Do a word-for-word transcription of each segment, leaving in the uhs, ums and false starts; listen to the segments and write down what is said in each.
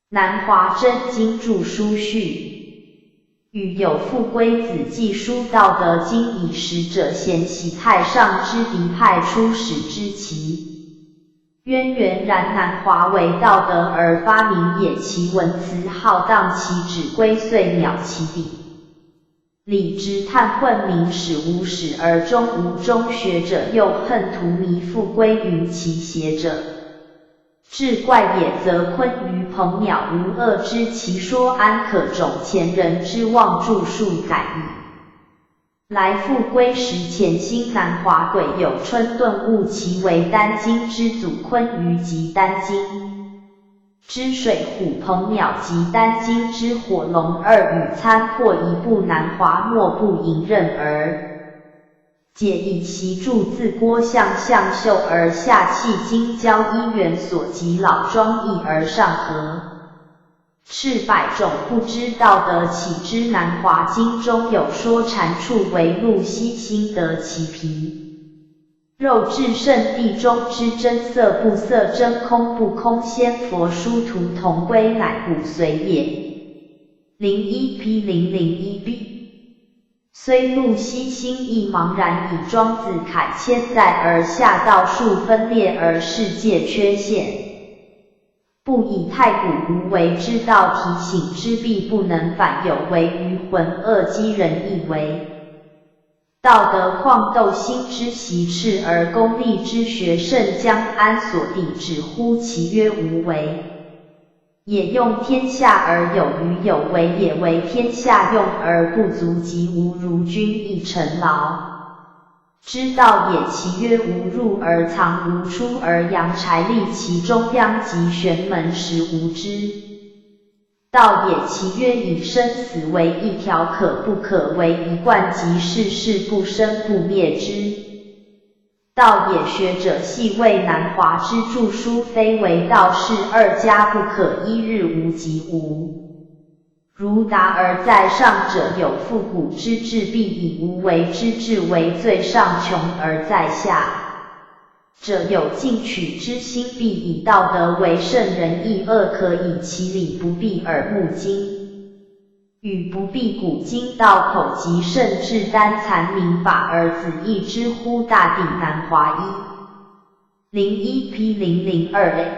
南华真经注疏序。语有傅归子既书道德经以使者咸喜太上之敌派出使之期。渊源然南华为道德而发明也，其文辞浩荡，其旨归岁鸟其鼎。 礼直叹混名始无始而终无终学者又恨图迷复归云其邪者。志怪也则鲲鱼鹏鸟无恶知其说安可种前人之望著述改矣。来复归时潜心南华鬼有春顿悟其为丹经之祖鲲鱼即丹经 之水虎鹏鸟及丹经之火龙二语参破一部南华莫不迎刃而解以习著自郭象向秀而下契经交一元所及老庄易而上合。赤百种不知道得起之南华经中有说蟾蜍为陆西心得其皮 肉质甚地中之真色不色真空不空仙佛殊途同归乃骨髓也。零一 P 零零一 B。虽陆西心意茫然以庄子凯千载而下道术分裂而世界缺陷，不以太古无为之道提醒之必不能反有为于浑噩机人亦为 道德旷斗心之习斥而功利之学甚将安所抵止乎其曰无为。也用天下而有余有为也为天下用而不足及无如君亦臣劳。之道也其曰无入而藏无出而扬柴立其中央及玄门实无知。 道也其曰以生死为一条可不可为一贯即世事不生不灭之道也学者系谓南华之著书非为道是二加不可一日无即无。如达而在上者有复古之至必以无为之至为最上穷而在下 者有进取之心必以道德为圣人亦恶可以其理不必耳目经。语不必古今道口及甚至单残明法而子亦之乎大抵南华一。零一 P 零零二 A。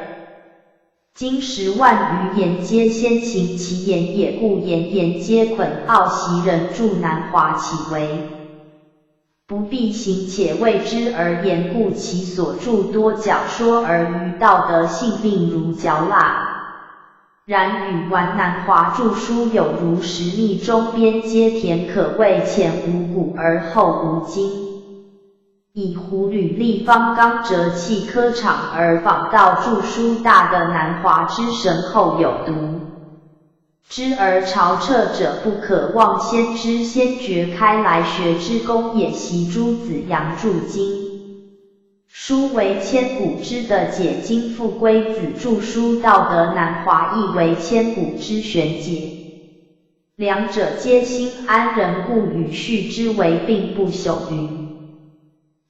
今时万余言皆先行其言也故言言皆捆奥袭人著南华岂为 不必行且未知而言故其所著多较说而于道德性并如嚼蜡。然语完南华著书有如食蜜中边皆甜可谓前无古而后无今。以胡吕立方刚哲契科场而访道著书大的南华之神后有读 之而朝彻者不可忘先知先觉开来学之功也习诸子杨著经。书为千古之的解经复归子著书道德南华亦为千古之玄解。两者皆兴安人故语序之为并不朽于。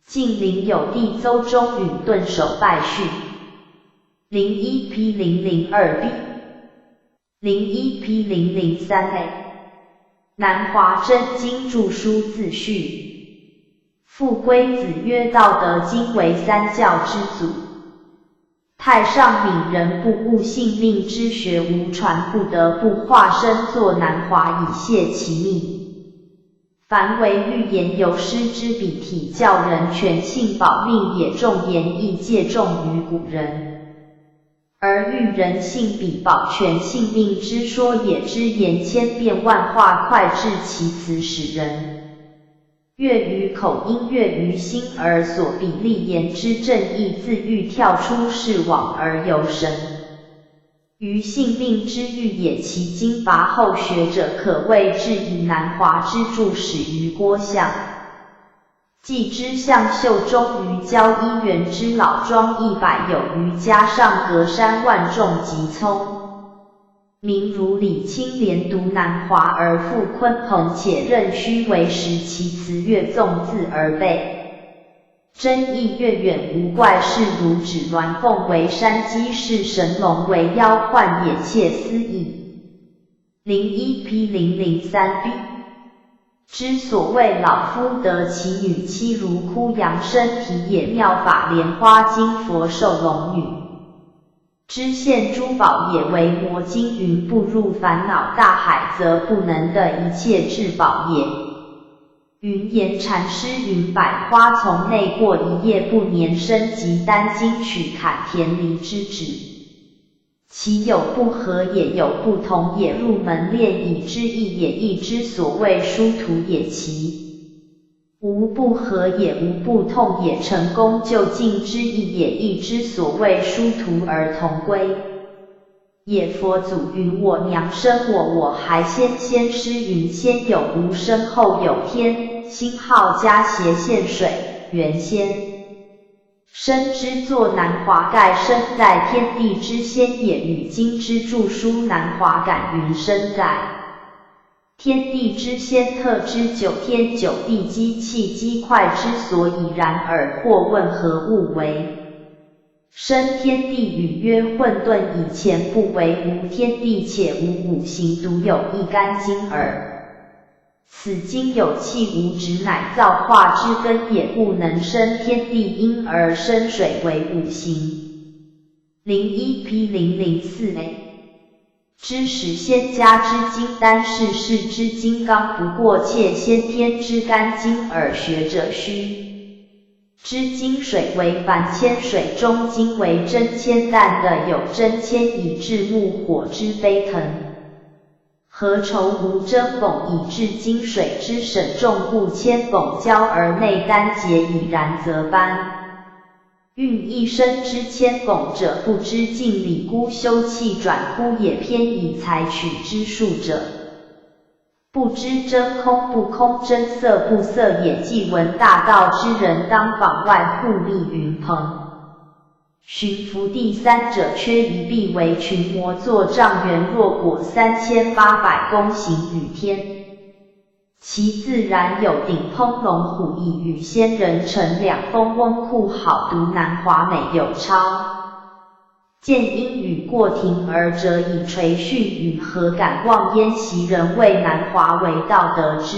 近邻有地邹中允顿首拜序。零一 P 零零二 B。 零一 P 零零三 A。南华真经著书自序。复归子曰道德经为三教之祖。太上悯人不悟性命之学无传不得不化身作南华以谢其命。凡为预言由师之笔体教人全信保命也重言亦借重于古人。 而喻人性比保全性命之说也之言千变万化脍炙其词使人。悦于口音悦于心而所比立言之正义自喻跳出视网而游神。于性命之喻也其经跋后学者可谓至以南华之著始于郭象。 既知向秀终于郊一原之老庄一百有余加上隔山万众及葱。名如李清莲读南华而赴鲲鹏且任虚为时其词乐纵字而备。争议越远无怪，是如指鸾凤为山鸡，是神龙为妖，换也窃思议。零一 P 零零三 B。之所谓老夫得其女妻，如枯杨身体也，妙法莲花金佛寿龙女。 知现珠宝也为魔金云，步入烦恼大海则不能得一切至宝也。云言禅师云：百花丛内过一叶，不年生即丹经取，坎田离枝止。其有不合也，有不同也，入门练已之意也，亦知所谓殊途也。其 无不合也，无不痛也，成功究竟之意也，亦知所谓殊途而同归也。佛祖云：我娘生我，我还仙，仙师云：先有吾生，后有天，星号加斜线水原仙。生之作南华盖，生在天地之先也，与今之著书南华感云生在 天地之先，特知九天九地机器机快之所以然耳。或问何物为生天地？语曰：混沌以前不为无天地，且无五行，独有一干经耳。此经有气无质，乃造化之根也，故能生天地，因而生水为五行。零一 P 零零四 A。 知始仙家之金丹，是世之金刚，不过且先天之干经耳。学者须知金水为凡千水中金为真千担的，有真千以至木火之飞腾，何愁无真本以至金水之沈重，故千本交而内丹结以然则般。 运一生之千本者，不知尽理，姑休弃转，忽也偏以采取之术者，不知真空不空，真色不色也。既闻大道之人，当访外户密云朋寻福地。三者缺一，必为群魔作障缘。若果三千八百功行于天， 其自然有顶峰龙虎，以与仙人乘两峰翁，酷好独南华美有超。见因与过庭而折以垂训语，何敢妄言袭人为南华为道德之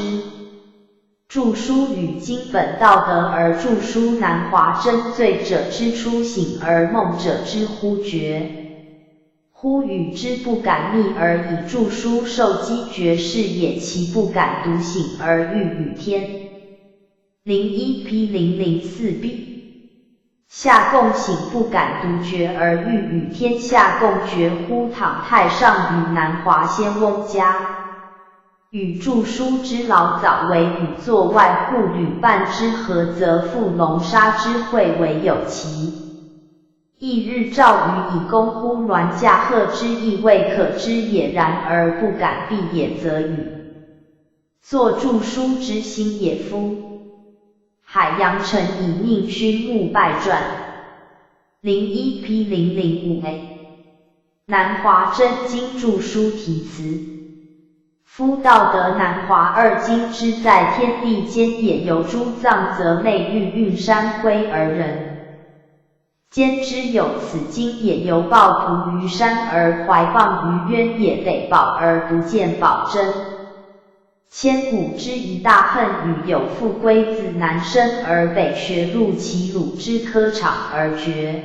著书与经本道德而著书南华，真醉者之初醒，而梦者之忽觉。 忽与之不敢密而以著书授机觉是也，其不敢独醒而喻于天。零一 P 零零四 B。下供醒不敢独觉而喻于天，下供觉忽倘太上于南华仙翁家，与著书之劳早为语作外，户吕半之合则复龙沙之会为有其 一日照于以功乎銮驾鹤之意未可知也，然而不敢闭眼则语作著书之心也。夫海洋诚以佞君木败传。零一 P 零零五 A。南华真经著书题词。 夫道德南华二经之在天地间也，由诸藏则内域运山辉而人间之有此经也，由抱朴于山而怀抱于渊也，北宝而不见宝真。千古之一大恨与有富归自南生而北学入齐鲁之科场而绝。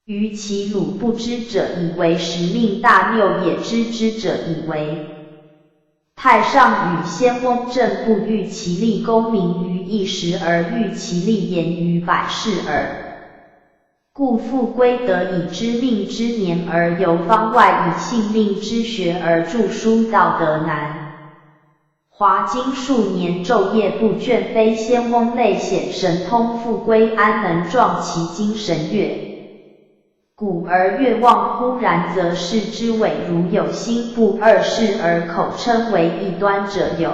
于齐鲁不知者以为时命大谬也，知之者以为太上与仙翁正不喻其力功名于一时，而喻其力言于百世耳。故富归得以知命之年而游方外，以性命之学而著书道德南 华经数年昼夜不倦，非仙翁内显神通富归，安能壮其精神悦？古而越望忽然则视之伟，如有心不二世而口称为异端者有。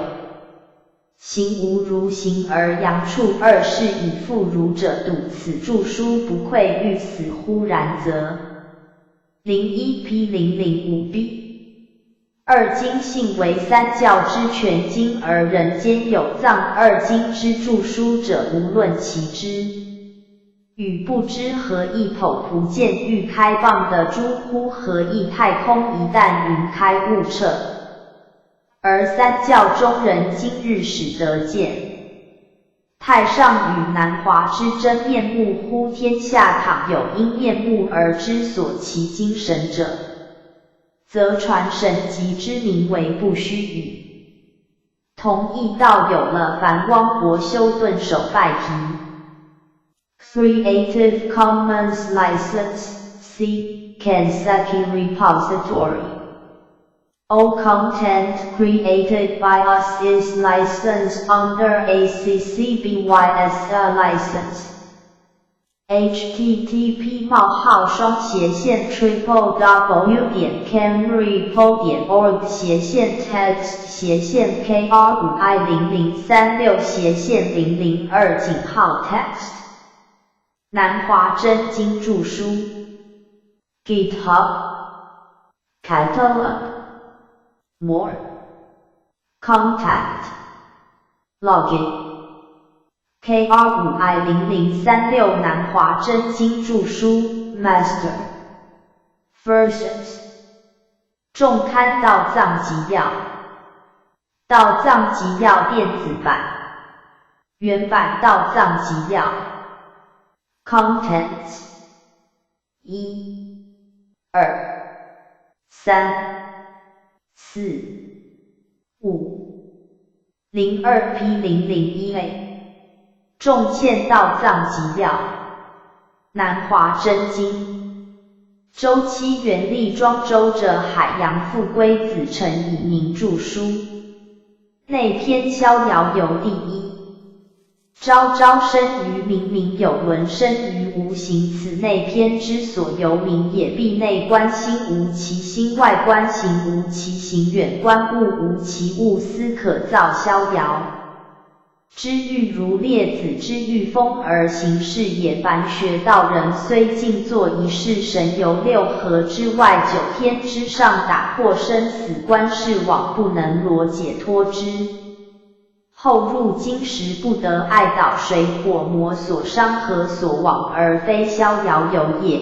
行无如行而阳处二世以复如者，睹此著书不愧于此忽然则。零一 P 零零五 B。二经性为三教之全经，而人间有藏二经之著书者无论其支，与不支合亦。否不见欲开放的诸乎合亦太空一旦云开悟彻，而三教中人今日始得见。太上与南华之真面目乎天下，倘有因面目而知所其精神者，则传神及之名为不虚语。同一道有了梵汪国修顿首拜题。Creative Commons License C Kanzaki Repository. All content created by us is licensed under A C C B Y S A license. H T T P 冒号双斜线 triple W 点 kanrepo 点 org 斜线 text 斜线 K R 五 I 零零三六斜线零零二井号 text。南华真经著书。GitHub。Catalog。More。Contact。Login。K R五 I 零零三六南华真经著书。Master。Versions。众刊道藏集要。道藏集要电子版。原版道藏集要。Contents。一、二、三、四、五、零二 P 零零一 A。众嵌道藏集要。南华真经。周期原力装周者海洋复归子成以凝著书。内篇逍遥游第一。 昭昭生于明，明有伦生于无形。此内篇之所由名也，必内观心无其心，外观形无其形，远观物无其物，斯可造逍遥。知欲如列子之御风而行是也。凡学道人虽静坐一世，神游六合之外，九天之上，打破生死观世网，不能罗解脱之。 后入经时不得碍倒水火魔所伤何所往，而非逍遥游也。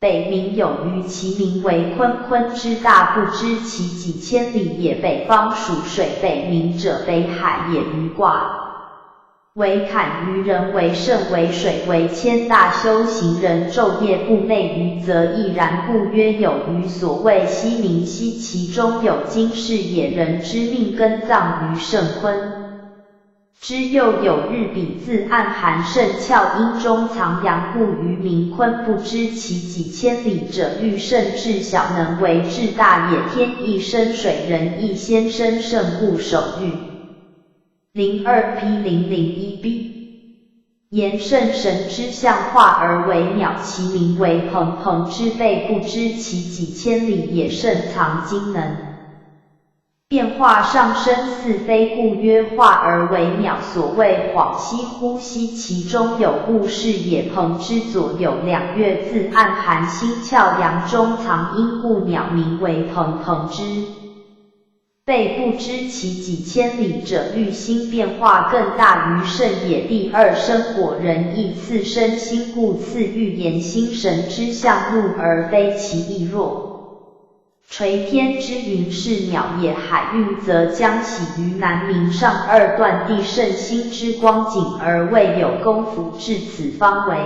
北冥有鱼，其名为鲲，鲲之大，不知其几千里也。北方属水，北冥者北海也。鱼卦。为坎鱼，人为肾，为水为牵，大修行人昼夜不寐鱼则亦然，故曰有鱼。所谓溪名溪，其中有经世也。人之命根藏于肾鲲。 之又有日彼自暗含圣窍，阴中藏阳，故于名鲲。不知其几千里者，欲圣至小，能为至大也。天亦生水，人亦先生圣，故守御。零二 P 零零一 B。言圣神之象化而为鸟，其名为蓬蓬之辈，不知其几千里也。圣藏精能。 变化上升似飞，故曰化而为鸟。所谓恍兮惚兮，其中有物是也。蓬之左有两岳，自暗含心窍，阳中藏阴，故鸟名为蓬蓬之辈。不知其几千里者，欲心变化更大于圣也。第二生火，人亦自生心，故赐欲言心神之象，怒而非其意若。 垂天之云是鸟也。海运则将徙于南冥上二段地，圣心之光景而未有功夫，至此方为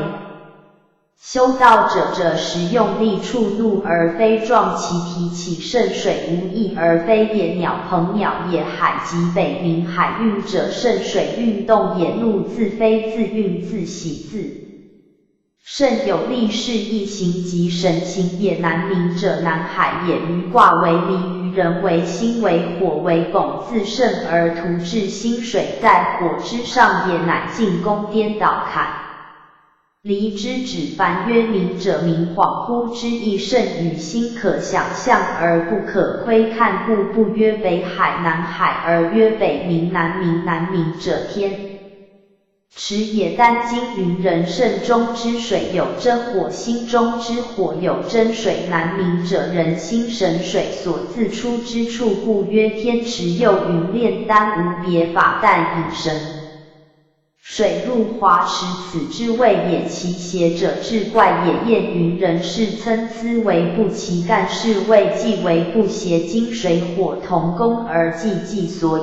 修道者。者时用力触怒而非撞其体起，圣水无意而非也。鸟蓬鸟也。海极北冥海运者，圣水运动也。怒自非自运自喜自 圣有力是意行即神行也。南冥者南海也。鱼卦为离于人，为心为火，为拱自圣而图至心水，在火之上也，乃进攻颠倒坎离之止。凡曰冥者，冥恍惚之意，圣与心可想象而不可窥看，故不曰北海、南海，而曰北冥、南冥。南冥者天持也。但经云：人圣中之水有真火，心中之火有真水，难明者人心神水所自出之处，故曰天池。又云：炼丹无别法，但以神水入华池，此之谓也。其邪者志怪也。晏云：人是参差为不齐，但是谓既为不邪，金水火同工而济济所以。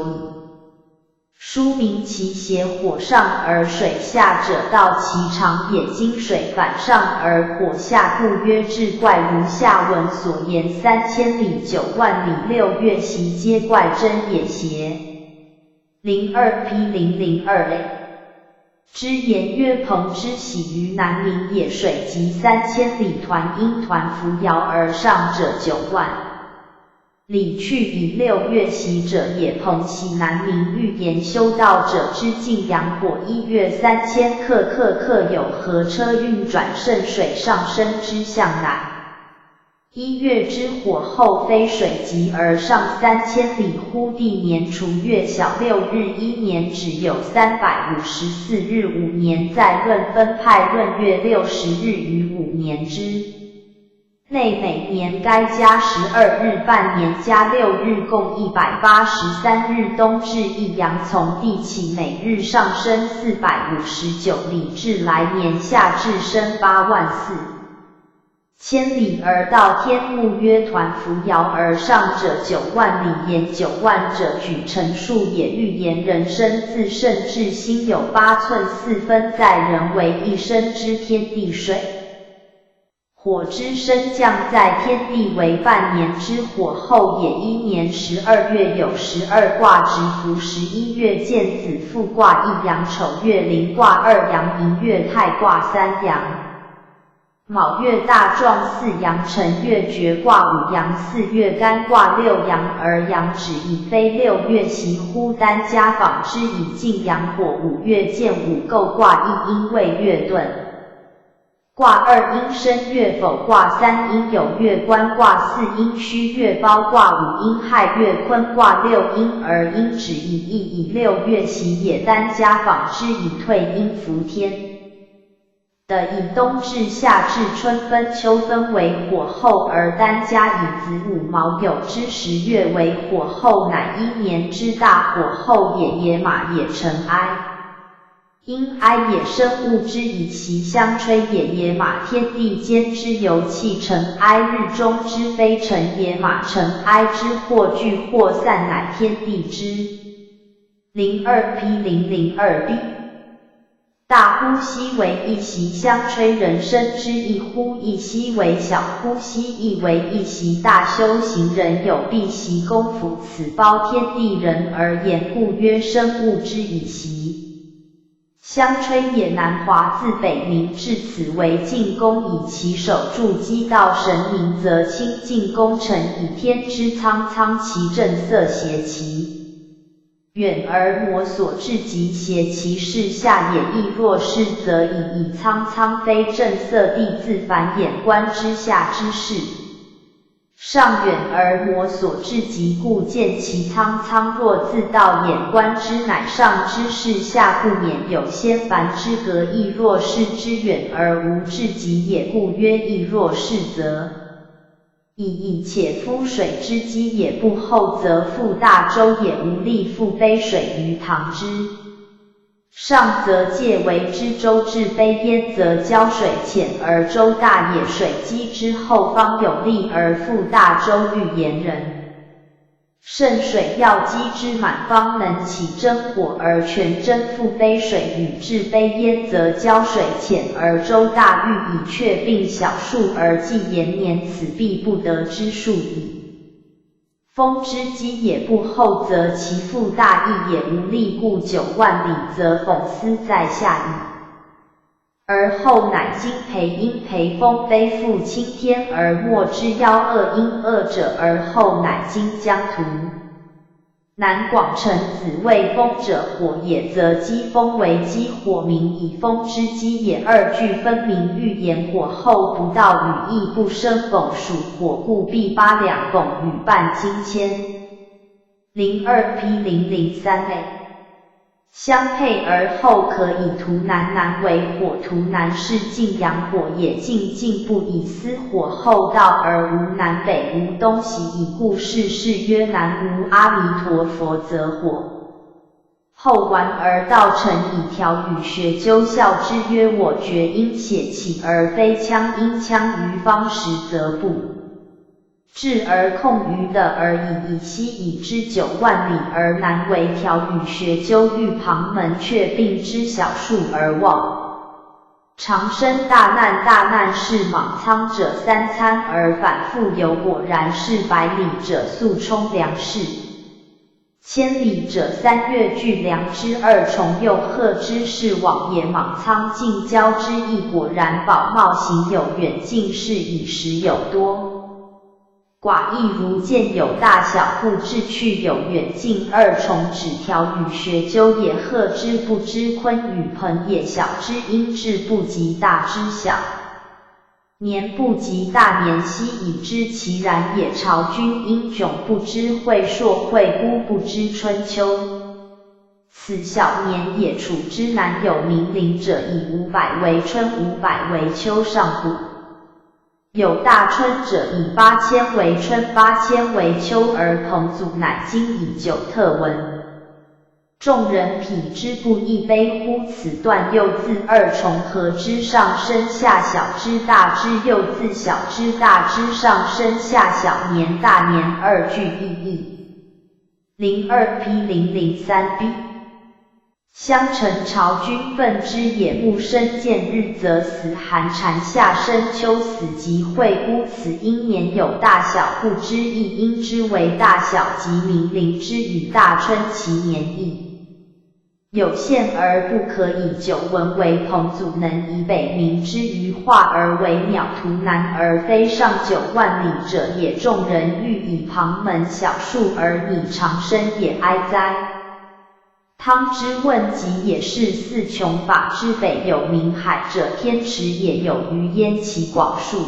书名其邪火上而水下者，道其常也。金水反上而火下，故曰志怪。如下文所言，三千里、九万里、六月习，皆怪真也邪。零二P零零二A之言曰：朋之习于南冥野，水及三千里，团阴团扶摇而上者九万 里去矣。六月习者也，朋习南冥，预言修道者之静阳火。一月三千刻，刻刻有河车运转圣水上升之象，乃一月之火后飞水急而上三千里乎。地年除月小六日，一年只有三百五十四日，五年在闰分派，闰月六十日于五年之 内，每年该加十二日，半年加六日，共一百八十三日。冬至一阳从地起，每日上升四百五十九里，至来年夏至升八万四千里而到天。故曰团扶摇而上者九万里，言九万者举辰数也。预言人生自圣至心有八寸四分，在人为一身之天地水 火之升降在天地为半年之火后也。一年十二月有十二卦，直伏十一月见子父卦，一阳丑月临卦，二阳寅月太卦，三阳卯月大壮，四阳辰月决卦，五阳巳月干卦，六阳儿阳止矣。非六月习乎？丹家访之矣。静阳火五月见午构卦，一阴未月遁 卦，二阴申月否卦，三阴酉月官卦，四阴戌月包卦，五阴亥月坤卦，六阴儿阴止矣。亦以六月习也。丹家访之矣。退阴伏天的以冬至夏至春分秋分为火候，而丹家以子午卯酉之时月为火候，乃一年之大火候也。野马也，尘埃 阴埃也，生物之以习，相吹也。野马，天地间之游气，尘埃日中之飞尘。野马，尘埃之或聚或散，乃天地之。零二P零零二B大呼吸为一习，相吹人生之一呼一吸为小呼吸亦为一习。大修行人有辟习功夫，此包天地人而言，故曰生物之以习。 相吹也。南华自北冥至此为静宫矣，其首柱基道神明则清静宫，臣以天之苍苍，其正色邪其远而摩所至，即邪其视下也。亦若是则已矣。苍苍非正色地，自凡眼观之下之视 上远而摩所至极，故见其苍苍。若自到眼观之乃上之视下，不免有仙凡之隔。亦若是之远而无至极也，故曰亦若是则已矣。且夫水之积也不厚，则覆大舟也无力覆杯水于塘之 上则介为之舟至杯焉，则交水浅而舟大也。水积之厚方有力而覆大舟。预言人圣水要积之满，方能起真火而全真覆杯水与至杯焉，则交水浅而舟大，欲以却并小数而计延年，此必不得之数矣。 风之积也不厚，则其覆大亦也无力，故九万里则讽思在下矣。而后乃今培阴培风，悲覆青天而没之夭。恶阴恶者而后乃今将图。南广辰子谓风者火也，则积风为积火，名以风之积也。二句分明，预言火候不到雨亦不生，讽属火，故必八两讽雨半今千。 零二P零零三A 相配而后可以图南，南为火，图南是尽阳火，也尽尽不以思火后道而无南北无东西，以故世世曰南无阿弥陀佛则火。后丸而道成以调与学究效之曰：我觉阴邪气而非腔，阴腔于方时则不 至而控于的而已，以西已知九万里而南为调与学究，遇旁门却并知小数而忘。长生大难，大难是莽苍者三餐而反复有果然是百里者速充粮食。 千里者三月聚粮之二重又贺之是往也莽苍尽交之意果然宝茂行有远近是以时有多。寡亦如见有大小故至去有远近二重只调与学究也贺之不知坤与盆也小之阴至不及大之小。 年不及大年，悉以知其然也。曹君因窘不知会朔会孤不知春秋。此小年也处之南有冥灵者，以五百为春，五百为秋上古。有大春者，以八千为春，八千为秋而彭祖乃今已久特闻。 众人彼之不亦悲乎？此段又自二重合之上升下小之大之又自小之大之上升下小年大年二句意义。零二 P 零零三 B。相承曹君奋之也，木生见日则死，寒蝉夏生秋死即会孤，此因年有大小故之意，因之为大小即冥灵之语，大春其年矣。 有限而不可以久闻为彭祖能以北冥之余化而为鸟图南而非上九万里者也。众人欲以旁门小数而拟长生也哀哉。汤之问疾也是四穷法之北有冥海者，天池也有余焉其广数。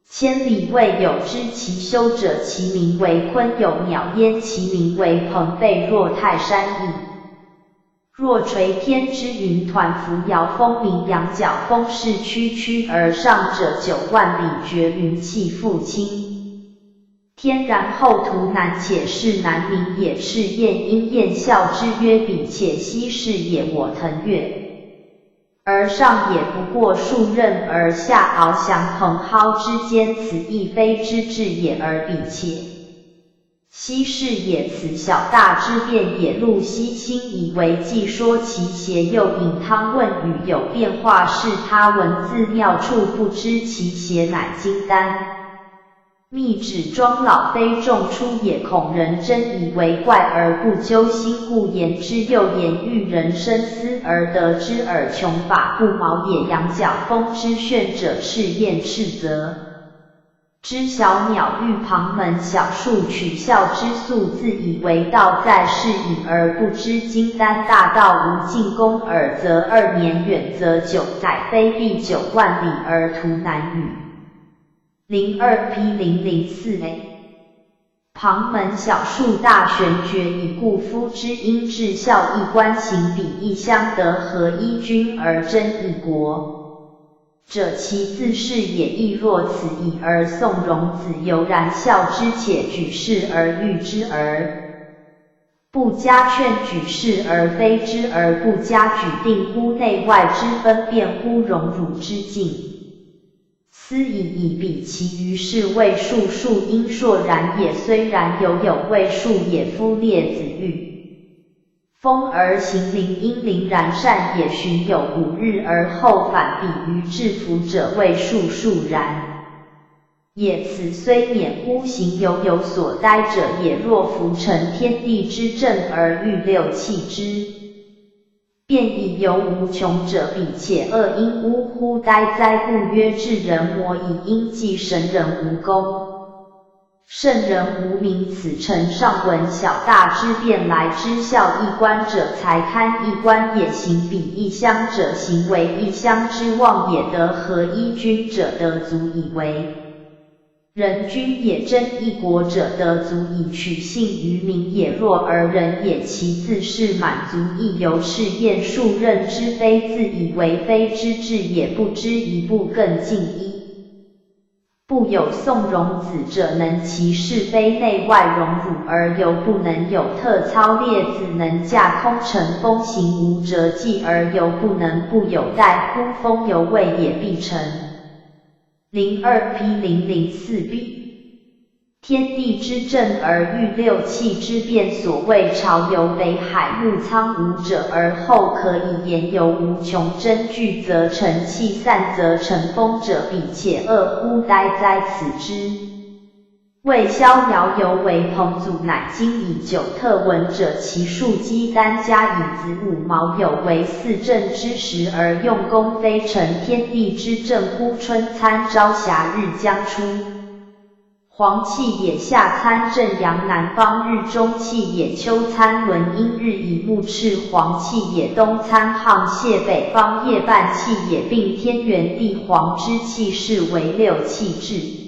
千里未有知其修者，其名为鲲；有鸟焉，其名为鹏；背若泰山矣。若垂天之云团扶摇风鸣，羊角风势区区而上者，九万里绝云气复清。天然后图南且是南冥也，赤焰因焰笑之曰：彼且西视也，我腾跃 而上也不过数仞而下翱翔蓬蒿之间，此亦非之至也而彼且。西视也，此小大之变也。陆西亲以为既说其邪，又引汤问语有变化，是他文字妙处不知其邪，乃金丹。 密旨庄老非众出也，恐人真以为怪而不究心，故言之。又言欲人深思而得之耳，穷法不毛也。羊角风之炫者，赤焰赤则。知晓鸟欲旁门小数取笑之素，自以为道在是矣，而不知金丹大道无尽宫耳则二年远则九载非必九万里而图南语。 零二 P 零零四 A。旁门小数大玄绝矣，故夫之因至孝亦观行比，亦相得合一君而争一国。者其自是也亦若此矣。而宋荣子犹然笑之，且举世而誉之而 不加劝举世而非之，而不加举定乎内外之分辨乎荣辱之境。斯以以彼其余是谓数数因硕然也，虽然犹有谓数也，夫列子御风而行灵因灵然善也，旬有五日而后返彼于至福者谓数数然。 也。此虽免乎行犹有所待者也，若夫成天地之正而欲六气之变矣犹无穷者，彼且恶因污乎待哉，故曰至人魔矣，因即神人无功。圣人无名，此诚上文小大之变来之孝亦观者，才堪亦观也。行比亦相者，行为亦相之望也，得合一君者，得足以为人君也争一国者得足矣，取信于民也。若而人也其自恃满足亦由是厌数任之非自以为非之智也，不知一步更进一步有宋荣子者能其是非内外荣辱而犹不能有特操列子能驾空乘风行无辙迹而犹不能不有待乎风犹未也必成。零二 P 零零四 B 天地之正而欲六气之变，所谓潮由北海入仓吴者而后可以言由无穷真聚则成气散则成风者彼且恶乎待哉。此之谓逍遥游为彭祖乃今已久特闻者其数积丹家以子午卯酉为四正之时而用功非成天地之正乎春餐朝霞日将出 黄气也夏餐正阳南方日中气也秋餐轮阴日以暮赤黄气也冬餐沆瀣北方夜半气也并天圆地黄之气是为六气至。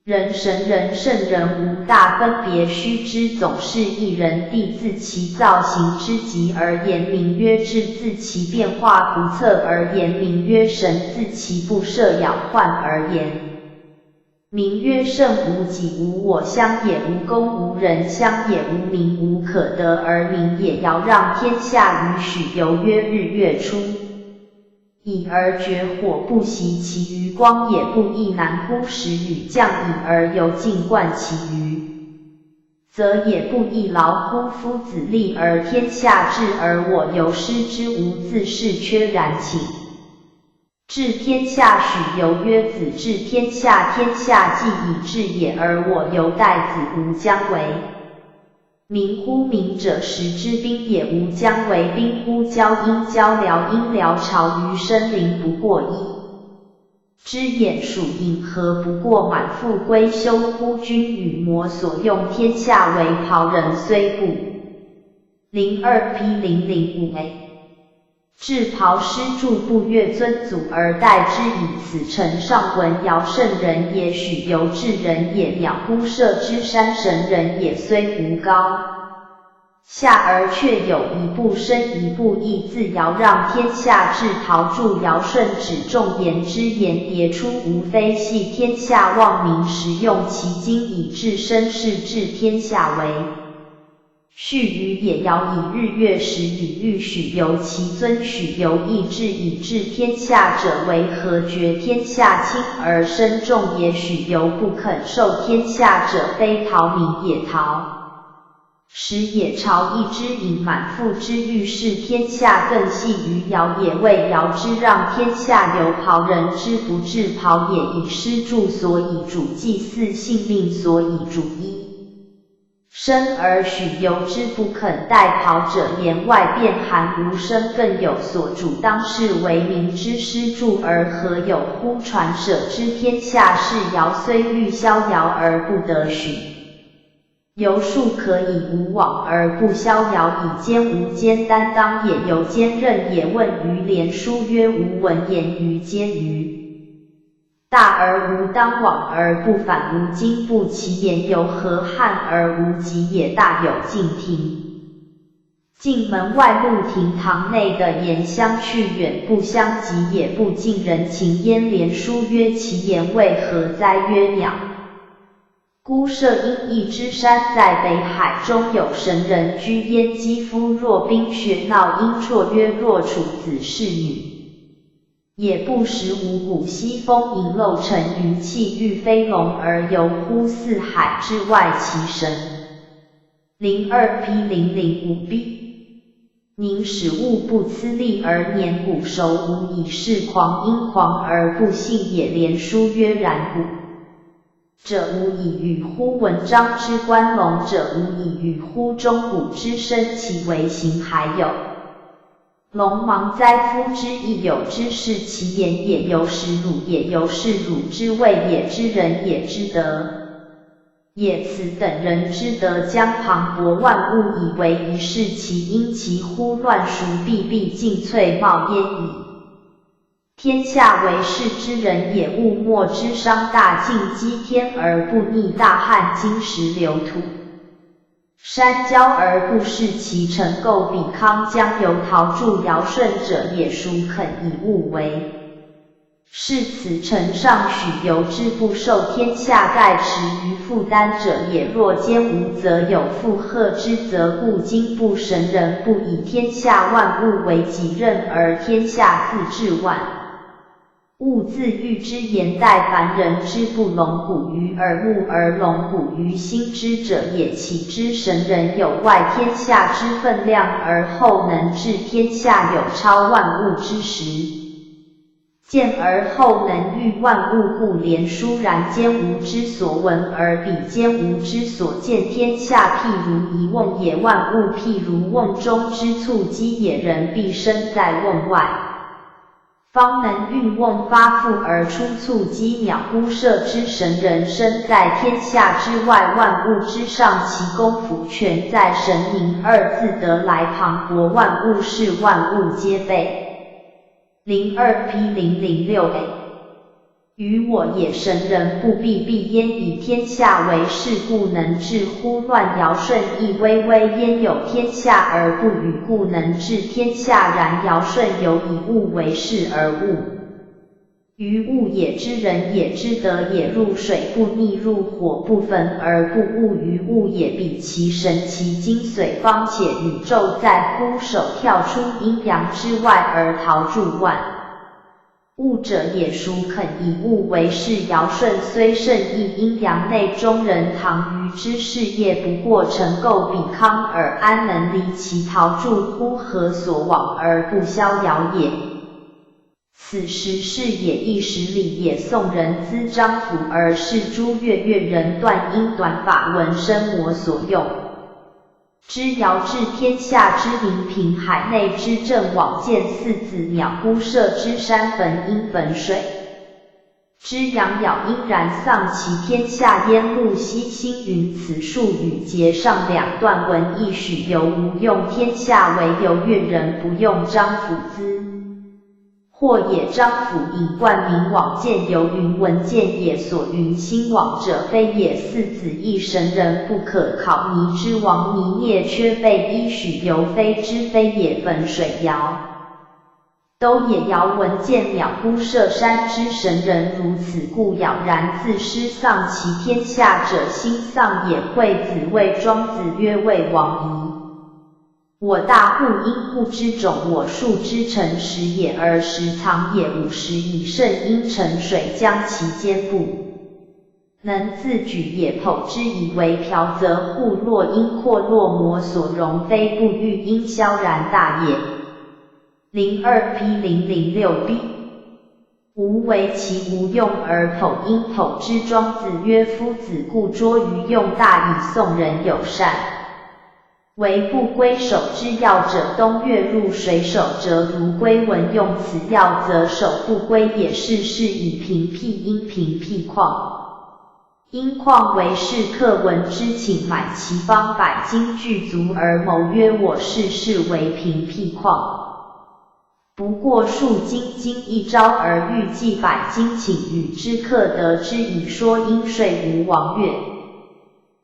人神人圣人无大分别须知总是一人地自其造型之极而言名曰智自其变化不测而言名曰神自其不设扰患而言 名曰圣无己无我相也无功无人相也无名无可得而名也。遥让天下与许由曰日月出矣而绝火不习其余光也不亦难乎时雨降矣而犹尽贯其余则也不亦劳乎夫子立而天下治而我由失之无自是缺然请 治天下许由曰子治天下天下既已治也而我由待子无将为民乎民者时之兵也无将为兵乎交阴交辽阴辽朝于深林不过一之眼属隐何不过满腹归休乎君与魔所用天下为袍人虽不零二 P 零零五 A 至袍师助步乐尊祖而代之以此。臣上闻尧圣人也许由至人也渺孤射之山神人也虽无高下而却有一步深一步易自尧让天下至袍助尧圣旨众言之言迭出无非系天下望民实用其经以至身是治天下为 须臾也。尧以日月时以律许由其尊许由意志以治天下者为何绝天下亲而生众也许由不肯受天下者非逃民也逃时也朝议之隐满腹之欲是天下更系于尧也为尧之让天下由袍人之不至袍也以师助所以主祭祀性命所以主一 生而许由之不肯待袍者言外变寒无生更有所主当是为民之师助而何有乎传舍之天下事尧虽欲逍遥而不得许由数可以无往而不逍遥以坚无坚担当也由坚韧也问于连书曰无闻言于坚于 大而无当往而不返无今不其言由何汉而无及也大有敬亭。进门外路亭堂内的言相去远不相及也不近人情焉连书曰其言为何哉曰鸟孤射阴翳之山在北海中有神人居焉肌肤若冰雪闹音绰曰若处子是女 也不时无鼓兮风吟漏尘云气欲飞龙而游乎四海之外其神。零二 P 零零五 B 宁使物不思力而年古熟无以是狂因狂而不信也连书曰然古 者无以与乎文章之观龙者无以与乎钟鼓之声其为形还有龙芒哉夫之亦有之是其言也由是汝也由是汝之谓也知人也知德也此等人之德将磅礴万物以为一是其因其乎乱熟必必尽翠帽焉矣。天下为事之人也，勿莫之伤大径激天而不逆大汉经石流土山交而不视其成构比康江由陶铸尧舜者也，孰肯以物为？是此臣上许由之，不受天下盖持于负担者也。若兼无则有，复贺之则不精不神人，不以天下万物为己任而天下自治万 物自愈之言，待凡人之不龙骨于耳目而龙骨于心之者也，岂知神人有外天下之分量而后能治天下，有超万物之时见而后能御万物，故怜书然兼无之所闻而彼兼无之所见。天下譬如一瓮也，万物譬如瓮中之促机也，人必生在瓮外 方能御瓮发覆而出促机，鸟孤射之，神人生在天下之外，万物之上，其功夫全在神明二字得来磅礴万物，是万物皆备。零二P零零六A。于我也，神人不必必焉以天下为事，故能治乎乱。尧舜亦微微焉有天下而不与，故能治天下。然尧舜有以物为事而物于物也，知人也，知德也。入水不溺，入火不焚而不汙于物也，彼其神其精髓方且宇宙在乎，手跳出阴阳之外而陶铸万 物者也，孰肯以物为事？尧舜虽甚异阴阳内中人，唐虞之事业不过成构比康耳，安能离其陶铸乎何所往而不逍遥也？此时事也，一时礼也。宋人资张辅而视诸乐，乐人断音短法文，深摩所用 之。尧治天下之灵平，海内之政广建，四子鸟孤射之，山汾阴汾水之，羊杳阴然丧其天下焉。陆机星云：此数语节上两段文亦许由无用天下为由，乐人不用张辅资 或也。张辅引冠名广建，由云文建也，所云兴广者非也。四子亦神人不可考，迷之亡迷灭缺备，亦许由非之非也。汾水杳都也，杳文建鸟孤射山之，神人如此故杳然自失丧其天下者，兴丧也。惠子谓庄子曰：未亡矣。 我大户阴户之种，我树之成实也，而实藏也。五十以甚阴沉水将其坚固，能自举也。否之以为朴则户落阴阔落摩所容，非不欲阴萧然大也。零二P零零六B。 无为其无用而否阴否之。庄子曰：夫子固拙于用大矣。宋人有善为不归守之要者，冬月入水守则如归。闻用此要则守不归也。是是以平辟阴平辟旷，因旷为室客，闻之请买其方百斤具足而谋曰：我室是为平辟旷， 不过数斤，斤一朝而欲计百斤，请与之客得之以说阴岁无王月。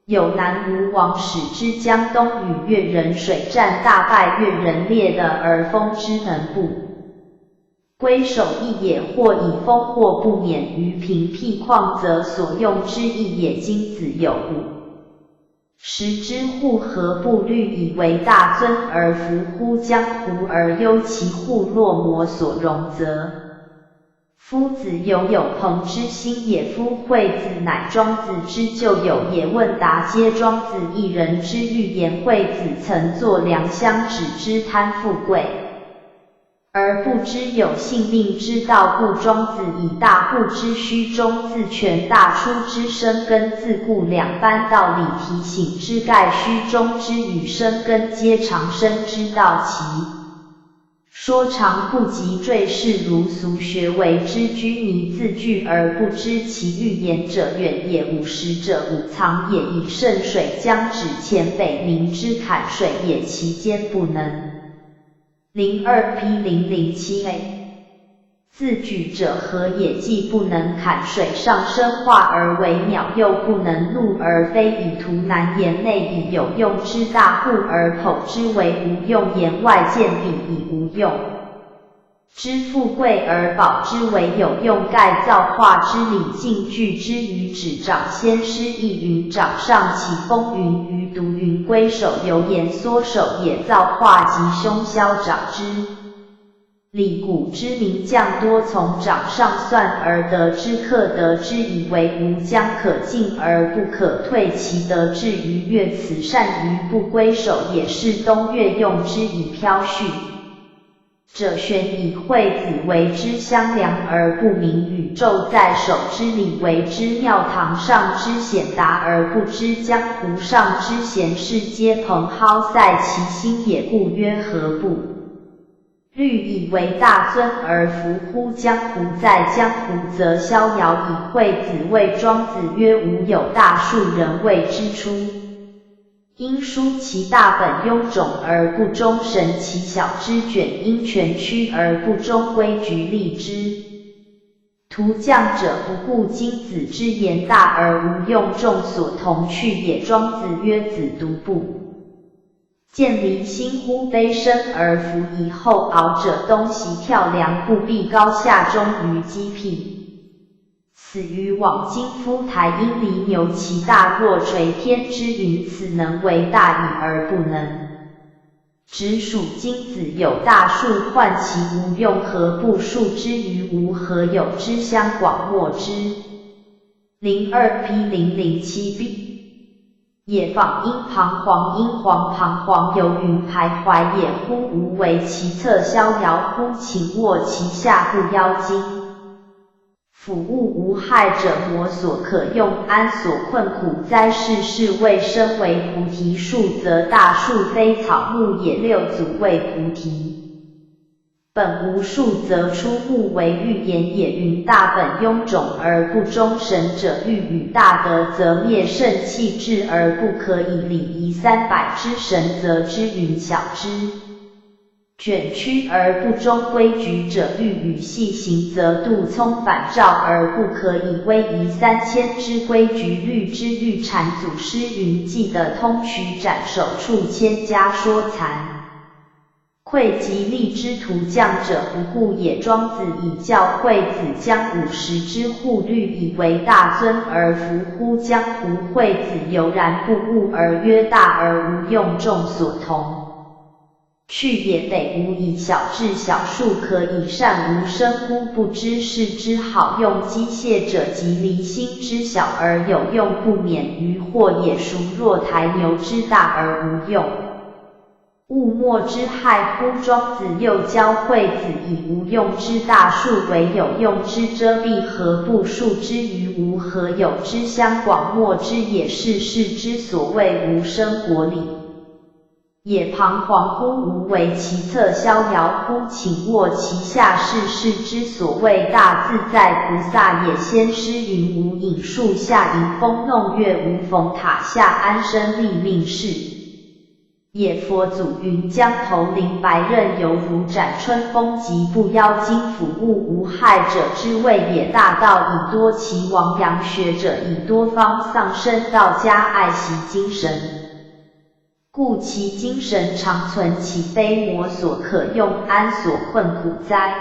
有南吴王始之江东与越人水战大败，越人列的而封之能部归守邑也，或以封或不免。于平辟旷则所用之邑也，今子有五 十之户河部律以为大尊而服乎江湖，而忧其户落摩所容则，夫子犹有朋之心也。夫惠子乃庄子之旧友也。问答皆庄子一人之寓言。惠子曾作良乡，只知贪富贵， 而不知有性命之道。故庄子以大户之虚中自全，大出之深耕，自顾两般道理，提醒之盖虚中之与深耕皆长深之道，其说长不及赘，是如俗学为之拘泥，自具而不知其寓言者远也。五十者五藏也，以圣水将指前北冥之坎水也，其坚不能 零二P零零七A。自举者何也，既不能坎水上升化而为鸟，又不能入而非以图南言内以有用之大户而否之为无用言外见彼以无用之富贵而保之为有用盖造化之理尽具之于指掌先师亦云掌上起风云于独云归首流言缩首也造化吉凶消长之 理古之名将多从掌上算而得之，可得之以为无将可进而不可退，其得至于悦此善于不归首也是东岳用之以飘序。者玄以惠子为之香凉而不明宇宙在首之理为之庙堂上之显达而不知江湖上之贤士皆蓬蒿塞其心也故曰何不 律以为大尊而弗乎江湖，在江湖则逍遥以惠子谓庄子曰：无有大树人谓之初。因疏其大本臃肿而不终神，其小之卷因全曲而不终规矩立之。 图将者不顾君子之言大而无用众所同去也庄子曰子独不见离心乎卑深而弗以厚敖者东席跳梁不必高下忠于鸡辟。此与往今夫台因离牛其大若垂天之云此能为大矣而不能 直属君子有大树患其无用何不树之于无何有之相广莫之。零二 P 零零七 B 也访因彷徨因惶彷徨游云徘徊也乎无为其侧逍遥乎寝卧其下不妖精。 夫物无害者魔所可用安所困苦哉是是谓身为菩提树则大树非草木也六祖为菩提。本无树则出木为喻言也云大本臃肿而不终神者喻语大德则灭圣气质而不可以礼仪三百之神则之云小之 卷曲而不终规矩者喻语细行则度聪反照而不可以威仪三千之规矩律之喻禅祖师云记得通取斩首处千家说禅。愧及立之徒将者不顾也庄子以教惠子将五十之户律以为大尊而弗乎江湖惠子犹然不悟而曰大而无用众所同 去也北无以小至小数可以善无生乎不知是之好用机械者及离心之小而有用不免于祸也孰若台牛之大而无用。物莫之害乎庄子又教惠子以无用之大数为有用之遮蔽何不数之于无何有之相广莫之也是是之所谓无生活理。 也彷徨乎无为其侧逍遥乎寝卧其下是是之所谓大自在菩萨也先师云无影树下迎风弄月无逢塔下安身立命是。也佛祖云将头临白刃犹如斩春风即不妖精腐物无害者之谓也大道已多其亡阳学者以多方丧身道家爱惜精神。 故其精神常存岂非魔所可用安所困苦哉。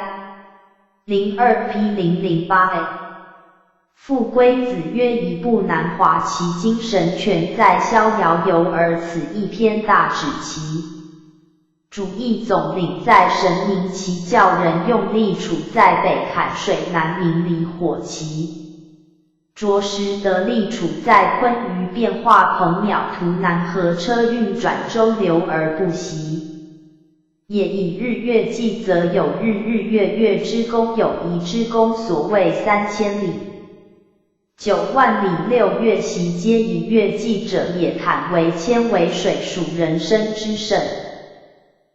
零二 P 零零八 A。复归子曰：宜不难华其精神全在逍遥游而此一篇大指其主义总领在神明其教人用力处在北坎水南明离火其 着实得力处在坤于变化朋鸟图南河车运转周流而不息。也以日月计则有日日月月之功有一之功所谓三千里。九万里六月习皆以月计者也坦为千为水属人生之盛。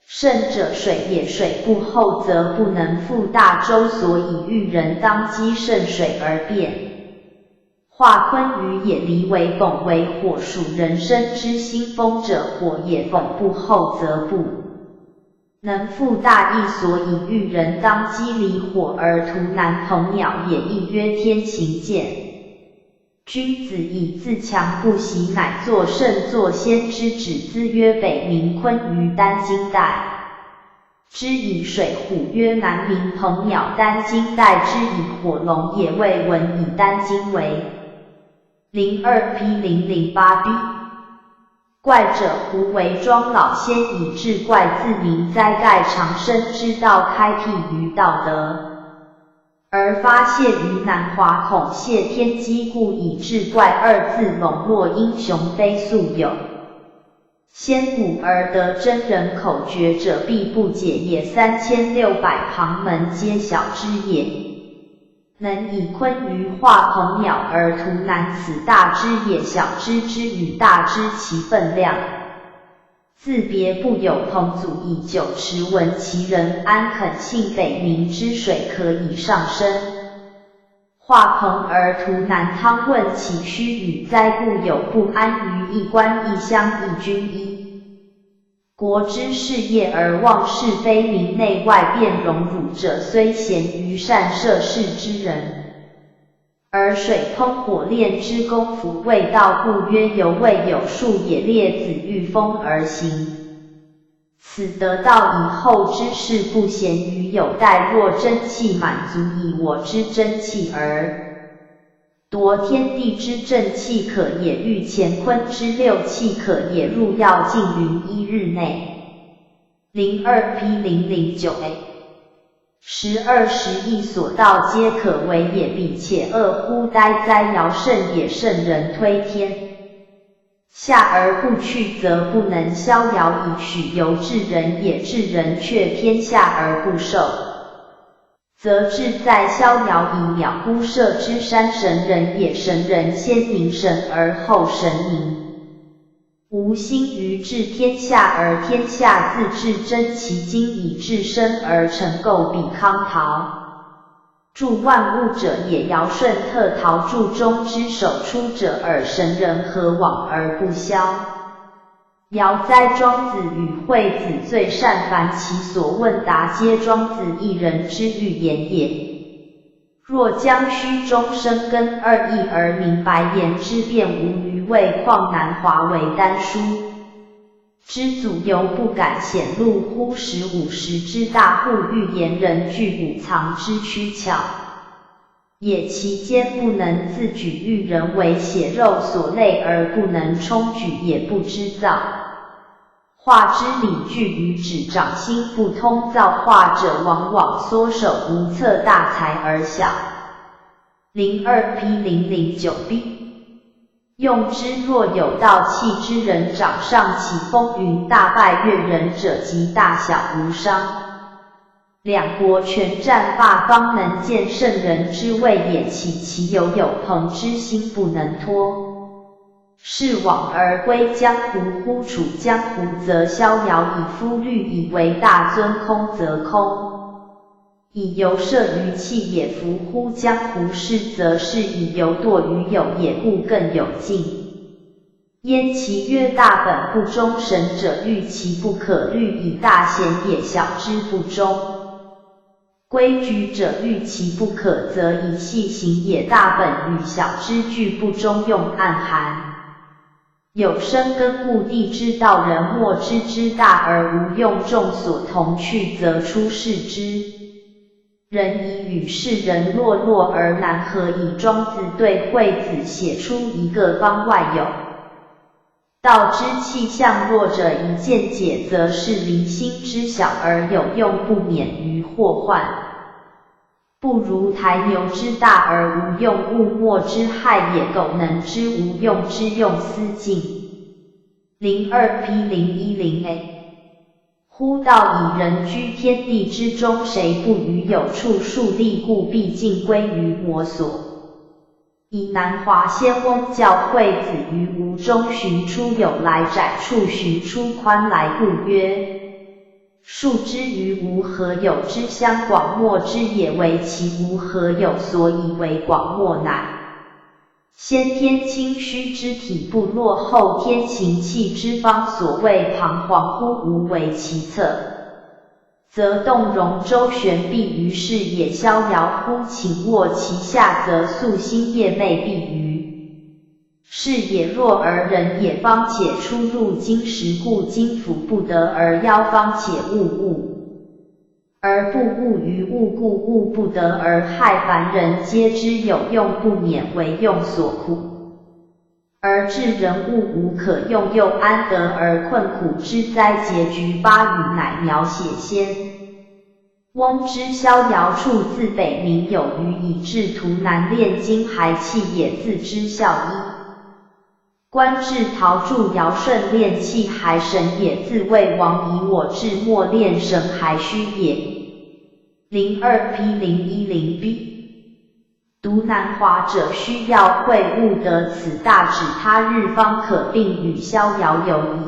圣者水也，水不厚则不能覆大舟，所以喻人当积圣水而变。化坤于野离为猛为火属人生之心风者火也猛不厚则不能赴大邑所以遇人当机离火而图男朋友也亦曰天行健。君子以自强不息乃作圣作仙之旨，资曰北冥鲲鱼丹经带，之以水虎曰男民朋友，丹经带之以火龙也未闻以丹经为。零二P零零八B。怪者胡为庄老仙以志怪自明灾盖长生之道开辟于道德，而发泄于南华，恐泄天机，故以志怪二字笼络英雄非素有。仙古而得真人口诀者必不解也，三千六百旁门皆晓之也。能以鲲鱼化朋友而图男，此大知也，小知之与大知其分量。自别不有朋祖矣，久持闻其人安肯信北冥之水可以上升。化朋而图男，汤问其虚与哉，故有不安于一官一乡一君一国之事业而忘是非明，内外变荣辱者虽贤愚善涉世之人，而水通火炼之功夫未到，故曰犹未有数也。列子御风而行，此得道矣。后之事不咸于有待，若真气满足以我之真气而夺天地之正气可也，遇乾坤之六气可也，入要境云一日内。零二P零零九A。十二时亦所到皆可为也，彼且恶乎哉哉，尧舜也圣人推天下而不去，则不能逍遥矣。许由至人也，至人却天下而不受，则志在逍遥矣。渺乎舍之山，神人也，神人先凝神而后神凝。无心于治天下，而天下自治真。其精以至深而成构彼康陶，助万物者也。尧舜特陶柱中之首出者耳，神人何往而不消？ 尧哉庄子与惠子最善，凡其所问答皆庄子一人之寓言也。若将虚中深耕二佾而明白言之辩无余味，况南华为丹书之祖，犹不敢显露乎十五时之大，故寓言人具五藏之躯壳。 也其间不能自举喻人为血肉所累而不能充举也不知造化之理据于指掌心不通造化者往往缩手无策大材而小。零二P零零九B。用之若有道气之人掌上起风云大败越人者即大小无伤。 两国全战罢方能见圣人之位也，岂其犹有朋之心不能托世网而归江湖乎？处江湖则逍遥矣。夫律以为大尊，空则空矣，犹涉于气也。夫乎江湖事则是矣，犹堕于有也，故更有境。 焉其曰大本不忠，神者虑其不可，律以大贤也；小之不忠，规矩者虑其不可，则以细行也。大本与小之俱不忠，用暗含。有深耕故地之道，人莫知之大而無用，众所同去則出世之 人矣，與世人落落而難合矣。莊子對惠子寫出一個方外有道之氣象，弱者以見解，則是離心之小而有用，不免於禍患。不如牦牛之大而無用，物莫之害也，狗能知無用之用，斯盡。零二P零一零A。 夫道矣，人居天地之中，誰不於有處樹立，故必盡歸於某所。以南華仙翁教惠子於無中尋出有來，窄處尋出寬來，故曰：樹之於無何有之鄉，廣漠之野為其無何有，所以為廣漠乃 先天清虛之體，不落後天行氣之方，所謂彷徨乎無為其策。则动容周旋必于是也，逍遥乎寝卧其下，则夙兴夜寐必于是也。若尔人也方且出入京师，故京府不得而妖方且物物，而不物于物，故物不得而害。凡人皆知有用不免为用所苦，而至人物无可用，又安得而困苦之哉？结局八语乃描写仙翁之逍遥处自北冥有余，以至图南炼金还气也，自知效衣。观至陶铸尧舜炼气还神也，自谓王以我至，莫炼神还虚也。零二P零一零B。独南华者，须要会悟得此大旨，他日方可并与逍遥游矣。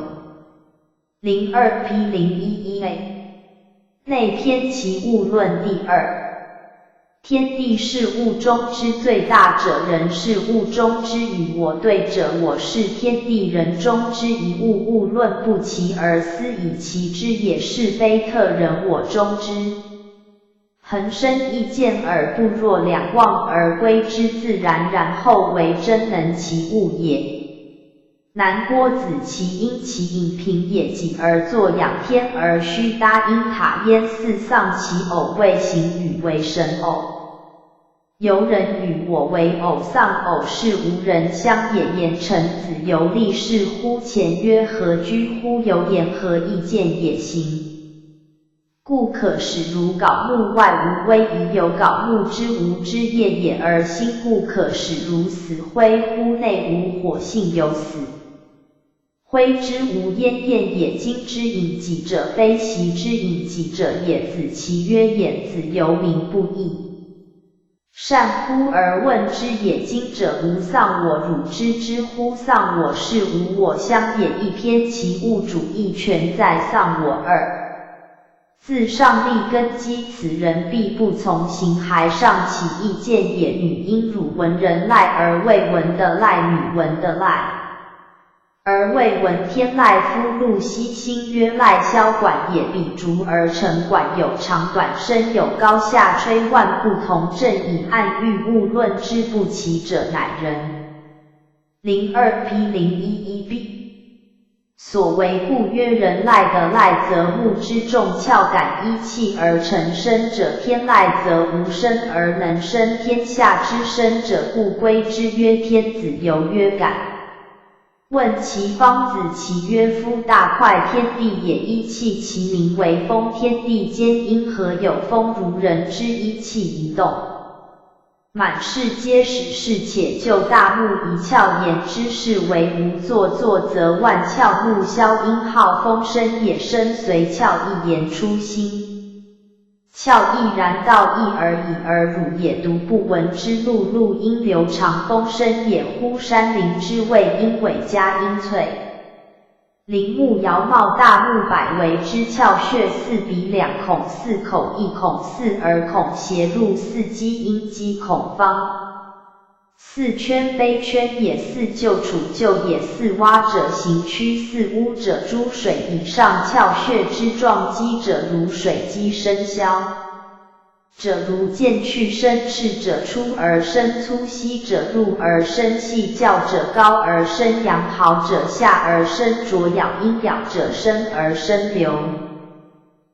零二P零一一A。内篇齐物论第二。天地是物中之最大者，人是物中之与我对者，我是天地人中之一物。物论不齐而思以齐之也，是非特人我中之 恒生亦见耳不若两望而归之自然，然后为真能其物也。南郭子其因其隐平也，几而作仰天而虚搭因塔焉，似丧其偶未形与为神偶。由人与我为偶丧偶，是无人相也。言臣子游历士乎前曰：何居乎？游言何意见也行。 故可使如槁木外无微，以有槁木之无枝叶也而兴，故可使如死灰乎内无火性有死灰之无烟焰也。今之隐几者非昔之隐几者也。子其曰：眼子由明不异 善乎而问之也。今者无丧我，汝知之乎？丧我是无我相也。一篇其物主亦全在丧我耳。自上立根基，此人必不从形，还上起意见也。女因汝闻人籁而未闻的籁，女闻的籁 而未闻天籁夫。陆溪心曰：籁箫管也，彼竹而成管，有长短，深有高下，吹万不同，正以暗喻物论之不齐者，乃人。零二P零一一B。所为故曰人籁的籁，则木之众窍感一气而成声者，天籁则无声而能生天下之声者，故归之曰天子，由曰感。 问其方子，其曰：夫大块天地也，一气其名为风。天地间因何有风？如人之一气移动，满室皆始是，且就大木以窍言之，是为无作。作则万窍木销，因号风生也，声随窍亦言出兴。 窍亦然，道亦而已，而汝也独不闻之。陆，陆因流长风生也，呼山林之谓因尾加阴翠。林木摇茂，大木百围之窍穴似鼻两孔，似口亦孔，似耳孔斜入，似积阴积孔方。 似圈非圈也，似臼处臼也，似蛙者行区，似污者诸水。以上窍穴之状积者，如水积深销者，如涧去深赤者，出而深粗，稀者，入而深细，较者，高而深扬，豪者，下而深浊，咬阴咬者，深而深流。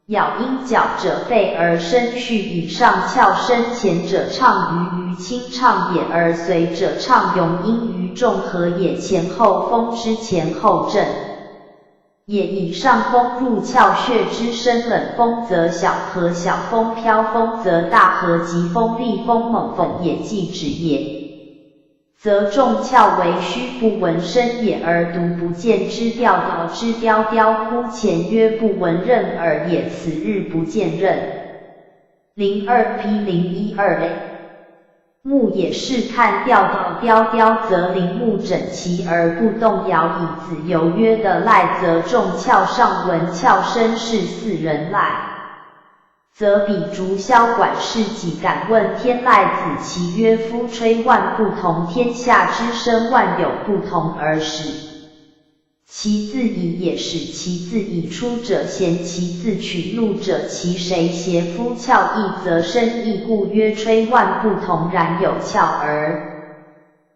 咬阴绞者，废而生续。以上窍深浅者，畅于鱼清畅也，而随者畅泳，因鱼众合也。前后风之前后正也。以上风入窍穴之深，冷风则小和小风飘，风则大和急风厉风猛猛也，即止也。 则众窍为虚，不闻声也，而独不见之。调调之调，调乎前曰：不闻任耳也，此日不见任。零二P零一二A。目也是看调调，调调则林木整齐而不动摇，以子由曰的籁，则众窍上闻窍声是似人籁。 则彼竹箫管是己。敢问天籁子，其曰：夫吹万不同，天下之声万有不同而始。其自已也，使其自已出者咸，其自取怒者其谁邪？夫窍易则生异故曰吹。万不同然有窍耳。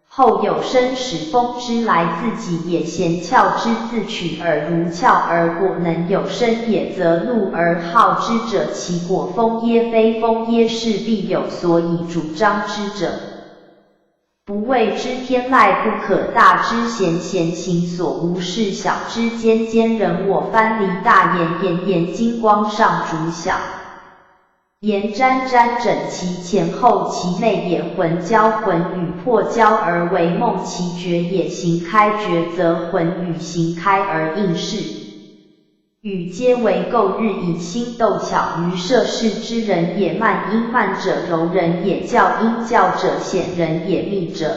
后有声使风之来，自己也；咸窍之自取耳，如窍耳。果能有声也，则怒而好之者其果风耶？非风耶？是必有所以主张之者。 不谓之天籁不可大之弦，弦形所无是小之间，兼人我藩篱大簷，簷簷金光上竹晓。簷沾沾枕其前，后其内也。魂交魂与魄交而为梦，其觉也。形开觉则魂与形开而应是。 语皆为构日以心斗巧于涉世之人也。慢音慢者柔人也，较音较者险人也，密者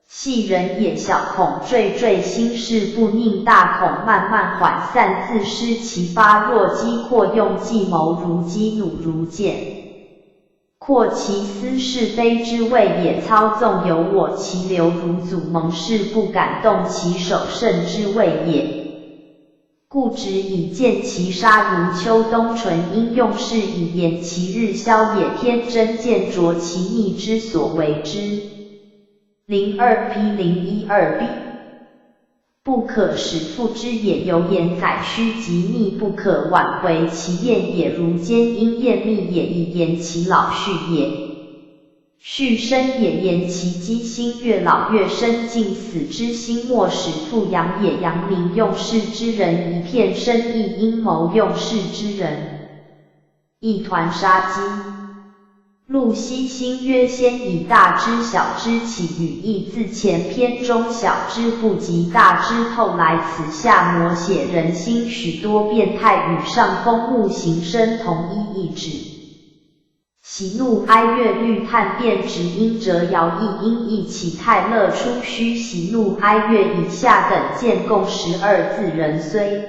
细人也。小孔惴惴心事不佞，大孔漫漫涣散自失其发。若机阔用计谋，如机弩如箭 阔其思是非之谓也。操纵有我，其流如祖蒙，是不敢动其手胜之谓也。故执以见其杀如秋冬纯阴，用是以言其日消也。天真见浊其逆之所为之。零二 P 零一二 B。 不可使复之也。犹言载虚即逆，不可挽回其雁也。如坚阴雁密也，以言其老序也。序深也，言其积星月老月深。静死之心，莫使复扬也。阳明用事之人，一片深意阴谋用事之人。 一团杀机。陆溪心曰：先以大知小知起，语意自前篇中小知不及大知透来，此下描写人心许多变态，与上风木形深同一意志。喜怒哀乐虑叹变执阴折摇，一阴一起泰勒出虚。喜怒哀乐以下等见共识二字人虽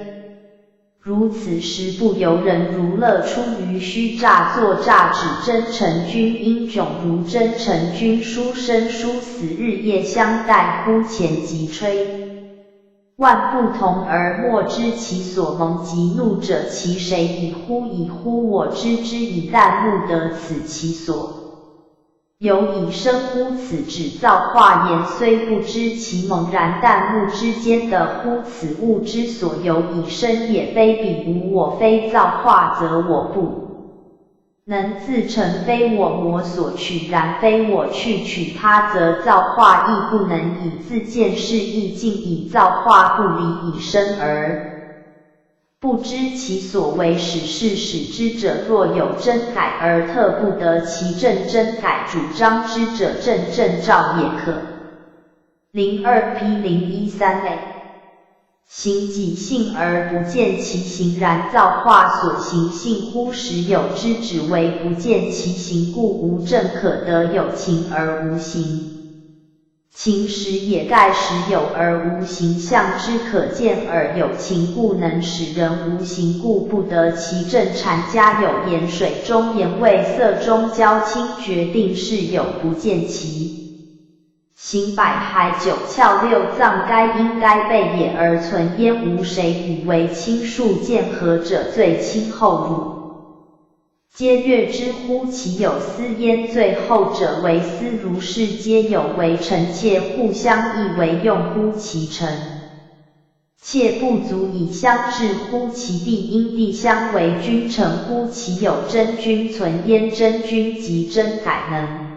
如此时不由人，如勒出于虚。诈作诈止真诚君，因窘如真诚君书生殊死，日夜相待，忽前即吹。万不同而莫知其所蒙，即怒者其谁矣？忽已乎我知之矣，但不得此其所 有矣。深乎此止造化言，虽不知其蒙然，但目之间得乎此物之所有矣。深也非彼无我，非造化则我不能自成，非我魔所取然，非我去取他，则造化亦不能已。自见是亦尽矣，造化不离已深耳。 不知其所为，始是始之者，若有真改而特不得其正，真改主张之者，正正照也可。零二 P 零一三 A。行己性而不见其形，然造化所行性乎？时有之，只为不见其形，故无正可得有情而无形。 情时也，盖时有而无形象之可见耳。有情不能使人无形，故不得其正。禅家有言：水中颜未色中焦，亲决定是有不见其形。百骸九窍六脏，该应该备也，而存焉。无谁与为亲疏，见合者最亲厚如 皆悦之乎其有司焉，最厚者为司，如是皆有为臣妾，互相亦为用乎其臣。妾不足以相置乎其地，因地相为君臣乎其有。真君存焉，真君即真改能。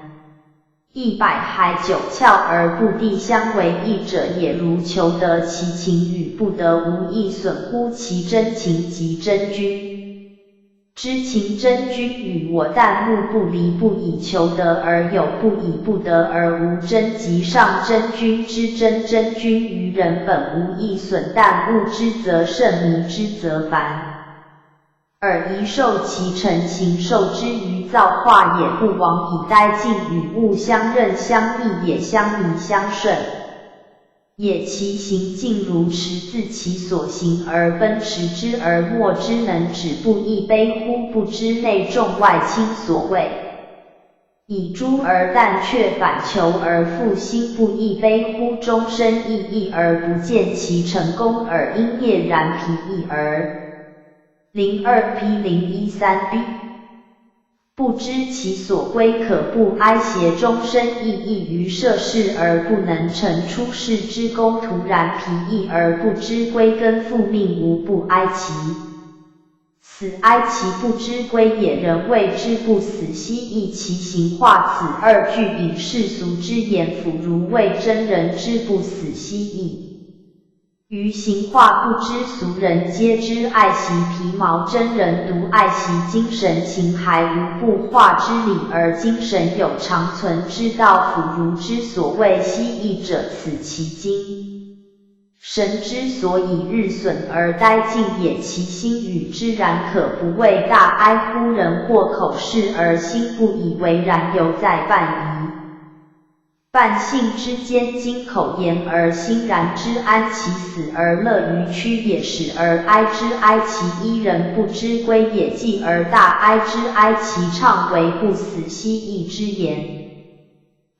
亦百骸九竅而不地相為一者也，如求得其情與不得，無異損乎其真情即真君。知情真君與我，旦暮不離，不以求得而有，不以不得而無。真即上真君，知真真君與人本無異損，旦悟之則甚，迷之則繁。 爾宜受其誠，行受之於造化也。不往以待盡與物相任，相逆也，相宜相順也。其行徑如馳，自其所行而奔馳之而沒之，能止步亦悲乎？不知內眾外親所謂以诸而但却，反求而复心不异，悲乎终身意义而不见其成功耳，因业然疲意耳。零二 P 零一三 B。 不知其所归，可不哀邪终身意义于涉世而不能成出世之功徒，然疲意而不知归根复命无不哀其死，哀其不知归也。人谓之不死兮，亦其形化。此二句引世俗之言，腐儒谓真人之不死兮，亦 于形化不知，俗人皆知爱惜皮毛，真人独爱惜精神，形骸无不化之理，而精神有长存之道。腐儒之所谓兮，亦者此其精神之所以日损而殆尽也，其心与之然，可不谓大哀乎？人或口是而心不以为然，犹在半疑 半信之间，今口言而心然之，安其死而乐于屈也，始而哀之，哀其一人不知归也，继而大哀之，哀其怅为不死兮，亦之言。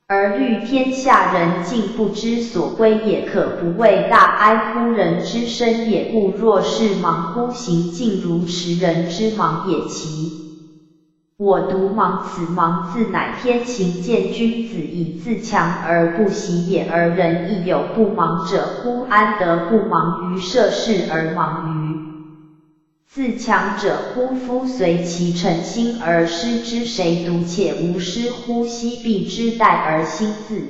而虑天下人尽不知所归也，可不谓大哀乎？人之生也，故若是盲乎行径如迟，人之盲也，其 我独盲，此盲自乃天行健。君子以自强而不息也，而人亦有不盲者乎？安得不盲于涉世而盲于自强者乎？夫随其诚心而失之，谁独且无失乎？昔必之待而心自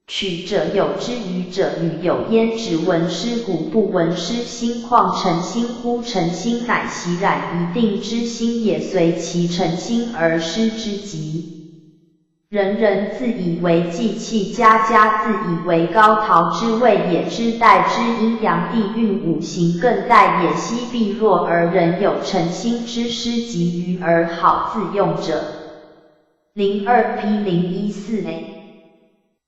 取者有之，愚者与有焉，只闻失古不闻失新，况诚心乎？诚心乃习染于定之心也，随其诚心而失之极。人人自以为济气，家家自以为高陶之谓也，之待之阴阳地运五行更待也，昔必弱而人有诚心之失及于而好自用者。零二 P 零一四 A。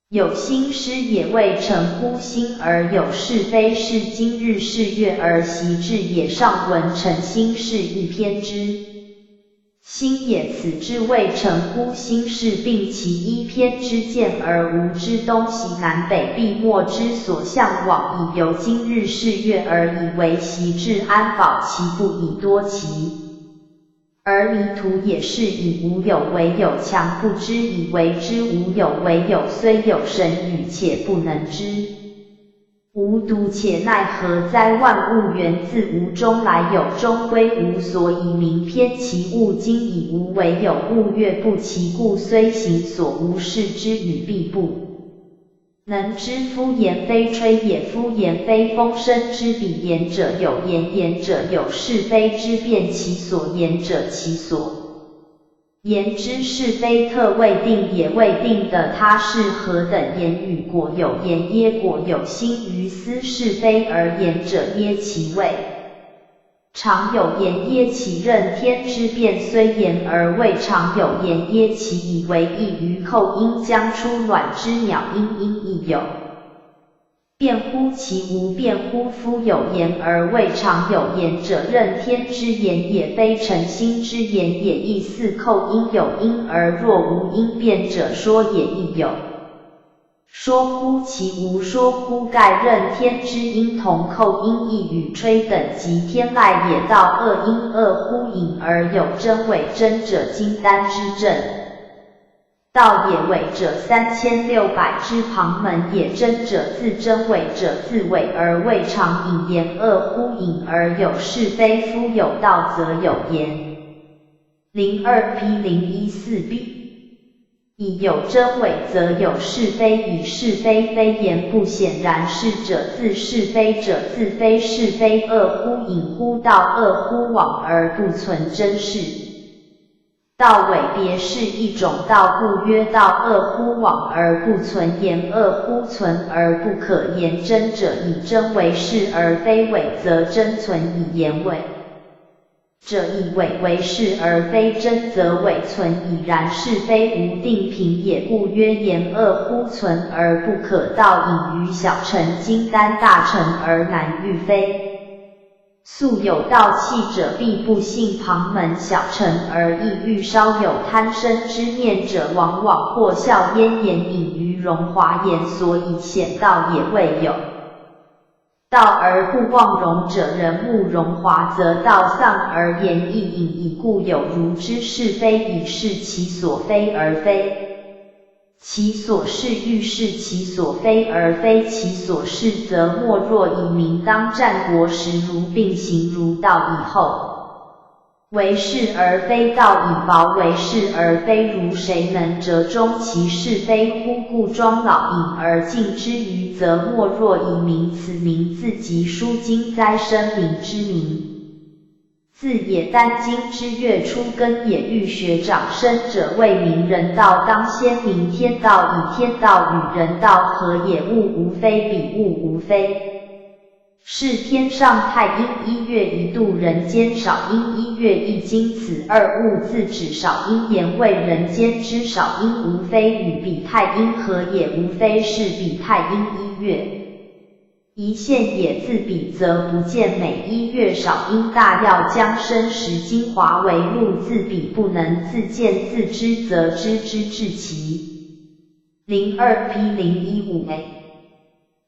有心失也未成乎？心而有是非是今日是月而习志也，上文诚心是一篇之心也，此之谓成乎？心是并其一篇之见而无知东西南北壁末之所向往矣，由今日是月而以为习志安保，其不以多其 而迷途也。是以无有为有强不知以为知，无有为有虽有神语且不能知。无独且奈何哉？万物源自无中来，有终归无，所以名篇。其物今已无为有物，月不其故，虽行所无是之语必不 能知。夫言非吹也，夫言非风声之彼言者有言，言者有是非之辨，其所言者其所言之是非特未定也，未定的他是何等言语？果有言耶？果有心于思是非而言者耶？其未 尝有言耶？其任天之变虽言而未尝有言耶？其以为异于叩音将出卵之鸟，音音亦有变乎？其无变乎？夫有言而未尝有言者，任天之言也，非诚心之言也，亦似叩音有音而若无音变者，说也亦有 说乎？其无说乎？盖任天之音同叩音亦与吹等及天籁也，道二音二乎？隐而有真伪，真者金丹之正道也，伪者三千六百之旁门也，真者自真，伪者自伪而未尝。隐言二乎？隐而有是非，夫有道则有言。零二 P 零一四 B。 以有真伪则有是非，以是非非言不显然是者，自是非者自非是非二乎？隐乎？道二乎？妄而不存真是道伪别是一种道，故曰道二乎？妄而不存言二乎？存而不可言真者，以真为是而非伪，则真存以言伪 者，以伪为是而非真，则伪存以然是非无定品也。故曰言二乎？存而不可道，隐于小乘金丹，大乘而难御非。素有道气者必不信旁门小陈而意，遇稍有贪生之念者，往往或笑嫣言，隐于荣华言，所以显道也未有。道而不忘荣者，人慕荣华则道丧而言亦隐矣。故有如之是非已是其所非而非 其所是欲是其所非而非其所是，则莫若以明当战国时儒并行儒道以后，为是而非道以薄为是而非儒，谁能折中其是非乎？故庄老隐而进之余，则莫若以明辞明字及书经哉，申明之明 字也，丹经之乐，初耕也，欲学长生者为明人道，当先明天道，以天道与人道合也。物无非彼物无非，是天上太阴一月一度，人间少阴一月一经，此二物自指少阴言，谓人间之少阴无非与彼太阴合也，无非是彼太阴一月 一现也。自彼则不见美，一月少阴大要将生时精华为露，自彼不能自见自知，则知之至其零二 P零一五 A。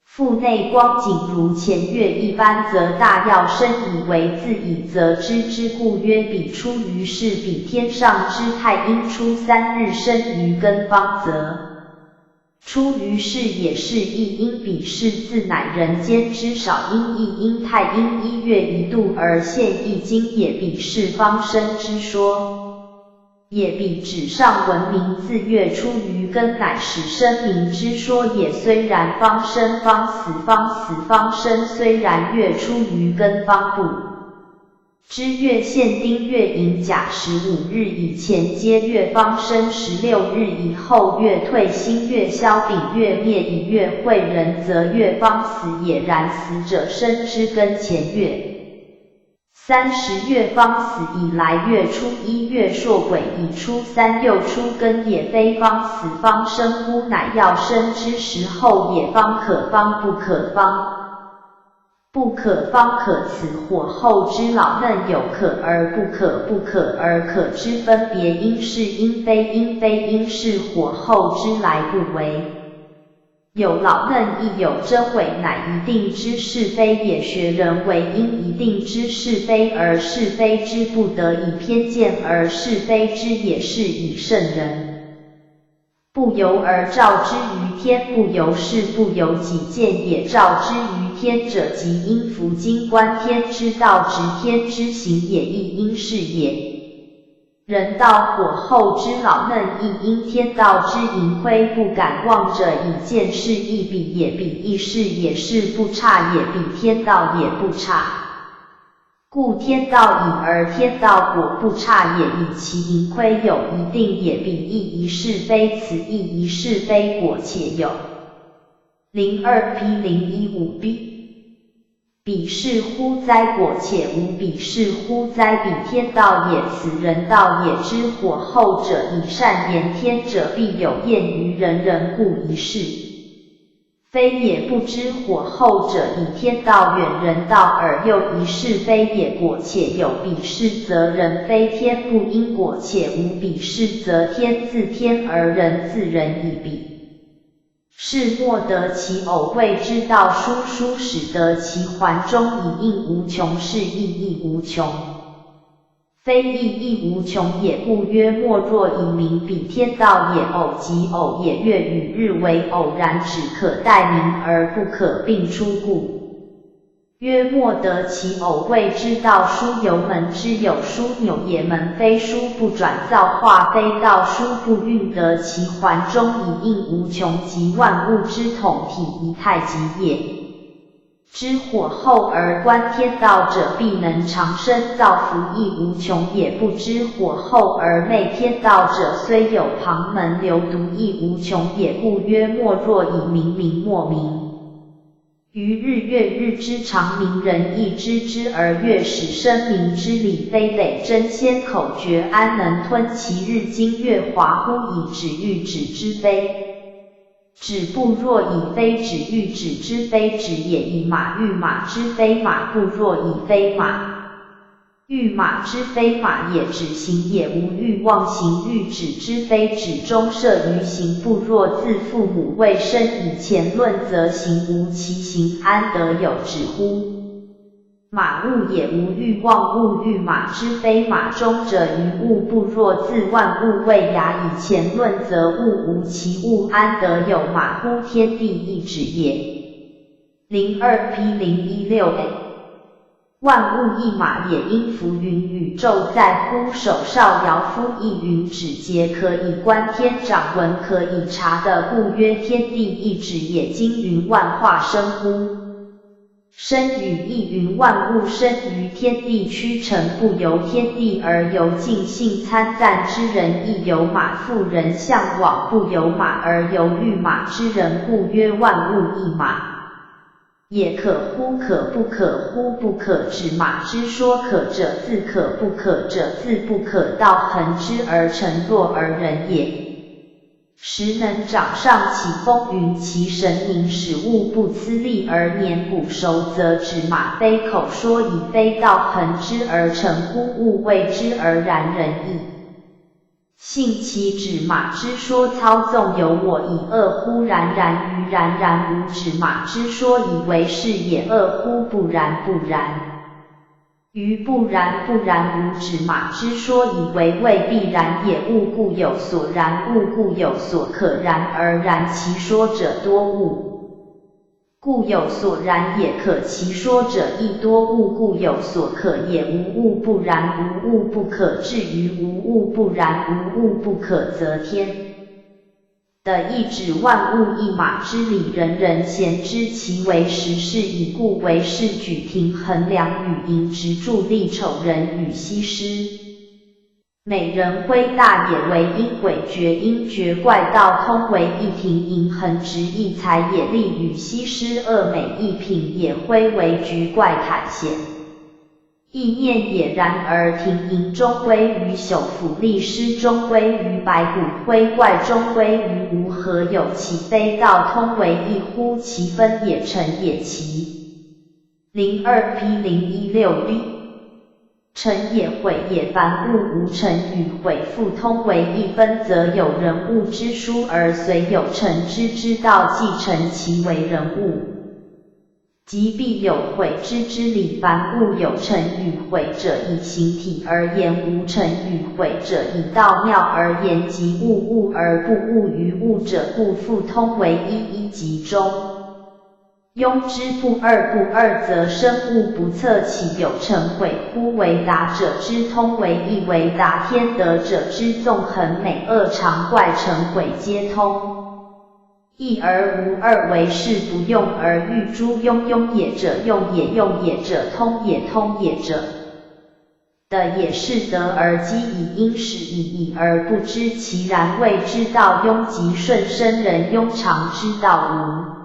腹内光景如前月一般，则大要生以为自已，则知之。故曰彼初于是，彼天上之太阴初三日生于根方，则 初于是也是一阴，彼是自乃人间之少阴一阴，太阴一月一度而现一经也，彼是方生之说也。彼指上闻名自月初于根，乃始生明之说也。虽然方生方死，方死方生，虽然月初于根方不 知月现丁月寅甲十五日以前皆月方生，十六日以后月退，新月消丙月灭，乙月会人，则月方死也。然死者生之根前月，三十月方死以来，月初一月朔癸以初三又初更也，非方死方生乎？乃要生之时候也，方可方不可方 不可方可，此火候之老嫩有可而不可，不可而可之分别，应是应非应非应是火候之来不为。有老嫩亦有真伪，乃一定之是非也。学人为因一定之是非而是非之，不得以偏见而是非之也。是以圣人 不由而照之于天，不由是不由己见也。照之于天者，即因夫今观天之道，执天之行也，亦因是也。人道火候之老嫩，亦因天道之盈亏，不敢妄者以见是亦彼也，彼亦是也，是不差也，彼天道也不差。 故天道已而天道果不差也，以其盈亏有一定也。彼亦一是非，此亦一是非，果且有。零二 P零一五 B。彼是乎哉，果且无，彼是乎哉，彼天道也，此人道也。知火候者，以善言天者，必有厌于人，人故一是 非也。不知火候者，以天道远，人道耳，又一是非也。果且有，彼是则人非天不因，果且无，彼是则天自天而人自人矣。彼是莫得其偶，谓之道殊。殊始得其环，终以应无穷，是亦亦无穷。 非亦亦无穷也。故曰：莫若以明彼天道也。偶即偶也，月与日为偶然，只可代名而不可并诸，故曰：莫得其偶，谓之道殊。由门之有枢纽也，门非舒不转，造化非道殊不运得其环，终以应无穷，即万物之统体，以太极也。 知火候而观天道者，必能长生造福，亦无穷也。不知火候而昧天道者，虽有旁门流毒，亦无穷也。故曰：莫若以明明莫明。于日月日之长明，人亦知之，而月始生明之理，非累真仙口诀，安能吞其日精月华乎？以止喻止之非。止不若已非止，欲止之非止也，已马，欲马之非马，不若已非马。欲马之非马也，止行也，无欲望行。欲止之非止，终摄于行，不若自父母未生以前论则行无其形，安得有止乎？ 马物也，无欲望物。欲马之非马，终者于物，不若自万物未芽以前论则物无其物，安得有马乎？天地亦止也。零二P零一六A。万物亦马也，因夫云：宇宙在乎手，少遥夫亦云：指节可以观天，掌纹可以察得，故曰天地亦止也。经云：万化生乎？ 生于亦云：万物生于天地，屈臣不由天地而由尽兴参赞之人亦有马，妇人向往不由马而由御马之人，故曰万物亦马也。可乎？可不可乎？不可指马之说可者，自可不可者，自不可道恒之而成若尔人也。 时能掌上其风云，其神明使物不思力而年古熟则止马，非口说已非道恒之而成乎？物未知而然人矣。信其指马之说操纵由我矣，恶乎？然然于然然无指马之说已为是也，恶乎？不然不然 于不然不然无指马之说已为未必然也。物固有所然，物固有所可然而然，其说者多物固有所然也可，其说者亦多物固有所可也。无物不然，无物不可，至于无物不然，无物不可则天 的亦指万物亦马之理，人人咸知其为实是已，故为是举庭衡量与盈直柱立丑人与西施。美人归大也为因鬼绝因绝怪道通为一庭盈衡直亦才也立与西施恶美一品也，徽为局怪坦显 亦念也。然而庭盈终归于朽腐，立施终归于白骨，徽怪终归于无何有，岂非道通为一乎？其分也，成也其。零二P零一六B。成也毁也，凡物无成与毁复通为一分，则有人物之殊而随有成之之道，即成其为人物。 即必有毁之之理。凡物有成与毁者，以形体而言，无成与毁者，以道妙而言，即物物而不物于物者，故复通为一，一即终。庸之不二，不二则生物不测，岂有成毁乎？为达者之通为一，为达天德者之纵横美恶常怪成毁皆通。 一而无二，为是不用而喻诸庸，庸也者用也，用也者通也，通也者的也是得而机已，因始已矣而不知其然，谓之道庸。即顺生人庸，常之道无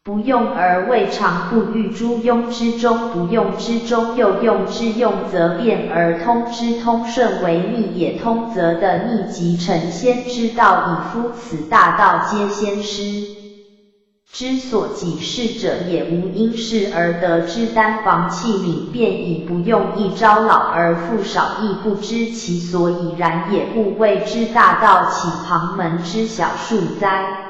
不用而未尝不喻诸庸之中不用之中，又用之用则变而通之，通顺为逆也，通则的逆即成仙之道矣。夫此大道皆先师 之所己示者也，无因示而得之，单防器皿便已，不用一朝劳而复少亦不知其所以然也，故谓之大道岂旁门之小术哉？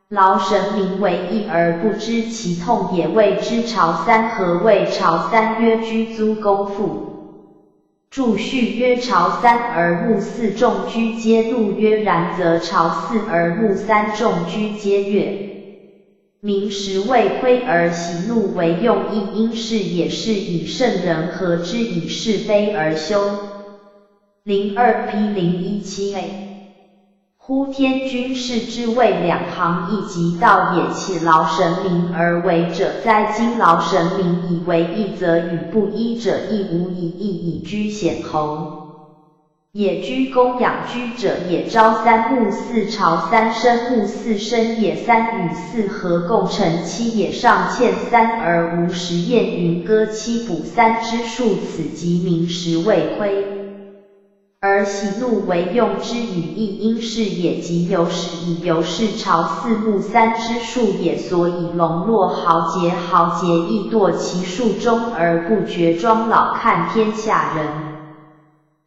劳神明为一而不知其痛也，谓之朝三。何谓朝三？曰居租功复。 注释：曰朝三而目四众居皆怒曰然，则朝四而目三众居皆悦。民食未亏而喜怒为用，亦因是也是以圣人和之以是非而修。零二P零一七A。 乎天君视之谓两旁亦即道也，岂劳神明而为者哉？今劳神明以为一则语，不一者亦无以，亦以居显侯。也居功养居者也，朝三暮四朝三申暮四申也，三与四合共成七也，尚欠三而无十，晏云歌七补三之数，此即民食未亏。而喜怒为用之语意，因是也，即由是矣，由是朝四木三之数也，所以笼络豪杰，豪杰亦堕其数中而不绝，庄老看天下人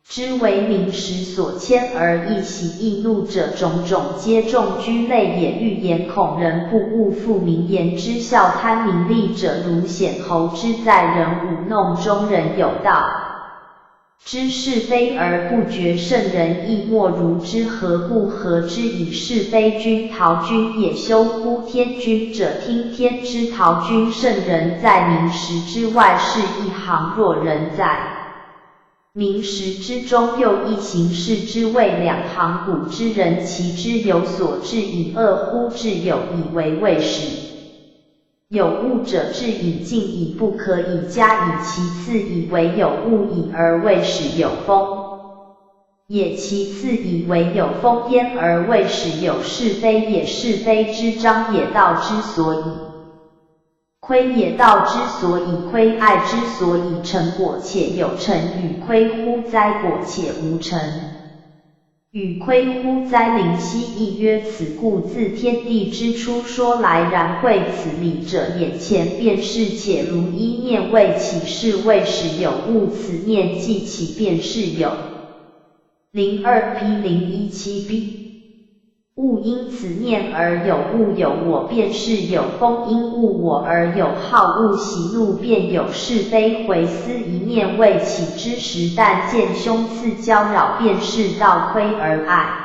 之为名实所牵，而易喜易怒者，种种皆众居类也。喻言恐人不悟，复名言之效，贪名利者如筅猴之，在人舞弄中人有道 知是非而不决，圣人亦莫如之。何故？合之以是非君陶君也，修乎天君者聽天之陶君。圣人在名实之外是一行，若人在名实之中又一行，是之谓两行。古之人其知有所至矣，恶乎至有矣，为未始 有物者至矣，尽矣，不可以加矣。其次以为有物矣，而未始有风也。其次以为有风焉，而未始有是非也。是非之章也，道之所以亏也，道之所以亏，爱之所以成，果且有成与亏乎哉？果且无成 与亏乎哉？灵犀一曰：此故自天地之初，说来然会此理者，眼前便是，且如一念未起，是未始有物，此念既起，便是有。零二 P 零一七 B。物因此念而有物，有我便是有，风因物我而有号，物喜怒便有是非。回思一念未起之时，但见凶次交扰，便是道亏而爱。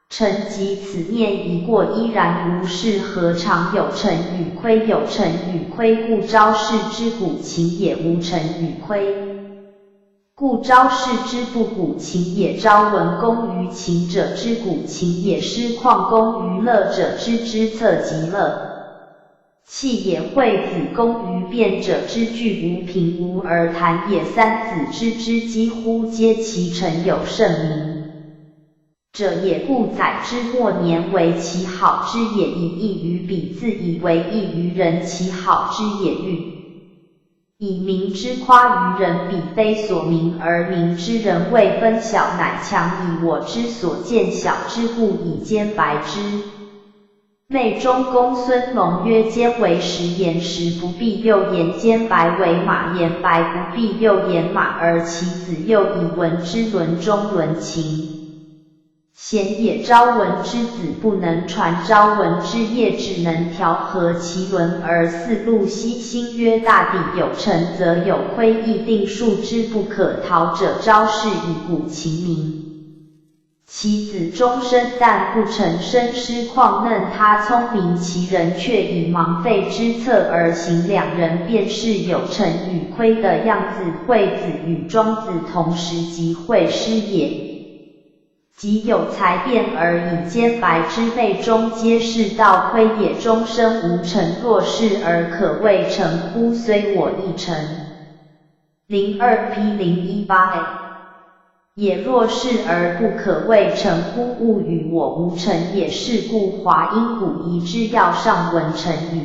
成即此念已过，依然无事，何尝有成与亏？有成与亏，故昭示之古琴也，无成与亏，故昭示之不古琴也。昭文工于琴者之古琴也，师旷工于乐者之知策即乐。 器也。惠子工于辩者之句无凭无而谈也。三子之知几乎皆其成有盛名者也。故宰之末年为其好之也，以异于彼，自以为异于人，其好之也。喻以明之夸于人，彼非所明而明之。人未分晓，乃强以我之所见晓之，故以兼白之。 内中公孙弘曰：兼为实言，实不必诱言；兼白为马言，白不必诱言马。而其子又以闻之，伦中伦琴。贤也。昭文之子不能传昭文之业，只能调和其伦。而四陆西兴曰：大抵有成则有亏，亦定数之不可逃者，昭示以古琴名。 其子终身但不成，身师旷嫩，他聪明，其人却以盲废之策而行。两人便是有成与亏的样子。惠子与庄子同时即惠施也。即有才辩而以兼白之，内中皆是道亏也。终身无成，若是而可谓成乎？虽我亦成。 零二 P 零一八 A。也若是而不可谓成乎？物与我无成也。是故华阴古仪之要上文成与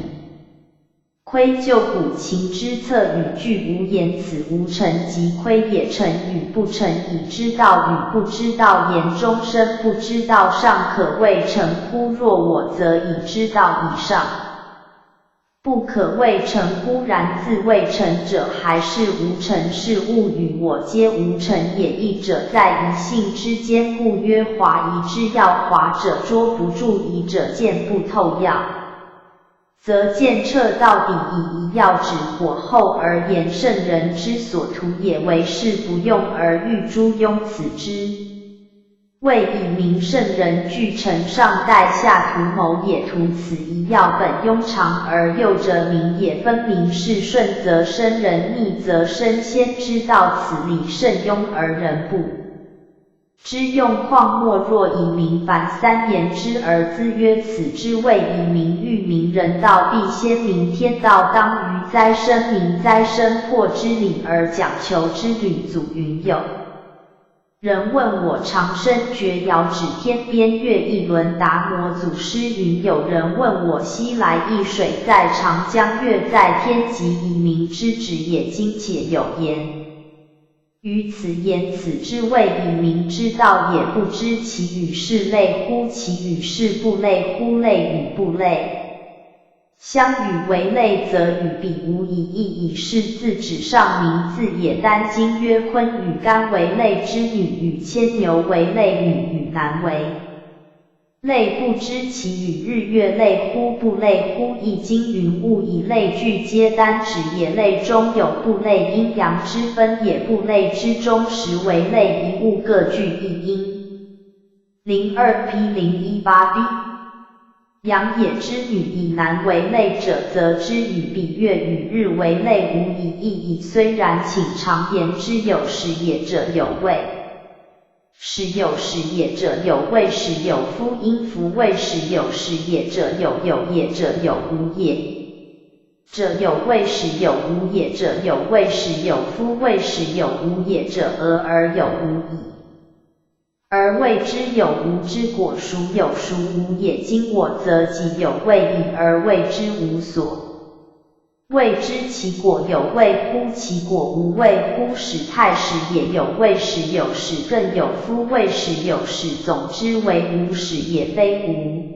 亏，旧古琴之策与句无言，此无成即亏也。成与不成，以知道与不知道言，终身不知道尚可谓成乎？若我则以知道以上 不可谓成乎？然自谓成者，还是无成？是物与我皆无成也。译者在于性之间，故曰华仪之要。华者捉不住，仪者见不透要，则见彻到底矣。仪要指火候而言，圣人之所图也，为是不用而喻诸庸此之 谓以明圣人俱成。上代夏图谋也，图此仪要本庸常而又哲明也。分明是圣则圣人，逆则圣仙之道，此理圣庸而人不知用。况莫若以明凡三言之而资曰此之谓以明喻明人道，必先明天道，当于哉申明哉申破之理而讲求之旅祖云有 人问我长生诀，遥指天边月，一轮达摩祖师云：有人问我西来一水在长江，月在天极，以明之指也。今且有言于此言此之谓以明之道也，不知其与是类乎，其与是不类乎，类与不类。相与为类则与彼无异义矣，是字子上名字也。丹经曰：鲲与肝为类之女，与牵牛为类女，与男为 类，不知其与日月类乎，不类乎。易经云：物以类聚，皆丹指也。类中有不类阴阳之分也，不类之中实为类，一物各具一阴。零二P零一八B。阳也之女以男为类者，则之与彼月与日为类无异义矣。虽然，请常言之有始也者有未 始有始也者有未始有夫阴，夫未始有始也者有有也者有无也者有未始有无也者有未始有夫未始有无也者俄而有无矣。而谓之有无之果，孰有孰无也。今我则己有未已而谓之无所 谓之其果有未乎，其果无未乎？始泰始也有未始有始更有夫未始有始，总之为无始也非无。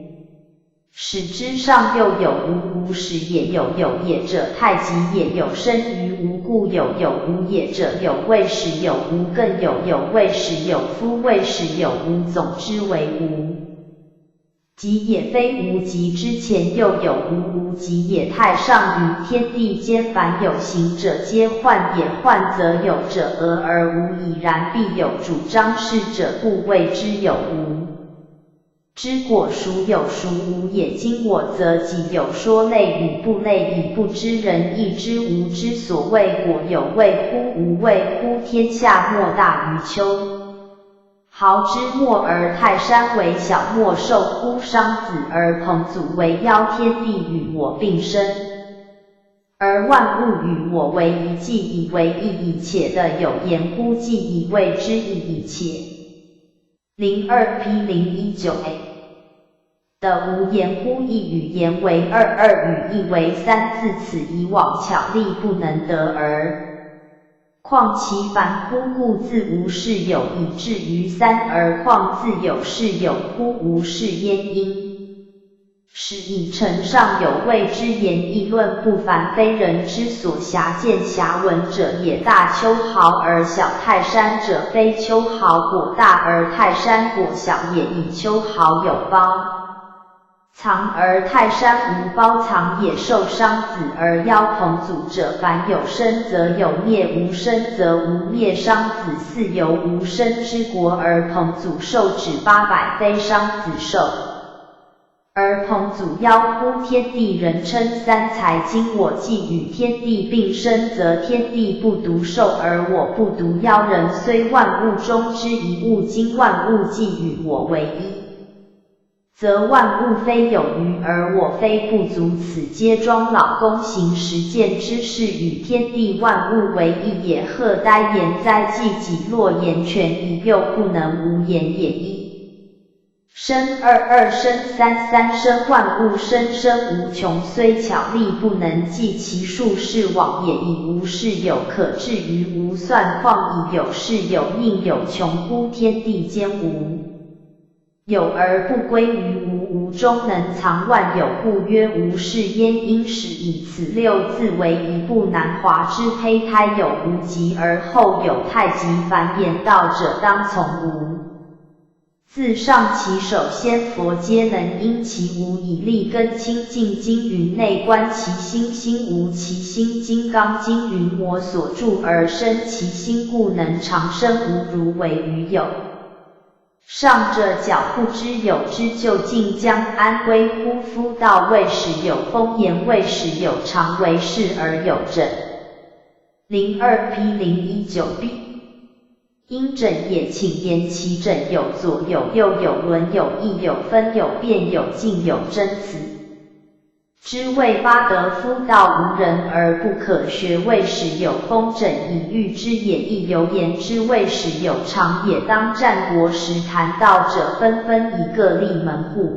始之上又有无，无始也有有也者，太极也有生于无故有有无也者有未始有无更有有未始有夫未始有无，总之为无 极也非无极，之前又有无，无极也。太上于天地间，凡有形者皆幻也，幻则有者俄而无矣，然必有主张是者，故谓之有无之果，孰有孰无也。今我则己有说类与不类矣，不知人亦知无之所谓果有未乎，无未乎？天下莫大于丘 毫之末而泰山为小，莫寿乎商子而彭祖为妖，天地与我并生，而万物与我为一，既以为一，以且得有言乎？既以为之一，以且 零二P零一九A 得无言乎？一与言为二，二与一为三，自此以往巧力不能得耳。况其繁乎？故自无是有以至于三，而况自有是有乎？无是焉因。始以诚上有谓之言义论不凡，非人之所硖见。硖闻者也，大丘毫而小泰山者，非丘毫果大而泰山果小也，以丘毫有包 藏而泰山无包藏也，寿商子而妖彭祖者，凡有生则有灭，无生则无灭。商子似有无生之国，而彭祖寿止八百，非商子寿而彭祖夭乎？天地人称三才，今我既与天地并生，则天地不独寿而我不独夭。人虽万物中之一物，今万物既与我为一， 则万物非有余而我非不足，此皆庄老公行实践之事，与天地万物为一也。赫哉言哉，既己若言泉矣，又不能无言也。一生二，二生三，三生万物，生生无穷，虽巧力不能计，其数是枉也。以无是有，可至于无算，况以有是有，宁有穷乎？天地间无 有而不归于无，无终能藏万有，故曰无是焉因。始以此六字为一，不难华之胚胎有无极而后有太极，凡言道者当从无。自上其首先佛皆能因其无以立根。清净经云：内观其心，心无其心。金刚经云：我所住而生其心，故能常生无如为于有。 上者皎不知有之究竟将安归乎？夫道未始有风言，未始有常为始而有整。零二P零一九B。因整也，请言其整有左有右有轮有亦有分有变有尽有真词。 之谓八德夫道无人而不可学，未始有风整以喻之也。亦犹言之，未始有常也。当战国时谈道者纷纷以各立门户。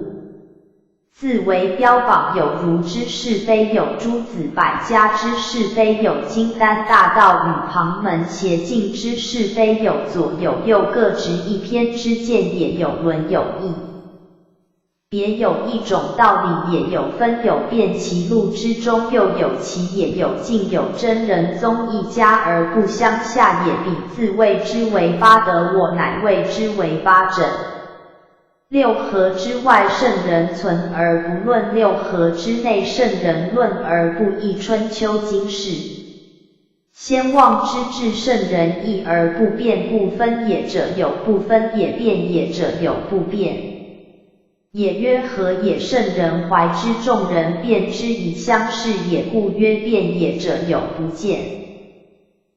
自为标榜有如之是非有诸子百家之是非有金丹大道与旁门邪径之是非有左有右各执一篇之见也有轮有异。别有一种道理也有分有辨其路之中又有奇也有径有真人宗一家而不相下也彼自谓之为八德我乃谓之为八者。 六合之外圣人存而不论六合之内圣人论而不议春秋经世。先望之至圣人异而不变不分也者有不分也变也者有不变。也曰合也圣人怀之众人辨之以相似也故曰辨也者有不见。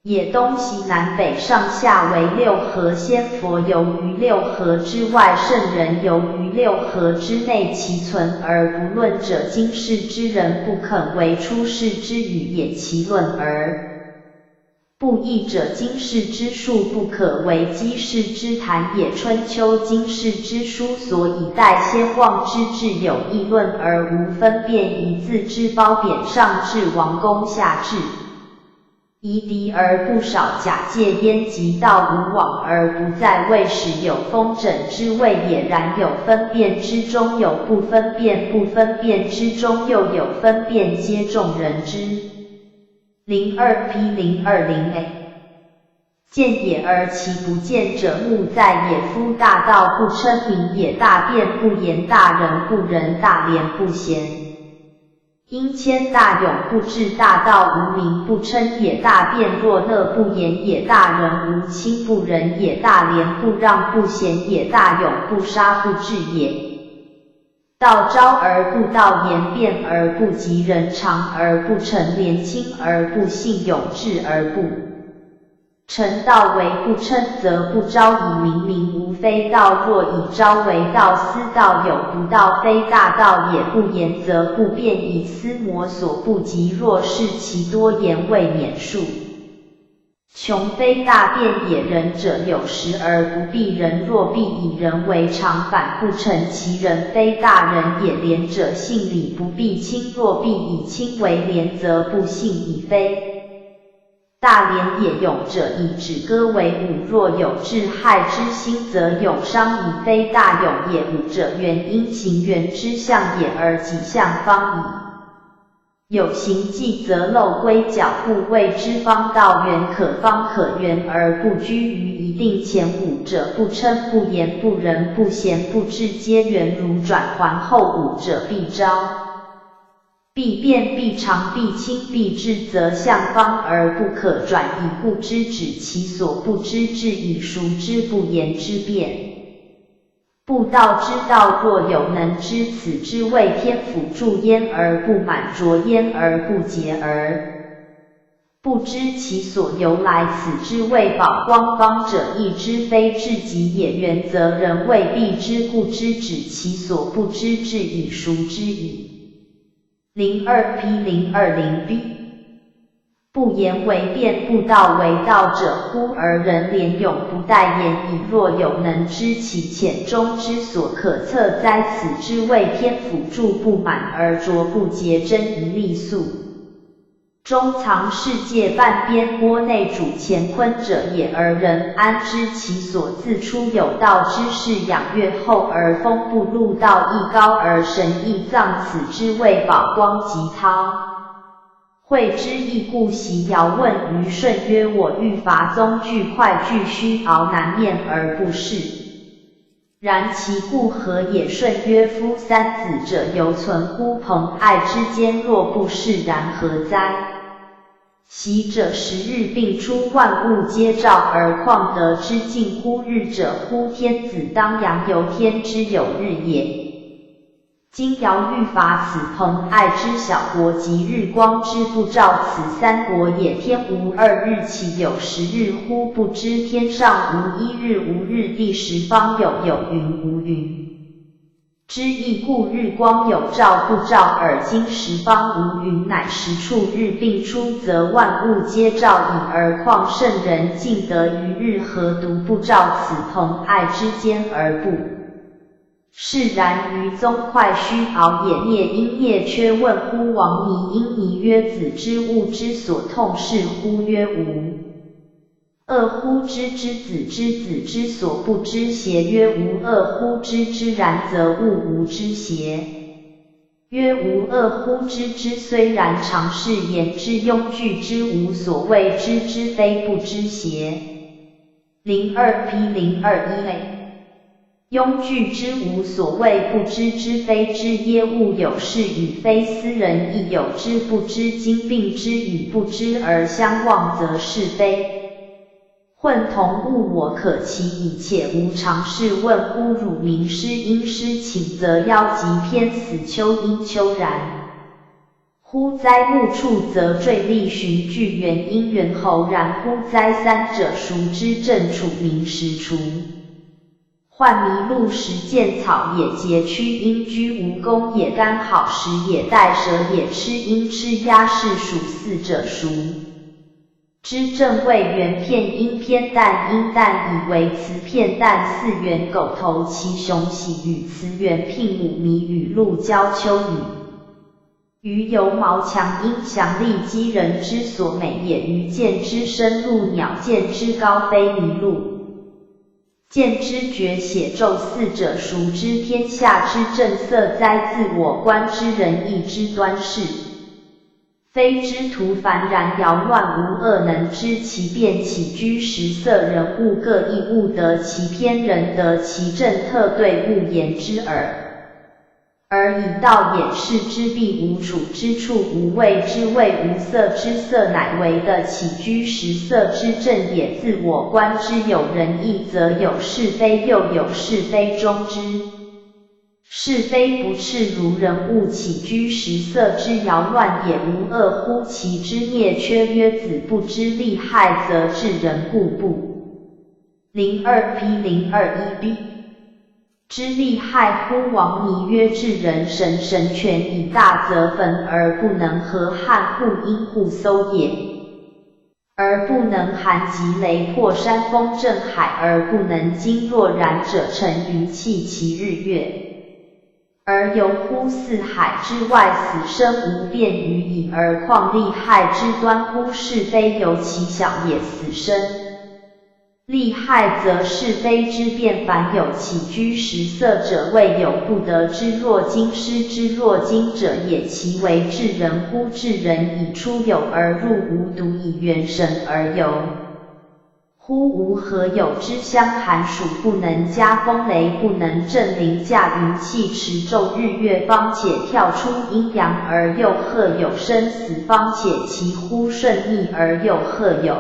也东西南北上下为六合仙佛游于六合之外圣人游于六合之内其存而不论者今世之人不肯为出世之语也其论而不议者今世之数不可为今世之谈也春秋今世之书所以待先望之至有议论而无分辨于字之褒贬上至王公下至 以敌而不少假借焉及道无往而不在谓始有风枕之谓也然有分辨之中有不分辨不分辨之中又有分辨皆众人之。零二 P 零二零 A 见也而其不见者目在也夫大道不称名也大辩不言大人不仁大廉不贤 因谦大勇不至大道无名不称也大辩若乐不言也大人无亲不仁也大廉不让不贤也大勇不杀不至也。道昭而不道言辩而不及人长而不成廉轻而不信勇智而不 臣道为不称则不昭以明明无非道若以昭为道思道有不道非大道也不言则不辩以思魔所不及若是其多言未免数。穷非大辩也仁者有时而不必仁若必以仁为常反不成其仁非大仁也廉者信礼不必轻若必以轻为廉则不信以非 大廉也勇者以止戈为武若有致害之心则勇伤矣非大勇也武者原因行圆之象也而己象方矣。有形迹则漏归角故谓之方道圆可方可圆而不拘于一定前武者不称不言不仁不贤不智皆圆如转环后武者必昭。 必辩必常必轻必智则象方而不可转矣故知止其所不知至矣孰知不言之辩。不道之道若有能知此之谓天辅助焉而不满浊焉而不洁而。不知其所由来此之谓宝光方者亦知非至极也圆则人谓必知故知止其所不知至矣孰知矣。 零二 P 零二零 B。不言为辩不道为道者乎而人廉勇不待言矣若有能知其浅中之所可测哉此之谓天辅助不满而浊不洁真以利粟。中藏世界半边郭内主乾坤者也而人安知其所自出有道之士仰月后而风不露道亦高而神亦藏此之谓宝光极涛。 会之亦故习遥问于舜曰我欲伐宗俱快俱须熬难面而不仕。然其故何也舜曰夫三子者犹存乎朋爱之间若不仕然何哉。习者时日并出万物皆照而况得之近乎日者乎天子当阳由天之有日也。 今遥欲伐此朋爱之小国及日光之不照此三国也天无二日岂有十日乎不知天上无一日无日地十方有有云无云之意故日光有照不照而今十方无云乃十处日并出则万物皆照矣而况圣人尽得于日何独不照此朋爱之间而不释然于宗会须敖也灭因灭缺问乎王尼因尼曰子之物之所痛是乎曰无。恶乎知之子之子之所不知邪曰无恶乎知之然则物无之邪曰无恶乎知之虽然常是言之庸具之无所谓知之非不知邪。零二 P 零二一 A。 庸具之无所谓不知之非知耶物有是与非斯人亦有知不知今并之与不知而相忘则是非。混同物我可其已且无常是问乎汝名师因师请则妖及偏死丘因丘然。乎哉木处则坠立寻具原因云侯然乎哉三者孰之正处名实除。 患迷路时见草也节屈因居无功也干好时也带蛇也吃因吃鸭是属四者孰之正谓原片因偏淡因淡以为词片淡似圆狗头其雄喜与词圆聘母迷与路交秋雨。 鱼油毛强因强力击人之所美也鱼见之深入鸟见之高飞迷路。见之绝写咒四者孰知天下之正色哉自我观之仁义之端是非之徒凡然摇乱无恶能知其变起居时色人物各异物得其偏人得其正特对物言之耳。 而以道也是之必无处之处无谓之谓无色之色乃为的起居时色之正也自我观之有仁义则有是非又有是非中之是非不赤如人物起居时色之摇乱也无恶乎其之灭缺曰子不知利害则至人故不。零二 P 零二一 B。 之利害乎王尼曰至人神神权以大则焚而不能河汉户阴户搜也。而不能寒极雷破山风震海而不能惊若然者乘云气其日月。而游乎四海之外死生无便于已而况利害之端乎是非由其小也死生。 利害则是非之变凡有起居时色者未有不得之若今失之若今者也其为至人乎至人以出有而入无独以元神而游。乎无何有之乡寒暑不能加风雷不能震灵驾云气持咒日月方且跳出阴阳而又何有生死方且其乎顺逆而又何有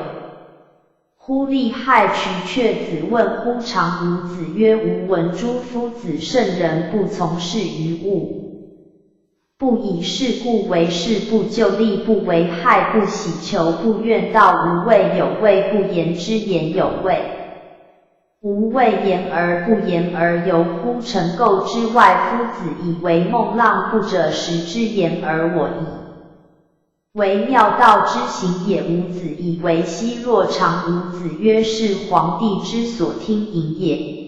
乎利害取却子问乎常无子曰无闻诸夫子圣人不从事于物。不以是故为是不救利不为害不喜求不怨道无谓有谓不言之言有谓。无谓言而不言而由乎尘垢之外夫子以为梦浪不者时之言而我矣。 为妙道之行也无子以为希若常无子曰是皇帝之所听盈也。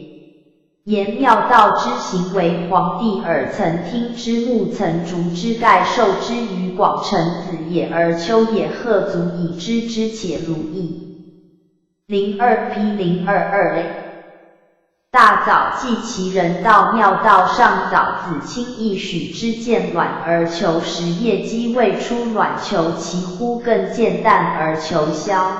言妙道之行为皇帝耳曾听之目曾逐之盖受之于广成子也而丘也何足以知之且如矣。零二 P 零二二 A。 大早即其人道庙道上早子清亦许之见卵而求时夜饥未出卵求其乎更见蛋而求消。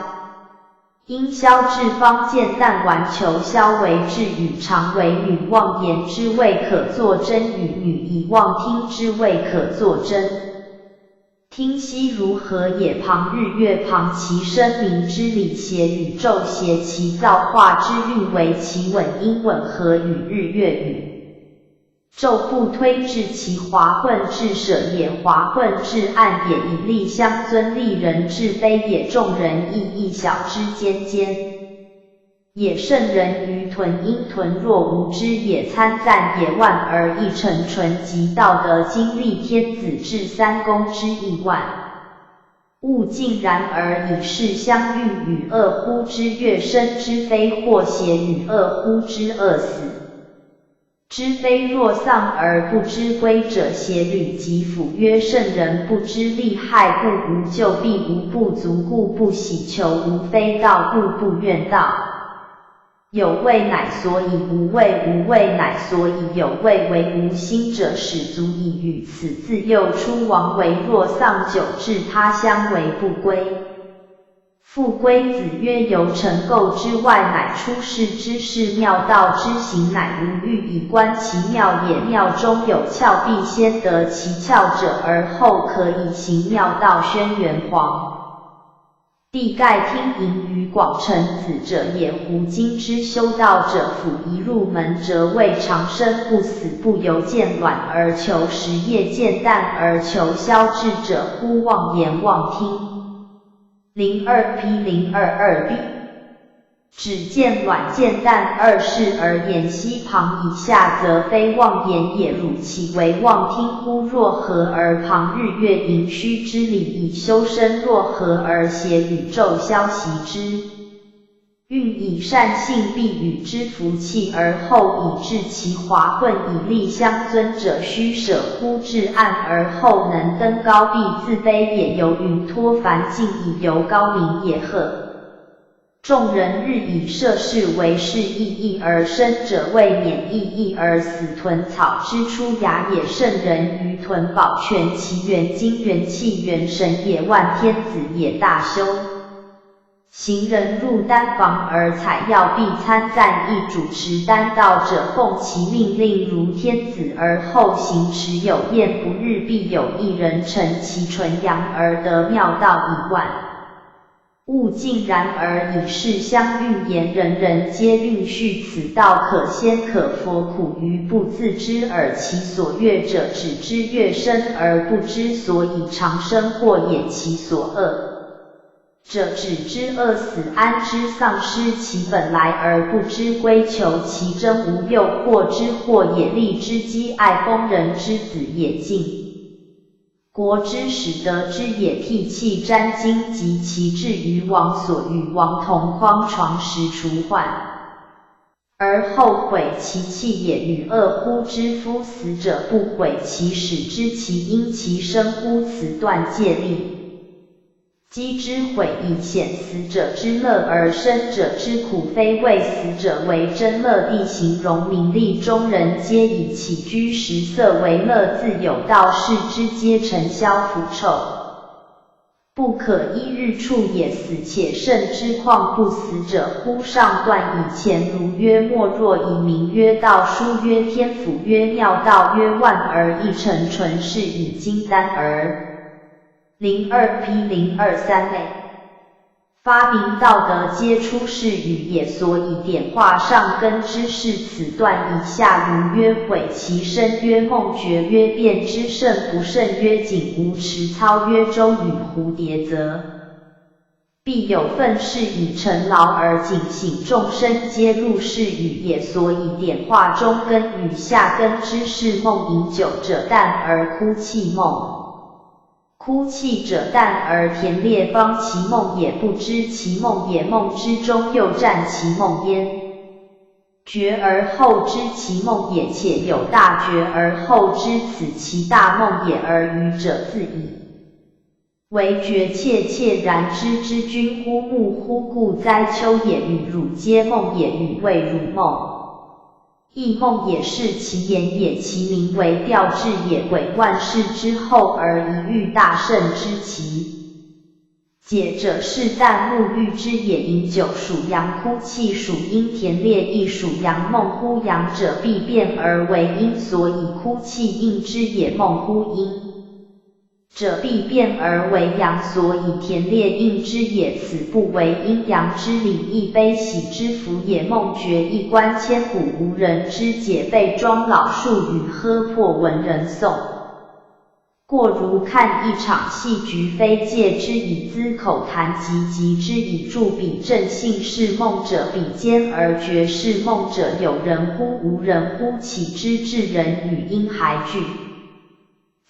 因消至方见蛋完求消为至与常为女妄言之未可作真与女以妄听之未可作真。 听息如何也旁日月旁其声明之理邪宇宙邪其造化之律为其稳因吻合与日月语。咒不推至其华混至舍也华混至暗也以利相尊利人至非也众人亦亦小之间间。 也圣人于屯因屯若无知也参赞也万而亦成纯即道德经历天子至三公之意万。物尽然而以是相遇与恶乎之月生之非祸邪与恶乎之恶死。知非若丧而不知归者邪律己。夫曰：圣人不知利害故无救，必无不足故不喜求，无非道故不怨道。有为乃所以无为，无为乃所以有为。为无心者始足矣。与此自幼出亡为若丧，久至他乡为不归。 父归子曰：由尘垢之外乃出世之，是妙道之行，乃吾欲以观其妙也。庙中有窍，必先得其窍者，而后可以行妙道。轩辕黄帝盖听云：与广成子者也。胡今之修道者，甫一入门则谓长生不死，不由见卵而求时，夜见旦而求宵，智者乎妄言妄听。 零二P零二二B。只见卵见旦二世而言，溪旁以下则非妄言也。汝岂为妄听乎？若河而旁日月盈虚之理以修身，若河而斜宇宙消息之 运以善性，必与之服气，而后以至其华；混以丽香，尊者须舍乎至暗，而后能登高，必自卑也。由云托凡进矣，由高名也。赫众人日以涉世为是，异义而生者未免，异义而死，豚草之出芽也。圣人于豚宝泉，其源精，元气元神也，万天子也，大修 行人入丹房而采药，必参赞亦主持丹道者奉其命令如天子，而后行持有厌不日，必有一人乘其纯阳而得妙道以万物尽然而以是相应言，人人皆应续此道，可仙可佛，苦于不自知耳。其所悦者只知悦生而不知所以长生祸也，其所恶 者只知饿死，安知丧失其本来而不知归求其真，无诱惑之祸也。利之机爱疯人之子也，晋国之始得之也。涕泣沾巾及其至于王所，与王同匡床食除患 而后悔其气也。与恶乎之夫死者不悔其始知其因其生乎？此断戒令。机之毁矣，显死者之乐而生者之苦，非为死者为真乐。地形容名利，中人皆以起居食色为乐，自有道士之皆尘嚣腐臭 不可一日处也。死且慎之，况不死者乎？上段以前儒曰：墨若以明曰道，书曰天府曰妙，道曰万而一成，纯是以金丹而。零二P零二三A。发明道德皆出世语也，所以点化上根之事。此段以下儒曰毁其身曰梦觉曰变之甚不甚曰仅无持操曰周与蝴蝶则 必有愤世以成劳而警醒众生皆入世语也，所以点化中根与下根之事。梦饮酒者旦而哭泣梦，哭泣者旦而甜烈方其梦也，不知其梦也。梦之中又占其梦焉。觉而后知其梦也，且有大觉而后知此其大梦也，而愚者自以 为觉，切切然知之，君乎？木乎？故灾丘也。与汝皆梦也，与未汝梦。亦梦也，是其言也，其名为调制也。鬼万世之后而一遇大圣之奇解者，是旦沐浴之也，饮酒属阳，哭泣属阴，甜烈亦属阳。梦乎阳者，必变而为阴，所以哭泣应之也。梦乎阴 者，必变而为阳，所以甜烈应之也。此不为阴阳之理，亦非喜之福也。梦觉一观千古无人知，解被庄老树语，喝破文人诵。过如看一场戏，菊非介之以资，口谈即集之以助笔，正兴是梦者比肩而绝，是梦者有人乎？无人乎？岂知至人语，阴还惧。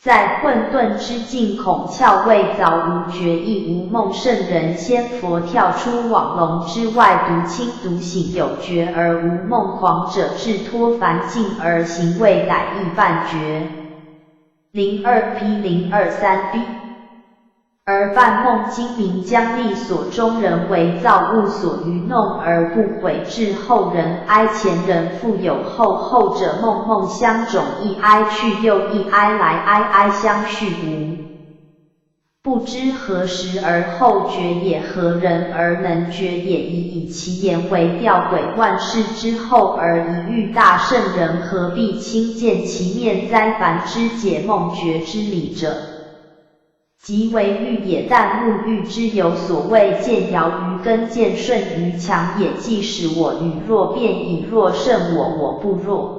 在混沌之境，孔窍未凿，无觉亦无梦。圣人仙佛跳出网笼之外，独清独醒，有觉而无梦。狂者智脱凡境而行，未逮亦半觉。零二 P 零二三 B。而半梦精明将利所终，人为造物所愚弄而不悔，至后人哀前人复有后，后者梦梦相囹，一哀去又一哀来，哀哀相续无。不知何时而后觉也，何人而能觉也？已以其言为吊诡，万世之后而一遇大圣人，何必轻贱其面哉？凡知解梦觉之理者，即为愚也。但勿愚之有，所谓见摇于根，见瞬于墙也。即使我愚若辩矣，若胜我，我不若。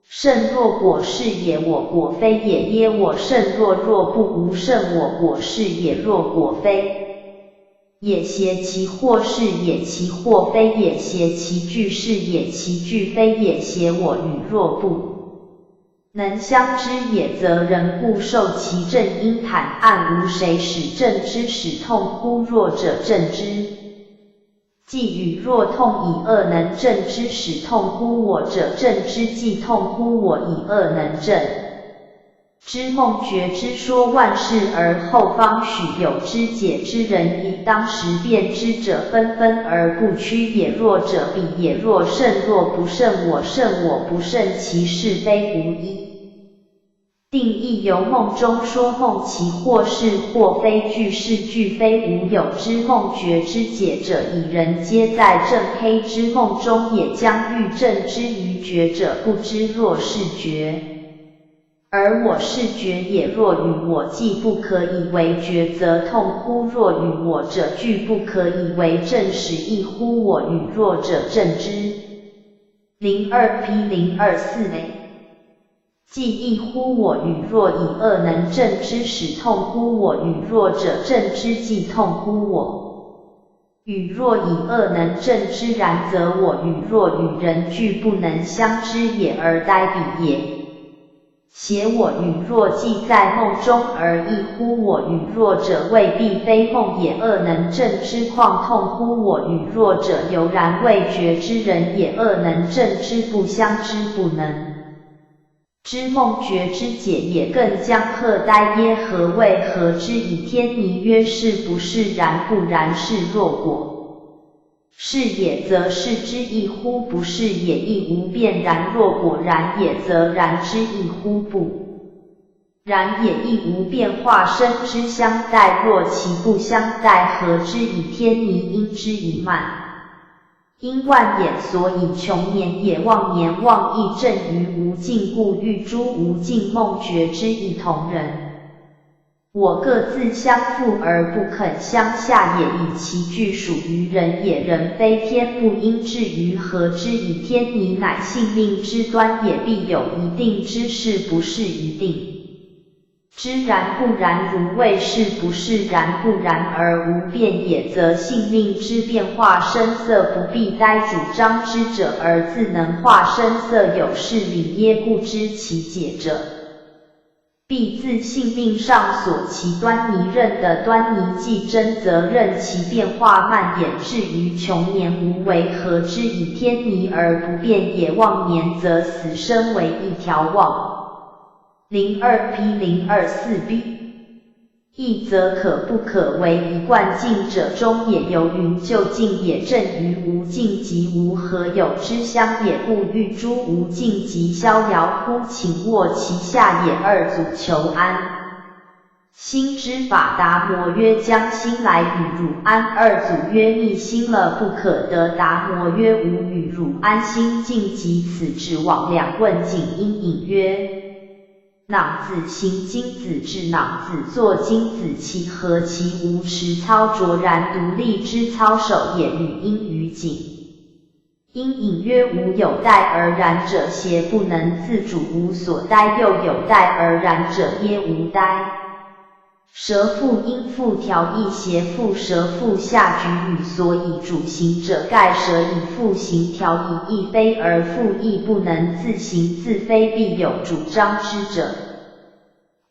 胜若果是也，我果非也耶？我胜若若不无胜我果是也，若果非也，邪其或是也，其或非也，邪其俱是也，其俱非也，邪我愚若不能相知也，则人固受其正因坦暗，无谁使正之，使痛乎？弱者正之。 即愚若痛以恶能正之，使痛乎我者正之，即痛乎我以恶能正之。梦觉之说万世而后方许有知解之人矣，当时辨之者纷纷而不屈也。弱者鄙也，若胜若不胜我，胜我不胜其是非无一 定亦由梦中说梦，其或是或非，俱是俱非，无有知梦觉之解者矣。人皆在正黑之梦中也，将欲正之于觉者不知。若是觉而我是觉也，若愚我既不可以为觉，则痛乎若愚我者俱不可以为正，使亦乎我愚弱者正之。零二 P 零二四 A。 即亦乎我愚弱以恶能正之，使痛乎我愚弱者正之，即痛乎我愚弱以恶能正之。然则我愚弱与人俱不能相知也，而呆鄙也。邪我愚弱既在梦中而亦乎我愚弱者，未必非梦也，恶能正之。况痛乎我愚弱者，犹然未觉之人也，恶能正之，不相知，不能 知梦觉之解也，更将吓呆耶？何谓何之以天泥？曰是不是然，不然是若果是也，则是之亦乎不是也，亦无辨然。若果然也，则然之亦乎不然也，亦无辨化生之相待。若其不相待，何之以天泥？因之以慢 因万也，所以穷年也。妄年妄亦正于无尽，故欲诸无尽梦觉之，亦同人我各自相附而不肯相下也，以其俱属于人也。人非天，不应至于何之以天泥，乃性命之端也，必有一定之事，不是一定 知然不然，如谓是不是然，不然而无辨也，则性命之变化生色，不必待主张之者，而自能化生色，有是理耶？故知其解者，必自性命上索其端倪，认得端倪即真，则认其变化慢也。至于穷年无为，何之以天泥而不变也？妄年则死生为一条妄。 零二 P 零二四 B。亦则可不可为一贯境者终也，由云究竟也，正于无尽即无，何有知相也？故欲诸无尽即逍遥乎？请卧其下也。二祖求安。心之法达摩曰：将心来与汝安。二祖曰：逆心了不可得。达摩曰：吾与汝安心尽即此，止妄两问。景应隐曰： 囊子行经子至，囊子作经子，其何其无？持操卓然独立之操守也。语音于景应隐曰：无有待而然者邪，不能自主，无所待又有待而然者耶？无待蛇腹阴腹条亦邪，腹蛇腹下举与，所以主行者盖蛇矣，腹行条矣，亦非而腹亦不能自行自非，必有主张之者。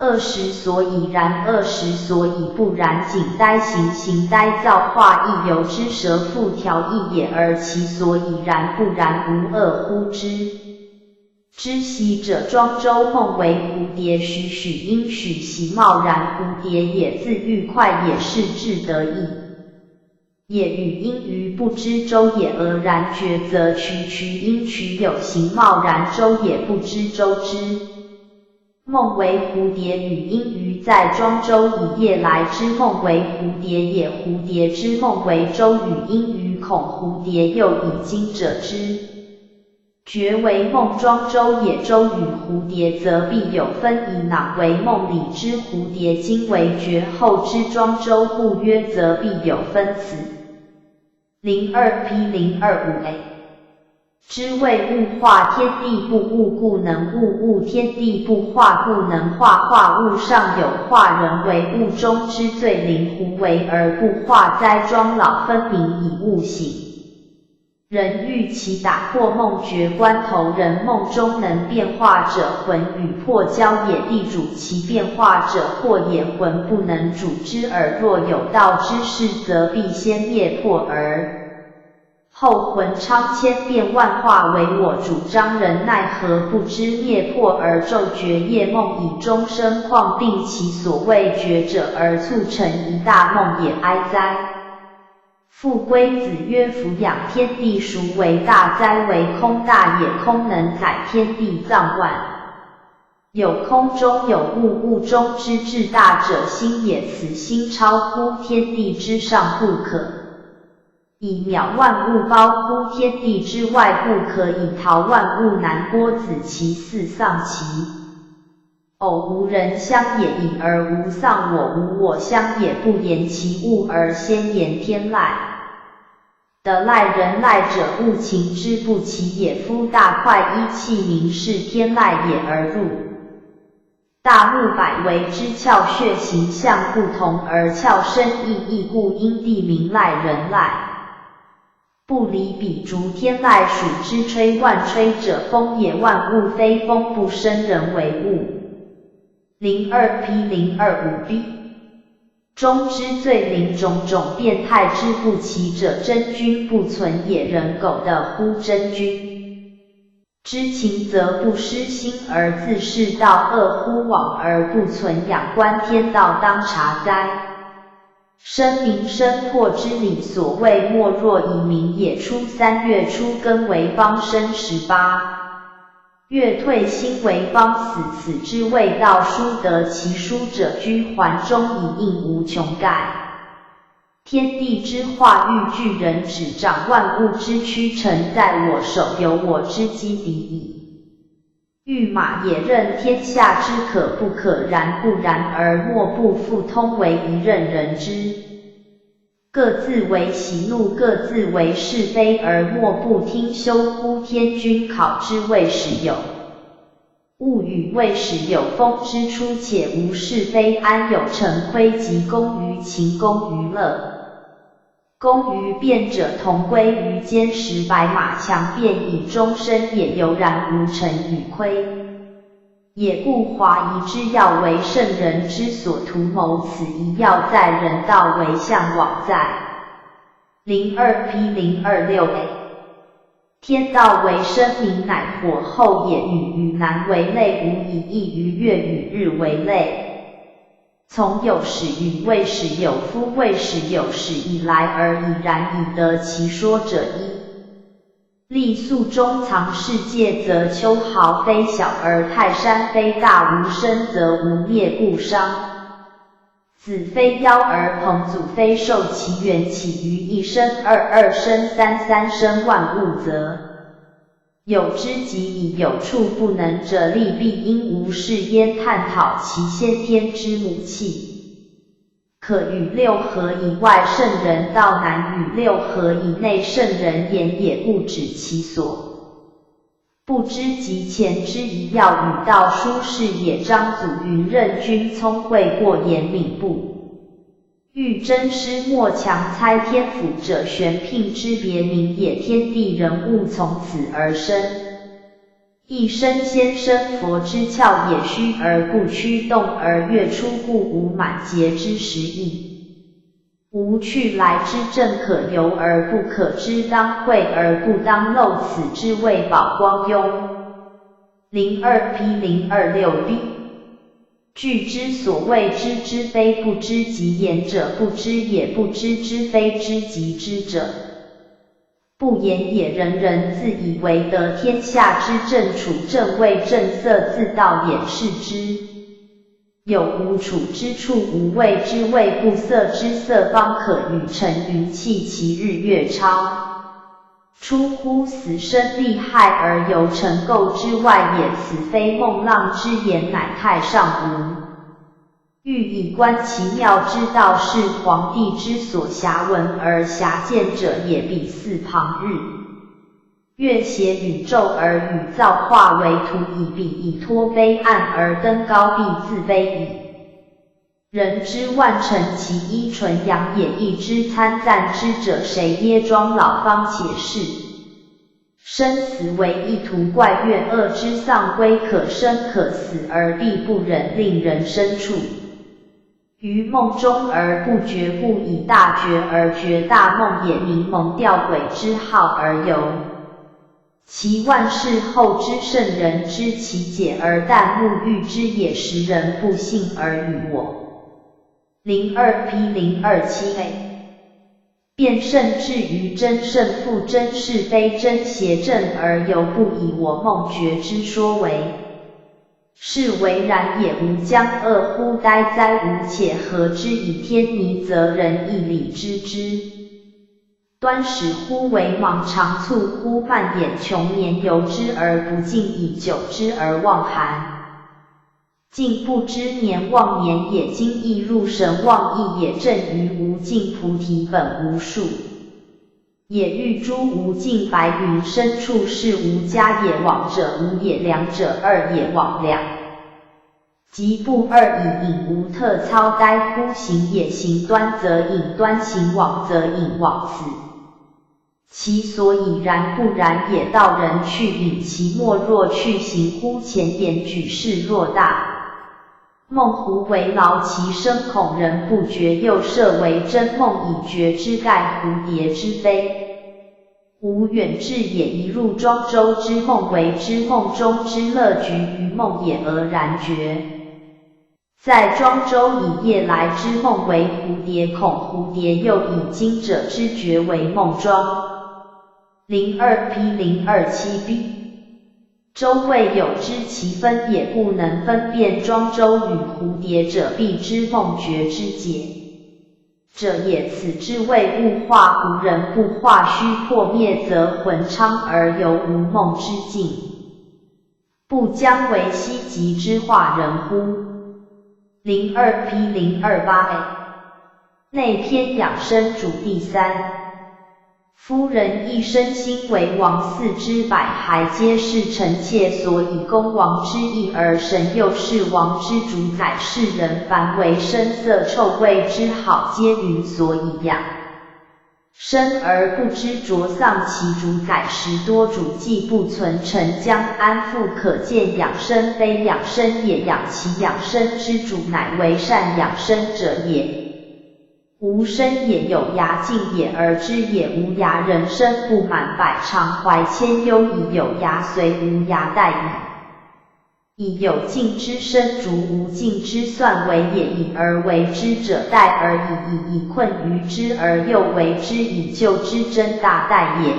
二十所以然，二十所以不然，井呆形，形呆燥，化亦由之，舌腹调亦也，而其所以然不然，无恶乎之。知喜者庄周，梦为蝴蝶，栩栩因许喜贸然，蝴蝶也自愉快，也是至得意。也语因于不知周也，俄然觉则渠渠因渠有形贸然，周也不知周之。梦为蝴蝶，语因于在庄周以夜来之梦为蝴蝶也，蝴蝶之梦为周，语因于恐蝴蝶又以惊者之。觉为梦庄周也，周与蝴蝶则必有分矣，囊为梦里之蝴蝶，惊为觉后之庄周，故曰则必有分此。零二P零二五A。知谓物化天地不物，故能物物天地不化，故能化化物上有化。人为物中之最灵，胡为而不化哉？庄老分明以物醒。人欲其打破梦觉关头，人梦中能变化者，魂与魄交也，必主其变化者，魄也，魂不能主之耳。若有道之士，则必先灭魄而后魂昌千变万化，唯我主张。人奈何不知灭魄而昼觉夜梦，以终身况病其所谓觉者，而促成一大梦也哀哉。 父归子曰：夫养天地，孰为大哉？为空大也，空能载天地藏万。有空中有物，物中之至大者，心也，此心超乎天地之上不可以渺，万物包乎天地之外不可以逃，万物难郭子其四丧其 偶无人相也，隐而无丧我，无我相也，不言其物而先言天籁。的籁人籁者，物情之不齐也。夫大块一器名是天籁也而入大木百为之窍穴，形象不同而窍深亦异，故因地名籁人籁。 不离彼竹天籁，暑之吹，万吹者风也，万物非风不生，人为物。零二P零二五B。中之最灵，种种变态之不齐者，真君不存也，人苟得乎真君。 知情则不失心而自是道，恶乎往而不存仰，观天道当察哉。深明深破之理，所谓莫若以明也。初三月初更为邦，申十八月退，辛为邦。此此之谓道，书得其书者，居寰中以应无穷盖。 天地之化育巨人，执掌万物之躯，臣在我手，由我之击敌矣。御马也，任天下之可不可然，不然而莫不复通为一任人之。各自为喜怒，各自为是非，而莫不听休乎？天君考之谓始有 物与未始有，风之初且无是非，安有成亏及功于情功于乐？功于变者，同归于坚实，白马强变矣，终身也，犹然无成与亏也。故华夷之要为圣人之所图谋，此一要在人道为向往在。零二P零二六A。 天道为生民，乃火候也，与于南为类，无以异于月与日为类。从有始与未始有，夫未始有始以来而已然，以得其说者一。立粟中藏世界，则丘濠非小而泰山非大，无生则无灭，故商 子非妖而朋祖非寿，其源起于一生，二二生，三三生万物则。有之及矣，有处不能者，立必因无是焉。探讨其先天之母气，可与六合以外圣人道，难与六合以內聖人言也，故止其所 不知及前之一要，与道殊适也。张祖云：任君聪慧过言敏，不欲真师，莫强猜天府者，玄牝之别名也。天地人物从此而生，一生仙生佛之窍也，虚而不屈，动而悦出，故无满节之时亦。无去来之证可有而不可知，当会而不当漏，此之谓宝光壅。零二 P 零二六 B。 据之所谓知之，非不知即言者不知，也不知之，非知即知者不言也。仁人自以为得天下之正处，正谓正色，自道也。是之有無處之處，無謂之謂，故色之色方可與塵雲氣，其日月超 出乎死生利害而猶曾構之外也。此非孟浪之言，乃太上無。欲以觀其妙之道，是皇帝之所遐聞而遐見者也。彼似旁日月協宇宙而與造化為圖矣，彼以託非岸而登高，必自非矣。 人之萬乘其一純陽也，亦之參贊之者誰耶？莊老方且是。生死為異途怪月，惡之喪歸，可生可死而必不忍令人生處。於夢中而不覺，故以大覺而覺大夢也。明蒙吊詭之號而遊 其萬世後之聖人知其解而旦暮，遇之也，時人不信而與我。零二 P 零二七 A。 辯聖至於真聖父，真是非真邪正而遊，不以我夢覺之說為是為然也。吾將惡乎哉哉，吾且合之以天尼，則人亦理知之。 端始乎為盲，長促乎慢，眼窮年遊之而不盡，已久之而忘還。今不知年忘年也，今亦入神忘亦也，正於吾今，菩提本無樹也，欲諸吾今白雲深處，是吾家也，往者無也，兩者二也，往兩 即不二矣。引吾特操，呆乎行也，行端則引端，行往則引往，此其所以然不然也。道人去隱其末，若去行乎前，言舉世若大夢，胡為勞其身，恐人不覺，又設為真夢以覺之，蓋蝴蝶之飛。 吾遠志也，一入莊周之夢為之夢中之樂，局於夢也而然覺。在莊周以夜來之夢為蝴蝶，恐蝴蝶又以驚者之覺為夢莊。零二 P 零二七 B。 周未有知其分也，故能分辨莊周與蝴蝶者，必知夢覺之解者也。此之謂物化胡人，不化虛破滅，則魂昌而遊，無夢之境，不將為希及之化人乎？零二 P 零二八 A。 內篇養生主第三。夫人一身心為王，四肢百骸皆是臣妾，所以宮王之益而神又是王之主宰，世人凡為聲色臭味之好，皆云所以養生而不知，著喪其主宰，食多主祭，不存臣將安復。可見養生非養生也，養其養生之主，乃為善養生者也。 吾身也，有涯盡也而知也，無涯人生不滿，百常懷千憂矣，有涯隨無涯殆矣。以有盡之身逐無盡之算為也，已而為之者殆而已矣，已困於之而又為之矣，就之真大殆也。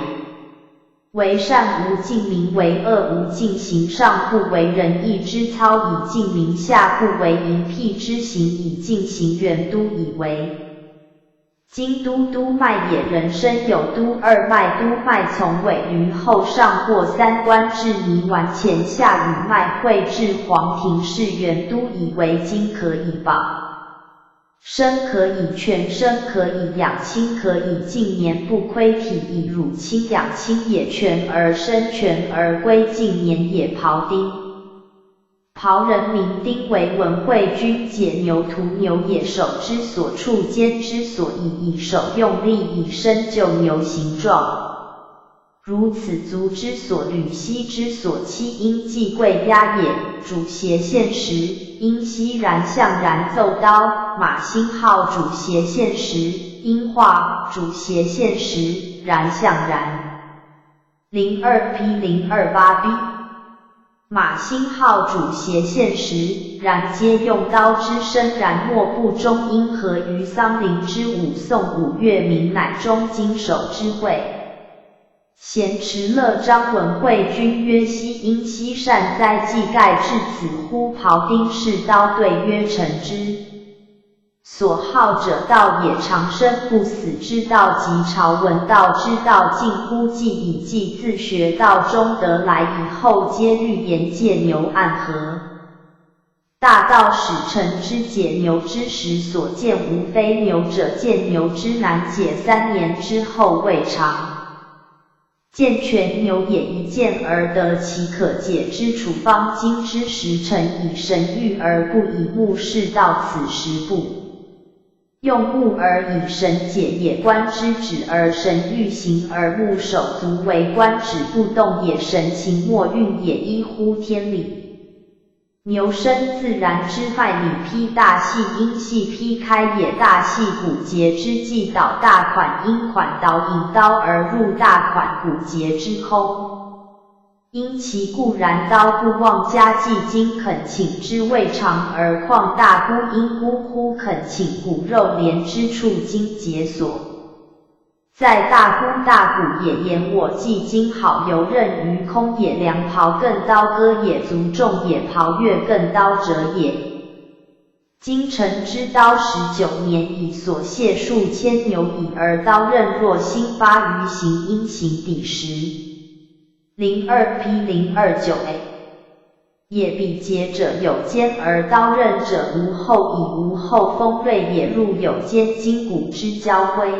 為善無盡名，為惡無盡行，上不為人意之操矣，盡名；下不為淫辟之行矣，盡行；遠都以為今都都脈也。人生有都二脈，都脈從尾於後，上過三關至泥丸前，下與脈會至黃庭，是遠都以為今可以保 身可以全，身可以養，心可以盡，年不虧體矣。汝親養親也，全而生，全而歸盡，年也庖丁。庖人名丁為文惠君，解牛屠牛也，手之所處，肩之所以，以手用力，以身就牛形狀。如此足之所履，息之所期，应既贵压也。主斜线时，应息然向然奏刀，马星号主斜线时，应画主斜线时，然向然。零二 P 零二八 B。马星号主斜线时，然皆用刀之声，然末部中应合于桑林之舞颂五岳名乃中经首之会。咸池乐章文会均曰：息应息善哉，既盖至此乎庖丁式刀对曰：臣之所好者道也，长生不死之道及朝闻道之道，近乎既已，既自学道中得来矣，后皆欲言借牛暗合。大道始成之解牛之时所见无非牛者见牛之难解，三年之后未尝见全牛也，一见而得其可解之处，方今之时诚以神谕而不以目视，到此时不用目而以神解也。观之止而神欲行，而目手足为观止不动也，神情默运也，依乎天理。牛生自然之脉理，披大系，因系披开也，大系骨节之际导大款，因款导引刀而入大款骨节之空。因其故然刀不忘加计，今肯请之未尝，而况大箍因箍乎肯请骨肉连之处，今节所在大箍大骨也，言我既今好游刃于空也，良庖更刀割也，足重也，庖越更刀折也。今臣之刀十九年矣，所卸数千牛矣，而刀刃若兴发于行，因行抵时。零二 P 零二九 A。也，彼解者有间而刀刃者无后矣，无后锋锐也，入有间筋骨之交辉。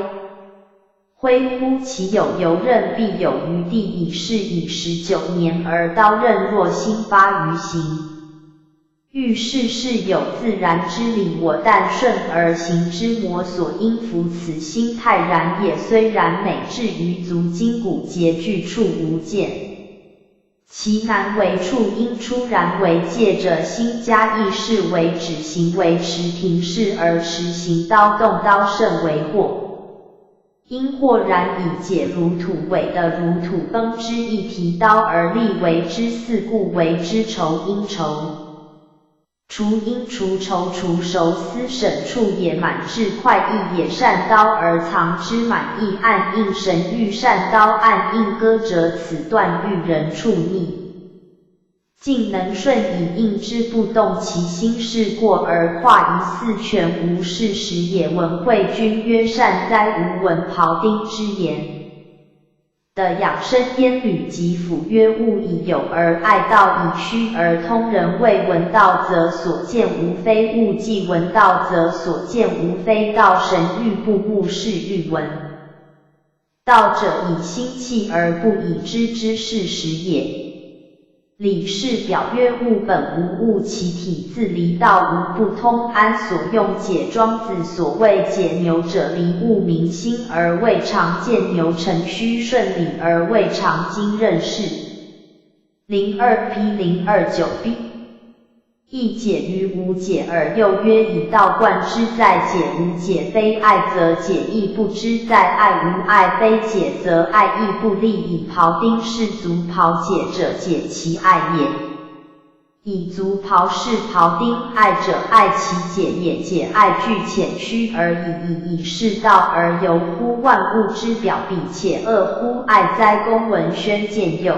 辉乎其有游刃，必有余地矣，是以十九年而刀刃若兴发于行。遇事事有自然之理，我但顺而行之，摩索因弗此兴泰然也，虽然每至于足筋骨节距处无见。其难为处因出然为界者兴加意识为止，行为持停势而持行刀动刀甚为惑。因惑然以解如土为的如土崩之意，提刀而立为之四故为之酬因酬。除因除酬除酬思审处也，满志快意也，善刀而藏之满意，暗应神谕善刀暗应割折，此断欲人处逆。 竟能顺以应之不动，其心事过而化于四全无事时也。文会君曰：善哉，吾闻庖丁之言。的养生烟履及斧曰：物以有而爱，道以虚而通。人未闻道则所见无非物，既闻道则所见无非道。神谕不目视，欲闻 道者以心气而不以知之是时也。李氏表曰：物本无物，其体自离，道无不通。安所用解庄子所谓解牛者，离物明心而未尝见牛，诚虚顺理而未尝经任是。 零二 P 零二九 B。亦解于无解耳。又曰：以道贯之，在解无解非爱则解亦不知，在爱无爱非解则爱亦不立矣。庖丁式足庖解者，解其爱也。以足庖式庖丁爱者，爱其解也，解爱俱浅虚而已矣。以是道而游乎万物之表，彼且恶乎？爱哉！公文宣鉴又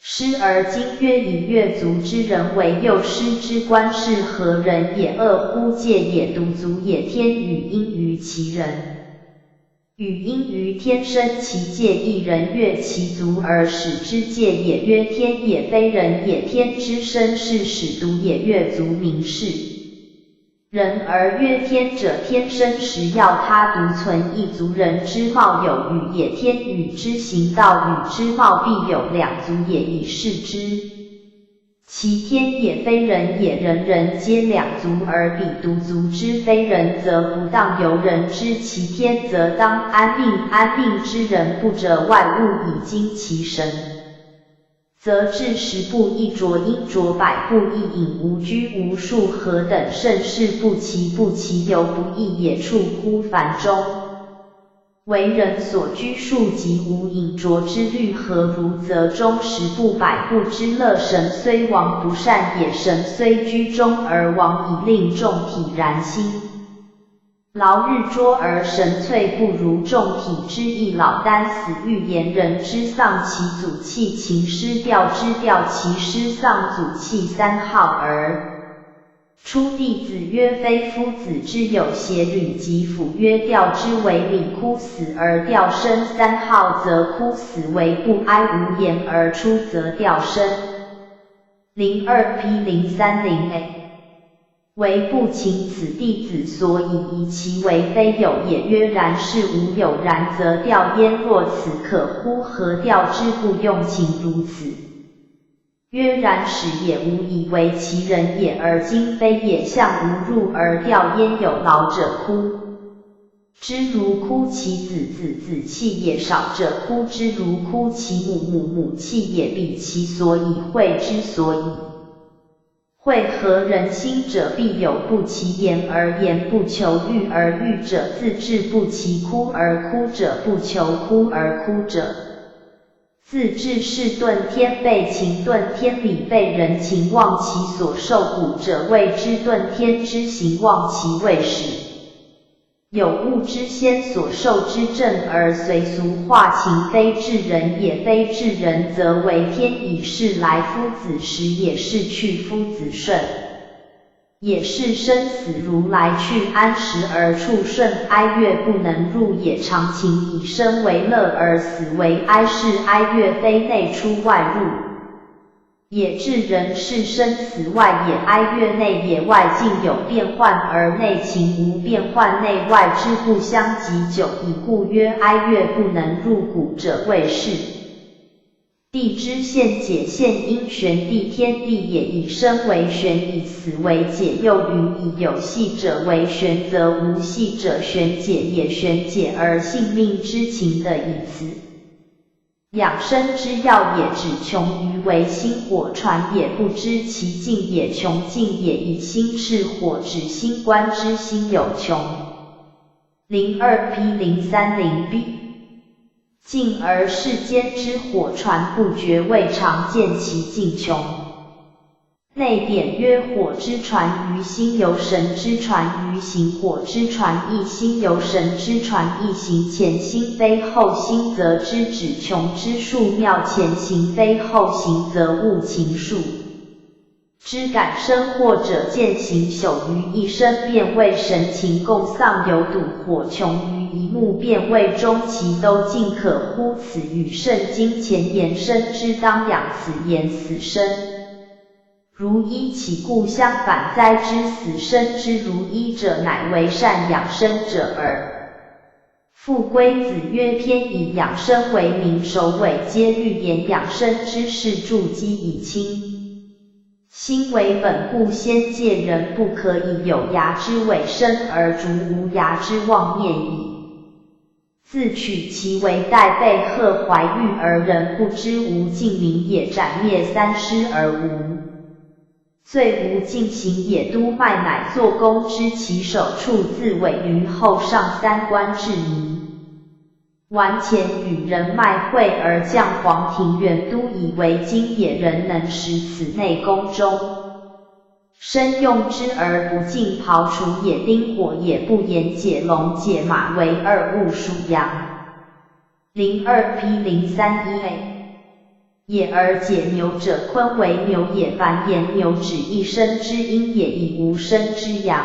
师而今曰：以越足之人为右师之官，是何人也？恶乎！界也，独足也。天与应于其人，与应于天，生其界亦。人越其足而始之界也。曰天也，非人也。天之生是始独也，越足名是 人而曰天者，天生时要他独存一足。人之貌有与也，天与之行道与之貌必有两足也，以是之。其天也非人也，人人皆两足而彼独足之非人则不当由人知，其天则当安命，安命之人不者外物以精其神。则至十不亦着，应着百不亦隐，无拘无束，何等盛世不齐，不齐犹不亦也，处乎繁中。 为人所拘束及无隐着之律，何如则终十不百不之乐？神虽亡不善也，神虽居中而亡矣，令众体然兴。劳日晫而神粹不如，众体之亦老，耽死欲言，人之丧其祖气，禽失调之调，其失丧祖气三号而 出。弟子曰：非夫子之有邪旅疾。甫曰：调之为礼，哭死而调生。三号则哭死为不哀，无言而出则调生。零二P零三零A。为不情，此弟子所以疑其为非有也。曰：然是无有，然则调焉。若此可乎？何调之不用情如此？ 曰：然始也无以为其人也，而今非也，向无入而调焉有？劳者哭之如哭其子，子子气也；少者哭之如哭其母，母母气也。彼其所以，会之所以会，何人兴者必有不其言而言，不求喻而喻者，自至不其哭而哭者，不求哭而哭者。 自至是顿天备情顿天礼备人情，忘其所受古者谓之顿天之行，忘其未始有物之先所受之正而随俗化情，非至人也。非至人则为天以示来，夫子时也，逝去夫子瞬 也是生死如来去，安时而处瞬，哀乐不能入也。常情以生为乐，而死为哀，是哀乐非内出外入也。至人是生死外也，哀乐内也。外境有变幻而内情无变幻，内外之不相及久矣。故曰哀乐不能入古者谓是 地之现解，现因玄地，天地也。以生为玄，以死为解，又云：以有系者为玄，则无系者玄解也。玄解而性命之情的以此养生之要也。只穷于为心火传也，不知其境也。穷境也，以心制火，指心观之心有穷。零二P零三零B。 静而世间之火传不绝，未尝见其境穷。内典曰：火之传于心，由神之传于形。火之传一心，由神之传一形。前心非后心，则知止穷之术妙；前形非后形，则悟情术。 知感生祸者见形朽于一生，便谓神情共丧。有赌火穷于一目，便谓终其斗尽可乎？此与圣经前言：生之当养，死言死生。如一岂故相反哉？知死生之如一者，乃为善养生者耳。 父归子曰：偏以养生为名，首尾皆欲言。养生之事，筑基以清心为本，故先戒人不可以有涯之尾生而卒，无涯之妄念矣。自取其为待备，贺怀玉而人不知无尽名也，斩灭三师而无 罪无尽刑也。督脉乃作弓之其首，处自尾于后上三关至迷。完前与人脉会而将黄庭远都以为经也，人能识此内功终身用之而不尽庖厨也，丁火也，不言解龙解马为二，勿数羊。零二P零三一A。 也而解牛者，鲲为牛也。凡言牛指一生之阴也，以无生之阳。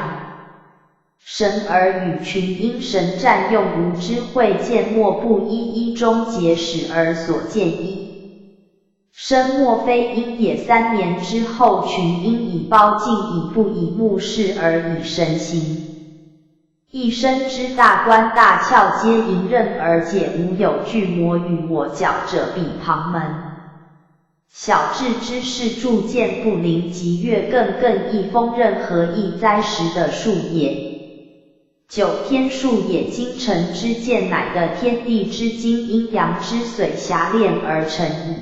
神而与群阴神战用，无知会见莫不一，一终结始而所见一生莫非阴也。三年之后，群阴以褒敬以，不以目视而以神形。 一生之大关大窍皆迎刃而解，无有拒魔于我角者，彼旁门。小至知是柱见不临吉月艮艮一风任何一灾时的数也。九天数也，今辰之见乃得天地之精阴阳之水霞炼而成矣。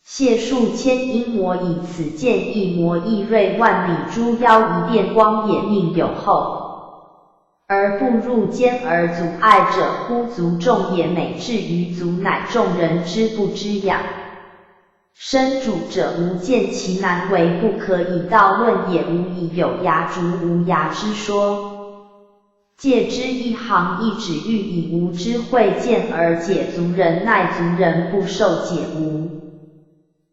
谢数千阴魔以此见一魔亦瑞万里诸妖以电光也，命有后而不入间而阻碍者乎足众也，美至于足乃众人之不知也。深主者无见其难为不可以道论也，无以有涯足无涯之说。借之一行亦只喻以无知慧见而解足人奈足人不受解无。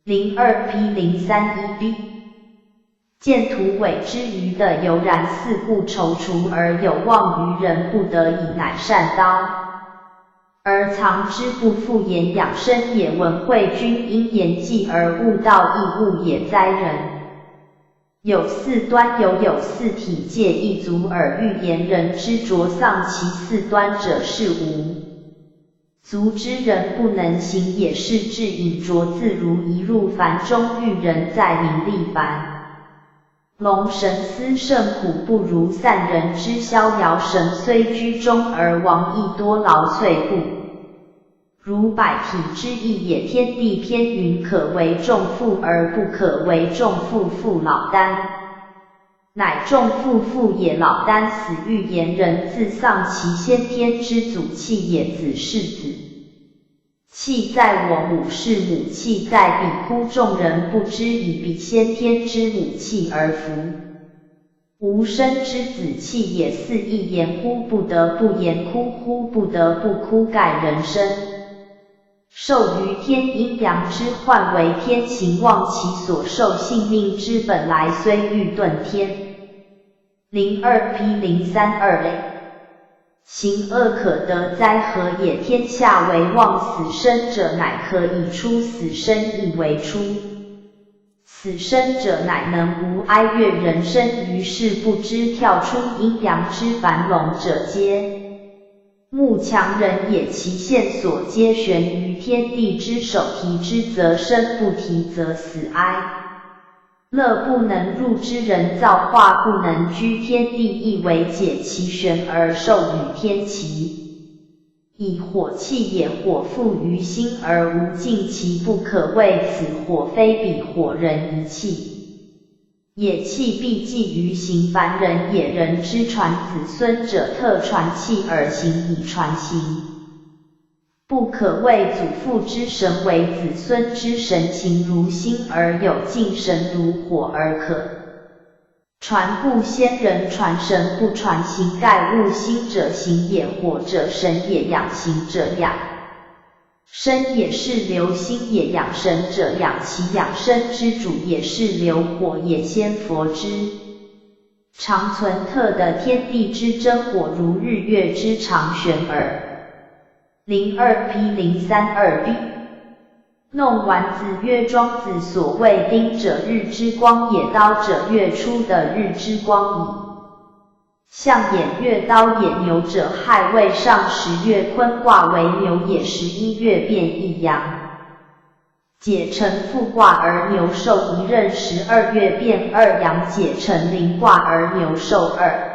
零二 P 零三一 B。 见图伪之鱼的由然似故踌躇而有妄于人不得已乃善刀而藏之不复言养生也。文惠君因言计而悟道亦悟也哉人。有四端犹有四体借一足耳欲言人之着丧其四端者是无。 足之人不能行也，是至隐卓自如一入凡中遇人在名立凡。龙神思甚苦不如散人之逍遥神虽居中而亡亦多劳瘁故。如百体之一也。天地篇云可为众父而不可为众父父老丹。 乃众父父也老丹死欲言人自丧其先天之祖气也子是子气在我母是母气在彼乎众人不知以彼先天之母气而服。无生之子气也似亦言乎不得不言哭乎不得不哭盖人生。 受于天阴阳之患为天行旺其所受性命之本来虽欲遁天。零二 P 零三二 A。行恶可得灾何也，天下为旺死生者乃可以出死生亦为出。死生者乃能无哀乐人生于世不知跳出阴阳之樊笼者皆 慕强人也，其线索皆悬于天地之首，提之则生，不提则死哀。乐不能入之人造化不能居天地亦为解其悬而授与天齐。以火气也，火附于心而无尽其不可畏此火非彼火人一气。 也气必寄于行凡人也，人之传子孙者特传气而行以传行。不可谓祖父之神为子孙之神行如星而有尽神如火而可传故仙人传神不传形盖物心者形也火者神也养形者养 生也是流星也养神者养其养生之主也是流火也仙佛之常存特的天地之真火如日月之常璇耳。零二 P 零三二 B。弄丸子曰庄子所谓丁者日之光也刀者月初的日之光矣。 象眼月刀眼牛者亥未上时月坤卦为牛也十一月变一阳。解成复卦而牛受一任十二月变二阳解成临卦而牛受二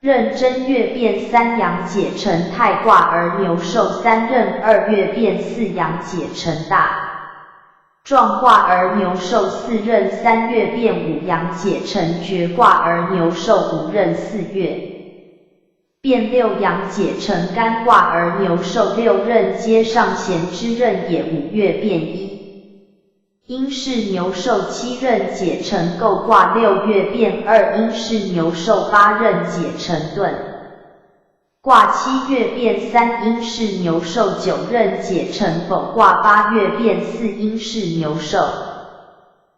任正月变三阳解成太卦而牛受三任二月变四阳解成大 壮卦而牛受四任三月变五阳解成决卦而牛受五任四月变六阳解成干卦而牛受六任皆上弦之任也五月变一。阴是牛受七任解成姤卦六月变二阴是牛受八任解成遁 卦七月变三阴是牛受九任解成否卦八月变四阴是牛受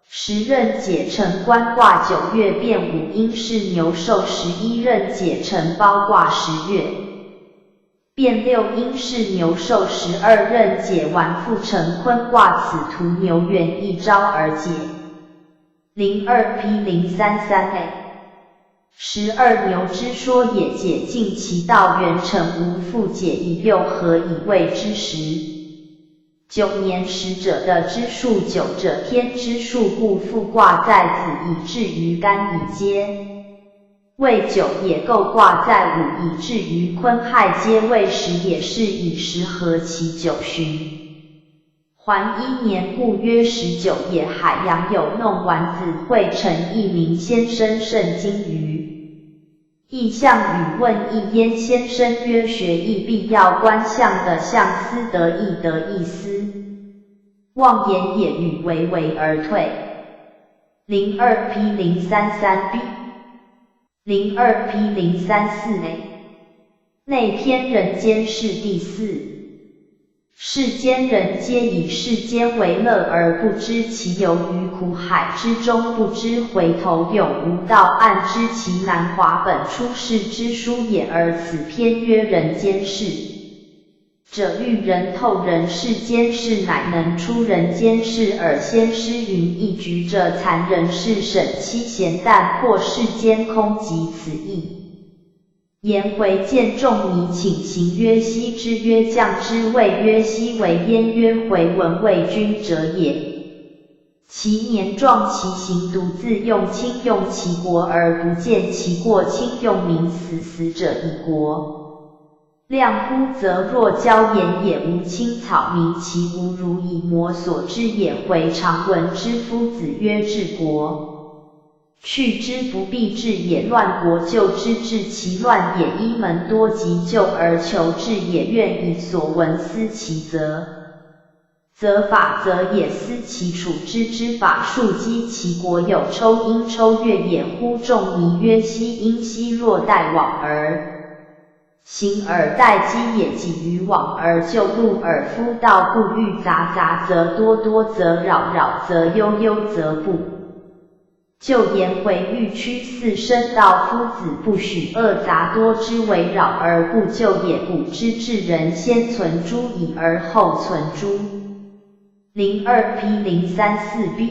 十任解成官卦九月变五阴是牛受十一任解成包卦十月变六阴是牛受十二任解完复成坤卦此图牛元一招而解。 零二 P 零三三 A。十二牛之说也解尽其道元成无复解矣又何以谓之时。九年时者的支数，九者偏支数，故复卦在子以至于干以接。未九也构卦在午以至于坤，亥接未时也是以时合其九旬。还一年故曰十九也，海洋有弄丸子会成一名先生，圣经于 异象与问一焉，先生曰：学亦必要观象的象，思得亦得亦思。妄言也与为为而退。零二 P 零三三 B 零二 P 零三四 A。内篇人间世第四。 世间人皆以世间为乐而不知其游于苦海之中，不知回头永无到岸，知其难华本出世之书也。而此篇曰人间世。者喻人透人世间事，乃能出人间世耳。先师云：一举者残人世，审其闲淡，阔世间空，即此意。 颜回见仲尼请行曰：昔之曰将之，谓曰昔为焉曰回文未均者也。其年壮其行独自用，轻用其国而不见其过，轻用名词，死者已国。亮乎则若交言也，无青草鸣其无如以摩所之也。回常闻之夫子曰：治国 去之不必治也，乱国救之治其乱也。一门多疾，救而求治也，愿以所闻思其责，责法则也，思其处之之法，庶几其国有，抽阴抽月也。乎仲尼曰：昔阴昔若待往而 行而待机也，己于往而就路耳。夫道不欲杂杂则多，多则扰，扰则悠，悠则不究。颜回欲屈四声道：夫子不许恶杂多之为扰而不究也。古之至人，先存诸己而后存诸。零二 P 零三四 B。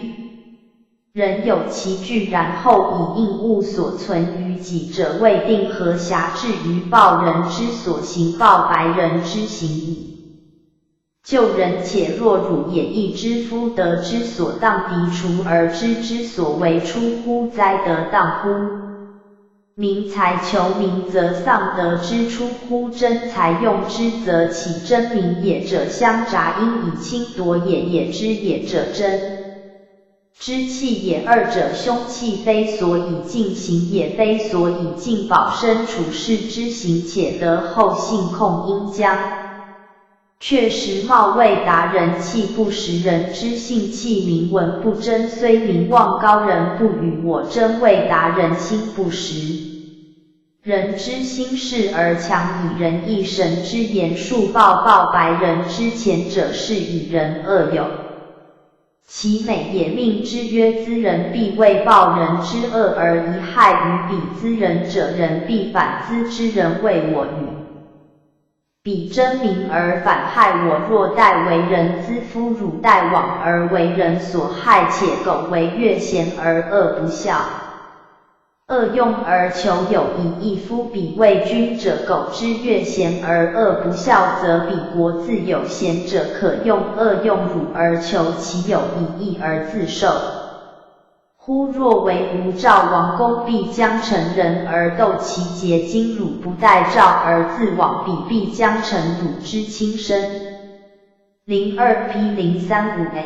人有其惧，然后以应物所存于己者，未定何暇至于报人之所行，报白人之行矣。救人且若辱也，亦知夫德之所当，滌除而知之所为，出乎哉，得当乎。 民财求民则丧，得之出乎争财，用之则起争民也。者相杂，因以轻夺也，也之也者争之器也。二者凶器，非所以尽刑也，非所以尽保身，处世之刑，且得后信。控因将 却时冒未达，人气不时，人之性气民文不争，虽民望高人不与我争，未达人心不时。人之心势而强以仁义，神之言数报，报白人之前者是以仁恶有。 其美也。命之曰：资人必为报人之恶而贻害于彼资人者，人必反资之人为我与彼争民而反害我。若待为人资夫，辱待往而为人所害，且苟为乐闲而恶不孝， 恶用而求有已矣。夫彼为君者，苟之乐闲而恶不孝，则彼国自有闲者可用，恶用辱而求其有已矣而自受乎？若为吾赵王公，必将乘人而斗其节；今汝不待赵而自往，彼必将乘汝之轻身。零二 P 零三五 A。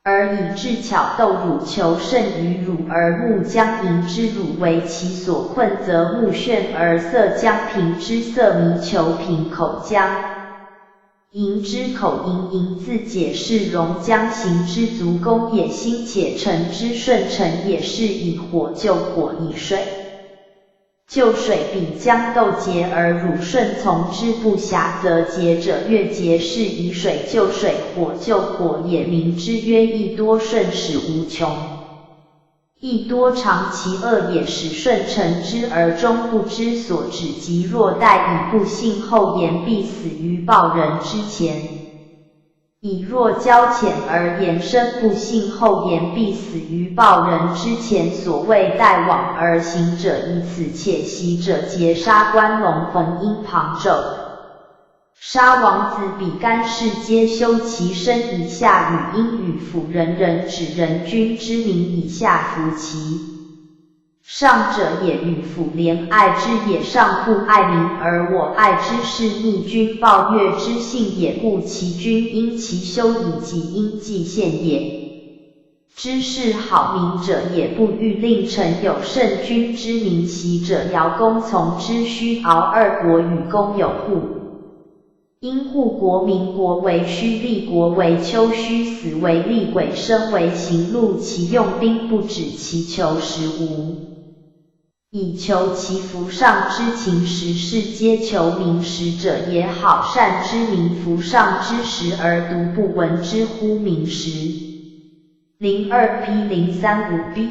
而以智巧斗汝，求胜于汝，而木将迎之。汝为其所困，则木眩而色将平之，色迷求平口将迎之。口迎，迎字解释容将行之，足弓也。兴且乘之，顺乘也，是以火救火，以水 救水。彼将斗节而汝顺从之，不暇则节者悦，节是以水救水，火救火也。名之曰益多顺，始无穷益多，长其恶也，始顺乘之而终不知所止极。若待以不信厚言，必死于报人之前。 以若交浅而言深，不信厚言，必死于报人之前。所谓待往而行者，以此且习者，节杀关龙逢殷旁纣沙王子比干氏皆修其身以下语音语辅仁人指人君之名以下服其。上者也语辅怜爱之也上不爱民而我爱之是逆君暴虐之性也故其君因其修以己因祭献也。 知是好民者也不欲令臣有圣君之名习者遥公从之虚敖二国与公有故。因护国民国为虚立国为丘虚死为厉鬼生为刑戮其用兵不止其求食无。 以求其服上之情时世皆求民时者也好善之民服上之时而独不闻之乎民时。零二 P 零三五 B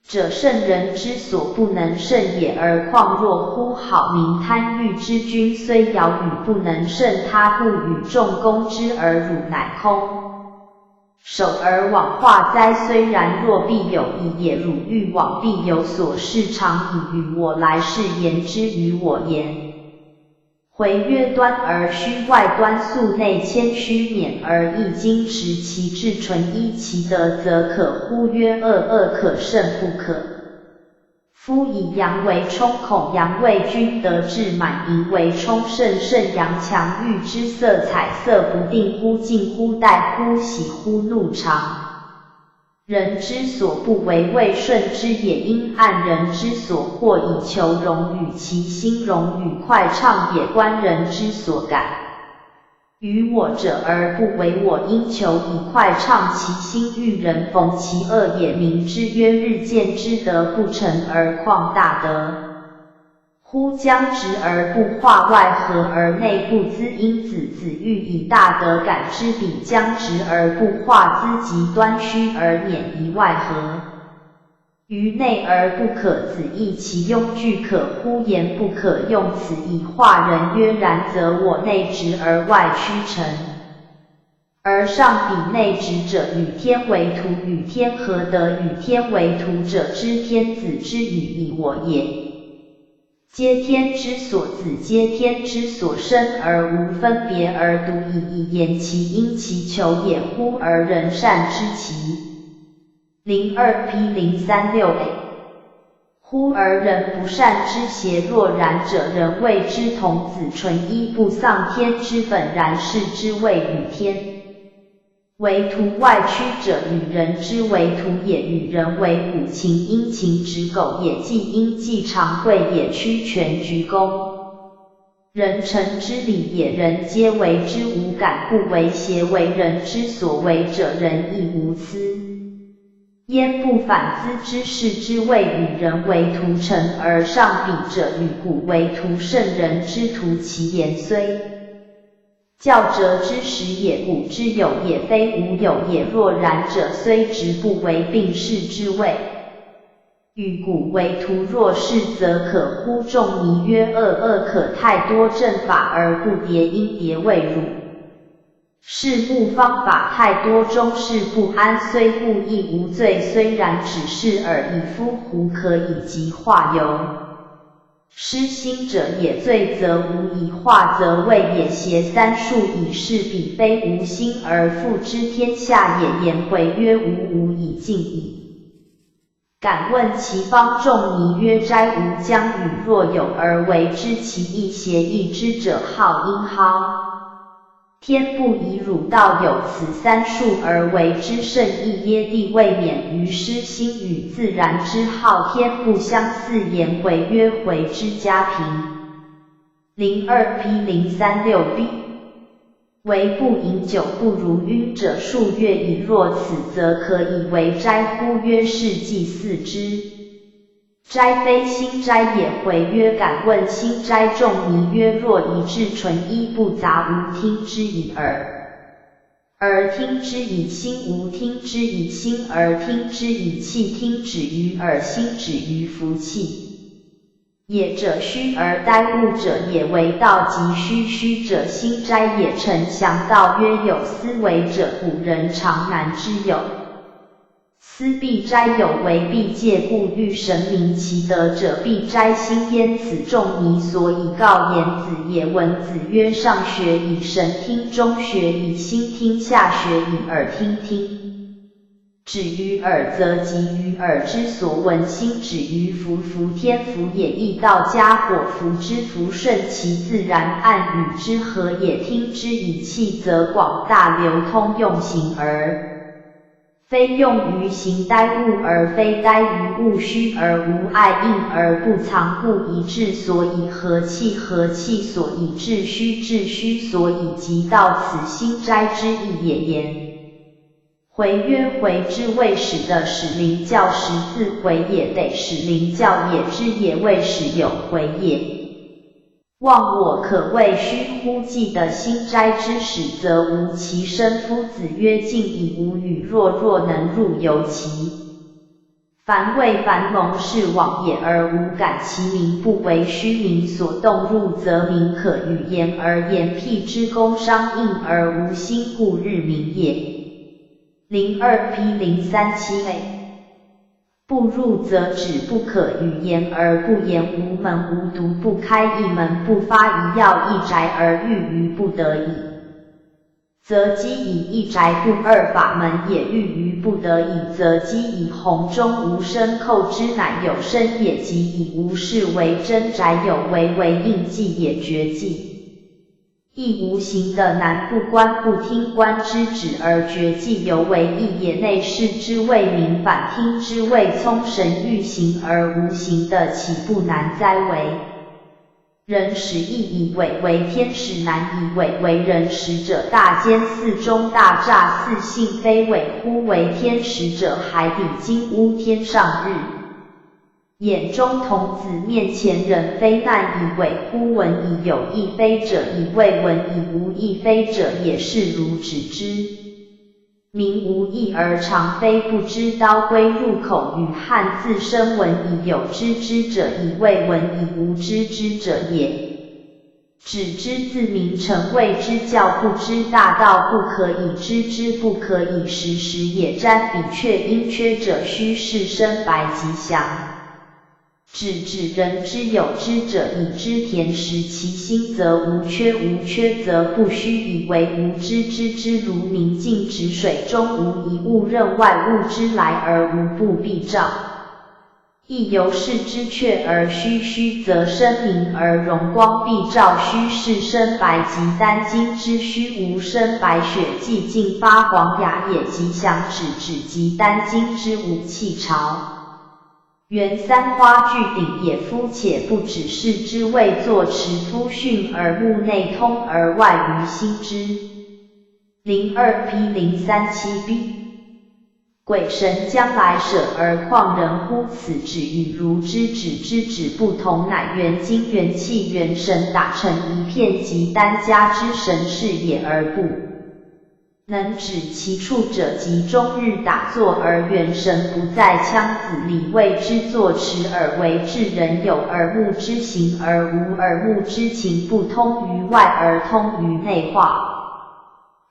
者圣人之所不能胜也而况若乎好民贪欲之君虽遥与不能胜他不与众攻之而汝乃空。 守而罔化哉虽然若必有矣也汝欲罔必有所是常以与我来世言之与我言。回曰端而虚外端素内谦虚免而亦精持其志纯一其德则可乎曰恶恶可胜不可。 夫以阳为充孔阳为君得志满盈为充盛盛阳强欲之色彩色不定乎静乎待乎喜乎怒长。人之所不为未顺之也因暗人之所惑以求荣与其心荣与快畅也观人之所感。 于我者而不为我因求以快畅其心欲人逢其恶也明之曰日见之德不成而况大德。乎将直而不化外合而内不资因子子欲以大德感之彼将直而不化资极端虚而免于外合。 于内而不可子亦其庸具可乎言不可用此以化人曰然则我内直而外虚沉。而上彼内直者与天为图与天合得与天为图者知天子之语以我也。皆天之所子皆天之所生而无分别而独以一言其因其求也乎而人善知其。 零二 P 零三六 A。忽而人不善之邪若然者人谓之童子纯一不丧天之本然是之谓与天为徒外屈者与人之为徒也与人为伍情因情执狗也祭因祭长贵也屈权鞠躬。 人臣之礼也人皆为之无感不为邪为人之所为者人亦无私。焉不反资之是之谓与人为徒臣而上彼者与古为徒圣人之徒其言虽教者之时也古之有也非无有也若然者虽直不为并是之谓。 与古为徒若是则可乎仲尼曰恶恶可太多正法而不迭因迭未汝。是目方法太多终是不安虽故亦无罪虽然只是尔以夫胡可以及化由。失心者也罪则无以化则谓也邪三数以是彼非无心而复知天下也颜回曰无无以尽矣。 敢问其方仲尼曰斋无将与若有而为之其意邪意之者号因号。天不以汝道有此三数而为之甚易耶帝未免于失心与自然之号天不相似颜回曰回之家贫。零二 P 零三六 B。 为不饮酒不如晕者数月矣若此则可以为斋乎曰是祭祀之。斋非心斋也回曰敢问心斋仲尼曰若以至纯一不杂无听之矣耳。而听之以心无听之以心而听之以气听止于耳心止于服气。 也者虚而待物者也为道即虚虚者心斋也臣详道曰有思维者古人常难之有。思必斋有为必戒故，遇神明其德者必斋心焉。此众疑所以告言子也。闻子曰：上学以神听，中学以心听，下学以耳听听。止于耳则即于耳之所闻心，止于福，福天福也。亦道家火，福之福顺其自然，暗与之和也。听之以气则广大流通，用行而 非用于行，呆物而非呆于物，虚而无碍，应而不藏，故以至所以和气，和气所以至虚，至虚所以极。到此心斋之意也。颜回曰：回之谓始的始，灵教始自回也，得始灵教也，之也谓始有回也。 忘我可谓虚乎？既得心斋之始，则无其身。夫子曰：静以无语，弱若能入由其。凡谓凡龙是网也而无感，其鸣不为虚，鸣所动入则鸣，可与言而言辟之。弓伤硬而无心，故日鸣也。零二 P 零三七 A。 不入则止，不可与言而不言，无门无独，不开一门不发一钥，一宅而寓于不得已，则积以一宅不二，法门也寓于不得已，则积以弘中无深，寇之乃有深也，即以无室为真宅，有为为应寂也，绝寂。 亦无形的难，不观不听，观之止而绝寂，犹为意也。内视之谓明，反听之谓聪。神欲行而无形的，岂不难哉？为人始，易以伪为天时，难以伪为人始者，大奸似忠，大诈似信，非伪乎？为天时者，海底金屋，天上日。 眼中童子，面前人非，难以伪乎？闻以有亦非者，以未闻以无亦非者，也是如止之。名无意而常非，不知刀归入口与，汉字声闻以有知之者，以未闻以无知之者也。 止之自名成谓之教，不知大道不可以知之，不可以识时也。瞻彼阙因阙者，虚室深白吉祥。止，指人之有知者，以知田实其心，则无缺，无缺则不虚，以为无知之知。如明镜止水中无一物，任外物之来而无不必照。 亦犹室之阙而虚，虚则生明而荣光必照，虚室深白即丹经之虚，无深白雪既尽发黄芽也。吉祥止，指即丹经之五气潮。元三花聚顶也。夫且不止，是之谓坐持夫训，耳目内通而外于心之。零二 P 零三七 B。 鬼神将来舍而况人乎？此止与如之止之止不同，乃元精元气元神打成一片，即丹家之神识也，而不能止其处者，即终日打坐而元神不在腔子里，谓之坐持耳为之。人有耳目之形而无耳目之情，不通于外而通于内化。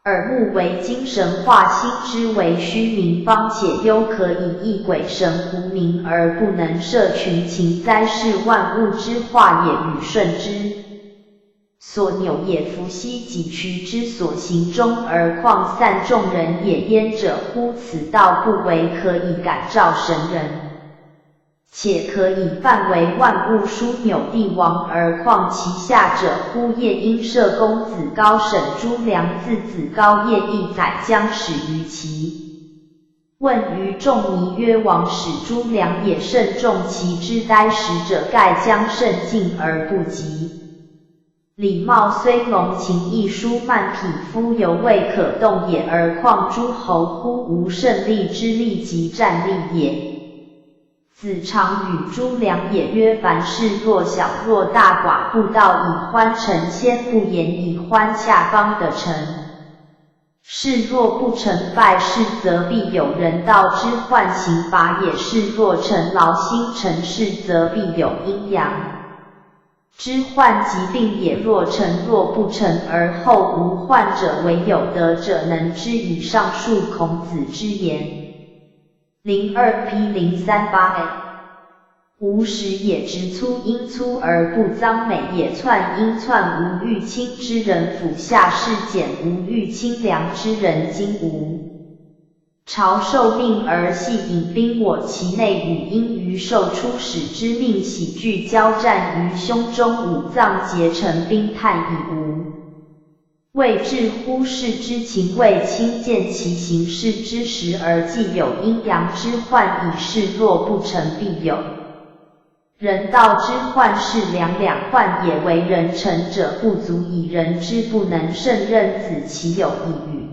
耳目为精神化，心之为虚，名方且幽，可以抑鬼神胡名而不能摄群情哉？是万物之化也，与顺之所扭也。伏羲己渠之所行，终而况散众人也。焉者乎？此道不为可以感召神人， 且可以范围万物，枢纽帝王而况其下者乎？夜莺射公子高沈朱梁，自子高夜亦宰将始于其。问于仲尼曰：王始朱梁也，慎重其之。待始者盖将甚进而不及。 礼貌虽隆，情亦舒慢，匹夫犹未可动也，而况诸侯乎？无胜利之力，即战力也。子常与朱梁也曰：凡事弱小弱大寡不道，以欢臣先，不言以欢下方的臣。事若不成败事，则必有人道之患刑罚也。事若成劳心成事，则必有阴阳 之患疾病也。若成若不成而后无患者，唯有德者能之矣。上述孔子之言。零二 P 零三八 A。无始也，直粗应粗而不脏；每也窜应窜无欲清。知人腹下是茧，无欲清凉之人精无。朝受命而系引兵我，其内语音于受初始之命，喜剧交战于胸中，五脏结成冰炭已无。 谓之乎视之情味，亲见其形，视之时而既有阴阳之患矣，视若不成必有。人道之患是两两患也，为人臣者不足以仁之，不能胜任子，其有以与。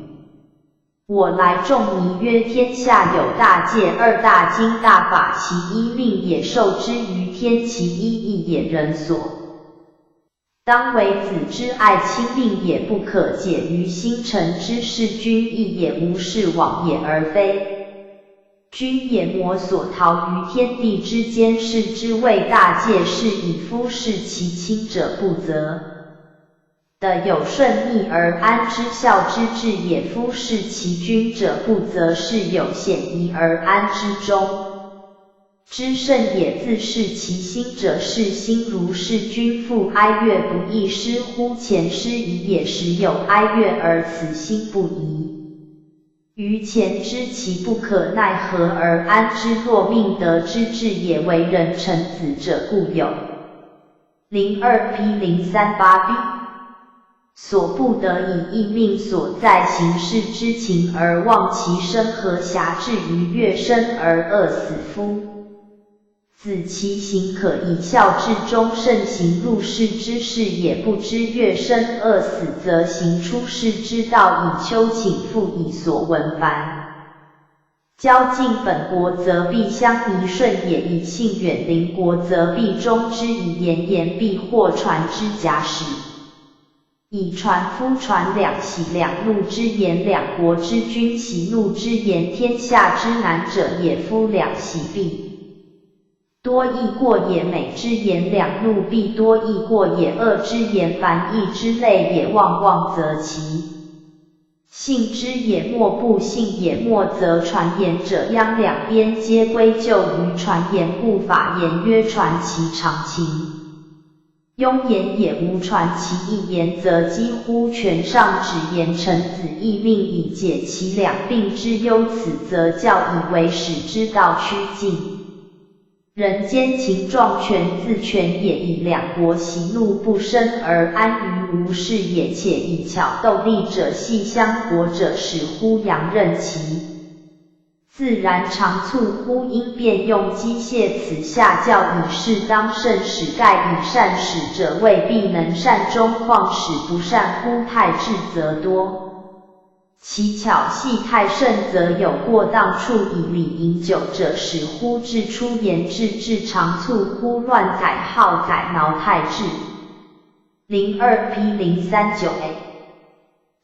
我来仲尼曰：天下有大戒、二大经、大法，其一命也受之于天，其一义也，人所 当为子之爱亲命也，不可解于心。臣之视君义也，无视往也，而非君也。魔所陶于天地之间，视之谓大戒，是以夫视其亲者不则。的有顺逆而安之，孝之至也。夫视其君者不则，是有显疑而安之中。 之甚也。自视其心者，是心如视君，复哀乐不亦施乎？前失仪也，时有哀乐而辞心不移。于前知其不可奈何而安之，若命得之至也。为人臣子者固有。零二 P 零三八 B。 所不得已，亦命所在行，视之情而忘其身，何暇至于乐生而饿死夫？子其行可以孝至终，慎行入室之事也。不知乐生饿死则行出室之道矣。秋寝复以所闻烦。 交近本国则必相疑顺也，以信远邻国则必忠之矣。言言必或传之甲始。以传夫传两喜两怒之言，两国之君喜怒之言，天下之难者也。夫两喜必多易过也，美之言两怒必多易过也，恶之言烦易之类也。忘忘则其 信之也。莫不信也。莫则传言者央两边皆归咎于传言，故法言曰传其常情。庸言也。无传其意言，则几乎全上止言。臣子亦命以解其两病之忧，此则教以为始之道趋近。 人间情状全自全也，以两国喜怒不生而安于无事也。且以巧斗利者戏相国者，始乎阳任其自然长促乎因变用机械，此下教以适当慎始。盖以善始者未必能善终，况始不善乎？太智则多。 其巧戏太甚则有过当处矣。礼饮酒者始乎至初言至至长促乎乱宰好宰劳太智。零二 P 零三九 A。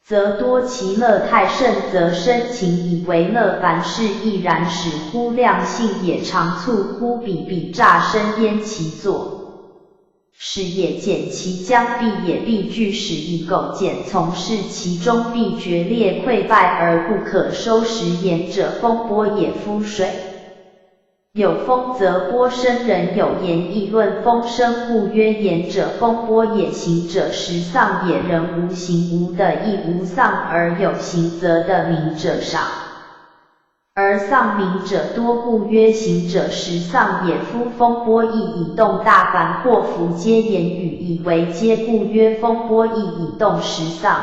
则多其乐太甚则深情以为乐，凡事亦然。始乎量性也，长促乎彼彼诈生焉其作。 始也，简其将必也，必具始以苟简从事其中，必决裂溃败而不可收拾。言者风波也。夫水有风则波生，人有言议论风声，故曰言者风波也。行者时丧也，人无形无的亦无丧，而有形则的名者少。 而丧名者多，故曰行者时丧也。夫风波亦以动大凡祸福皆言语以为皆，故曰风波亦以动时丧。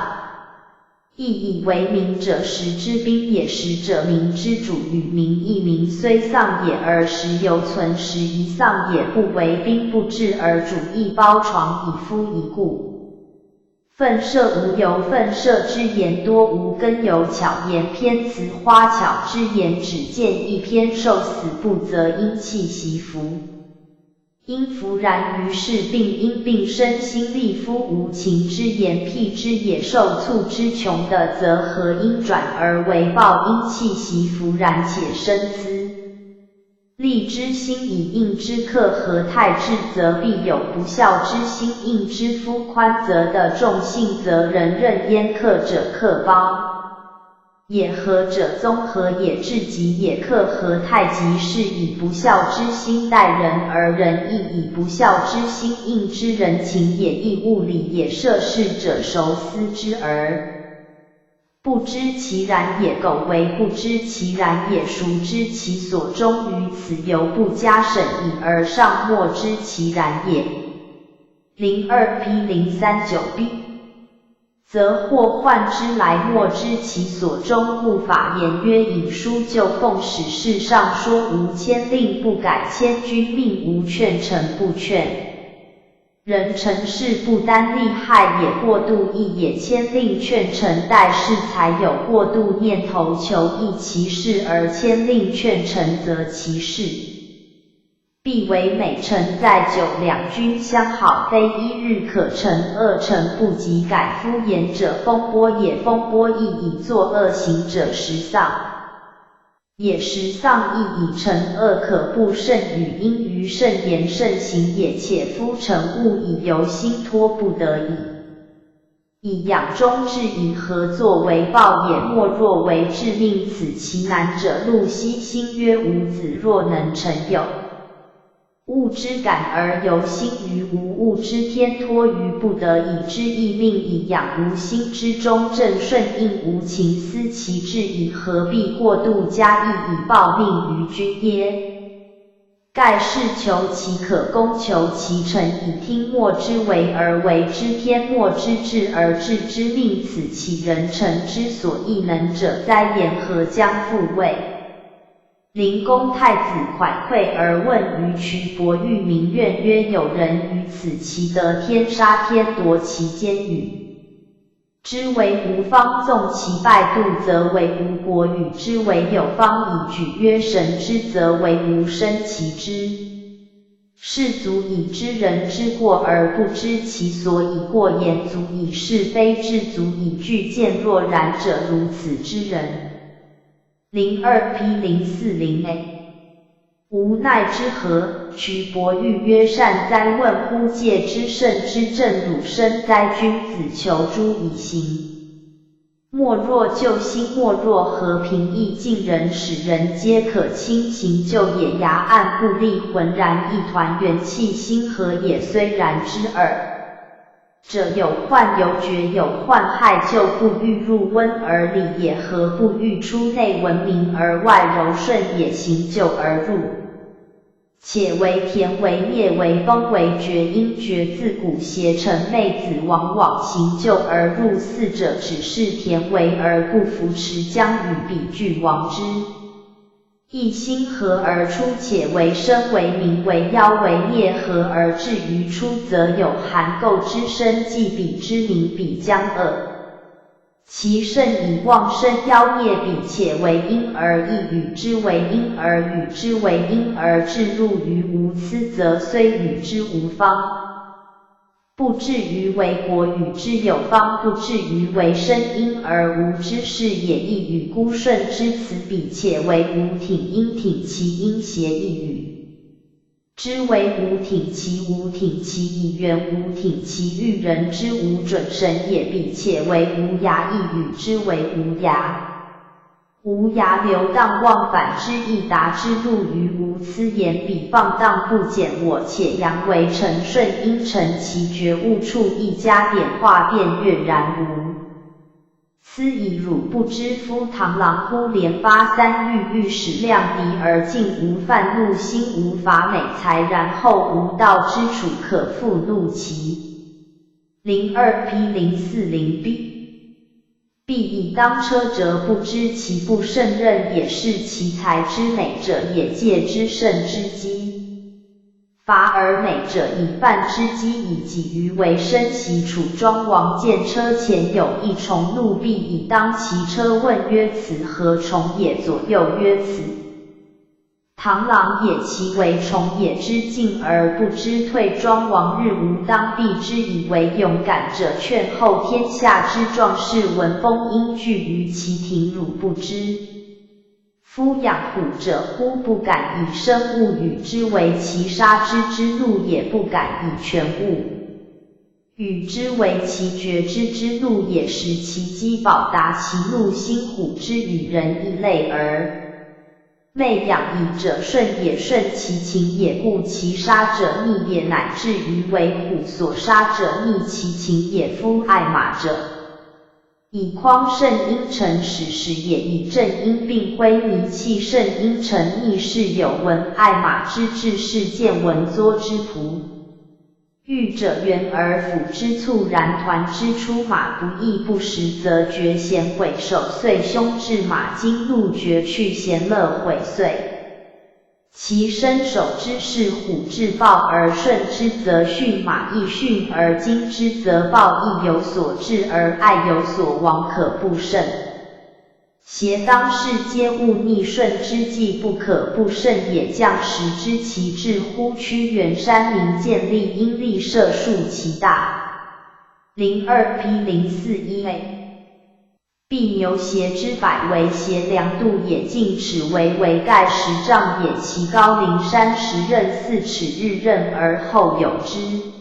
亦以为名者时之兵也。时者名之主与名亦名，虽丧也而时犹存，时已丧也，不为兵不至而主亦包床以夫一故。 愤射无由，愤射之言多无根由，巧言偏辞花巧之言只见一篇，受死不则因气息服。因服然于是病，因病生心力夫。无情之言辟之野兽，促之穷的则合因转而为暴，因气息服然且生思。 力之心以应之，克合太志则必有。不孝之心应之夫，宽则得众，信则人任焉。克者克包。也，和者，宗和也，至极也，克和太极，是以不肖之心待人，而人亦以不肖之心应之。人情也，亦物理也，涉世者熟思之耳。不知其然也，苟为不知其然也，孰知其所终？于此犹不加审已，而尚莫知其然也。零二P零三九B。 则或患之来，莫知其所终。故法颜曰：引书就奉，始世上说无牵令不改，千钧命无劝臣不劝人臣事不单利害也，过度义也。牵令劝臣待事，才有过度念头求义其事，而牵令劝臣则其事 必为美臣在久，两钧相好，非一日可成。恶臣不及改，夫言者风波也，风波亦以作恶行者时丧也，时丧亦以成恶，可怖慎语，因于慎言慎行也。且夫臣勿以由心托不得已 以养终志，以合作为报也。莫若为志命，此其难者。陆机新曰：伍子若能成友，物之感而由心于无物之天，托于不得已之义命以养无心之终。正顺应无情，思其志矣，何必过度加意以报命于君耶？ 盖是求其可攻，求其成矣。听莫之为而为之，天莫之志而治之命，此其人臣之所亦能者哉。言何将复位。灵公太子款会而问于蘧伯玉，名怨曰：有人于此，其得天杀天，夺其间与 之为无方，纵其败度，则为无国与之为有方矣。举曰：神之则为无生其之，士卒以知人之过而不知其所以过，言卒以是非，智卒以拒见若然者，如此之人。 零二P零四零A。无奈之何？蘧伯玉曰：善哉，问乎戒之，慎之政辱，深哉，君子求诸以行。莫若救心，莫若和平，亦近人，使人皆可亲情旧也。崖岸不立，浑然一团，元气星河也，虽然之耳。 者有患有觉，有患害，救不欲入温而里也，和不欲出内闻名而外柔顺也，行久而入。且为田为业为风为觉，因觉自古邪沉昧子往往行久而入。四者只是田为而不服持，将与彼俱亡之。 亦星河而出，且为生为名为妖为孽，合而至于出，则有含垢之身，既彼之名，彼将恶。其甚以妄生妖孽彼，且为因而亦与之为因而与之为因而至入于无，此则虽与之无方， 不至于为国与之有方，不至于为生因而无之事也，亦与孤顺之辞彼，且为无挺因挺其因邪，亦与之为无挺其无挺其以圆无挺其喻人之无准绳也彼，且为无涯，亦与之为无涯。 无涯流荡忘返之亦达之路于无，此言彼放荡不减我，且阳为成顺因成其觉悟处一加点化变跃然无。斯以汝不知夫螳螂忽连发三育，欲使量敌而尽无范路，心无法美才，然后无道之处可复怒其。零二P零四零B。 必以当车者不知其不胜任也，是其才之美者也，戒之慎之机。罚而美者以犯之机矣。己于为生习处庄王见车前有一重路，必以当其车问曰：此何重也？左右曰：此 螳螂也。其为虫也之进而不知退，庄王日无当避之以为勇敢者，劝后天下之壮士闻风因惧于其庭辱不知。夫养虎者乎？不敢以生物与之为奇，杀之之怒也，不敢以全物与之为其绝之之怒也，食其鸡饱达其怒，心虎之与人异类耳。昧养以者顺也，顺其情也，故其杀者逆也，乃至于为虎所杀者逆其情也。夫爱马者，以匡圣婴臣始始也，以正因病归迷弃圣婴臣逆。是有闻爱马之志士见闻作之仆。 御者远而抚之促然，团之出马不亦不时，则觉贤毁首岁凶至马惊怒绝去贤乐毁岁。其身首之是虎至豹而顺之则训马亦训而惊之则豹亦有所至而爱有所亡可不胜。 邪当世皆勿逆顺之计不可不慎也。将食之其志乎屈原山林建立因力射数其大。零二 P 零四一 a。必牛斜之百为斜梁度也，径尺为围盖十丈也，其高临山十仞四尺，日仞而后有之。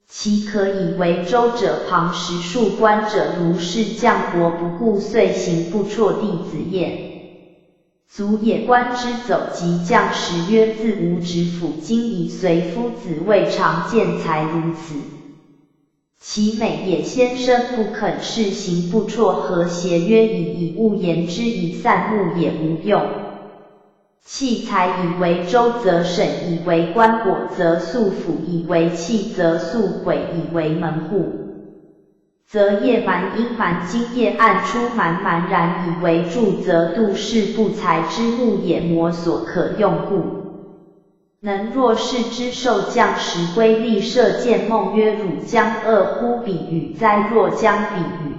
其可以为舟者旁，十数观者如是。将国不顾遂行不辍弟子宴。卒也观之走疾将食曰：自吾执斧今已随夫子未尝见才如此。其美也先生不肯试行不辍何邪曰：已矣勿言之矣散木也无用。 器材以为舟则沈以为棺椁则粟斧以为器则粟毁以为门户则夜蛮阴蛮今夜暗出蛮蛮然以为柱则度是不才之木也魔所可用故。能若是之兽将食归力射箭梦曰：汝将恶乎彼与哉若将彼与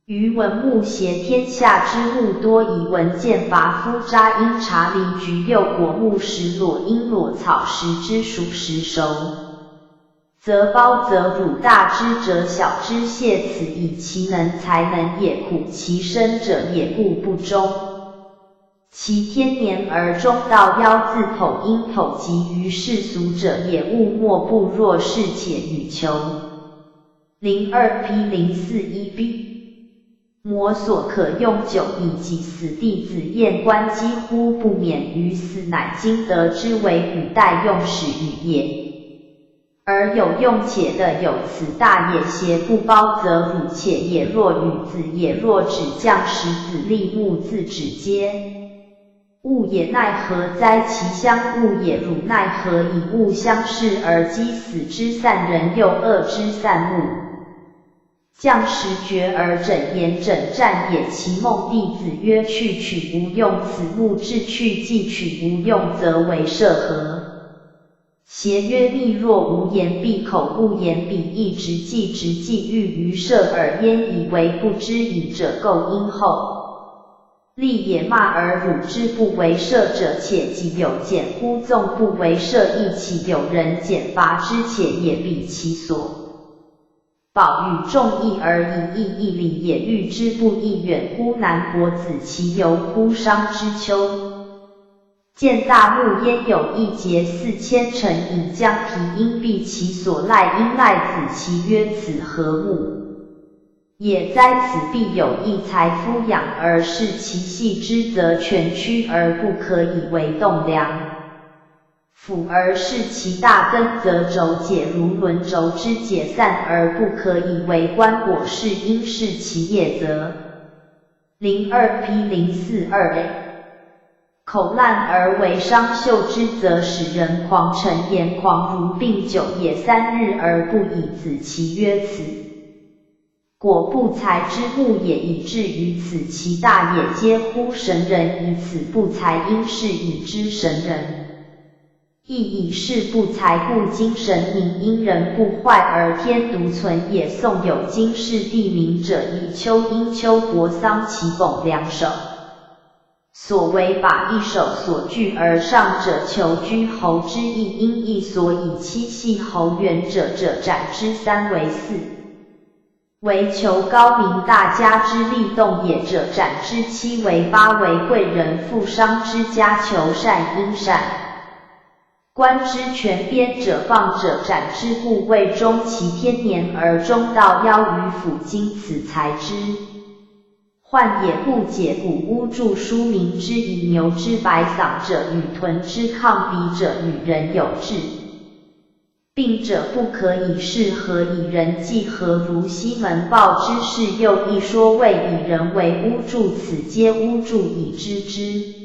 余闻木邪天下之木多以闻见伐夫扎因察离菊幼果木石裸因裸草食之熟食熟。则包则乳大之则小之谢此以其能才能也苦其身者也故不忠。其天年而终道夭自否因否及于世俗者也勿莫不若是且与求。 零二 P 零四一 b。魔所可用久矣己死弟子厌观几乎不免于死乃今得之为语带用始语也。而有用且的有此大也邪不包则汝且也若与子也若止将食子立木自止皆 物也奈何哉其乡物也汝奈何以物相视而击死之散人又恶之散木。将食绝而枕言枕战也其梦弟子曰去取无用此木至去既取无用则为射何？邪曰逆若无言必口勿言彼亦直既直既欲于射耳焉以为不知矣者构因后。 利也骂而汝之不为射者且己有减乎纵不为射亦岂有人减伐之且也彼其所。宝与众异而以异义礼也喻之不亦远乎南伯子其由乎商之丘。见大木焉有一节四千乘以将皮因必其所赖因赖子其曰此何木 也哉此必有一才夫养而视其细枝则全曲而不可以为栋梁。斧而视其大根则轴解如轮轴之解散而不可以为棺椁是因视其叶则。零二 P 零四二 a。口烂而为伤袖之则使人狂成言狂如病酒也三日而不已子其曰此 果不才之木也以至于此其大也皆乎神人以此不才因是以知神人。亦以是不才故今神明因人不坏而天独存也宋有今是地名者以丘因丘伯桑其拱两首。所为把一首所据而上者求居侯之意因亦所以七系侯元者者斩之三为四。 为求高明大家之利动也者斩之七为八为贵人富商之家求善因善。观之权边者放者斩之，故谓终其天年而终道夭于斧斤，此才知。患也不解谷屋柱疏鸣之以牛之百嗓者与豚之抗鼻者与人有志。病者不可以视合以仁济合如西门豹之士又一说谓以人为屋柱，此皆屋柱以知之。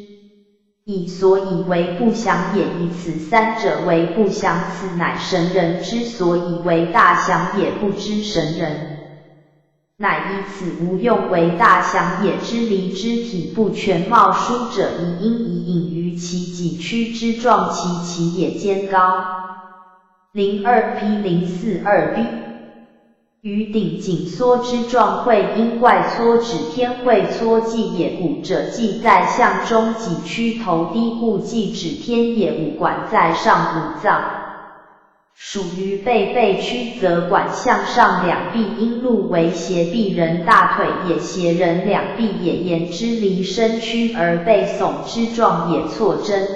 以所以为不祥也。以此三者为不祥，此乃神人之所以为大祥也，不知神人。乃以此无用为大祥也。知离之体不全貌疏者，以因以隐于其己躯之状，其其也兼高。零二 P 零四二 B。 于顶颈缩之状，会阴怪撮指天，会撮际也。骨者际在项中，脊屈头低，故际指天也。五管在上，五脏属于背。背屈则管向上，两臂阴路为斜，臂人大腿也斜，人两臂也沿之离身躯而背耸之状也错针。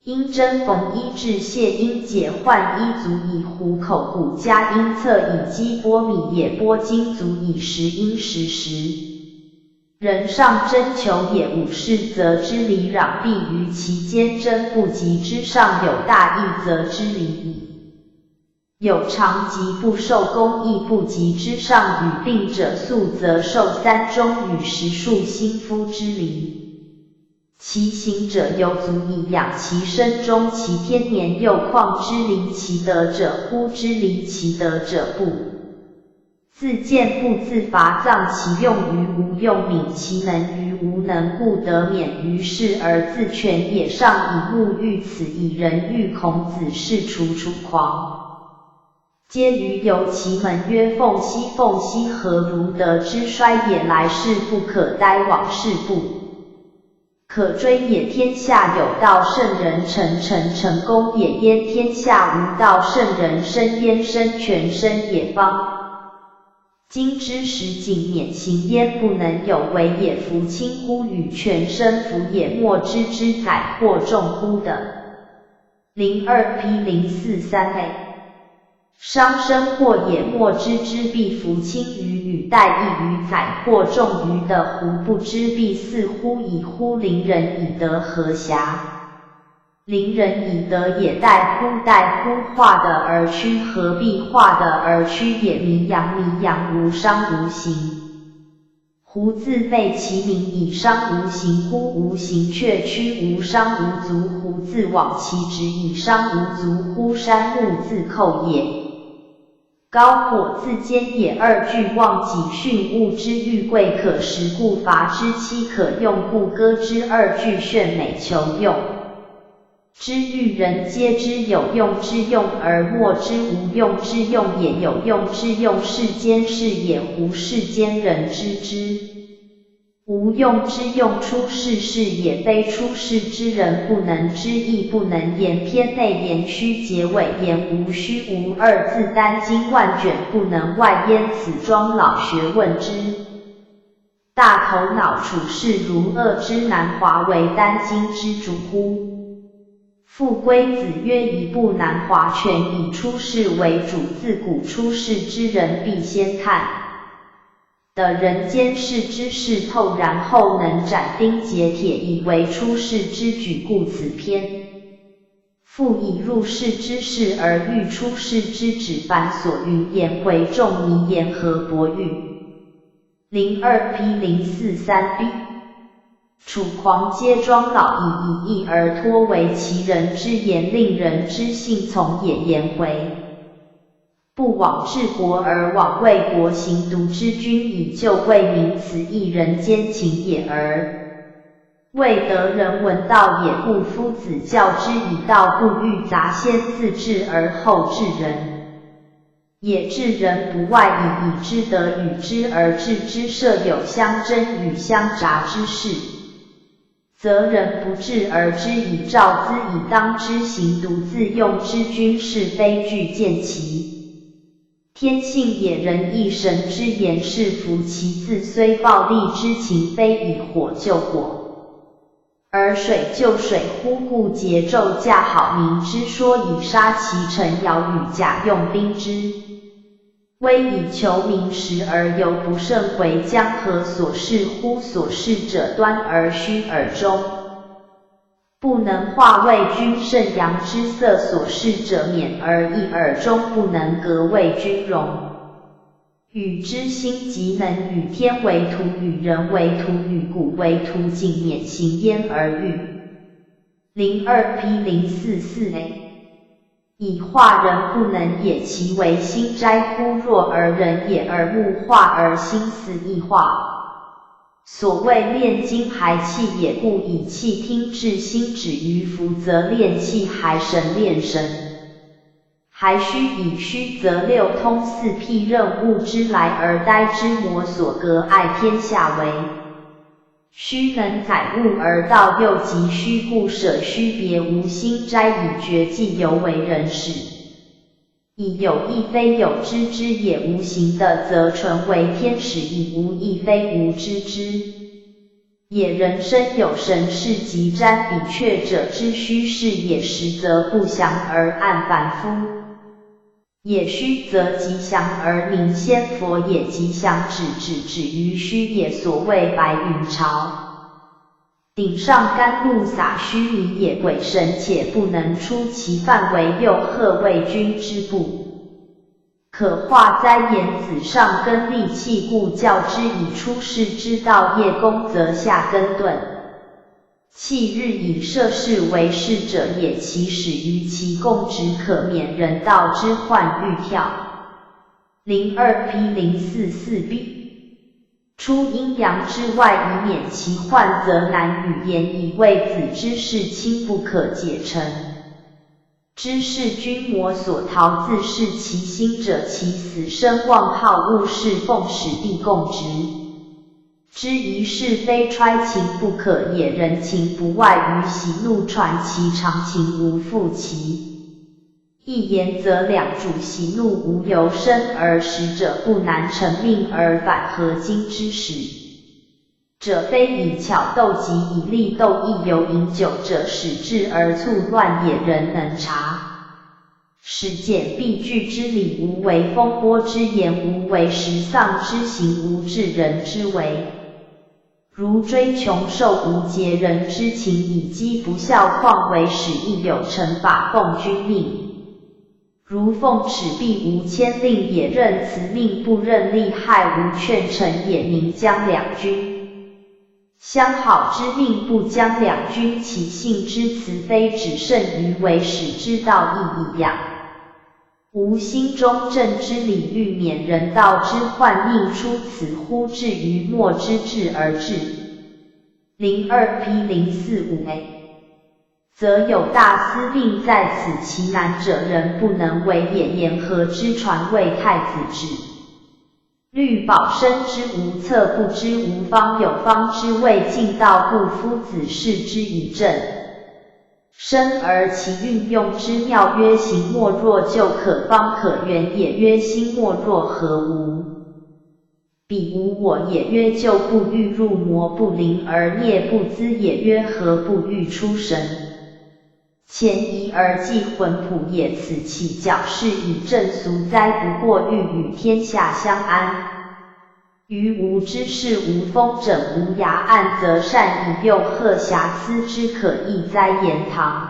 阴针缝衣至泄阴解患衣足以虎口骨加阴侧以击波米也波经足以食阴食食。人上针求也。五是则之离，两臂于其间，针不及之上有大亦则之离矣。 有长及不受功亦不及之上与病者宿则受三中与十数心夫之离。其行者犹足以养其身终其天年，又况之离其德者乎？之离其德者不自见不自罚，葬其用于无用，泯其能于无能，故得免于世而自全也。上以目喻此，以人喻孔子是楚楚狂。 皆于游其门曰：凤兮凤兮，何如德之衰也！来世不可待，往事不可追也。天下有道圣人成，成成功也，焉天下无道圣人生，焉生全生也。方今之时景免行焉，不能有为也。夫轻忽与全生福也，莫知之宰获众乎的。零二 P 零四三 A。 伤生祸也，莫知之必弗轻于语，待益于宰获众于的乎？不知必似乎矣乎？邻人以德何瑕？邻人以德也，待乎？待乎？化德而屈，何必化德而屈也？迷羊迷羊，无伤无形 乎？自昧其名以伤无形乎？无形却屈，无伤无足乎？自罔其职以伤无足乎？山木自寇也，高火自坚也。二俱忘己，训勿之。玉贵可食，故伐之；漆可用，故割之。二俱炫美求用 之，欲人皆知有用之用而莫知無用之用也。有用之用，世间事也，胡世间人知之。无用之用，出世事也，非出世之人不能知，亦不能言。篇内言虚结尾言无，虚无二字，单经万卷不能外焉。此庄老学问之 大头脑处世如恶之南华为丹经之主乎？父归子曰：以不南华，全以出世为主。自古出世之人必先看得人间世之事透，然后能斩钉截铁，以为出世之举。故此篇 父以入世之事而喻出世之旨，凡所云颜回仲尼言何伯玉。零二 P 零四三 B。楚狂皆庄老以以义而托为其人之言，令人之信从也。颜回 不枉治国而枉为国，行独之君以就为民，此亦人间情也。而未得人闻道也。故夫子教之以道，不欲杂先，自治而后治人也。治人不外以以知得与之而治之，设有相争与相杂之事。 则人不治而知以照资以当之，行独自用之君，是非俱见其天性也。人亦神之言，是夫其自虽暴戾之情，非以火救火，而水就水乎，故桀纣驾好民之说以杀其臣，徭与甲用兵之。危以求民时而游，不胜回，将何所视乎？所视者端而虚而中，不能化魏军胜阳之色。所视者免而易耳中，不能革魏军容。 与之心即能与天为图，与人为图，与古为图，仅免行焉而喻。零二P零四四A。以化人不能也，其为心斋乎？若而人也，而目化而心似亦化。所谓炼精骸气也，故以气听志心止於服，则炼气骸神炼神。 骸虚以虚则六通四辟任物之来而呆之魔所革，爱天下为虚能载物而道又极虚，故舍虚别无心斋以绝寂，犹为人始。以有亦非有知之也，无形的则纯为天始，以无亦非无知之 也。人生有神识即瞻彼阙者之虚实也，实则不详而暗凡夫也，虚则即详而明仙佛也，即详止止止于虚也。所谓白云朝顶上甘露洒须弥也，鬼神且不能出其范围，又贺卫君之不 可化哉。言子上根利器，故教之以出世之道，业功则下根顿。气日以摄世为世者也，其始于其供职，可免人道之患欲跳。零二P零四四B。出阴阳之外以免其患，则难与言矣。未子之事亲不可解成。 知是君魔所陶，自是其心者，其死生忘号，勿视奉始必供职。知一是非揣情不可也，人情不外于喜怒，传其常情，无复其意。言则两主，喜怒无由生而始者，不难成命而返，合经之始 者非以巧斗即以利斗，亦由饮酒者始至而促乱也。人能察始简必句之理，无为风波之言，无为时丧之行，无至人之为。如追穷兽，无节人之情，以饥不效况为始，亦有乘法奉君命。 如奉尺必无牵令也，任辞命不任利害，无劝臣也，宁将两军相好之命不将两军，其性之辞非止胜于为始之道义矣。无心中正之理，欲免人道之患，宁出此乎至于末之至而至。零二P零四五A。 则有大司命在此，其难者，人不能为也。言何之传谓太子止，虑保身之无策，不知无方有方之谓进，道不夫子视之以正身，而其运用之妙曰：行莫若就，可方可圆也。曰：心莫若何，无 彼无我也。曰：救不欲入魔，不灵而灭不资也。曰：何不欲出神前移而济魂魄也。此其教示以正俗哉，不过欲与天下相安。于无知事无风枕无涯岸，则善以诱壑瑕疵之可易哉。言螳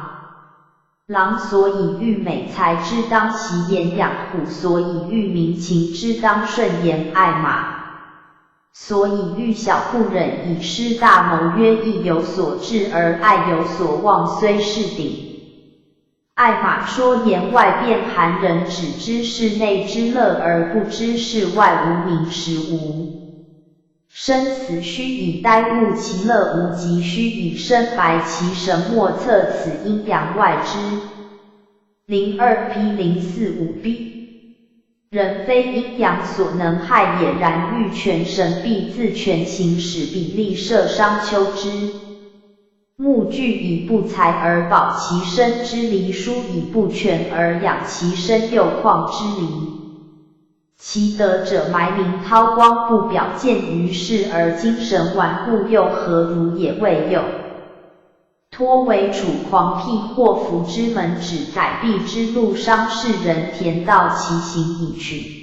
螂所以御美才之当习言养虎，所以御明情之当顺言爱马。所以御小不忍以失大谋。曰：意有所至而爱有所望，虽是顶爱马，说言外便寒人，只知室内之乐而不知室外无名时无 生死须以待物其乐无极，须以身白其神莫测此阴阳外之。零二P零四五B。人非阴阳所能害也，然欲全神必自全形，使彼力射商丘之 木俱以不裁而保其身之离，疏以不全而养其身幼旷之离。其德者埋名韬光，不表见于世，而精神頑固又何如也？未有脱为主狂辟祸福之门，止改避之路，伤世人，甜道其行已去。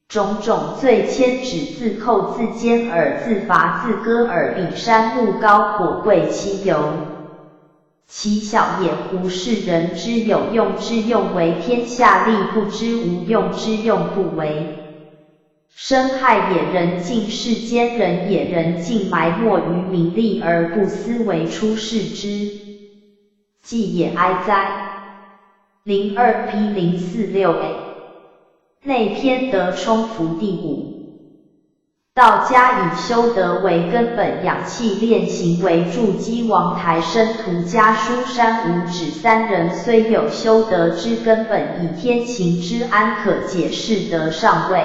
种种罪愆，只自扣自坚耳，自伐自割耳，彼山木高火贵其由。其小也，胡世人之有用之用为，天下利不知无用之用不为。 深害也，人尽世间人也，人尽埋没于名利而不思为出世之计也哀哉。零二P零四六A。内篇德充福第五。道家以修德为根本，养气炼形为助基。王台生、涂家、舒山五指三人虽有修德之根本，以天行之，安可解释德上谓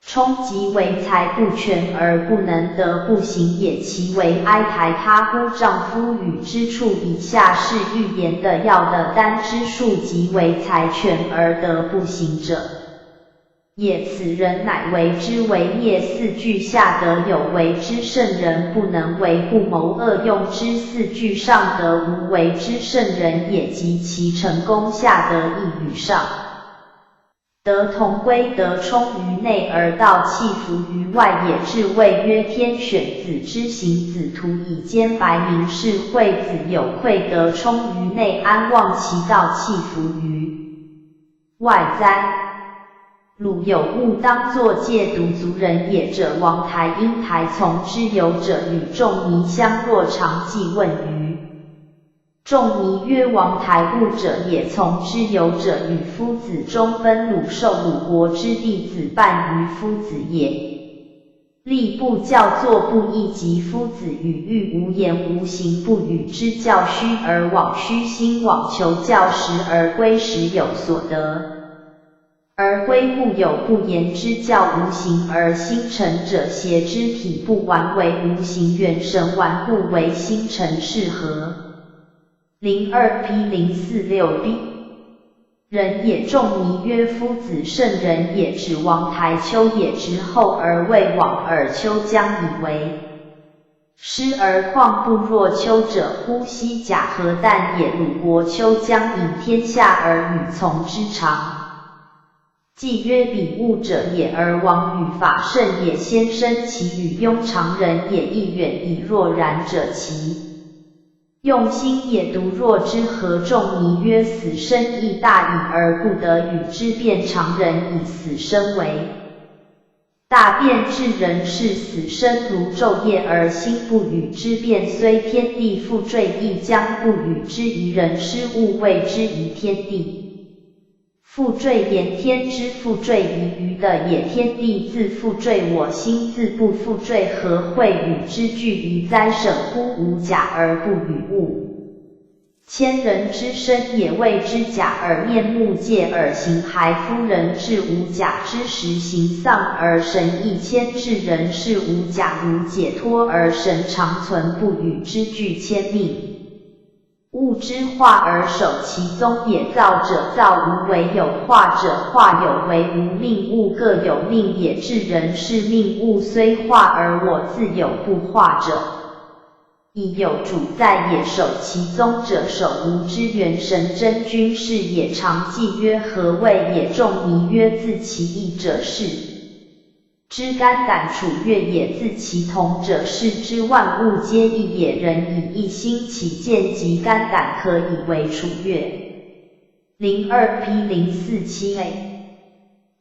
充即为财不全而不能得不行也，其为哀台他乎丈夫与之处，以下是预言的要的单之数，即为财全而得不行者也。此人乃为之为业。四句下德有为之圣人不能为，不谋恶用之。四句上德无为之圣人也，即其成功下德亦与上 德同归。德充于内而道气服于外也。至谓曰：天选子之行，子徒以坚白绫世。惠子有愧，德充于内安，忘其道气服于外哉。鲁有勿当作借独足人也者，王台因台从之。有者与仲尼相若，常记问于 仲尼曰：王台物者也，从之。有者与夫子中分鲁，授鲁国之弟子，半于夫子也。吏部校作不一及夫子语，欲无言无行不语之教，虚而往虚心，往求教实而归实有所得。 而归物有不言之教，无形而心诚者，邪之体不完为无形元神，完故为心诚，是何？零二P零四六B。人也。仲尼曰：夫子圣人也，指王台。丘也。直后而未往，而丘将以为 师而况不若丘者乎？西甲何旦也？鲁国丘将引天下而与从之长。既曰彼物者也，而王与法圣也，先生其与庸常人也，亦远矣。若然者，其用心也。独若之何？仲尼曰：死生亦大矣，而不得与之辩。常人以死生为 大辩之人是死生如昼夜而心不与之辩，虽天地复坠亦将不与之疑。人失物谓之疑天地，复坠言天之，复坠疑余的也。天地自复坠，我心自不复坠，何谓与之俱疑哉？审乎五甲而不与物。 千人之身也，谓之甲耳。面目界耳。形骸夫人至五甲之时，形丧而神亦迁至人世五甲，如解脱而神常存，不与之俱迁命。物之化而守其宗也。造者造无为有，化者化有为无。命物各有命也，至人世命物虽化而我自有不化者。 以有主宰也。守其宗者，守吾之元神真君是也。常记曰：何谓也？仲尼曰：自其异者视之，肝胆处悦也。自其同者，视之万物皆异也。人以一心起见，即肝胆可以为处悦。零二P零四七A。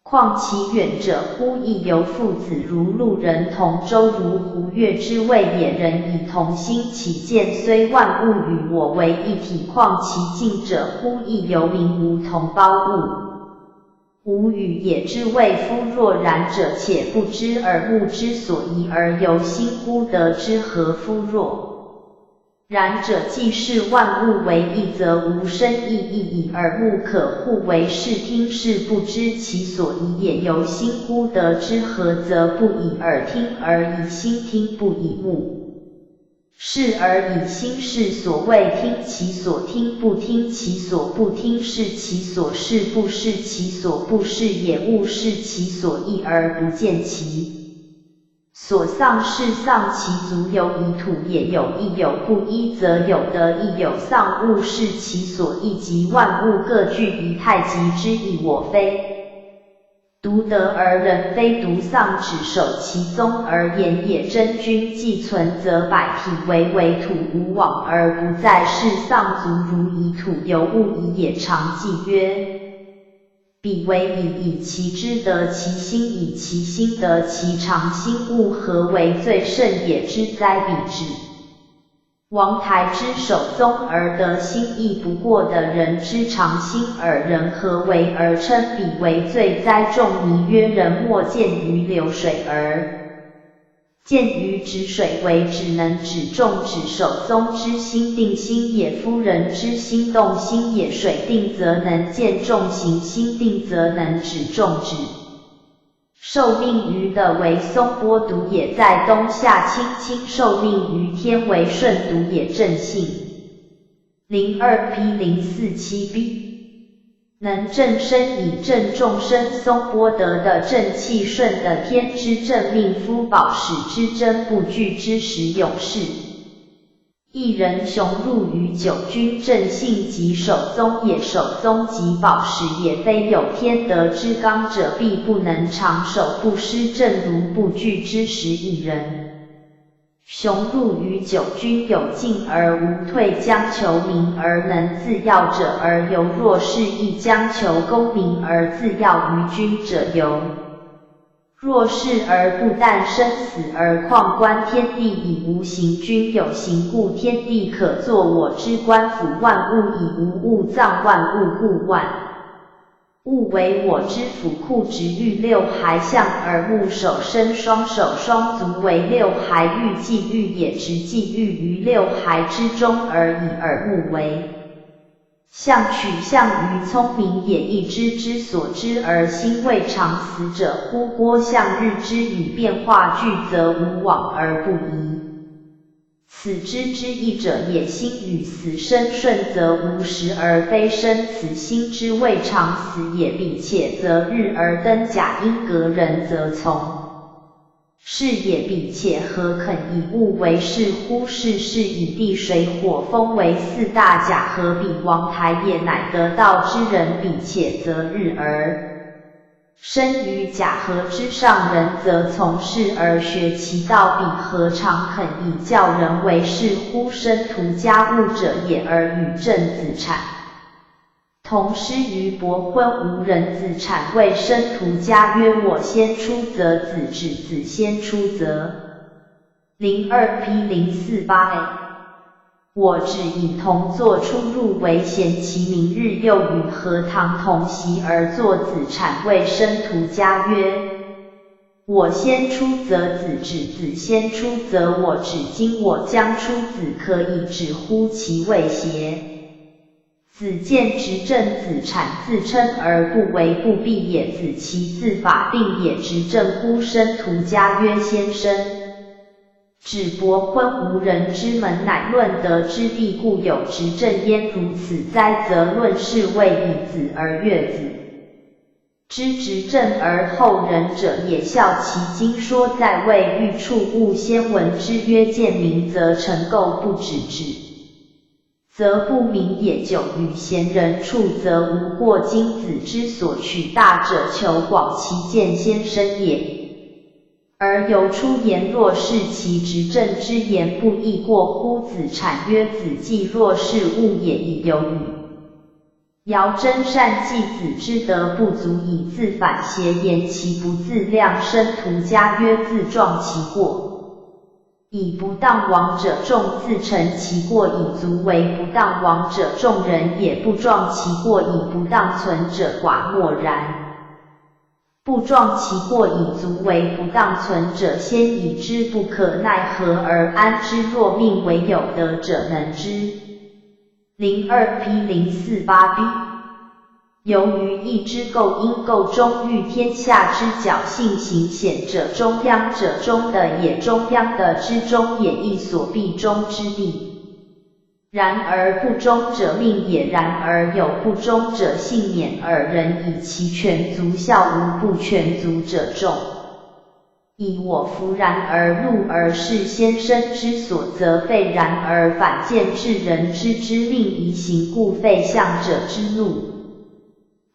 况其远者乎？亦犹父子如路人，同舟如湖月之谓也。人以同心起见，虽万物与我为一体。况其近者乎？亦犹民如同胞，物无与也之谓夫。若然者，且不知耳目之所疑，而犹心乎德之合夫若 然者，既视万物为一，则无生亦异矣。耳目可护为视听，是不知其所疑也。犹心乎德之合则不以耳听，而以心听，不以目视，而以心视。所谓听其所听，不听其所不听，视其所视，不视其所不视也。物视其所异而不见其所丧事丧其足，有以土也，有亦有不一则有的亦有丧物是其所亦，即万物各据一态，即之亦我非。独得而人非独丧，只守其宗而言也。真君既存则百体为为土，无往而不在，是丧足如以土游物矣也。常记曰：彼为已矣，其知得其心矣，其心得其常，心物何为最甚也？之哉彼止。王台之守宗而得心，亦不过得人之常心耳。人何为而称彼为最哉？仲尼曰：人莫见于流水耳，见于止水为止能止众，止守宗之心定心也，夫人之心动心也。水定则能见众，行心定则能止众，止受命于的为松波独也，在冬夏清清受命于天为顺独也。正信。零二P零四七B。能正身以正众生，松波得的正气，顺的天之正命，夫宝始之真，不惧之时永是。一人雄入于九君，正信即守宗也，守宗即宝始也。非有天德之刚者，必不能长守不失，正如不惧之时一人。雄入于九君，有进而无退，将求名而能自耀者，而犹若是亦将求功名而自耀于君者，犹若是而不但生死，而况观天地矣。无形君有形，故天地可作我之观。辅万物以无物，藏万物，故万物为我之辅。故直御六海，向耳目，手身双手双足为六海，御即御也，直即御于六海之中而已。耳目为相，取象于聪明也，亦知之所知。而心未尝死者，忽郭象日之与变化俱，则无往而不移。 此知之亦者也。心与死生顺则无时而非生，此心之未尝死也。彼且则日而登甲，因隔人则从事也。彼且何肯以物为室乎？室是以地水火风为四大甲合彼王台也，乃得道之人彼且则日而 生于甲合之上，人则从事而学其道，彼何尝肯以教人为室乎？生徒家物者也，而与正子产同施于薄昏，无人子产谓生徒家曰：我先出则子止，子先出则 零二P零四八A。我止以铜作出入为弦，其明日又与荷塘同席而作子产谓生徒家曰：我先出则子止，子先出则我止，今我将出，子可以止乎？其谓邪？ 子见执政子产自称而不为不必也，子其自法定也。执政乎生徒家曰：先生止薄昏，无人之门，乃论德之地，故有执政焉。如此哉，则论事谓以子而悦子。知执政而后仁者也，效其经说，在位欲处勿先闻之曰：见明则臣垢，不止止 则不明也。久与贤人处则无过，今子之所取大者求广其见先生也。而由出言若是其执政之言，不亦过乎？子产曰：子既若是，勿也已有语。 尧征善计，子之德不足以自反邪言，其不自量。生徒家曰：自壮其过以不当亡者众，自陈其过以足为不当亡者众，人也。不壮其过以不当存者寡莫然。 不壮其过以足为不当存者鲜矣，知不可奈何而安之，若命为有德者能之。零二P零四八B。由于亦知构因构中，喻天下之侥幸行险者，中央者中的也，中央的之中也，亦所必终之地。 然而不终者命也，然而有不终者幸免耳。人以其全足效无不全足者众。以我弗然而怒，而是先生之所责备，然而反见至人知之令，贻行故废相者之怒。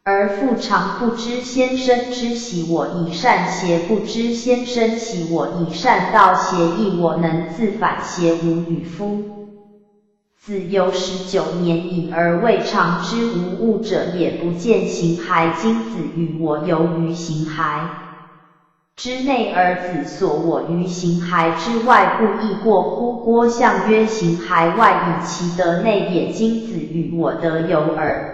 而父常不知先生之喜我以善邪，不知先生喜我以善道邪，亦我能自反邪无与夫。子由十九年矣，而未尝知无物者，也不见形骸。今子与我游于形骸之内，而子所我于形骸之外，故亦过乎郭象曰：形骸外矣，其德内也。今子与我德游耳。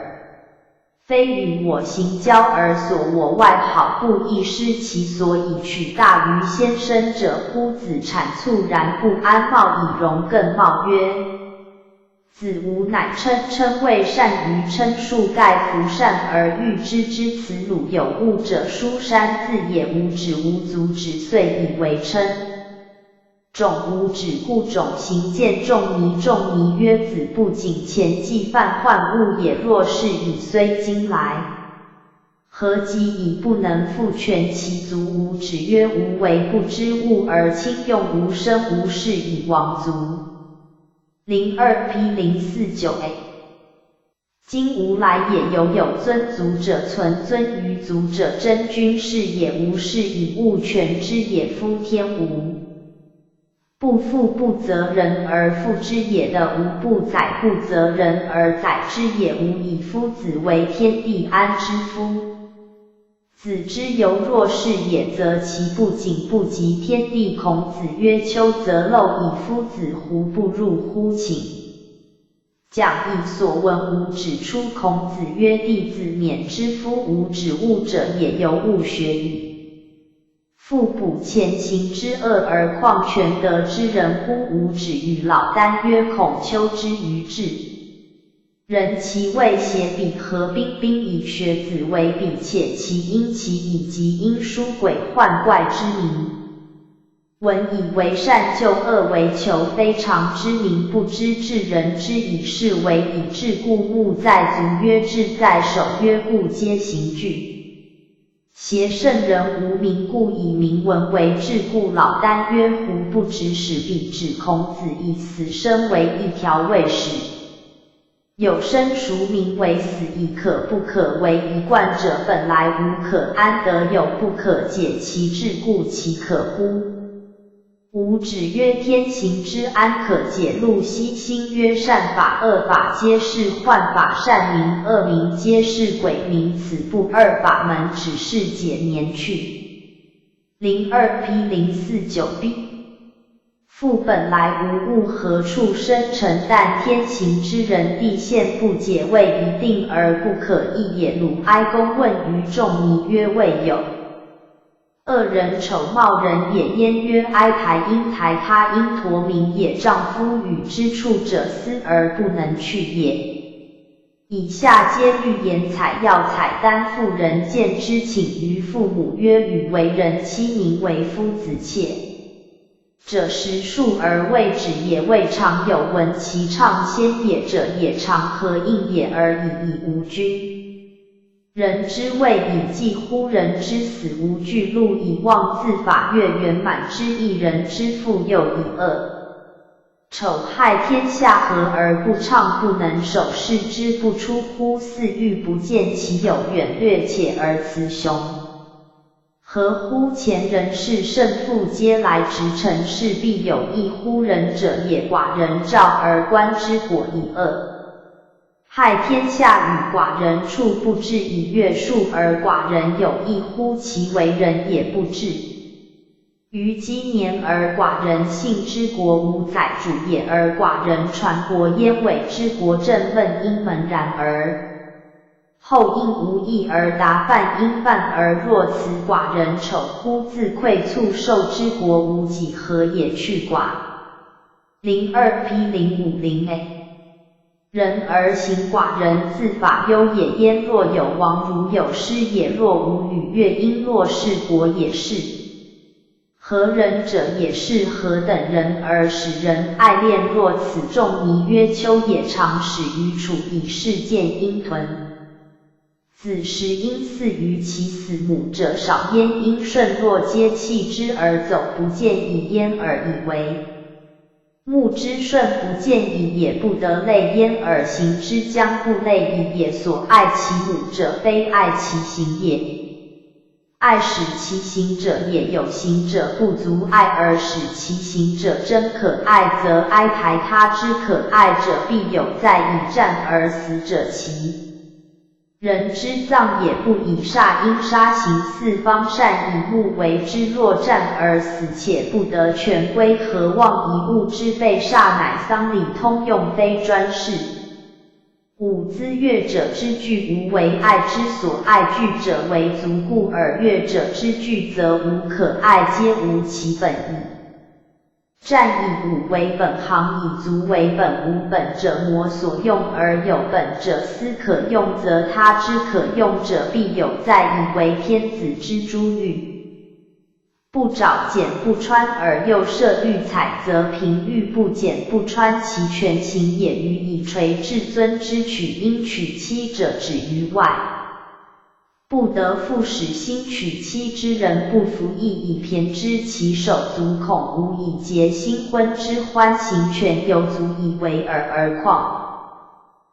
非与我形交而所我外好，故亦失其所以取大于先生者乎？子产促然不安，貌以容更貌曰：子无乃称称谓善于称数盖弗善而喻之。知此鲁有物者，书山自也无止无足止岁以为称。 种无止故种行见仲尼，仲尼曰：子不仅前既犯患物也，若是以虽今来，何及以不能复全其足？无止曰：无为不知物而亲用无声无事以亡足。零二 P 零四九 A。 今无来也，犹有尊足者存，尊于足者争君事也，无事以物全之也，夫天无不父不责人而父之也，的无不载不责人而载之也，无以夫子为天地安之夫。子之由若是也，则其不仅不及天地。孔子曰：丘则漏矣，夫子胡不入乎请？ 讲义所闻无止出。孔子曰：弟子免之，夫无止物者也，由物学矣。父补前行之恶而况全德之人乎？无止与老聃曰：孔丘之于至人其未邪彼何宾宾以学子为彼，且其因其以及因书鬼幻怪之名 文以为善，就恶为求，非常之名不知至人之以是为以至故目在足曰至在首曰故皆行具邪圣人无名故以名文为至故老聃曰：胡不止使彼？指孔子以死生为一条未始 有生孰名为死矣，可不可为一贯者本来无可安得有不可解其至故其可乎？无止曰：天行之安可解？陆西新曰：善法恶法皆是幻法，善名恶名皆是鬼名，此不二法门只是解年趣。零二 P 零四九 B。 父本来无物，何处生成？但天行之人，地现不解，谓一定而不可易也。鲁哀公问于仲尼曰：未有恶人丑貌人也。焉曰：哀台因台他因陀名也。丈夫与之处者，思而不能去也。 以下皆律言采药采丹，妇人见之请于父母曰：与为人妻名为夫子妾。者十数而未止也。未尝有闻其唱先也者，也尝何应也而已矣。无君人之谓已既乎人之死无惧。陆以望自法曰：圆满之亦，人之父又已恶 丑害天下，和而不唱不能守，视之不出乎？似欲不见其有远略且而辞雄。何乎？前人是圣父皆来直陈，是必有益乎人者也。寡人照而观之，果以恶害天下与寡人处不至以约束，而寡人有益乎其为人也不至 于积年而寡人信之，国无宰主也，而寡人传国焉，委之国政，问因门然而后应无益，而达犯因犯而若辞寡人丑乎？自愧促受之国无几，何也去寡？零二 P 零五零 A。 人而行寡人，自法忧也。焉若有亡，如有失也。若无与乐音，若是国也是。何人者也是？何等人而使人爱恋若此？仲尼曰：丘也。常始于楚，以示见因豚。子时因似于其死母者少焉，因顺络皆弃之而走，不见已焉而以为。目之顺不见已也，不得类焉而行之将不类已也。所爱其母者，非爱其行也。爱使其行者也，有行者不足；爱而使其行者真可爱，则哀抬他之可爱者必有，在以战而死者其 人之葬也不以煞，因杀形似方善以木为之。若战而死且不得全归，何望以物之备煞，乃丧礼通用，非专事。五资悦者之具无为爱之所，爱具者为足故，而悦者之具则无可爱，皆无其本矣。 战以武为本，行以足为本。无本者魔所用，而有本者斯可用，则他之可用者必有，在以为天子之珠玉。不找剪不穿而又设玉彩，则凭玉不剪不穿其全形也。予以垂至尊之娶，因娶妻者止于外。 不得复使新娶妻之人不服役，以骈之其手足，恐无以结新婚之欢。行全犹足以为尔，而况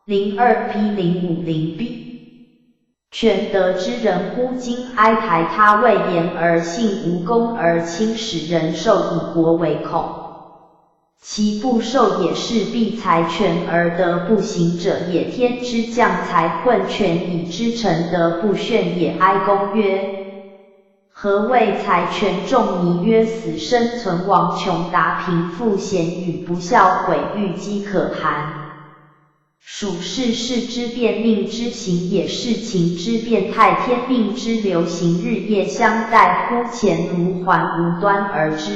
零二 P 零五零 B。全德之人乎今哀抬他，未言而信无功而轻，使人授以国为恐 其不授也，是必财权而得不行者也。天之将财困权以知臣德不炫也。哀公曰：何谓财权重？弥曰：死生存亡穷达，贫富咸与，不孝毁誉饥渴寒。 暑是视之变，命之行也；是晴之变态，天命之流行，日夜相待乎前，炉环无端而知。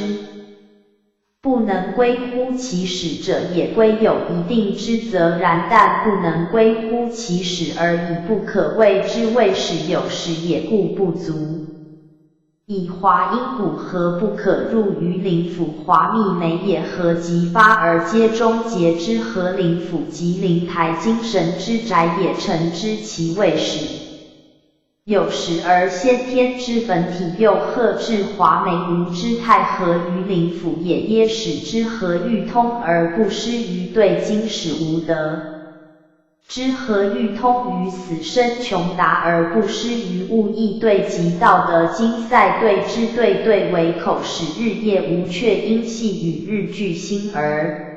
不能归乎其始者也，归有一定之则然，但不能归乎其始而已，不可谓之谓始有始也，故不足。 以华因古，何不可入于灵府？华密霾也，何即发而皆终结之？何灵府即灵台精神之宅也，诚知其未始有始而先天之本体，又何至华霾无之态？何于灵府也耶始之？何欲通而不失于对今始无得 之？何欲通于死生穷达而不失于物？亦对即道德经，赛对之对对为口，使日夜无却，因系与日俱兴而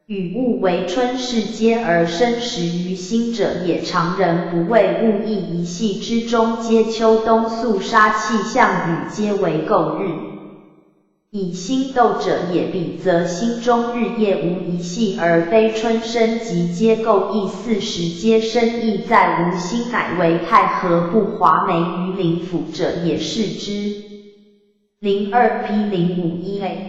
与物为春，是皆而生时于心者也。常人不谓物亦一系之中，皆秋冬肃杀气象雨，皆为构日 以心斗者也。彼则心中日夜无一系，而非春生即皆构亦四时皆生亦在无心，乃为太和不华霾于灵府者也。是之。零二 P 零五一 A。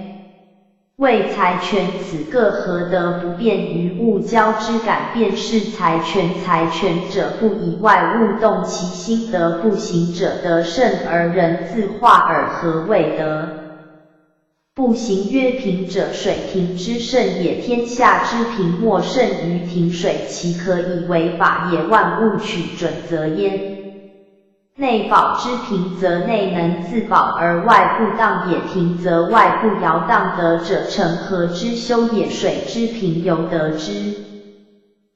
谓财权此各何得不便于物交之感，便是财权。财权者，不以外物动其心，得不行者得胜，而人自化耳。何谓得 不行曰：贫者，水瓶之盛也，天下之贫莫胜于瓶水，其可以为法也。万物取准则焉。内保之贫则内能自保而外不荡也，贫则外不摇荡。德者，成何之修也？水之贫由得之。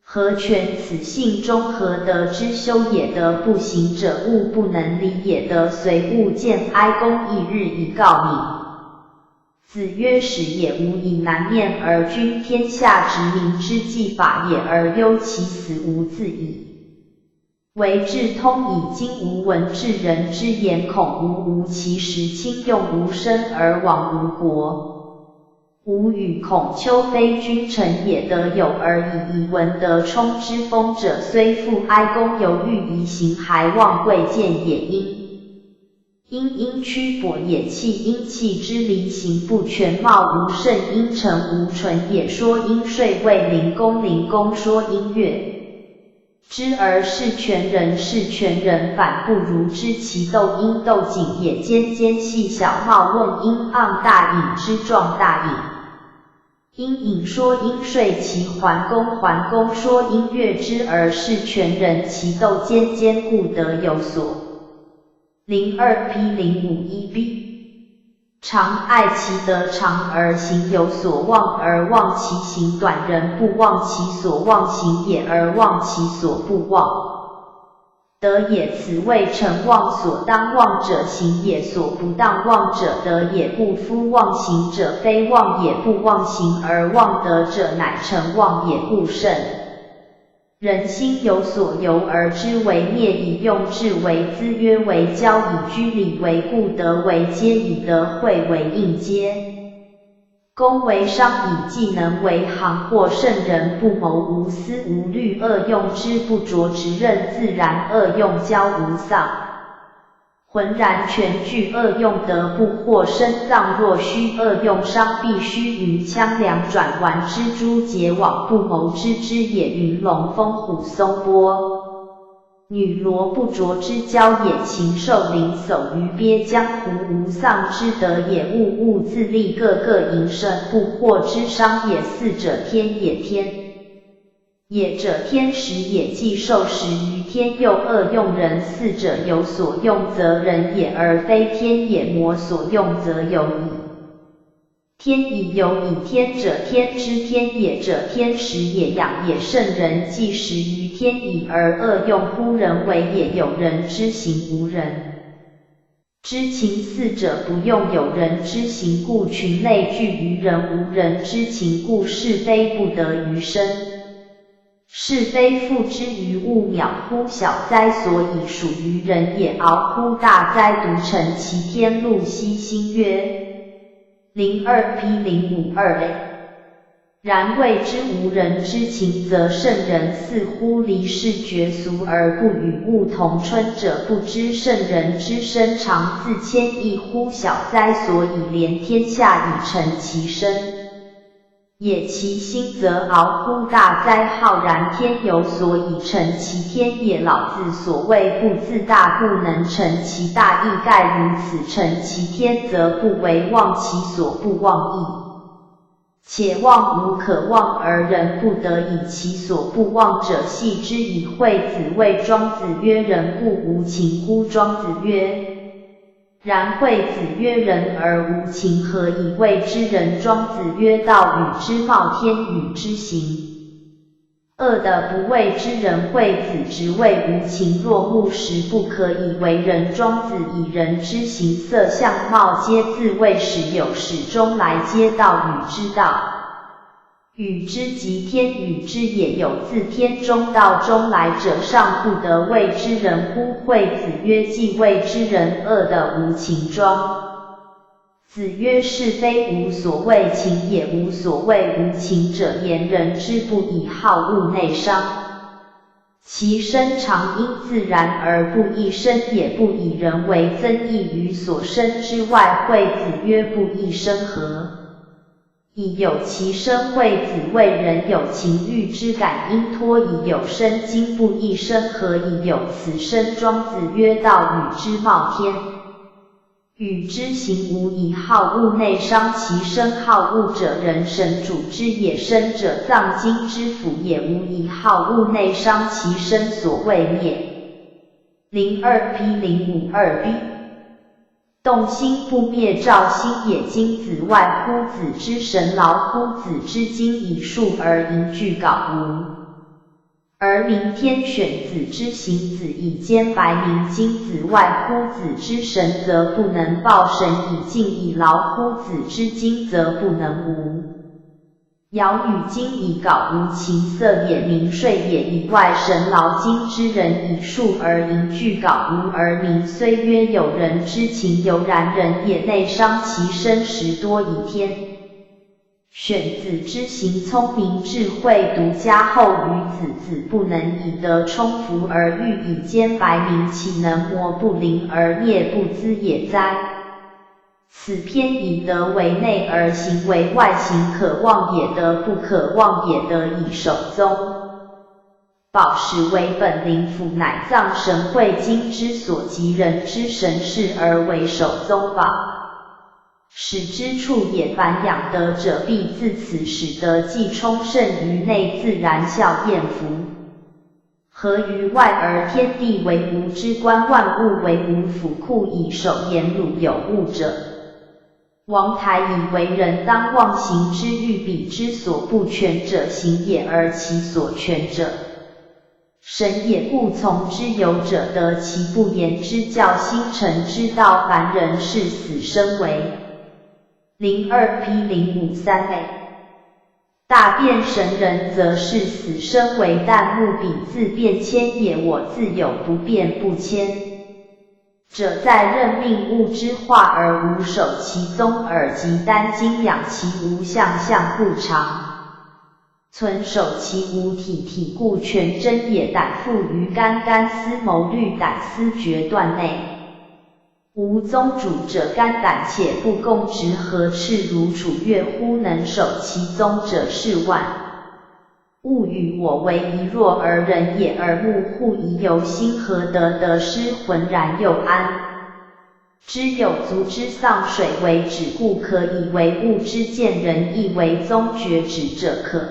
何权此性中何得之修也？得不行者，物不能离也，得随物见哀公，一日以告泯。子曰：始也，无以难面，而君天下执民之计法也，而忧其死无自已。为智通矣。今吾闻至人之言，恐无无其时，轻用无身而亡无国。 吾语孔丘非君臣也，德有而已矣。闻德充之风者，虽复哀公，犹欲移刑，还望贵贱也。因因因屈跛也，气因气之离行不全，貌无甚因，诚无纯也。说因税谓灵公，灵公说因乐 之而事权人，事权人反不如知其窦因窦颈也，间间细小貌问因盎大隐之状大隐。因影说因睡其环，宫环宫说因月之而视全人，其斗兼兼故得有所。零二 P 零五一 B。常爱其德长而行有所忘，而忘其行短，人不忘其所忘行也，而忘其所不忘。 德也，此谓成忘。所当忘者行也，所不当忘者德也。故夫忘行者非忘也，不忘行而忘德者乃成忘也。故圣人心有所由而知为灭矣。用智为资约为交矣，居礼为故德为阶矣，德会为应阶。 宫为商矣，技能为行。或圣人不谋无私无虑，恶用之不着，直任自然，恶用交无丧。浑然全具，恶用德不惑身。脏若虚，恶用伤必虚。云枪粮转还之，珠结网不谋之之也。云龙风虎松波 女罗不着之交也。禽兽灵叟鱼鳖江湖无丧之德也。物物自立，各各营生，不惑之商也。四者天也，天也者天时也，既受时于天，又恶用人。四者有所用则人也，而非天也。魔所用则有矣。 天已有矣，天者天之，天也者天时也，养也。圣人既时于天矣而恶用乎，人为也有人之行无人之情。四者不用有人之行，故群类聚于人，无人之情故是非不得于身。 是非复之于物，渺乎小哉，所以属于人也。敖乎大哉，独成其天。陆机新曰：零二 P 零五二 A。然谓之无人之情，则圣人似乎离世绝俗而不与物同春者，不知圣人之身长似千亿乎小哉，所以怜天下以成其身 也。其心则敖乎大哉，浩然天游，所以成其天也。老子所谓不自大，故能成其大。亦盖如此，成其天则不为忘其所不忘矣。且忘无可忘而人不得已，其所不忘者系之矣。惠子谓庄子曰：人固无情乎？庄子曰： 然惠子曰：人而无情，何以谓之人？庄子曰：道与之貌，天与之行。恶的不谓之人。惠子直谓无情，若木石，不可以为人。庄子以人之形色相貌皆自谓始有始终来，皆道与之道。 与之及天与之也有，自天中道中来者，尚不得谓之人乎？惠子曰：既谓之人，恶的无情。庄子曰：是非无所谓情也。无所谓无情者，言人之不以好恶内伤 其身长应自然而不益身也，不以人为增益于所生之外。惠子曰：不益身何以有其身？惠子谓：人有情欲之感，应托以有身。今不益身，何以有此身？庄子曰：道与之貌，天 与之行，无以好恶内伤其身。好恶者，人神主之也，身者，脏经之府也。无以好恶内伤其身，所谓灭。零二 P 零五二 B。动心不灭，照心也。今子外乎子之神，劳乎子之精以述而盈俱槁无。 而明天选子之行，子以坚白明。今子外乎子之神，则不能报神以静矣。劳乎子之精，则不能无。槁与精以槁无，情色也，名睡也。以外神劳精之人以述而盈俱槁无而明。虽曰有人之情由然，人也内伤其身时多矣。天 选子之行，聪明智慧独加厚于子。子不能以德充服而欲以坚白明，岂能磨不灵而灭不淄也哉？此篇以德为内而行為外，行可忘也得，不可忘也得矣。守宗。 保始為本靈符，乃藏神慧精之所及，人之神識而為守宗寶。使之处也，凡养德者必自此，使德既充盛于内，自然效厌福。合于外而天地為吾之冠，萬物為吾輔，故以首言魯有物者。王台以為人當忘形之，欲彼之所不全者行也，而其所全者神也，故從之。有者得其不言之教，心誠之道，凡人視死生為零。二P零五三A。大辩神人则视死生為旦暮，彼自變遷也，我自有不變不遷者，在任命物之化而無守其宗耳，及耽精養其無象，象故常存守其無體，體故全真也。胆腹於肝，肝思谋慮，胆思決斷內。無宗主者，肝胆且不共執，何赤如楚，躍乎能守其宗者是萬。物與我為一，弱而人也，耳目戶羿由心，何得得失，渾然又安之有足之喪水為止，故可以為物之見仁，亦為宗決止者可。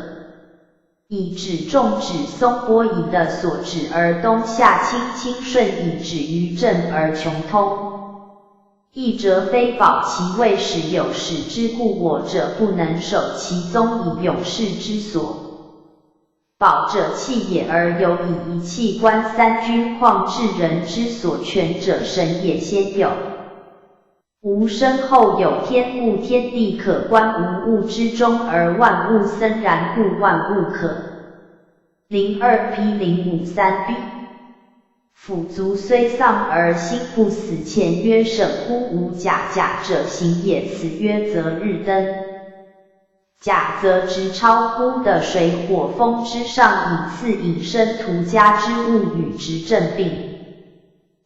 以指仲指、松波以德所指，而冬夏清清順以止於正而窮通。益者非寶，其未始有始之故，我者不能守其宗，以永世之所。 寶者器也，而有以遺器觀三軍，況至人之所全者，神也先有，吾生後有天，故天地可觀，吾物之中而萬物森然，故萬物可零。二P零五三B。 腐足雖喪而心不死，前曰：省乎吾甲，甲者行也，此曰擇日登。甲则直超乎地水火風之上，以次引申途家之物與執政病。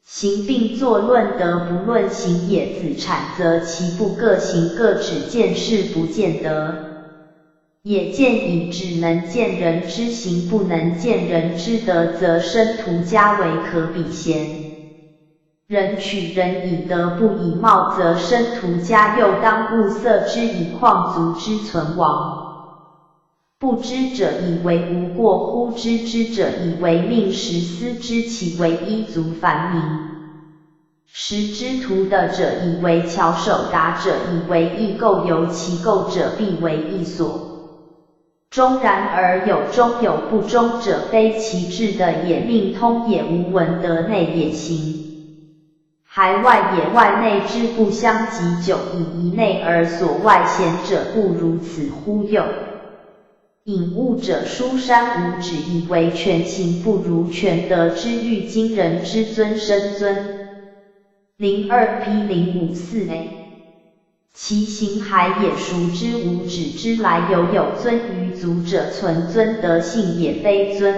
行並作論德，不論行也，子產擇其不，各行各止，見是不見得 也。見已只能見人之行，不能見人之德，則申途家為可比賢。人取人以德，不以貌，則申途家又當物色之矣，況足之存亡。不知者以為無過乎？知之者以為命實，斯知其為一足繁明。 實知途德者以為巧守，達者以為易構，由其構者必為易所。終然而有終有不終者，非其智德也，命通也，無聞得內也行，海外也，外內之不相及久矣，以內而所外，賢者不如此乎？又 引物者書山無止，以為全行不如全德之喻，今人之尊深尊。零二P零五四A。其行海也，孰知無止之來？猶有尊於足者，存尊德性也，非尊。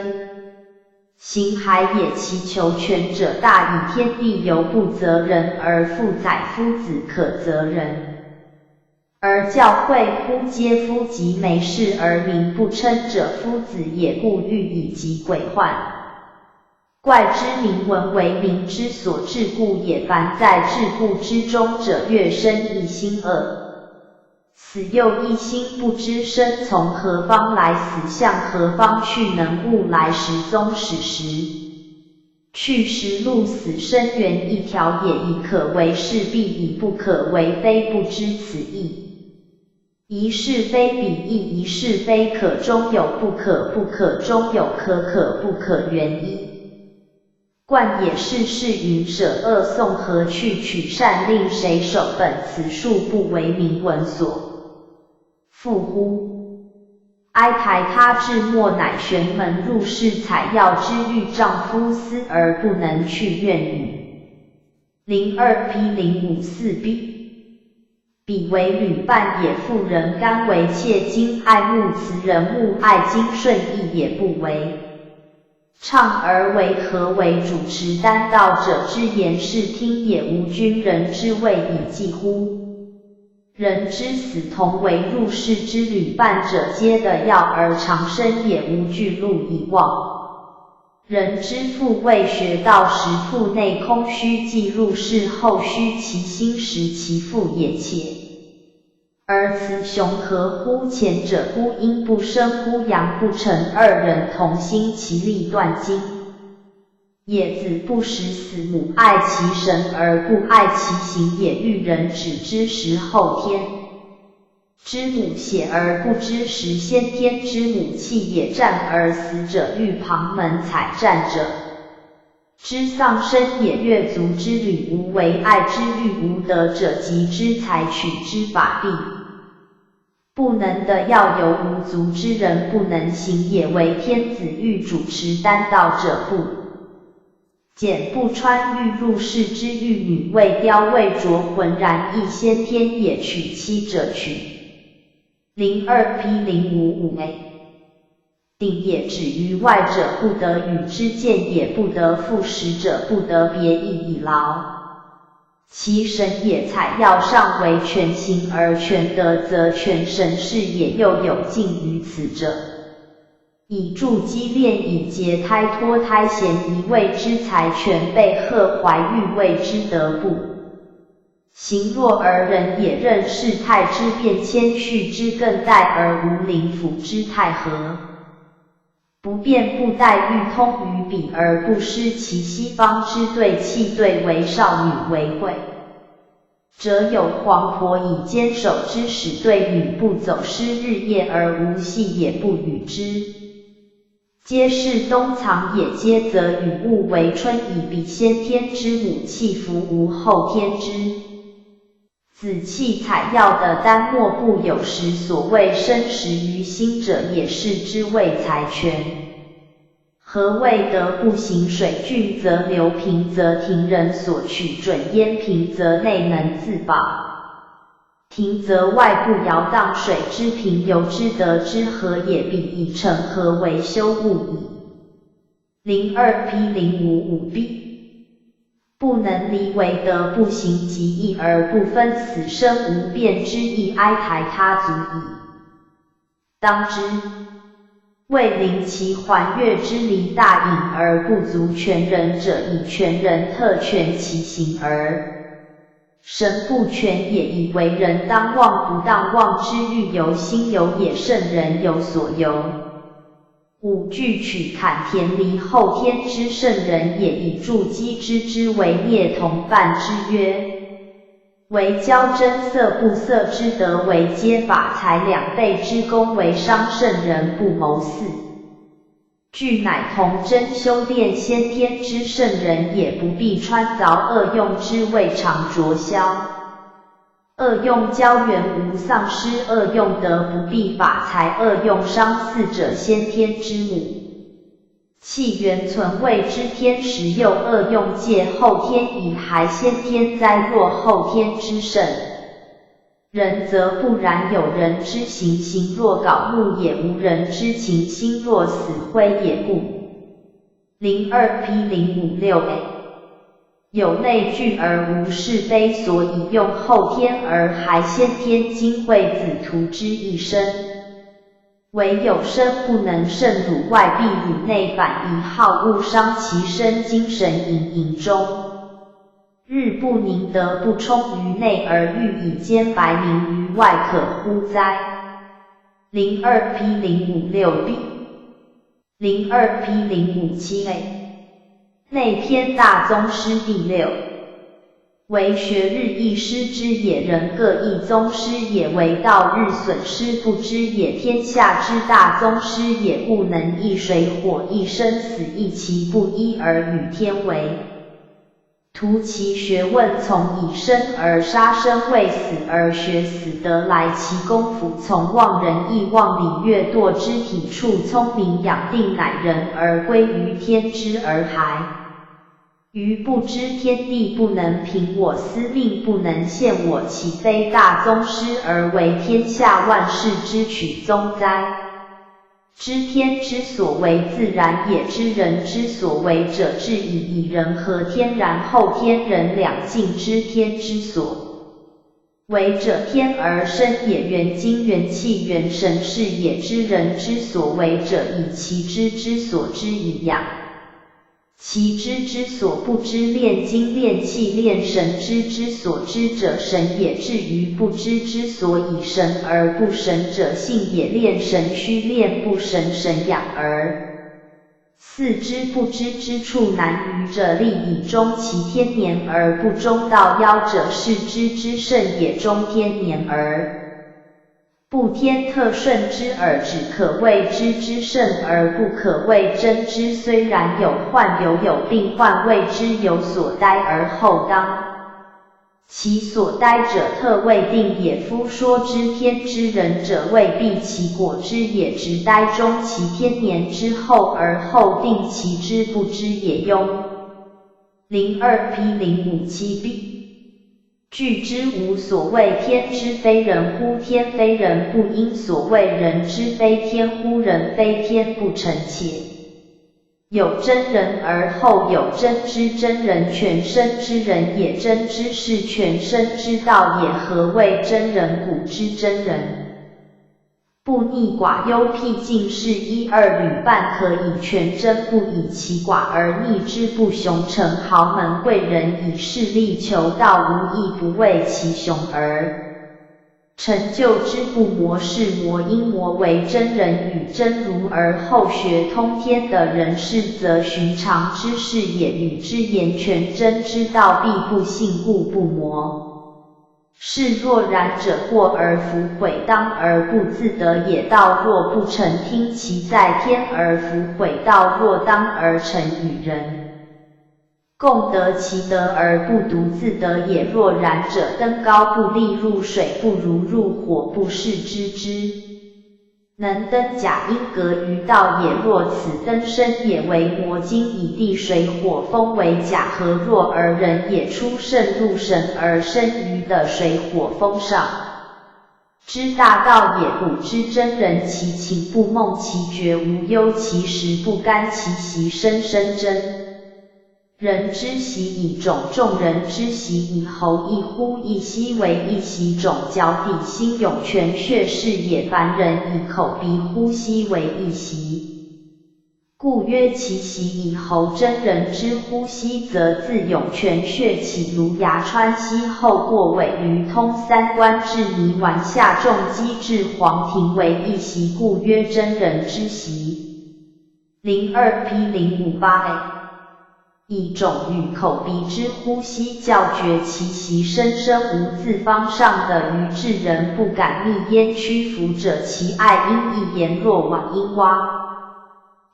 行海也，其求全者大矣，天地猶不擇人，而復載夫子可擇人。 而教誨乎嗟夫及梅氏而名不稱者，夫子也，故喻以及鬼幻怪之名聞為名之所至故也。凡在至故之中者，樂生異心耳。死又異心，不知生從何方來，死向何方去，能勿來時終始時 去時路，死生緣一條也，以可為是必矣，不可為非不知此意。疑是非彼意，疑是非可中有不可，不可中有可，可不可緣一。冠也是世云：舍恶从何去，取善令谁守？本此数不为名闻所 复乎？哀！台他至末乃玄门入室采药之喻，丈夫思而不能去，怨语。零二P零五四B。彼为旅伴也，妇人甘为妾巾，爱慕词人，慕爱经顺意也，不为 唱而为和为主持担道者之言是听也，无君人之谓以计乎？人之死同为入室之旅伴者皆得药而长生也，无巨鹿以望。人之父未学道时腹内空虚，既入室后虚其心，识其父也且而此雄合乎前者，孤阴不生孤阳不成，二人同心其利断金。也子不识死母，爱其神而不爱其形也，育人只知识后天之母血而不知识先天之母气也，战而死者，育旁门采战者 之丧生也，越足之旅无为爱之欲无德者及之采取之法必不能的，要由无足之人不能行也，为天子欲主持丹道者不简不穿玉入室之玉女未雕未琢浑然亦先天也，娶妻者娶零二P零五五A。 鼎也止于外者不得与之见也，不得复食者不得别意以劳其神也，采药尚为全形而全德则全神是也，又有尽于此者，以助机炼以节胎脱胎咸宜，谓之采全备贺怀玉，谓之德不 行若尔人也，任世态之变迁，蓄之更待而无灵符之太和，不变不殆，欲通于彼而不失其西方之对气，对为少女为贵者有黄婆以坚守之，使对女不走失日夜而无隙也，不与之 皆是冬藏也，皆则与物为春矣，彼先天之母气弗无后天之子气，采药的丹末不有时，所谓生时于心者也，是之谓采全。何谓德不行水，俊则流，平则停，人所取准焉，平则内能自保， 停则外部摇荡，水之平由之德之和也，彼以成和为修物矣。零二P零五五B。不能离为德不行，即义而不分，此生无变之意，哀台他足矣。 当知，为灵其环月之离大隐而不足全人者，以全人特全其形而神不全也，以为人当忘不当忘之欲由心由也，圣人有所由。五俱取坎田离后天之圣人也，以助机知之为孽同伴之曰 为交争色不色之德为皆法，采两倍之功为伤圣人不谋。四俱乃同真修炼先天之圣人也，不必穿凿，恶用之未尝着削。恶用胶原无丧失，恶用德不必法，采恶用伤四者先天之母 气原存未知天时，又恶用借后天以还先天哉。若后天之圣人则不然，有人之形，形若槁木也，无人之情，心若死灰也，故。零二P零五六A。 有内聚而无是非，所以用后天而还先天，今惠子图之一生。唯有身不能胜辱外，必辱内反，以好恶伤其身，精神隐隐中。日不宁，德不充于内，而欲以兼白明于外，可乎哉？零二P零五六B。 零二P零五七A。内篇大宗师第六。为学日亦师之也，人各亦宗师也，为道日损失不知也，天下之大宗师也，故能亦水火亦生死亦其不一而与天为 图其学问，从以生而杀生，为死而学死，得来其功夫，从忘人亦忘礼乐，堕肢体处聪明养定，乃人而归于天之而还。于不知天地不能平我，司命不能陷我，岂非大宗师而为天下万世之取宗哉？ 知天之所为自然也，知人之所为者智矣。以人合天然，后天人两尽，知天之所为者天而生也，元精元气元神是也。知人之所为者，以其知之所知以养其知之所不知，炼精炼气炼神，知之所知者，神也；至于不知之所以神而不神者，信也。炼神须炼不神神养耳。四知不知之处难于者，立以终其天年而不终道夭者，是知之甚也，终天年而 不天特甚之耳。只可谓知之甚而不可谓真知，虽然有患犹有病患，谓之有所待而后当。其所待者特未定也。夫说知天之人者，未必其果知也，只待终其天年之后而后定其知不知也。庸。零二P零五七B。 据之无所谓天之非人乎？天非人不应所谓人之非天乎？人非天不成且。有真人而后有真知，真人全生之人也，真知是全生之道也。何谓真人？古之真人 不逆寡忧僻静适一二旅伴，可以全真，不以其寡而逆之，不雄城豪门贵人以势利求道，无亦不为其雄而成就之，不磨是磨，应磨为真人与真如而后学通天的人士，则寻常之士也。与之言全真之道，必不信，故不磨。 是若然者，过而弗悔，当而不自得也。道若不成，听其在天而弗悔，道若当而成，与人共得其德而不独自得也。若然者，登高不立，入水不如入火，不是知之 能登甲，应格于道也。若此登深也，惟磨金以地水火风为甲，何若尔人也？出圣入神而生于的水火风上之大道也。古之真人，其情不梦，其觉无忧，其识不干，其习生生真。 人之习以种，众人之习以侯。一呼一吸为一习种，脚底心涌泉穴是也。凡人以口鼻呼吸为一习，故曰其习以侯。真人之呼吸则自涌泉穴起，如牙穿溪，后过尾闾，通三关至泥丸，下重击至黄庭为一习，故曰真人之习。 零二P零五八A。以种与口鼻之呼吸教觉其习生生无自方上的余至人不敢觅焉屈服者，其爱因亦言若往因蛙。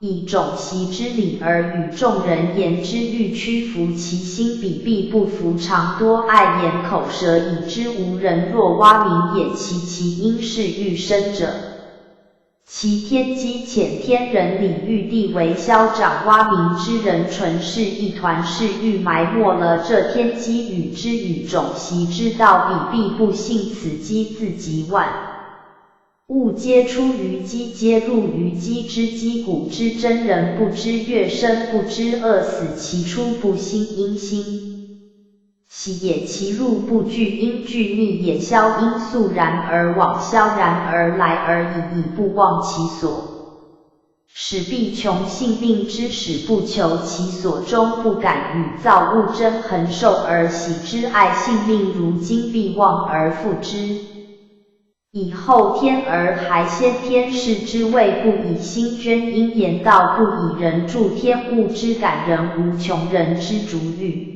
以种习之理而与众人言之，欲屈服其心，彼必不服常多爱言口舌以之无人若蛙鸣也，其其因是欲生者。 其天机浅，天人理喻地为消长，蛙鸣之人纯是一团，是欲埋没了这天机与之与种习之道，彼必不信此机自即万物皆出于机，皆入于机之机。古之真人不知月生，不知饿死，其出不心因心 喜也，其入不惧因惧逆也。消因速然而往，萧然而来而已矣，不忘其所始，必穷性命之始，不求其所终，不敢与造物争恒寿而喜之，爱性命如金，必忘而复之。 以后天而孩先天，是之谓不以心捐因言道，不以人助天物之感人无穷人之足欲。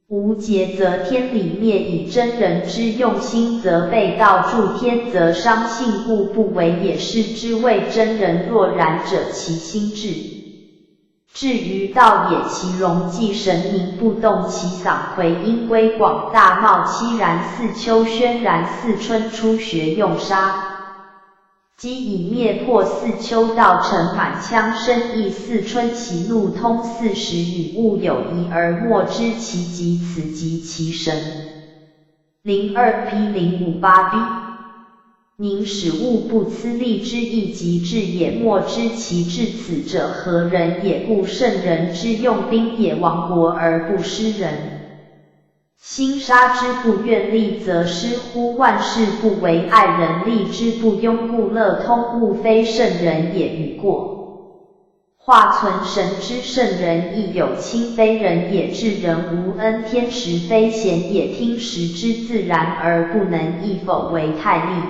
无节则天理灭矣，真人之用心则被盗，助天则伤性，故不为也。是之谓真人若然者，其心志 至于道也。其容即神明不动，其嗓回音归广大。冒凄然似秋，轩然似春，初学用杀机以灭破似秋道，尘满腔声亦似春。喜怒通四时，与物有宜而莫知其极，此即其神。零二P零五八B。 宁使物不呲利之亦即至也，莫知其至。此者何人也？故圣人之用兵也，亡国而不失人。心杀之不愿利则失乎？万事不为爱人利之不庸，故乐通物非圣人也与过化存神之圣人亦有亲非人也，至人无恩，天时非贤也，听时之自然而不能，亦否为太厉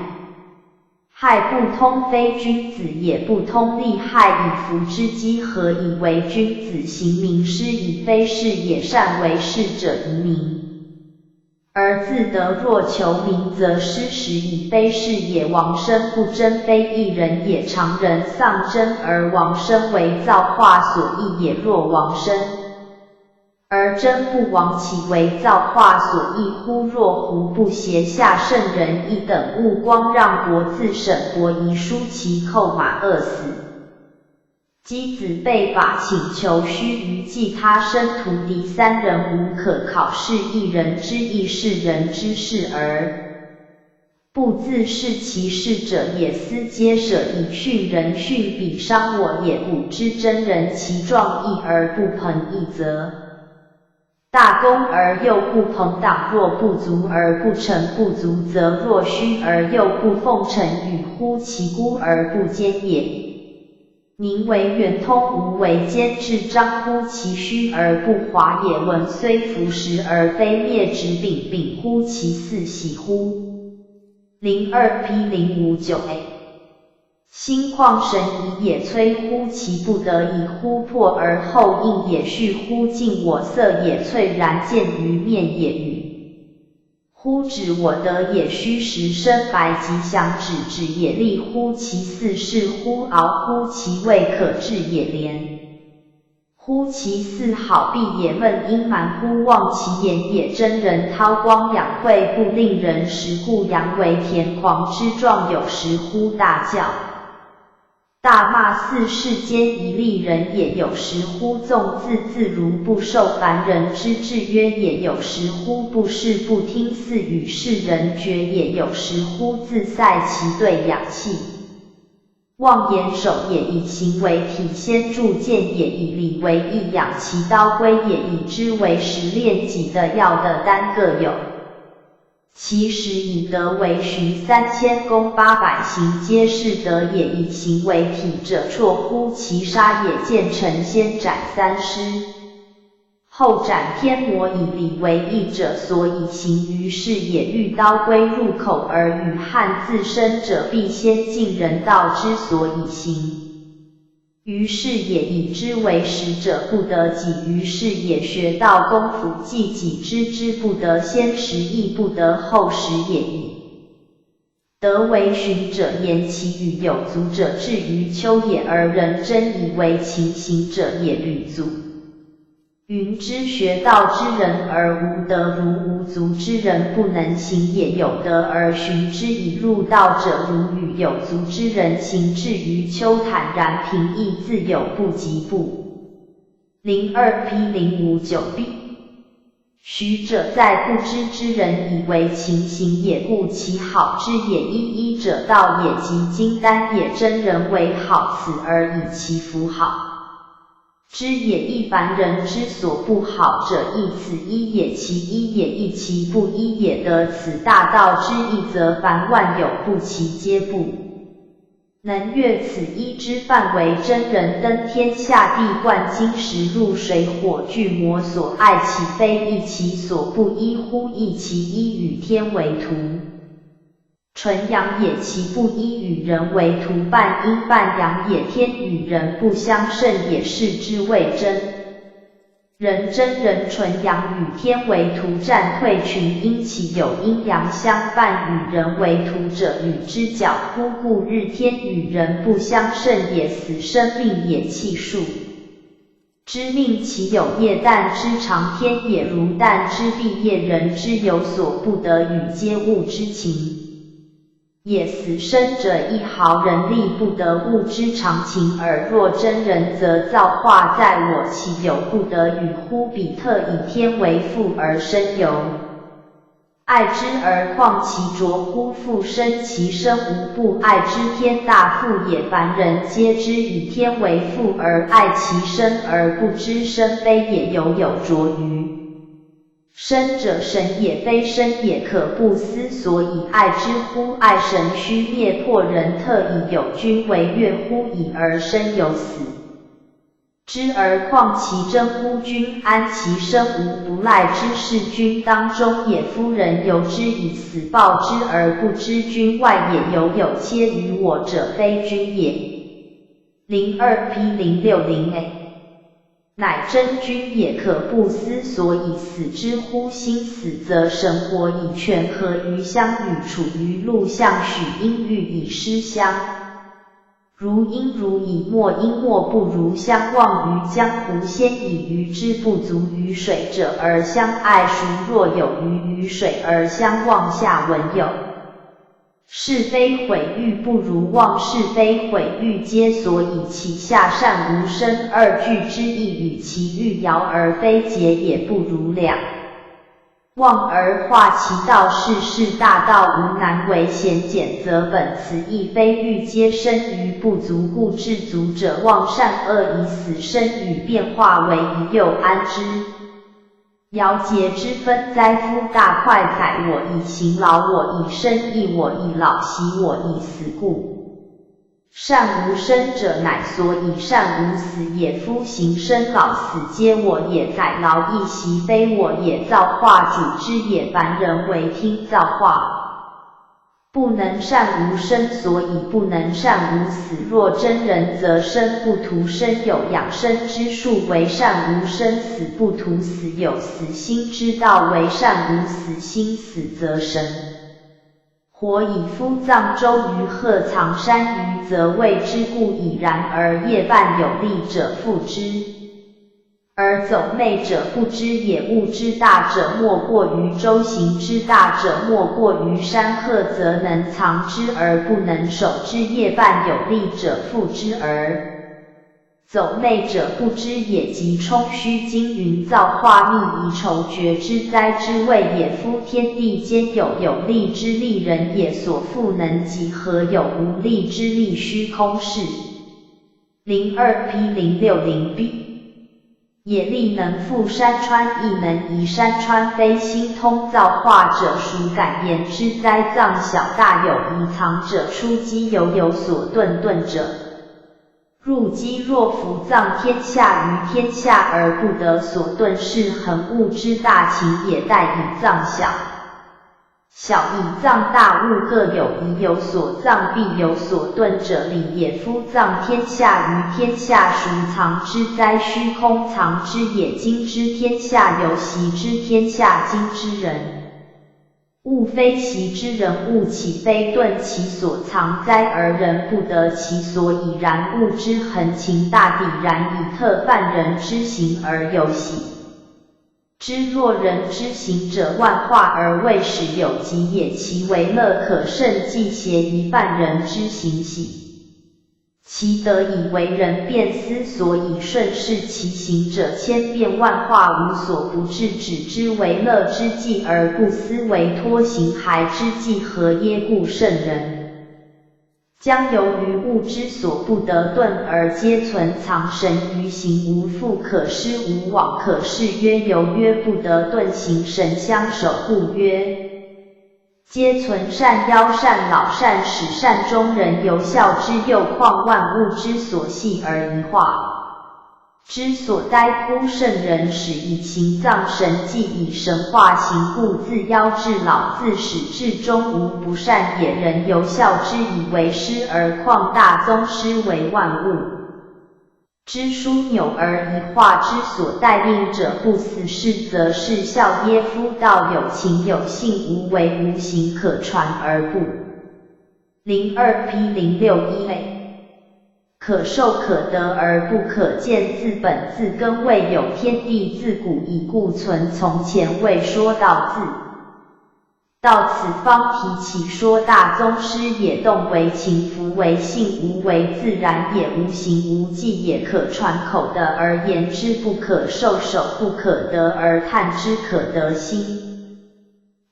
害不通非君子也，不通利害以服之机，何以为君子行名师矣，非是也，善为士者于民。 而自得若求名则失时矣，非是也，亡身不争非一人也，常人丧争而亡身为造化所役也，若亡身而争不亡，岂为造化所役乎？若壶不斜下圣人一等，勿光让国自审薄，宜疏其扣马饿死。 箕子被罚请求须臾，记他生徒敌，三人无可考试，一人之易，是人之事而不自是其事者也，斯皆舍以训人，训彼伤我也。古之真人，其壮亦而不朋亦则 大功而又不朋党，若不足而不成不足，则若虚而又不奉承，与乎其孤而不坚也。宁为圆通，无为坚志，张乎其虚而不华也。文虽服实而非灭，执秉，秉乎其四喜乎。零二 P 零五九 A。 心旷神怡也，摧乎其不得已乎，破而后应也，蓄乎静我色也，翠然见于面也，与乎止我得也，虚实生白及，响止止也，厉乎其四，势乎遨乎其未可至也，连 乎其四，好闭也，闷阴蛮乎，望其言也，真人韬光养晦不令人识，故扬为田狂之壮有识乎大叫大骂四世间以利人也，有识乎纵恣自如不受凡人之制约也，有识乎不视不听四与世人绝也，有识乎自塞其对养气 妄言守也，以形为体先鑄剑也，以礼为义养其刀归也，以知为实炼己的要的单个有。其实以德为循，三千功八百行皆是德也，以形为体者绰乎其杀也，见成仙斩三尸 后斩天魔，以礼为义者所以行于世也，喻刀归入口而与汉自身者，必先尽人道之所以行于世也，以知为实者不得己于世也，学道功夫既己知之不得先实亦不得后实也，以 德为循者言，其与有足者至于丘也，而人争以为勤行者也，履足云之。学道之人而无德，如无足之人不能行也，有德而循之以入道者，如与有足之人行至于丘，坦然平易自由，不疾不 零二 P 零五九 B。徐者在不知之人以为勤行也，故其好之也。医医者道也，即金丹也，真人为好此而以其服好之也，亦凡人之所不好者亦此一也，其一也，亦其不一也。得此大道之一则，凡万有不齐，皆不 能越此一之范围。真人登天下地，贯金石入水，火炬魔所爱其非，亦其所不一乎？亦其一与天为图，纯阳也，其不一与人为图，半阴半阳也。天与人不相胜也，是之谓真 人。真人纯阳与天为图，战退群阴，其有阴阳相伴与人为图者，与之角乎？故日天与人不相胜也，死生命也，气数之命，其有夜旦之长天也，如旦之毕夜。人之有所不得，与皆物之情 也。死生者亦毫人力不得，物之常情耳。若真人则造化在我，岂有不得与乎？彼特以天为父而生由爱之，而况其浊乎？父生其身无不爱之，天大父也。凡人皆知以天为父而爱其身，而不知生非也，犹有浊于 生者神也，非生也可不思，所以爱之乎？爱神须灭，破人特以有君为悦乎？已而生有死，知而况其真乎君，安其身无不赖之事君当中也。夫人由之以死报之而不知君外也，犹有切于我者非君也。零二 P 零六零 A。乃真君也，可不思所以死之乎？心死则神活矣，泉何于乡与？处于陆相许，应欲以失乡。 如应如以没，应没不如乡。望于江湖，先以鱼之不足于水者而相爱，孰若有鱼于水而相忘？下文有是非毁誉不如忘，是非毁誉皆所以起下善无声二句之意，与其喻摇而非结也，不如两 望而化其道，是是大道无难为，贤简则本。此意非喻皆生于不足，故至足者忘善恶以死生语，变化为一又安之。摇节之分哉夫！大快宰我矣，刑劳我矣，生役我矣，老息我矣，死故。 善无生者，乃所以善无死也。夫刑生老死皆我也，宰劳役息非我也，造化主之也。凡人唯听造化，不能善无生，所以不能善无死。若真人则生不图生有养生之术，唯善无生，死不图死有死。心之道唯善无死，心死则神 活矣。夫藏舟于壑，藏山于泽，谓之故矣。然而夜半有利者复之，而走昧者不知也。物之大者，莫过于舟；行之大者，莫过于山。壑则能藏之而不能守之，夜半有利者复之，而 走昧者不知也。即冲虚经云：造化密以筹决之哉，之谓也。夫天地间有有力之利人也，所复能及，何有无力之利？虚空是。零二 P 零六零 B。也，力能覆山川，亦能移山川飞。心通造化者，孰敢言之哉？藏小大有，以藏者出击，有有所遁，遁者 入击。若夫藏天下于天下而不得所遁，是恒物之大情也。殆以藏小，小以藏大，物各有宜，有所藏必有所遁者，礼也。夫藏天下于天下，孰藏之哉？虚空藏之也。今之天下，犹习之天下今之人。 物非习之人，物岂非遁其所藏哉？而人不得其所以然。物之恒情大抵，然以特犯人之行而有习之。若人之行者，万化而未始有及也。其为乐可胜计邪于犯人之行喜， 其得以为人便思所以顺势其行者，千变万化，无所不至，止之为乐之计而不思为脱形骸之计，何耶？故圣人将由于物之所不得遁而皆存藏神于行，无复可施，无往可恃，曰由曰不得遁形，神相守护曰 皆存善夭善老善始善终，人犹孝之幼旷，万物之所系而宜化之所待乎？圣人始以形藏神，即以神化形，故自夭至老，自始至终无不善也。人犹孝之以为师而旷大宗师，为万物 之枢纽而宜化之所待命者，不死是则是孝耶？夫道有情有性无为，无形可传而不灵。二 P 零六一 A。可受可得而不可见，自本自根未有，天地自古已故存。从前未说道，自 到此方提起说大宗师也。动为情，福为性，无为自然也，无形无际也。可传口得而言之不可，受手不可得而探之可得心，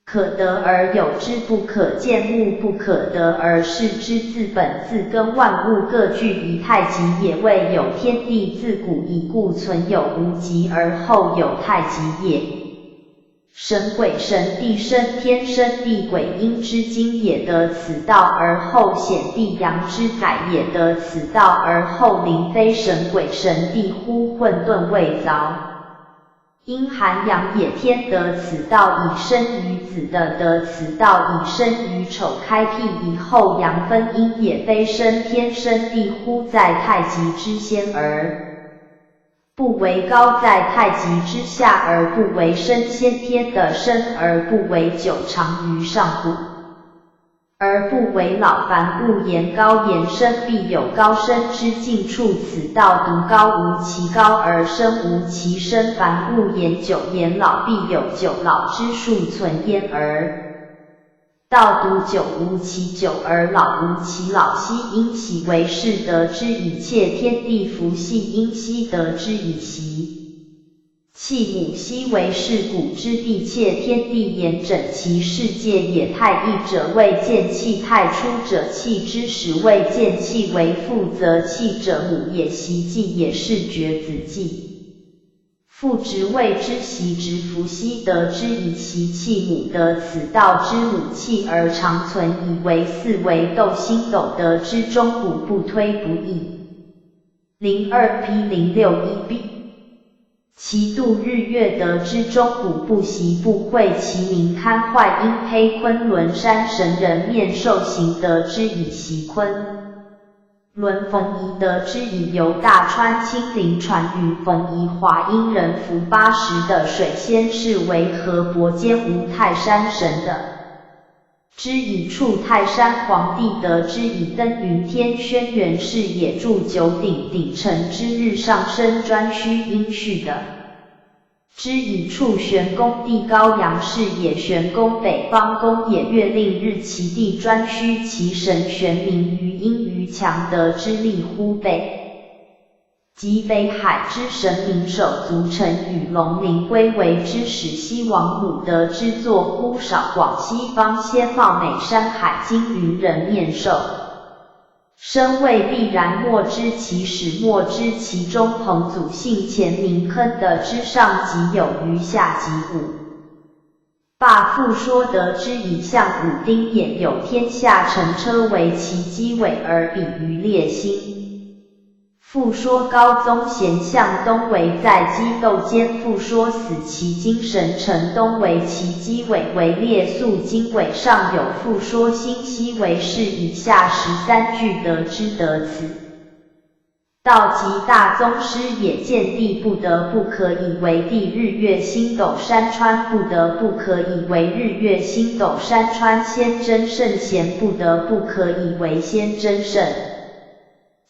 可得而有之不可见，目不可得而视之，自本自根万物各具于太极也。未有天地自古已故存，有无极而后有太极也。神鬼神帝，生天生地，鬼阴之精也得此道，而后显地阳之载也得此道，而后灵非神鬼神帝乎？混沌未凿。阴含阳也，天得此道，以生于子的得此道，以生于丑开辟以后阳分阴也，非生天生地乎？在太极之先而 不为高，在太极之下而不为升仙，天的升而不为久长于上乎？而不为老。凡物言高言升，必有高升之境处。此道独高无其高而升无其升，凡物言久言老，必有久老之数存焉而 道独久无其久而老无其老。昔因习为室，得之以窃；天地弗习，因息得之以习。契母昔为室，古之必窃。天地言整其世界也。太易者谓见契，太初者契之始谓见契，为父则契者母也，习祭也，是绝子祭。 父执谓之习，执弗息得之以习，契母得此道之母契而长存矣。为四为斗星斗得之终古，不推不易。零二P零六一B。其度日月得之终古，不习不会其名，堪坏阴胚昆仑山，神人面兽形得之以习昆 轮逢仪得之以游大川，青灵传于逢仪华，阴人伏八十的水仙是为河伯兼无泰山神的之以处，泰山皇帝得之以登云天，轩辕氏也著九鼎鼎臣之日上升专需阴序的 之以处，玄宫帝高阳氏也，玄宫北方宫也，月令日其帝专需其神，玄冥于阴于强得之利乎备。及北海之神明首足臣与龙灵归为之始，西王母得之作乎少广，西方仙貌美山海，今云人面兽 身未必然，莫知其始，莫知其终。彭祖姓钱名铿得之上即有，余下即无。罢复说得之以象五丁眼，有天下乘车为其机尾而比于列星。复说高宗咸向东为在机斗尖，复说死其精神乘东为其机尾，为列宿经纬上有。复说星 西为是以下十三句得之。得此道即大宗师也，见地不得不可以为地，日月星斗山川不得不可以为日月星斗山川，仙真圣贤不得不可以为仙真圣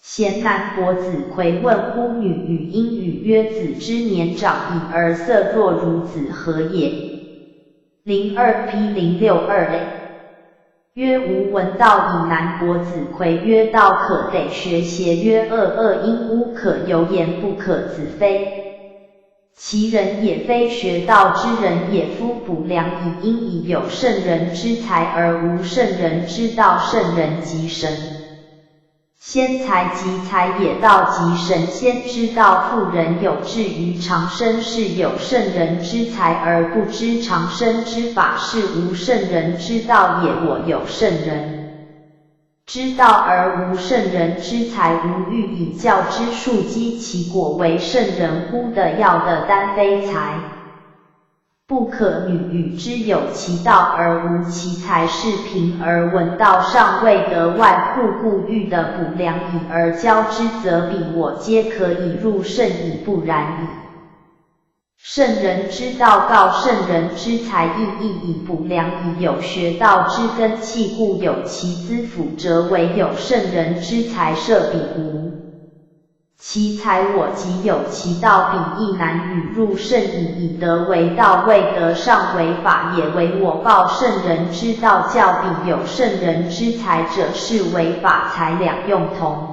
贤。南伯子葵问乎女语，因语曰：子之年长矣，而色若如子，何也？ 零二P零六二A。曰：吾闻道矣。南伯子葵曰：道可得学邪？曰：恶恶，因巫可由言，不可子非。其人也非学道之人也。夫卜良以因矣，有圣人之才而无圣人之道，圣人即神。 仙才即才也，道即神。仙之道，妇人有志于长生，是有圣人之才而不知长生之法，是无圣人之道也。我有圣人之道而无圣人之才，吾欲以教之术，击其果，为圣人乎？的要的单非才 不可。女语之有其道而无其才，是贫而闻道尚未得，外户故欲得卜良矣，而教之则彼我皆可以入圣矣，不然矣。圣人之道告圣人之才，亦亦以卜良矣。有学道之根气，故有其资；否则为有圣人之才，设彼无 其才，我即有其道，彼亦难与入圣矣。以德为道，未得上为法也。唯我报圣人之道，教彼有圣人之才者，是为法才两用同。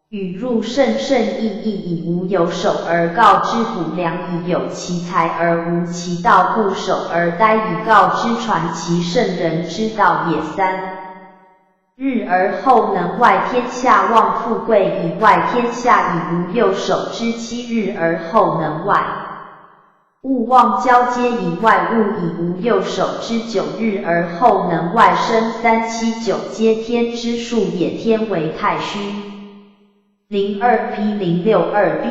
与入圣，圣亦亦以无有首而告之，卜良以有其才而无其道，故首而呆矣，告之传其圣人之道也。三 日而后能外，天下忘富贵矣。外天下以无右首之妻，日而后能外。勿忘交接以外物以无右首之九日而后能外生三七九接天之数也，天为太虚。零二 P 零六二 B。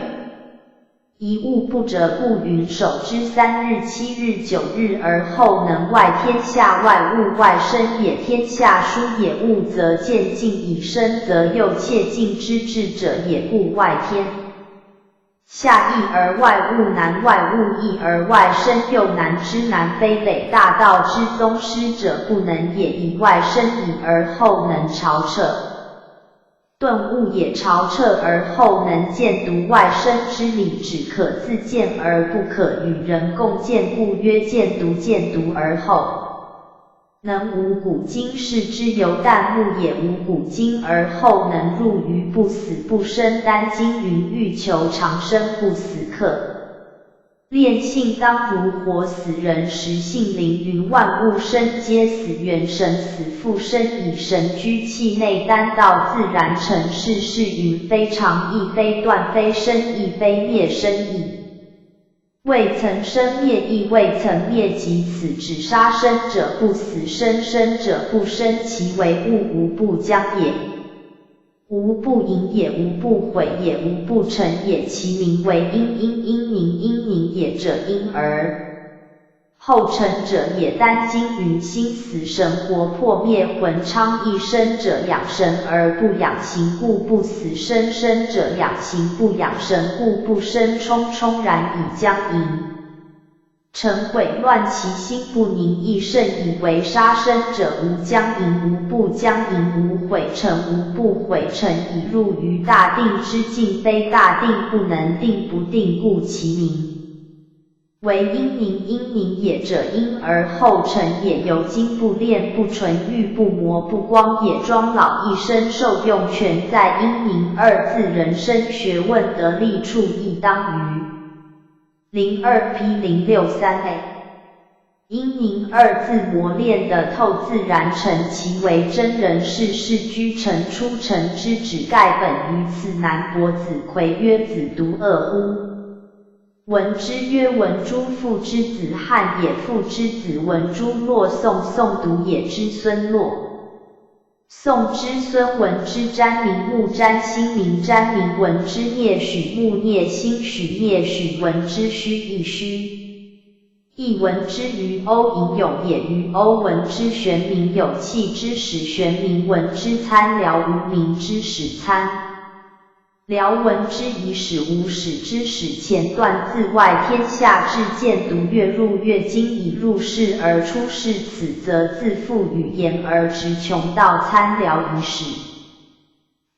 一物不折不云首之三日七日九日而后能外天下外物外生也，天下疏也，物则渐近以生则右切近之至者也，故外天 下易而外物难，外物易而外生又难，知南非北大道之宗师者不能也，以外生以而后能朝彻。顿悟也，朝彻而后能见独外生之理，只可自见而不可与人共见，故曰见独，见独而后 能无古今，是之由旦暮也无古今而后能入于不死不生丹经云，欲求长生不死客。炼性当如活死人，实性灵云，万物生皆死，元神死，复生以神居气内，丹道自然成世事云，非长亦非短，非生亦非灭，生亦 未曾生，灭亦未曾灭，即此只杀生者不死，生生者不生，其为物无不将也，无不盈也，无不毁也，无不成也，其名为因，因因名因名也者因而后成者也。丹经云，心死神活，魄灭魂昌，亦生者养神而不养形，故不死生，生者养形不养神，故不生，充充然以将盈。 诚毁乱其心不宁，亦甚以为杀生者无将盈，无不将盈，无毁成，无不毁成，以入于大定之境，非大定不能定，不定故其名为因，因因名也者因而后成也，由今不练不纯，玉不磨不光也，终老一生受用全在因名二字，人生学问得力处亦当于 零二 P 零六三 A。因名二字磨练得透，自然成，其为真人世事居成出成之旨，盖本于此南伯子葵曰：子独恶乎？闻之曰：闻诸父之子，汉也；父之子闻诸洛宋，宋独也之孙洛。 宋之孙闻之詹名木詹，辛名詹名闻之灭许木灭，辛许灭许闻之须亦须。亦闻之于欧尹勇也，于欧闻之玄名有气之始，玄名闻之参辽无名之始参。 辽闻之以始无始之始，乾断自外天下至建独月入月经以入世而出世，此则自复语言而直穷道参辽以始。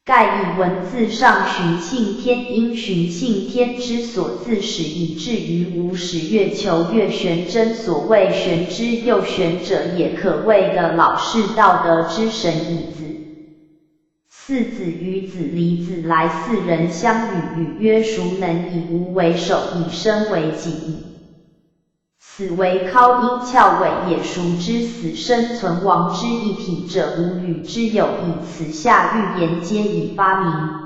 盖以文字上循性天，因循性天之所自始，以至于无始月求月玄真，所谓玄之又玄者也，可谓得老是道德之神矣子。 四子与子离子来四人相与，语曰：孰能以吾为首，以身为己矣。此为尻音翘尾也。孰知死生存亡之一体者，无与之有矣。此下寓言皆以发明。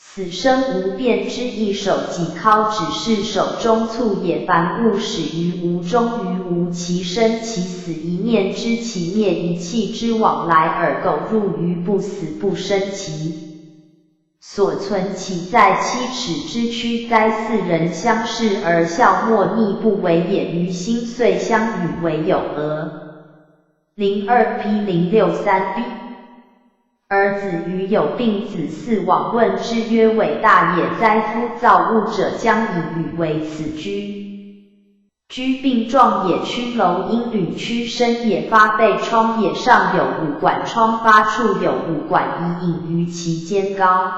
死生无变之一首，即尻，只是首终促也。凡物始于无终于无，其生其死，一念之起灭，一气之往来耳。苟入于不死不生，其所存岂在七尺之区哉？四人相视而笑，莫逆不为也。于心岁相与为有何？零二 P 零六三 B。儿子与有病子嗣往问之曰：伟大也哉夫，造物者将以与为此居。 居病状也，屈楼因履屈伸也，发背疮也，上有五管疮，发处有五管，以隐于其间高。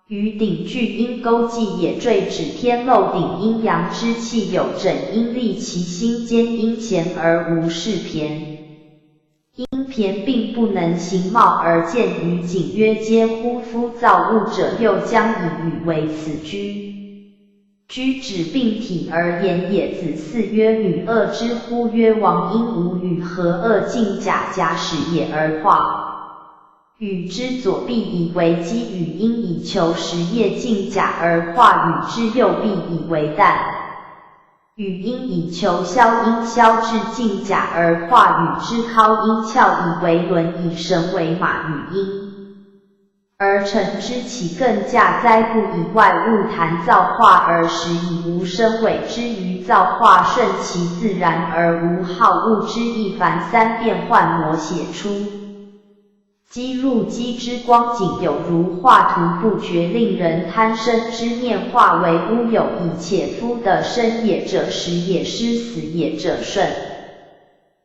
于顶巨因沟际也，坠指天漏顶，阴阳之气有枕，阴历其心间，阴乾而无事便。 因便并不能形貌而见于景曰：皆乎夫，造物者又将以与为此居。居指病体而言也。子嗣曰：女恶之乎？曰：王因无女，何恶尽甲甲始也而化与之左，必以为基与阴以求实业，尽甲而化与之右，必以为旦。语音以求消音消至尽假，而话语之靠音翘以为轮，以神为马，语音而成之其更加哉，故以外物谈造化，而实以无声为之于造化，顺其自然而无好恶之亦，凡三变幻魔写出。 积入积之光景，有如画图不绝，令人贪生之念化为乌有，以且夫的身也者实也，失死也者甚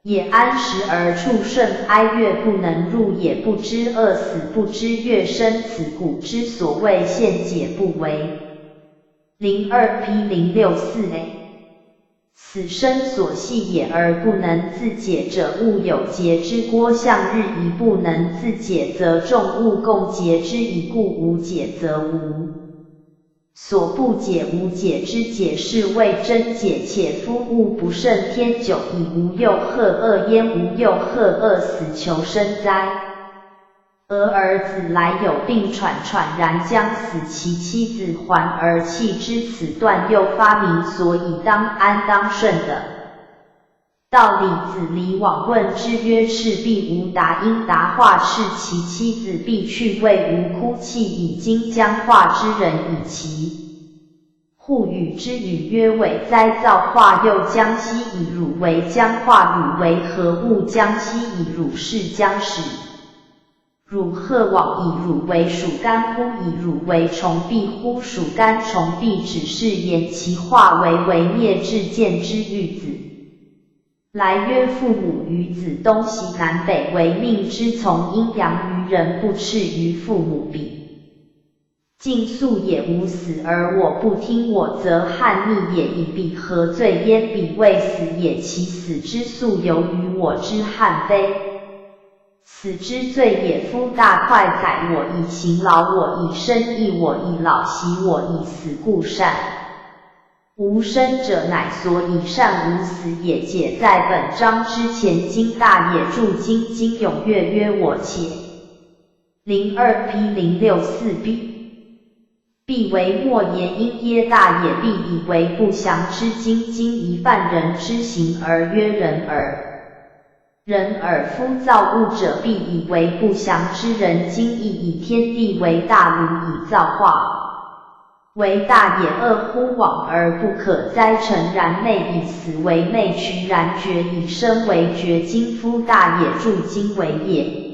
也，安时而处甚哀怨，不能入也，不知饿死，不知月生，此古之所谓现解不为。零二P零六四A。 死生所系也而不能自解者，物有节之郭象日，以不能自解则众物共节之矣，故无解则无。所不解无解之解，是谓真解，且夫物不胜添久矣，无又贺恶焉，无又贺恶死求生哉。 俄而子来有病喘，喘然将死，其妻子还而弃之，此断又发明所以当安当顺的道理。子离往问之曰：赤壁无答音，答话赤，其妻子必去谓无哭泣，以今将话之人以其 户语之语曰：伟哉造化，又将息以汝为将化，汝为何物将息以汝是将始？汝贺往以汝为属干乎？以汝为虫必乎？属干虫必只是言其化为为灭至见之喻子。来曰：父母与子东西南北为命之从阴阳于人，不次于父母彼。 尽粟也无死而我不听，我则叛逆也已，彼何罪焉？彼未死也，其死之粟由于我之汉非？死之罪也，夫大快宰我矣，刑劳我矣，生亦我矣，老习我矣，死故善。无生者乃所以善无死也，解在本章之前经大也，注经今踊跃曰我且。 零二P零六四B。必为末也，因耶大也，必以为不祥之经，经以犯人之行而曰人耳。人耳，夫造物者必以为不祥之人经，亦以天地为大炉以造化。 为大也，恶乎往而不可哉，诚然昧矣，死为昧，渠然觉矣，生为觉，今夫大也，注今为也。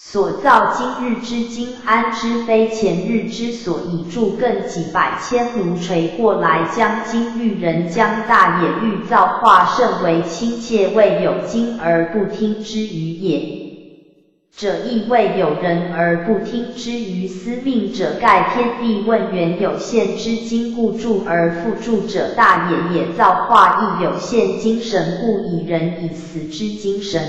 所造今日之经，安知非前日之所以注？更几百千炉垂过来，将今喻人将大也喻造化甚为亲切，谓有今而不听之语也。 者亦谓有人而不听之语。司命者盖天地问源有限之精，故注而复注者大也也。造化亦有限精神，故以人以死之精神。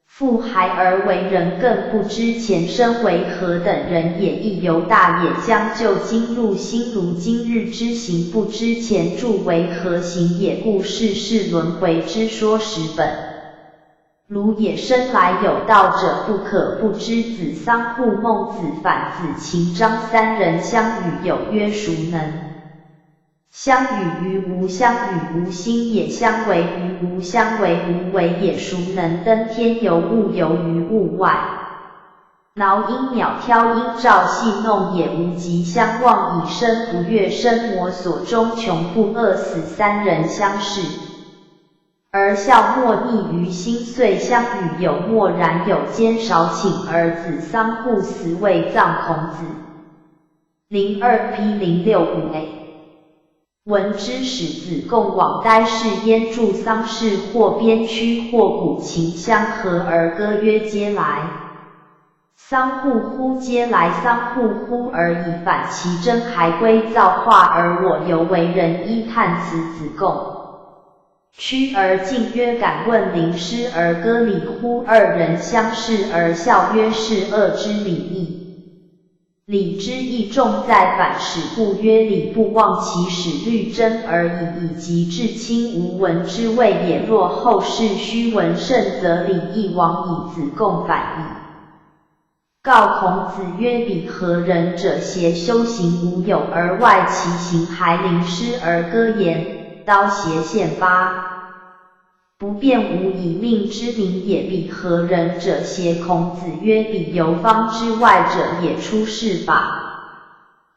复孩而为人，更不知前生为何等人也，亦由大也将就今入心炉今日之行，不知前注为何行也，故世事轮回之说始本。 炉也。生来有道者，不可不知子桑户孟子反子秦张三人相与有曰：孰能相与于无？相与无心也，相为于无，相为无为也。孰能登天游物游于物外？ 脑因鸟挑因照戏弄也，无极相忘以身不悦，身魔所终穷不饿死三人相视而笑默逆于心，遂相与有默然有间少请儿子桑户死，谓葬孔子。零二P零六五A。 闻之始子贡往呆侍焉，注桑室或边区或古琴相和而歌曰：皆来桑户乎，皆来桑户乎而已，反其真还归造化而我犹为人医叹词子贡。屈而进曰：敢问灵师而歌礼乎？二人相视而笑曰：是恶之礼矣。 礼之亦重哉，反始故曰礼，不忘其始律真而已矣，及至亲无闻之谓也。若后世须闻甚则礼亦亡矣。子贡反矣。告孔子曰：彼何人者邪，修行无有而外其形还灵师而歌言刀斜线八。不辩无以命之名也，彼何人者邪？孔子曰：彼由方之外者也，出是法。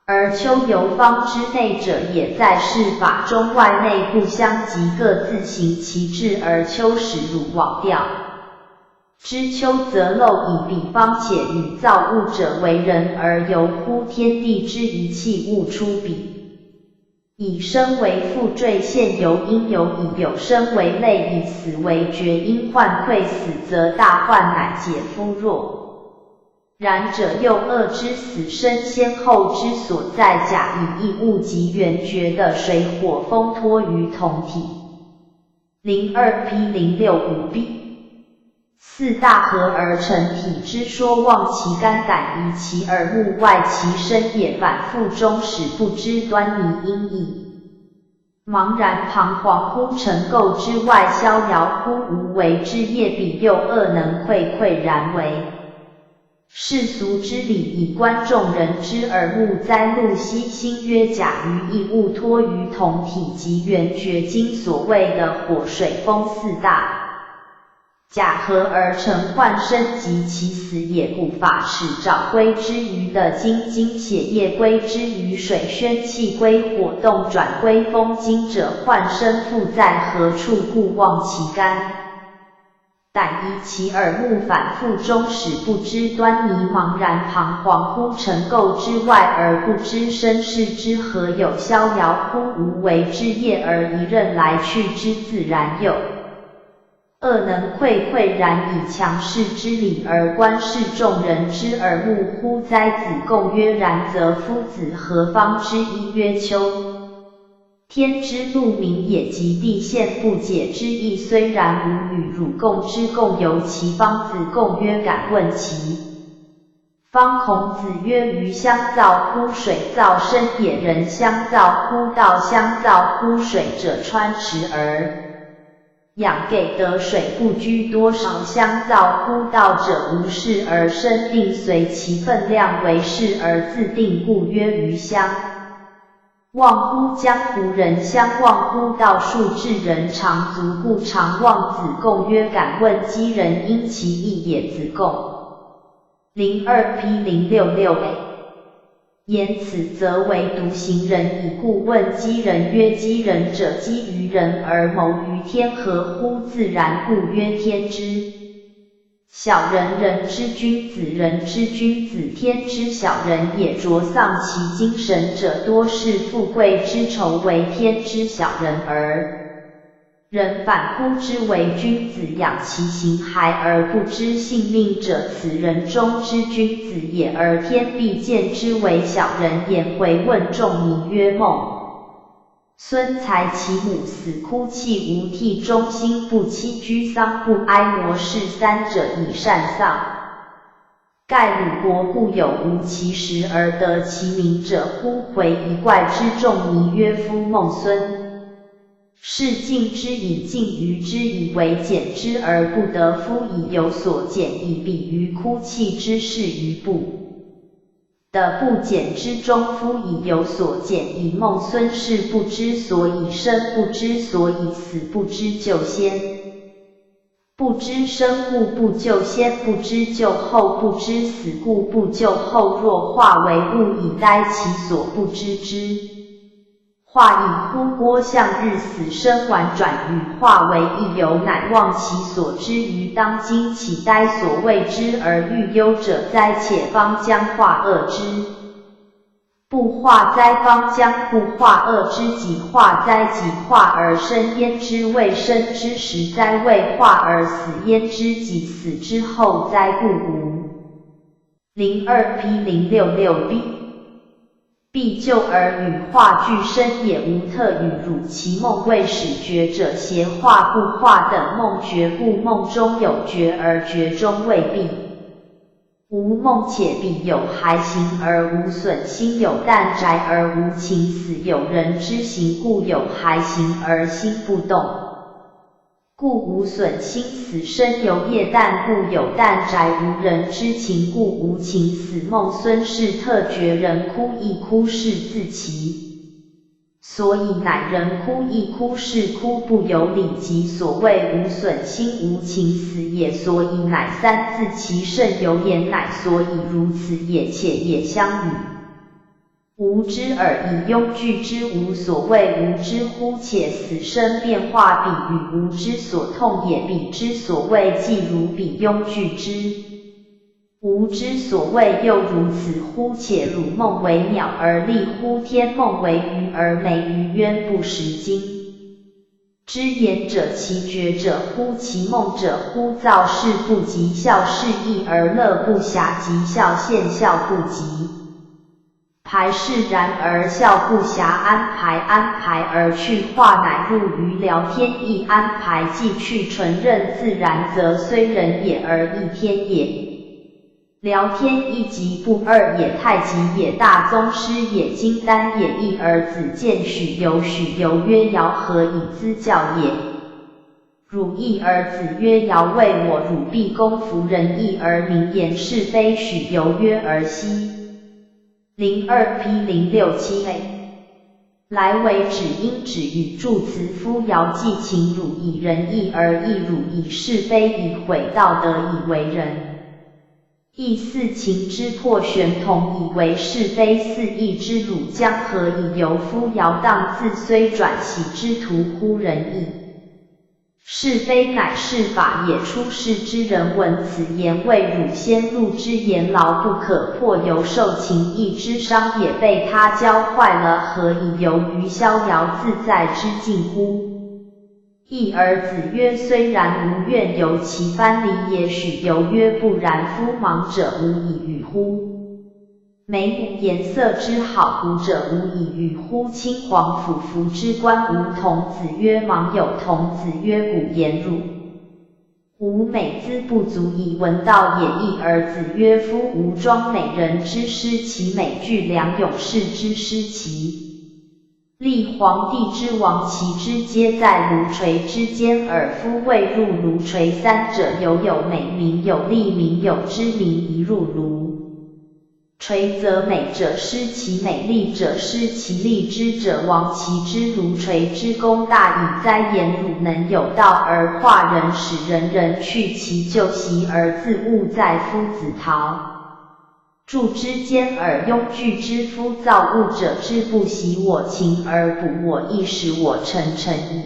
而丘由方之内者也，在是法中外内不相及，各自行其志而丘始汝罔调。知丘则漏矣，彼方且与造物者为人，而由乎天地之一气，物出彼。以身为父缀现由因由，以有生为类，以死为绝因，患喟死则大患乃解夫弱。然者又恶之，死生先后之所在，甲乙一物即圆觉的水火风托于同体。零二P零六五B。四大合而成体之说，忘其干，胆移其耳目，外其身也，反复终始，不知端倪因矣。茫然彷徨乎尘垢之外，逍遥乎无为之业，彼又恶能恪恪然为？世俗之礼以观众人之耳目哉。陆机心曰：甲于一物，托于同体，即圆觉经所谓的火水风四大。甲合而成，患生及其死也。故法始爪归之于地，精精血液归之于水，宣气归火，动转归风。今者患生复在何处？故忘其干，胆移其耳目，反复终始，不知端倪，茫然彷徨乎尘垢之外，而不知身世之何有，逍遥乎无为之业，而一任来去之自然有。 恶能恪恪然，以强士之礼而观世众人之耳目乎哉？子贡曰：然则夫子何方之一？曰：丘。天之路名也，及地限不解之意，虽然无与汝共之共有其方。子贡曰：敢问其 方。孔子曰：鱼相造乎水造生也，人相造乎道相造乎水者，穿池而仰给得水，不拘多少，相造乎道者，无事而生，定随其分量为事而自定，故曰鱼相。 忘乎江湖，人相忘乎道，树至人长足，故长忘。子贡曰：敢问机人因其义也。子贡。零二P零六六A。言此则为独行人矣。故问机人曰：机人者，机于人而谋于天，合乎自然，故曰天之 小人，人之君子，人之君子，天之小人也。着丧其精神者，多视富贵之酬，为天之小人耳。人反呼之为君子，养其形骸而不知性命者，此人中之君子也。而天必见之为小人，颜回问仲尼曰：孟 孙才其母死，哭泣无涕，终心不期居丧不哀，模式三者以善丧。盖鲁国固有无其实而得其名者乎？回疑怪之仲尼曰：夫孟孙。是敬之矣，敬于之矣，为简之而不得。夫以有所简矣，比于哭泣之事于不 得不简之中。夫以有所简矣，孟孙氏不知所以生，不知所以死，不知救先。不知生故不救先，不知救后，不知死故不救后。若化为物以待其所不知之， 化矣乎郭象日死生丸转与化为一游，乃忘其所知于当今，岂待所未知而欲忧者哉？且方将化恶之。不化哉，方将不化恶之。己化哉，己化而生焉知未生之时哉？未化而死焉知己死之后哉？故无。零二P零六六B。 必救而与化俱生也，吾特与汝其梦未始觉者，邪化不化等梦觉，故梦中有觉而觉中未毕。无梦且彼有骸形而无损，心有旦宅而无情死，有人之形故有骸形而心不动。 故无损心死，身犹液旦故有旦宅，无人之情故无情死。孟孙氏特觉人枯亦枯，是自其所以乃人枯，亦枯是枯，不由礼即所谓无损心无情死也。所以乃三字其圣由言乃所以如此也，且也相与。无知而以拥具之无所谓无知乎，且死生变化彼与无知所痛也，彼之所谓即如彼拥具之 无知所谓又如此乎，且汝梦为鸟而立乎，天梦为鱼而寐，鱼渊不识今。知言者其觉者乎，其梦者乎？造是不及效，是亦而乐不暇及效，现效不及 排是然而效不暇，安排安排而去，话乃入于聊天亦安排，既去承认自然则虽人也而亦天也。聊天亦即不二也，太极也，大宗师也，金丹也，亦而子见许由，许由曰：瑶何以资教也？汝亦而子曰：瑶为我，汝必攻夫仁，亦而明言是非，许由曰：而昔 零二P零六七A。来为止音止语助词夫瑶既情汝亦仁亦而亦汝亦是非亦毁道德亦为仁。亦似情之破玄同亦为是非似亦之汝将何以由夫瑶荡自虽转喜之徒乎仁义。 是非乃是法也，出世之人闻此言谓汝先入之言牢不可破，由受情义之伤也，被他教坏了，何以由于逍遥自在之境乎？亦而子曰：虽然无怨尤其藩篱也，许由曰：不然夫，盲者无以语乎？ 眉目颜色之好古者无以语乎？青黄府服之官无童子曰：盲有童子曰：古颜汝无美姿不足以闻道也，亦而子曰：夫无装美人之师其美具梁勇士之师其 立皇帝之王其之皆在炉锤之间耳，夫未入炉锤三者犹有美名有利名有知名宜入炉锤则美者失其美利者失其利之者亡其之炉锤之功大矣哉。言汝能有道而化人使人人去其旧习而自误哉。夫子陶 柱之间耳，拥具之夫造物者之不习我情而补我意使我诚诚矣。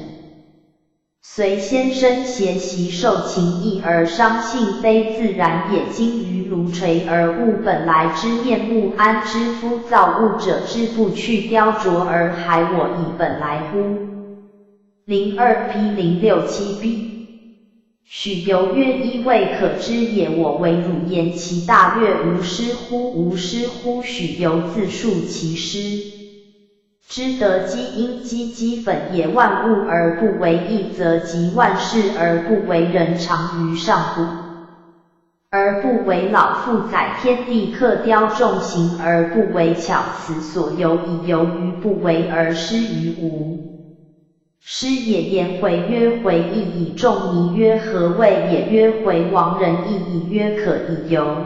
随先生邪习受情义而伤性非自然也，今于炉锤而误本来之面目安知夫造物者之不去雕琢而害我以本来乎？零二P零六七B。 许由曰：衣未可知也，我为汝言其大略无师乎？无师乎？许由自述其师。知得积阴积积粉也，万物而不为一则集万事而不为人长于上古 而不为老父载天地克雕众形而不为巧辞所由矣，由于不为而失于无。师也颜回曰：回亦矣。仲尼曰：何谓也？曰回亡人亦矣。曰可以由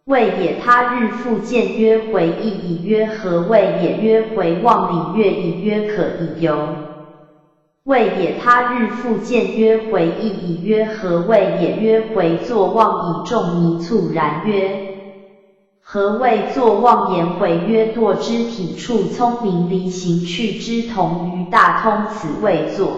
谓也，他日复见曰：回亦矣。曰何谓也？曰回望礼乐矣。曰可以由 谓也，他日复见曰：回亦矣。曰何谓也？曰回坐忘矣。仲尼促然曰：何谓坐忘？颜回曰：惰之体触聪明离形去之同于大通，此谓坐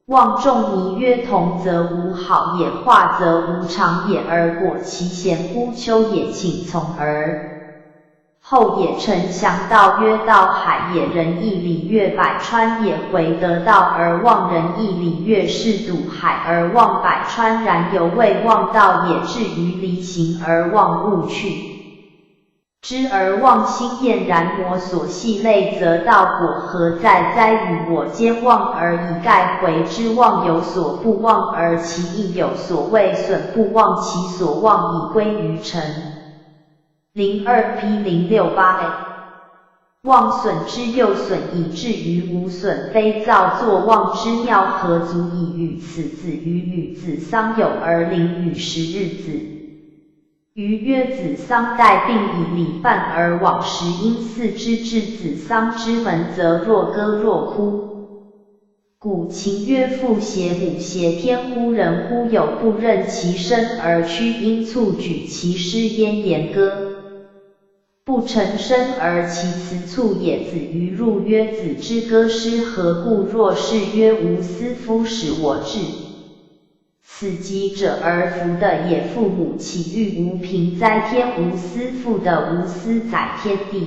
忘。仲尼曰：同则无好也，化则无常也，而果其贤乎丘也，请从而 后也。臣详道曰：道海也，人亦礼乐百川也，回得道而忘人亦礼乐是笃海而忘百川，然犹未忘道也。至于离形而忘物去，知而忘心厌然魔所系累则道果何在哉？与我兼忘而以盖回之忘有所不忘而其亦有所谓损不忘其所忘以归于臣。 零二P零六八A。忘损之又损矣，至于无损非造作忘之妙，何足以语此？子与语子，桑有而灵与时日子。于曰子桑带病以礼饭而往时，因四肢至子桑之门，则若歌若哭。古琴曰：父邪母邪天，呼人呼有，不任其声而屈，因促举其师，偃偃歌。 不成声而其辞促也。子于入曰：子之歌诗何故？若是曰无思夫使我至，此疾者而弗得也。父母岂欲无凭哉？天无思父得，无思载天地，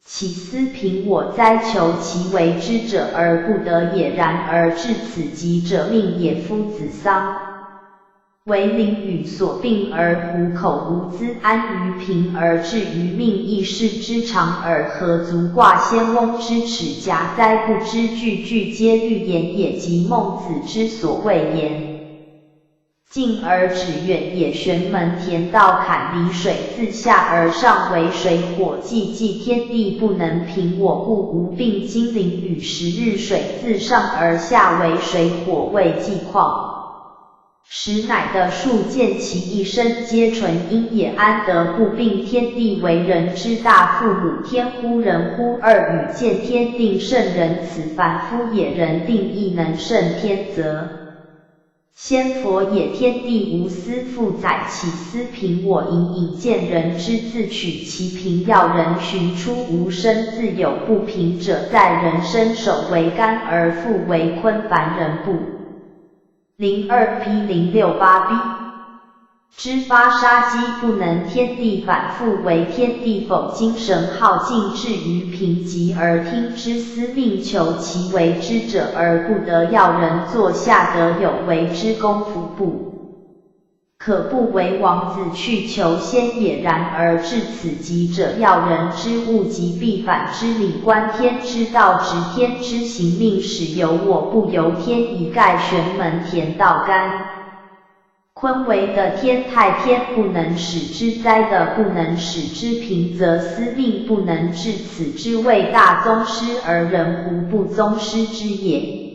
岂思凭我哉？求其为之者而不得也，然而至此疾者命也。夫子桑 为临雨所病而虎口无资，安于贫而志于命，亦是之长耳。何足挂仙翁之齿甲哉？不知句句皆喻言也。及孟子之所谓言，近而指远也。玄门田道坎离水自下而上为水火既济，天地不能平我，故无病。金陵雨时日水自上而下为水火未济况， 时乃得数见其一身皆纯阴也，安得不病？天地为人之大，父母天呼人呼，二语见天定圣人，此凡夫也。人定亦能胜天则，仙佛也。天地无思父载，岂思凭我？隐隐见人之自取其凭要。人寻出无声自有不平者，在人伸手为竿而覆为鲲，凡人不 零二P零六八B。知发杀机不能天地反复为天地否？精神耗尽至于平极而听之思命求其为之者而不得，要人坐下得有为之功夫不可不为。王子去求仙也，然而至此疾者要人之物极必反之理观天之道直天之行命始由我不由天以盖玄门田道干 坤为得天太天不能使之灾得不能使之平则司命不能至此之谓大宗师而人胡不宗师之也。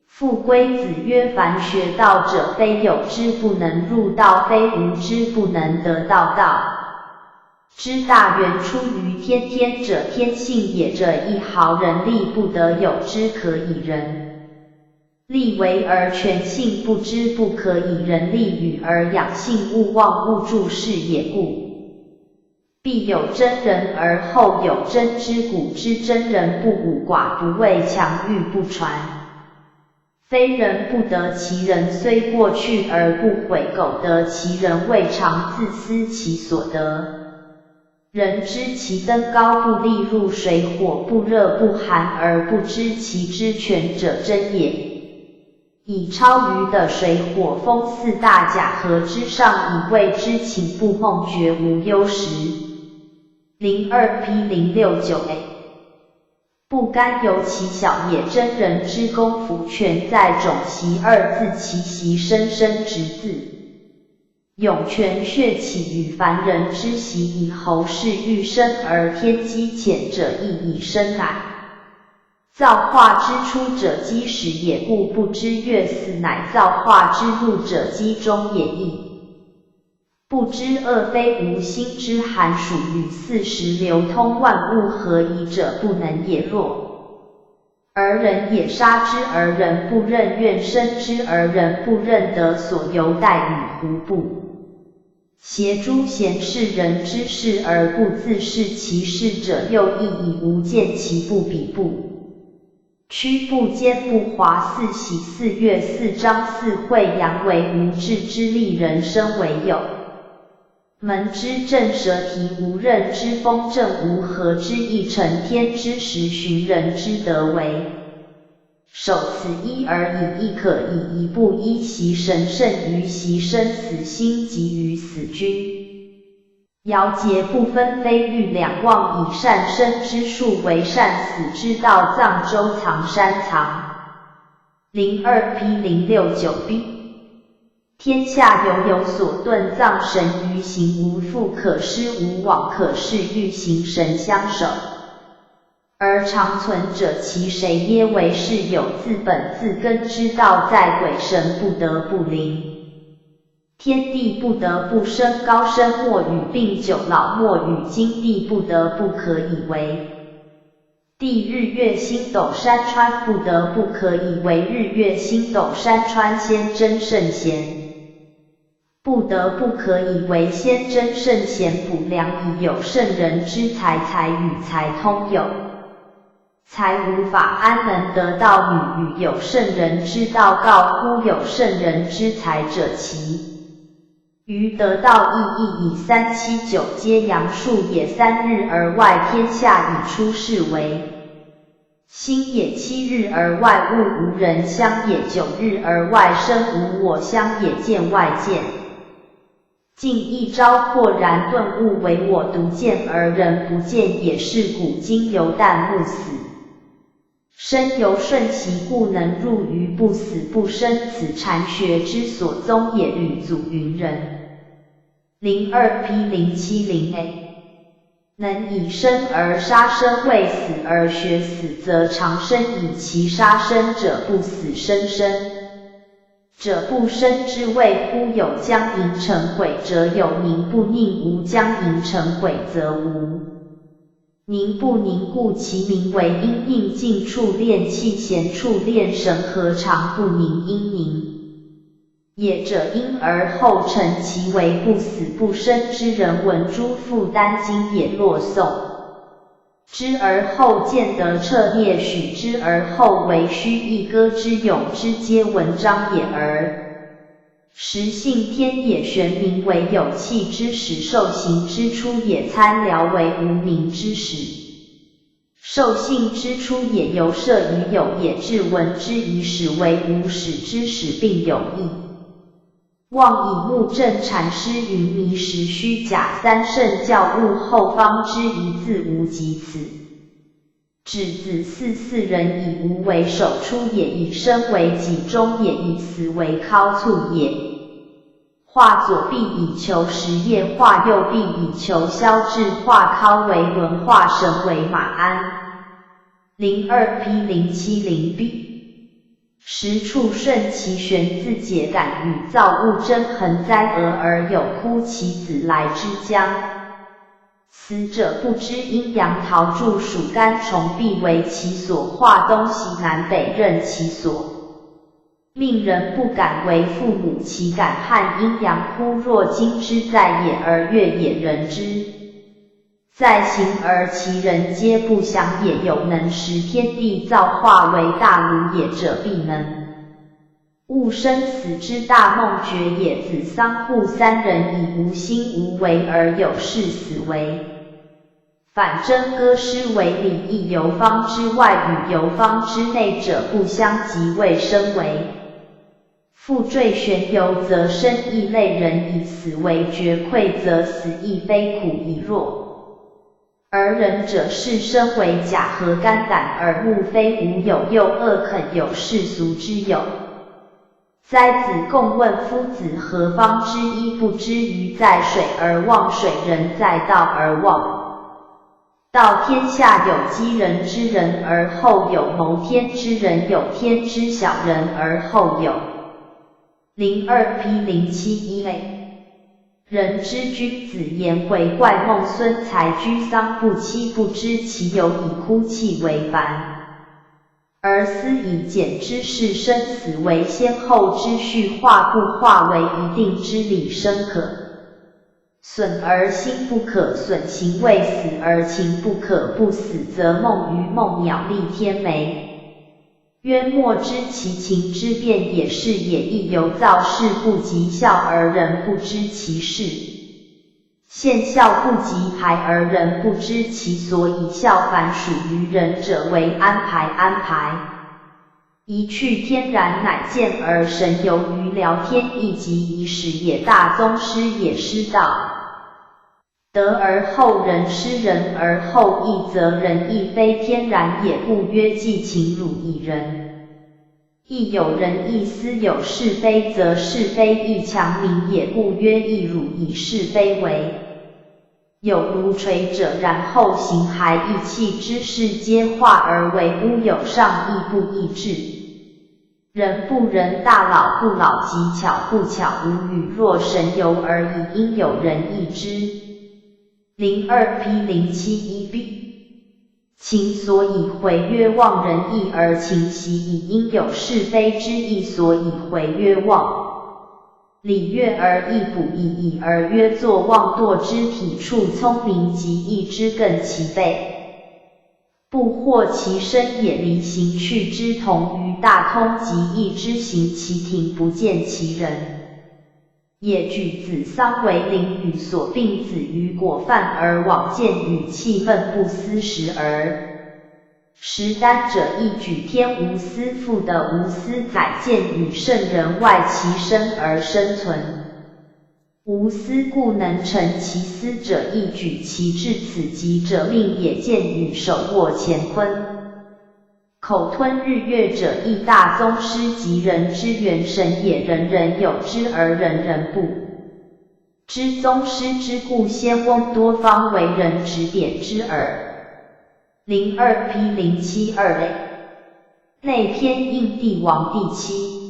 复归子曰：凡学道者非有之不能入道，非无之不能得道。道之大源出于天，天者天性也，者亦毫人力不得有之可以人 力为而全性不知不可以人力与而养性勿忘勿注视也故。必有真人而后有真之古之真人不古寡不畏强欲不传。非人不得其人虽过去而不悔苟得其人未尝自思其所得。 人知其登高不立入水火不热不寒而不知其知全者真也。以超于的水火风四大甲河之上以谓之寝不梦觉无忧时。零二P零六九A。不干由其小也，真人之功夫全在种习二字，其习生生执字。 涌泉穴起于凡人之习矣。侯氏欲深而天机浅者亦以深来。造化之初者积始也，故不知月死乃造化之路者积终也亦。不知恶非无心之寒暑与四时流通万物合宜者不能也若。 而人也杀之而人不任愿生之而人不任得所由待与胡不。邪诸贤士人之事而不自视其事者又亦以无见其不比不屈不坚不华四喜四月四章四会阳为无志之力人生为有。 门之正蛇体无任之风正无和之意成天之时寻人之德为。守此一而已亦可以一不一习神圣于习生死心即于死君。窈窕不分飞欲两忘以善生之术为善死之道藏舟藏山藏。零二P零六九B。 天下犹有所遁葬神于行无父可施无往可是欲行神相守。而常存者其谁耶为是有自本自根之道在鬼神不得不灵。天地不得不生，高深莫与病久老莫与今，地不得不可以为。地日月星斗山川不得不可以为日月星斗山川仙真圣贤。不得不可以为仙真圣贤补良以有圣人之才，才与才通有。 才无法安能得道与？与有圣人之道告乎有圣人之才者齐。于得道亦亦以三七九皆阳数也，三日而外天下以出世为星也，七日而外物无人相也，九日而外生无我相也，见外见。 竟一朝豁然顿悟，唯我独见而人不见也，是古今犹旦暮死。身犹瞬息故能入于不死不生，此禅学之所宗也。吕祖云人。零二P零七零A。 能以身而杀身，为死而学死，则常生以其杀身者不死生身。者不生之谓乎有。将盈成悔者有，凝不凝无。将盈成悔则无。凝不凝故其名为阴，应尽处炼气，闲处炼神，何尝不凝？应凝 也者，因而后成其为不死不生之人。闻诸父丹经也，若诵之而后见得彻灭，许之而后为虚意，歌之咏之皆文章也。而时性天也，玄冥为有气之始，受刑之初也，参聊为无名之始。 受性之初也，由摄于有也，至闻之以始为无始之始，并有意。望以目证禅师云：迷时虚假三圣教，悟后方知一字无及此。指子嗣四人以无为首初也，以生为己终也，以死为尻促也。 化左必以求实业，化右必以求消志，化尻为轮，化神为马鞍。零二P零七零B。时处瞬其玄，自解感与造物真，恒哉俄而有乎！其子来之将。死者不知阴阳，桃树属甘虫，必为其所化，东西南北任其所。 命人不敢为父母，岂敢撼阴阳乎？若今之在也，而月也，人之在行，而其人皆不祥也。有能识天地造化为大炉也者，必能悟生死之大梦觉也。子桑户三人以无心无为而有视死为 反真歌诗为礼，亦由方之外与由方之内者不相及，谓生为。父坠悬游则生亦类人，以死为绝愧则死亦悲苦亦弱。而仁者视生为甲，何甘胆耳目非无有，又恶肯有世俗之有。 哉子贡问夫子，何方之医不知于在水而忘水，人在道而忘道。天下有积人之人而后有谋天之人，有天之小人而后有。零二P零七一A。人之君子颜回怪孟孙，才居丧不期，不知其由，以哭泣为烦。 而思以简之事，生死为先后之序，化不化为一定之理，生可损而心不可损，形未死而情不可不死，则梦于梦，鸟立天梅。渊莫知其情之变也，是也亦由造事不及效而人不知其事。 现效不及排而人不知其所以效，凡属于人者为安排安排。一去天然乃见而神游于聊天，亦即一始也。大宗师也失道德而后仁，失仁而后义，则仁亦非天然也，故曰既情汝矣仁。 亦有仁亦思有是非，则是非亦强名也，故曰亦汝以是非为。有炉锤者，然后形骸亦气之事皆化而为乌有，尚亦不易至。人不仁，大老不老，吉巧不巧，无语，若神游而已，应有仁义之。零二 P 零七一 B。情所以毁约妄，仁义而情息已，应有是非之意，所以毁约妄。礼乐而易补已，已而约作，妄惰之体触聪明极易，知更其备。 不惑其身也，离形去之同于大通极易，知行其庭，不见其人也。举子桑为林雨所病，子雨果饭而往，见雨气闷不思食而食丹者亦。举天无私父的无私宰，见雨圣人外其身而生存。 无私故能成其私者亦。举其至此极者命也，见雨手握乾坤，口吞日月者亦。大宗师即人之元神也，人人有之而人人不知宗师之故，仙翁多方为人指点之耳。零二 P 零七二 A。内篇应帝王第七。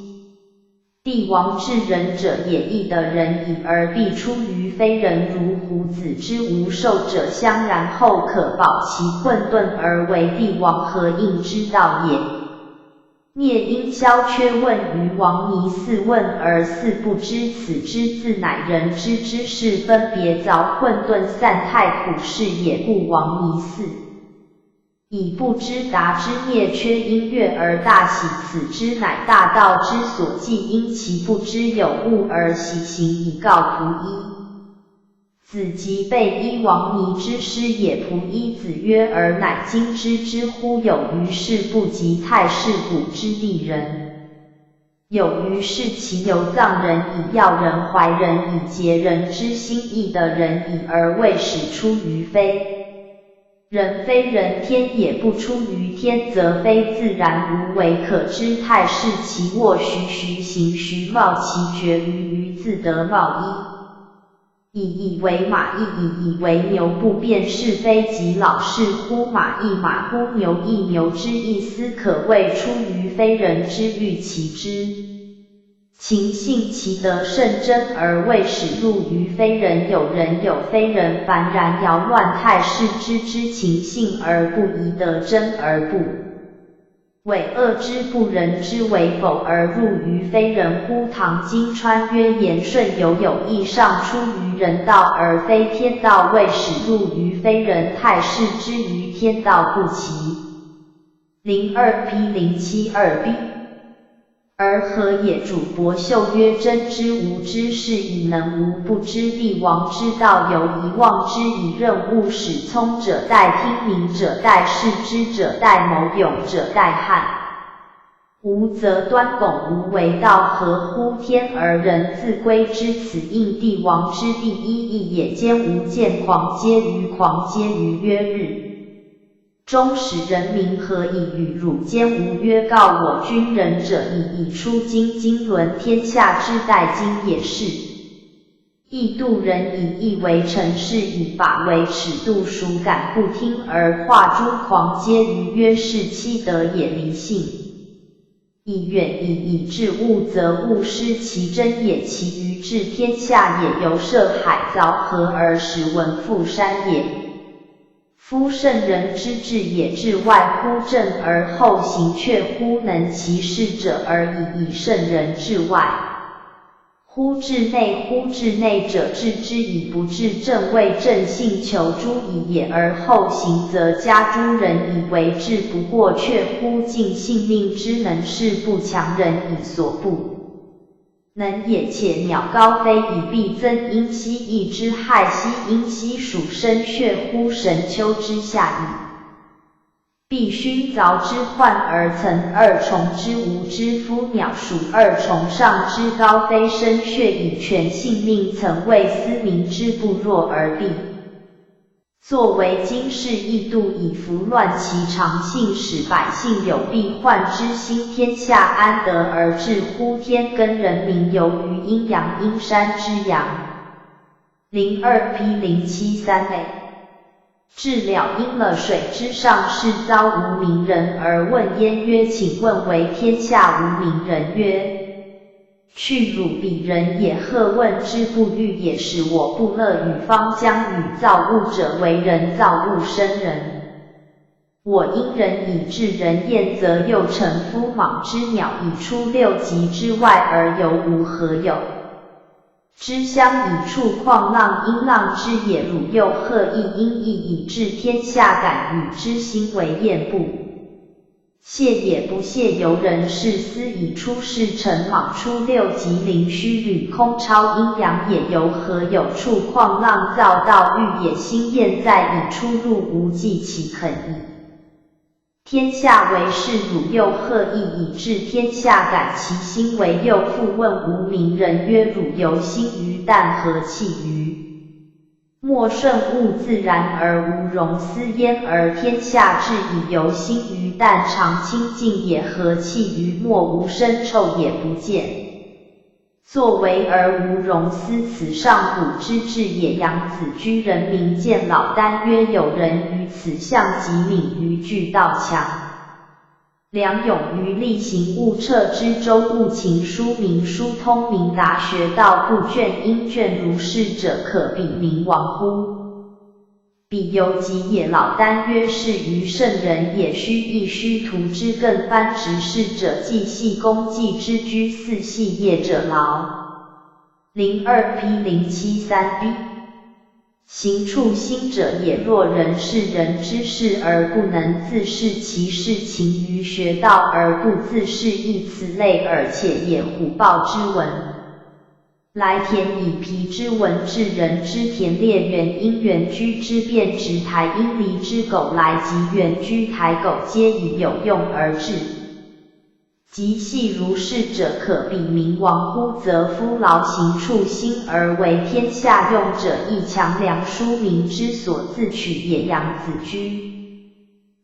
帝王至仁者也，义得仁矣，而必出于非仁。如虎子之无兽者，相然后可保其混沌而为帝王，何应之道也。孽因消缺，问于王尼似问而似不知，此知字乃仁之知，是分别凿混沌散太苦事也。故王尼似 以不知达之灭缺因悦而大喜，此知乃大道之所寂，因其不知有物而喜，行以告仆衣。子即备衣，王尼之师也。仆衣子曰：尔乃今之之乎？有于是不及太师古之地人。 有于是其由藏仁矣，要仁怀仁矣，竭仁之心，亦得仁矣，而未始出于非仁。非仁天也，不出于天，则非自然，无为可知。太师其卧徐徐行，徐貌其决于于自得貌一。 以以为马亦，以以为牛，不辨是非己老，是乎马亦马乎牛亦牛之意思，可谓出于非仁之欲其知。情性其德甚真而未始入于非仁，有仁有非仁，凡然扰乱太师之知情性而不宜得真而不 伪恶之不仁之为否而入于非仁乎？唐今川曰：言顺犹有益，上出于人道而非天道，未始入于非仁，太始之于天道不齐。零二 P 零七二 B。而何也？主伯秀曰：真知无知，是以能无不知。帝王之道，由以忘之，以任务始聪者代，听明者代，识之者代，谋勇者代汉。无则端拱无为，道合乎天而人自归之。此应帝王之第一义也。兼无见狂皆愚，狂皆愚曰：日 终始人民何以与汝兼无曰？告我君仁者矣，以出经经纶天下之代，今也是。义度人矣，义为臣，是以法为尺度，孰敢不听而化诸狂皆愚曰？是其德也。离性 以远矣，以至物则物失其真也，其愚治天下也。由涉海凿河而使文复山也。夫圣人之治也，至外乎政而后行，却乎能其事者而已矣。圣人至外 乎治内，乎治内者治之矣，不治政，未正信求诸矣也。而后行则加诸仁矣，为治不过却乎尽性命之能，是不强仁矣，所不能也。且鸟高飞矣，必增阴息，亦之害息阴息，属深穴乎神丘之下矣。 必须凿之患而层，二重之无知。夫鸟属二重上之高飞深穴，以全性命层，为斯民之不弱而必作为经世义度矣。夫乱其常性，使百姓有避患之心，天下安得而至乎？天跟人民由于阴阳，阴山之阳。零二 P 零七三 A。雉鸟因了水之上，是遭无名人而问焉曰：请问为天下无名人。曰：去汝彼人也，何问之不欲也？使我不乐与方将与造物者为人造物生人。我因人以至人厌，则又乘夫蟒之鸟以出六极之外而游无何有？ 之乡以处旷浪，因浪之也。汝又何意因意以致天下感与之心为厌不屑也不屑由人是思以出是乘蟒出六极灵虚与空超阴阳也，由何有处旷浪造道欲也？心厌在以出入无际，岂肯以 天下为是。汝又何意以致天下感其心为厌？复问无名人曰：汝游心于旦，何气于末？顺物自然而无容思焉，而天下至以游心于旦，常清静也，何气于末？无生臭也不见 作为而无容思，此上古之至也。杨子居人民见老聃曰：有人于此向极敏于巨盗强，梁勇于厉行，勿掣之舟勿勤书明书通明达学道不倦音卷，如是者可比明王乎？ 彼由己也。老聃曰：是愚圣人也，须亦须图之更般直。是者既系弓既之车，似系夜者劳。零二P零七三B。行处心者也。若人视人之事而不能自视其事，勤于学道而不自视亦，此类耳且也。虎豹之闻 来田以疲之闻，至人之田猎原因原居之变直台因离之狗来及原居台狗皆以有用而至。及系如是者可比明王乎？则夫劳行处心而为天下用者亦，强梁书明之所自取也。杨子居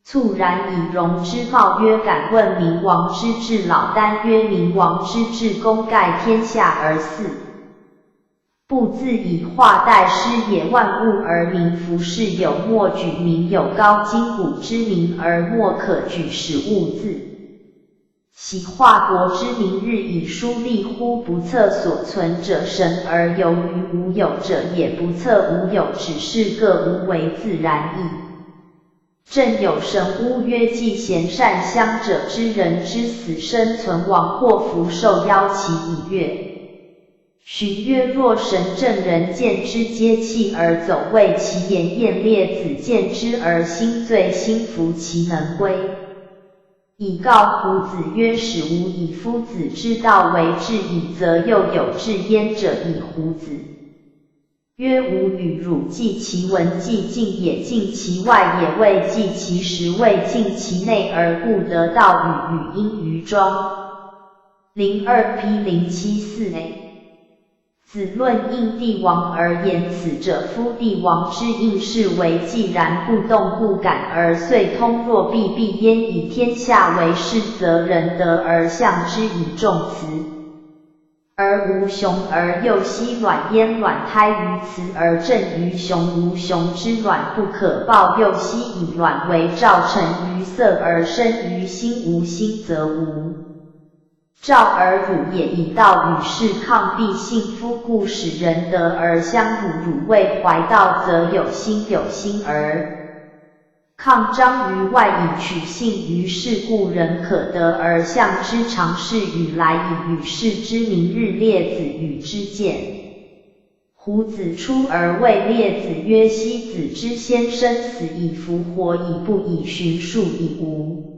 肃然以容之貌曰：敢问明王之至？老聃曰：明王之至，功盖天下而似不自以化待师也。万物而民服事有，莫举民有高筋骨之民而莫可举，使物自 喜化国之民日以疏利乎？不测所存者神而游于无有者也，不测无有只是各无为自然矣。正有神巫曰：祭贤善乡者之人之死生存亡祸福寿夭其已。岳寻曰：若神正人见之皆弃而走，谓其言厌猎子见之而心醉心服，其能归 以告胡子曰：始无以夫子之道为至矣，则又有至焉者矣。胡子曰：吾与汝计其文既尽也，尽其外也，未计其实，未尽其内，而故得道与语音于庄。零二P零七四A。 子论应帝王而言，此者夫帝王之应是为：既然不动不感而遂通若壁壁焉，以天下为是，则人得而向之以众辞而无穷，而又悉卵焉，卵胎于辞而振于熊，无熊之卵不可抱，又悉以卵为兆，成于色而生于心，无心则无 兆而辱也。以道与世抗必信夫，故使人得而相辱。辱謂怀道，则有心，有心而抗张于外，以取信于世，故人可得而向之。常是与来矣。与世之明日，列子与之见。胡子出而谓列子曰：昔子之先生死矣，复活矣，不以寻数矣，无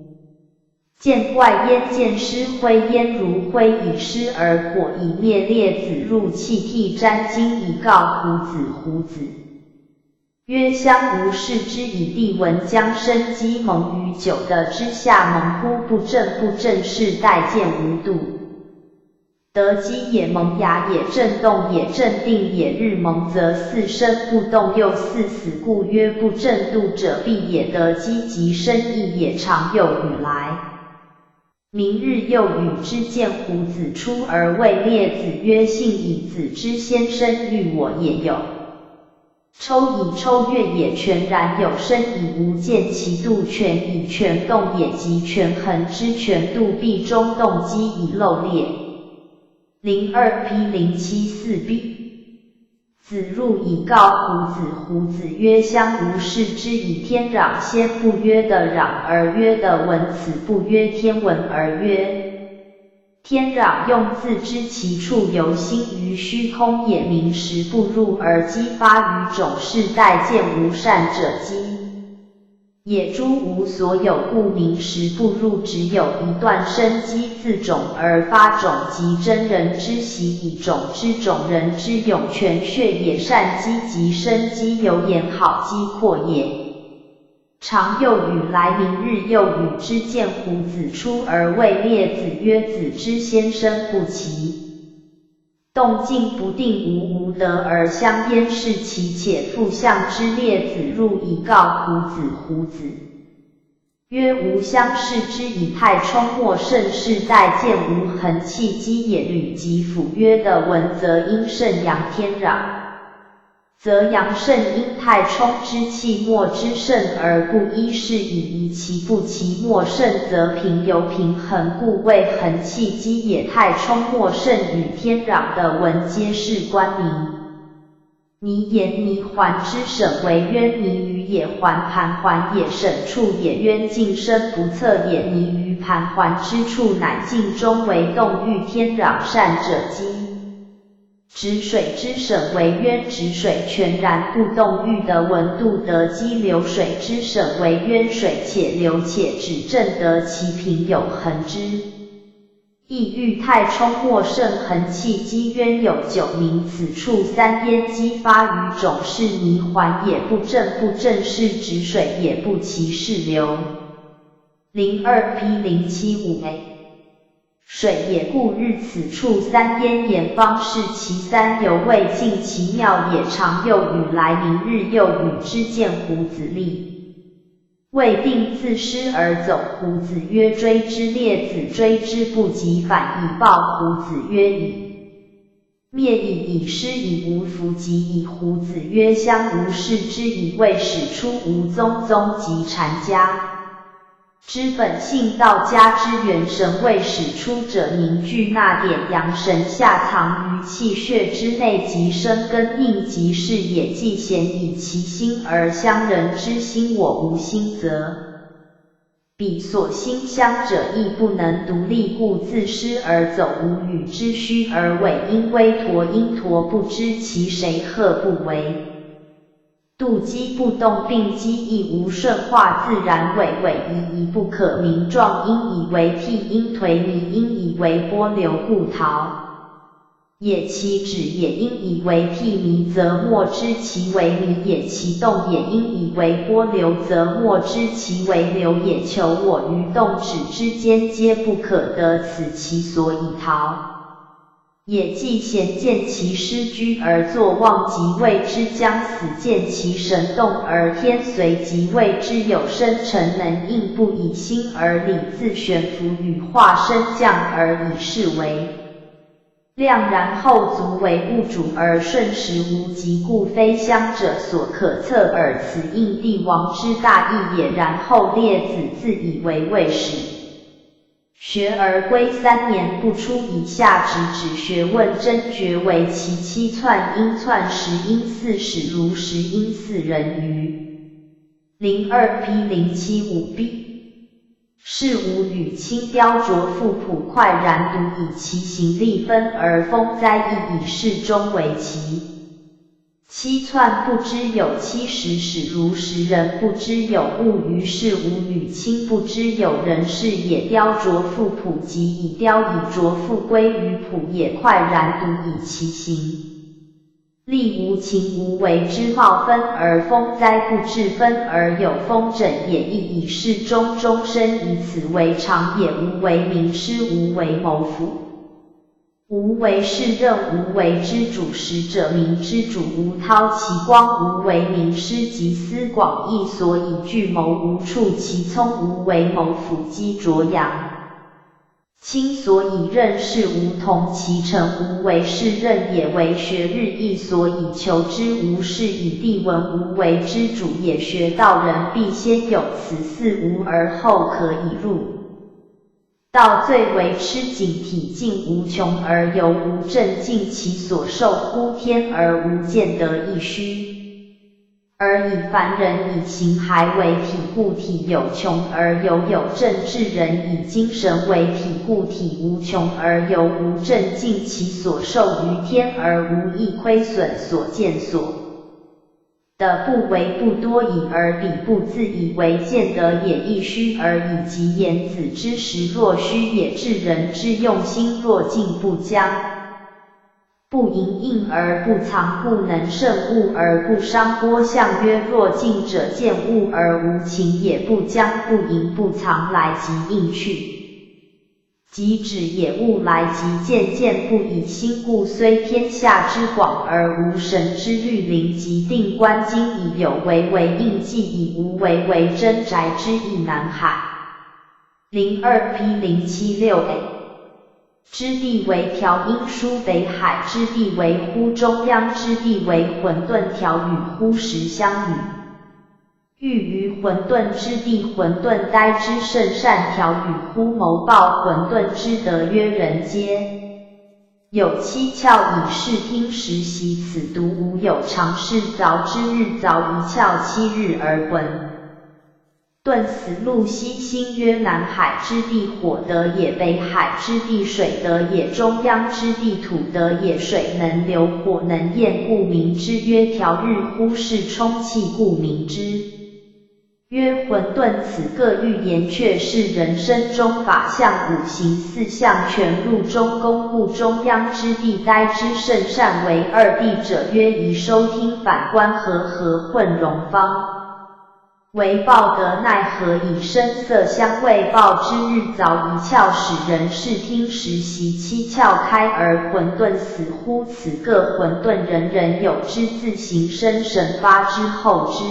见怪焉，见尸灰焉，如灰以失而火以灭。列子入泣涕沾巾以告胡子。胡子曰：相无视之矣。帝闻将生机蒙于九德之下，蒙乎？不正，不正是待见无度。 得机也，萌芽也，震动也，镇定也。日蒙则似生不动，又似死，故曰不振度者必也。得机即生亦也，常有与来。明日又与之见。胡子出而谓列子曰：信矣，子之先生育我也有抽以抽月也，全然有声以无间，其度全以全动也，即全恒之全度必中动，即以漏裂。零二 P 零七四 B。子路以告胡子，胡子曰：相无视之矣。天壤先不曰的壤，而曰的闻，此不曰天闻，而曰 天壤用字知其处，由心于虚空也，名实不入而激发于种，是待见无善者激也。诸无所有，故名实不入，只有一段生机自种而发种，即真人之喜以种之种人之勇全血也，善激即生机，有眼好激阔也。 常又与来明日又与之见，胡子出而谓列子曰：子之先生不齐，动静不定，无无德而相掩饰，其且复向之。列子入以告胡子，胡子曰：吾相视之矣，太冲莫盛，是待见无恒气机也。履及府曰的闻，则应圣阳天壤。 则阳盛，因太冲之气末之盛而不一，是以宜其不其末盛，则平由平衡，故谓恒气机也。太冲末盛与天壤的闻，皆是关迷。泥岩泥环之省为渊，泥于野环盘环也，省处也，渊静深不测也。泥于盘环之处，乃静中为动，遇天壤善者激 止水之省为渊，止水全然不动，遇得闻度得激。流水之省为渊，水且流且止震，得其平有恒之意。遇太冲末盛，恒气激渊有九名，此处三边激发于种，是泥环也，不震不震，是止水也，不齐是流。零二 P 零七五 A。 水也，故日此处三边言方是其三，犹未尽其妙也。常又与来明日又与之见，胡子立未定自失而走，胡子曰：追之。列子追之不及，反以报。胡子曰：已 灭矣，已失矣，无弗及矣。胡子曰：相无视之矣，未始出无宗，宗即禅家之本性，道家之元神。未始出者，凝聚纳点阳神下，藏于气血之内，即生根应即是也。既显以其心而相人之心我无心则 彼所心相者亦不能独立，故自失而走，无与之虚而委，因危陀因陀不知其谁贺不为。度激不动，并激亦无顺化，自然委委移移，不可名状。因以为涕，因颓靡，因以为波流，故陶 也。其止也，因以为涕弥则莫知其为弥也；其动也，因以为波流则莫知其为流也。求我于动止之间，皆不可得，此其所以陶也。既显见其失居而坐忘，即谓之将死；见其神动而天随，即谓之有生成能应。不以心而理，自旋浮羽化升降而以是为 量，然后足为物主而瞬时无极，故非相者所可测耳。此应帝王之大义也。然后列子自以为未始，学而归三年不出以下止止学问，真觉为其七窜：阴窜时阴四始，如时阴四人于 零二 P 零七五 B。是无与清雕琢覆谱，快然独以其形立分而封哉，亦以适中为其七窜。不知有七时始，如时人不知有物于是无与清，不知有人是也。雕琢覆谱，即以雕以琢覆归于谱也，快然独以其形 立无情无为之貌分而封哉，不至分而有封整也。亦以适中，终身以此为常也。无为名师，无为谋辅。无为是任，无为之主，始者名之主，无韬其光。无为名师，集思广益，所以聚谋无处其聪。无为谋辅，积浊阳亲所以任事无，同其成无为是任也为学日益，所以求之无事矣。弟闻无为之主也，学道人必先有此四无而后可以入道。最为痴警体尽无穷而犹无证，尽其所受乎天而无见得一虚。 而以凡人以形骸为体，故体有穷而犹有证；至人以精神为体，故体无穷而犹无证，尽其所受于天而无益亏损所见所得不为不多已，而彼不自以为见得也亦虚。而以及言子之时，若虚也，至人之用心，若静不僵 不盈应而不藏，不能胜物而不伤。郭象曰：若静者见物而无情也，不僵不盈不藏，来即应去。即止也，物来即见，见不以心故。虽天下之广而无神之虑，临即定观今已有为为应寂已无为为真宅之意。南海零二P零七六A 之地为调音，疏北海之地为呼中央之地为混沌，调与呼实相与。欲于混沌之地混沌待之甚善，调与呼谋暴混沌之德曰人皆。有七窍以视听时习，此独无有常。是凿之日凿一窍，七日而混 沌死。陆机心曰：南海之地火得也，北海之地水得也，中央之地土得也。水能流，火能焰，故名之曰调。日呼是充气，故名之曰混沌。此各寓言却是人生中法，象五行四象全入中宫，故中央之地待之甚善。为二地者曰：宜收听反观和合混融方。 为报德，奈何以声色香味报之日凿一窍，使人视听时习，七窍开而混沌死。乎此各混沌，人人有之，自行生神发之后之。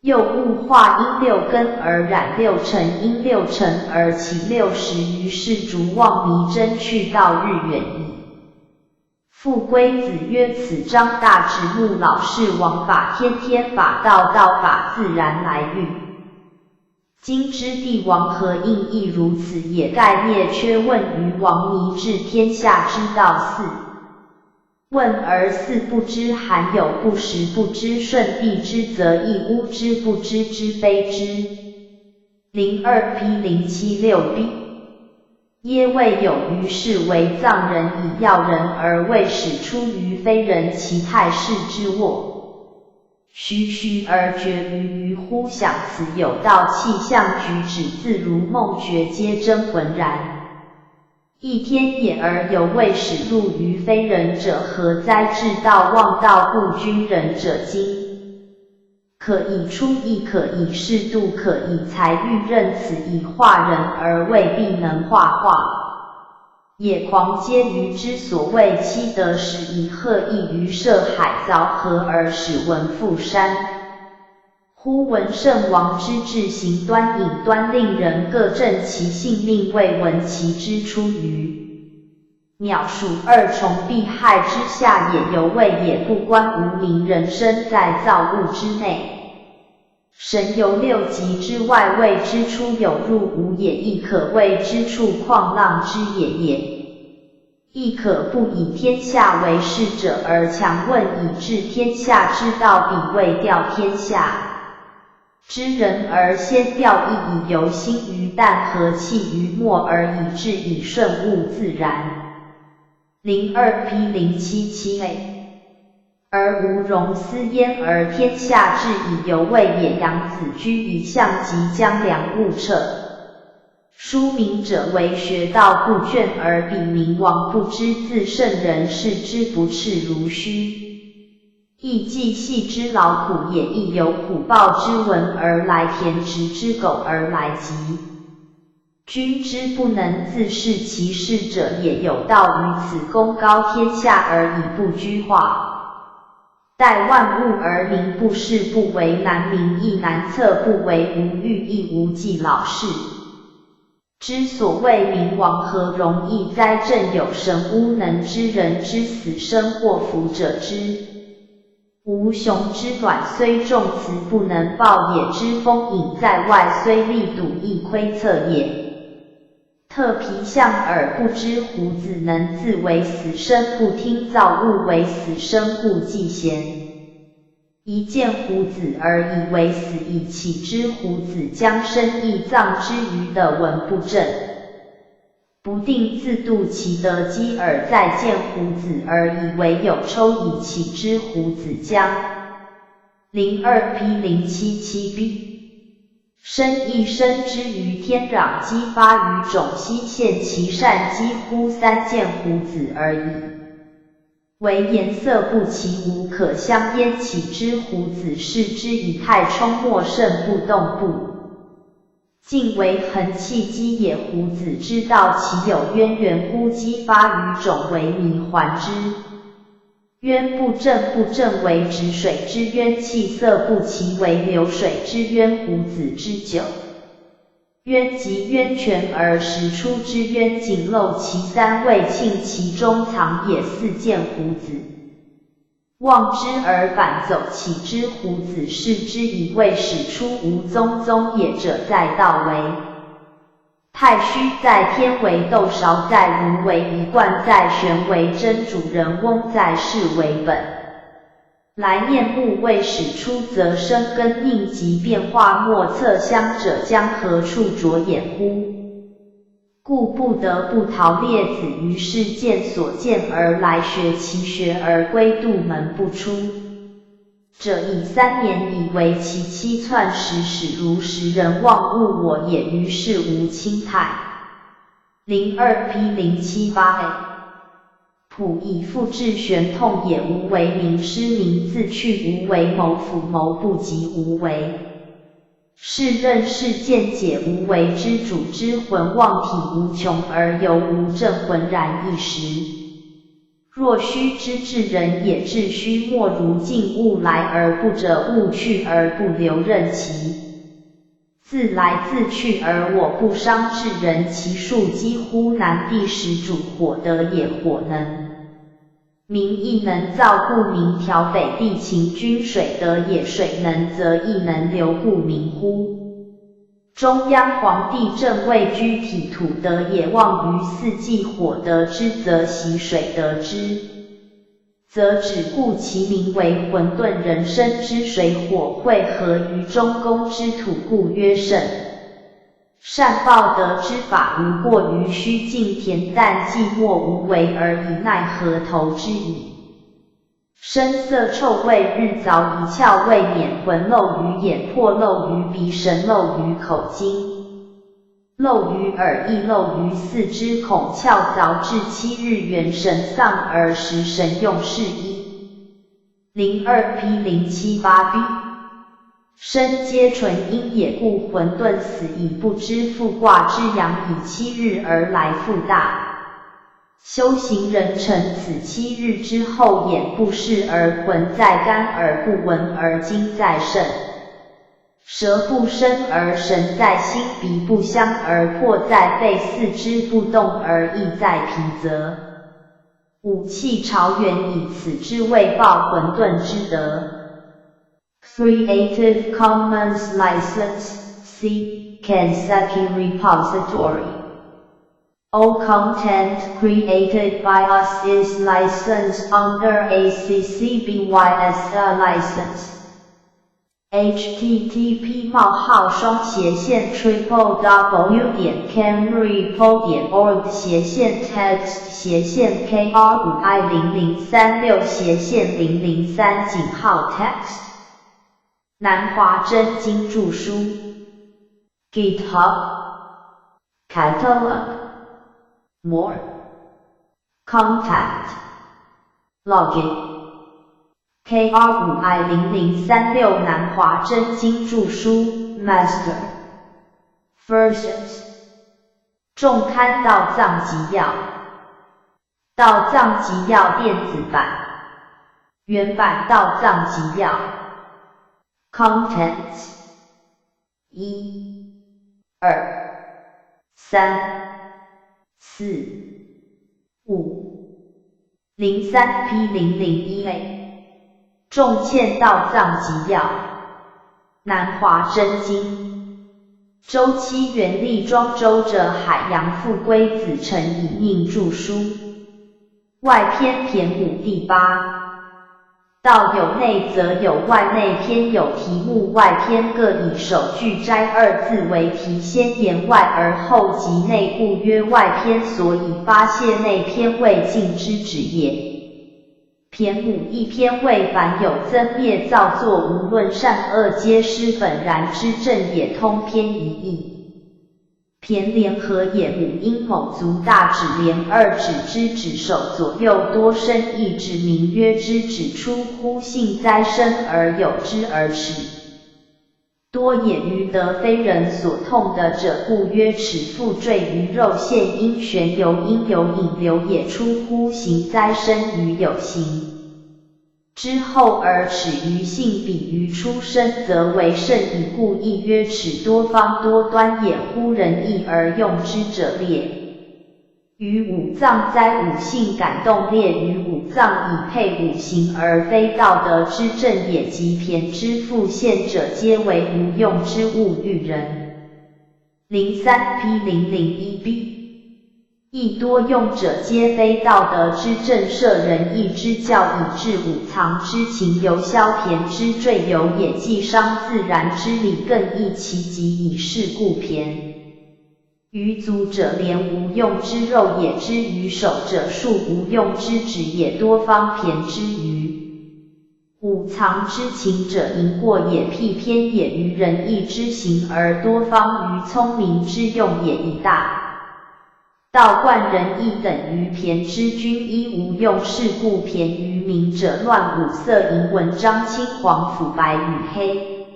又物化阴六根而染六尘，阴六尘而起六识，于是逐妄迷真，去道日远矣。 复归子曰：此章大直木老是王法，天天法道，道法自然来遇。今之帝王何应亦如此也？盖灭缺问于王，迷至天下之道四。问而四不知，还有不实不知，顺必之则亦污之不知之非之。零二P零七六B。 耶谓有余是为藏人以要人而未始出于非人，其态势之恶，徐徐而绝于于乎？想此有道气象举止自如梦觉皆真浑然。一天也而犹未始露于非人者，何哉至道忘道不均人者今 可以出，亦可以适度，可以裁御任，此以化人而未必能化化也。狂皆愚之所谓七得十，以贺亦于涉海凿河而始闻覆山。忽闻圣王之治行端隐端，令人各正其性命，未闻其之出于 鸟鼠二虫必害之下也，犹未也不观无名人生在造物之内。神游六极之外，未知出有入无也，亦可谓之处旷浪之野也。亦可不以天下为事者而强问以治天下之道，彼谓调天下。 之人而先调意以游心于淡，和气于漠，而以至以顺物自然。零二P零七七A。而无容思焉，而天下治以游未也。杨子居以象及江梁物测，书名者为学道不倦，而彼名王不知自胜人，视之不赤如虚。 亦既系之劳苦也，亦有虎豹之文而来，田植之狗而来及。君之不能自视其事者也，有道于此功高天下而以不居化。待万物而民不视不为难民亦难测，不为无欲亦无计老是。之所谓明王何容易哉，正有神无能知人之死生祸福者知。无穷之卵虽众雌不能抱也，知蜂隐在外虽利笃亦窥测也。特皮象耳不知虎子能自为死生不听，造物为死生故祭贤。 一见虎子而以为死矣，岂知虎子将生亦葬之于的文不正。不定自度其得饥耳，再见虎子而以为有抽矣，岂知虎子将。零二P零七七B。生亦生之于天壤，激发于种息，现其善机乎三见虎子而已。 为颜色不齐，无可相掩，岂知虎子视之以太冲漠，甚不动不静为恒气机也。虎子之道岂有渊源乎？激发于种为迷环之渊，不正不正为止水之渊，气色不齐为流水之渊，虎子之久 渊即渊泉而时出之渊，仅漏其三未罄，其中藏也。四见虎子，望之而返走，岂知虎子视之以未始出，无踪踪也者，再道为太虚，在天为斗勺，在无为一贯，在玄为真主人翁，在世为本。 来面目未始出，则生根应即变化莫测香者，将何处着眼乎？故不得不逃列子于世间所见而来学其学而归，杜门不出者以三年矣。为其七窜时始如时人，忘物我也，于是无亲态。零二P零七八A。 普以复至玄通也，无为名师名自去，无为谋辅谋不及，无为是任是见解，无为之主之魂忘体无穷而游，无证浑然一时。若须知至人也至虚，莫如静物来而不折，物去而不留，任其 自来自去而我不伤，至人其数几乎难第，始主火德也，火能明亦能燥，故名调北地秦军水德也，水能则亦能流，故名乎中央皇帝正位居体土德也，望于四季火德之则习水德之 则止，故其名为混沌人生之水火汇合于中宫之土，故曰圣善报德之法，无过于虚静恬淡寂寞无为而已，奈何头之已深色臭味日燥遗窍未免浑漏于眼魄漏于鼻神漏于口经 漏于耳亦漏于四肢，恐窍燥至七日元神丧而时神用是一。零二P零七八B。身皆纯阴也，故混沌死矣，不知复卦之阳以七日而来复大。修行人乘此七日之后，眼不视而浑在肝而不闻而精在肾。 舌不生而神在心，鼻不香而魄在肺，四肢不动而意在脾则。五气潮源矣，此之谓报混沌之德。Creative Commons License C Kanzaki Repository. All content created by us is licensed under A C C B Y S A license. H T T P冒号双斜线triple W点Kanrepo点org斜线text斜线K R五I零零三六斜线零零三井号text。南华真经注疏。GitHub。Catalog。More。Contact。Login。 K R五I零零三六南华真经注疏。Master versions。众刊道藏集要。道藏集要电子版。原版道藏集要。Contents。一、二、三、四、五、零三 P 零零一 A。 众欠盗藏集要，南华真经。周期原力庄周者海洋复归子辰以命著书。外篇篇目第八。盗有内则有外，内篇有题目，外篇各以首句斋二字为题，先言外而后及内，故曰外篇，所以八谢内篇为尽之止也。 篇目一篇为凡有增灭造作，无论善恶，皆失本然之正也，通篇一义。篇联合也，母音某足大指联二指之指首，左右多伸一指，名曰之指，出乎性哉，伸而有之而尺。 多也于得非人所痛的者，故曰尺，腹坠于肉线，因旋游，因游引流也，出乎形哉，伸于有形之后而尺于性，比于出伸则为甚矣，故亦曰尺多方多端也，乎人异而用之者列 于五脏哉，五性感动列于五脏，以配五行而非道德之正也，即篇之复现者，皆为无用之物喻人。零三 P 零零一 B。亦多用者，皆非道德之正，摄人意之教，以至五藏之情由消篇之坠游也，既伤自然之理，更益其极矣。是故篇 于足者联无用之肉也，之于首者束无用之指也，多方篇之于五藏之情者盈过也，辟篇也于仁义之行，而多方于聪明之用也，以大道贯仁义等于篇之均一无用。是故篇于明者乱五色，银文章青黄辅白与黑。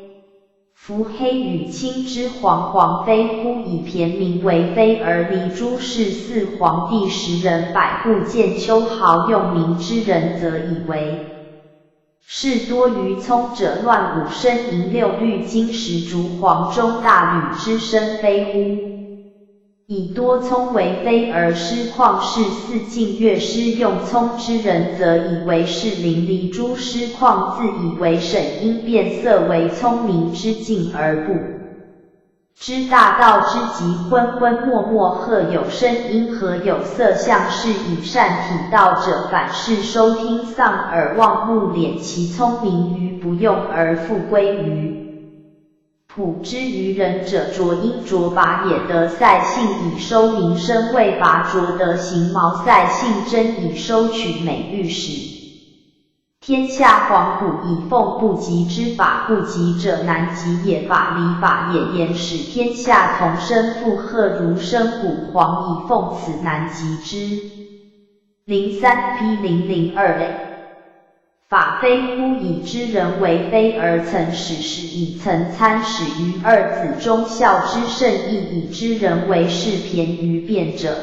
夫黑与青之黄，黄飞乎，以篇名为飞而离诸事，似皇帝时人百步见秋毫，用明之人则以为是多于聪者。乱五深银六绿金石烛黄中大吕之深飞乎。 以多聪为飞而失旷，是似近月失用聪之人，则以为是临离诸失旷，自以为沈阴变色为聪明之境而不知大道之极，昏昏默默，或有声音，何有色相，是以善体道者，反是收听丧耳，望目敛其聪明于不用而复归于 朴之于仁者，着因着拔也，德赛兴以收名声，未拔着德行茅塞，兴征以收取美玉石。天下黄古以奉不及之法，不及者难及也，法离法也，言使天下同声附和，如声古黄以奉此难及之。零三 P 零零二 A。 法飞乎，以知人为飞而曾始始，以曾参始于二子中，孝之甚义，以知人为是篇于变者。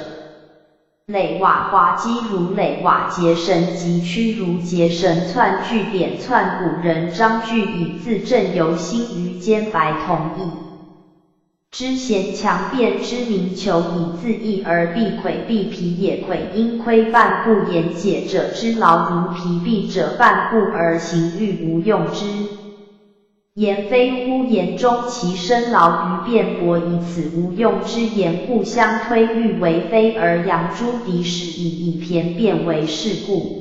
累瓦滑稽如累瓦结绳，急趋如结绳窜，句点窜古人章句以自证由心于兼白同义。 知弦强变之名求以自抑而必，魁必疲也，魁因亏半步言解者之劳，如疲弊者半步而行喻无用之言。飞乎，言中其深劳于辩驳，以此无用之言故相推喻为飞而扬诸敌，始以以篇变为是故。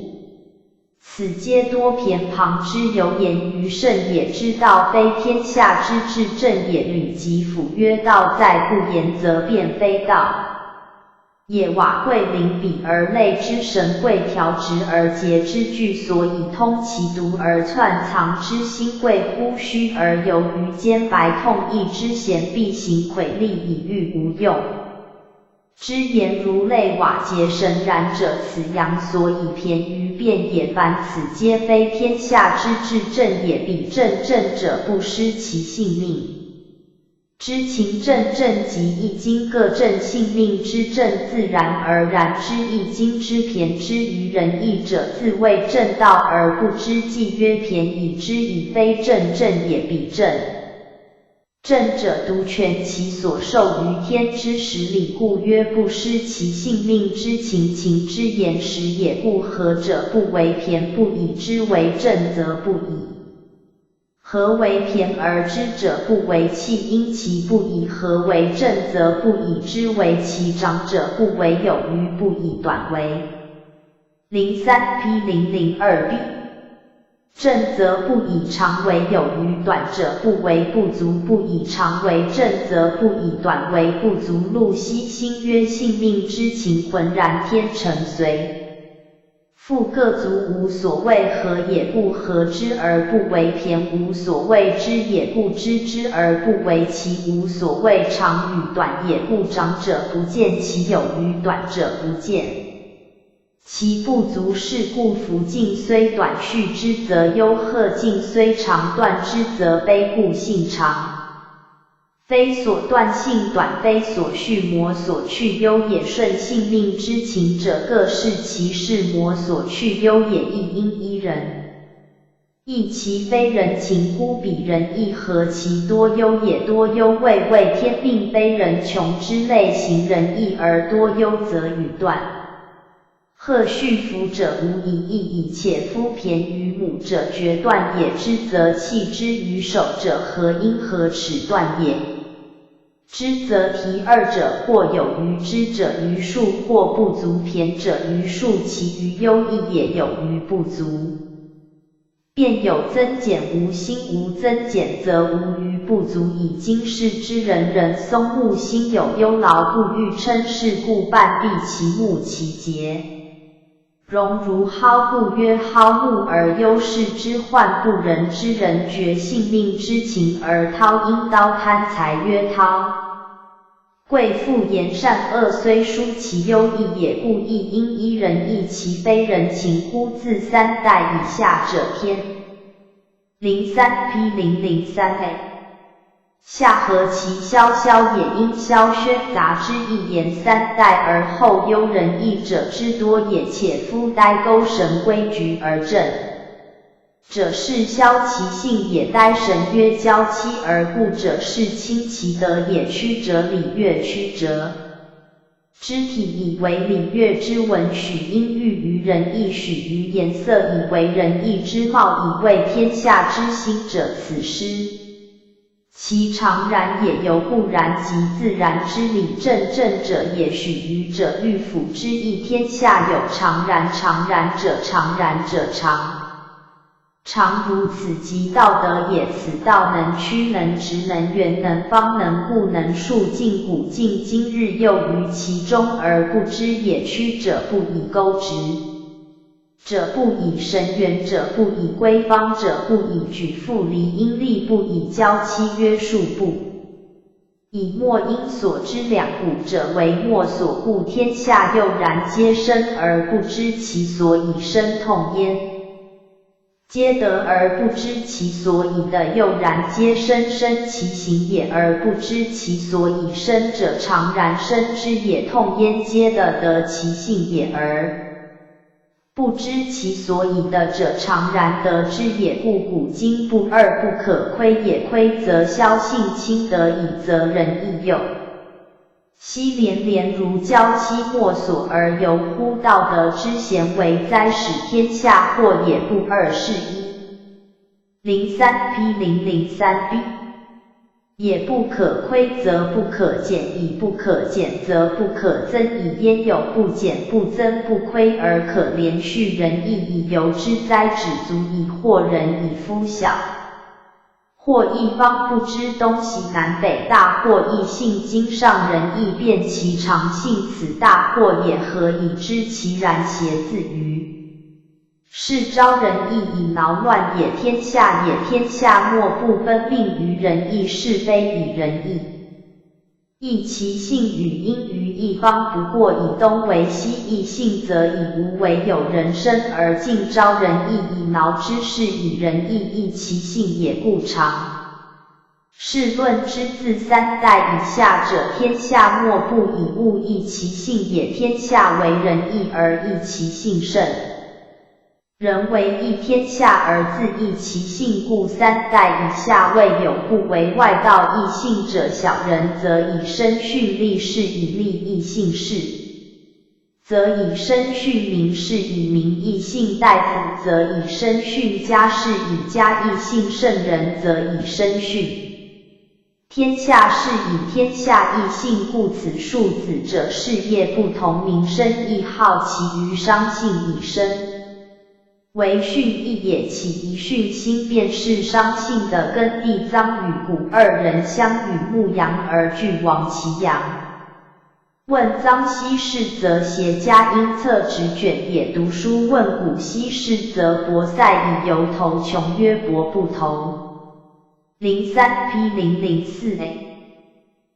此皆多篇旁之由言于圣也，知道非天下之至正也，履及辅曰道在，不言则辩非道也。瓦贵临彼而类之，绳贵条直而结之句，所以通其读而窜藏之心贵乎虚而游于兼白痛义之贤，必行魁力以喻无用。 之言如累瓦结绳然者，此扬所以篇于辩也。凡此皆非天下之至正也，彼正正者不失其性命。知情正正即易经，各正性命之正，自然而然之易经之篇之于仁义者，自谓正道而不知，即曰篇矣。之以非正正也，彼正正者，独全其所受于天之实理，故曰不失其性命之情。情之言实也，故合者不为骈不以知为正则不以 合为骈而知者不为器，因其不以合为正则不以知为器。长者不为有余，不以短为零三 P 零零二 B。正则不以长为有余，短者不为不足，不以长为正则不以短为不足。陆西新曰：性命之情浑然天成随。 复各足无所谓合也，故合之而不为骈；无所谓知也，故知之而不为器；无所谓长与短也，故长者不见其有余，短者不见其不足。是故夫进虽短畜之则忧賀，进虽长断之则悲，故性长 非所断，性短非所畜，魔所去忧也。顺性命之情者，各适其适，魔所去忧也。亦因伊人，亦其非人情乎彼人，亦合其多忧也。多忧谓，谓天命非人穷之类，行仁义而多忧则与断。 贺畜福者无已矣，且夫骈于母者决断也，知则弃之于手者何因何耻断也。知则体二者或有余，知者于数或不足，骈者于数，其余忧亦也有余不足。 便有增减无心，无增减则无余不足矣。今世之人，人松木心有忧劳，不欲称是，故半闭其目其节。荣辱好，故曰好木而忧；世之患，不仁之人，绝性命之情而韬因刀，贪财曰韬。 贵妇言：善恶虽殊，其忧亦也。故亦因伊人亦其非人情乎？自三代以下者篇。零三 P 零零三 A。夏何其萧萧也，因萧宣杂之亦言三代而后忧仁义者之多也。且夫呆钩绳规矩而正 者是萧其性也。呆绳曰：交期而固者是清其德也。曲折礼乐，曲折之体以为礼乐之文许，因喻于仁义，许于颜色以为仁义之貌，以为天下之兴者。此诗 其常然也由固然及自然之理，正正者也许于者喻辅之意。天下有常然，常然者，常然者常。常如此，即道德也。此道能屈能直能圆能方能固能数尽古今今日又于其中而不知也。曲者不以钩直 者不以绳圆，者不以规方，者不以矩复离因力，不以交期约束，不以末因所知两古者为末所固。天下又然皆生而不知其所以生，痛焉。皆得而不知其所以得，又然皆生，生其形也而不知其所以生者，常然生之也，痛焉。皆得得其性也而 不知其所以得者，常然得之也。故古今不二不可亏也。亏则萧性清，得已则仁义又。昔连连如交期末所而由乎？道德之贤为哉，使天下祸也。不二是一。零三 P 零零三 B。 也不可亏则不可减，已不可减则不可增矣。焉有不减不增不亏而可连续仁义以由之哉？止足以惑人矣夫小。惑一方不知东西南北，大惑亦信经上仁义辨其常性，此大惑也。何以知其然？邪自于 是昭仁义以挠乱也，天下也。天下莫不分命于仁义，是非以仁义。亦其信与因于一方，不过以东为西，亦信则以无为有人生而尽昭仁义以挠之，是以仁义亦其信也。故常 是论之。自三代以下者，天下莫不以物亦其信也。天下为仁义而亦其信甚。人为异天下而自异其性，故三代以下未有不为。外道异性者，小人则以身殉立，是以立异性，士则以身殉民，是以民异性，大夫则以身殉家，是以家异性，圣人则以身殉 天下，是以天下异性。故此庶子者，士业不同，名声异号，其余商姓以身为训义也。起于训心，便是商姓的根蒂。臧与谷二人相与牧羊而俱亡其羊。问臧昔氏则携嘉瑛策执卷野读书，问谷昔氏则伯赛以由头穷曰伯不同。 零三P零零四A。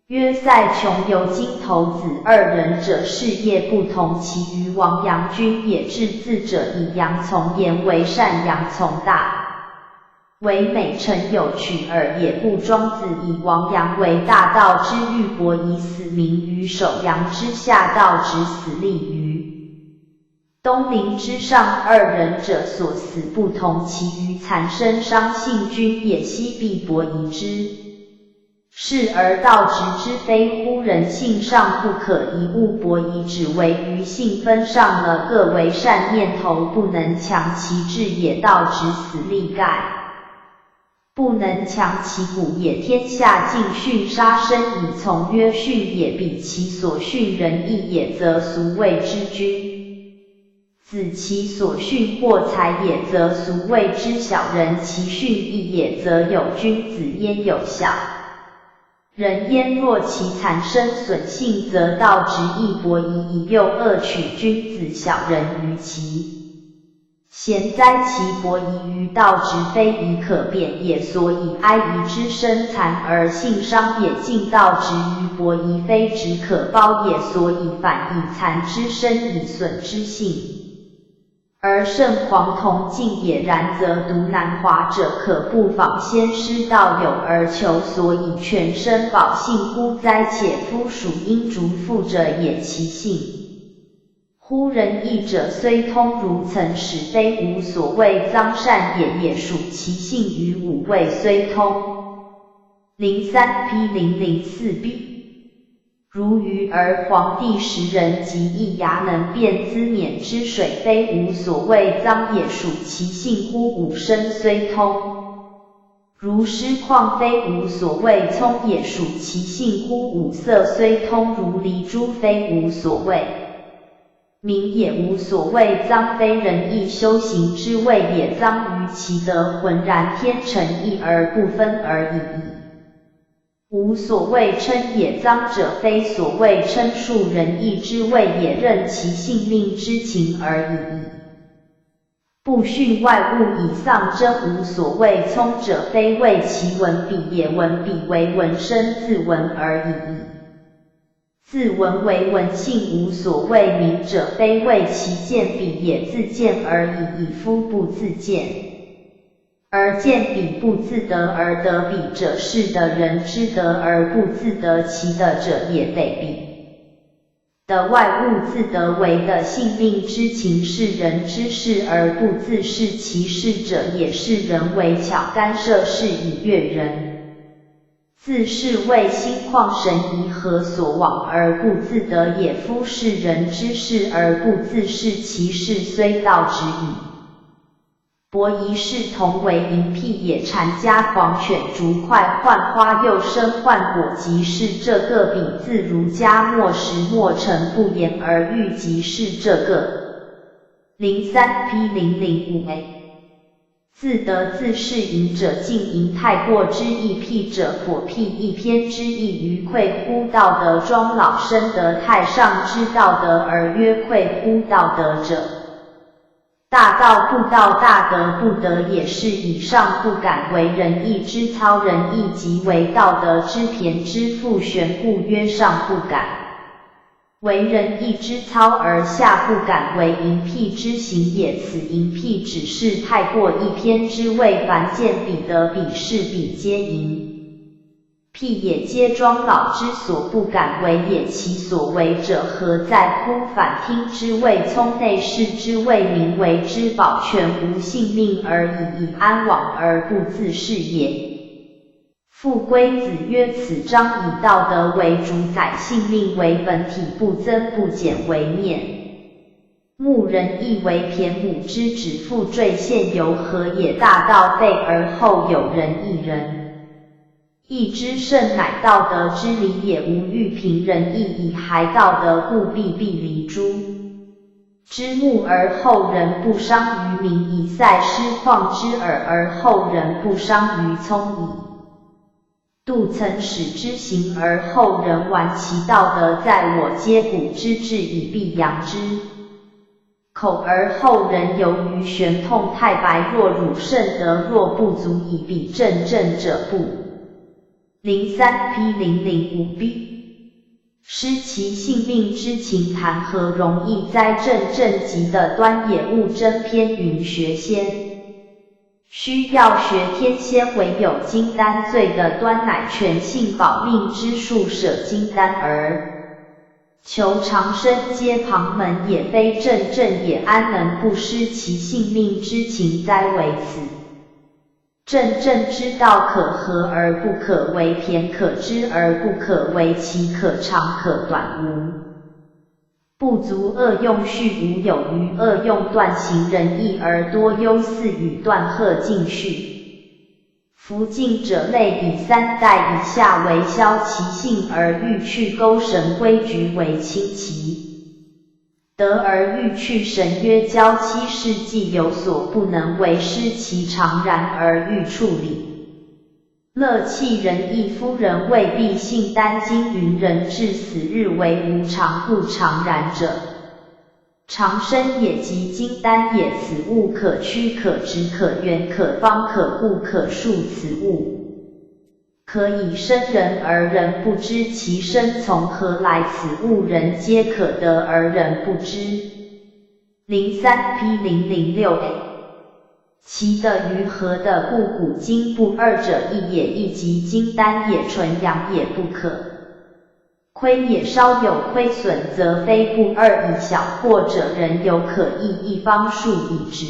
约塞穷由金头子二人者，士业不同，其余亡羊均也。至字者，以羊从言为善，羊从大为美，诚有取耳也。故庄子以亡羊为大盗之喻伯夷死，名于首阳之下，盗直死立于 东陵之上。二人者所死不同，其余残生商姓均也。昔必伯夷之士而盗直之，非乎？人性上不可移物伯夷，只为余性分上了，各为善念头，不能强其志也，盗直死立盖 不能强其骨也。天下尽训杀生以从，曰训也，彼其所训仁义也，则孰谓之君子？其所训货财也，则孰谓之小人？其训义也，则有君子焉有小人焉？若其残生损性，则盗直亦伯夷以诱恶取君子小人于其 贤哉，其伯夷于盗直非已可贬也，所以哀夷之身残而性伤也；尽盗直于伯夷非直可褒也，所以反以残之身以损之性，而圣黄铜尽也。然则独难华者，可不仿先师盗有而求，所以全身保性乎哉？且夫属阴浊腹者也，其性 乎仁义者虽通，如曾始非吾所谓臧善也，也属其性于五味虽通。零三P零零四B。如鱼而黄帝时人及易牙能辨资渑之水，非吾所谓臧，也属其性乎五声虽通。 如诗况非吾所谓聪，也属其性乎五色虽通。如离珠非吾所谓明，也无所谓臧，非仁义修行之谓也。臧于其德浑然天成，一而不分而已矣。无所谓称也，臧者非所谓称述仁义之谓也，任其性命之情而已矣。 不训外物以丧真，无所谓聪者，非谓其文笔也，文笔为文生自文而已矣。自文为文性，无所谓明者，非谓其见笔也，自见而已矣，夫不自见而见笔，不自得而得笔者，是得人之德而不自得其德者也，北笔。 的外物自得为的性命之情，是人之事而不自是其事者也，是人为巧干涉事以悦人。自是谓心旷神怡何所往而不自得也，夫是人之事而不自是其事，虽盗直矣。 伯夷是铜为银辟也，辒家狂犬逐块，涣花幼生涣果，即是这个彼，自儒家莫使莫成不言而喻，即是这个。零三P零零五A。自得自是隐者，尽隐太过之意辟者，火辟一偏之意，于喈乎道德庄老深得太上之道德而曰喈乎道德者。 大道不道，大德不德也，是以上不敢为仁义之操，仁义即为道德之胼之父，玄故曰上不敢。为仁义之操而下不敢为隐辟之行也，此隐辟只是太过一偏之谓，凡见彼得彼是彼皆隐。辟也皆庄老之所不敢为也，其所为者何哉？夫反听之谓聪，内视之谓明，为之保全无性命而已矣，安往而不自恃也。父归子曰：此章以道德为主宰，性命为本体，不增不减为念。牧人亦为骈母之子，父最现由何也？大道废而后有仁义人，义之甚，乃道德之礼也。吾欲评仁义以孩道德，故必必礼诸之牧而后仁不伤于民矣。塞师旷之耳而后仁不伤于葱矣。度曾始之行而后仁完其道德，在我皆古之至矣，必扬之口而后仁由于玄通太白。若汝甚德，若不足以比正正者不灵。三批零零五 B。失其性命之情谈何容易哉？正正极的端也，勿争偏于学仙。需要学天仙，唯有金丹最的端，乃全性保命之术，舍金丹而求长生皆旁门也，非正正也，安能不失其性命之情哉？为此，正正之道可合而不可为偏，可知而不可为奇，可长可短无。不足恶用蓄无有余，恶用断行仁义而多忧祀与断恶尽蓄。夫近者类以三代以下为消其性而欲去勾绳规矩为清奇。德而欲去绳约交七世纪有所不能为，失其常然而欲处理。乐弃仁义夫仁未必信，丹经云仁至死日为无常，故常然者长生也，即金丹也。此物可屈可直可圆可方可固可束，此物可以生仁而仁不知其生从何来，此物人皆可得而仁不知。零三批零零六 A。其的与合的故古今不二者一也，亦即金丹也，纯阳也，不可亏也，稍有亏损则非不二矣。小过者仁犹可易，亦方数以止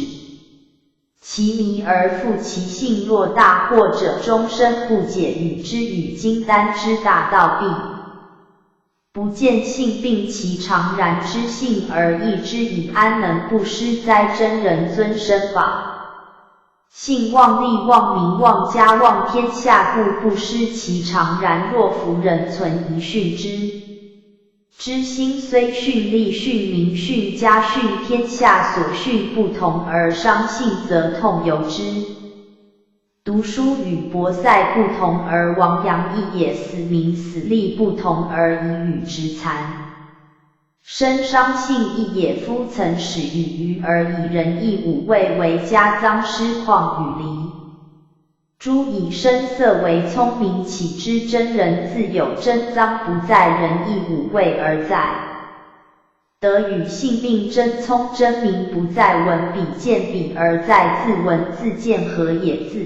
其迷而复其性，若大过者终身不解，与之与金丹之大道必不见性，并其常然之性而易之矣，安能不失哉？真人尊身法，性旺利旺民旺家旺天下，故不失其常然。若夫仁存于训之之心，虽训利训民训家训天下，所训不同而伤性，则痛尤之。 读书与博赛不同而亡阳益也，死民死力不同而以语直残生伤性益也。夫曾始与愚而以仁义武卫为家，脏尸况与离诸以声色为聪明，岂知真人自有真脏不在仁义武卫而在 德与性命争聪争明不在文笔见笔而在字文字见合也字。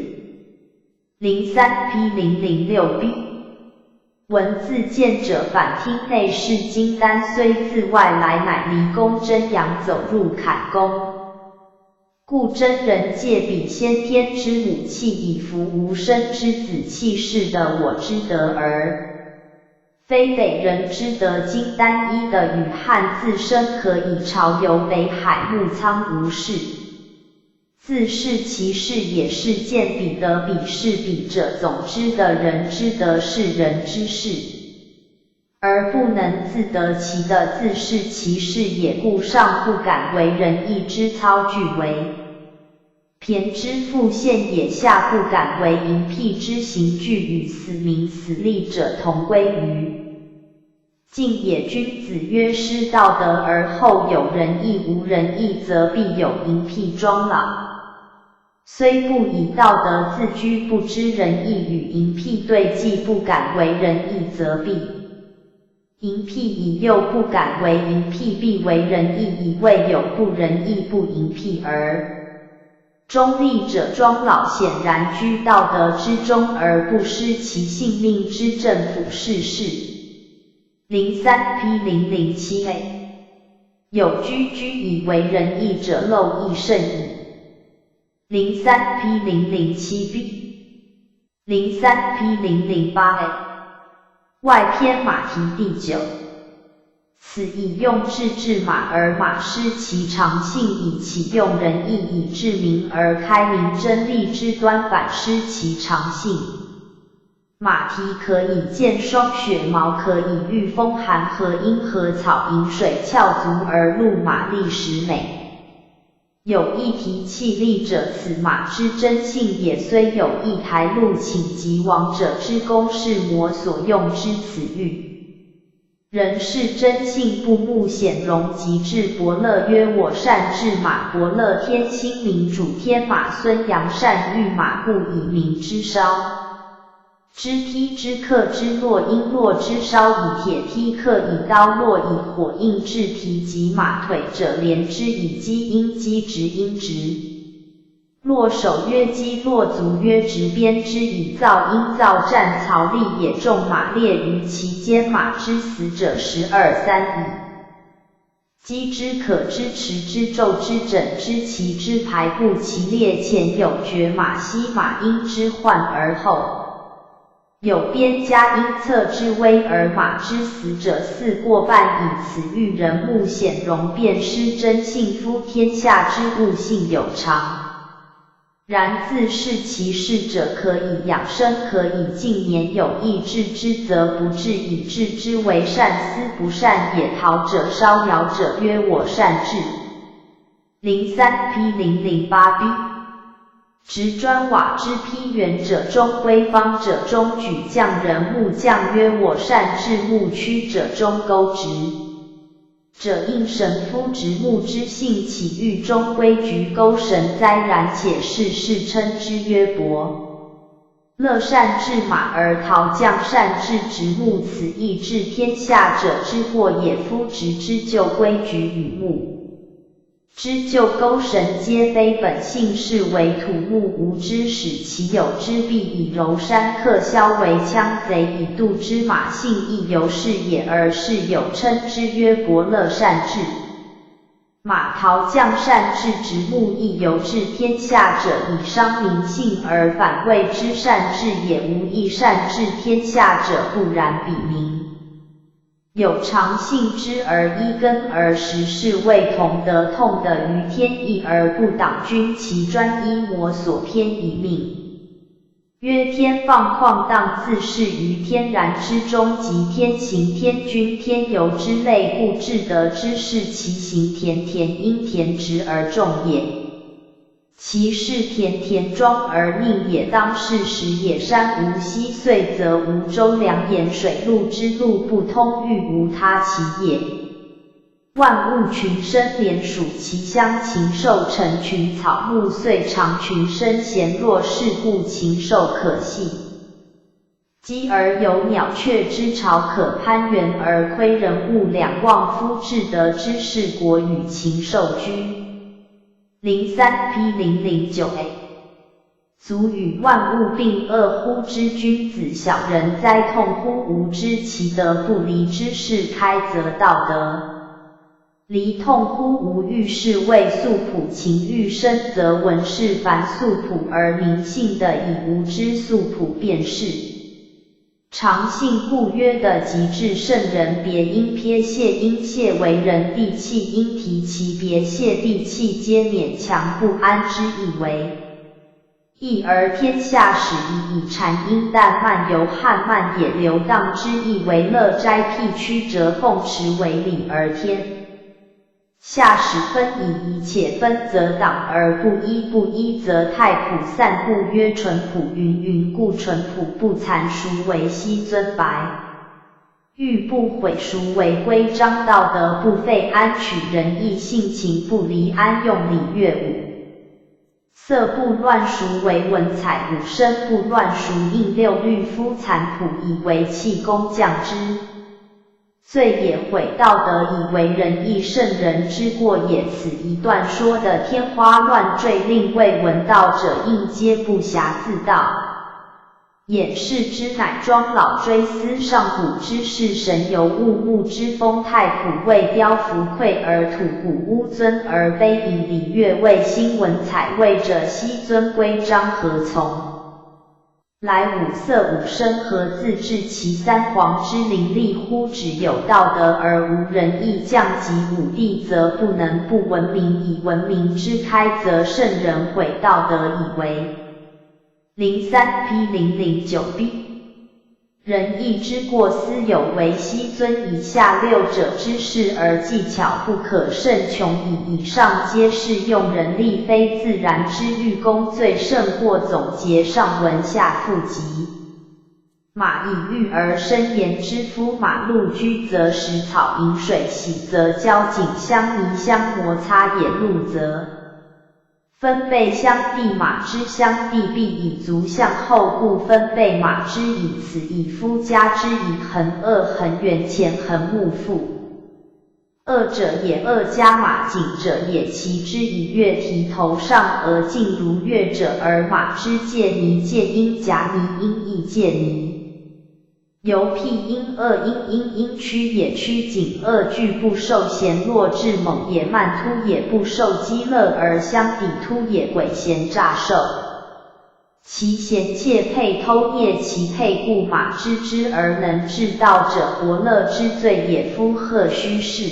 零三批零零六 B。文字见者反听内视金丹，虽自外来乃离宫真阳走入坎宫。 故真人借笔先天之母气，以服无生之子气，是得我之德耳。非北人之德，金丹一的与汉字生可以朝游北海木仓无事。自是其事也，是见彼得彼是彼者，总之的人之德是人之事。 而不能自得其的自是其事也，故上不敢为仁义之操具为骈之复现也，下不敢为淫辟之刑具与死民死力者同归于尽也。君子曰：失道德而后有仁义，无仁义则必有淫辟庄老。 虽不以道德自居，不知仁义与淫辟对，既不敢为仁义则必淫辟矣，又不敢为淫辟必为仁义矣，未有不仁义不淫辟耳。忠立者终老，显然居道德之中而不失其性命之正普世是。零三P零零七A，有居居以为仁义者，蝼蚁甚矣。零三P零零七B，零三P零零八A，外篇马蹄第九。 此以用智治马，而马失其常性，以其用仁义以治民，而开明贞烈之端反失其常性。马蹄可以见霜雪，毛可以御风寒，和阴和草饮水窍足而鹿马力时美。 有一蹄气力者，此马之真性也。虽有一台鹿请疾亡者之功，是魔所用之。此喻仁是真性，不慕显荣，及至伯乐曰：我善治马。伯乐天心明，主天马孙阳善御马，故以明之烧。 之梯之刻之落，因落之烧以铁梯刻，以刀落以火印，制蹄及马腿者连之以击，因击直因直。落首曰击，落足曰直，编之以造，因造战曹，力也。众马列于其间，马之死者十二三矣。 击之可知，持之咒之，枕之其支，排布其列。前有决马，昔马因之患而后有边加，因策之危而马之死者四过半矣。此喻仁慕显荣，便失真性。夫天下之物，性有常。 然自是其事者，可以养生，可以敬年。有义治之则不治矣，治之为善思不善也。陶者烧燎者曰：我善治。零三P零零八B，执砖瓦之劈圆者终规，方者终举匠人。木匠曰：我善治。木曲者终钩直。 者应神夫执木之性，岂喻终规矩钩绳哉？然且是世称之曰伯乐善治马，而陶匠善治执木，此亦治天下者之过也。夫执之旧规矩与木之旧钩绳皆非本性，是为土木无知，使其有之，必以柔山刻削为枪贼，以度之。马性亦犹是也，而是有称之曰伯乐善治。马陶匠善治执木，亦犹治天下者，以伤民性而反谓之善治也。无亦善治天下者，不然彼民 有常性之而依根而实，是谓同德，痛得于天意而不党君。其专依魔所偏以命，曰天放旷荡，自适于天然之中，即天行天均天由之类，故至德之士，其行田田，因田直而众也。 其事田田庄而命也。当世时野山无溪，岁则无舟梁，沿水陆之路不通，欲无他其也。万物群生，连属其乡，禽兽成群，草木虽长群生，咸若是故禽兽可戏。 鸡而有鸟，雀之巢可攀援而窥人物两望。夫至德之士，国与禽兽居。零三P零零九A，足与万物并恶乎之君子，小人哉，痛乎！无知其德，不离之事，开则道德。 离痛乎！无遇事谓诉普，情欲深则文士繁，诉普而民信得矣。无知诉普便是常性，故曰德。及至圣人别因，撇谢因谢为仁，地气因提其别谢地气，皆勉强不安之意为 义而天下始，以以禅因淡慢由汉慢也，流荡之意为乐斋辟区者奉持为礼而天下始分矣。以且分则党而不一，不一则太普散，故曰淳朴云云，故淳朴不残，孰为昔尊白？ 玉不悔，孰为规章？道德不废，安取仁义，性情不离，安用礼乐舞。色不乱，孰为文采？五声不乱，孰应六律？夫残朴以为气功匠之罪也，毁道德以为仁义圣人之过也。此一段说得天花乱坠，令未闻道者应皆不暇自道。 掩饰之乃庄老追思上古之事，神游物牧之风，太仆畏雕浮愧而吐骨污尊而卑，以礼乐味新文采味者，昔尊归张何从？来五色五声何自至？其三皇之灵力乎？只有道德而无仁义，降及五帝则不能不文明，以文明之开则圣人毁道德以为 零三 P 零零九 B。仁义之过斯有为，昔尊以下六者之事而技巧不可胜穷矣。以上皆是用人力非自然之欲功罪胜过总结上文下赋集。马以御而生言之夫，马路居则食草，饮水洗则交颈，相泥相摩擦也，路则 分贝相递，马之相递必以足向后，故分贝马之以此以夫加之以恒，二恒元前恒木父。二者也，二加马颈者也，其之以月提头上而进如月者，而马之介泥介阴夹泥阴亦介泥。 由譬阴恶阴阴阴曲也，曲颈恶巨不受贤弱志猛也，慢突也不受饥饿而相抵突也，鬼闲诈兽。其贤妾配偷嗫其配故，马知之而能至道者，伯乐之最也。夫贺虚氏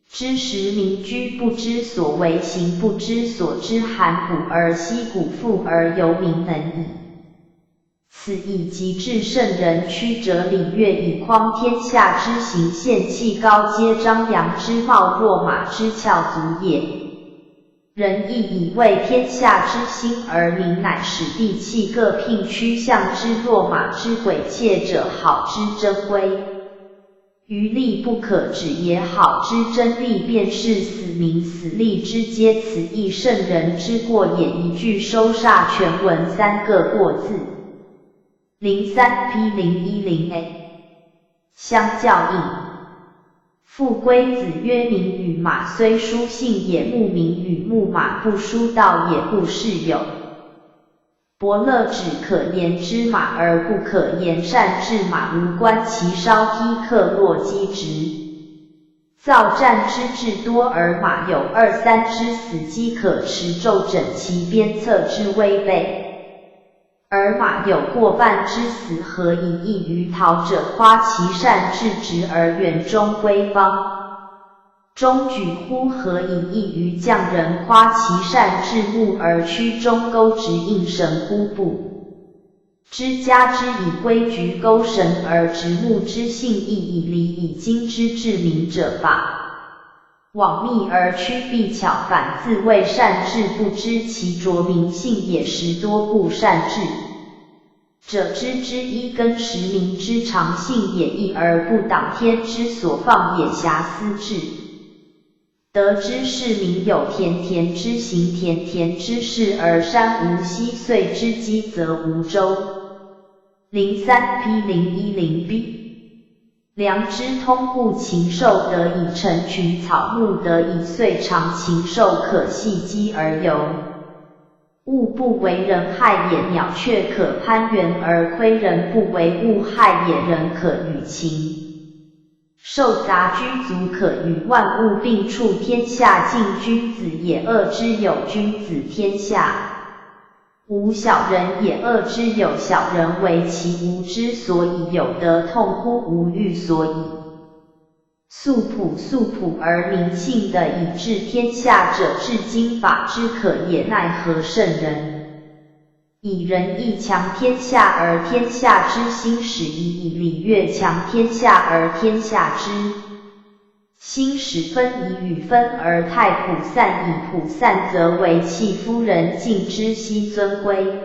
之时民居不知所为行，不知所之含哺而息鼓腹而游民能矣。 此以及至圣人曲折礼乐以匡天下之行，献气高阶张扬之貌，若马之翘足也。仁义以为天下之心而民，乃使地气各聘趋向之，若马之轨切者，好之珍归。 余力不可止也，好之珍力便是死民死力之阶，此亦圣人之过也。一句收煞全文三个过字。零三 P 零一零 A。相较应。父归子曰：名与马虽殊信也，牧名与牧马不殊道也，故是有 伯乐只可言之马而不可言善治马，无关其稍披克若击直。造战之志多而马有二三之死机可持，奏诊其鞭策之危备。而马有过半之死，何以异于陶者？夸其善治直而圆中归方。 终举乎？何以异于匠人？夸其善治木而曲中钩直应绳乎？不知加之以规矩钩绳而直木之信，亦以礼以经之至明者法。往密而曲必巧，反自谓善治，不知其卓明信也。时多故善治 者之之一根，时民之常信也。义而不党，天之所放也，遐思治。德之士民有田田之行，田田之事而山无溪，岁之积则无舟。零三 P 零一零 B。 良知通故禽兽得以成群，草木得以岁长，禽兽可系鸡而游。物不为人害也，鸟雀可攀援而窥，人不为物害也，人可与禽兽杂居，足可与万物并处。天下尽君子也，恶之有君子天下。 无小人也，恶之有小人，惟其无知所以有，德痛乎无欲所以速普，速普而民信得以治天下者，至今法之可也。奈何圣人以仁义强天下而天下之兴始矣，以礼乐强天下而天下之 兴始分矣。与分而太普散矣，普散则为弃夫仁，尽之息尊归。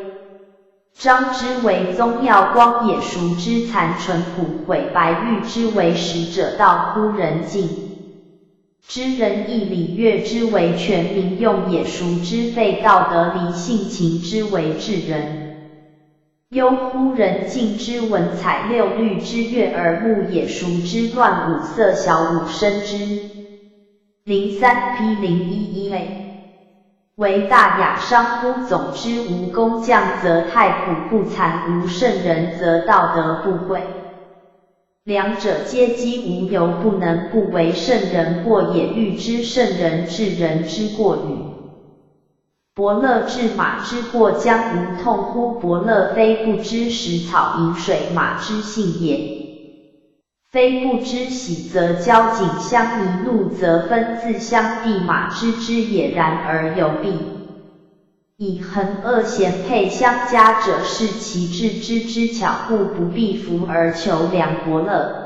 张之为宗耀光也，孰知残存普毁，白玉之为使者道乎人尽。知仁义礼乐之为全民用也，孰知废道德离性情之为治人。忧乎人盡之文采六律之樂而目也熟之亂五色曉五聲之。零三 P 零一一 A。唯大雅商乎總之無工匠則太苦不慚無聖人則道德不貴。兩者皆幾無由不能不為聖人過也欲知聖人至人之過與。 伯樂至馬之過將無痛乎伯樂非不知食草飲水馬之性也。非不知喜則交頸相宜怒則分自相避馬之知也然而有弊。以恆惡賢配相加者是其智之之巧故不必服而求良伯樂。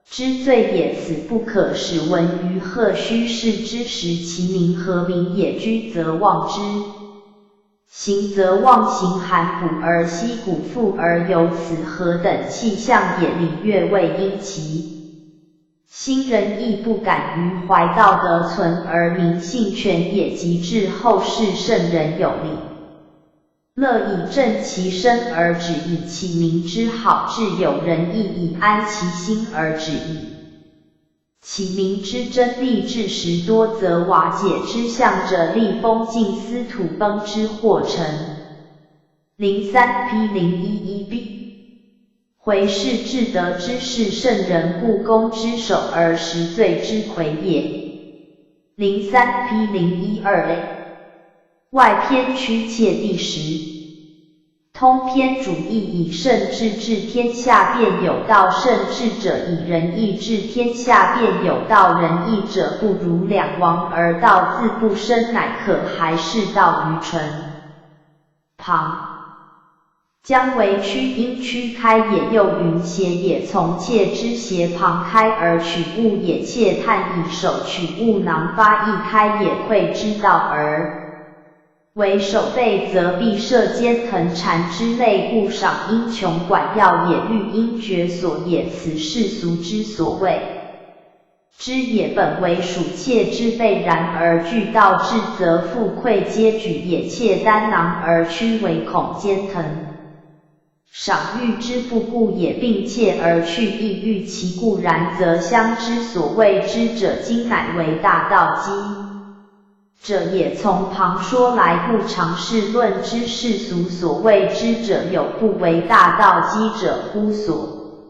之罪也。此不可使文於壑虚室之时其民何民也居则忘之，行则忘形含哺而息鼓腹而游此何等气象也礼乐未因其。新人亦不敢于怀道德存而民性全也及至后世圣人有礼 乐以正其身而止矣其民之好至有仁义以安其心而止矣。其民之争利至时多则瓦解之象者利风尽思土崩之祸成。零三 P 零一一 B。回视至德之士圣人故攻之守而时罪之魁也。零三 P 零一二 A。 外篇曲切第十。通篇主义以圣至治天下便有道，圣至者以仁义治天下便有道，仁义者不如两王而道自不深，乃可还是道于唇旁。 将为曲因曲开也，又云斜也，从切之斜旁开而取物也，切叹以手取物囊发亦开也，贵之道耳。为守备则必设坚藤缠之类，故赏因穷管要也，律因决所也，此世俗之所谓 之也。本为属切之备，然而具道至则富贵皆举也，切担囊而屈唯恐坚藤。赏欲之不顾也，并切而去亦欲其故，然则乡之所谓之者今乃为大道积 者也。从旁说来，故常是论之世俗所谓之者有，不为大道积者乎？所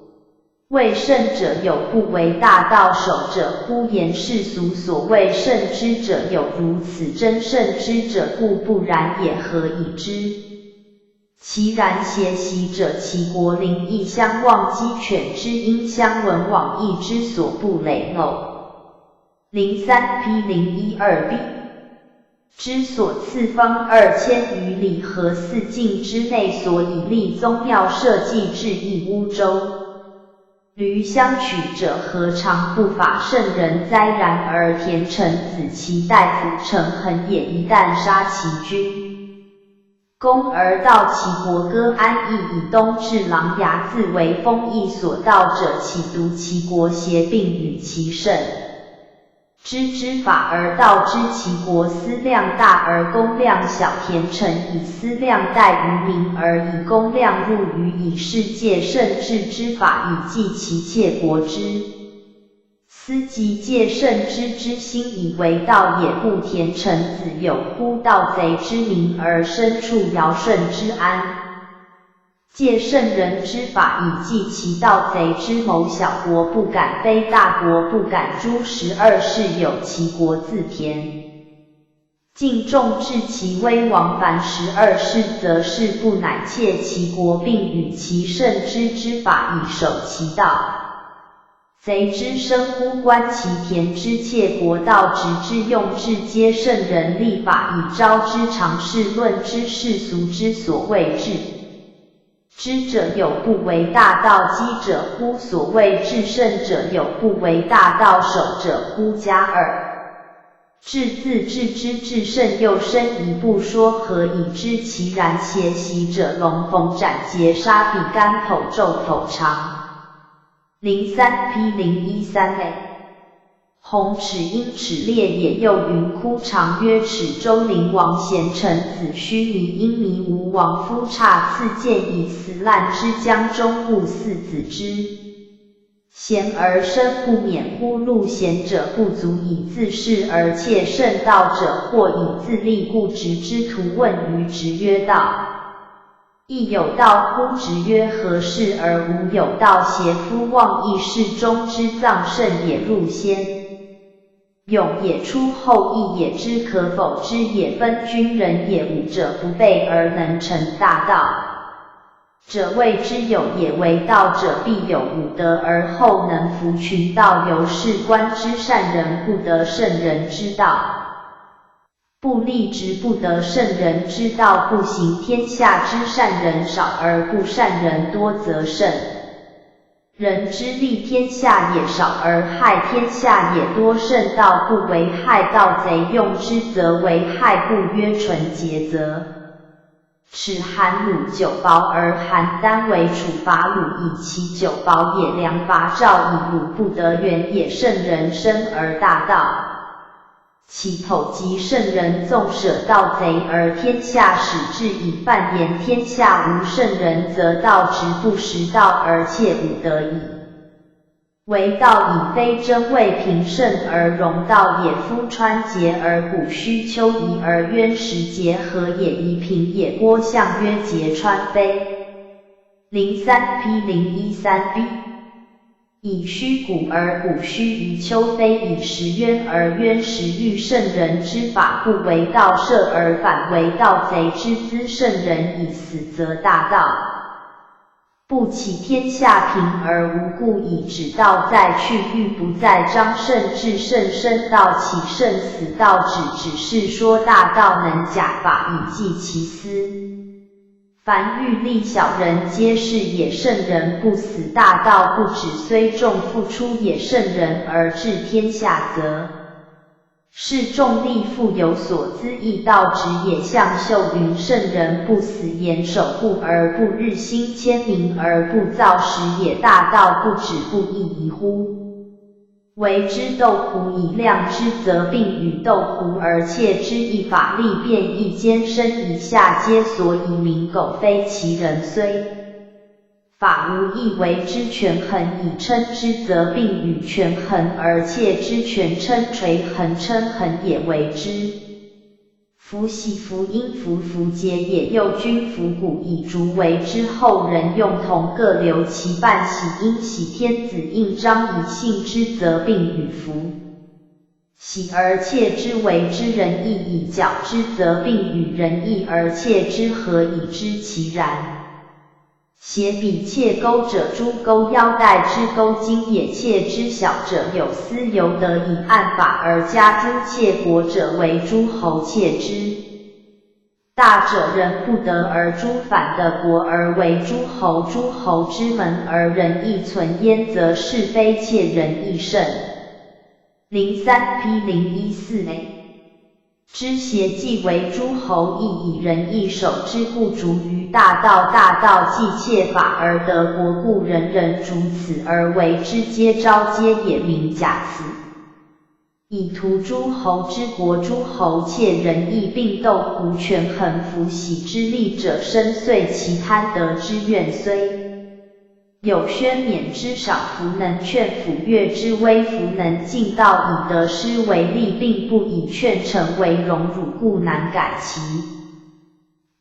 谓圣者有，不为大道守者乎？言世俗所谓圣之者有，如此真圣之者故不然也，何以知？ 其然邪习者其国灵亦相忘机犬之音相闻网亦之所不累偶。零三 P 零一二 B。之所赐方二千余里河四境之内，所以立宗庙社稷治义乌州。 闾相取者何尝不法圣人哉？然而田承子其代辅陈恒也，一旦杀其君，攻而盗其国，割安邑以东至琅琊，自为封邑所盗者，岂独其国邪并与其圣 之之法而盗之其国，思量大而公量小。田承以思量待于民而以公量入于矣。是借圣至之法以济其窃国之私，即借圣至之心以为盗也。故田承子有呼盗贼之名而身处尧舜之安。 借圣人之法以济其盗贼之谋，小国不敢卑，大国不敢诛。十二世有其国自田。敬重至其危亡。凡十二世则是不乃窃其国，并与其圣至之法以守其盗。 贼之深乎观其田之窃国盗，直至用至皆圣人立法以昭之，常是论之世俗之所谓治之者有，不为大道积者乎？所谓至圣者有，不为大道守者乎？甲二。至字至之至圣又深矣，不说何以知其然？邪习者龙逢斩节杀，比干头皱头长。 零三 P 零一三 A。弘尺因尺裂也，又云哭长曰尺舟。灵王咸臣子须弥，因弥无亡夫差次见矣。此烂之江中物似子之 咸而深不免乎？入咸者不足以自恃，而且圣道者或以自立，故执之徒问于执曰：道亦有道乎？执曰：何事而无有道？邪夫妄议。适中之藏慎也。入咸 勇也，出后羿也，知可否？知也，奔君人也。武者不备而能成大道者，谓之勇也。为道者必有武德而后能服群盗游士官之善人，不得圣人之道。不立直，不得圣人之道。不行，天下之善人少而不善人多，则圣 人之利天下也，少而害天下也多。圣道不为害盗贼用之，则为害故曰：纯洁则。尺寒鲁九宝而寒丹为楚，伐鲁以其九宝也。粮伐赵以鲁不得远也。圣人深而大道 岂否及圣人纵舍盗贼而天下始至矣？半言天下无圣人，则道直不识道，而且武德矣。为道以非真为平圣而荣道也。夫川竭而谷虚，丘颐而渊实，竭何也？颐平也。郭象曰：竭川非 灵三 P 零一三 B。以虚谷而谷虚于丘，非以实渊而渊实喻。圣人之法不为盗设而反为盗贼之资。圣人已死则大道不起，天下平而无故矣。止盗在去，欲不在张。圣至圣深道起，圣死道止。只是说大道能假法以济其私。 凡欲立小人皆是也。圣人不死，大道不止，虽众复出也。圣人而治天下则，是众力复有所资。亦道止也。向秀云：圣人不死，言守固而不日新，千民而不造时也。大道不止，不亦宜乎？ 为之斗斁以量之，则并与斗斁而切之，一法立变，一兼伸以下皆所以民狗非其人虽法无益。为之权衡以称之，则并与权衡而切之，权称垂衡，称衡也。为之 夫喜夫因夫夫节也。又君夫古以竹为之，后人用铜各留其半喜，因喜天子印章以信之，则并与夫喜而切之。为之仁义以皎之，则并与仁义而切之，何以知其然？ 斜笔切钩者，诸钩腰带之钩经也。切之小者有司，犹得以案法而加诸。切国者为诸侯切之大者，人不得而诸，反得国而为诸侯。诸侯之门而仁义存焉，则是非切仁义胜。零三 P 零一四 A。 之邪既为诸侯，亦以仁义守之，故逐于大道。大道既切法而得国，故人人逐此而为之，皆昭皆也。名甲此。以图诸侯之国。诸侯切仁义，并斗斁权衡，夫喜之利者深邃，其贪得之怨虽 有宣冕之赏，弗能劝斧钺之威。弗能尽道以得失为利，并不以劝臣为荣辱，故难改其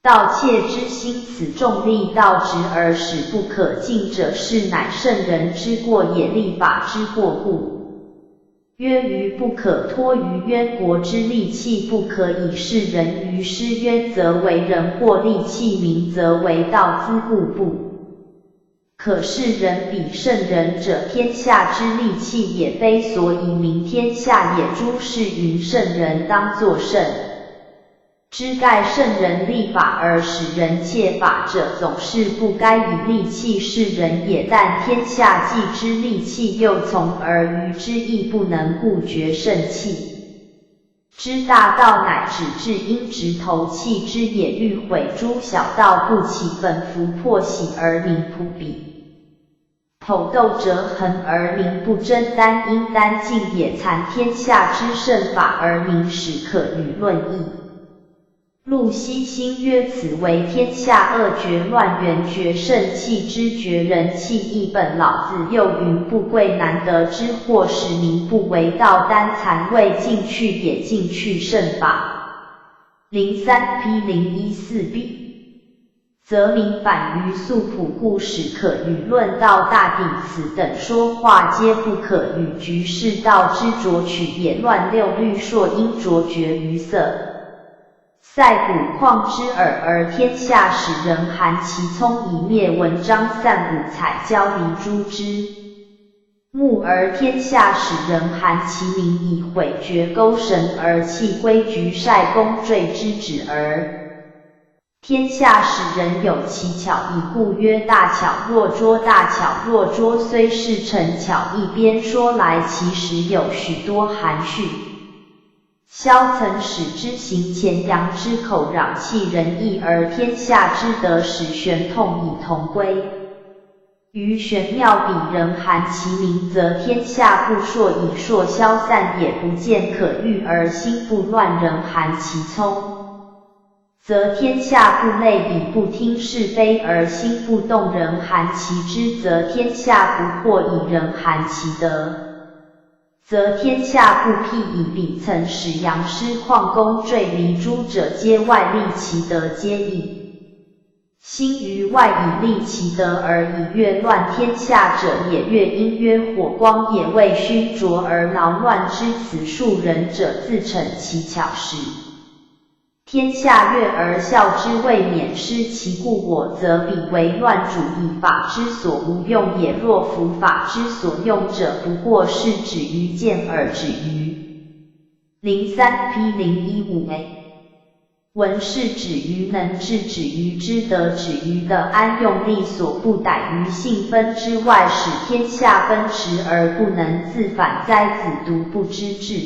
道切之心。此众力道直而使不可尽者，是乃圣人之过也，立法之过故。 曰：于不可脱于渊。国之利器不可以示人于施渊，则为人；或利器民，则为盗资。故不可示人比圣人者，天下之利器也非。所以名天下也。朱氏云：圣人当作圣 之盖圣人立法而使人切法者，总是不该以利器示人也。但天下既知利器，又从而与之，亦不能故绝圣器之大道，乃止智，因直头弃之也。欲毁诸小道不起，本弗破喜而民普彼。口斗者恒而名不争，单因单尽也残，天下之圣法而名始，可与论议。陆机兴曰：此为天下恶绝，乱源绝圣，弃之绝人，弃亦本老子。又云：不贵难得之货，使民不为盗，单残未尽去也，尽去圣法。零三 P 零一四 B。 则民反于素朴，故始可与论盗大鼎，此等说话皆不可与局世道之浊取也。乱六律朔应卓绝于塞塞谷旷之耳，而天下使人含其聪，以灭文章散，五彩交离诸之目，而天下使人含其明，以毁绝钩绳，而弃规矩晒功罪之止耳。 天下使人有其巧矣，故曰大巧若拙，大巧若拙虽是成巧，一边说来，其实有许多含蓄。萧曾使之行前，扬之口，壤气人意，而天下之得使玄通以同归。 于玄妙彼人含其明，则天下不朔以朔消散也，不见可欲，而心不乱人含其聪，则天下不类以不听是非，而心不动人含其知，则天下不惑以人含其德，则天下不辟以彼曾使扬师旷功罪离诸者皆外，立其德皆益。 心于外以立其德，而以悦乱天下者也。乐因曰：火光也未熏灼而劳乱之，此数人者自逞其巧始，天下悦而笑之，未免失其故我，则彼为乱主，以法之所无用也。若夫法之所用者，不过是止于见而止于 零三 P 零一五 A。文士止于能，智止于知，德止于得，安用力所不逮，于性分之外，使天下奔驰而不能自返，灾子独不知至。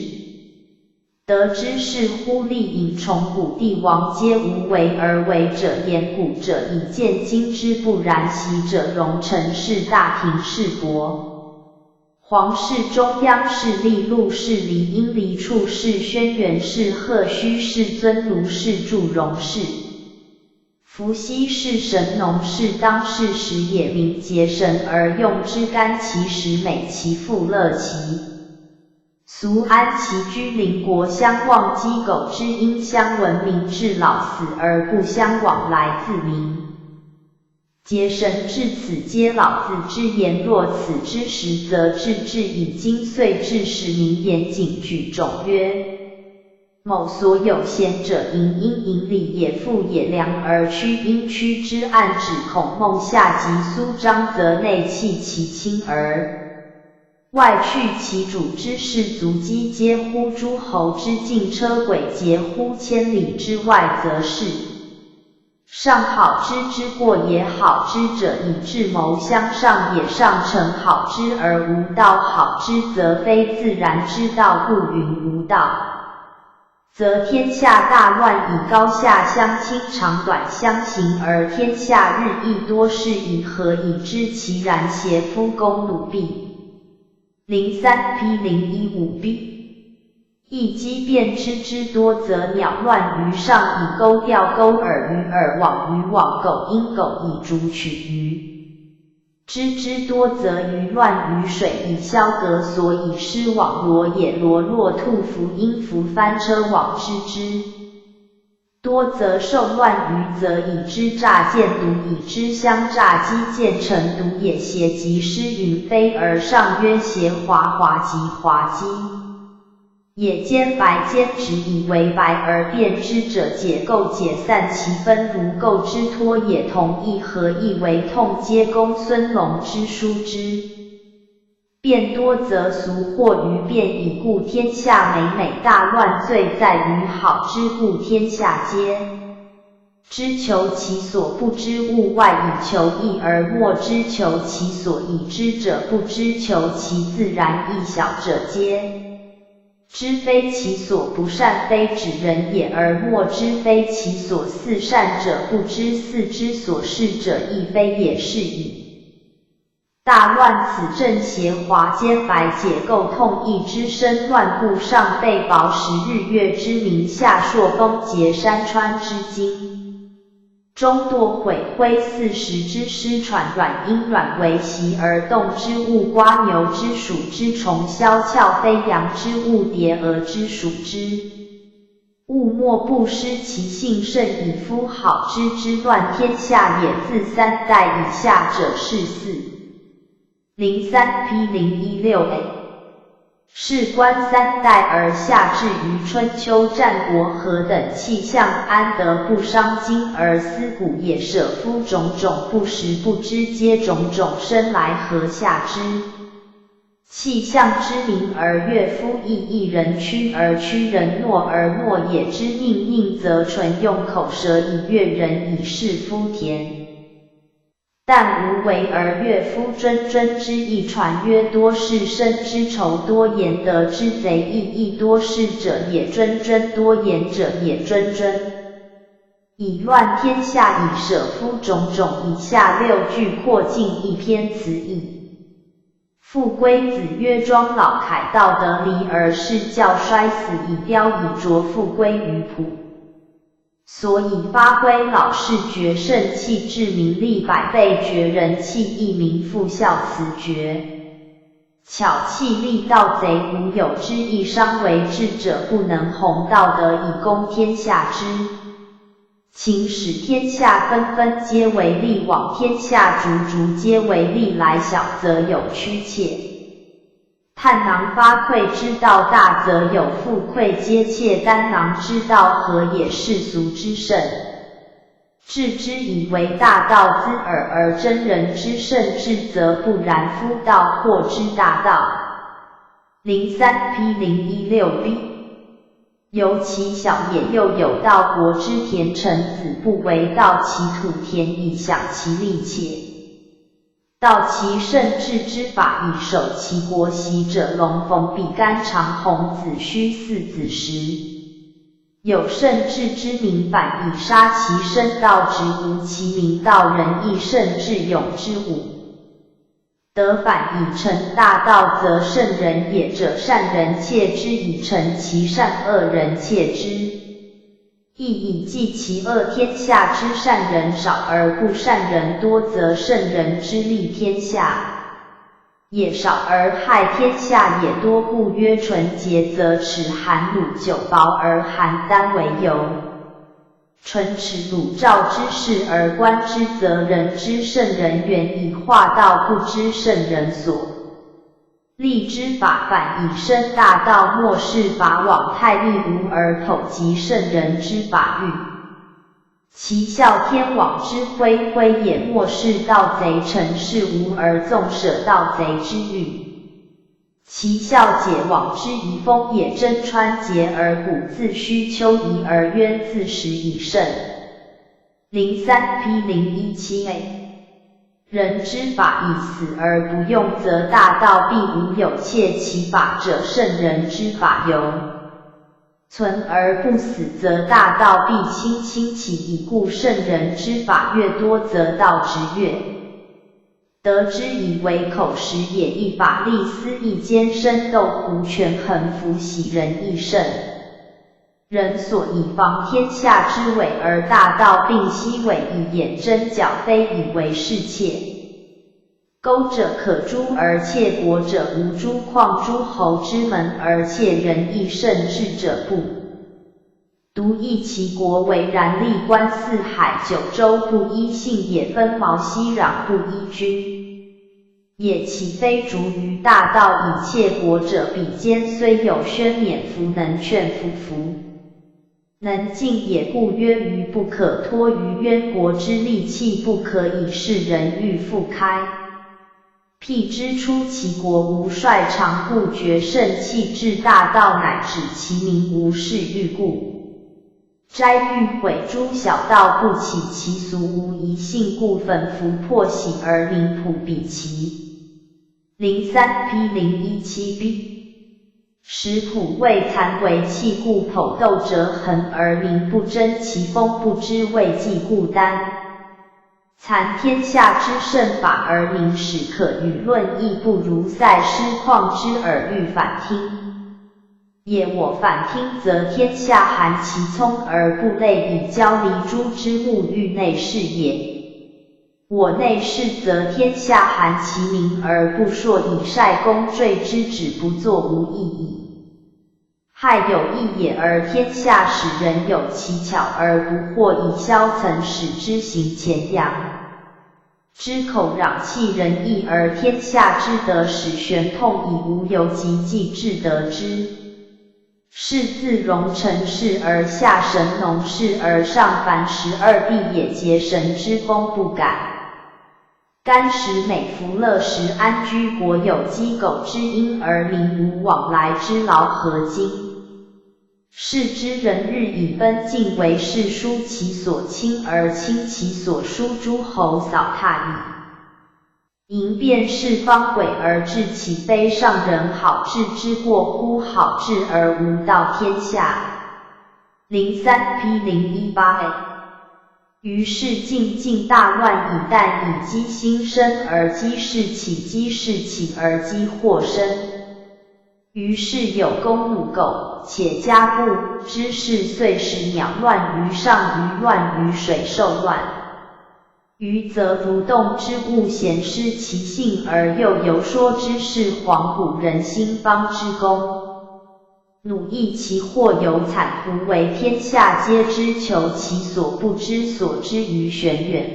德之士乎！立引崇古，帝王皆无为而为者，言古者以见今之不然，习者融成世大庭世博。 皇室中央势力，陆氏、礼英、礼处氏、轩辕氏、赫胥氏、尊卢氏、祝融氏。伏羲氏、神农氏，当世时也名节神而用之，甘其食，美其服，乐其俗，安其居。邻国相望，鸡狗之音相闻，民至老死而不相往来，自名 节神。至此皆老子之言。若此之时则至至矣。今岁至始，民言警举种曰：某所有贤者，盈因盈礼也，富也良而屈因屈之。暗指孔孟夏及苏张，则内弃其亲而外去其主之士卒，皆皆乎诸侯之境，车轨皆乎千里之外，则是 上好之，之过也。好之者以智谋相上也，上乘好之而无道。好之则非自然之道，故云无道，则天下大乱矣。高下相倾，长短相形，而天下日益多事矣。何以知其然？邪夫功努弊。 零三 P 零一五 B。亦奇变之，知之多则鸟乱于上以钩，调钩饵于饵，网于网，狗因狗以逐取于之。之多则鱼乱于水以消革，所以失网罗也。罗若兔伏因伏翻车网之。之 多则兽乱于则以之诈箭毒，以之相诈，机箭成毒也。邪疾失云飞而上曰邪滑，滑疾滑机也。兼白兼直以为白而辨之者，解构解散其分，如构之托也。同亦何意为痛皆公孙龙之书之 变多则俗惑于变矣。故天下每每大乱，罪在于好之。故天下皆知求其所不知，物外以求异，而莫知求其所以知者不知求其自然。亦小者皆知非其所不善，非止人也，而莫知非其所似善者不知似之所是者亦非也是矣。大乱此政邪华兼百解构，统一之身乱步上被宝石日月之名下朔风结山川之精。终堕毁灰似石之尸喘软阴软为席而动之物瓜牛之属之虫萧壳飞扬之物蝶蛾之属之 物莫不失其性甚以夫好之之乱天下也自三代以下者是四零三 P 零一六 A。事关三代而下至于春秋战国何等气象安得不伤今而思古也舍夫种种不时不知皆种种生来何下之 气象之名而悦夫异异人屈而屈人诺而诺也之宁宁则纯用口舌以悦人以示夫恬。但无为而悦夫谆谆之意传曰多事深之仇多言得之贼意亦多事者也谆谆多言者也谆谆。以乱天下以舍夫种种以下六句括尽一篇词义。 父归子曰庄老凯道得离而是教衰死以雕以琢父归于仆。所以发挥老是绝胜气质名利百倍绝人气亦名父孝慈绝。巧气利盗贼无有之意伤为智者不能弘道得以攻天下之 秦始天下纷纷皆为利往天下逐逐皆为利来小则有屈切。探囊发聩之道大则有富贵皆切丹囊之道和也世俗之甚。置之以为大道资尔而争人之甚至则不然夫道或之大道。零三 P 零一六 B。 由其小也又有道国之田成子不为盗其土田以享其利且。盗其胜志之法以守其国习者龙逢比干长鸿子虚四子时。有胜志之名反以杀其身盗执无其名盗人亦胜志勇之武。 得反以成大道则圣人也者善人窃之以成其善恶人窃之。亦以计其恶天下之善人少而不善人多则圣人之利天下也少而害天下也多故曰纯洁则齿寒鲁久薄而寒丹为由。 唇齿鲁燥之事而观之则人之圣人远矣化盗不知圣人所利之法反以生大盗末世法罔太利无而否极圣人之法欲。其效天网之恢恢也末世盗贼成事无而纵舍盗贼之欲。 其效解网之遗风也争川结而古自虚丘夷而渊自始以圣。零三 P 零一七 A。人之法以死而不用则大盗必无有窃其法者圣人之法由。存而不死则大盗必清清其已故圣人之法越多则盗之越 得之以为口实也亦法力思意兼深斗无权衡福喜人亦甚。人所以防天下之伪而大盗并悉伪以掩真角非以为是切。钩者可诛而窃国者无诸况诸侯之门而窃人亦胜智者不 独异其国为然利官四海九州不一姓也分毛熙壤不一君。也岂非逐于大盗以窃国者比肩虽有宣冕弗能劝服服。能尽也故曰于不可托于渊国之利器不可以示人欲复开。 辟之出其国无帅常不决胜气至大盗乃指其民无事欲故。斋欲毁诸小盗不起其俗无一幸故焚伏破喜而民普比其。零三 P 零一七 B。 使普未残为器故否斗者恒而民不争其锋不知未济故单。谈天下之甚法而明始，可与论亦不如塞师旷之耳欲反听。也我反听则，天下含其聪而不类以交离诸之目欲内视也。我内视则，天下含其明而不硕以率功缀之，止不作无益矣。 害有益也，而天下使人有其巧而不惑以消岑始之行前扬，之口壤气仁义，而天下之德始玄通以无由及既至得之。是自荣陈氏而下神农氏而上凡十二帝也节神之功不改。 甘食美福乐食安居国有积苟之因而民无往来之劳何经。是之人日以奔进为士疏其所轻而轻其所疏诸侯扫沓矣。盈便是方轨而治其非上仁好治之过乎好治而无道天下。零三 P 零一八 A。 于是静静大乱以旦以积兴生而积事起积事起而积祸生。于是有弓弩狗且家步之事岁时鸟乱于上鱼乱于水兽乱。鱼则如动之物咸失其性而又游说之事黄古人兴邦之功。 努亦其祸由惨胡为天下皆知求其所不知所之于玄远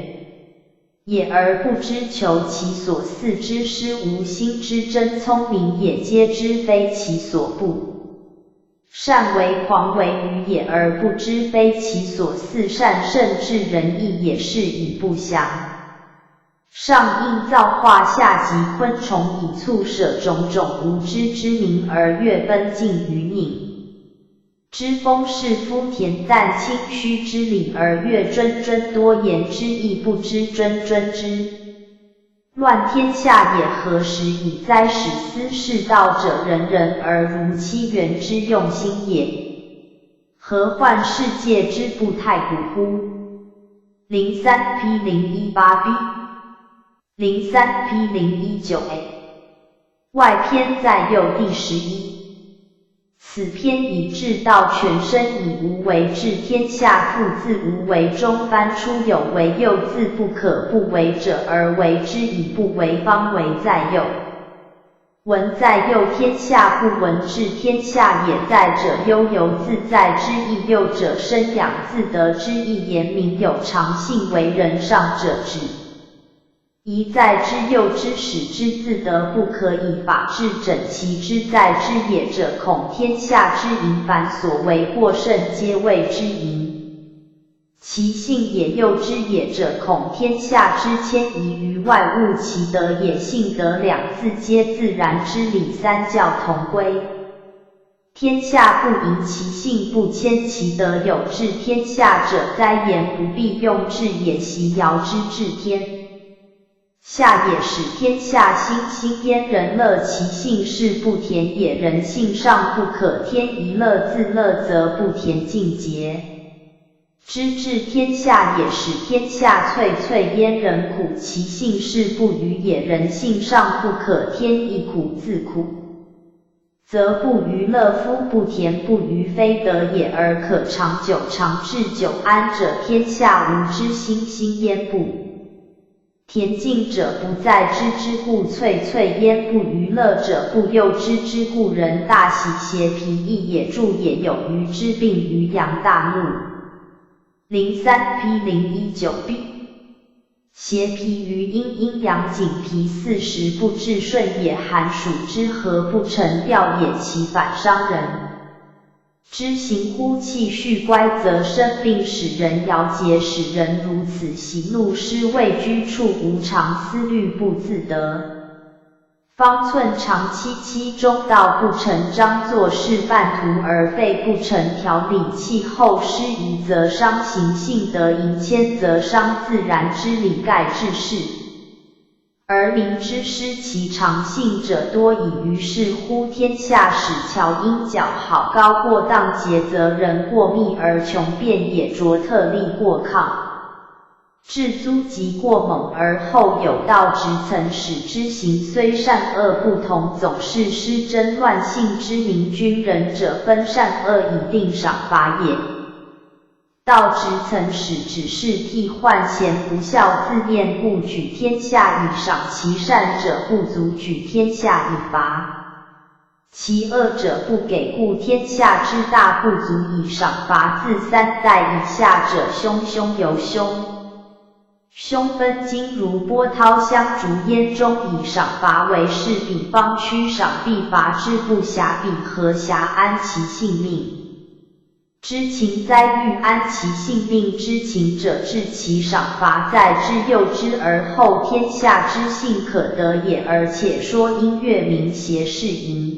也而不知求其所似之师无心之真聪明也皆知非其所不善为狂为愚也而不知非其所似善甚至仁义也是以不详。 上应造化下及昆虫以促舍种种无知之民而越奔进于宁之风是夫田旦清虚之理而越谆谆多言之意不知谆谆之乱天下也何时以灾始思是道者仁人而如期元之用心也何患世界之不太古乎。 零三 P 零一八 B， 零三 P 零一九 A。外篇在右第十一。此篇以至道全身以无为治天下父自无为中翻出有为又自不可不为者而为之以不为方为在右。 文在右天下不文治天下也在者悠游自在之意右者生养自得之意言明有常性为人上者止。宜在之右之始之自得不可以法治整其之在之也者恐天下之盈繁所为过甚皆谓之盈 其性也右之也者恐天下之迁移于外物其德也性德两字皆自然之理三教同归。天下不盈其性不迁其德有治天下者灾言不必用治也习尧之治天 下也使天下兴兴焉人乐其性是不填也人性上不可添一乐自乐则不填尽节。知治天下也使天下翠翠焉人苦其性是不愚也人性上不可添一苦自苦 则不愚乐夫不填不愚非德也而可长久长治久安者天下无之兴兴焉不填尽者不在知之故翠翠焉不愚乐者不幼知之故人大喜邪脾益也著也有愚之病于阳大怒。零三 P 零一九 B。 邪脾于阴阴阳井脾四时不至顺也寒暑之和不成调也其反伤人之行乎气虚乖则生病使人摇节使人如此喜怒失位居处无常思虑不自得。方寸长戚戚中道不成章作事半途而废不成条理气候失仪则伤行性德盈谦则伤自然之理盖至是。 而民之失其常性者多矣于是乎天下始巧因较好高过当节则人过密而穷变也拙特例过抗。至诸极过猛而后有道，直曾使之行虽善恶不同，总是施争乱性之民。君仁者分善恶以定赏罚也。道直曾使指示替换贤不孝，自念不举天下以赏其善者，不足举天下以罚。 其恶者不给，故天下之大不足以赏罚。自三代以下者凶凶尤凶。凶分经如波涛相逐，焉终以赏罚为事。彼方屈赏必罚之不暇，彼何暇安其性命？ 知情哉，欲安其性命之情者，至其赏罚哉之，诱之而后天下之幸可得也。而且说因月明斜视银，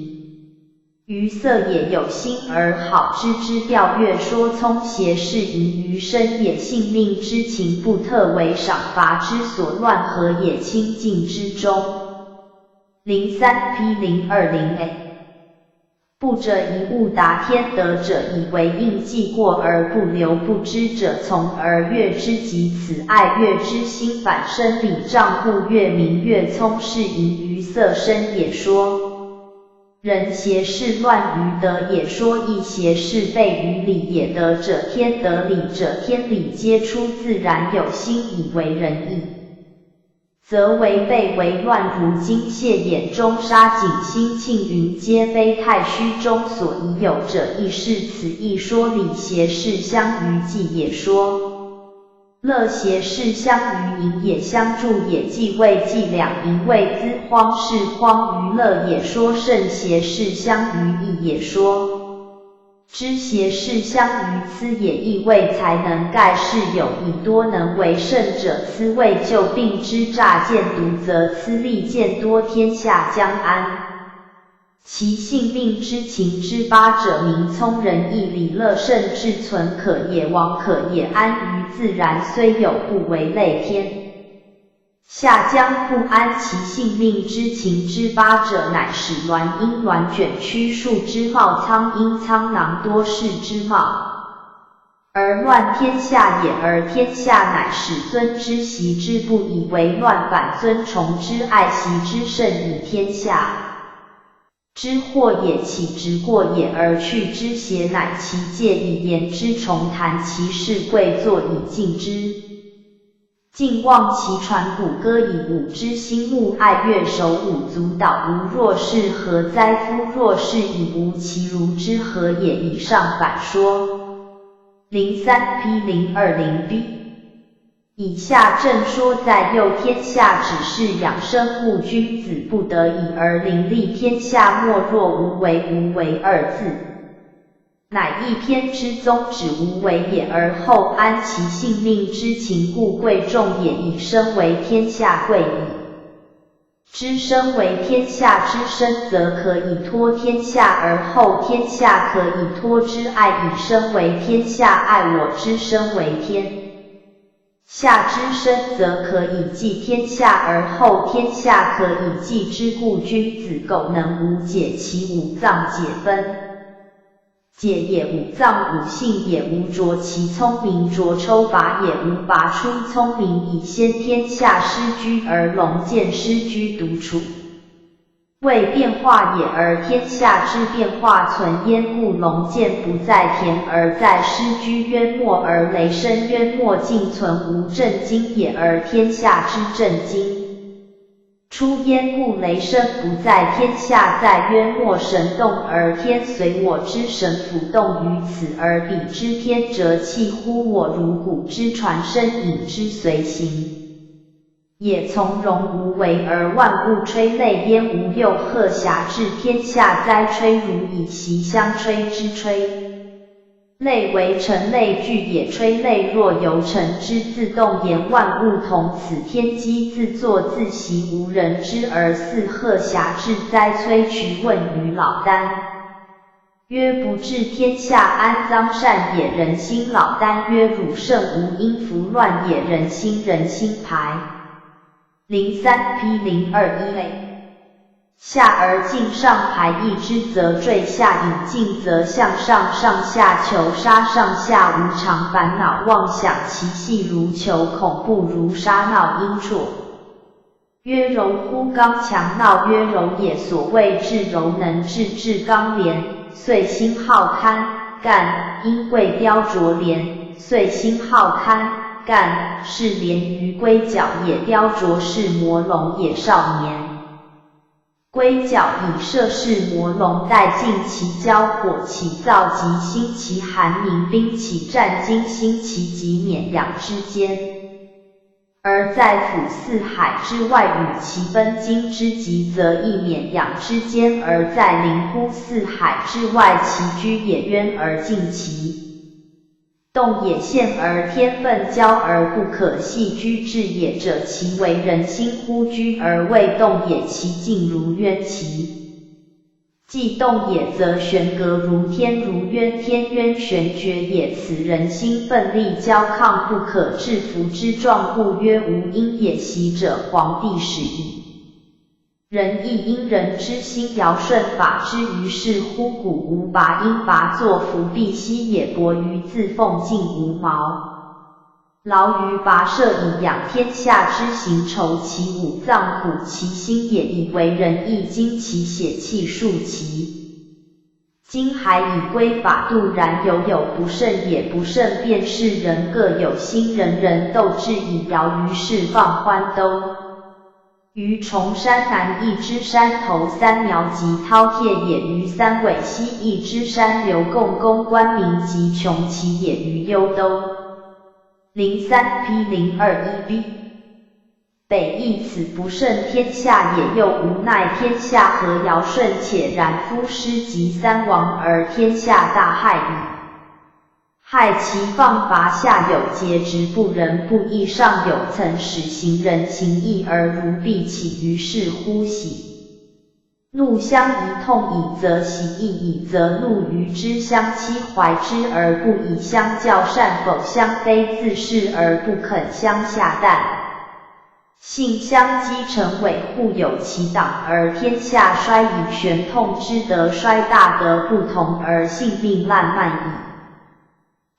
鱼色也有星而好知之调。月说聪斜视银，鱼深也，性命之情不特为赏罚之所乱，何也？清净之中。零三P零二零A。 不者，一物达天德者，以为应记过而不留不之者从，而月之及此爱月之心反生理障，故月明月聪视银，鱼色深也。说人斜视乱于德也，说亦斜视悖于理也。德者天德，理者天理，皆出自然有心以为仁义， 则为悖为乱。如今谢眼中沙井星磬云皆非太虚中所以有者，亦是此一说理。斜视相于纪也。说乐斜视相于银也，相助也。纪谓纪，两银谓资，荒视荒于乐也。说胜斜视相于易也。说 知斜视相于资也，亦谓才能盖世有矣，多能为胜者资为救，并之诈见独则资利见多，天下将安。其性命之情之八者，明聪仁义礼，乐胜志存可也，亡可也，安于自然虽有不为累天 下将不安其性命之情之八者，乃使鸾鹰鸾卷曲树枝茂，苍鹰苍囊多事之茂，而乱天下也。而天下乃使尊之习之不以为乱，反尊崇之爱习之胜以天下 之祸也，岂直过也。而去之邪，乃其戒矣。言之崇谈，其事贵作以尽之。敬望其传，鼓歌以舞之。心慕爱乐，手舞足蹈。吾若是，何哉？夫若是已无其如之，何也？以上反说。零三P零二零B。 以下正说在佑天下，只是养生故，君子不得已而临利天下，莫若无为，无为二字，乃一篇之宗旨，无为也，而后安其性命之情，故贵重也。以身为天下贵矣。 知身为天下之身，则可以托天下，而后天下可以托之。爱以身为天下，爱我之身为天下之身，则可以济天下，而后天下可以济之。故君子苟能无解其五脏解分， 解也，五脏五性也，无着其聪明，着抽拔也，无拔出聪明，以先天下失居而龙见失居独处。未变化也，而天下之变化存焉，故龙见不在田而在失居，渊没而雷声渊没尽存无震惊也，而天下之震惊 出焉，故雷声不在天下在渊没神动而天随我之神浮动于此，而彼之天则气乎我，如鼓之传声，影之随形也。从容无为而万物吹擂焉，无又何暇治天下哉？吹如以其相吹之吹 擂为成擂聚也，吹擂若由成之自动言，万物同此天机自作自习，无人知而似何暇至哉？崔渠问于老聃曰：不治天下安脏善也，人心。老聃曰：汝甚无因弗乱也，人心，人心排。零三P零二一A。下而敬上排一之则坠下引进则向上上下求杀上下无常烦恼妄想习气如囚恐怖如杀闹因处。曰柔乎刚强闹曰柔也所谓至柔能至至刚廉遂心好堪干因贵雕琢廉遂心好堪干是廉于龟角也雕琢是魔龙也少年。龟角以射是魔龙带进其交火起燥及兴其寒凝冰起战惊兴其极免养之间。而在府四海之外与其奔经之极则亦免养之间而在临乎四海之外其居也渊而敬其。动也现而天分交而不可系居至也者其为人心乎居而未动也其静如渊其既动也则悬隔如天如渊天渊悬绝也此人心奋力交抗不可制服之状故曰无因也习者皇帝始矣。人亦因人之心摇顺法之于是乎古无拔因拔作伏必息也薄于自奉敬无毛。劳于跋涉以养天下之行酬其五脏苦其心也以为仁义精其血气数其。今还以归法度然犹有不胜也不胜便是人各有心人人斗志以摇于释放欢兜。于崇山南一之山头三苗及饕餮也于三尾溪一之山流共工官民及穷其也于幽兜。零三 P 零二一 B。北亦此不胜天下也又无奈天下何尧舜且冉夫师及三王而天下大害矣。害其放伐下有节直不仁不义上有曾始行人行义而如必起于是乎喜。 怒相宜痛矣则喜亦已则怒于之相期怀之而不以相教善否相非自恃而不肯相下旦。性相激成尾互有其党而天下衰矣玄痛之德衰大德不同而性命烂漫矣。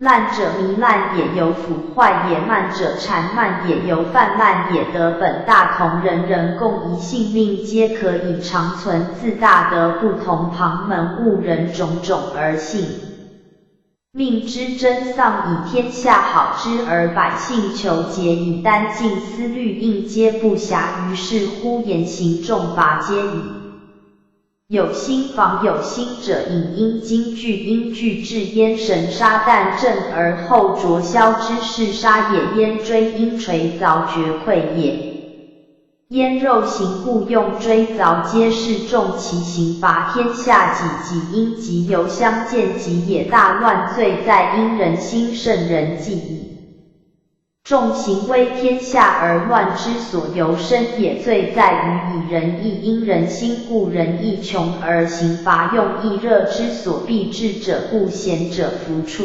烂者糜烂也有腐坏也慢者缠慢也有泛滥也德本大同人人共一性命皆可以长存自大德不同旁门误人种种而性。命之争丧以天下好之而百姓求节以单尽思虑应皆不暇于是乎言行重罚皆矣。 有心防有心者引因经俱因俱至焉神杀旦震而后卓枭之势杀也焉追因垂凿绝溃也。焉肉刑故用追凿皆是重其刑罚天下己己因及犹相见及也大乱罪在因人心圣人计矣。 众行危天下而乱之所由深也罪在于以仁义因人心故仁义穷而刑罚用义热之所必至者故贤者弗处。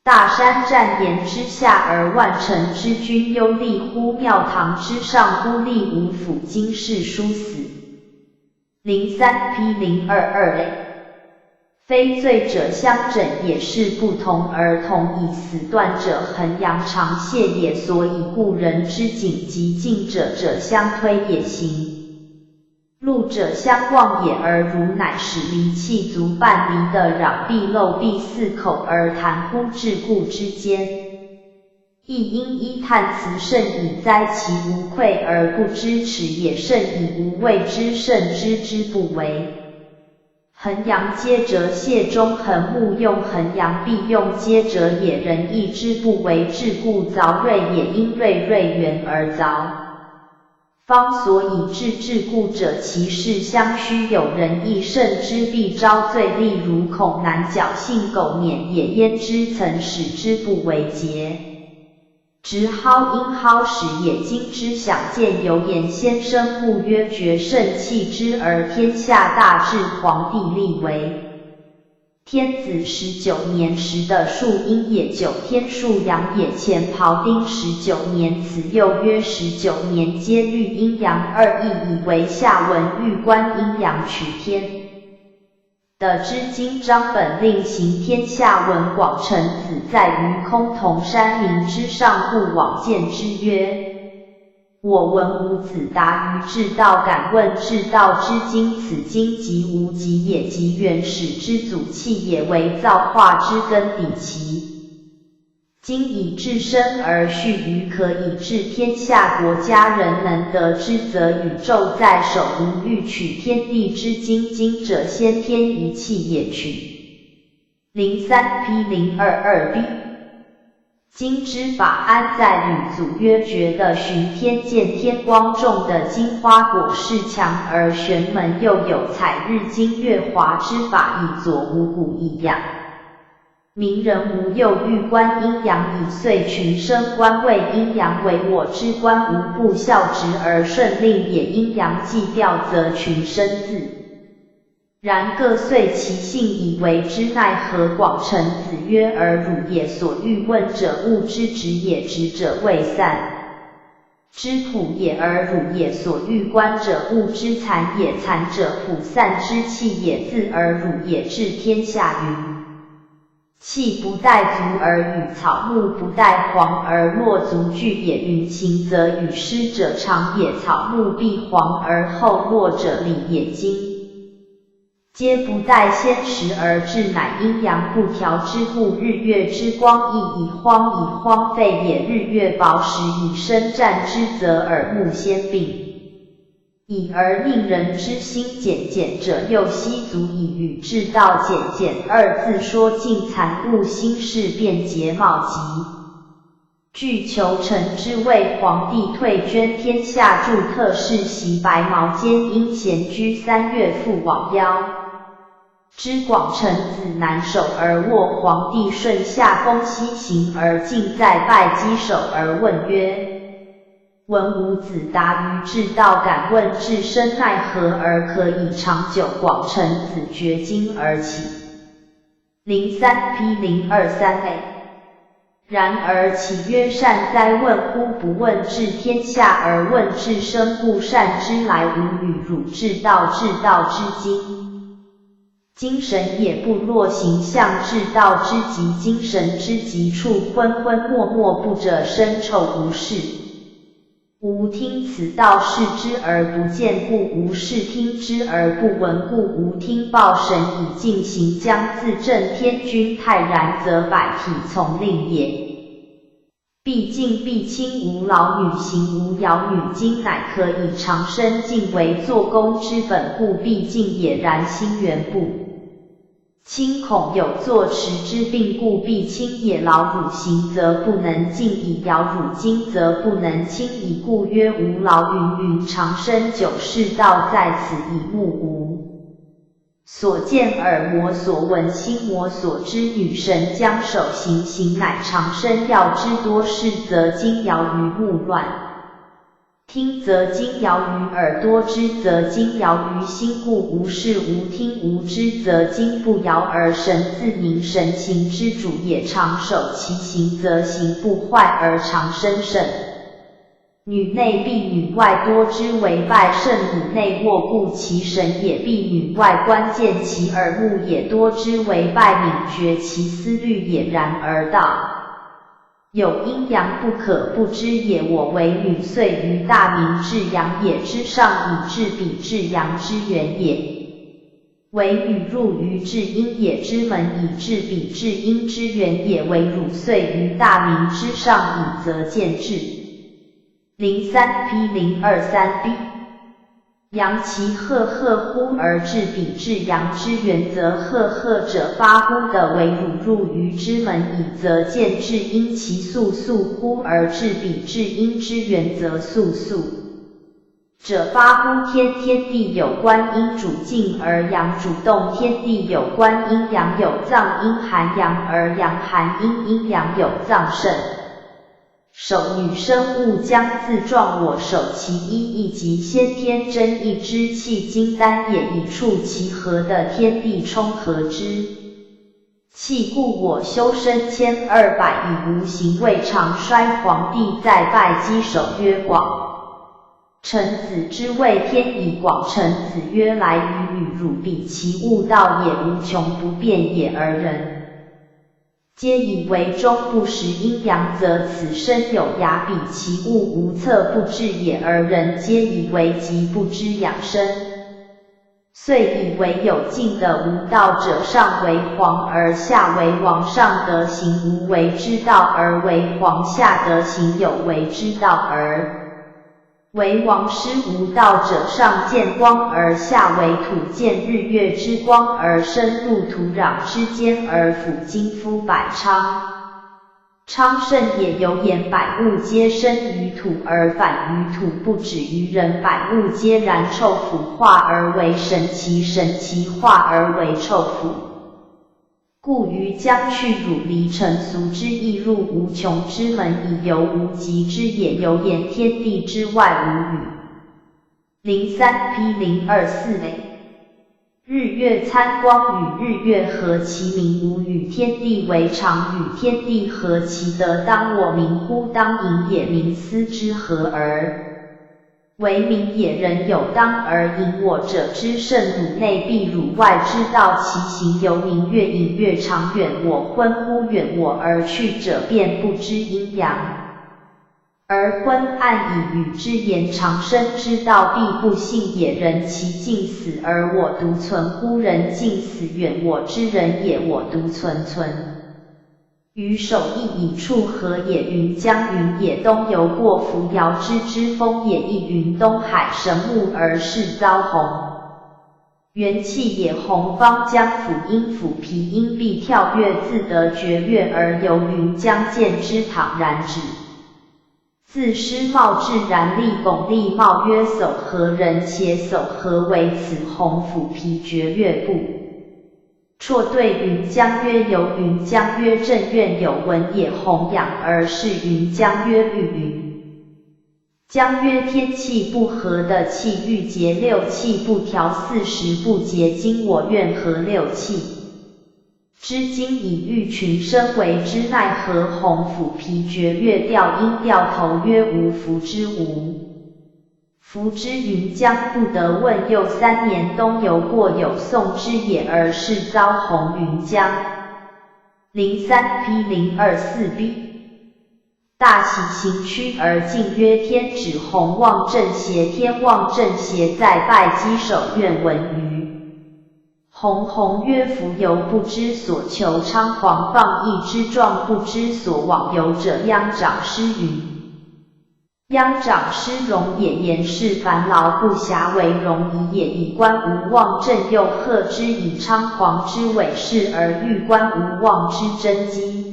大山战岩之下而万乘之君忧利乎庙堂之上孤立无辅今世殊死。 零三 P 零二二 A。非罪者相枕也是不同而同以死断者衡阳长谢也所以故人之颈及近者者相推也行。路者相望也而如乃使离气足半离的壤壁漏壁四口而谈乎桎梏之间。 亦因一叹词甚以哉其无愧而不知耻也甚以无畏之甚知之不为。衡阳接折谢中衡木用衡阳必用接折也人亦知不为至故凿锐也因锐锐圆而凿。 方所以至至故者其事相须有仁义圣之必昭罪例如恐难侥幸苟免也焉知曾始之不为节。执薅因薅始也今之想见犹言先生故曰绝圣弃之而天下大治皇帝立为。天子十九年时的树阴也九天，树阳也乾庖丁十九年，此又约十九年皆律阴阳二易，以为下文欲观阴阳取天的《织经》章本另行添。下文广成子在于崆峒山陵之上，故往见之曰：我闻伍子达于至道，敢问至道之经，此经即无极也，即原始之祖气也，为造化之根底，其经以至深而蓄于可以治天下，国家人能得之，则宇宙在手，无欲取天地之经。今者先天于气也，取零三 P 零二二 B。 今之法安在？吕祖曰：觉得循天见天光，种得金花果实墙而玄门，又有采日金月华之法，以佐五谷以养。明人无又欲观阴阳，以遂群生观谓阴阳为我之官，无不效之而顺令也。阴阳既调，则群生自 然各遂其兴以为之，奈何？广成子曰：而汝也所欲问者，物之质也，质者谓散之普也，而汝也所欲观者，物之残也，残者普散之器也，自而汝也治天下云：气不待足而与草木不待黄而落足俱也云。情则语师者长也，草木必黄而后落者理也，今 皆不待先时而至，乃阴阳不调之故。日月之光亦以荒以荒废也，日月薄时以生战之，则耳目先病矣，而令人之心减减者，又悉足以与至道减减二字说尽。残物心事变节貌，及 具求成之谓皇帝退捐天下注特事，习白毛间，因闲居三月复往邀之。广成子南首而卧，皇帝顺下宫西行而进，再拜稽首而问曰：闻伍子达于至道，敢问至深，奈何而可以长久？广成子觉惊而起。零三 P 零二三 A。 然而其曰：善哉，问乎！不问治天下，而问治身，故善之来无与汝至道，至道之精，精神也，不若形象。至道之极，精神之极处，昏昏默默，不者生臭无视。 无听此道，视之而不见，故无视；听之而不闻，故无听报。神以镜行将自正天君泰然，则百体从令也。毕竟毕亲无劳女，行无劳女经，乃可以长生。静为坐功之本，故毕竟也。然心元不 亲，恐有坐持之病，故毕亲也。劳汝行则不能静，以劳汝经则不能亲矣。故曰无劳云云，长生久。是道在此，以目无所见，耳摩所闻，心摩所知。女神将手行，行乃长生要之。多视则精摇于目乱， 听则精摇于耳朵，知则精摇于心，故无视无听无知，则精不摇而神自宁，神行之主也。长守其形，则形不坏而长生。圣女内闭，女外多知为败。圣女内卧，故其神也闭；女外关见其耳目也，多知为败，敏觉其思虑也。然而道 有阴阳，不可不知也。我为女岁于大明至阳也，之上以至彼至阳之源也。为女入于至阴也，之门以至彼至阴之源也。为汝岁于大明之上矣，则见至。零三 P 零二三 B。 阳其赫赫乎而至彼至阳之源，则赫赫者发乎的。为汝入于之门矣，则见至。阴其肃肃乎而至彼至阴之源，则肃肃者发乎天。天地有观阴，主静而阳主动。天地有观阴阳有脏，阴寒阳而阳寒阴，阴阳有脏盛 守女生物将自壮我守其一，亦即先天真意之气金丹也，以触其和的天地充和之。契故我修身千二百以无形为常衰皇帝在拜稽首曰广。臣子之位天以广，臣子曰来于女汝比其物道也无穷不变也而人 皆以为终不识阴阳则此身有涯比其物无测不至也而人皆以为极不知养生。遂以为有尽的无道者上为皇而下为王，上德行无为之道而为皇，下德行有为之道而 为王师无道者上见光而下为土，见日月之光而深入土壤之间而腐今夫百昌。昌盛也有言百物皆生于土而返于土，不止于人，百物皆然臭腐化而为神奇，神奇化而为臭腐。 故于将去汝离陈俗之意入无穷之门以游无极之也游言天地之外无语。零三 P 零二四 A。日月参光与日月合其明无语，天地为常与天地合其德，当我明乎？当隐也明斯之合而 为明也人有当而隐我者之圣汝内必汝外之道其行由明月隐月长远我昏乎远我而去者便不知阴阳。而昏暗以语之言长生之道必不信也人其近死而我独存乎人近死远我之人也我独存存。 于首亦以处合也云将云也东游过扶摇之之风也亦云东海神木而是遭鸿。元气也鸿方将腐阴腐皮阴必跳跃自得绝跃而游云将见之坦然止。自失貌至然立拱立貌曰所合人且所合为此鸿腐皮绝跃不 绰对云将曰游云将曰正愿有闻也弘扬而是云将曰律云。将曰天气不和的气欲结六气不调四时不结经我愿合六气。之经以喻群生为之奈何鸿腐皮绝月调阴调头曰无福之无。 福之云将不得问又三年冬游过有宋之野而是遭鸿云将。零三 P 零二四 B。大喜行趋而进曰天指鸿望正斜天望正斜在拜稽首愿闻于。鸿鸿曰福游不知所求昌皇放逸之状不知所往游者鞅长师云。 鞅长师荣也言是烦劳不暇为荣仪也以观无望正又贺之以昌皇之伟势而喻观无望之真机。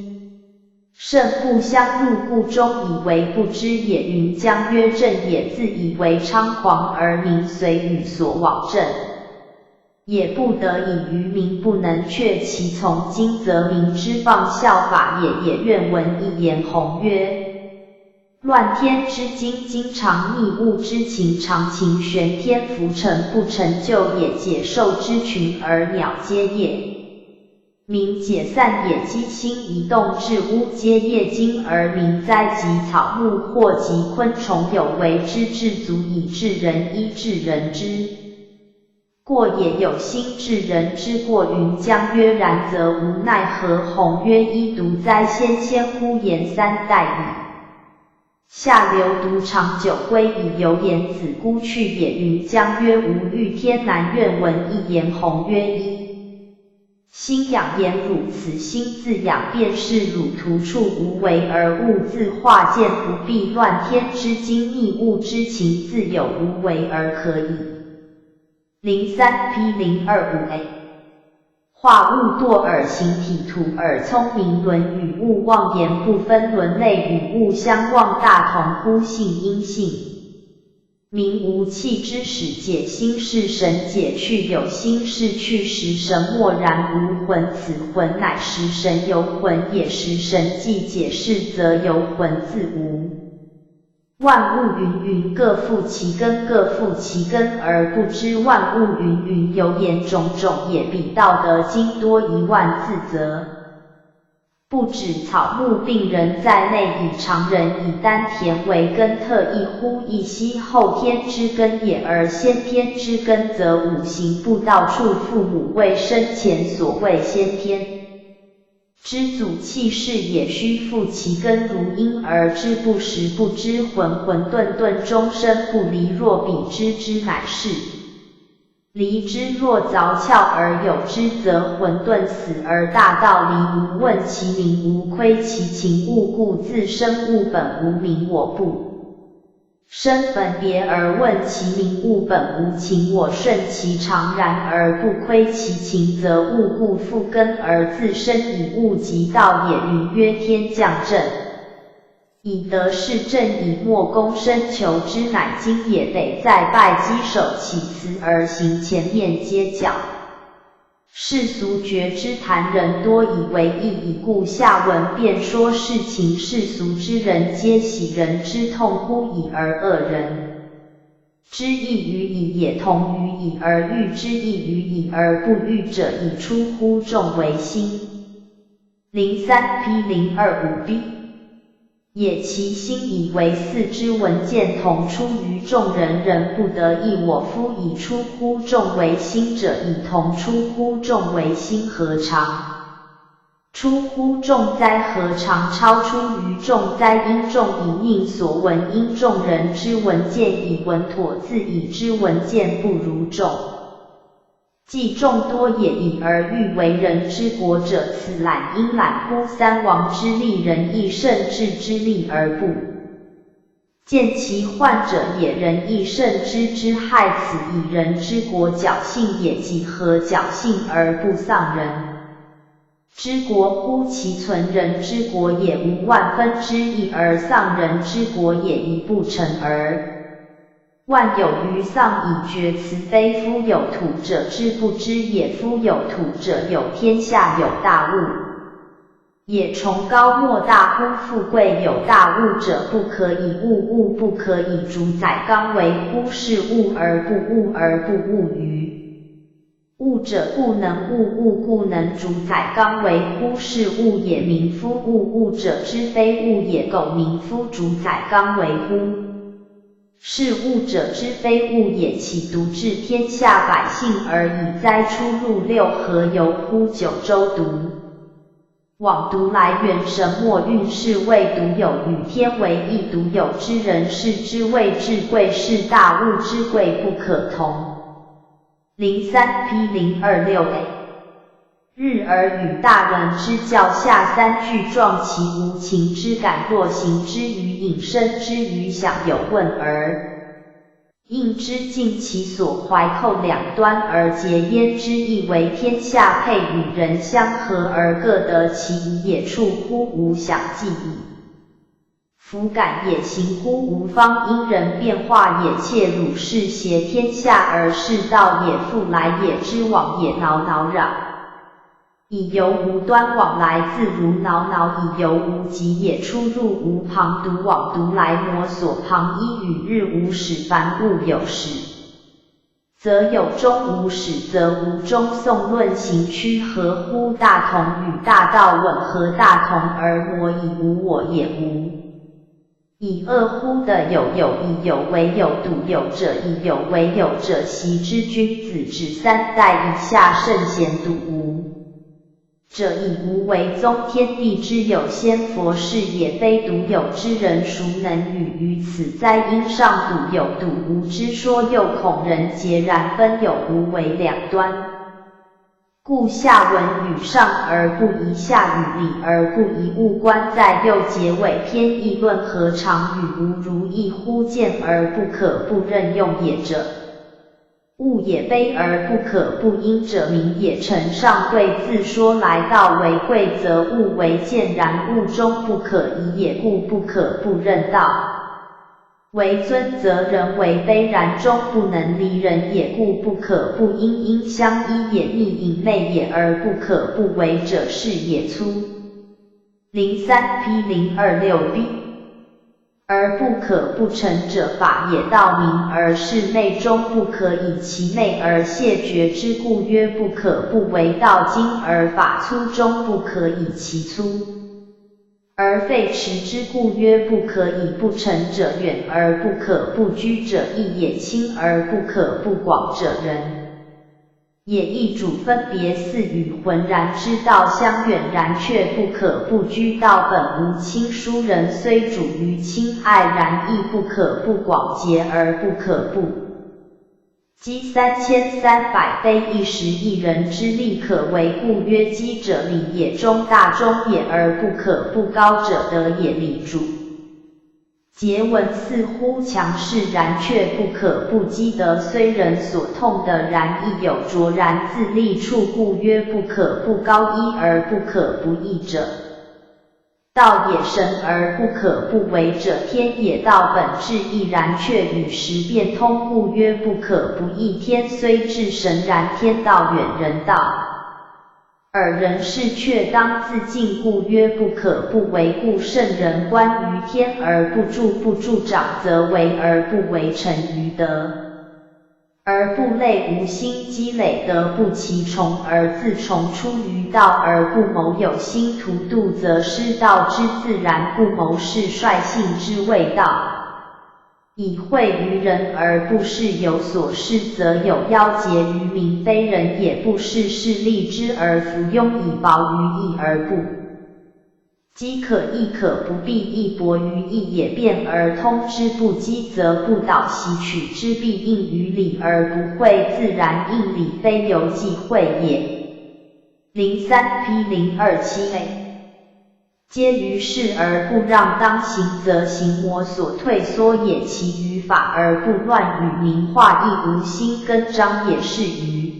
胜不相入故终以为不知也云将曰正也自以为昌皇而名随与所往正。 也不得已于民不能却其从今则民之放效法也也愿闻一言鸿曰。乱天之精经常逆物之情常情旋天浮沉不成就也解兽之群而鸟皆夜。民解散也机星移动至屋皆夜惊而民灾及草木祸及昆虫有为之至足以至人衣至人之 过也有心至人之过云将曰然则无奈何鸿曰一独哉先先乎言三代矣。下流独长久归以游言子孤去也云将曰无欲天南愿闻一言鸿曰一。心养言汝此心自养便是汝徒处无为而物自化见不必乱天之精逆物之情自有无为而可以。 零三 P 零二五 A。化物堕而形体土而聪明论语物妄言不分伦类与物相忘大同乎性阴性。明无气之始解心是神解去有心是去时神默然无魂此魂乃时神游魂也时神寂解是则游魂自无。万物芸芸，各负其根，各负其根而不知万物芸芸，有眼种种，也比《道德经》多一万字则。不止草木病人在内，以常人以丹田为根，特亦呼一吸后天之根也，而先天之根则五行不到处，父母未生前所谓先天。 之祖气是也，须负其根如婴儿之不时不知，浑浑沌沌终身不离，若彼之知乃是。离之若凿窍而有之，则混沌死而大道离无。问其名无，亏其情，物故自身，物本无名，我不 生分别而问其名，物本无情，我顺其常然而不亏其情，则物故复根而自生，以物即道也。云曰：天降正，以德是正，以莫攻深求之乃精也。得再拜稽首，起辞而行，前面皆讲。 世俗觉之谈，人多以为意矣，故下文便说世情世俗之人皆喜人之，痛乎矣而恶人之，异于矣也，同于矣而誉之，异于矣而不誉者矣，出乎众唯心。零三 P 零二五 B 也。其心以为四肢文健同出于众人，人不得意我夫矣，出乎众唯心者矣，同出乎众唯心何尝？出乎众哉何尝？超出于众哉，因众以佞所闻，因众人之文健以稳妥自已，知文健不如众。 既众多也已而誉为人之国者，此懒因懒乎？三王之利，仁义圣智之利而不见其患者也，仁义圣智之害，此以人之国侥幸也。几何侥幸而不丧人之国乎？其存人之国也，无万分之一而丧人之国也，一不成而 万有余丧矣绝。慈悲夫有土者，知不知也？夫有土者，有天下有大物也。崇高莫大乎？富贵有大物者，不可以物，物不可以主宰刚为乎？是物而不物，而不物于 物者不能物，物不能主宰刚为乎？是物也。民夫物，物者知非物也，苟民夫主宰刚为乎？是物者知非物也，岂独治天下百姓而已哉？出入六合，游乎九州，独往独来，原神没运，是谓独有与天为异。独有之人，是之谓至贵，是大物之贵不可同。 零三 P 零二六 A。日而与大人之較下三句，壮其无情之感，若行之于隐，伸之于享，有问而应之，尽其所怀，扣两端而结焉之，亦为天下配与人相合而各得其宜也，处乎无享既矣。 弗感也。行乎无方，因人变化也。且汝是挟天下而视道也，复来也，知往也，恼恼扰矣，犹无端。往来自如，恼恼矣，犹无极也，出入无旁，独往独来，摩所旁依，与日无始，凡物有始 则有终，无始则无终。宋论行区，合乎大同与大道，吻合大同而摩矣，无我也，无以恶乎的有，有亦有为有独有者亦有为有者，习之君子指三代以下圣贤独无 者矣，无为宗。天地之有，先佛是也，非独有之人，孰能语于此哉？因上独有独无之说，又恐人截然分有，无为两端。故下文语上而不宜下，语里而不宜物，观在右结尾篇。议论何尝语无如意乎？见而不可不任用也者 物也，卑而不可不因者名也。臣上贵自说来，道为贵则物为贱，然物终不可移也，故不可不任道为尊，则人为卑，然终不能离人也，故不可不因因相依也，逆隐昧也，而不可不为者是也。粗 零三 P 零二六 B。而不可不成者，法也道明而示昧终，不可以其内而谢绝之，故曰不可不为道经，而法粗终不可以其粗。而废持之，故曰不可以不成者远，而不可不居者易也，轻而不可不广者仁也。亦主分别似与浑然之道相远，然却不可不居，道本无亲疏，人虽主于亲爱，然亦不可不广结，而不可不积三千三百碑，亦使一人之力可为。故曰积者礼也，终大终也，而不可不高者德也。礼主结文似乎强势，然却不可不积德，虽人所痛的，然亦有卓然自立处，故曰不可不高一而不可不易者，道也。神而不可不为者，天也。道本质亦然，却与时变通，故曰不可不易。天虽至神，然天道远人道 尔人事却当自尽，故曰不可不为。故圣人观于天而不助，不助长则为而不为，成于德而不累，无心积累，德不其崇而自崇，出于道而不谋，有心图度则失道之自然，不谋是率性之谓道。 以惠于人而不恃有所恃，则有夭竭于民，非人也不恃势利之而弗庸，以薄于义而不积，可易可不必，亦薄于义也，辩而通之。不积则不导，习取之必应于礼而不悖，自然应礼，非由忌讳也。零三P零二七A。 皆于事而不让，当行则行，我所退缩也。其于法而不乱，与民化亦无心根张也。是于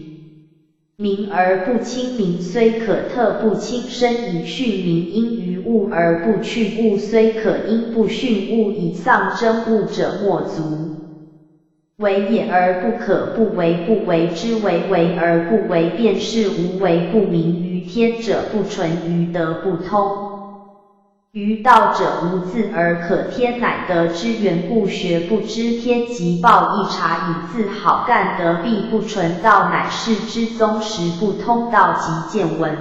民而不亲民，虽可特不亲身以训民，因于物而不去物，虽可因不训物以丧真物者莫足 为也，而不可不为。不为之为为而不为，便是无为。不明于天者不纯，于德不通，于道者无自而可天乃德之源。故学不知天即暴亦察以自好，干德必不纯，道乃世之宗。时不通道即见闻。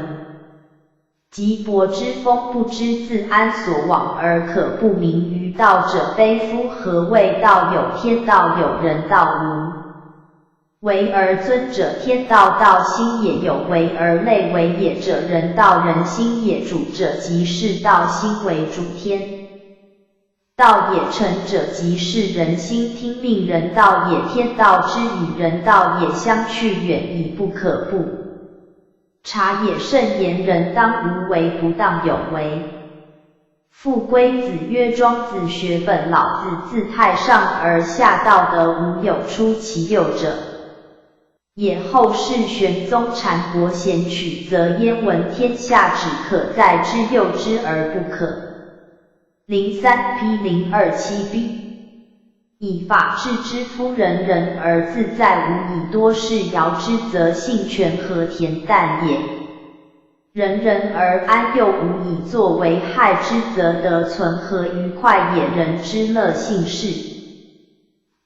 即薄之风，不知自安所往而可不明于道者，非夫。何谓道有？天道有，人道无。为而尊者，天道道心也有，为而类为也者，人道人心也。主者即是道心为主，天道也，成者即是人心听命。人道也，天道之与，人道也，相去远矣，不可不察也。圣贤人当无为，不当有为。父归子曰：庄子学本老子，自太上而下，道德无有出其右者也。后世玄宗禅伯贤取则焉闻：天下只可在之右之而不可零三P零二七B。 以法治之夫，仁人而自在无已，多是摇之则性全和恬淡也。仁人而安又无已，作为害之则得存和愉快也。人之乐性是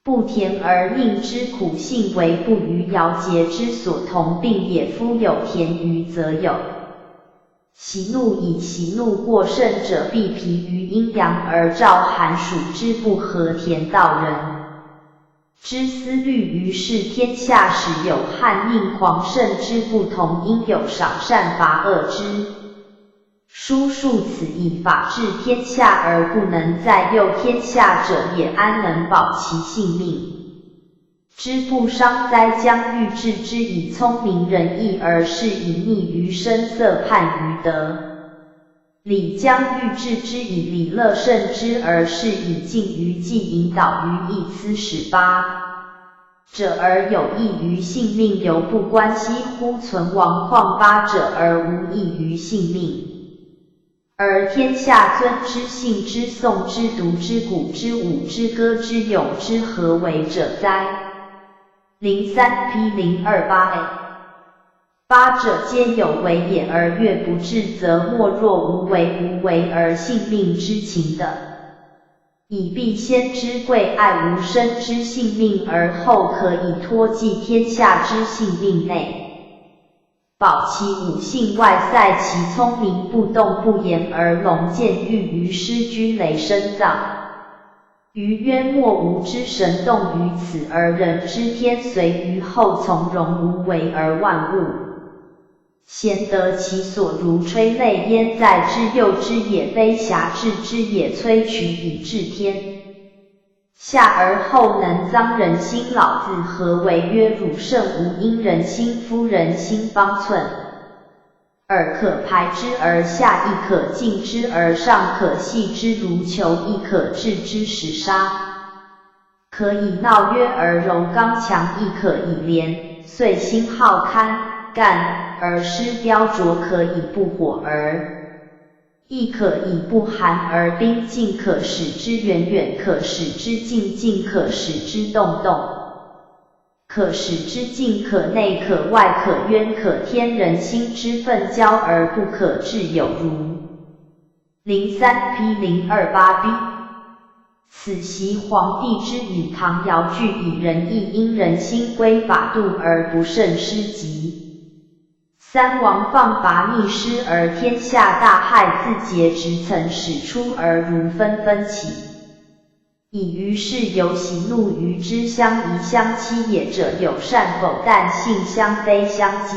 不恬而佞之苦，性为不愉，摇节之所同病也。夫有恬余则有 喜怒矣，喜怒过甚者，必疲于阴阳而燥寒暑之不和。恬道人之思虑于世，天下始有汉佞狂圣之不同，因有赏善罚恶之书数。此以法治天下而不能在右天下者也，安能保其性命？ 之不伤哉？将欲治之以聪明仁义，而是以逆于声色叛于德礼。将欲治之以礼乐慎之，而是以敬于祭，引导于义。斯始八者而有益于性命，犹不关息乎存亡；况八者而无益于性命。 而天下尊之、信之、颂之、读之、鼓之、舞之、歌之、咏之，何为者哉？零三P零二八A。八者皆有为也，而悦不至，则莫若无为，无为而性命之情的以必先知贵爱吾生之性命，而后可以托寄天下之性命内。保其五性外塞其聪明，不动不言而龙见欲于师居雷声藏。于渊莫无之神动于此，而人之天随于后从容无为而万物 咸得其所，如吹内烟在之，又之也非狭至之也，摧取以至天下而后能脏人心。老子何为曰：汝圣无因人心夫人心方寸，尔可排之而下，亦可尽之而上，可细之如球，亦可质之使沙。 可以闹约而柔刚强，亦可以连岁星号堪干而施雕琢，可以不火而亦可以不寒而冰静，可使之远远，可使之近近，可使之动动，可使之境可内可外，可渊可天，人心之愤交而不可至有如。零三 P 零二八 B。 此习皇帝之语。唐尧据以仁义因人心规法度而不甚失疾。三王放跋逆施而天下大害，自节直曾始出而如纷纷起，以于事由喜怒于之，相疑相期也者有善否，但信相非相激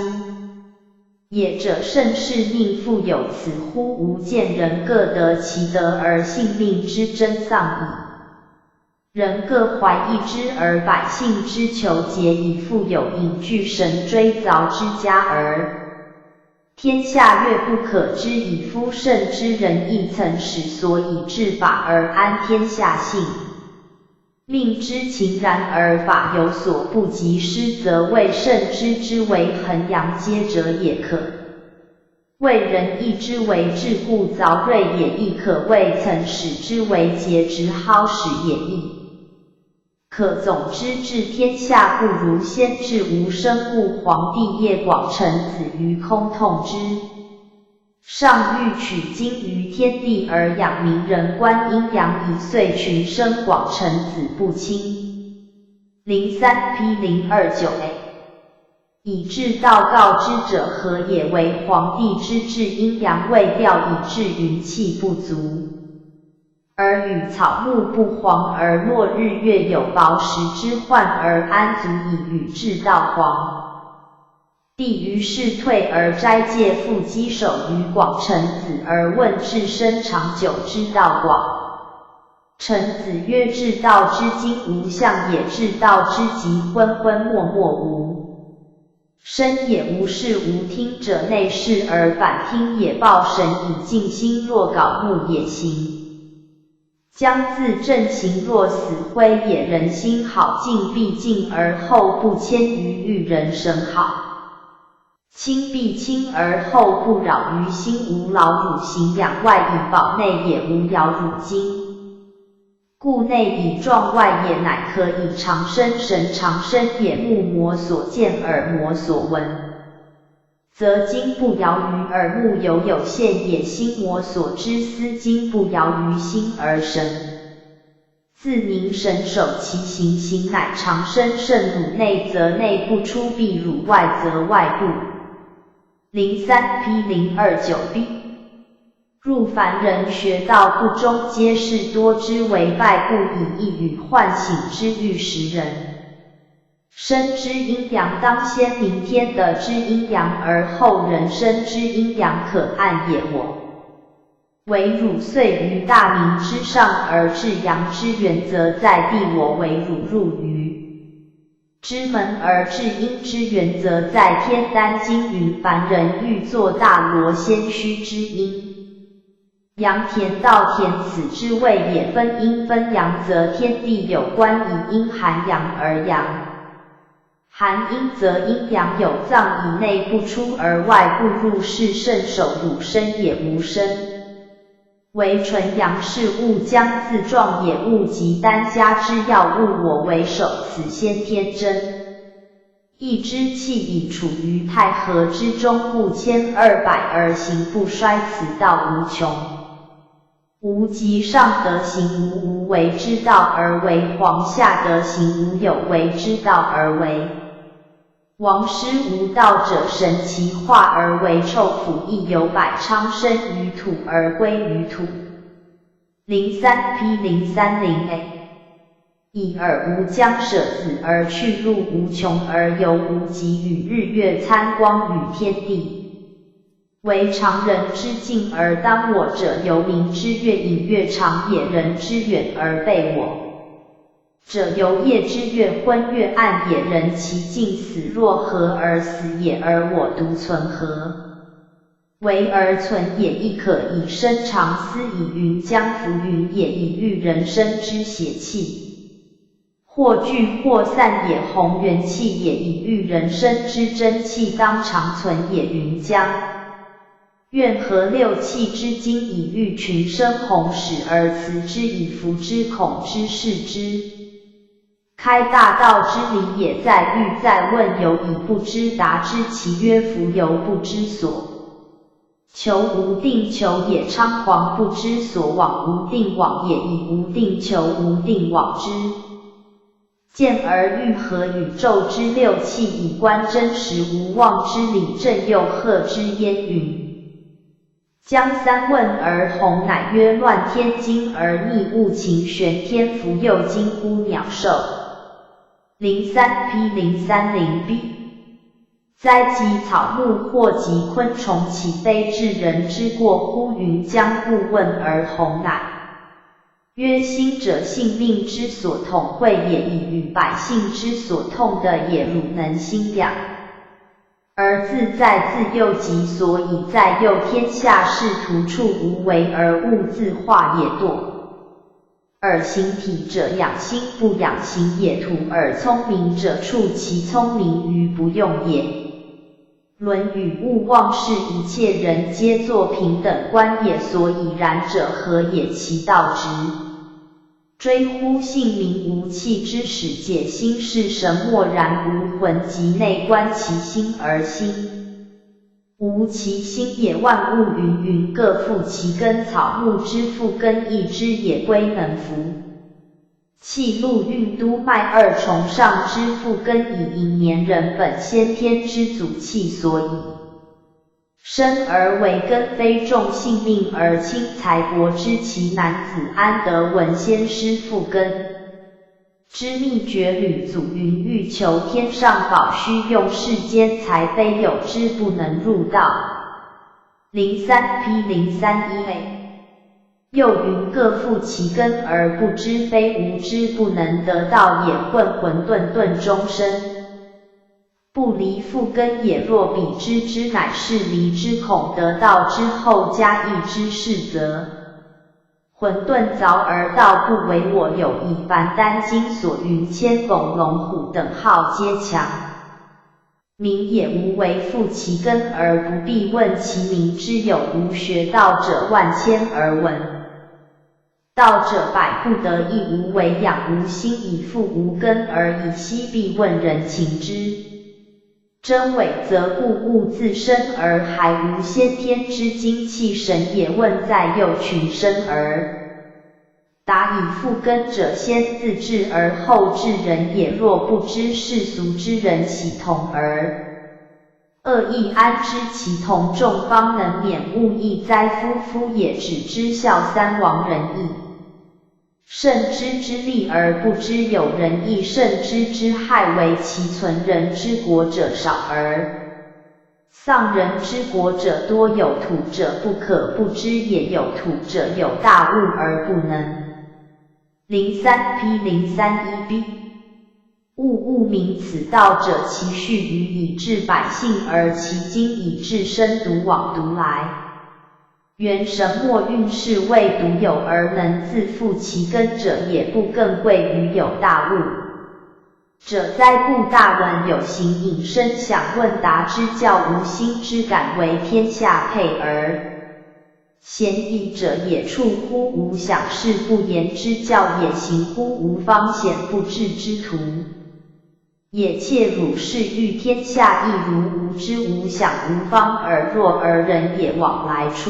也者甚是宁复有此乎？吾见人各得其德而性命之真丧矣。人各怀异之而百姓之求节矣，复有隐聚神追凿之家耳。天下月不可知矣，夫圣之仁义曾始所以治法而安天下性 命之情然而法有所不及，师则谓圣之之为衡阳阶者也可，谓仁义之为至固凿锐也，亦可谓曾始之为节直好始也，亦可总之治天下，不如先治吾生。故皇帝夜广臣子于空囱之 上，欲取精于天地而养民，人观阴阳以遂群生，广臣子不轻。零三 P 零二九 A。以至道告之者何也？为皇帝之治阴阳未调，以致云气不足，而与草木不黄，而落日月有薄时之患，而安足以与至道黄。 帝于是退而斋戒，复稽首于广臣子，而问至生长久之道广。臣子曰：至道之今无象也，至道之极昏昏漠漠无声也，无视无听者内视而反听也，抱神以静心，若槁木也行 将自正行，若死灰也。人心好静必静，而后不迁于欲人神好。清必清，而后不扰于心。无劳汝形养外以保内也，无扰汝精。故内以壮外也，乃可以长生神长生也。目魔所见，耳魔所闻， 则精不摇于耳目犹有限也。心魔所知思精不摇于心而神自凝神守其形，形乃长生圣乳内，则内不出必乳外，则外不。零三 P 零二九 B。 入凡人学道不忠，皆是多之为败，故以一语唤醒之，欲使人生知阴阳，当先明天地知阴阳，而后人生知阴阳，可安也我。为汝遂于大明之上而至阳之源，则在地我为汝入于 之门而至阴之源，则在天。丹经云：凡人欲作大罗，先须知阴阳。田道田，此之谓也。分阴分阳，则天地有关，以阴含阳而阳含阴，则阴阳有脏，以内不出而外不入，是圣守乳生也，无生 为纯阳，是物将自壮也，物即丹家之要物，我为首，此先天真。一之气以处于太和之中，故千二百而行不衰，此道无穷。无极上德行无无为之道而为，皇下德行无有为之道而为。王师无道者，神其化而为臭腐，亦有百昌生于土而归于土。零三 P 零三零 A。 已而无将舍，死而去，路无穷而有无极，与日月参光与天地。为常人之境而当我者，由明之月隐月长也，人之远而被我者，由夜之月昏月暗也，人其境死若何而死也，而我独存何为而存也？亦可以伸长丝以云将浮云也，以喻人生之邪气。或聚或散也，弘元气也，以喻人生之真气当长存也，云将怨何六气之精，以喻群生弘始而辞之，以服之恐之视之。 开大道之理也，在喻在问有以不知达之，其曰弗有不知所求，无定求也。仓皇不知所往，无定往也，以无定求无定往之见而喻何宇宙之六气，以观真实无妄之理，正又赫之焉云。 将三问而弘乃曰：乱天惊而逆物情，玄天弗佑惊乎鸟兽。零三 P 零三零 B。 灾及草木祸及昆虫，岂非至人之过乎？云将不问而弘乃曰：兴者性命之所统会也，以喻百姓之所痛的也，汝能兴养 而自在自佑己，所以在佑天下士，徒处无为而物自化也，惰而行体者，养心不养形也，徒而聪明者，处其聪明于不用也。论语勿忘是，一切人皆作平等观也，所以然者何也？其道直 追乎性明无气之始，解心是神默然无魂，即内观其心而心无其心也。万物云云各复其根，草木之复根亦之也，归能服气，陆运督脉二重上之复根以盈年人本先天之祖气，所以 生而为根，非重性命而轻财帛之奇男子，安得闻先师复根之秘诀？吕祖云：欲求天上宝，须用世间财，非有之不能入道。零三 P 零三一 A。 又云：各复其根而不知，非无知不能得道也。混沌顿顿终身，不离复根也。若彼知之乃是离之，恐得道之后加益之是则，混沌凿而道不为我有矣。凡丹经所云：千拱龙虎等号皆强 名也，无为复其根而不必问其名之有无。学道者万千而闻道者百不得一。无为养无心，以复无根而已。昔必问人情之真伪则，故物自生而还无先天之精气神也。问在幼群生而 达以复根者，先自至而后至人也。若不知世俗之人喜同而恶异，安知其同众方能免物亦哉？夫夫也，只知孝三亡人矣。慎之之利而不知有仁义，慎之之害为其存。人之国者少而 丧人之国者多，有土者不可不知也。有土者有大物而不能。零三 P 零三一 B。 物物名此道者，其序于以治百姓，而其经以治身。独往独来，元神默运势未独有而能自复其根者也，不更贵于有大物 者哉。故大闻有形影声响问答之教，无心之感为天下配而咸矣者也。处乎无想事不言之教也，行乎无方显不至之徒也。切汝视欲天下亦如无知无想无方而弱而人也，往来出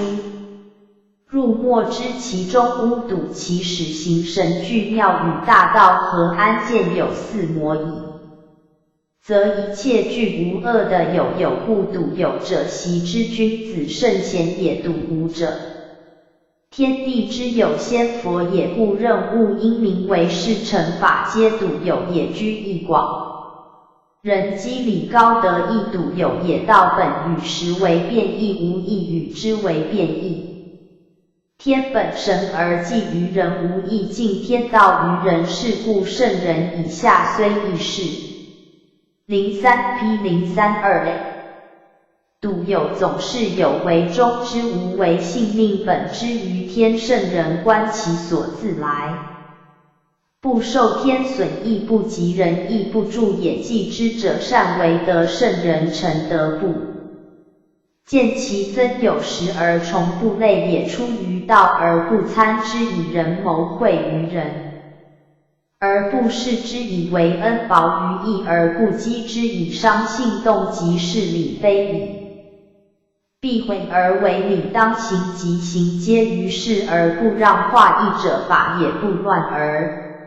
入墨汁其中污，睹其始行神俱妙语大道何安见有四魔矣。则一切俱无恶的有，有故睹有者，习之君子圣贤也，睹无者，天地之有仙佛也，故任务因名为是乘法皆睹有也，居亦广。人机理高德亦睹有也，道本与时为变异，无亦与之为变异。天本神而寂于人，无亦尽天道于人，是故圣人以下虽亦是。零三 P 零三二 A。 睹有总是有为中之无为，性命本之于天，圣人观其所自来，不受天损益，不及人益，不助也。寂之者善为，得圣人成德不见其增有时而崇不类也，出于道而不参之以仁，谋惠于人 而不恃之以为恩，薄于义而不激之以伤，信动即是礼非礼，必悔而为礼，当行即行，皆于事而不让，化易者法也，不乱而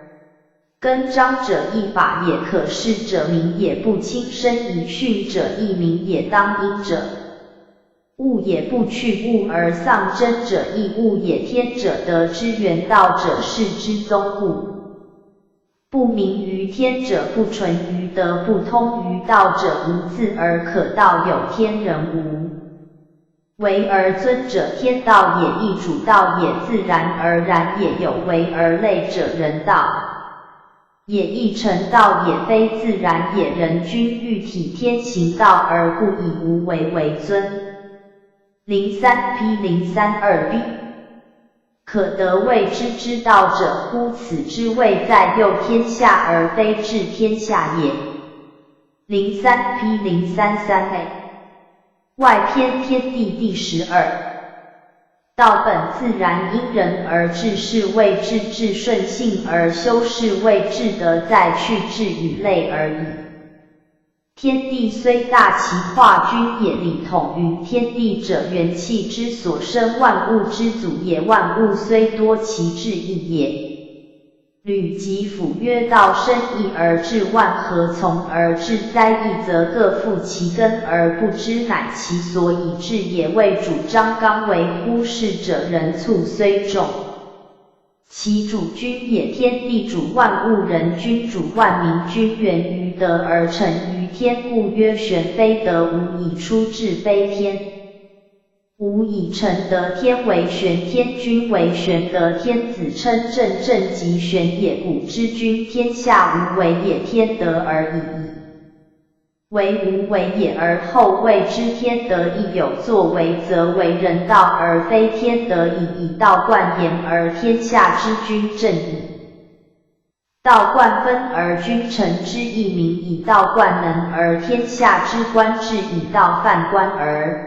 更张者亦法也，可视者明也，不轻声以训者亦明也，当因者 物也，不去物而丧真者亦物也。天者德之原，道者事之宗。故不明于天者不存于德，不通于道者无自而可道有，天人无为而尊者天道也，亦主道也，自然而然也。有为而类者人道 也，亦成道也，非自然也。人均欲体天行道而不以无为为尊。零三 P 零三二 B。 可得谓之之道者乎？此之谓在佑天下而非治天下也。零三 P 零三三 A。 外篇天地第十二。道本自然因人而至，是谓至，至圣性而修，是谓至德在，去至于类而已。天地虽大，其化均也。李统云：天地者，元气之所生，万物之祖也。万物虽多，其至一也。 吕吉甫曰：道生易而至，万何从而至哉？易则各负其根而不知，乃其所以至也。谓主张刚为乎？逝者仁促虽众，其主君也。天地主万物，人君主万民，均源于德而成于天，故曰：玄非德，无以出至非天。 无以成德。天为玄，天君为玄德。天子称正，正即玄也。古之君，天下无为也，天德而已矣。为无为也，而后谓之天德亦有。作为则为人道而非天德矣。以道贯言而天下之君正矣。 道贯分而君臣之义明矣。道贯能而天下之官至矣。道犯官而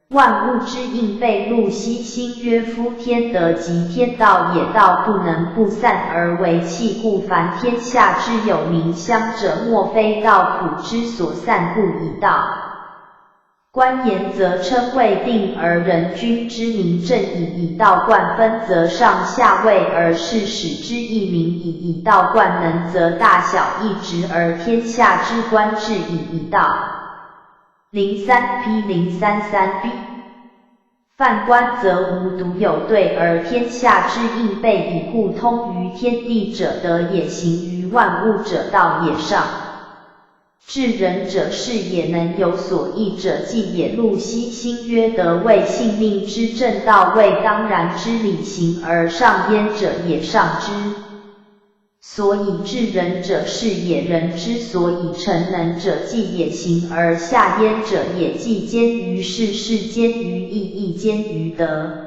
万物之应悖。陆西新曰：夫天德即天道也。道不能不散而为器，故凡天下之有名香者，莫非道统之所散，故以道 贯言则称谓定，而人君之名正矣。以道贯分则上下位而是使之义明矣。以道贯能则大小异质而天下之官至矣。以道 零三 P 零三三 B。犯官则无独有对，而天下之应悖矣。故通于天地者德也，行于万物者道也，上 至仁者士也，能有所易者计也。陆西新曰：德为性命之正，道为当然之理，行而上焉者也，上之所以至仁者士也，仁之所以成能者计也，行而下焉者也。计坚于事，事坚于义，义坚于德。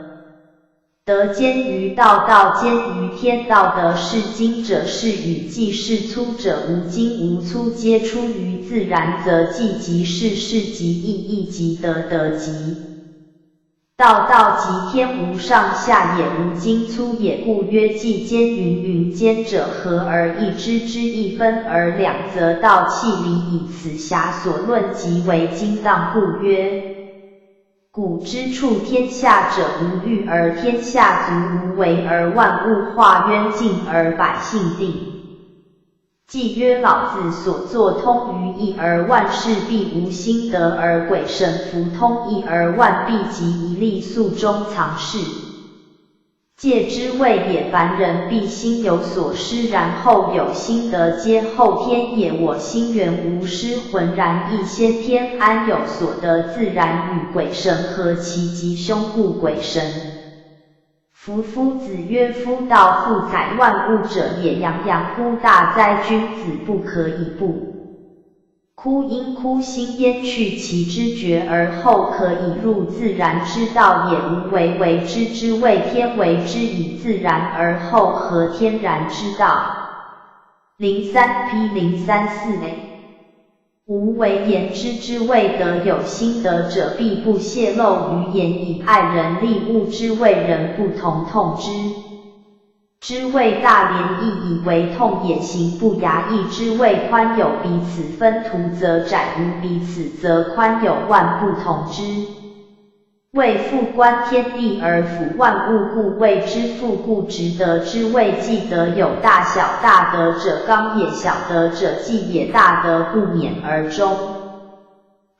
德坚于道，道坚于天。道德是精者是雨，计是粗者无精无粗，皆出于自然，则计即事，事即义，义即德，德即道，道即天，无上下也，无精粗也。故曰：计坚云云坚者，合而易之，之易分而两则，道气离矣。此遐所论即为精当。故曰：古之处，天下者无欲，而天下足无为，而万物化渊静，而百姓定。 既曰：老子所作通于意，而万事必无心得，而鬼神弗通意，而万必集于利粟中藏室。戒之谓也。凡人必先有所失，然后有心得，皆后天也。我心原无失，浑然一仙，天安有所得？自然与鬼神合，其吉凶故鬼神。 夫夫子曰：夫道复载万物者也。洋洋乎大哉！君子不可以不 枯因枯心，焉去其知觉而后可以入自然之道也？无为为之，之谓天；为之以自然而后合天然之道。 零三P零三四A。无为言之，之谓得。有心得者，必不泄露于言以爱人利物之，谓人不同痛之。之谓大廉义以为痛也。行不涯义之谓宽宥彼此，分途则窄无彼此则宽，有万不同之。 谓复观天地而辅万物，故谓之父。故直得之谓既得。有大小大得者刚也，小得者济也，大得不免而终。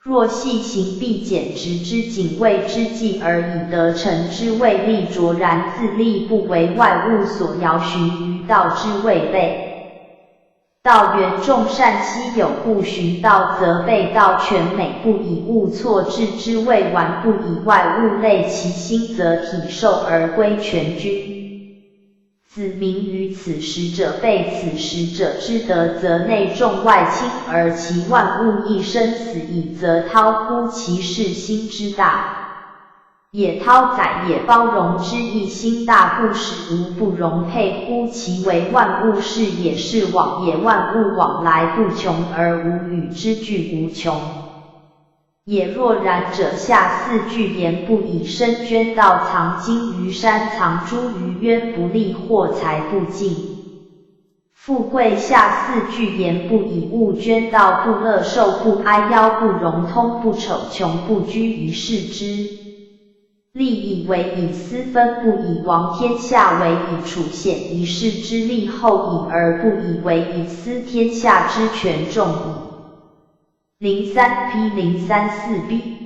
若细行必减值之。仅谓之计而以得成之谓力卓然，自力不为外物所摇，循于道之谓备。 道元众善，希有不循道则备。道全美不以物错置之谓完，不以外物类其心则体受而归全均。子民于此时者备，此时者之德则内重外轻，而其万物亦生死以则韬乎其事心之大 也。韬载也，包容之意心大，不使无不容配乎其为。万物是也，是往也，万物往来不穷而无与之俱无穷也。若然者，下四句言不以深捐道，藏精于山，藏诸于渊，不利获财不尽。 富贵下四句言不以物捐道，不乐寿不哀夭，不荣通不丑穷，不拘一世之利益，为以斯分，不以王天下为以处显一世之利后已，而不以为以斯天下之权重矣。 零三P零三四B。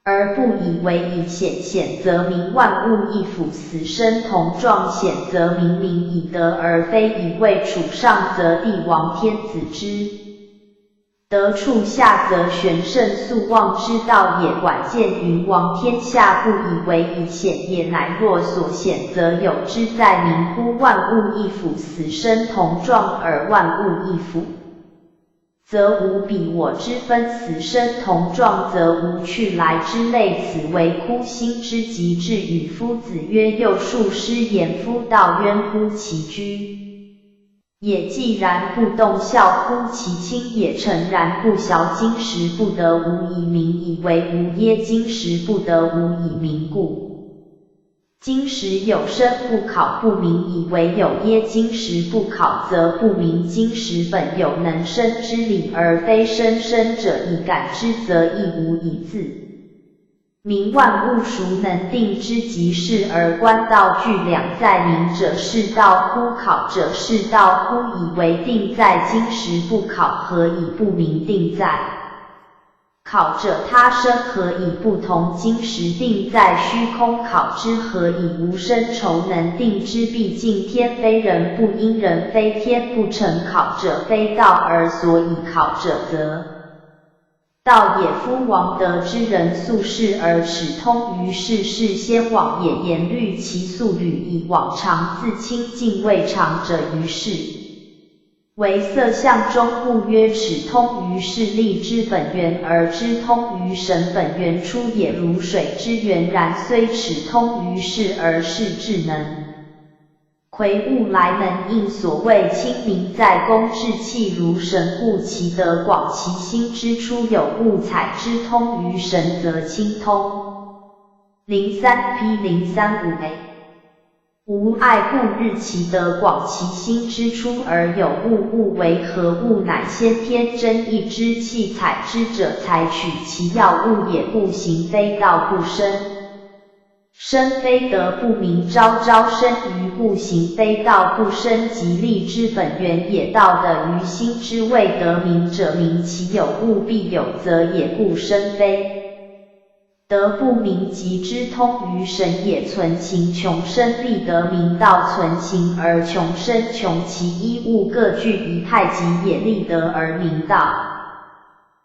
而不以为以显，显则明万物亦复死生同状，显则明明以德而非以位处上则帝王天子之德，处下则玄圣宿望之道也。管见云：王天下不以为以显也，乃若所显则有之，在明乎万物亦复死生同状，而万物亦复 则无彼我之分，死生同状则无去来之类，此为枯心之极致语。夫子曰：幼树失言，夫道渊乎其居也。寂然不动，曉乎其清也。诚然不晓，今时不得，无以明以为无耶，今时不得，无以明故。 今时有生不考不明以为有耶，今时不考则不明。今时本有能生之理，而非生生者以感之，则亦无以自明。万物孰能定之极是而观道俱两在明者是道乎？考者是道乎？以为定在今时不考，何以不明定在 考者他生，何以不同？今时定在虚空，考之何以无生？愁能定之，毕竟天非人，不因人非天不成。考者非道，而所以考者则道也。夫王德之人，速逝而始通于世事先往也。言虑其速履以往常，自清尽未尝者于世 为色相中物，曰始通于世利之本源，而知通于神本源出也，如水之源然，虽始通于世而世至能。魁梧来能应所谓亲民在公，志气如神，故其德广，其心之出有物采，知通于神则清通。零三P零三五A。无碍故日其得广其心之出而有物。物为何物？乃先天真意之气采之者采取其要，物也。不行非道不生，生非得不明，昭昭生于不行非道不生，即立之本源也。道得于心之未得明者明其有，物必有则也，故生非 得不明，即知通于神也。存情穷生，立得明道；存情而穷生，穷其一。物各具仪态，即也。立得而明道，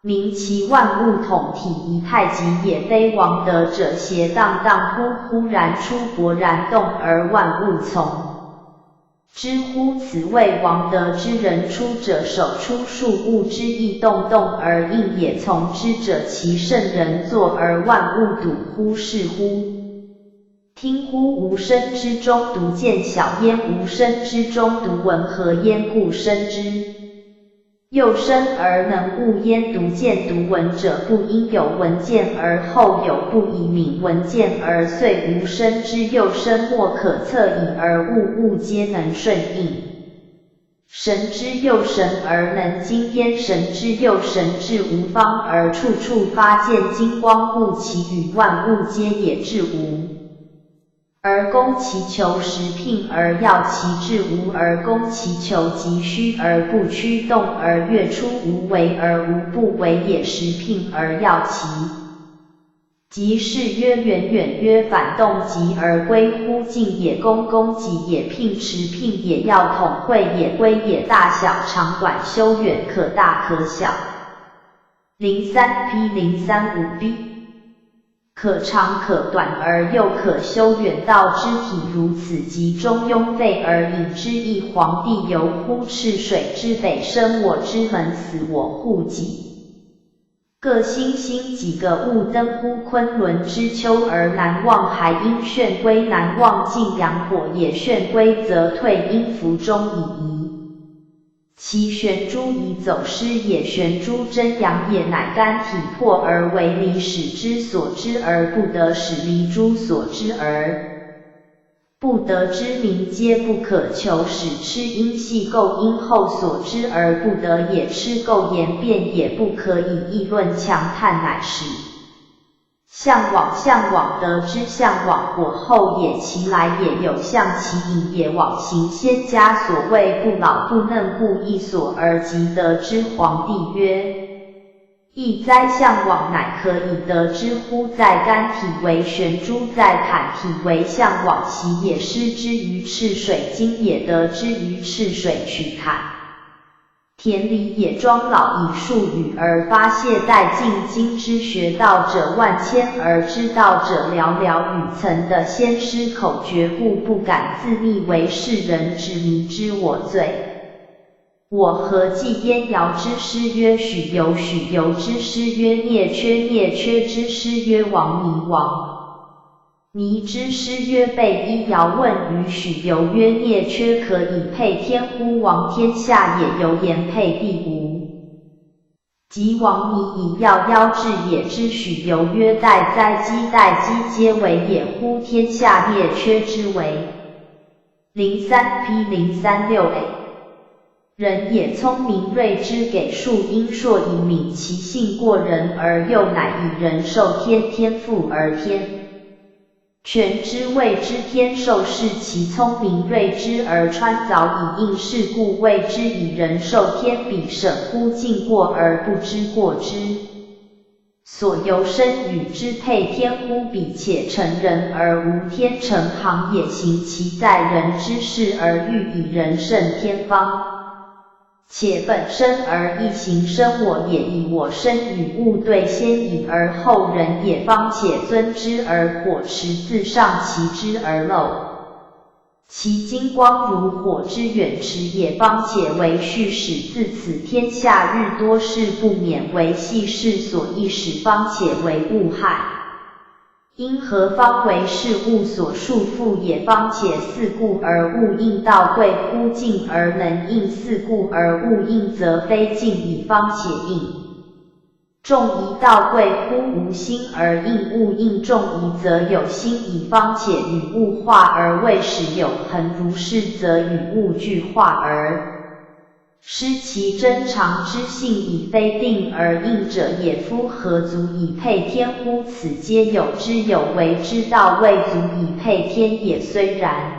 明其万物统体，仪态即也。非王得者邪，荡荡忽忽然出，勃然动而万物从。 之乎？此谓王得之。人出者守出数物之意，动动而应也。从之者其圣人坐而万物睹乎？是乎？听乎？吾身之中独见小焉，吾身之中独闻和焉，故生之。 又生而能悟焉。独见独闻者不应有闻见而后有，不以敏闻见而遂无生之。又生莫可测已而悟，物皆能顺应。神之又神而能精焉，神之又神至无方而处处发见精光，故其与万物皆也至无 而攻其求时，牝而要其至，无而攻其求即虚而不屈，动而越出，无为而无不为也。时牝而要其极，是曰远远曰反动极而归乎静也。攻攻己也，牝持牝也，要统会也，归也。大小长短修远，可大可小。零三 P 零三五 B 可长可短而又可修远。道之体如此，集中壅废而引之。一皇帝游乎赤水之北，生我之门，死我户己。各星星几个物，登乎昆仑之丘而南望，还应旋归南望晋阳，火也旋归则退阴浮中以移。 其旋诸以走失也，旋诸争阳也。乃干体破而为离始之所知而不得，始离诸所知而不得，知明皆不可求。始痴因系构因后所知而不得也，痴构言辩也不可以，议论详叹乃始。 向往，向往得之，向往火候也，其来也有向，其影也往行仙家。所谓不老不嫩，故一所而即得之。皇帝曰：亦哉，向往乃可以得之乎？在干体为旋诸，在坎体为向往，习也。失之于赤水经也，得之于赤水曲坎。 田里也。庄老以数语而发谢待进京之学道者万千，而知道者寥寥，语曾得先师口诀，故不敢自立为世人之迷之我罪。我何计？燕姚之师曰许由，许由之师曰孽缺，孽缺之师曰王弥，王 弥之师曰备一。姚问于许由曰：孽缺可以配天乎？王天下也。由言配必无。及王弥以要邀至也，之许由曰：待哉，积待积皆为也乎？天下孽缺之为。零三 P 零三六 A 人也聪明睿之，给数因数以敏其性过人而幼，乃以人授天，天父而天全之谓之天授。是其聪明睿之而川藻以应试，故谓之以人授天。彼审乎境过而不知过之。 所由身语之配天乎？彼且成人而无天，成行也。行其在人之事而欲以人胜天方。且本身而易行生我也，以我身与物对先已而后人也，方且尊之而火持，自上其之而漏。 其精光如火之远持也，方且为序始。自此天下日多事不免为系事所役使，方且为物害。因何方为事物所束缚也？方且似故而物应，道贵乎静而能应，似故而物应则非静矣，方且应。众以道贵乎无心而应物应，众以则有心以方且与物化而未始有恒，如是则与物俱化而失其真常之性矣。非定而应者也，夫何足以配天乎？此皆有之有为之道，未足以配天也。虽然。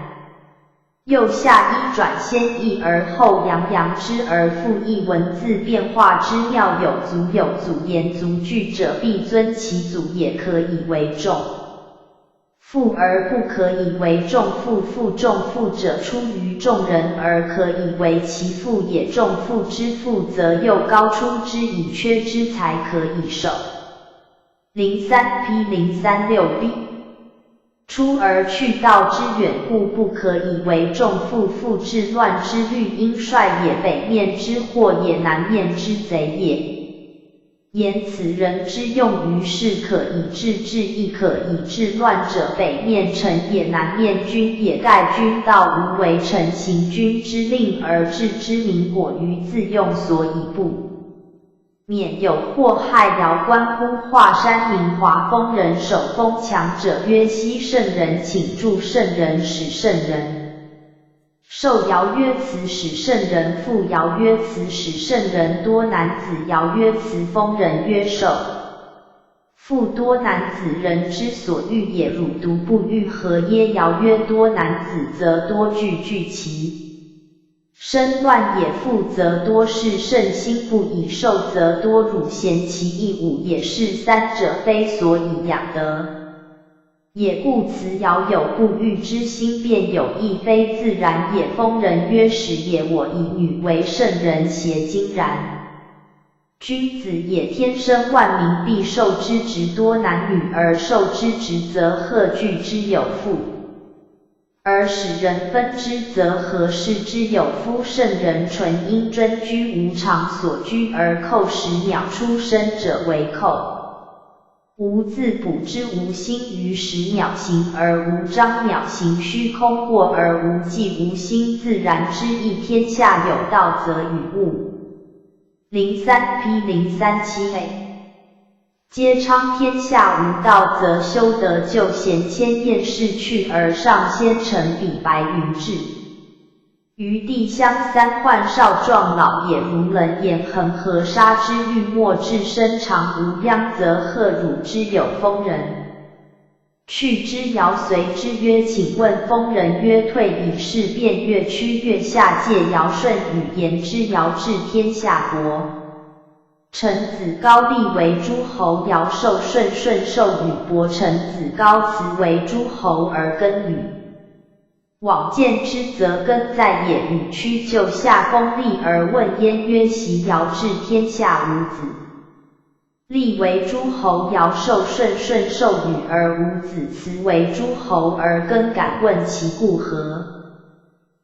又下一转先抑而后扬，扬之而复抑，文字变化之妙有足，有足言足句者，必尊其足也可以为众。复而不可以为众复，复众复者出于众人而可以为其复也，众复之复则又高出之以缺之才可以守。零三 P 零三六 B。 出而去道之远，故不可以为众复，复治乱之律，因率也，北面之祸也，南面之贼也。言此人之用于事，可以治治，亦可以治乱者，北面臣也，南面君也。盖君道无为臣，行君之令而治之，民果于自用，所以不 免有祸害。遥观乎华山明华峰仁，守峰强者曰西圣仁，请助圣仁，始圣仁受。遥曰辞始圣仁复，遥曰辞始圣仁多男子。遥曰辞峰仁曰寿 复多男子人之所欲也，汝独不欲何耶？遥曰多男子则多聚聚其 身乱也，复则多是圣心不已，寿则多辱贤其义，侮也，是三者非所以养德也。故辞遥有不欲之心，便有亦非自然也。峰仁曰始也，我以女为圣仁，邪经然。 君子也，天生万民必受之职多男女，而受之职则何聚之有父，而使人分之则何事之有夫？圣仁纯阴贞居无常所居而寇始鸟出生者为寇。无自补之无心于始鸟形而无张鸟形虚空过而无际无心自然之意。天下有道则与物 零三 P 零三七 A。皆昌天下无道则修德救贤迁厌世去而上仙成彼白云志。于地乡三患少壮老也，如冷言恒河沙之欲没至深长无央则何辱之有峰仁 去之遥随之曰请问峰仁曰退矣，是便月屈月下界遥舜与言之遥至天下伯。臣子高立为诸侯，遥受舜，舜受与伯。臣子高辞为诸侯而耕与。往见之则耕在也，与屈就下功立而问焉曰昔遥至天下无子 立为诸侯，遥受舜，舜受与而无子，辞为诸侯而耕，敢问其故何？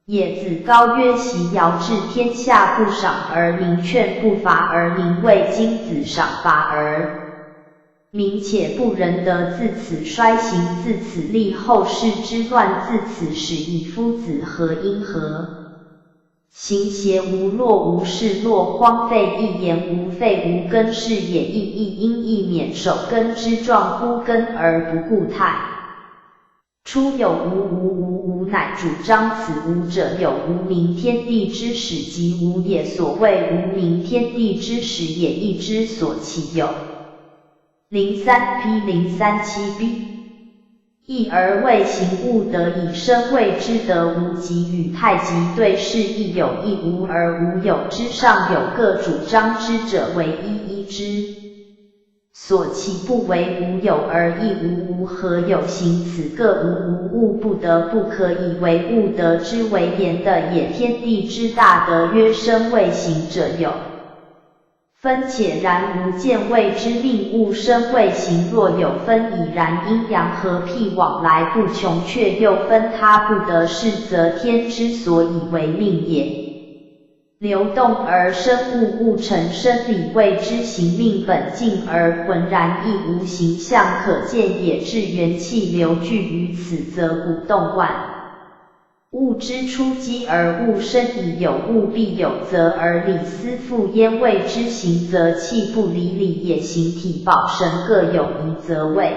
也子高曰昔遥至天下不赏而民劝，不伐而民畏，今子赏伐而民且不仁德，自此衰行，自此立后世之乱，自此始以夫子何因何 行邪无，若无是若荒废，亦言无废无耕事也，亦亦因亦免守耕之壮乎，耕而不固态。初有无无无无，乃主张此无者有无明天地之始即无也。所谓无明天地之始也，亦之所起有。零三 P 零三七 B。 亦而未行，勿得已生谓之得无及与太极对视亦有亦无而无有之上有各主张之者为一一之所起不为无有而亦无无何有行此各无无物不得不可以为物得之为言的也。天地之大德曰生未行者有 分且然无见谓之命物生未行，若有分已然阴阳合辟往来不穷却又分他不得是则天之所以为命也。流动而生物，物成生理谓之行命本静而浑然亦无形象可见也至元气流聚于此则古动万物之初基而物生矣，有物必有则而理斯复焉，谓之行则气不离理也，形体保神各有一则谓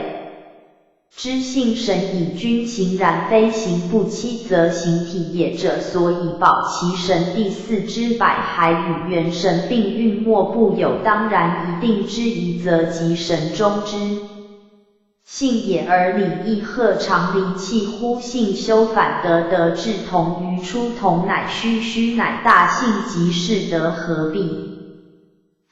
之性神矣。君形然非形不欺则形体也者，所以保其神。第四之百骸与元神并运，莫不有当然一定之疑，则即神中之 性也，而理亦合常理，气乎性休，反得得至同于初同，乃虚，虚乃大，性即是得合并，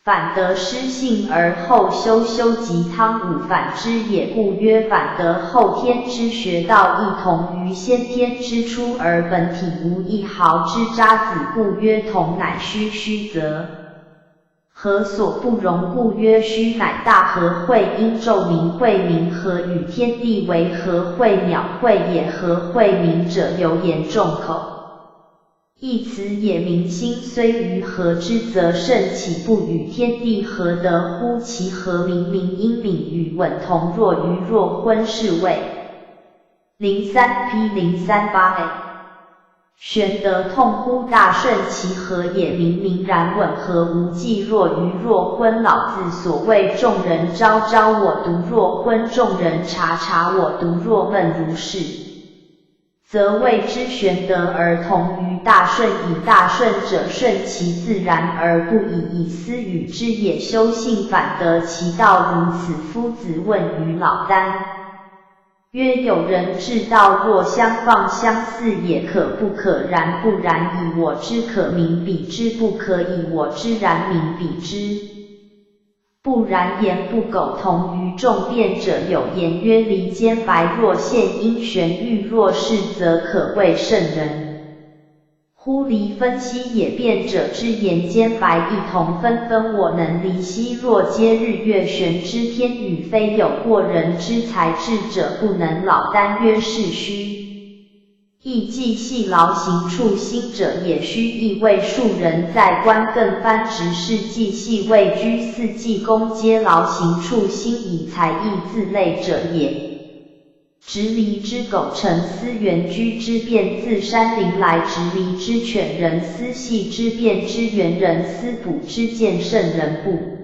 反得失性而后休，休即汤汩，反之也。故曰反得后天之学道亦同于先天之初，而本体无一毫之渣滓，故曰同乃虚，虚则 合所不容，故曰虚乃大。合会因咒名，会名合与天地为合会，鸟会也。合会名者，有眼众口，亦此也。名心虽与合之，则圣岂不与天地合得乎？其合名，名因泯与稳同，若愚若昏是谓。零三 P 零三八 A。 玄德痛乎大圣其合也，名名然稳合无际，若愚若昏。老子所谓众人昭昭，我独若昏；众人察察，我独若闷。如是，则谓之玄德而同于大圣矣。大圣者，圣其自然而不以一思与之也，修性反得其道。如此，夫子问于老聃 曰：有人至道，若相放相似，也可不可然不然以我之可名彼之，不可以我之然名彼之。不然言不苟同于众辩者。有言曰：离坚白若现，因玄玉若释，则可谓圣人。 乎离分析也。辩者之言，坚白亦同分分我能离析。若皆日月，玄之天与非有过人之才智者不能。老聃曰：是虚。亦既系劳形处心者也虚，亦谓数人在观更翻直视，既系位居四季宫皆劳形处心以才艺自类者也。 执离之苟成思源居之变，自山林来；执离之犬人思系之变之原，人思卜之见，圣人不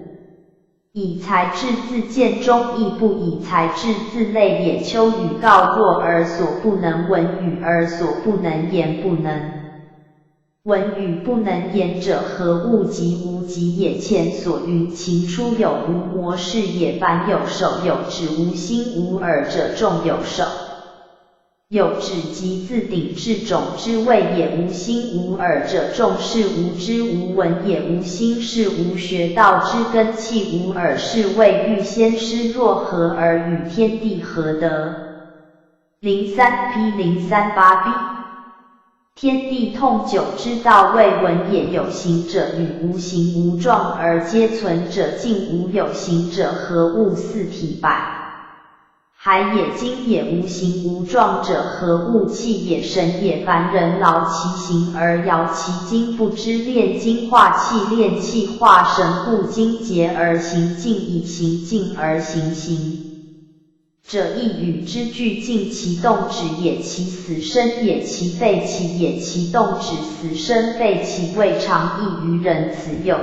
以才智自见中，亦不以才智自类也。秋雨告若尔，所不能闻雨而所不能言不能 闻与不能言者，何物及无极也。前所云：情出有无，魔是也。凡有手有指无心无耳者，众有手有指即自鼎至种之谓也。无心无耳者，众是无知无闻也。无心是无学道之根，气无耳是谓欲仙师若何而与天地合得？零三 P 零三八 B。 天地通九之道，未闻也。有形者与无形无状而皆存者，竟无有形者，何物似体？百骸也。今也无形无状者，何物气也？神也。凡人劳其形而摇其筋，不知炼精化气，炼气化神，故筋节而形筋，以形静而形形。 者亦与之俱进，其动止也，其死生也，其废气也，其动止死生废气未尝异于人，此又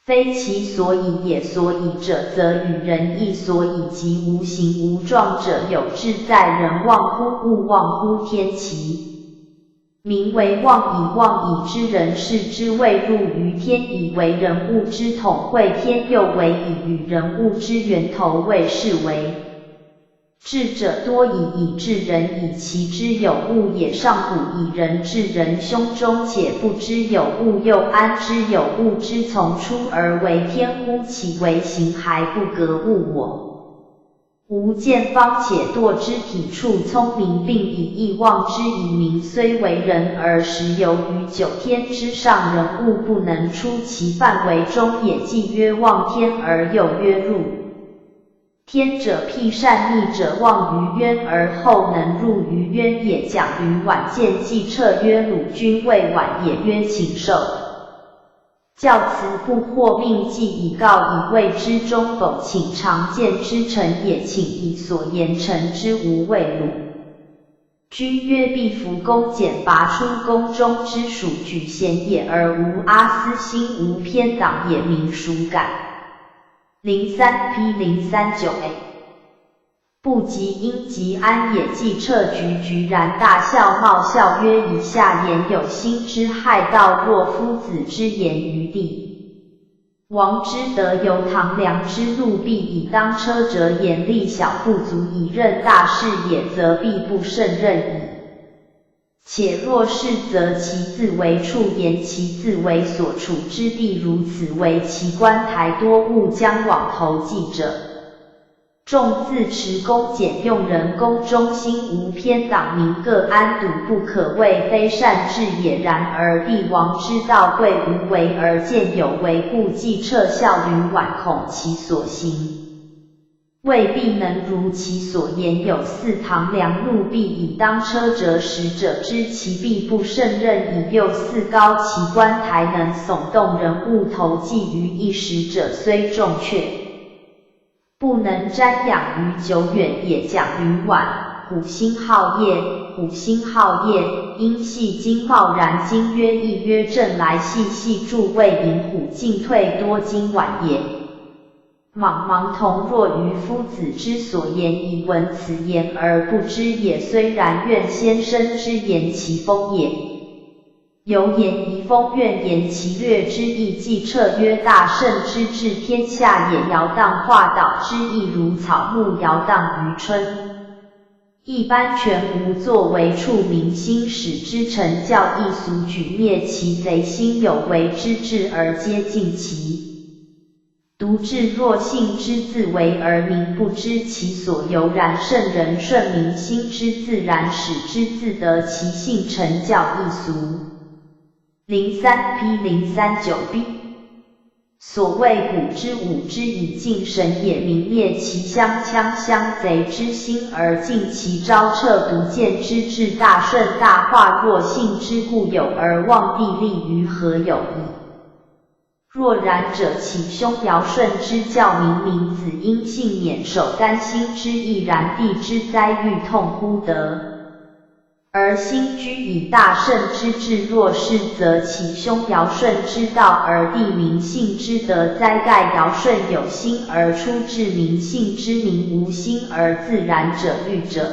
非其所以也。所以者，则与人异所，以及无形无状者，有志在人，忘乎物，忘乎天，其 名为妄矣。妄矣之人，视之谓入于天矣。为人物之统会天，又为以与人物之源头谓是为。智者多以以智人矣，其知有物也。上古以人至人胸中，且不知有物，又安知有物之从出而为天乎？其为形还不革物我 无见方且堕之体畜。聪明病以义忘之以明，虽为人而实游于九天之上，人物不能出其范围中也。既曰忘天而又曰入天者，辟善逆者忘于渊而后能入于渊也。讲于晚见，既彻曰鲁君未晚也，曰禽兽 教此不惑，命既已告以慰之，终苟请尝见之臣也，请以所言臣之无畏鲁。君曰：必夫弓简拔出宫中之属举贤也而无阿私心无偏党也民孰敢？零三 P 零三九 A。不及因及安也既掣局局然大笑冒笑曰：以下言有心之害道，若夫子之言于帝 王之德由唐梁之怒，必以当车者眼力小，不足以任大事也，则必不胜任矣。且若是则其自为处言，其自为所处之地如此为其官台多，勿将往投计者。 众自持弓简用人弓中心无偏党民各安堵，不可谓非善治也。然而帝王之道贵无为而见有为，故既掣笑于晚，恐其所行未必能如其所言。有四唐梁怒，必以当车者使者知其必不胜任矣。又四高其官台能耸动人物投计于一时者虽众却 不能瞻仰于久远也。讲于晚，虎星号夜，虎星号夜，因系经贸然今曰一曰正来系系诸位引虎进退多今晚也。莽莽童若愚夫子之所言，以闻此言而不知也。虽然愿先生之言其风也。 犹言遗风，愿言其略之意。既掣曰大圣之治天下也，摇荡化导之意，如草木摇荡于春。一般全无作为处民心，使之成教亦俗举灭其贼心，有为之治而皆尽其 独至若性之自为而民不知其所由，然圣人顺民心之自然，使之自得其性成教亦俗。零三 P 零三九 B。所谓虎之舞之以敬神也，泯灭其乡羌乡贼之心而尽其招掣毒箭之志，大圣大化若性之故有，而望帝立于何有矣。 若然者，岂兄尧舜之教民，民子应幸免守丹心之役，然帝之灾遇痛乎得？而兴居以大圣之志若是，则岂兄尧舜之道而帝民幸之得哉？盖尧舜有心而出治民幸之，民无心而自然者遇者。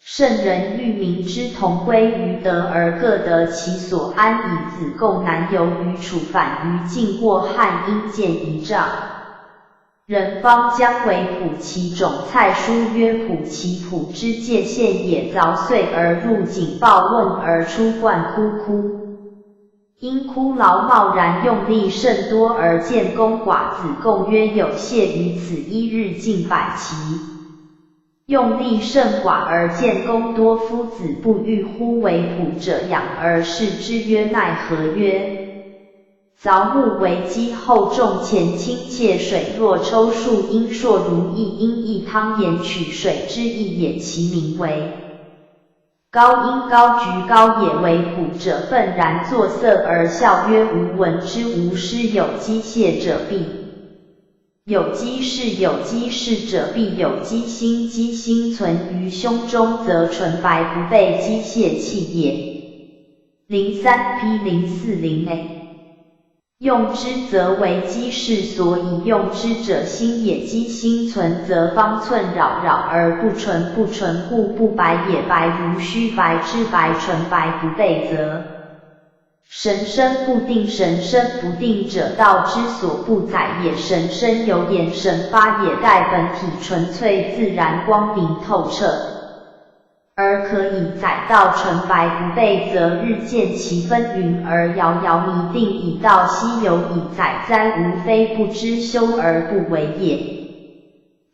圣人遇民之同归于德而各得其所安矣。子贡南游于楚，返于晋，过汉阴，建仪仗。人方将为濮，其种蔡叔曰：濮其濮之界限也。凿遂而入井，暴问而出灌枯窟。因骷髏贸然，用力甚多而见功寡。子贡曰：有谢于此，一日尽百其 用力甚寡而见功多，夫子不欲乎？为濮者仰而视之曰：奈何？曰：凿木为基，厚重前倾，借水若抽树，因硕如一，因一汤延取水之意也。其名为高，因高举高也。为濮者愤然作色而笑曰：吾闻之，吾师有机械者必 有机室，有机室者必有机心，机心存于胸中，则纯白不被机械器也。零三 P 零四零 A。用之则为机室，所以用之者心也。机心存则方寸扰扰而不纯，不纯故不白也。白如虚白之白，纯白不被则 神生不定，神生不定者，道之所不载也。神生有眼，神发也，盖本体纯粹自然，光明透彻，而可以载道。纯白不被则，日见其纷纭而遥遥迷定，以道稀有以载哉，吾非不知羞而不为也。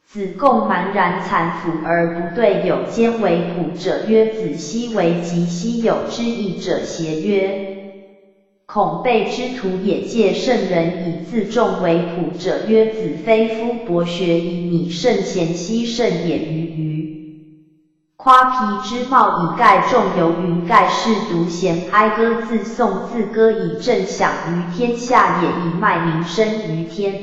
子贡茫然惨斓而不对有间。为濮者曰：子稀为极稀有之意者邪曰：恐被之徒也。借圣人以自重。为濮者曰：子非夫博学矣，米圣贤希圣也。鱼鱼夸皮之貌以盖众游云盖，舐犊咸哀歌自颂自歌以振响于天下也，以卖名声于天。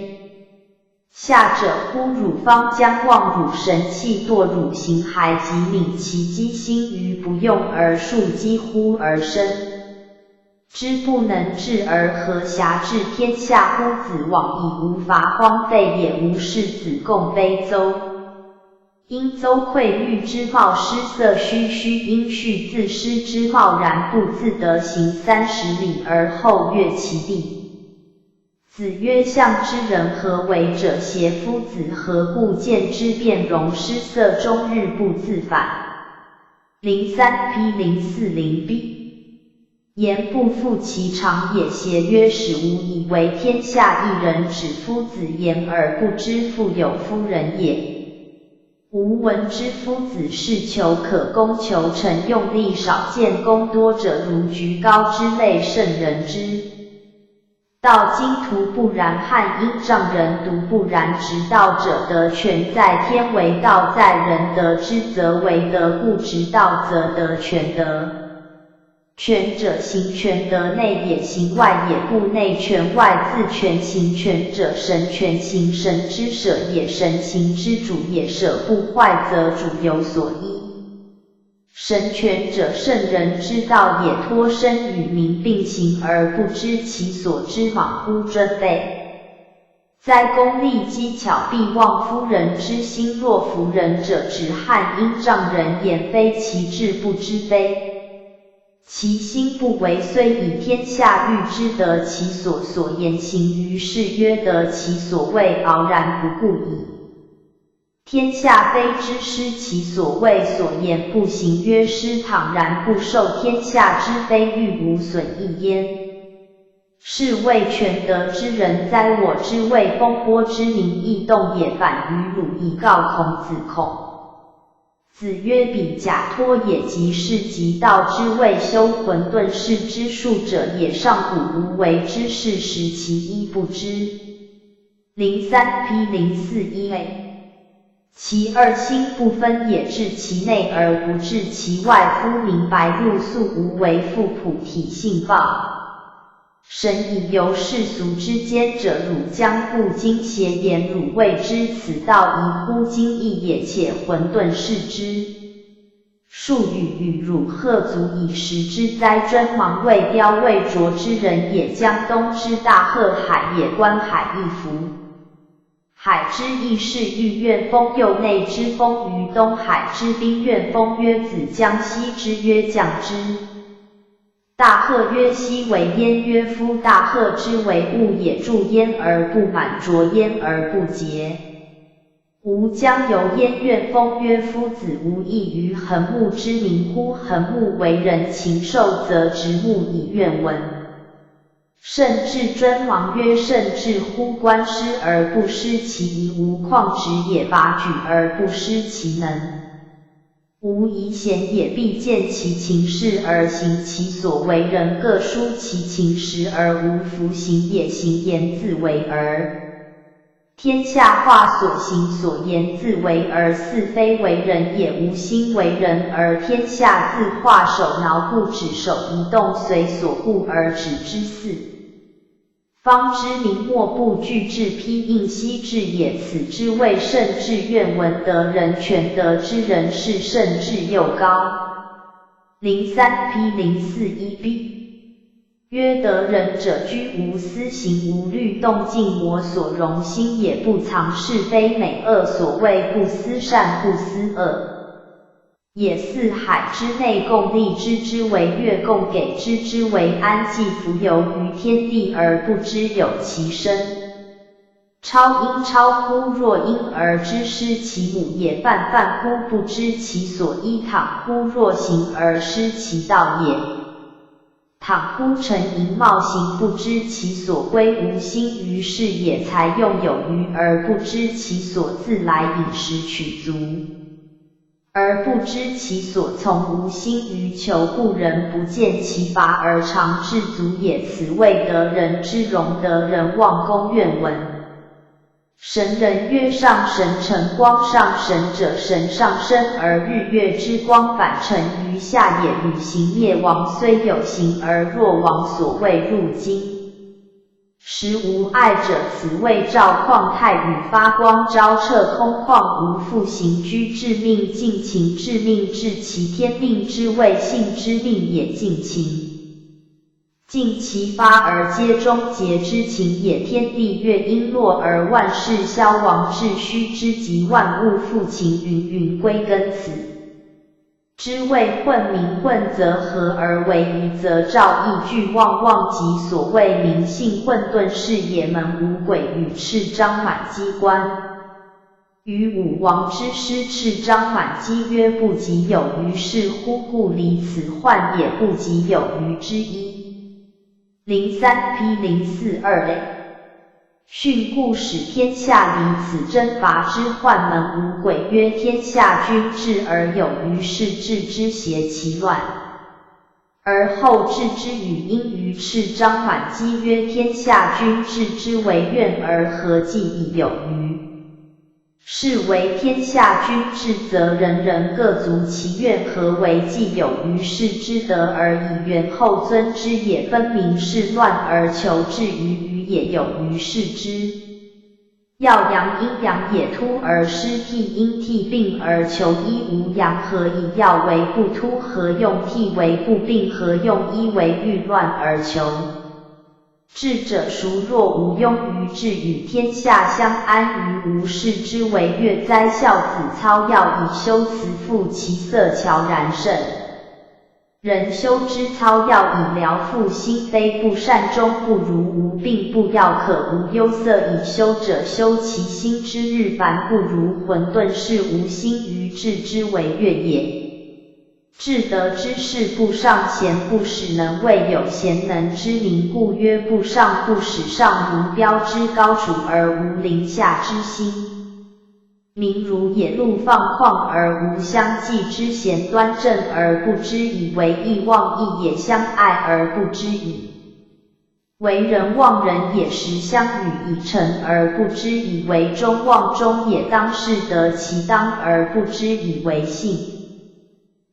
下者呼汝方将望汝神气堕汝形骸极泯其机心于不用而数几乎而生。之不能至而何暇至天下乎子往矣无乏荒废也无世子共悲邹。因邹喑欲之貌失色虚虚因恤自失之貌然不自得行三十里而后越其力。 子曰：向之人何为者邪？夫子何故见之变容失色终日不自返？零三 P 零四零 B。言不复其常也邪曰始无以为天下一人止夫子言而不知复有夫人也。吾闻之夫子是求可攻求成用力少见功多者如举高之类圣人之 道今徒不然汉阴丈人独不然执道者得权在天为道在人得之则为德故执道则得权德。权者行权德内也行外也故内权外自权行权者神权行神之舍也神行之主也舍不坏则主有所依。 神权者圣人之道也托生与民并行而不知其所之莽乎尊卑。哉功利机巧必忘夫人之心若夫人者指汉阴丈人言非其智不知非。其心不为虽以天下欲之得其所所言行于世曰得其所谓傲然不顾矣。 天下非之失其所谓所言不行曰失坦然不受天下之非欲无损益焉。是谓权德之人哉我之谓风波之民亦动也反于鲁以告孔子孔。子曰彼假托也即是即道之谓修混沌世之术者也上古无为之事实其一不知。 零三 P 零四一 A。其二心不分也至其内而不至其外夫明白入宿无为复菩提性报。神以游世俗之间者汝将不经邪言汝未知此道宜乎今亦也且混沌视之。 数语与汝何足以识之哉？尊盲未雕未琢之人也将东之大河海也观海亦浮。海之亦是欲怨风又内之风于东海之滨怨风曰子将西之曰将之。大河曰兮为焉曰夫大河之为物也注焉而不满浊焉而不竭。 吾将由焉怨风曰夫子无异于恒木之名乎？恒木为人禽兽则植木以怨闻。甚至尊王曰甚至乎观师而不失其仪无旷职也拔举而不失其能。无仪贤也必见其情事而行其所为人各书其情时而无弗行也行言自为而。 天下化所行所言自为而似非为人也无心为人而天下自化首脑故指首移动随所故而指之四。方知明末不惧至披应悉至也此之谓甚至愿闻得人权得之人是甚至又高。零三 P 零四一 B。 曰得人者居无私行无律动静我所容心也不藏是非美恶所谓不思善不思恶。也似海之内共立之之为月共给之之为安寂浮游于天地而不知有其身。超因超乎若婴儿之失其母也泛泛乎不知其所依坦乎若行而失其道也。 倘乎沉吟冒行不知其所归无心于事也才用有余而不知其所自来饮食取足，而不知其所从无心于求故人不见其乏而常至足也此谓得人之容得人忘功愿闻。 神人曰上神晨光上神者神上升而日月之光反沉于下也与行灭亡虽有形而若亡所谓入经。实无碍者，此谓照旷太与发光昭彻空旷无复形居至命尽情至命至其天命之谓性之命也尽情。尽其发而皆终结之情也。天地月阴落而万事消亡至虚之极万物复情云云归根此。 之谓混明混则合而为一则照亦俱忘忘极所谓明性混沌视野门无鬼与赤章满机关。于武王之师赤章满机曰不及有于是乎故离此患也不及有于之一。零三 P 零四二 A。 训故使天下离此征伐之患门无鬼曰天下君至而有于是至之邪其乱。而后至之语音于赤章满机曰天下君至之为怨而何计已有于 是为天下君至则人人各足其怨何为既有于是之德而以元后尊之也分明是乱而求至于于也有于是之。耀阳阴阳也突而失替阴替病而求一无阳何以耀为不突何用替为不病何用一为欲乱而求。 智者孰若无庸于智与天下相安于无事之为乐哉孝子操耀以修辞赋其色悄然甚。人修之操耀以疗复心悲不善终不如无病不药可无忧色以修者修其心之日繁不如混沌是无心于智之为乐也。 至德之士不尚贤不使能谓有贤能之名故曰不尚不使尚无标之高处而无临下之心。名如野鹿放旷而无相济之贤端正而不知以为义忘义也相爱而不知以 为人忘人也时相与以诚而不知以为忠忘忠也当是得其当而不知以为信。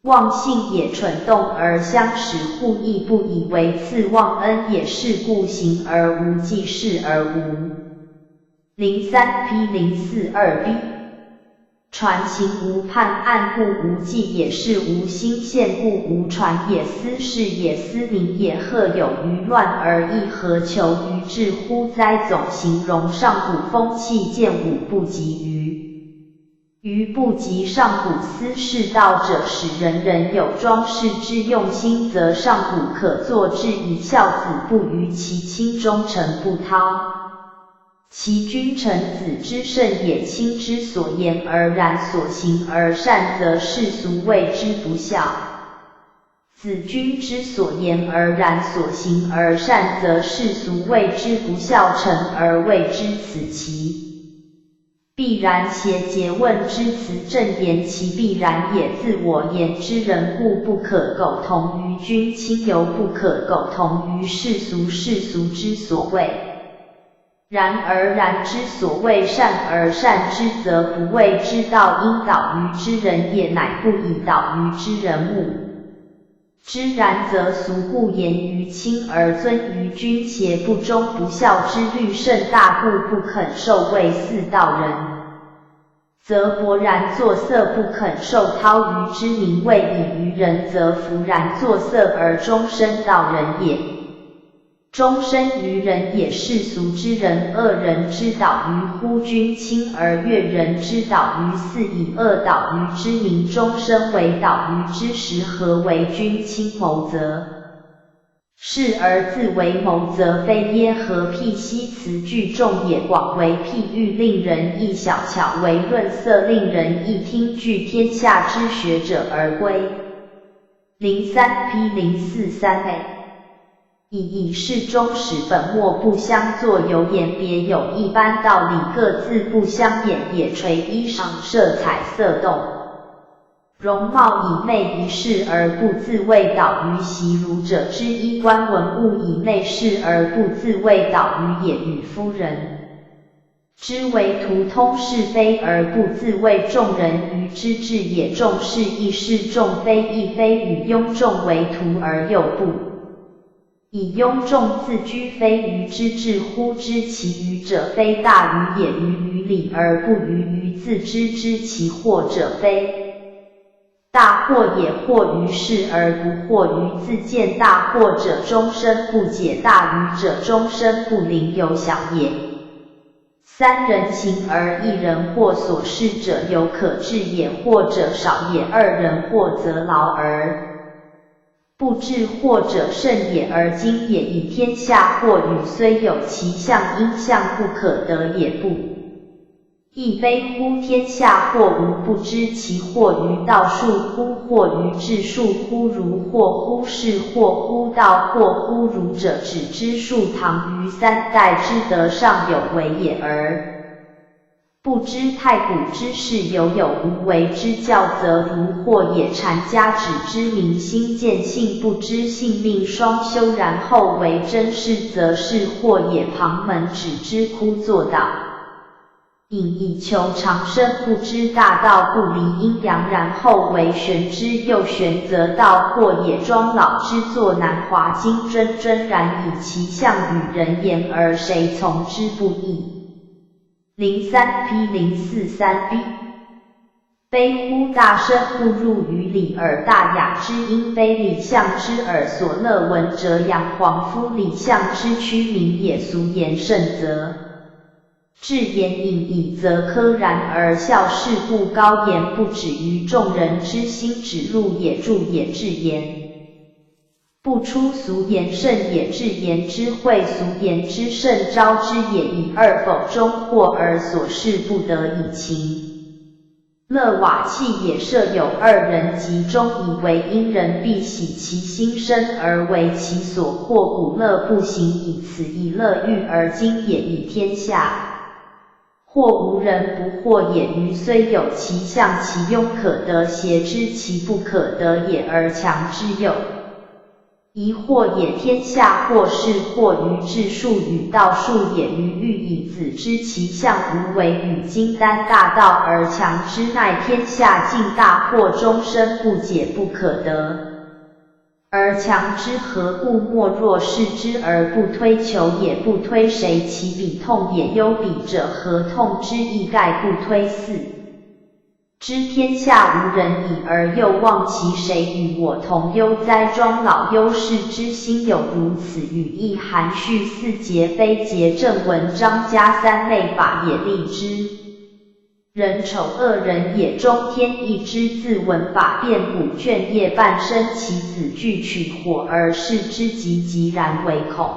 忘信也蠢动而相使互亦不以为次忘恩也是故行而无济事而无。零三 P 零四二 B。 传行无判案故无纪也是无心限故无传也思是也思明也何有于乱而亦何求于智乎哉总形容上古风气见武不及于于不及上古思是道者使人人有庄事之用心则上古可作至以孝子不于其亲忠诚不抛 其君臣子之慎也亲之所言而然所行而善则士卒谓之不孝。子君之所言而然所行而善则士卒谓之不孝臣而谓之此其必然邪诘问之辞正言其必然也自我言之人故不可苟同于君亲犹不可苟同于士卒士卒之所谓 然而然之所谓善而善之则不谓之道因导于之人也乃不以导于之人物之然则俗故言于亲而尊于君邪不忠不孝之律甚大故不肯受谓似道人 则勃然作色不肯受抛于之名谓以愚人则弗然作色而终身道人也。终身愚人也世俗之人恶人之导于乎君亲而悦人之导于似以恶导于之名终身为导于之时何为君亲谋则 是而自为谋则非耶何辟昔词句众也广为譬喻令人易小巧为论色令人易听据天下之学者而归。零三 P 零四三 A。以以是终始本末不相作由言别有一般道理各自不相掩也垂衣裳设彩色动 容貌以媚一事而不自谓导于习儒者之衣冠文物以媚事而不自谓导于也与夫人之为图通是非而不自谓众人于之至也众是亦是众非亦非与庸众为徒而又不以庸众自居非愚之至乎？知其愚者非大愚也愚于理而不愚于自知之其惑者非。大惑也惑于事而不惑于自见。大惑者终身不解，大愚者终身不临有晓也。三人行而一人惑，所适者犹可至也，惑者少也，二人惑则劳而不至，惑者甚也而精也。以天下惑语虽有其象因象不可得也，不亦悲乎？天下惑无不知其惑于道术乎？惑于智术乎？儒惑乎？释惑乎？道惑乎？儒者只知数唐于三代之德尚有为也，而不知太古之事有有无为之教则儒惑也。禅家只知明心见性，不知性命双修，然后为真实则是惑也。旁门只知枯坐倒，隐以求长生，不知大道不离阴阳，然后为玄之又玄则道惑也。庄老之作南华经，谆谆然以其象与人言，而谁从之不亦？零三 P 零四三 B。悲乎！大声不入于理耳，大雅之音非理象之耳。所乐闻者，阳黄夫理象之躯名也。俗言甚则：至言隐矣，则科然而笑。是故高言不止于众人之心，止入也，注也，至言 不出俗言甚也，至言之会，俗言之甚昭之也。以二否中惑而所适不得已，其乐瓦器也。设有二人及中矣，为因人必喜其心生而为其所惑，故乐不行矣。此亦乐喻而精也。以天下 惑无人不惑也。愚虽有其象，其庸可得，邪知其不可得也，而强之又疑惑也。天下惑是惑于智术与道术也，愚欲以子知其象，无为与精丹大道而强之，奈天下尽大惑，终身不解不可得 而强之。何故？莫若视之而不推，求也不推谁，其彼痛也忧彼者，何痛之亦盖不推。四知天下无人矣，而又望其谁与我同忧哉？庄老忧世之心有如此语义，含蓄四节非节正文章加三类法也。例之： 人丑恶人也，终天易之。自文法辨古卷页半生，其子俱取火而视之，及及然为恐。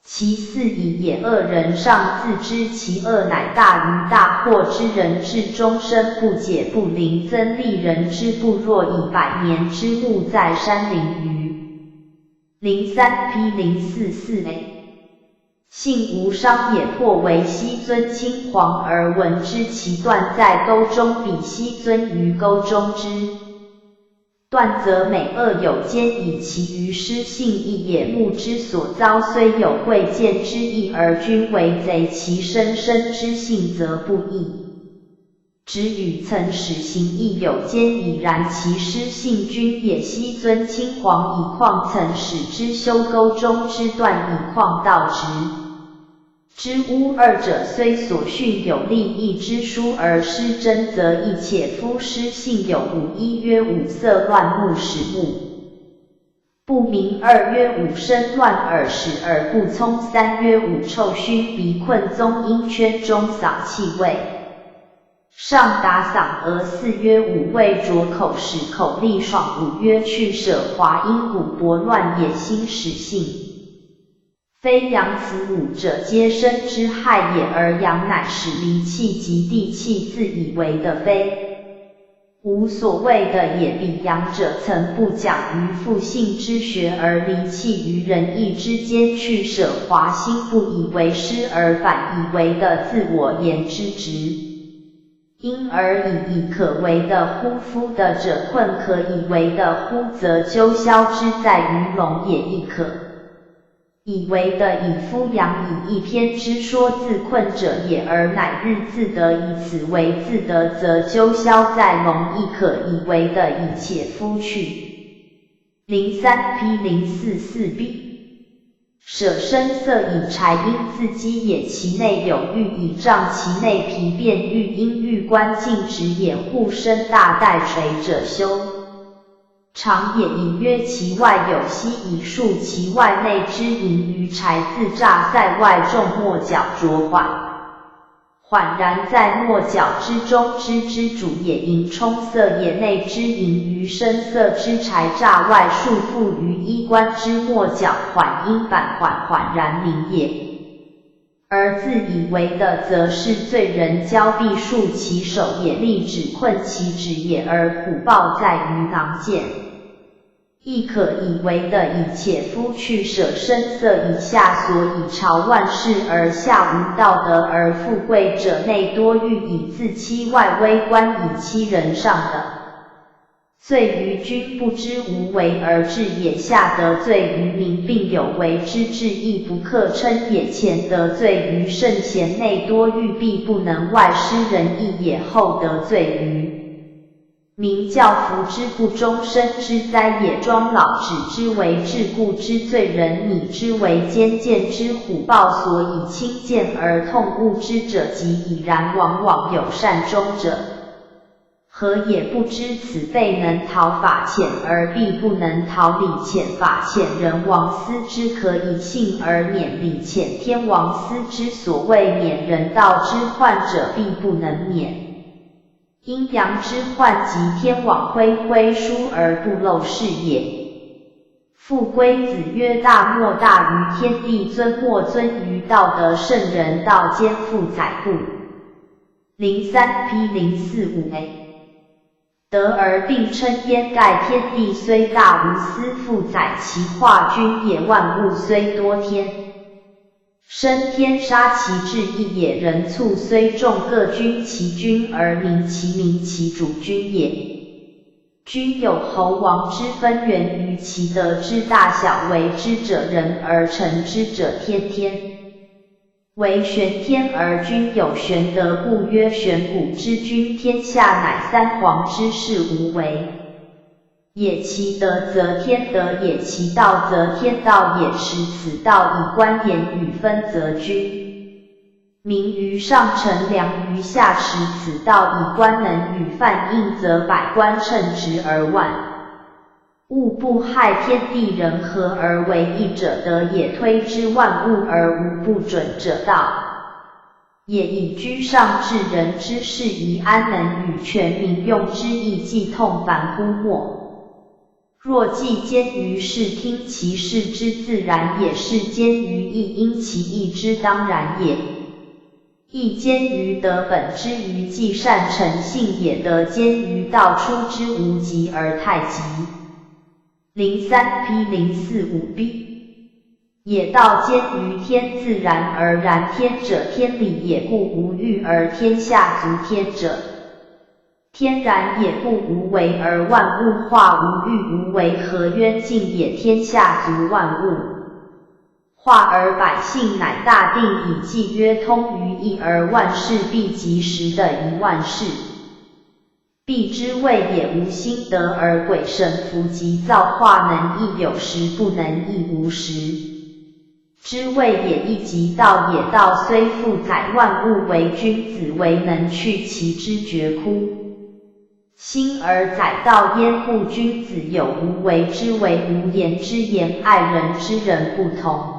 其四已也。恶人尚自知其恶，乃大愚大惑之人至终身不解不临。曾立人之部落以百年之木在山林于零三 P 零四四 A。 信无商也。颇为西尊青黄而闻之，其断在沟中，彼西尊于沟中之断则美恶有间矣。其余诗信亦也。目之所遭虽有贵贱之意，而君为贼，其生生之信则不异。 止语曾始行亦有间矣，然其诗信君也。西尊青黄以况曾始之，修沟中之断以况道直之污。二者虽所训有立意之书，而诗真则异且夫。诗信有五：一曰五色乱目，始目 不明。二曰五声乱耳，始而不聪。三曰五臭熏鼻困，宗阴圈中扫气味上达嗓额。四曰五味浊口，使口利爽。五曰去舍华阴骨，薄乱野心，始信飞扬。此五者皆身之害也，而扬乃使离气及地气，自以为得非 无所谓得也。彼扬者曾不讲于复信之学，而离气于仁义之间，去舍华心，不以为师，而反以为得，自我言之直。因而以以可为得乎夫得者困，可以为得乎则究销之在于龙也亦可 以为得以夫阳以一篇之说自困者也，而乃日自得以此为自得，则究销在龙亦可以为得以且夫去。零三 P 零四四 B。舍身色以柴因自积也，其内有玉以胀，其内皮变玉因玉观静止也，互生大带垂者休。长也，隐约其外有息以束，其外内之盈于柴自炸塞外重末角着缓。 缓然在末角之中之支主也，盈充色也，内之盈于深色之柴炸外束缚于衣冠之末角，缓因板缓缓然明也。而自以为的则是罪人交臂束其手也，力止困其指也，而虎豹在于囊间。 亦可以为的，以且夫去舍身色以下所以朝万世而下无道德而富贵者内多欲以自欺外微观以欺人上等。罪于君不知无为而治也，下得罪于民并有为之治亦不可称也，前得罪于圣贤内多欲必不能外施仁义也，后得罪于 民教福之不忠身之灾也，庄老止之为桎梏之罪人，以之为奸见之虎豹，所以亲见而痛恶之者，即已然往往有善终者。何也不知此辈能逃法浅而必不能逃理浅，法浅人亡思之可以幸而免，理浅天亡思之，所谓免人道之患者，必不能免。 阴阳之患及天网恢恢疏而不漏视也。父归子曰：大莫大于天地，尊莫尊于道德圣人，道兼父载故。零三P零四五A。德而并称，掩盖天地虽大无私，父载其化均也，万物虽多天。 生天杀其志亦也，人畜虽众，各均其君而民其民，其主君也。君有侯王之分，源于其德之大小，为之者仁，而成之者天。天为玄天而君有玄德，故曰玄古之君。天下乃三皇之世，无为 也，其德则天德也，其道则天道也，持此道以观言语分则均。民于上，臣良于下，持此道以观能语范应则百官称职而万物不害。天地人合而为一者，德也，推之万物而无不准者，道 也，以居上至仁之事宜，安能与权民用之，亦既痛烦乎末。若既兼于视听，其事之自然也，事兼于义，因其义之当然也。义兼于德，本之于既善诚信也，德兼于道，出之无极而泰极。零三P零四五B。 也，道兼于天，自然而然天者，天理也，故无欲而天下足天者。天然也，故无为而万物化，无欲无为，合曰静也，天下足万物化而百姓乃大定矣。既曰通于义而万事必及时的一万事。 必之谓也，无心得而鬼神符及造化能亦有时不能亦无时之谓也，亦即道也。道虽父载万物为君子，唯能去其知觉乎？心而载道焉，故君子有无为之为，无言之言，爱人之人不同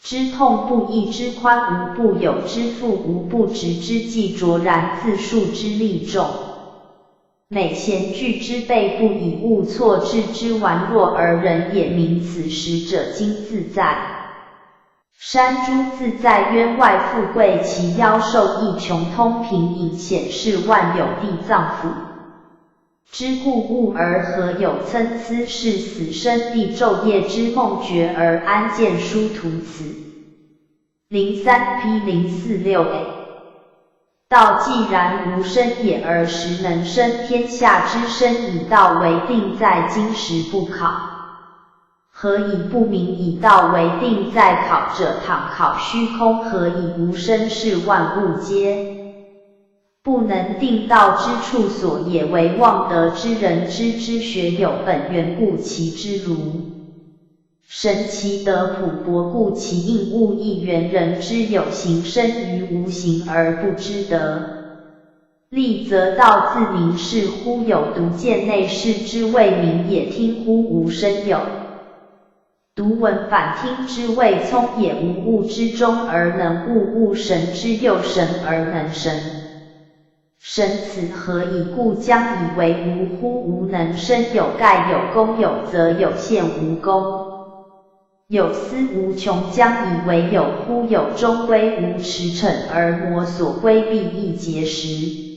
之痛不亦之宽无不有之富无不执之既卓然自述之力众。每贤具之辈不以勿挫置之玩弱而人也，民此时者今自在山诸自在渊外富贵其夭寿亦穷通平隐显示万有地藏府 之故物而何有参差是死生地昼夜之梦觉而安见殊途辞。零三P零四六A。道既然无生也而时能生天下之生以道为定在今时不考。何以不明以道为定在考者？倘考虚空，何以无生是万物皆 不能定道之处所也，唯妄得之人知之学有本源故其知如。神奇德普博故其应物亦圆人之有形生于无形而不知得。立则道自明是乎有独见内视之谓明也听乎无声有。独闻反听之谓聪也无物之中而能悟物神之又神而能神。神此何以故将以为无乎无能生有盖有功有则有限无功。有思无穷将以为有乎有终归无驰骋而魔所归必亦结实。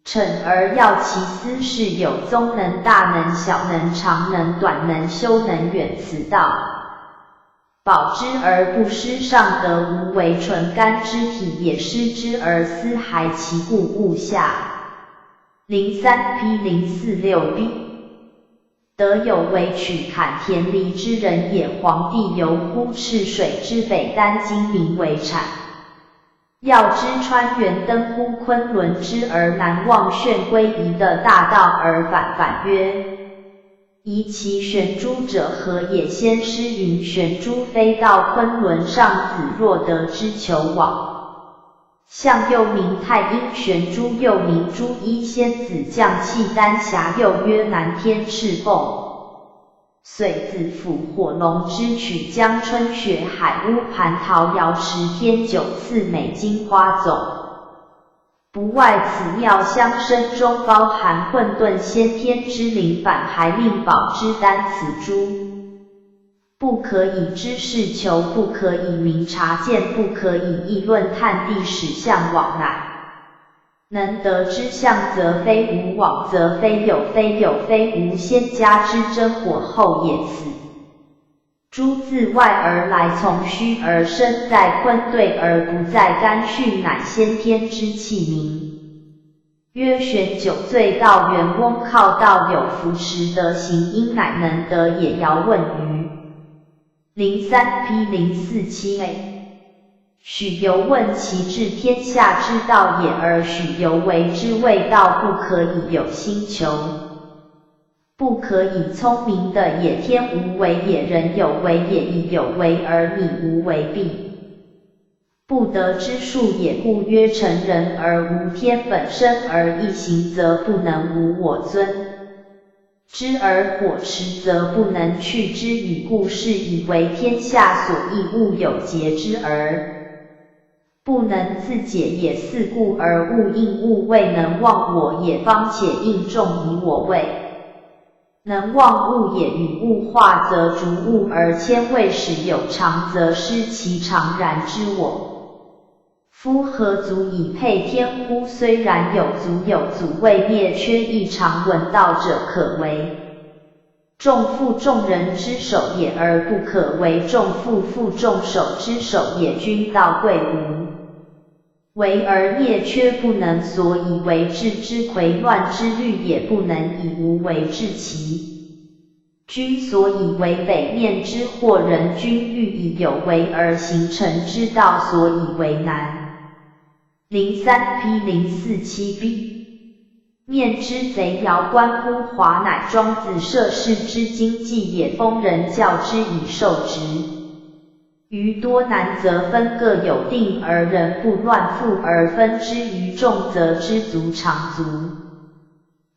骋而要其思是有宗能大能小能长能短能修能远此道。保之而不失上得无为纯干之体也失之而思还其故勿下。零三 P 零四六 B。 得有为取坎田离之人也皇帝游乎赤水之北担金名为产。要知穿原登乎昆仑之而南望旋归夷的大道而返返曰。夷其玄珠者何也先师云玄珠非道昆仑上子若得之求往。 象又名太阴玄珠又名珠衣仙子降契丹霞又曰南天赤凤。遂子府火龙之曲江春雪海乌蟠桃瑶池天九赐美金花种。不外此妙香声中包含混沌先天之灵反还令宝之丹此珠。 不可以知是求不可以明察见不可以议论探地始向往来。能得之象则非无往则非有非有非无仙家之真火候也此。珠自外而来从虚而生在坤对而不在干续乃先天之气名。 曰玄酒醉道元翁靠道有扶持德行因乃能得也遥问余。零三 P 零四七 A。许由问其至天下之道也而许由为之谓道不可以有心求。不可以聪明的也天无为也人有为也以有为而你无为必。 不得之数也故曰成人而无天本身而亦行则不能无我尊。知而火持则不能去之矣故是以为天下所亦物有节之而不能自解也四故而物应物未能忘我也方且应众以我为 能忘物也与物化则逐物而迁未始有常则失其常然之我。夫何足以配天乎虽然有足有足未灭缺亦常闻道者可为众父众人之首也而不可为众父父众首之首也君道贵无。 为而灭缺不能所以为治之魁乱之律也不能以无为治其君所以为北面之祸人君欲以有为而形成之道所以为难。零三 P 零四七 B。面之贼摇观乎华乃庄子涉世之经济也疯人教之以受职。 于多难则分各有定而人不乱复而分之于众则知足常足。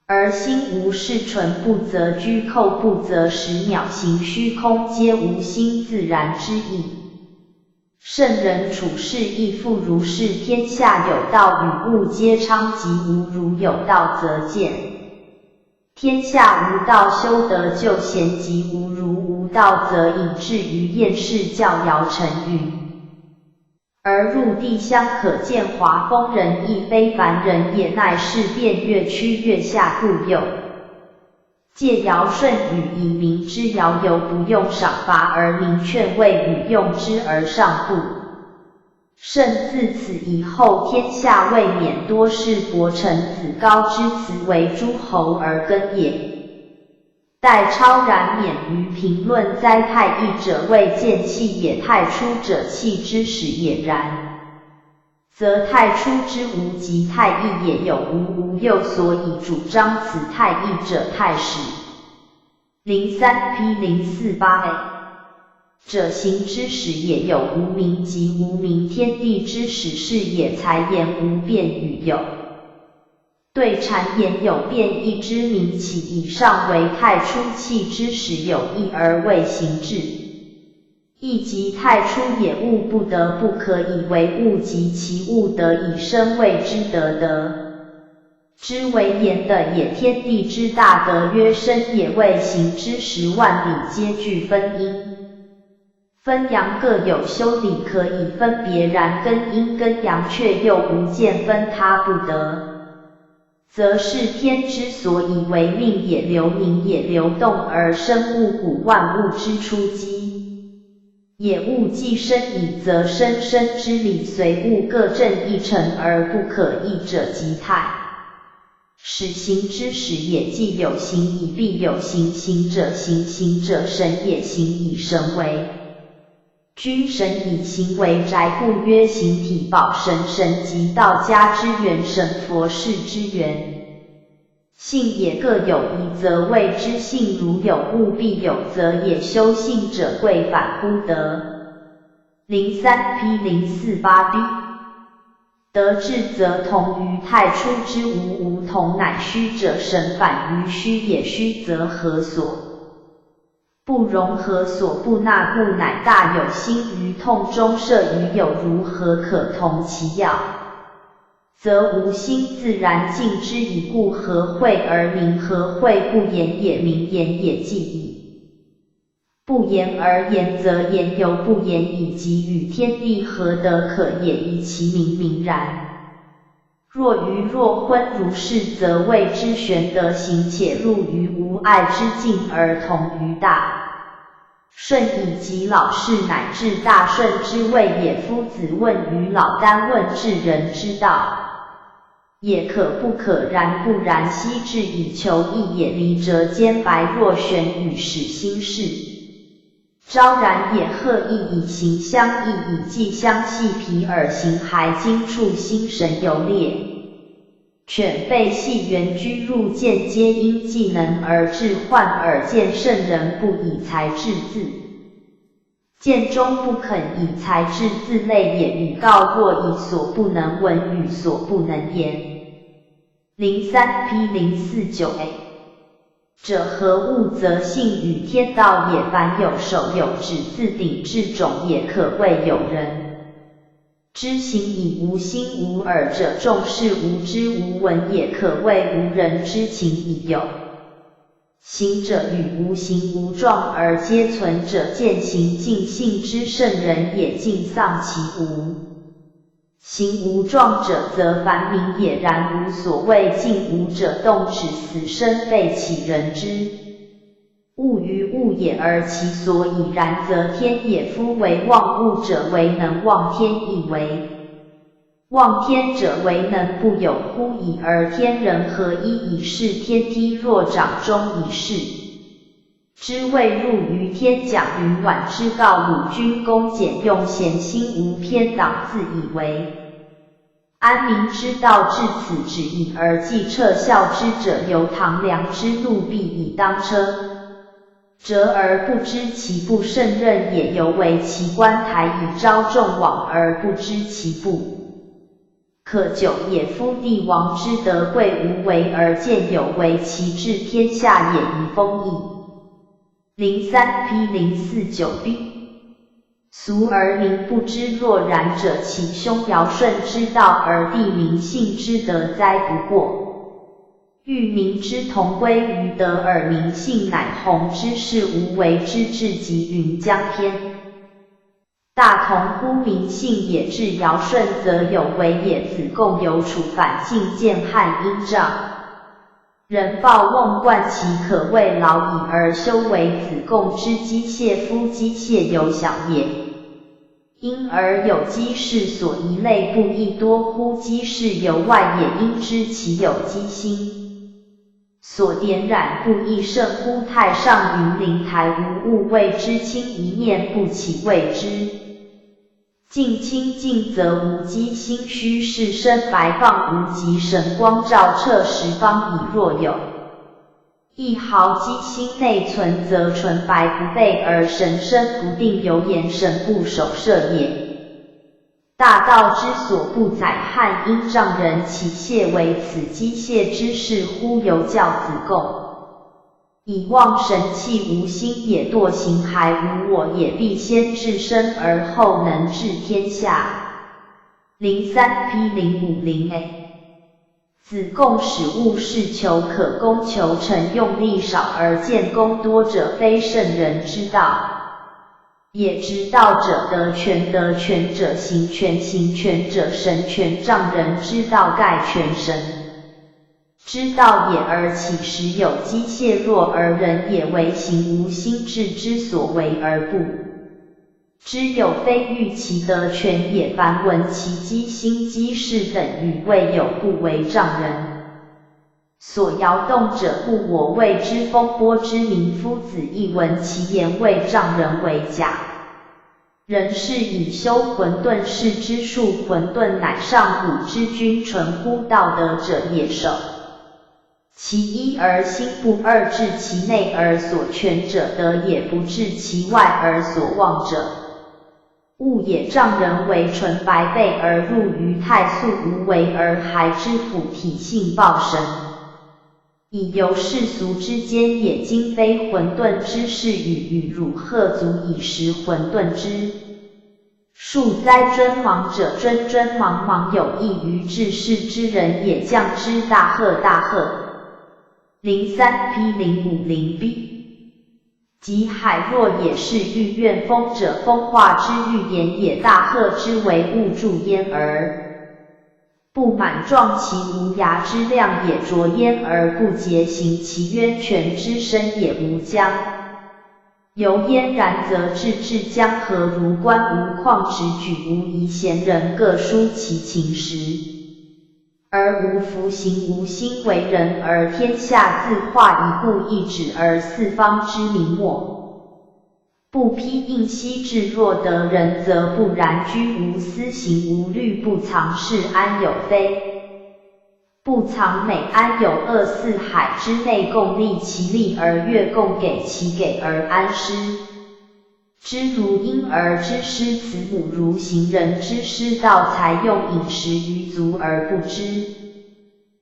而心无事存不则居寇不则使鸟行虚空皆无心自然之意。圣人处世亦复如是天下有道与物皆昌吉无如有道则见。 天下无道修德救贤及无如无道则以至于厌世教摇沉湬。而入地乡可见华疯人亦非凡人也乃是便越屈越下度右。借尧舜禹以明之尧由不用赏罚而明劝慰与用之而上度。 甚自此以后天下未免多是伯承子高之辞为诸侯而耕也。待超然免于评论哉太易者谓见气也太初者气之始也然。则太初之无及太易也有无无又所以主张此太易者太始。 零三 P 零四八 A。者行之始也有无名，即无名天地之始是也。柴言无变语有。对柴言有变义之名，起以上为太初气之始有义而未行之。亦即太初也，物不得不可以为物，即其物得以生，谓之得得。之为言的也。天地之大，得曰生也，未行之时万里皆具分阴。分阳各有修理，可以分别，然根阴跟阳却又无见分他不得，则是天之所以为命也，流凝也，流动而生物古万物之初基。也。物既生矣，则生生之理随物各正一成而不可异者即态。始行之始也，既有形矣，必有形。形者行，形者神也，形以神为。君神以形为宅，故曰形体宝神。神即道家之元，神佛世之元。性也。各有一则谓之性，如有物必有则也，修性者贵反乎得。零三 P 零四八 B。得至则同于太初之无，无同乃虚者，神反于虚也。虚则何所不容，何所不纳，故乃大有心于痛中摄于有，如何可同其要？则无心自然尽之矣。故何会而名何会？不言也，名言也，寂矣。 不言而言则言犹不言矣，即与天地合得可也，以其名名然。若愚若昏如是，则谓之玄德行且入于无碍之境而同于大圣矣。即老是乃至大圣之谓也。夫子问于老，耽问至人之道 也可不可，然不然，昔至以求异也。离则坚白若悬羽，始心事昭然也。赫亦以形相异矣，既相系皮而形骸，今触心神游裂。犬吠系原居入见皆因，既能而至患耳见圣人不以财至自 见终不肯以财至自类也。语告若已，所不能闻与所不能言。零三 P 零四九 A。者何物则性与天道也。凡有手有指自鼎至种也，可谓有人之形矣。无心无耳者，众是无知无闻也，可谓无人之情矣。有 形者与无形无状而皆存者，见形尽性之圣人也，尽丧其无。形无状者则凡名也，然无所谓尽无者，动止死生废岂人之物与物也。而其所以然则天也。夫唯忘物者，唯能忘天亦为 忘天者，唯能不有乎矣。而天人合一以示天梯，若掌中以示之谓入于天。蒋云晚之告鲁君公简用闲心无偏党，自以为安民之道至此止矣。而既彻效之者，犹唐梁之怒必以当车 折而不知其不胜任也，犹为其官台以昭众往而不知其不可久也。夫帝王之德贵无为而见有，为其治天下也，以丰矣。零三 P 零四九 B。俗而民不知，若然者，其兄尧舜之道而帝民信之，德哉不过。 欲民之同归于德而民信，乃弘之。是无为之治，及云将天大同乎民信也。至尧舜则有为也。子贡有处反进见汉阴丈人暴瓮灌其，可谓老矣而修为。子贡之机械夫机械有小也， 因而有机室所疑类不亦多乎？机室由外也，因知其有机心所点染，不亦甚乎？太上云：灵台无物，谓之清一念不起，谓之静。清静则无机心。虚室深白放无极，神光照彻十方矣。若有一毫机心内存则纯白不悖而神深不定，有眼神不守舍也。大道之所不载，汉因丈人起谢为此机械之事乎？犹教子贡。以忘神气无心也，惰行骸无我也，必先治身而后能治天下。零三P零五零A。子贡始悟，事求可攻求成，用力少而见功多者，非圣人之道也。执道者得权，得权者行权，行权者神权，丈人之道盖全神之道也。而岂时有机械弱而人也為形，無心志之所為而不知有非欲其得權也。凡聞其機心機事等語，謂有不為丈人所搖動者，故我謂之風波之鳴。夫子亦聞其言，謂丈人為假。人是以修混沌視之，述混沌乃上古之君，純乎道德者也。守其一而心不二，治其内而所全者得也，不治其外而所忘者物也。丈人為纯白悖而入於太素，無為而孩之輔體性抱神矣。由世俗之间也，今非混沌之事与语汝，何足以识混沌之 数哉尊芒者尊，尊芒芒有益于治世之人也，将之大喝大喝。零三P零五零B。及海若也是欲怨风者，风化之欲言也，大喝之为勿助焉而 不满，壮其无涯之量也，浊焉而不竭，行其渊泉之深也，无江。由焉然则至至江河，如观无旷，直举无遗，贤人各抒其情时而无弗行，无心为人而天下自化，以故一指而四方之民没。 不披应兮志，若得人则不然，居无私行无虑，不藏是安有非，不藏美安有乐，四海之内共利其利而悦，共给其给而安失之如婴儿之失慈母，如行人之失道财，用饮食于足而不知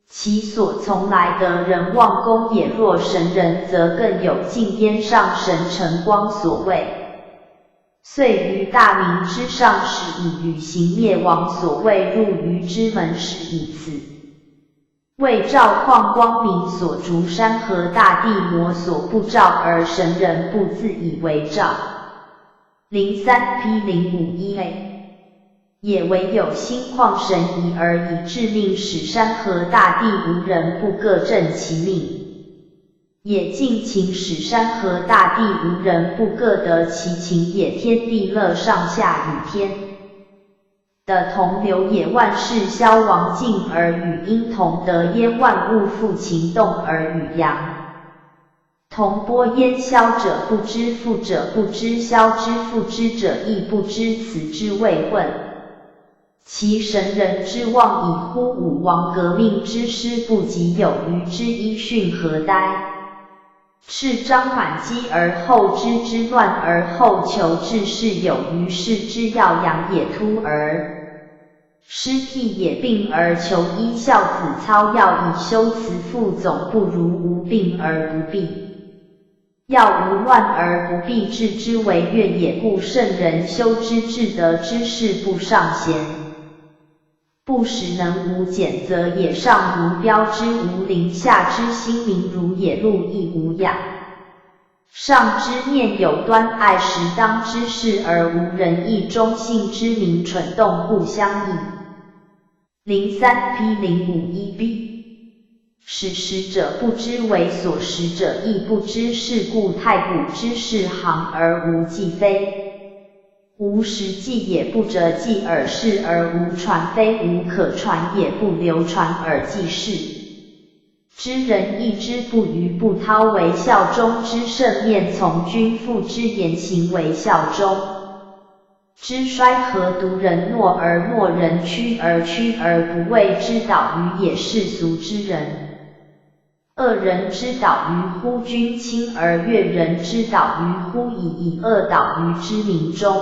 其所从来得人忘功也。若神人则更有尽焉，上神晨光所谓岁于大明之上始，以与行灭亡所谓入于之门始，以此谓照旷光明所逐，山河大地魔所不照，而神人不自以为照。零三P零五一A。 也唯有心旷神怡而已，致命使山河大地无人不各正其命也，尽情使山河大地无人不各得其情也，天地乐上下与天的同流也，万事消亡尽而与阴同德焉，万物复情动而与阳 同波焉。消者不知，复者不知，消之复之者亦不知，此之谓混。其神人之妄矣乎！武王革命之师不及有余之一训何哉？赤章满机而后知之乱，而后求治世有余，是之耀扬也。突而 师辟也，病而求医，孝子操药以修辞，父总不如，无病而不避药，无乱而不避，治之为乐也。故圣人修之至德之事，不尚贤，不使能无俭则也，上无标之无邻，下知兴民如也，路亦无涯。 上知面有端，爱适当之事而无人议，忠信之民蠢动互相异。零三P零五一B。使时者不知为所时者亦不知，是故太古之事，航而无际飞，无时际也，不折际耳，势而无传飞，无可传也，不流传耳即逝。 之人亦之不愚不韬为效忠之圣，面从君父之言行为效忠之衰，何独人诺而诺人，屈而屈而不为之蹈于野世俗之人恶人之岛鱼乎？君亲而悦人之岛鱼乎？以以恶岛鱼之名中。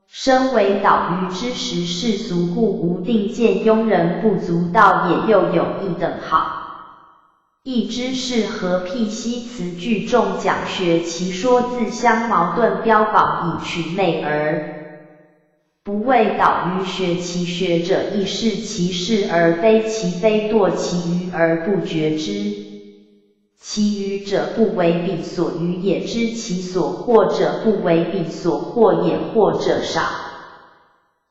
身为岛鱼之时，世俗故无定见，庸人不足道也，又有一等好。亦知是何辟蹊词句中讲学，其说自相矛盾，标榜以取媚耳。 不谓岛鱼学其学者，亦是其是而非其非，堕其鱼而不觉之。其鱼者不为彼所鱼也，知其所获者不为彼所获也，获者少。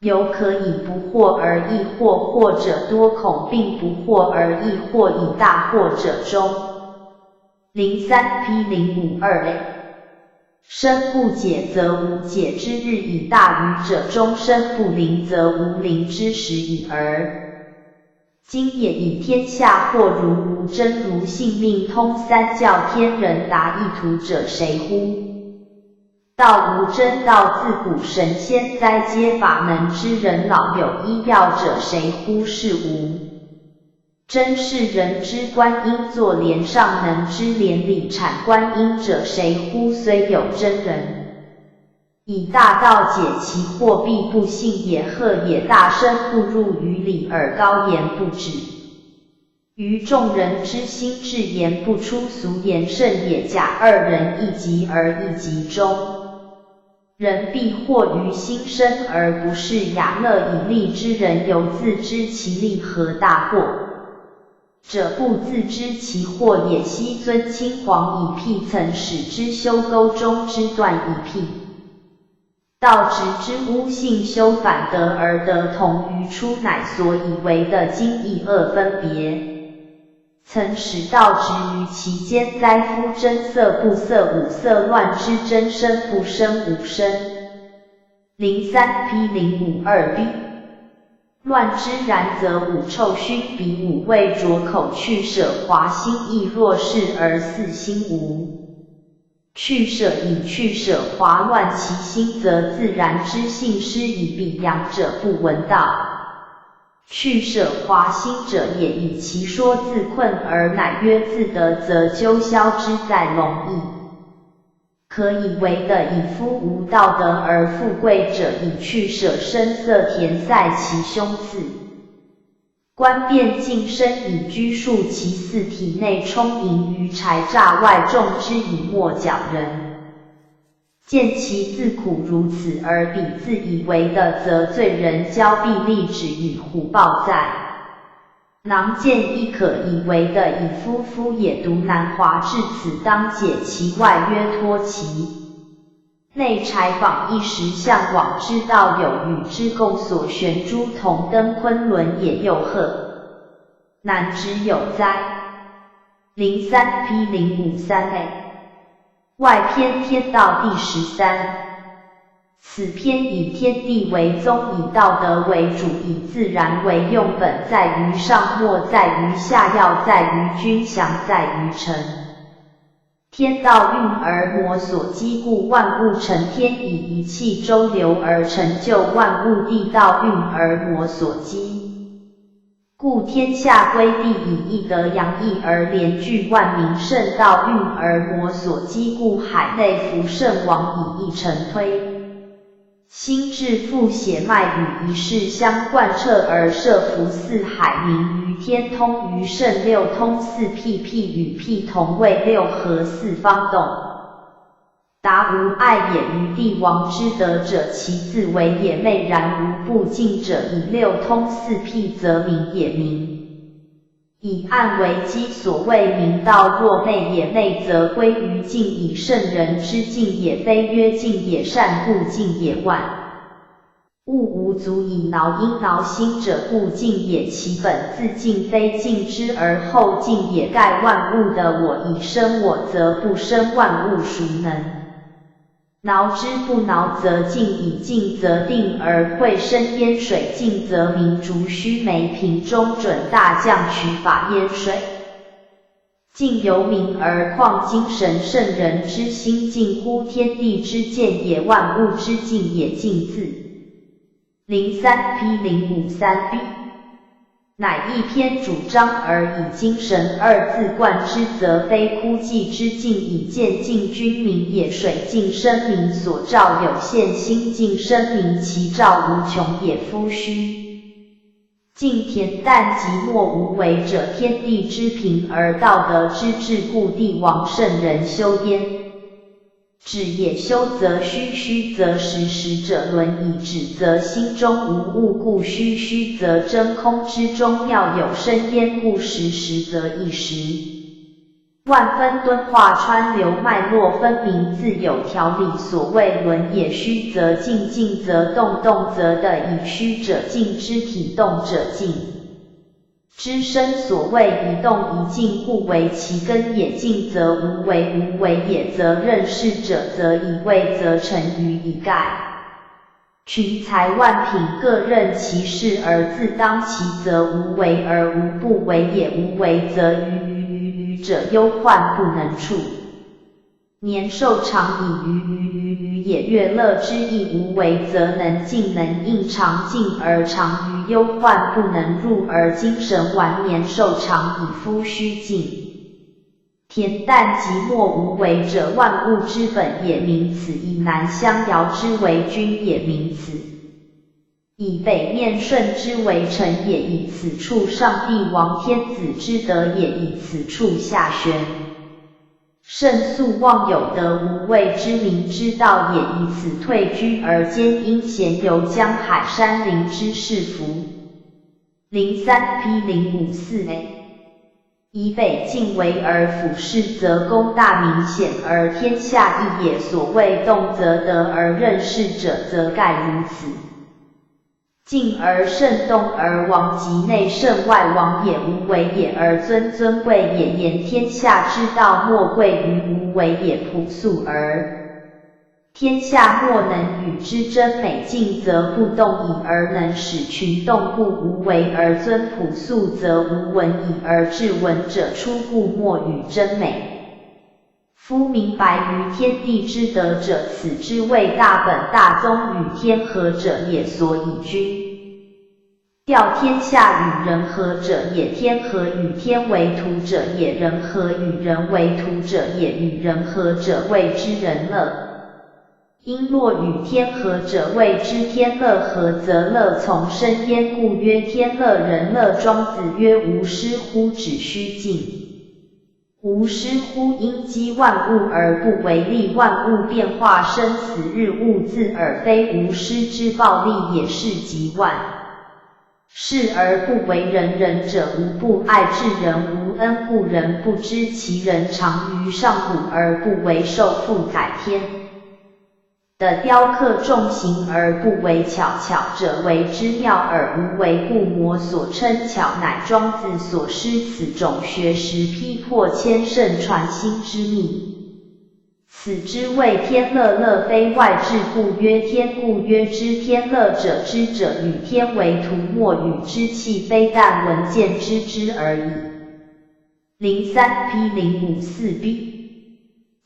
犹可以不获而易获，获者多，恐并不获而易获，以大获者中。 零三P零五二A。深不解则无解之日矣，大愚者终身不灵，则无灵之时已耳。今也以天下或如无真如性命通三教天人达意图者谁乎？道无真道，自古神仙灾皆法能知，人老有医药者谁乎？是无。 真是人知观音坐莲上，能知莲理产观音者谁乎？虽有真人，以大道解其惑，必不信也。鹤也大声不入鱼里耳，高言不止。于众人之心至言不出，俗言甚也。甲二人亦极而亦极中。 人必惑于心生而不是雅乐，以利之人犹自知其利何大惑。者不自知其惑也。昔尊亲皇以辟曾始之修沟中之断以辟道直之污性，修反德而得同于初，乃所以为的今亦恶分别。 曾始道直于其间，灾夫争色不色，五色乱之争生不生无生。零三P零五二B。乱之然则五臭熏鼻，五味浊口，去舍华心亦，若是而似心无。 去舍以去舍华乱其心，则自然之性失矣。彼阳者不闻道。去舍华心者也，以其说自困耳，乃曰自得则究消之在龙矣。可以为的以夫无道德而富贵者，以去舍声色甜塞其胸次。 观变净身以拘束其四，体内充盈于柴炸，外众之以末角人。见其自苦如此而彼自以为的，则罪人交臂利指与虎豹在。囊见亦可以为的，以夫夫也独难华至此，当解其外曰脱其 内柴绑一时向往之道有与之共所悬诸同登昆仑也又何难直有哉。零三P零五三A。外篇天道第十三。此篇以天地为宗，以道德为主，以自然为用本，在于上末，在于下要，在于君详，在于臣。 天道运而摩所积，故万物成。天以一气周流而成就万物，地道运而摩所积，故天下归地矣。一德洋溢而连聚万民，圣道运而摩所积，故海内服圣王以一臣推。 心志富血脉与一世相贯彻而摄服四海，名于天通于圣，六通四辟，辟与辟同谓六合四方懂。达无碍也。于帝王之德者，其自为也昧，然无不敬者，以六通四辟则明也明。 以岸为基，所谓明道，若昧也昧，则归于境矣。圣人之境也，非曰境也，善故境也。万物无足以劳因劳心者，故境也。其本自境，非境之而后境也。盖万物的我以生我，则不生万物，孰能？ 劳之不劳则静矣，静则定而会生焉。水静则明，竹须眉瓶中准大将取法淹水。静由明而旷精神，圣人之心静乎，天地之鉴也，万物之境也。静自 零三P零五三B。乃一篇主张而以精神二字冠之，则非枯寂之境以见尽君明也。水镜生命所照，有限心境生命其照无穷也。夫虚 静恬淡寂寞无为者，天地之平而道德之至，故帝王圣人休焉。止也。休则虚，虚则实，实者论矣。止则心中无物，故虚。虚则真空之中妙有深焉，故实。实则亦实。 万分敦化，川流脉络分明，自有条理，所谓论也。虚则静，静则动，动则得矣。虚者静，肢体动者静之身，所谓一动一静，故为其根也。静则无为，无为也，则任是者则已位，则成于已盖。 群才万品，各任其事而自当，其则无为而无不为也。无为则愚愚愚愚者，忧患不能处。年寿长矣，愚愚愚愚也，悦乐之意无为，则能静能应，常静而常愚，忧患不能入而精神完。年寿长矣，夫虚静 恬淡寂寞无为者，万物之本也，名此；以南相摇之为君也，名此；以北面顺之为臣也，以此处上帝王天子之德也，以此处下玄圣素望有德无畏之民之道也，以此退居而兼因闲游江海山林之士服。零三P零五四A。 以北静为而辅势，则功大明显而天下异也。所谓动则得而任是者，则盖如此。静而慎，动而亡，即内慎外王也，无为也而尊尊贵也。言天下之道，莫贵于无为也，朴素而 天下莫能与之争美。静则不动矣，而能使群动，故无为而尊；朴素则无闻矣，而至。闻者出，故莫与争美。夫明白于天地之德者，此之谓大本大宗，与天合者也。所以君 调天下与人合者也，天合与天为徒者也，人合与人为徒者也，与人合者谓之人乐。璎珞与天合者谓之天乐，合则乐从生焉，故曰天乐人乐。庄子曰：吾师乎！止虚静。 吾师乎！因积万物而不为利，万物变化生死日物自尔，非吾师之暴利也，是及万事而不为人。仁者无不爱，至人无恩，故人不知其人长于上古而不为受，复载天 的雕刻众形而不为巧，巧者为之妙耳。无为故魔所称巧，乃庄子所施。此种学识劈破千乘传心之秘。此之谓天乐，乐非外至，故曰天。故曰知天乐者，知者与天为徒，莫与之弃。非但闻见知之而已。零三P零五四B。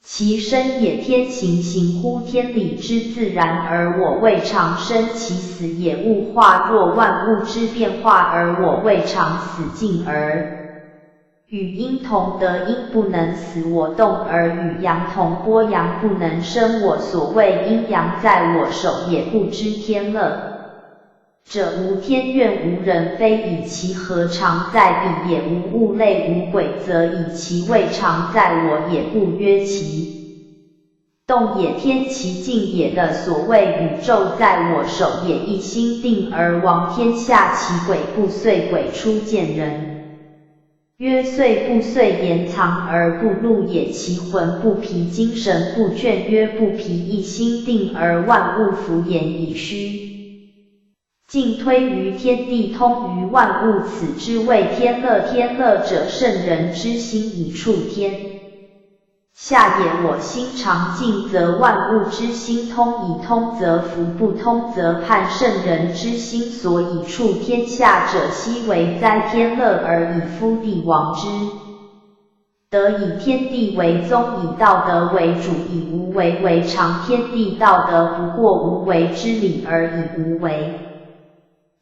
其生也，天行行乎天理之自然，而我未尝生；其死也，物化若万物之变化，而我未尝死尽耳。与因同得因不能死我动，而与阳同播阳不能生我。所谓阴阳在我手也，故知天乐 者，无天怨无人非矣，其何尝在彼也？无物类无鬼则矣，其未尝在我也，故曰其动也，天其静也。的所谓宇宙在我手也，一心定而亡天下，其鬼不遂，鬼初见人。 曰岁不岁，言藏而不露也，其魂不疲，精神不倦。曰不疲，一心定而万物弗言矣。虚静推于天地，通于万物，此之谓天乐。天乐者，圣人之心以处天 下也。我心常静则万物之心通矣，通则弗，不通则泮。圣人之心所以处天下者，悉为哉天乐耳矣。夫帝王之德，以天地为宗，以道德为主，以无为为常。天地道德不过，无为之理而以无为。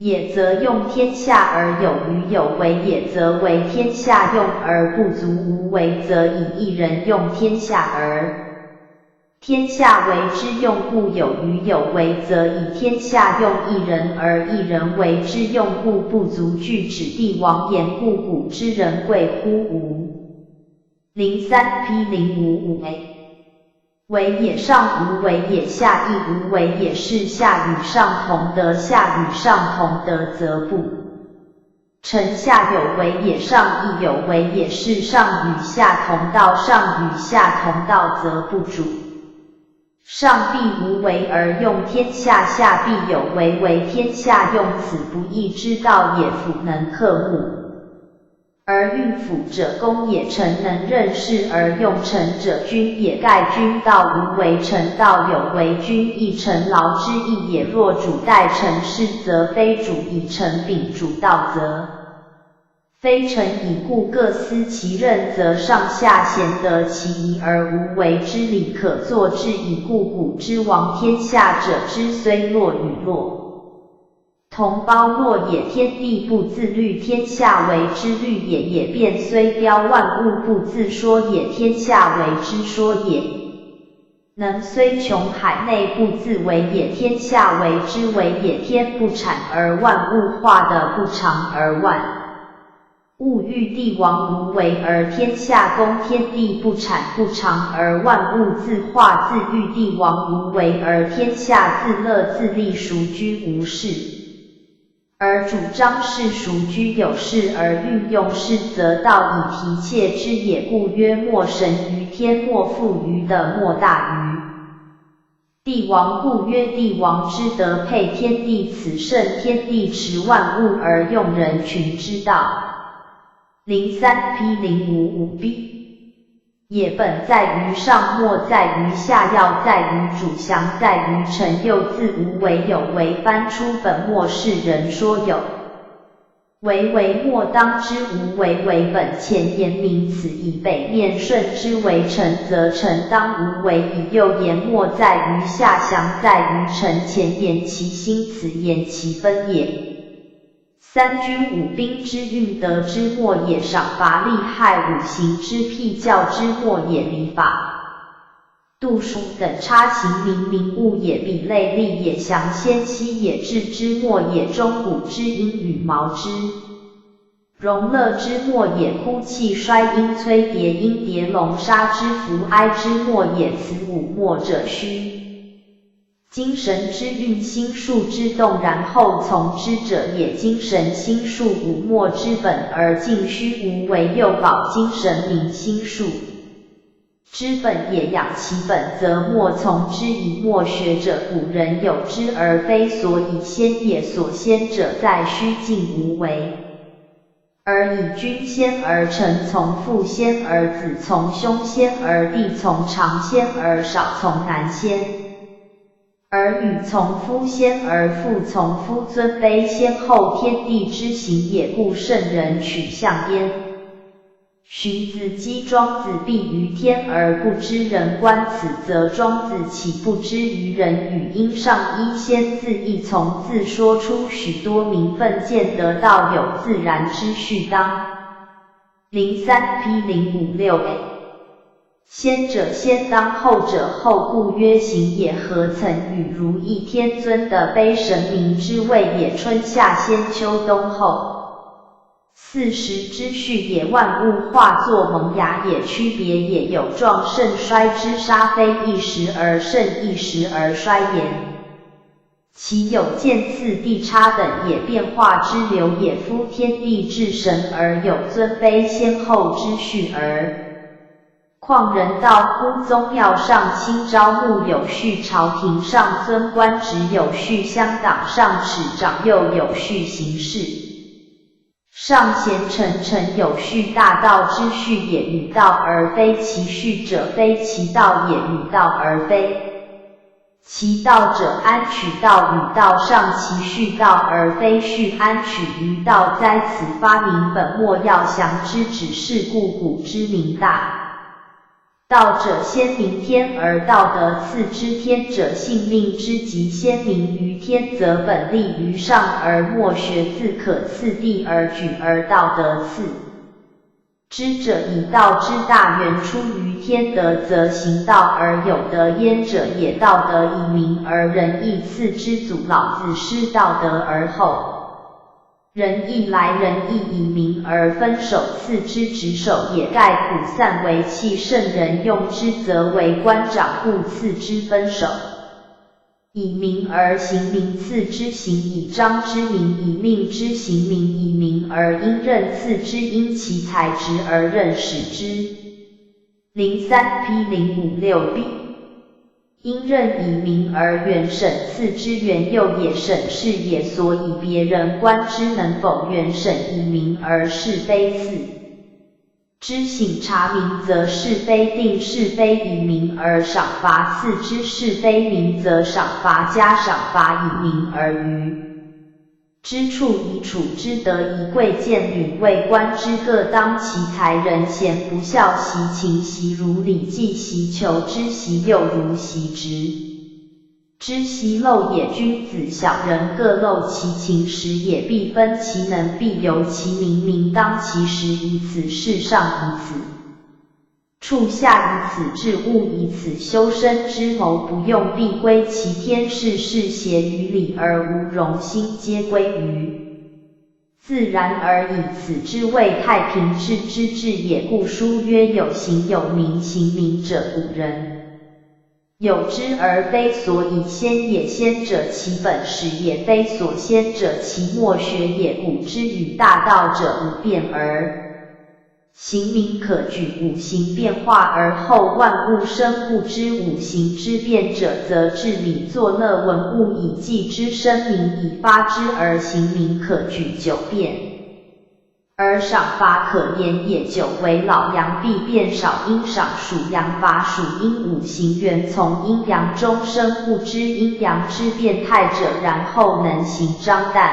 也则用天下而有余有为，也则为天下用而不足，无为则以一人用天下而。天下为之用故有余有为，则以天下用一人而一人为之用故不足，据指帝王言，故古之人贵乎无。零三P零五五A。为也上无为也下亦无为也是下与上同德，下与上同德则不成。下有为也上亦有为也是上与下同道，上与下同道则不主。上必无为而用天下，下必有为为天下用，此不义之道也，辅能克物。而运辅者工也，成能任事而用成者均也，盖均道无为成道有，为均亦成劳之亦也。若主待成事，则非主以成；丙主道则非成矣。故各司其任，则上下咸得其宜而无为之理可作之矣。故古之王天下者，之虽弱与弱，同胞弱也，天地不自律，天下为之律也。也变虽标，万物不自说也，天下为之说也。能虽穷，海内不自为也，天下为之为也。天不产而万物化，德不长而万 物育。帝王无为而天下公，天地不产不长而万物自化。自育。帝王无为而天下自乐自立，孰居无事而主张事，孰居有事而运用事，则道以体切之也。故曰：莫神于天，莫富于德，莫大于 帝王。故曰：帝王之德配天地，此圣天地，持万物而用人群之道。零三P零五五B。也本在于上，末在于下，要在于主，详在于成。又自无为有为，翻出本末，是人说有 为为末，当知无为为本。前言明此矣，北面顺之为成，则成当无为矣。又言末在于下，详在于成。前言其兴，此言其分也。三军五兵之运，德之末也，赏罚利害五行之辟教之末也，礼法 度数等差刑名名物也，比类例也，详先期也，至之末也，终古之因羽毛之荣乐之末也，哭泣衰因催迭因迭龙杀之伏哀之末也，此五末者须精神之运，心术之动，然后从之者也。精神心术五末之本而进，须无为，又保精神明心术 之本也，养其本则末从之矣。末学者，古人有之而非所以先也，所先者在虚静无为而以君先而臣，从父先而子，从兄先而弟，从长先而少，从男先 而女，从夫先而妇，从夫尊卑先后，天地之行也。故圣人取象焉。荀子击庄子：必于天而不知人观。此则庄子岂不知于人与？因上一先自亦从，自说出许多名分，见得道有自然之序当。零三P零五六A。 先者先当，后者后，故曰行也。何曾与如意天尊的卑，神明之位也。春夏先秋冬后，四时之序也。万物化作萌芽也，区别也有壮盛衰之差，非一时而盛，一时而衰也。 其有渐次递差等也，变化之流也。夫天地至神而有尊卑先后之序耳。况人道乎？宗庙上卿昭穆有序，朝廷上尊官职有序，乡党上尺长幼有序，行事 上贤臣臣有序，大道之序也，与道而非其序者，非其道也，与道而非其道者，安取道与道上其序，道而非序，安取于道哉。此发明本末要详之，只是故古之名大。道者先明天而道德，次知天者性命之极，先明于天则本立于上而莫学，自可次第而举而道德次。知者以道之大源出于天德，则行道而有德焉。者也，道德以明而仁义，次之祖老子师道德而后 仁义来，仁义以明而分守，次之执守也。盖古散为器，圣人用之则为官长，故次之分守。以明而行明，次之行以彰之明，以命之行明，以明而因任，次之因其才直而任使之。零三 P 零五六 B。 因任以明而元省，次之元佑也，省事也。所以别人观之能否元省以明而是非次，知省察明则是非，定是非以明而赏罚，次之是非明则赏罚加赏罚以明而愚。 知处以处之，德以贵贱，与位官之各当其才，人贤不肖习勤，习如礼记，习求知习幼如习直。知习漏也，君子小人各漏其勤时也，必分其能，必由其明，明当其时，以此事上以此 处下以此治，勿以此修身之谋不用，必归其天。事事协于礼而无容心，皆归于自然而已，此之谓太平治之治也。故书曰：有行有名，行名者古人有之而非所以先也。先者其本始也，非所先者其末学也。古之与大道者，五变而 行名可举，五行变化而后万物生。不知五行之变者，则至礼作乐文物以祭之，声名以发之，而行名可举九变。而赏罚可怜也。九为老阳必变少，阴赏暑阳，罚暑阴。五行原从阴阳中生，不知阴阳之变态者，然后能行章旦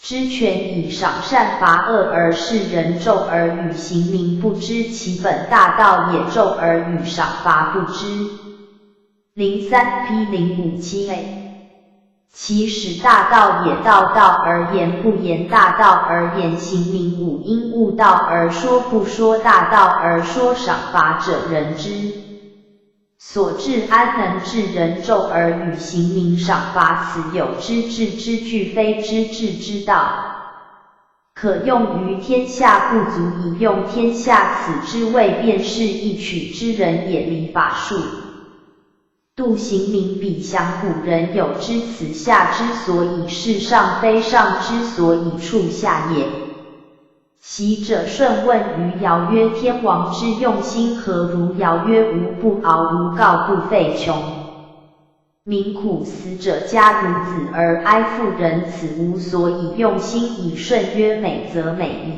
之权以赏善罚恶而示人众而语刑名，不知其本大道也，众而语赏罚不知。零三 P 零五七 A。其始大道也，道道而言不言，大道而言刑名。五因悟道而说不说，大道而说赏罚者，人之 所至安能至人众而语刑名赏罚，此有知至之句，非知至之道。可用于天下，不足以用天下。此之谓辨是义取之人也，礼法术度刑名彼。想古人有之，此下之所以是上，非上之所以处下也。 昔者舜问于尧曰：天王之用心何如？尧曰：无不敖，无告不废穷。民苦死者家如子而哀父仁，此无所以用心矣。舜曰：美则美矣，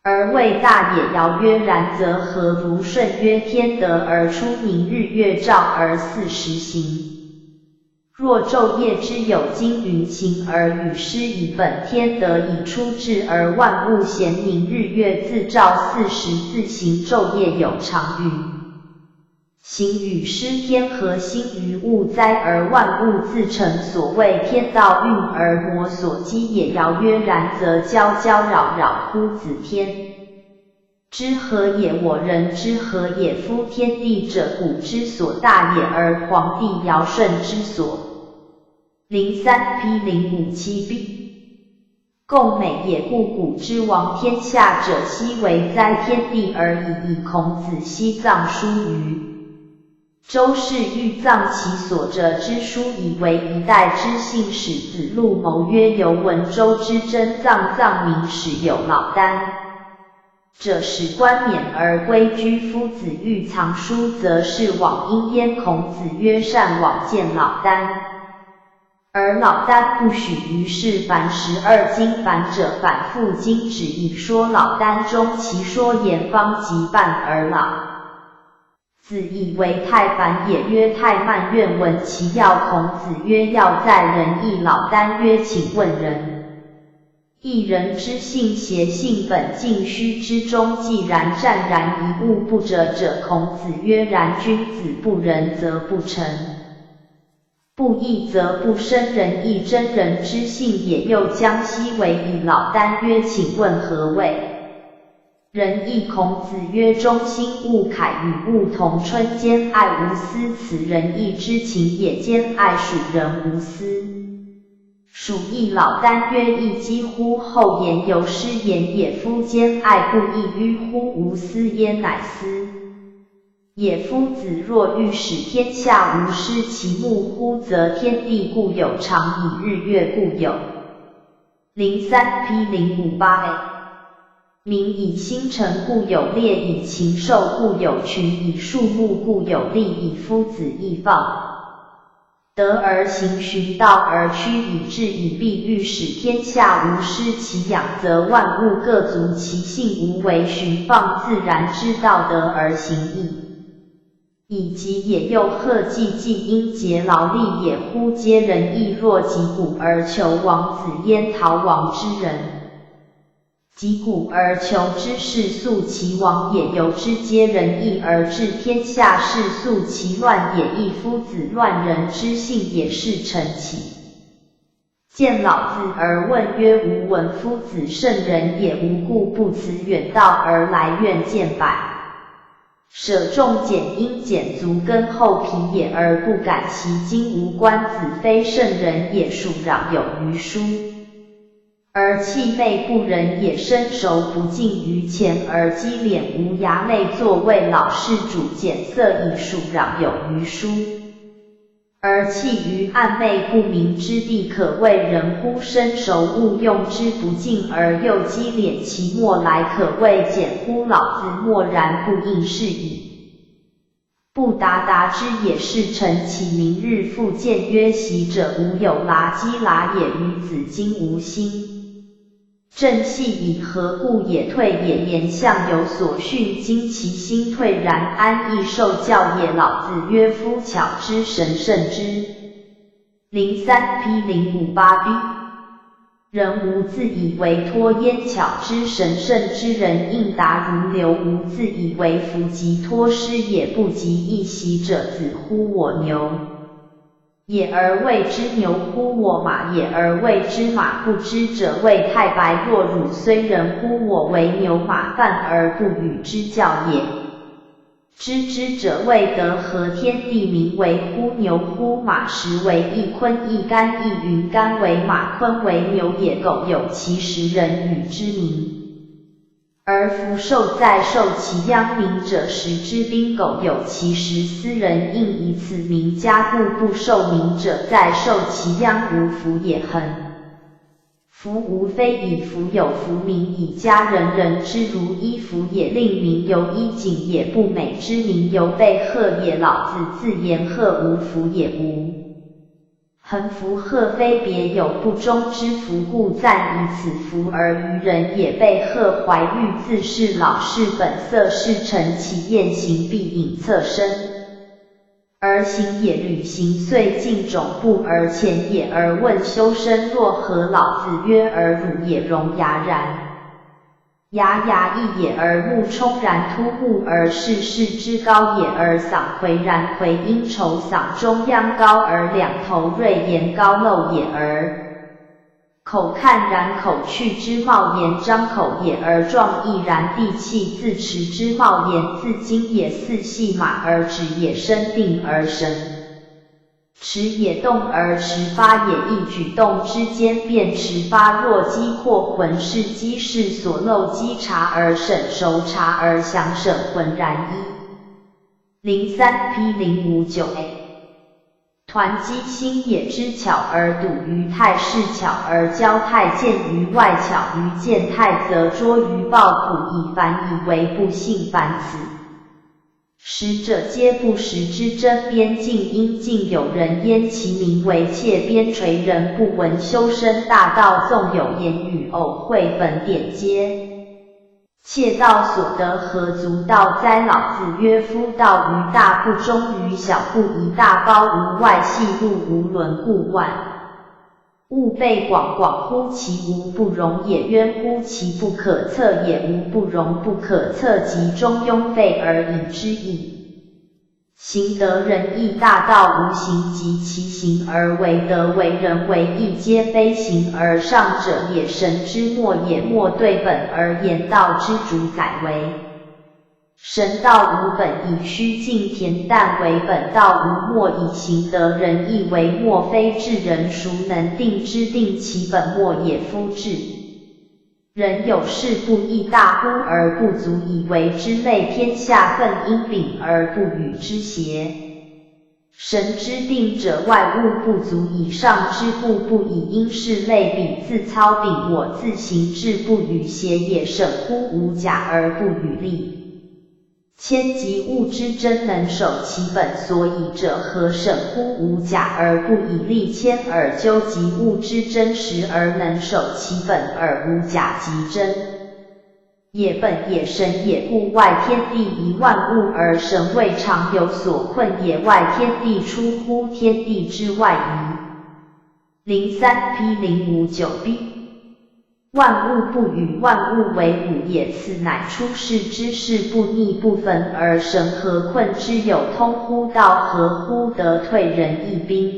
而未大也。尧曰：然则何如？舜曰：天德而出，明日月照而四时行。 若昼夜之有经云：勤而语失仪，本天德以出至而万物咸，明日月自照四时自行，昼夜有常云：行雨失天和，兴雨误灾，而万物自成。所谓天道运而魔所激也。尧曰：然则交交扰扰，夫子天 之何也，我人之何也？夫天地者，古之所大也，而皇帝尧舜之所零三 P 零五七 B。共美也。故古之亡天下者，昔为哉天地而已矣。孔子昔葬书于 周氏欲葬其所者之书仪，为一代之幸，始子路谋曰：由闻周之争葬，葬民始有老聃者，使冠冕而归居。夫子欲藏书，则是往因焉。孔子曰：善往见老聃，而老聃不许于世。凡十二经反者，反复经旨以说老聃终，其说言方及半而老 子以为太繁也，曰：太慢，愿闻其要。孔子曰：要哉，仁义老聃。曰：请问仁。一人之性邪，性本性虚之中，既然湛然一物不折者，孔子曰：然君子不仁，则不成。不义则不生仁义，真人之性也。又将昔为以老聃曰：请问何谓仁义？孔子曰：忠心勿愷，与物同春，兼爱无私，此仁义之情也。兼爱属人无私。 属义老聃曰：亦几乎？后言由师言也。夫兼爱不亦于乎？无私焉乃私也。夫子若欲使天下无师，其目乎？则天地固有常，以日月固有。零三P零五八A。民以星辰固有列，以禽兽固有群，以树木固有立，以夫子亦放 德而行，循道而趋，以至以必欲使天下无师，其养则万物各足其性，无为循放自然之道，德而行义。以及也。又贺既，既应节劳力也乎？皆人亦若及谷而求亡子焉，陶亡之人 及谷而求之士，素其亡也。由之皆人异而治天下事，素其乱也。亦夫子乱人之性也，是成其见老子而问曰：吾闻夫子圣人也，无故不辞远道而来，愿见百 舍重茧，因茧足耕厚皮也，而不感其筋无官子非圣人也，属扰有于书。而弃妹不仁也，伸手不进于前，而鸡俐无涯泪作，谓老是主茧色矣，属扰有于书。 而弃于暗昧不明之地，可谓仁乎？伸手勿用之不尽，而又鸡俐其莫来，可谓茧乎？老子默然不应是矣。不达达之也，是成其明日复见曰：昔者无有，喇鸡喇也，与子今无心。 正系矣。何故也？退也。言相由所训，今其心退然，安易受教也。老子曰：夫巧之，神圣之。零三P零五八B。人无自以为托焉，巧之神圣之人，应达如流，无自以为弗及托师也，不及一席者子乎我牛 也而谓之牛乎？我马也而谓之马，不知者谓太白。若汝虽人乎？我为牛马犯而不与之教也。知之者谓德。合天地名为乎牛乎马，实为一鲲一罡一云，罡为马，鲲为牛也。苟有其实人与之名 而弗受在受其殃名者，实之宾。苟有其实斯人应以此名加固，不受名者在受其殃无弗也。恒弗无非已，弗有弗名已加，人人之如衣服也。令名由衣锦也，不美之名由被贺也。老子自言贺无弗也。无 恒弗贺非别有不忠之弗，故暂以此弗而于人也。被贺怀玉自是老，是本色，是成其言行，必隐侧身而行也。履行岁尽，踵步而前也。而问修身若何？老子曰：尔乳也，聋哑然 哑哑亦也，耳目充然，突目而视，视之高也，耳嗓喟然，喟音酬嗓，中央高耳两头锐言，高漏也。耳口看然，口去之貌言，张口也。耳壮亦然，地气自持之貌言，自经也。四系马而止也，身定而神 持也，动而持发也，一举动之间便持发。若饥阔浑是饥，是所漏饥察而审熟察而详审浑然一。零三P零五九A。团饥心也，知巧而笃于泰，事巧而交泰，见于外巧于见泰，则拙于暴苦矣。凡以为不信，凡此 识者皆不识之。争边境，应尽有人焉，其名为窃边垂。人不闻修身大道，纵有言语偶会粉点皆窃盗所得何足道哉？老子曰：夫道于大，不忠于小，不以大包无外，戏路无伦固外。物备广广乎其无不容，也渊乎其不可测，也无不容不可测及中庸备而已之意。行得仁义大道无形，及其行而为德为人为义，皆非形而上者也。神之末也，末对本而言道之主宰为 神道无本以虚静恬淡为本，道无末以行得仁义为末，非至仁孰能定之？定其本末也夫至。人有事不亦大乎而不足以为之，内天下愤阴柄而不与之邪？ 神之定者外物不足以上之，故不以因事类比，自操彼我，自行志不与邪也。审乎无假而不与例。谦及物之真能守其本所以者何？审乎无假而不以例，谦而究及物之真实而能守其本，而无假即真 也本也神也。故外天地以万物而神未尝有所困也，外天地出乎天地之外矣。零三批零五九 B。万物不与万物为伍也，此乃出世之事不逆不焚而神何困之有？通乎道合乎德，退人亦兵。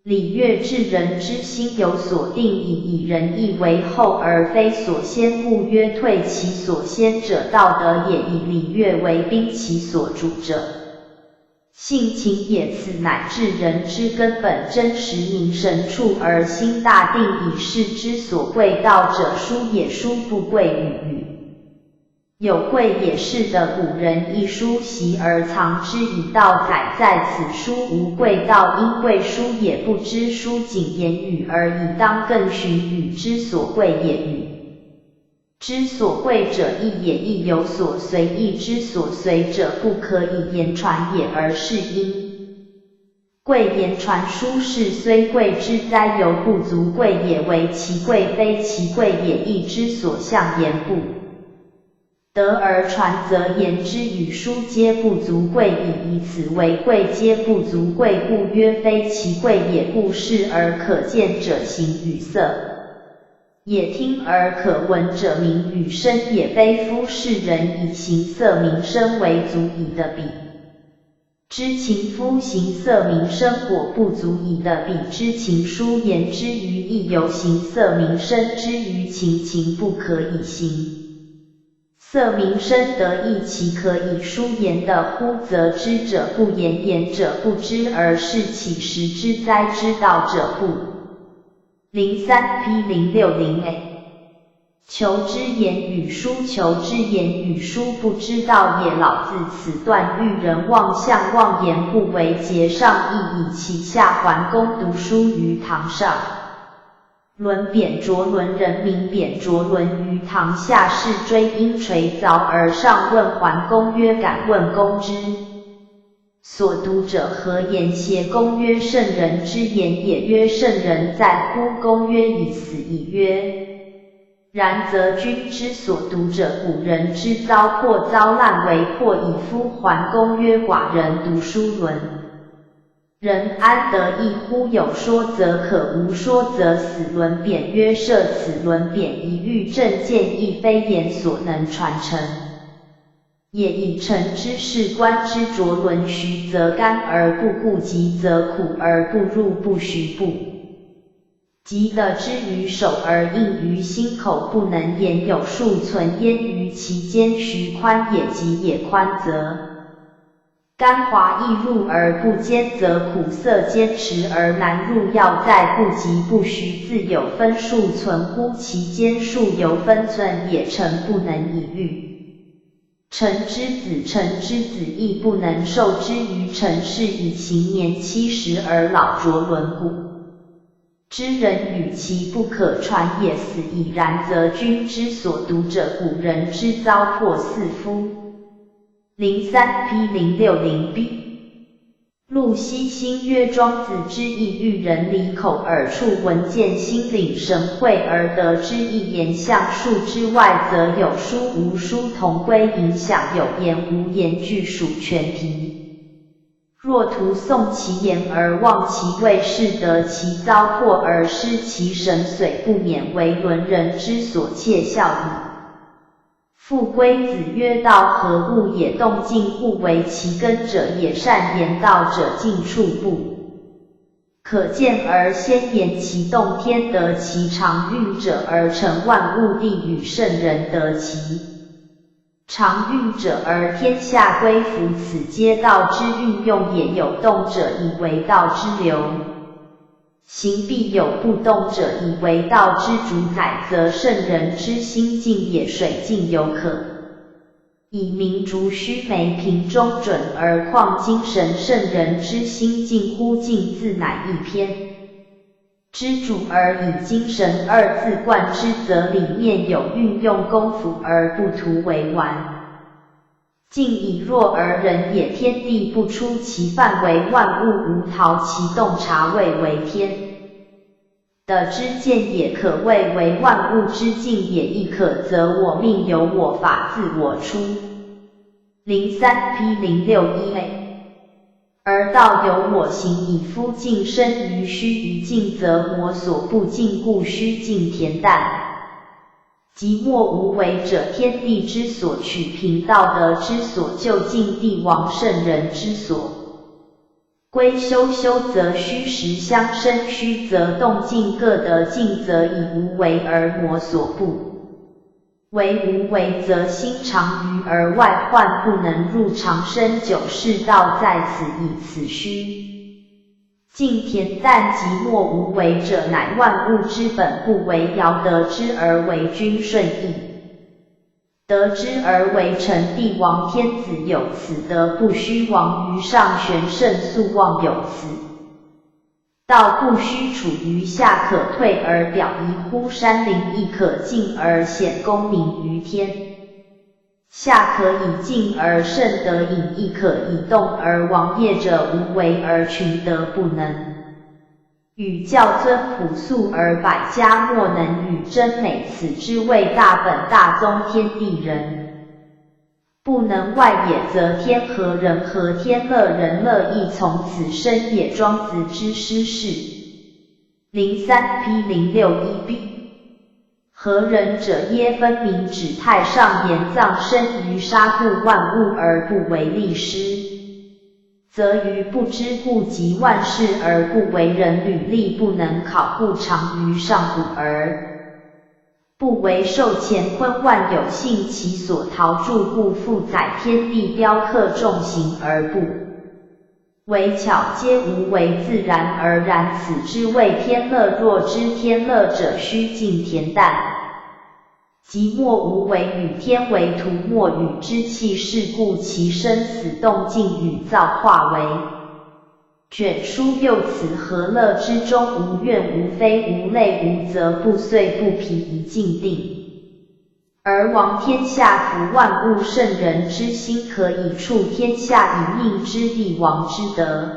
礼乐至仁之心有所定矣，以仁义为后而非所先，故曰退其所先者道德也，以礼乐为兵其所主者。性情也，此乃至仁之根本，真实明神处而心大定矣。士之所贵道者书也，书不贵于语。 有贵也，士得古人一书习而藏之矣，道载在此，书无贵道因贵书也。不知书仅言语而已，当更循语之所贵也。语之所贵者，义也，义有所随，义之所随者，不可以言传也，而是因 贵言传书，士虽贵之哉，犹不足贵也，惟其贵非其贵也。义之所向，言不得而传则，言之与书皆不足贵矣。以此为贵皆不足贵，故曰非其贵也。故事而可见者，形与色也，听而可闻者，名与声也，非夫世人以形色名声为足以得彼 之情夫形色名声果不足以得彼之情。书言之于义，犹形色名声之于情，情不可以形色名声得义，岂可以书言得乎？则知者不言，言者不知，而是岂识之哉？知道者不灵。三P零六零A。 求之言与书，求之言与书，不知道也。老子此段喻人妄相妄言，不为节上义矣。其下还公读书于堂上，伦扁着伦，人民扁着伦于堂下，是追因垂凿而上，问还公曰：敢问公之 所读者何言？协公曰：圣人之言也。曰：圣人在乎？公曰：已死矣。曰：然则君之所读者，古人之糟粕，糟烂为粕矣。夫还公曰：寡人读书伦，人安得义乎？有说则可，无说则死。伦扁曰：设此伦扁，一喻正见，亦非言所能传承 也。以臣之事观之，着伦徐则干而不顾，急则苦而不入，不徐不急，得之于手而硬于心口，不能言，有数存焉于其间，徐宽也，急也。宽则干滑易入而不坚则苦涩坚持而难入要塞，不急不徐自有分数存乎其间，数由分寸也，臣不能以喻 臣之子，臣之子亦不能授之于臣，是以行年七十而老着伦，古之人语其不可传也，死矣。然则君之所读者，古人之糟粕。四夫。零三P零六零B。 陆机新曰：庄子之意喻人，理口耳触，闻见心领神会而得之，一言象数之外，则有书无书同归影响，有言无言俱属全体。若徒诵其言而忘其味，是得其糟粕而失其神，虽不免为伦人之所窃笑矣。父归子曰：道何物也动静不为其根者也，善言道者静处不可见而先言其动，天得其常运者而成万物，地与圣人得其常运者而天下归服。此皆道之运用也。有动者以为道之流行，必有不动者以为道之主宰，则圣人之心静也。水静犹可以明烛须眉，瓶中鹌鹑而旷精神，圣人之心近乎镜自乃一篇之主，而以精神二字冠之，则里面有运用功夫而不徒为玩。静以若尔人也。天地不出其范围，万物无逃其洞，察谓为天的知见也，可谓为万物之静也。亦可则我命由我法自我出。零三P零六一A。而道由我行矣。夫静身于虚，于静则魔所不静，故须静恬淡。寂寞无为者，天地之所取，凭道德之所究竟，帝王圣人之所归修。修则虚实相生，虚则动静各得静，则以无为而魔所不为。无为则心常愚而外患不能入，长生久视道在此矣。此虚静恬淡寂寞无为者，乃万物之本，不为尧得之而为君顺矣。 得之而为臣，帝王天子有此德，不虚妄于上，玄圣素望有此道，不虚处于下，可退而表仪乎山林，亦可进而显功名于天下。可以静而圣德隐，亦可以动而王业者，无为而群德不能 与教尊朴素而百家莫能与争美，此之谓大本大宗天地人不能外也。则天和人和，天乐人乐亦从此生也。庄子之诗是零三P零六一B。 和人者，耶分明指太上言藏深于沙，故万物而不为利师，则于不知，故及万事而不为人履历，不能考，故长于上古而不为寿乾坤万有幸其所陶铸，故复载天地雕刻众形而不 为巧皆无为，自然而然，此之谓天乐。若知天乐者，须静恬淡，寂寞无为，与天为涂抹，与之气是故，其生死动静与造化为卷舒。又此和乐之中，无怨无非，无累无责，不遂不疲，以静定 而王天下，服万物圣人之心，可以处天下，以命之帝王之德，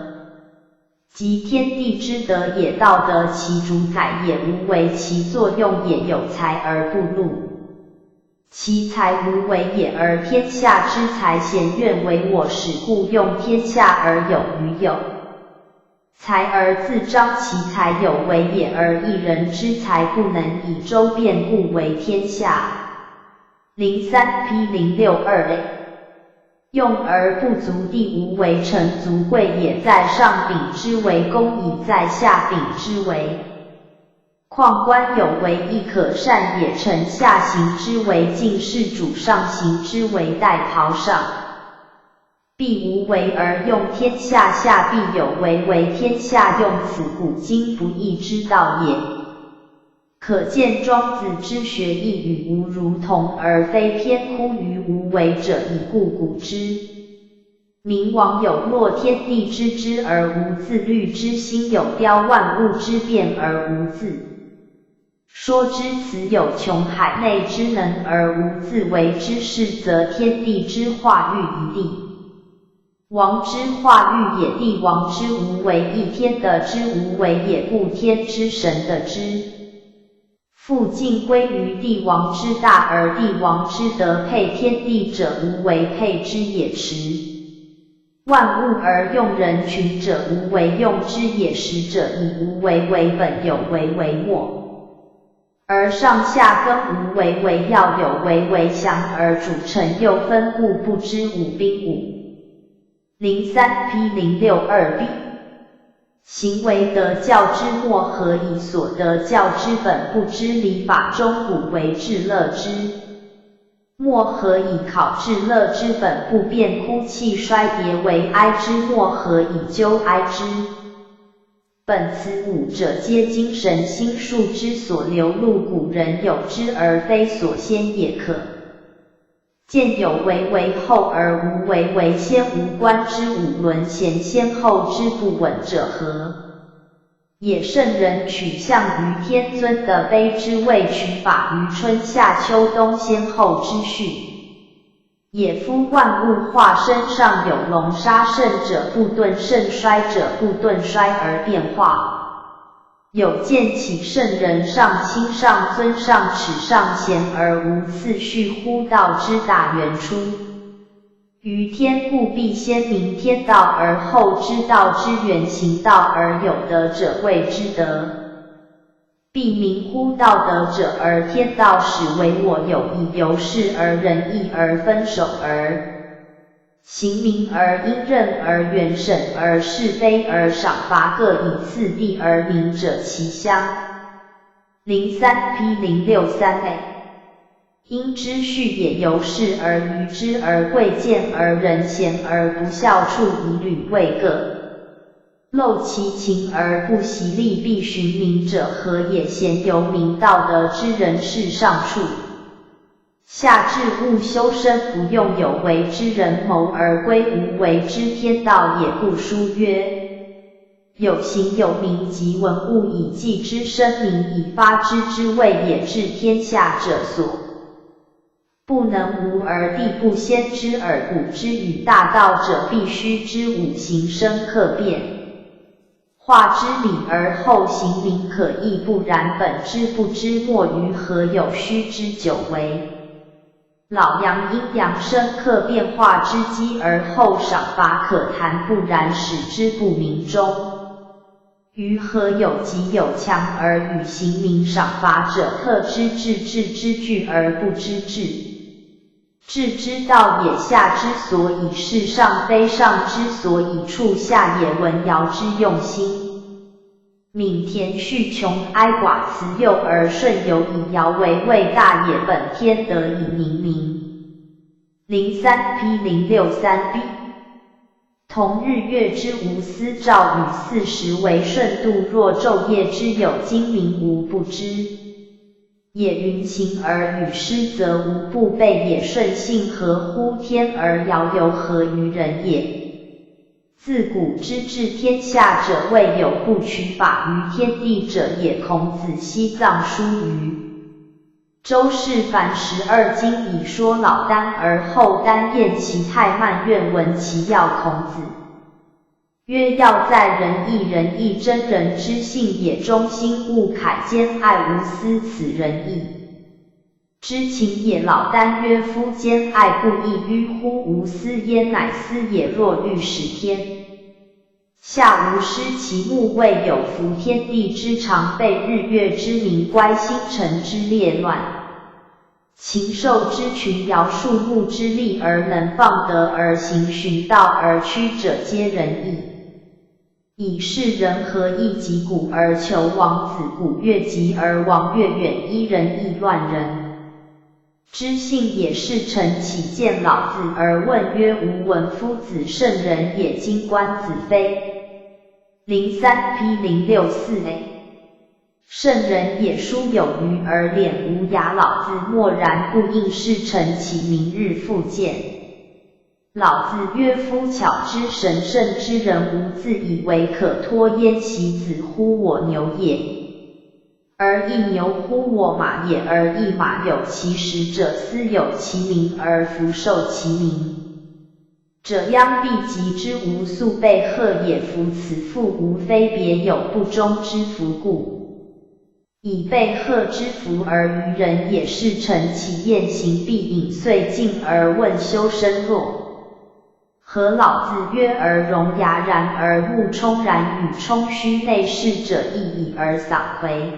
及天地之德也。道得其主宰也，无为其作用也。有才而不怒，其才无为也，而天下之才咸怨为我始，故用天下而有余，有 才而自彰其才有为也。而一人之才不能以周遍，故为天下。零三P零六二A。用而不足，地无为，臣足贵也。在上鼎之为工矣，在下鼎之为 况观有为亦可善也。臣下刑之为禁，士主上刑之为带袍上。必無為而用天下，下必有為為天下用，此古今不易之道也。可見莊子之學亦與吾如同，而非偏忽於無為者矣。故古之 明王有若天地之知而無自律之心，有雕萬物之變而無自說之，此有窮海內之能而無自為之事，則天地之化育矣。帝王之化育也，帝王之無為亦天德之無為也，故天之神德之 復盡歸於帝王之大，而帝王之德配天地者，無為配之也。持万物而用人群者，无为用之也。始者以无为为本，有为为末。而上下分无为，为要有为为详而主成，又分故不知五宾五。零三 P 零六二 B。行为德教之末，何以所得教之本不知，礼法终古为至乐之末，何以考至乐之本不辨，哭泣衰竭为哀之末，何以究哀之本。此五者皆精神心术之所流露，古人有之而非所先也可。见有为为后而无为为先，无观之五伦前先后之不稳者何也？圣人取象于天尊的悲之谓，取法于春夏秋冬先后之序也。夫万物化生，上有隆杀盛者不顿盛，衰者不顿衰而变化。有见其圣人上亲上尊上耻上贤而无次序乎？道之大源出于天，故必先明天道而后知道之源。行道而有德者谓之德，必明乎道德者而天道始为我有以由是而仁义而分守而 刑名而因任而原审而是非而赏罚各以次第而明者其乡。零三 P 零六三 A。因之序也，由是而愚之而贵贱而人贤而不肖处以履位各，漏其情而不习力，必寻名者何也？贤由明道德之人是上处。 下至勿修身不用有为之人谋而归无为之天道也。故书曰：有行有名即文物以继之，声名以发之，之谓也。治天下者所不能无而地不先知耳。古之语大道者必须知五行生克变 化之理而后行名可矣，不然本知不知末于何有虚之九为老阳阴阳生克变化之机而后赏罚可谈，不然始知不明中于何有极有强而与行名赏罚者，特知至至之句而不知至至之道也。下之所以是上非上之所以处下也。文尧之用心，闵田序穷哀寡辞幼而舜由以尧为未大也，本天德以明民。零三 P 零六三 B。同日月之无私，照与四时为顺度，若昼夜之有精明无不知 也云行而与师则无不备也。顺性合乎天而尧由合于人也。自古之治天下者未有不取法于天地者也。孔子西藏书于周氏凡十二经以说老聃而后聃晏其太慢。愿闻其要。孔子 曰：要在仁义，仁义真人之性也。忠心勿凯，兼爱无私，此仁义之情也。老聃曰：夫兼爱不亦于乎？无私焉，乃私也。若欲使天下无师，其目未有服天地之常备，日月之明乖，星辰之列乱， 禽兽之群摇，树木之立而能放德而行，循道而趋者皆仁义矣。是人何益己古而求王子？古越己而王越远，一人亦乱人之性也。是臣起见老子而问曰：吾闻夫子圣人也，今观子非。零三 P 零六四 A。圣人也，书有余而脸无涯。老子默然不应。是臣起明日复见。老子曰：夫巧之神圣之人，无自以为可托焉其子乎我牛也，而亦牛乎我马也，而亦马有其食者，斯有其名而弗受其名 者，殃必及之。吾素被赫也，夫此复无非别有不忠之福故，以被赫之福而于人也。是臣起雁行，必饮遂进而问修身若何老子曰：而聋哑然而目冲然与冲虚内视者亦已而散回。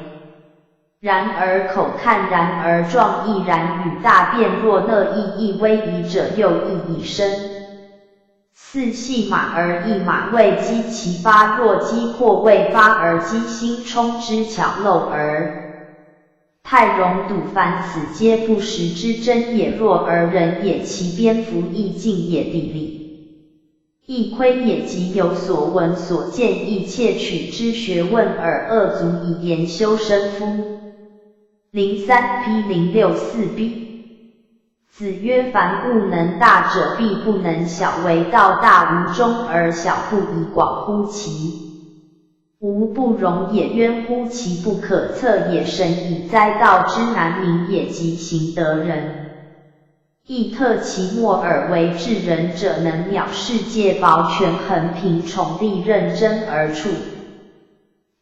然而口看然而壮亦然与大辩若乐亦亦危矣者又亦已深。四系马而亦马未饥其发若饥迫未发而饥心冲之巧漏耳。 太容笃凡此皆不实之真也若尔人也其边幅亦尽也地理，亦亏也即有所闻所见亦窃取之学问而恶足以言修身夫。零三 P 零六四 B。子曰：凡物能大者必不能小，唯道大无中而小不以广乎其 无不容也，渊乎其不可测也。神以哉，道之难明也，及行得仁，亦特其末爾為至仁者能藐視戒薄權衡貧窮利任真而處，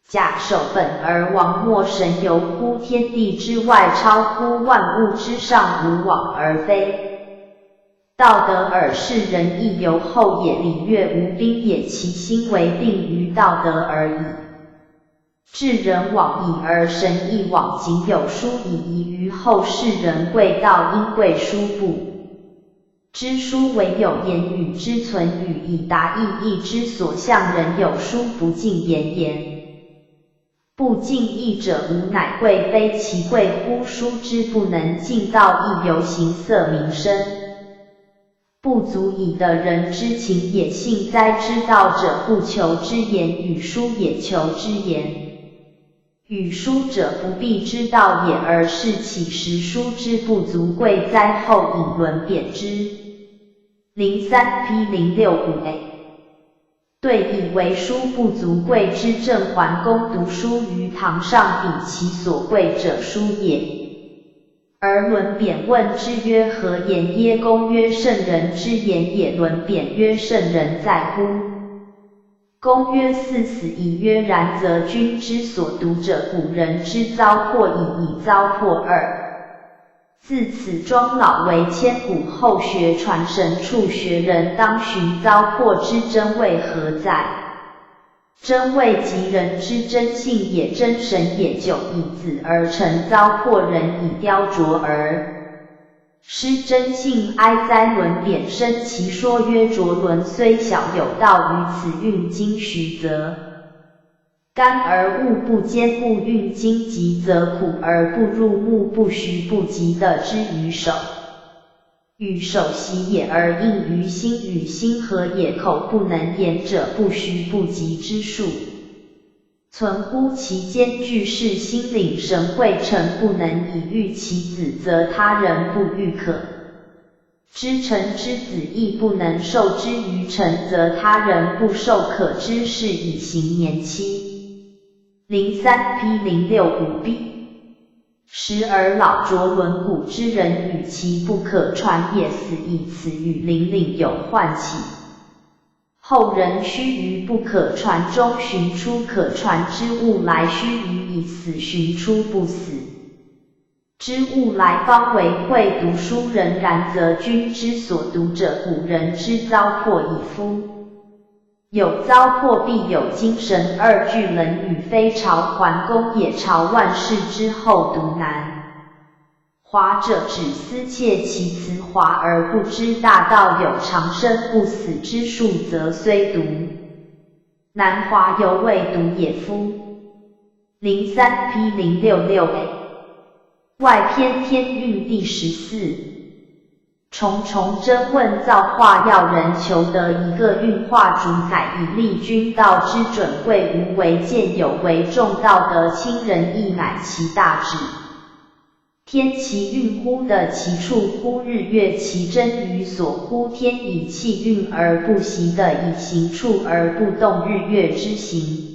假守本而亡末神遊乎天地之外，超乎萬物之上，無往而非。 道德爾是仁亦猶後也，禮樂無賓也，其心為定於道德而已。至仁往矣而神亦往，仅有書以遺於後世人，貴道因貴書不知書，唯有言語之存與以達意義之所向仁，有書不盡言焉。 不盡意者無，乃貴非其貴乎？書之不能盡道，亦猶形色名聲，不足以得仁之情也。幸哉，知道者不求之言與，書也求之言與，書者不必知道也。而是豈識書之不足貴哉？後引論貶之。零三 P 零六五 A。 对以为书不足贵之正，桓公读书于堂上，鼎其所贵者书也。而论贬问之曰：何言？耶？公曰：圣人之言也。论贬曰：圣人在乎？公曰：似死矣。曰：然则君之所读者，古人之糟粕已矣，糟粕耳。 自此庄老为千古后学传，神处学人当循糟粕之真谓何哉？真谓即人之真性也，真神也久矣，子而成糟粕，人以雕琢耳。失真性哀哉！论贬深其说曰：卓伦虽小，有道于此。运经徐则 干而物不坚固，运经急则苦而不入目，不徐不疾的之于手，与手习也而应于心，与心合也，口不能言者不徐不疾之数。存乎其间俱是心领神会，诚不能以喻其子，则他人不欲可 知诚之子亦不能授之于诚，则他人不授可知是以行年期。零三 P 零六五 B。时而老卓伦古之人语其不可传也，死矣。此语灵灵有唤起后人须于不可传中寻出可传之物来，须于已死寻出不死 之物来，方为贵读书人。然则君之所读者，古人之糟粕矣夫。有糟粕必有精神，二句论语非朝桓公也，朝万世之后读南华者，指思切其辞华而不知大道有长生不死之术，则虽读 南华犹未读也夫。零三 P 零六六 A。外篇天运第十四。重重争问造化要人，求得一个运化主宰，以利君道之准贵无为见有为重道德亲仁义乃其大旨。 天其运乎得其处乎日月其争于所乎天以气运而不息的以行处而不动日月之行。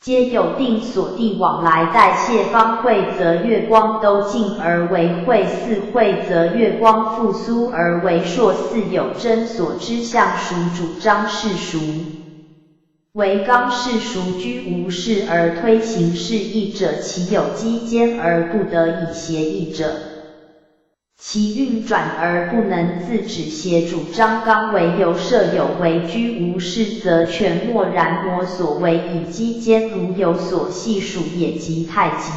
皆有定所地往来代谢方会则月光都尽而为晦似晦则月光复苏而为朔似有征所之象属主张世俗。 为刚世俗居无事而推行示意者，其有机间而不得以协议者。其运转而不能自止，邪主张刚为由，设有为居无事，则全默然摩所为已积坚，如有所系数也，即太极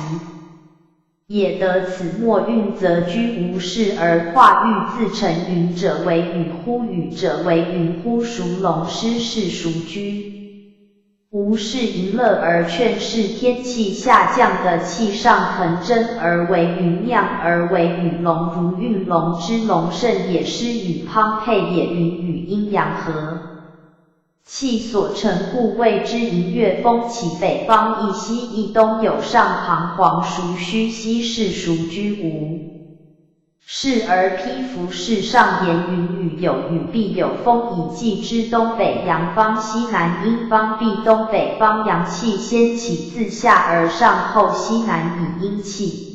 也。得此默运则居无事，而化育自成云者为雨乎，雨者为云乎，孰龙师是孰居 无事，盈乐而劝示天气下降的气上腾蒸而为云，酿而为雨龙，如运龙之龙盛也，师雨滂沛也，云雨阴阳和气所成，故谓之。盈乐风起北方，一西一东，有上彷徨，孰虚兮是孰居无 事而披服，是上言云雨有雨必有风，以济之东北阳方，西南阴方必东北方，阳气先起自下而上，后西南以阴气。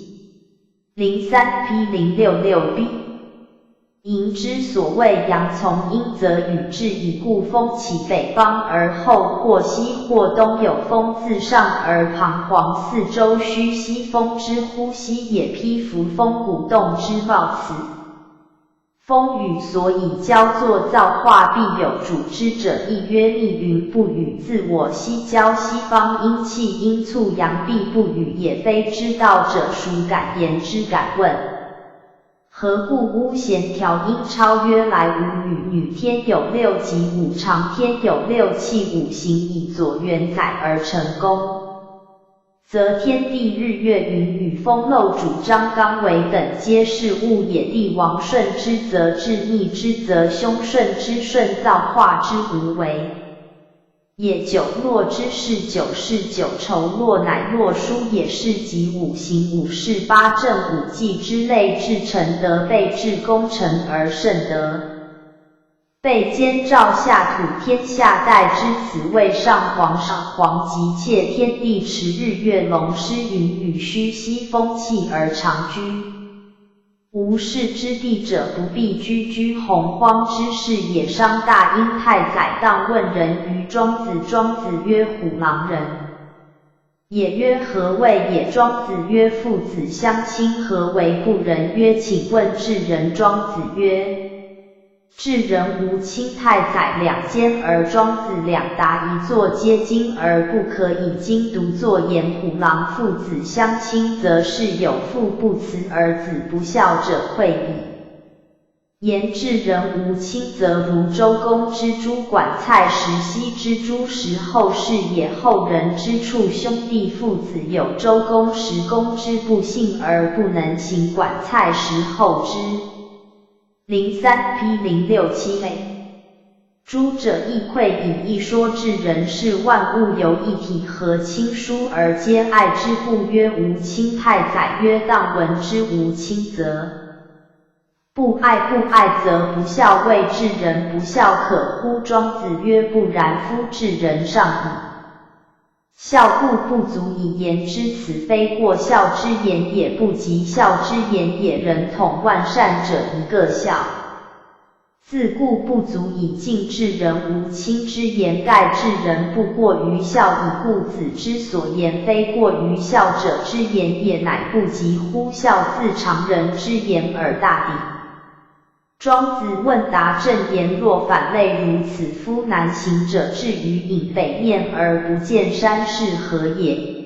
零三P零六六B。盈之所谓阳从阴则雨至矣，故风起北方而后或西或东有风自上而彷徨四周，虚兮风之呼吸也，披服风鼓动之抱辞。风雨所以交作造化，必有主之者，亦曰密云不雨，自我西交西方阴气阴促阳必不雨也，非之道者孰敢言之敢问。何故巫咸调阴超曰来无雨，女天有六极五常，天有六气五行，以左元载而成功。 则天地日月云雨风漏主张刚为等皆是物也，帝王顺之则至，逆之则凶，顺之顺造化之无为也。九落之是九，是九酬落，乃落书也，是即五行五事八正五纪之类至，成德备至功成而盛德 备兼照下土，天下待之，此谓上皇。上皇即借天地持日月龙师云雨虚兮风气而常居。无事之地者不必居，居洪荒之势也。商大殷太宰当问仁于庄子，庄子曰虎狼仁 也，曰何谓也？庄子曰父子相亲，何为不仁？曰请问至仁。庄子曰至仁无亲。太宰两间而庄子两答，一作皆精而不可以精独作言。虎狼父子相亲，则是有父不慈，而子不孝者，会矣。 言至仁无亲，则如周公之诸管蔡石溪之诸石后氏也，后人之处兄弟父子有周公时公之不幸而不能行管蔡石后之。零三P零六七A。诸者亦愧矣。亦说至仁是万物有一体，合亲疏而兼爱之，故曰无亲。太宰曰当闻之，无亲则 不爱，不爱则不孝，谓至仁不孝可乎？庄子曰不然，夫至仁上矣。孝故不足以言之，此非过孝之言也，不及孝之言也。仁统万善者一个孝，自故不足以尽至仁无亲之言。盖至仁不过于孝矣，故子之所言非过于孝者之言也，乃不及乎孝，自常人之言耳大抵。庄子问答正言：若反类如此，夫南行者至于隐北面而不见山，是何也？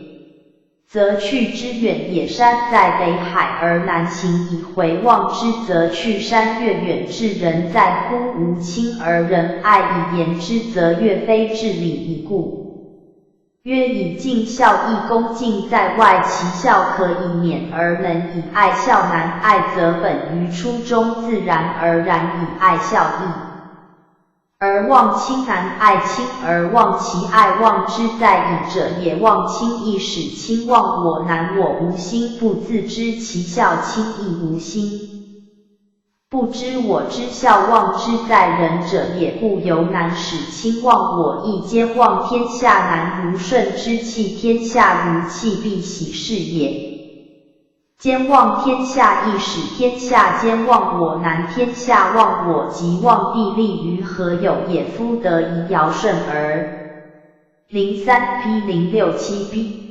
则去之远也。山在北海而南行矣，回望之，则去山越远。至仁在乎无亲而仁爱矣，言之则越非至礼矣。故 曰以敬孝亦恭敬在外，其孝可以免而能以爱孝难。爱则本于初衷，自然而然以爱孝矣。而忘亲难，爱亲而忘其爱，忘之在矣者也。忘亲亦使亲忘我，难我无心，不自知其孝，亲亦无心。 不知我之孝，忘之在仁者也。故犹难使亲忘我，亦兼忘天下难，如顺之气，天下如气，必喜事也。兼忘天下亦使天下兼忘我难，天下忘我，即忘地利于何有也。夫得以尧舜而 零三P零六七B。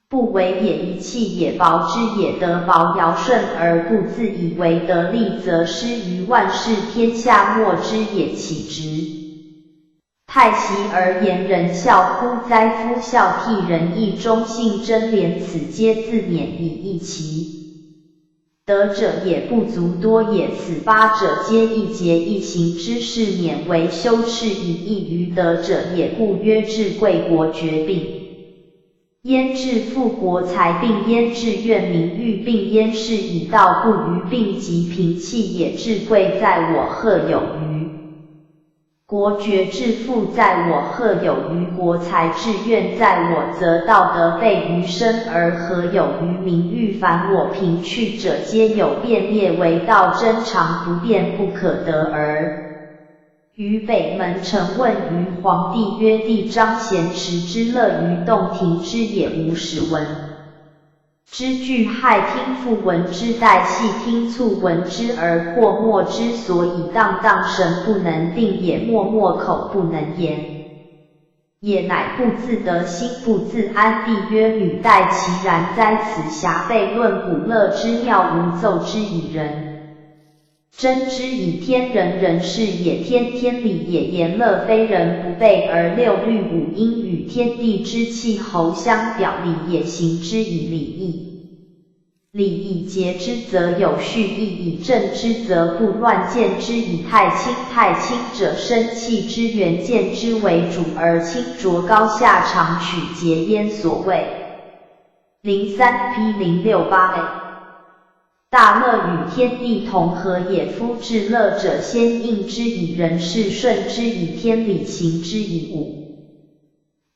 不为也，一气也，保之也，得保。尧舜而不自以为得利则失于万世，天下没之也，岂直？太息而言人孝乎哉？夫孝悌仁义忠信贞廉，此皆自勉矣，亦其 德者也，不足多也，此八者皆易节易行之，是勉为羞耻矣。亦于德者也，故曰至贵国爵病。焉至富国财病？焉至怨民育病？焉是以道不于病及贫气也。至贵在我，赫有余 国爵至富在我，赫有余；国财至怨在我，则道德备于身，而何有于民？欲反我平去者，皆有变灭，惟道贞常不变，不可得而。于北门臣问于皇帝曰：帝章咸池之乐于洞庭之野，吾始闻 之句害听复闻之，待细听促闻之而阔莫之，所以荡荡神不能定也，没没口不能言也，乃不自得，心不自安。帝曰：女待其然哉，此遐悖论古乐之妙，无奏之以人。 贞之以天，人人是也，天天理也。言乐非人不备，而六律五音与天地之气候相表里也，行之以礼义。礼以节之，则有序；义以正之，则不乱。见之以太清，太清者，生气之源，见之为主而清浊高下，常取节焉。所谓零三P零六八A。 大乐与天地同和也。夫至乐者，先应之以人事，顺之以天理，行之以武。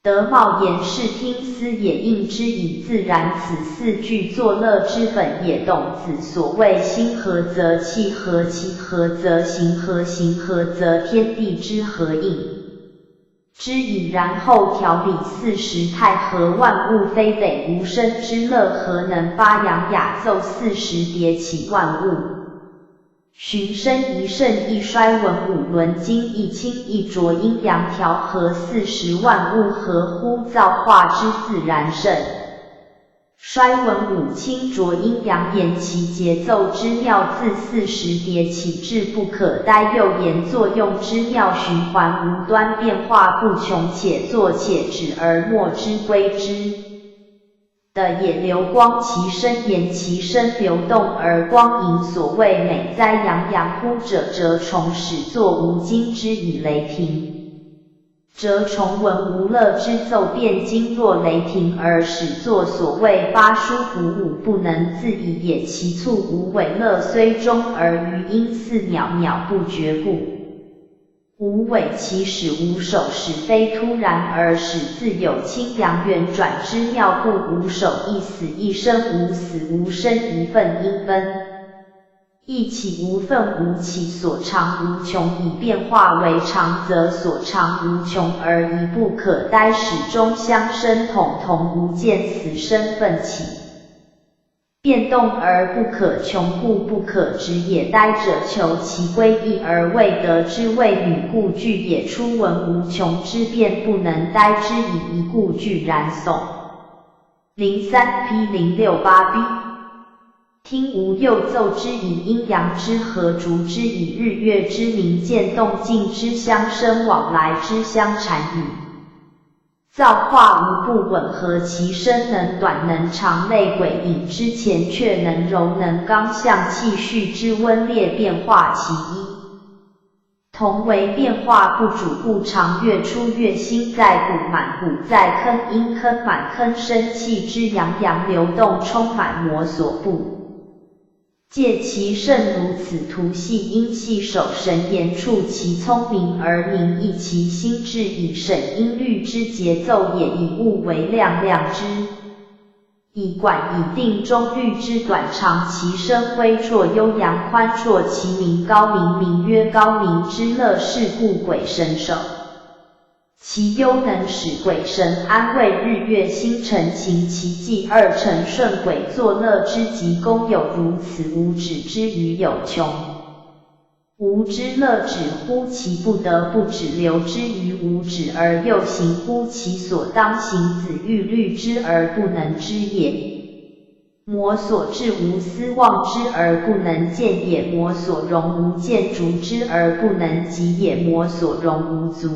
德茂言：视听思也，应之以自然。此四句作乐之本也。董子所谓：心和则气和，气和则行和，行和则天地之和应 之矣。然后调理四时太和，万物非北无声之乐，何能巴扬雅奏四时迭起万物？循声一圣一衰文武轮经一清一浊，阴阳调和四时，万物合乎造化之自然圣。 衰文武清浊阴阳，言其节奏之妙，自四时迭起至不可待，又言作用之妙，循环无端，变化不穷，且作且止而没之，归之的也。流光其身，言其身流动而光影。所谓美哉洋洋乎者，蛰虫始作无惊之以雷霆。 蛰虫闻无乐之奏，变惊若雷霆而始作。所谓巴舒鼓舞，不能自已也。其促无尾乐虽终，而余音似鸟，鸟不绝故。无尾其始，无首始，非突然而始，自有清扬圆转之妙，故无首亦死亦生，无死无生亦分亦分。 亦起无分无起，所长无穷，以变化为常，则所长无穷而已不可待，始终相生，统统无间，死生分起，变动而不可穷，故不可止也。待者求其归一而未得之谓女，故句也。初闻无穷之变，不能待之矣，一故句然。宋 零三P零六八B。听无又奏之以阴阳之和，烛之以日月之明，见动静之相生，往来之相缠与。造化无不吻合，其声能短能长，类鬼影之前，却能柔能刚，象气序之温烈，变化其一。 同为变化不主，故常月出月星在鼓，满鼓在铿，阴铿满铿，生气之洋洋，流动充满，魔所不借。其圣如此，徒系阴系守神，言处其聪明而明，亦其心志以审音律之节奏也，以物为量，量之 以管以定终律之短长，其声微绰悠扬，宽绰其鸣，高鸣，名曰高鸣之乐，是故鬼神守。其幽能使鬼神安慰，日月星辰勤其祭，二辰顺鬼作乐之极，功有如此，无止之余有穷。无知乐止乎其不得不止，流之于无止而又行乎其所当行，子欲律之而不能之也。 魔所至无思望之而不能见也，魔所容无见足之而不能及也，魔所容无足。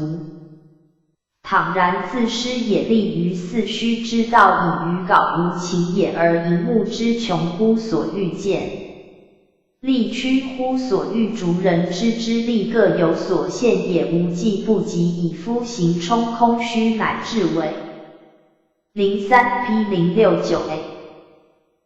倘然自失也，立于四虚之道矣，于槁无情也，而盈目之穷乎所欲见，力屈乎所欲足，人之知力各有所限也，无际不及矣。夫行充空虚乃至伪。 零三P零六九A。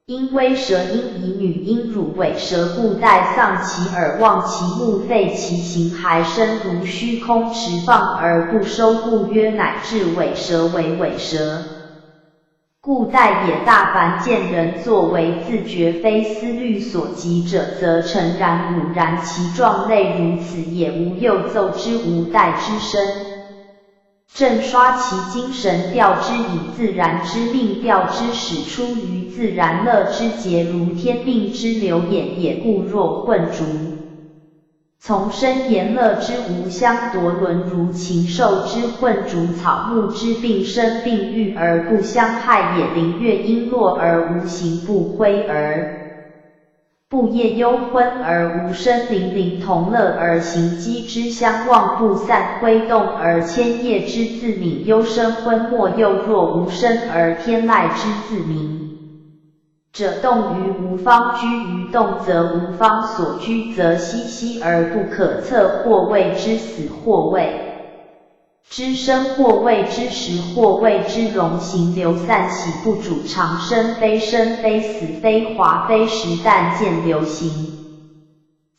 因为蛇音以女音乳尾蛇，故戴丧其耳，望其目，废其形骸，身如虚空，持放而不收，故曰乃至伪蛇为伪蛇。故戴也。大凡见人作为自觉非思虑所及者，则诚然泯然其状，类如此也。无又奏之，无戴之声。 震刷其精神，调之以自然之命，调之始出于自然，乐之节如天命之流也。故若混浊从生言乐之无相夺，沦如禽兽之混浊草木之病生病育而不相害也。灵月璎珞而无形，不辉而 不夜，幽昏而无声，灵灵同乐而行，机之相望不散，挥动而千叶之自泯，幽深昏没，又若无声而天籁之自鸣。者动于无方，居于动则无方，所居则息息而不可测，或谓之死，或谓 之生，或谓之时，或谓之荣，行流散喜不主，常生非生非死非华非时，但见流行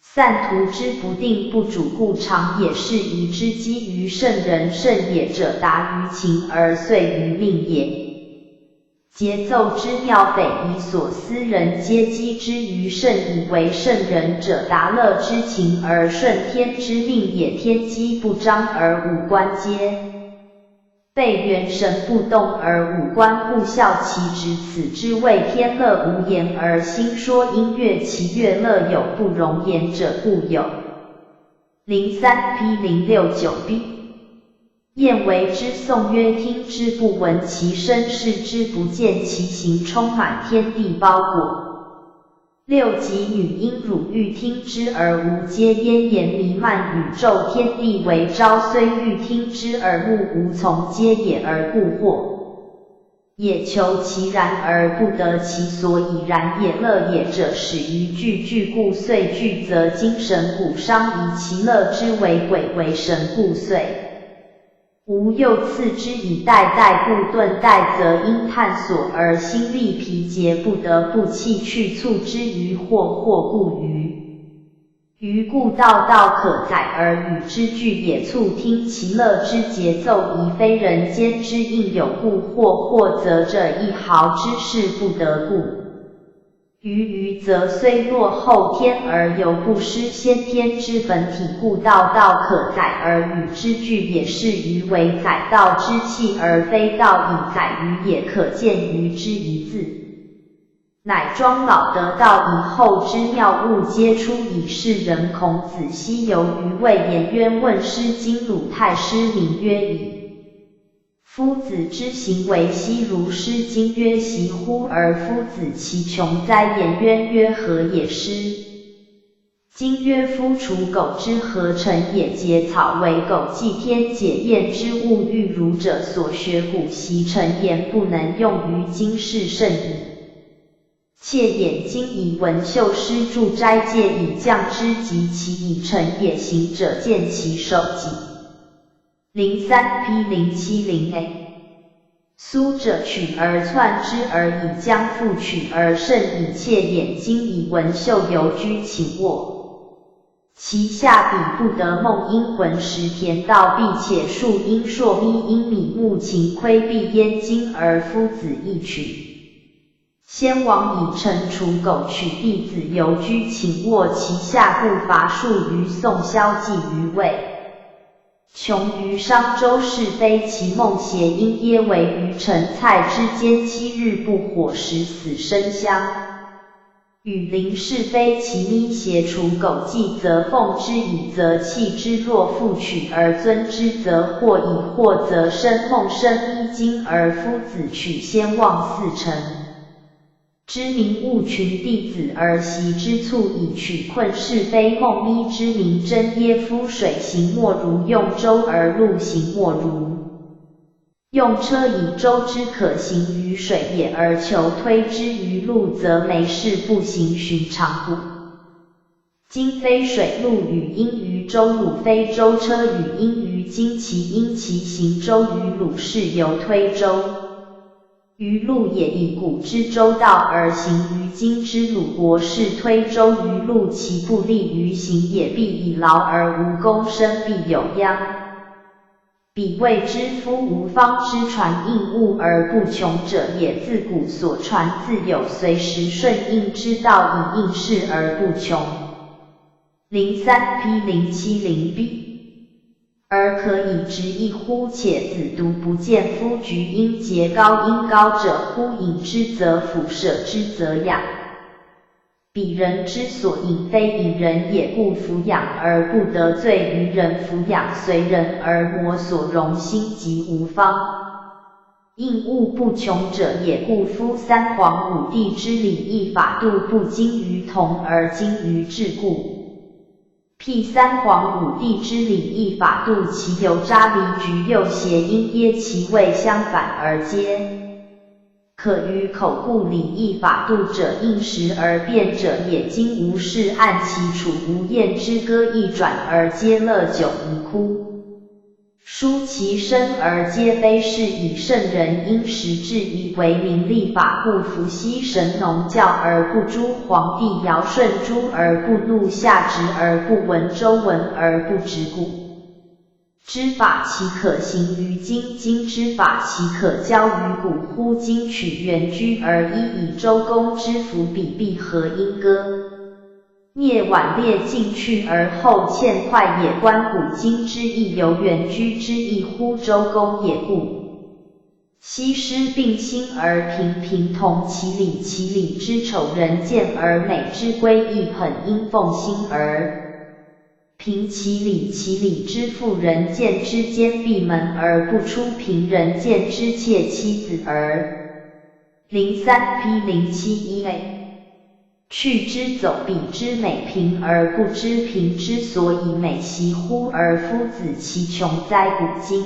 散途之不定不主，故常也适宜之机于圣人圣也者，达于情而遂于命也。 节奏之妙，匪夷所思，人皆机之于圣矣。为圣人者，达乐之情而顺天之命也。天机不彰而五官皆备元神不动而五官不效其职，此之谓天乐无言而兴说音乐，其乐乐有不容言者故有。零三P零六九B。 晏维之颂曰：听之不闻其声，视之不见其形，充满天地包裹。六极女音乳，欲听之而无阶，咽炎弥漫宇宙天地为昭，虽欲听之，耳目无从，皆掩而不获。 也求其然而不得其所以然也，乐也者始于句句，故遂句则精神骨伤，以其乐之为鬼为神，故遂无又次之矣。戴戴不顿，戴则因探索而心力疲竭，不得不弃去促之于或，或故于 于故道道可载而语之句也，促听其乐之节奏，宜非人间之应有，故或或则这一毫之事不得故。于于则虽落后天而犹不失先天之本体，故道道可载而语之句也，是于为载道之器，而非道以载语也，可见于之一字。 乃庄老得道以后之妙悟，皆出以是人。孔子昔游于魏颜渊问诗经，鲁太师名曰乙。夫子之行为希如诗经曰习乎？而夫子其穷哉？颜渊曰何也诗 经曰：夫处狗之何成也？解草为狗祭天，解雁之物喻儒者所学古习成言，不能用于今是甚矣。窃掩今以文秀诗注斋戒以降之，及其以成也。行者见其首己。 零三P零七零A。苏者取而窜之而已将，复取而甚矣。窃掩今以文秀游居寝卧，其下笔不得梦因浑时田盗壁且树阴朔咪阴米目晴亏闭烟今而夫子亦取 先王以臣处狗取弟子游居寝卧，其下不乏数余宋萧纪余魏琼于商周是非其梦邪因耶为于陈蔡之间七日不火时死生相。与邻是非其一，邪除狗迹则奉之矣，则弃之若父取而尊之，则或已或则生梦生一惊而夫子取先忘四成。知民勿群弟子而习之促矣，取困是非梦一之民真耶夫水行莫如用舟而陆行莫如 用车以舟之可行于水也，而求推之于陆则没事不行寻常故。今非水陆与因于舟，陆非舟车与因于今，其因其行舟与陆是由推舟于陆也，以古之舟道而行于今之鲁国是推舟于陆，其不利于行也，必以劳而无功，身必有殃。 彼谓之夫无方之传应物而不穷者也，自古所传自有，随时顺应之道以应适而不穷。零三 P 零七零 B，而可以执一乎？且子独不见夫举因节高因高者乎？隐之则辅，舍之则养。 彼人之所隐非隐人也，故弗养而不得罪于人，弗养随人而摩所容心即无方。应物不穷者也，故夫三皇五帝之礼义法度不精于同而精于治故。譬三皇五帝之礼义法度，其由渣离局右邪因耶，其位相反而皆 可与口故礼义法度者，应时而变者也。今无事按其处无厌之歌一转而皆乐酒一哭，舒其身而皆悲，是以圣人因时制宜为民立法，故弗昔神农教而不诛皇帝，尧舜诛而不怒，夏禹而不闻周文而不止古。 知法岂可行于今？今之法岂可交于古乎？今取原居而一以周公之服比毕何因歌，灭晚列进去而后欠快也，观古今之亦犹原居之一乎？周公也故。 西施并心而平，平同其礼，其礼之丑人见而美之归亦很因奉心而平其礼，其礼之妇人见之奸闭门而不出，平人见之妾妻子而零三 P 零七一 A。去之走，彼之美平而不知平之所以美习乎？而夫子其穷哉，古今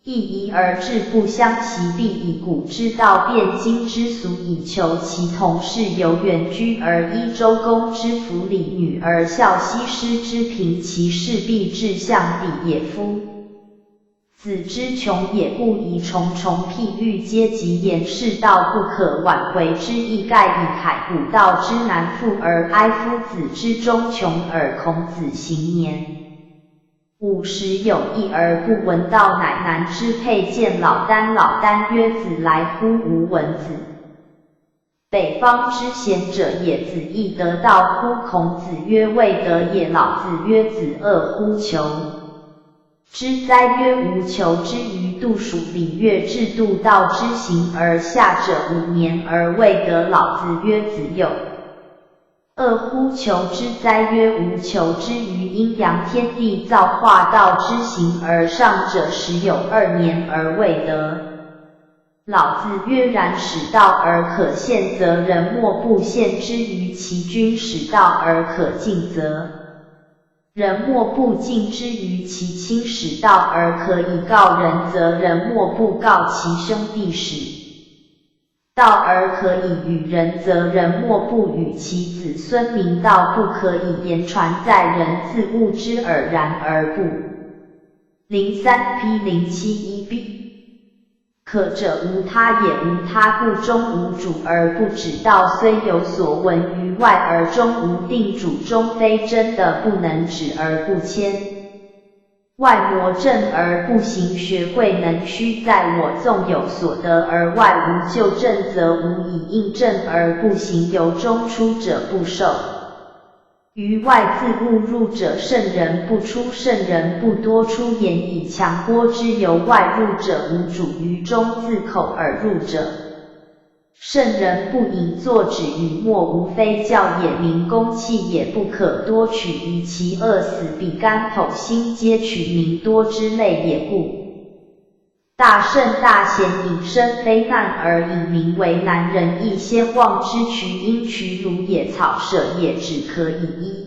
亦宜而志不相习，必以古之道变今之俗，以求其同是由原居而一。周公之服礼女而效西施之平其事，必至象彼也夫。子之穷也，故以重重譬喻皆及言是道不可挽回之意，盖以慨古道之难复而哀夫子之中穷耳。孔子行年 五十有一而不闻道，乃难之。佩见老聃，老聃曰：子来乎？吾闻子。北方之贤者也，子亦得道乎？孔子曰：未得也。老子曰：子恶乎求之哉？曰：吾求之于度属礼乐制度道之行而下者五年而未得。老子曰：子有 恶乎求之哉？曰：吾求之于阴阳天地造化道之行而上者十有二年而未得。老子曰：然使道而可现，则人莫不现之于其君；使道而可敬，则人莫不敬之于其亲；使道而可以告人，则人莫不告其兄弟；使 道而可以与人，则人莫不与其子孙明道，不可以言传在人，自悟之尔然而不。零三 P 零七一 B。可者无他，也无他，故终无主而不止。道虽有所闻于外而终无定主，终非真的不能止而不迁。 外魔正而不行学，贵能虚在我，纵有所得而外无就证，则无以应证而不行，由衷出者不受。于外自误入者，圣人不出，圣人不多出，言以强郭之。由外入者无主，于中自口而入者圣人不饮作止语末，无非教也明功器也不可多取于其二死，比干口心皆取名多之类也不。大圣大贤饮参非难而饮茗为难人亦，先望之取因取汝也草舍也止渴以一。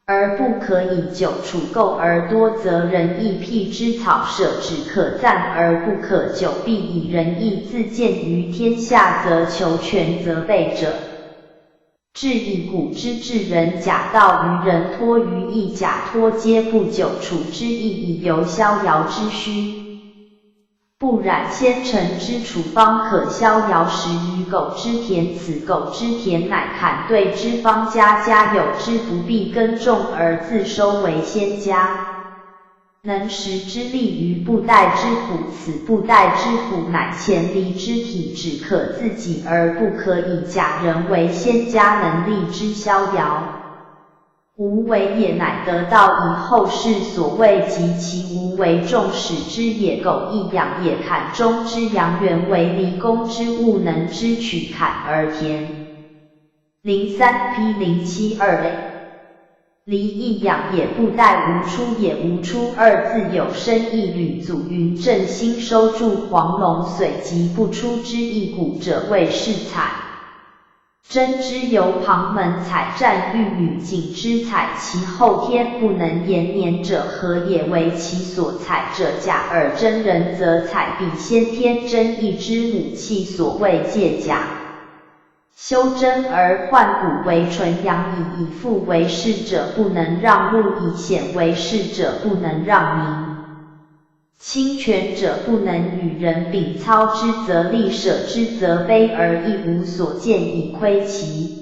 而不可以久处垢而多则人亦辟之草舍止渴暂而不可久必以仁义自见于天下则求全则备者。至以古之至人假道于人脱于义假脱皆不久处之意以由逍遥之虚。 不染纤尘之处方可逍遥食于狗之田，此狗之田乃坎对之方家，家有之不必耕种而自收为先家。能食之利于布袋之虎，此布袋之虎乃黔离之体，止渴自己而不可以假人为先家，能利之逍遥。 无为也，乃得道矣。后世所谓及其无为众始之也。狗亦养也，坎中之羊原为离弓之物，能支取坎而填。零三 P 零七二 A。离亦养也，布袋无出也，无出二字有深意。吕祖云：振兴收注黄龙，虽及不出之意，古者谓适采。 争之由旁门采战御女，井之采其后天不能延年者何也？为其所采者假而争人则采彼先天争义之母器，所谓借假修真而换古为纯阳矣。以父为士者不能让路矣，显为士者不能让名。 亲权者不能与人禀操之则利，舍之则卑，而一无所见以亏其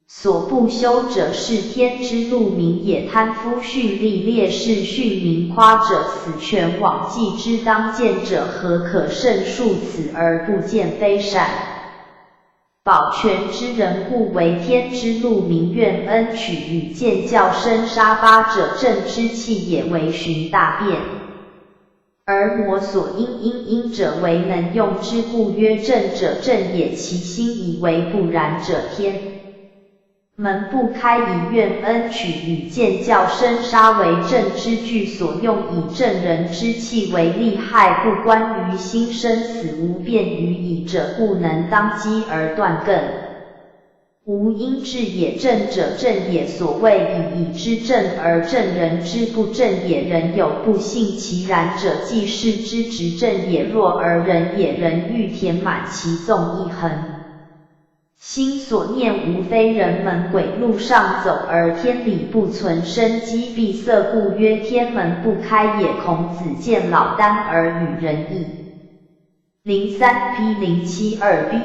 所不修者，是天之路名也。贪夫蓄利，猎士蓄民夸者，死权罔继之当见者，何可胜数此而不见非善？ 保全之人故为天之路名，愿恩取与见教生杀八者，正之气也为循大变。而魔所因因因者为能用之，故曰正者正也，其心以为不然者天。门不开以愿恩取与见教生杀为正之具，所用以正人之气为利害，不关于心生死无便于已者，故能当机而断更。 无因至也，正者正也。所谓以已知正而正人之不正也，人有不信其然者，即是之执正也。若而人也，人欲填满其纵亦恒。心所念无非人门鬼路上走，而天理不存，生机闭塞，故曰天门不开也。孔子见老聃而与仁义。 零三 P 零七二 B。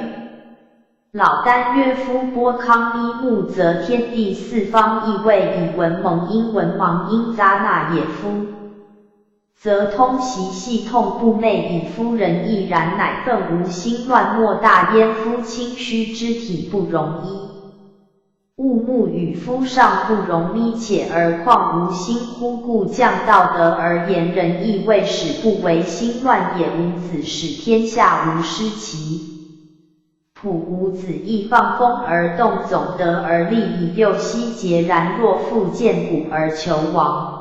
老聃曰：夫波康尼木，则天地四方亦谓以文蒙因，文盲因扎那也夫，则通习系统不昧矣。夫仁义然，乃愤无心乱莫大焉。夫清虚之体不容一 物木与夫上不容咪且，而况无心乎？故降道德而言，仁义未始不为心乱也。无子使天下无师其仆，无子亦放风而动总得而立矣。又昔桀然若父见古而求亡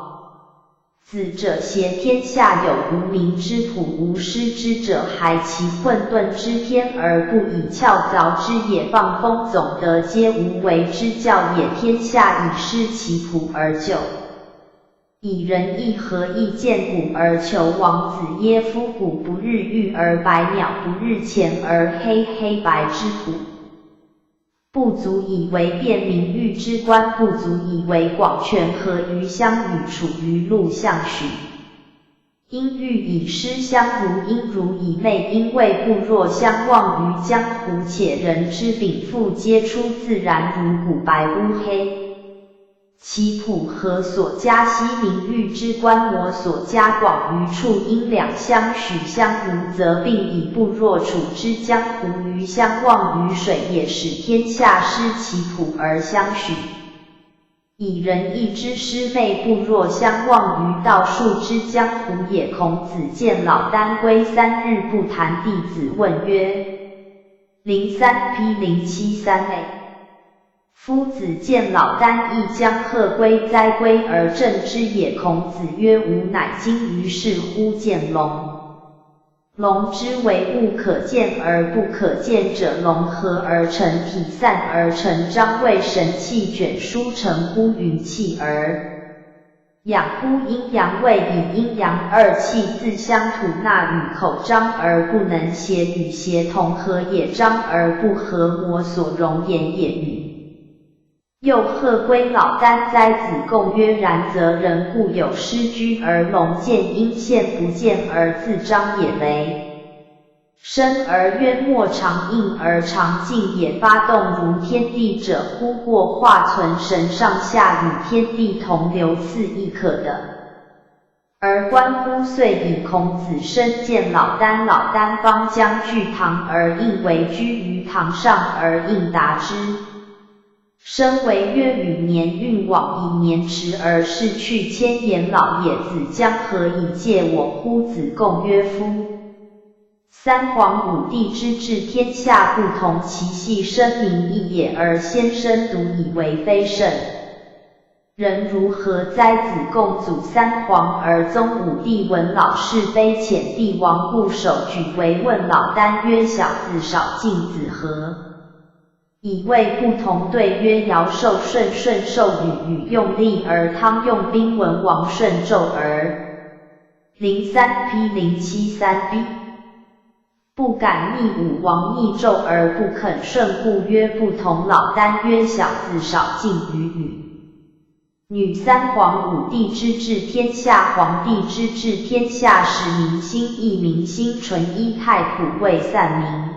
子者，挟天下有无名之仆，无师之者，孩其混沌之天而不以窍凿之也。放风总得皆无为之教也，天下以师其仆而就矣。仁义何以见古而求亡？子曰：夫古不日遇而白鸟，不日前而黑黑白之古 不足以为辨明喻之观，不足以为广权。何于相与？处于陆相许。因喻以师相如，因如以昧。因为固若相忘于江湖，且人之禀赋皆出自然，如古白乌黑。 其仆何所加昔明喻之观，魔所加广于处。因两相许相如，则并以固若处之江湖于相忘于水也，使天下失其仆而相许。以仁义之师昧固若相忘于道术之江湖也。孔子见老聃归三日不谈，弟子问曰：零三 P 零七三 A。夫子见老聃亦将壑归哉归而振之也。孔子曰：吾乃今于是乎见龙。龙之为物可见而不可见者，龙合而成体，散而成章，未神器卷书成乎云气而 养乎阴阳，未以阴阳二气自相吐纳，与口张而不能协，与协同合也，张而不合，摩所容言也与。又壑归老聃哉子贡曰：然则人固有失居，而龙见阴现不见而自张也。雷 声而渊没，长应而长静也。八动如天地者，忽过化存神上下，与天地同流，似亦可得。而观乎岁以孔子身见老聃，老聃方将巨堂而应为居，于堂上而应答之。 身为曰：与年运往矣。年迟而逝去，千言老也。子将何以戒我乎？子贡曰：夫三皇五帝之治天下不同，其系生民意也，而先生独以为非圣人，如何哉？子贡祖三皇而宗五帝，闻老是卑浅，帝王固守矩为问。老聃曰：小子少近子何 以谓不同。对曰：尧受舜，舜受禹，禹用厉而汤用兵，文王顺纣而零三 P 零七三 B。不敢逆武王，逆纣而不肯舜，故曰不同。老聃曰：小子少近于禹。 女三皇五帝之治天下，皇帝之治天下，使民心，抑民心，纯一太仆，未散民。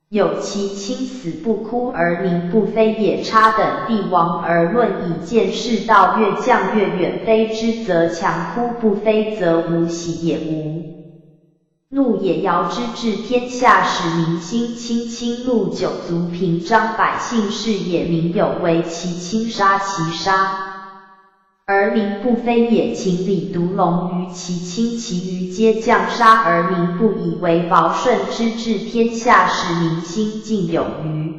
有其亲死不哭，而民不非也。差等帝王而论以见，是道越降越远，非之则强乎？不非则无喜也无 怒也。尧之治天下，使民心亲，亲怒九族平章，百姓视野民有为，其亲杀其杀，而民不非也。秦礼独隆于其亲，其余皆将杀而民不以为宝。舜之治天下，使民心敬有余。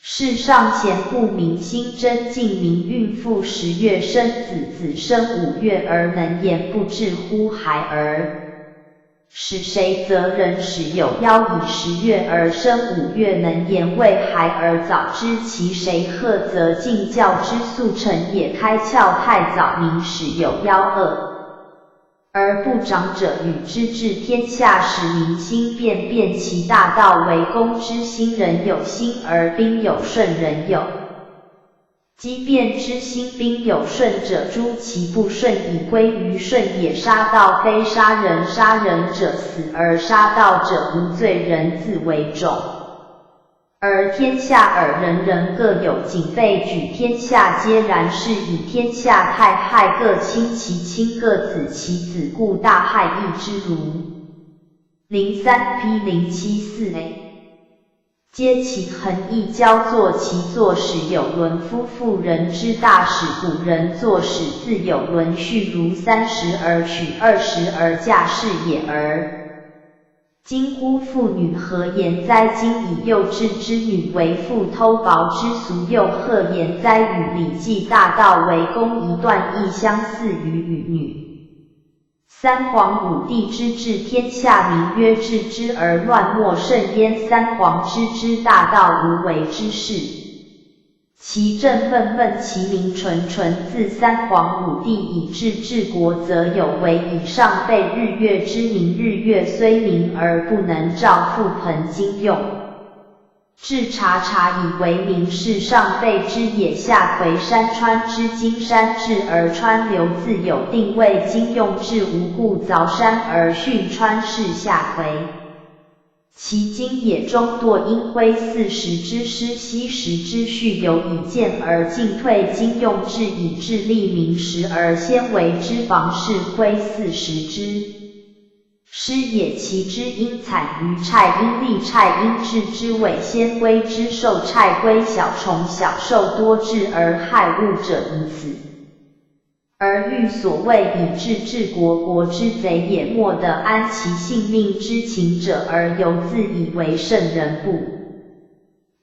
是上贤故，民心争，近民孕妇十月生子，子生五月而能言，不至乎孩儿。使谁则人始有夭，以十月而生，五月能言，为孩儿早知其谁，赫则近教之速成也。开窍太早，民始有夭。恶 而不长者，禹之治天下，使民心变，变其大道为公之心，人有心而兵有顺，人有机变之心，兵有顺者诛其不顺，以归于顺也。杀盗非杀人，杀人者死，而杀盗者无罪，人自为种。 而天下尔，人人各有警备矩，天下皆然。是以天下太害，各亲其亲，各子其子，故大害亦之如。零三 P 零七四 A。皆其恒易交作，其作始有伦。夫妇人之大始，古人作始自有伦序，如三十而取，二十而嫁，是也。而 今乎妇女何言哉？今以幼稚之女为妇，偷薄之俗又何言哉？与礼记大道为公一段，亦相似于与女三皇五帝之治天下，民曰：置之而乱莫甚焉。三皇之之大道，无为之事。 其政闷闷，其民纯纯。自三皇五帝以至治国，则有为以上备日月之民。日月虽明而不能照覆盆经用，置察察以为民。是上备之也。下窺山川之经，山至而川流，自有定位经用之无故凿山而汛川，是下窺 其经也。中堕阴，窺四时之师，溪石之序，由以见而进退经用之，以至利民。时而先为之防，是窺四时之师也。其之阴惨于豺，阴厉豺，阴至之尾，先归之兽豺，归小虫，小兽多至而害物者于此。而欲所谓以智治国，国之贼也，莫得安其性命之情者，而犹自以为圣人不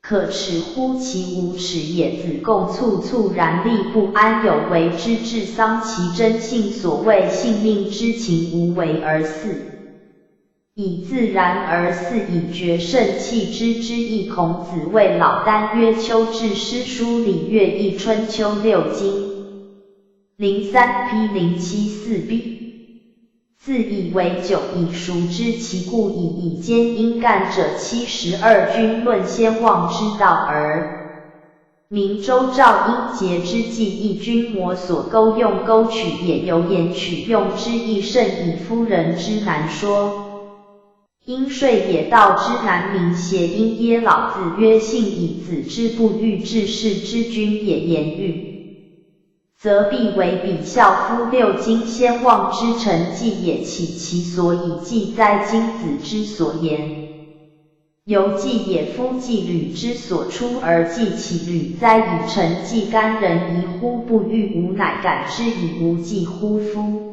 可耻乎？其无耻也。子贡促促然立不安，有为之智丧其真性，所谓性命之情无为而死。 以自然而死，以绝圣弃之之意。孔子谓老聃曰：秋至诗书礼乐易，春秋六经。零三 P 零七四 B。自以为久矣，孰知其故矣。以兼因干者七十二君论先王之道耳。 明周赵婴桀之际，亦君摩所钩用钩取也，由言取用之意甚矣。夫人之难说。因税也，道之难明，谐音耶。老子曰：信矣。子之不欲治世之君也。颜愈。则必为比孝夫。六经先王之臣纪也，岂其所以纪哉？今子之所言 犹纪也。夫纪律之所出而纪其律哉，以臣纪干人疑乎？不欲，吾乃敢之矣。无纪乎夫？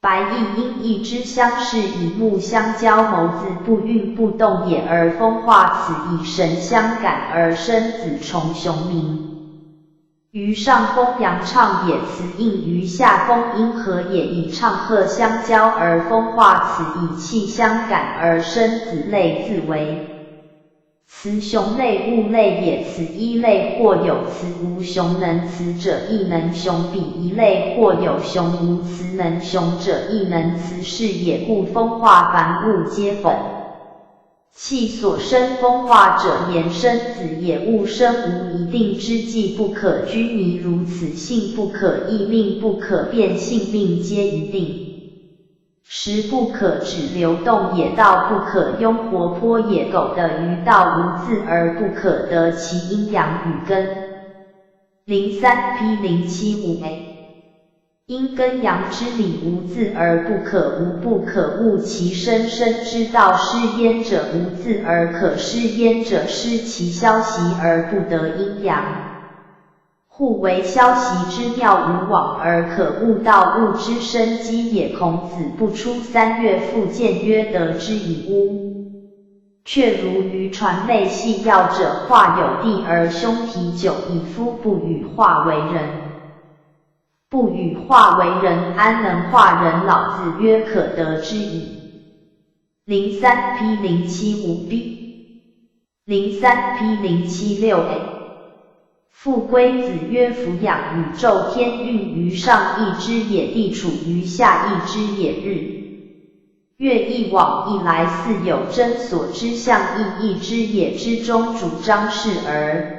白亦因义之相视，以目相交，谋子不运不动也，而风化此，以神相感而生子从雄名。 于上风扬唱也，辞应于下风音和也，以唱和相交而风化此，以气相感而生子类自为。词雄类物类也，词一类或有词无雄能词者，亦能雄比一类或有雄无词能雄者，亦能词是也。故风化凡物皆否。 气所生风化者，言生子也。物生无一定之纪，不可拘泥如此，性不可易命，不可变性命皆一定。时不可止流动也，道不可庸活泼也。苟得于道无自而不可得其阴阳与根。零三 P 零七五 A。 因根阳之理无自而不可，无不可悟其生，生之道失焉者无自而可失焉者，失其消息而不得阴阳。互为消息之妙无往而可悟道，悟之生机也。孔子不出三月复见曰：得之矣乎？却如渔船昧细药者，化有地而兄体久矣。夫不与化为人， 不与化为人，安能化人？老子曰：可得之矣。零三 P 零七五 B。零三 P 零七六 A。父归子曰：俯仰宇宙天运于上，亦之也；地处于下，亦之也；日月亦往亦来，似有真所之象，亦亦之也。之中主张是而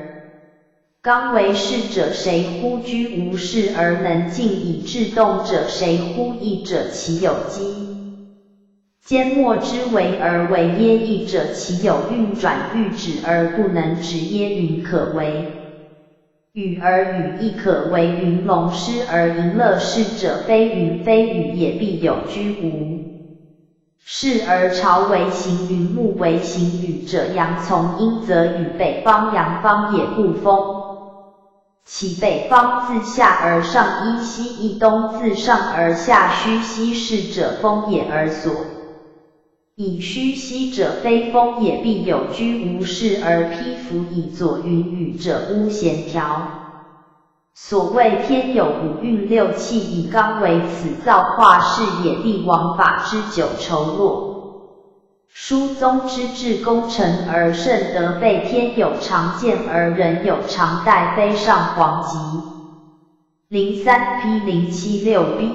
刚为世者谁乎？居无世而能静矣。至动者谁乎？易者其有机。兼末之为而为耶？易者其有运转，欲止而不能止耶？云可为雨而雨，亦可为云龙。失而盈乐，逝者非云非雨也，必有居无 世而朝为行云，暮为行雨者，阳从阴则雨，北方阳方也，故风起北方自下而上，一西一东自上而下，虚西逝者风也而所以虚西者非风也，必有居无世而披服以佐云雨者，巫咸调。 所谓天有五运六气，以刚为此造化世也，帝王法之九绸络。书宗之至功臣而甚德备，天有常鉴而人有常戴，非上皇及。零三 P 零七六 B。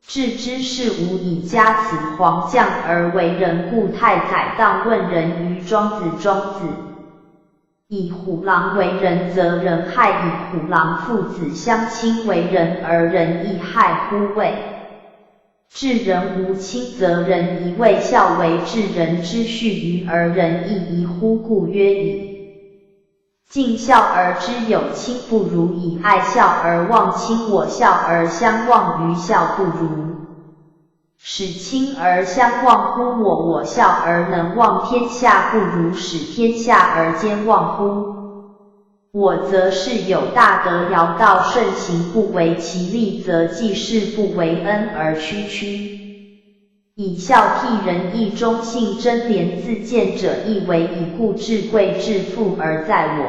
置之事无以加辞黄绛而为人，故太宰当问仁于庄子。庄子 以虎狼为人则人害，以虎狼父子相亲为人而人亦害乎？谓至人无亲则人疑，谓孝为至人之序于而人亦疑乎？故曰以敬孝而知有亲不如，以爱孝而忘亲，我孝而相忘于孝不如。 使亲而相忘乎我，我孝而能忘天下不如，使天下而兼忘乎？我则是有大德，窈窕慎行，不为其利，则济世不为恩而屈曲。以孝悌仁义忠信贞廉自见者亦为已故，至贵至富而在我，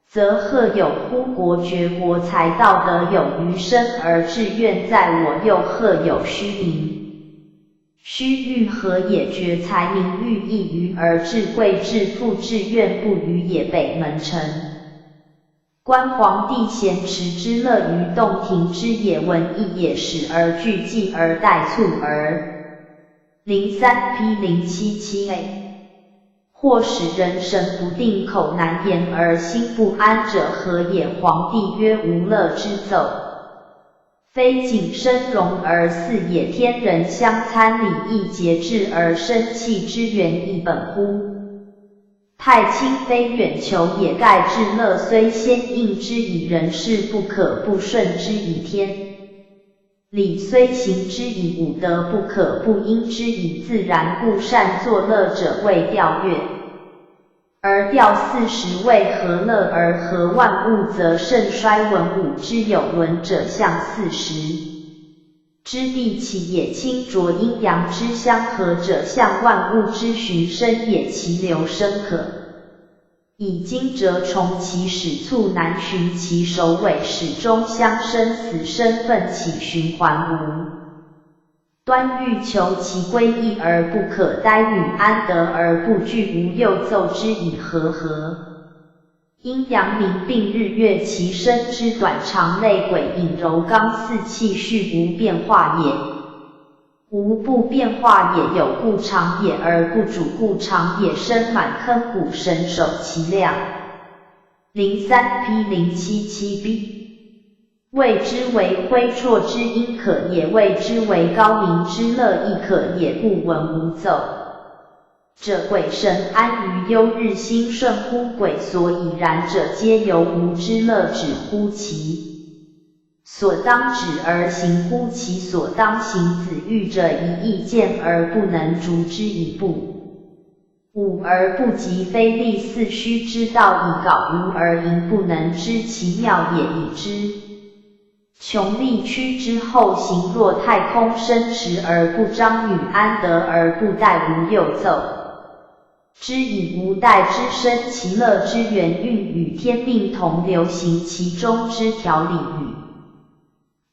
则贺有乎？国觉国才，道德有余生而志愿在我，又贺有虚名。 虚誉何也？觉才名誉亦余而至贵至富，志愿不余也。北门陈。观皇帝咸池之乐于洞庭之野，闻义也，始而具纪而待促而。零三 P 零七七 A。或使人神不定，口难言而心不安者何也？皇帝曰：无乐之奏。 非仅生荣而死也，天人相参礼义，节制而生气之源亦本乎？太清非远求也，盖至乐虽先应之以人，是不可不顺之以天。礼虽行之以武德，不可不因之以自然。故善作乐者谓调乐。 而调四时为何乐而和万物则盛衰，文武之有伦者象四时之必起也，清浊阴阳之相合者象万物之循声也，其流声可以经蛰从其始促难寻其首尾，始终相生死生奋起循环无。 端欲求其归一而不可，耽语安得而不拒，无又奏之以和合。阴阳明并日月，其生之短长，类鬼影柔刚，四气序无变化也。无不变化也，有故长也而不主，故长也生满坑谷，神守其量。零三 P 零七七 B。 谓之为挥绰之音可也，谓之为高明之乐亦可也，故闻无奏。者鬼神安于幽日星，顺乎鬼所以然者，皆由无之乐止乎其所当止而行乎其所当行。子欲者以义见而不能逐之以不 武而不及非利，四虚之道以搞无而盈，不能知其妙也，以知穷力屈之后行，若太空深池而不张，与安得而不带，无又奏之以无待之声。其乐之源运与天命同流行，其中之条理与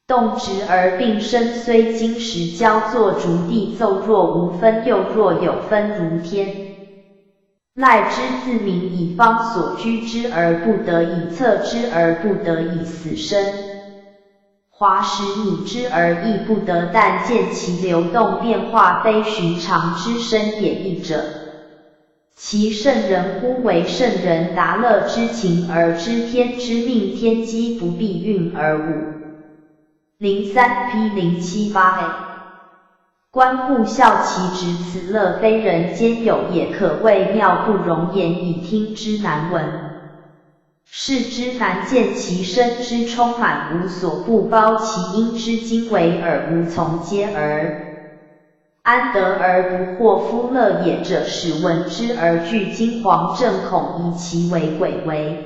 动直而并生，虽今时交作逐地奏，若无分又若有分如天籁之自鸣矣。方所居之而不得已，侧之而不得已，死生华时擬之而亦不得，但见其流动变化，非寻常之声也。义者 其圣人乎为圣人，达乐之情而知天之命，天机不必运而舞。零三 P 零七八 A。观故孝其直，此乐非人间有也，可谓妙不容言，以听之难闻。视之难见，其声之充满，无所不包，其音之精微，耳无从皆而 安得而不惑夫乐也者，始闻之而惧惊惶，震恐疑其为鬼为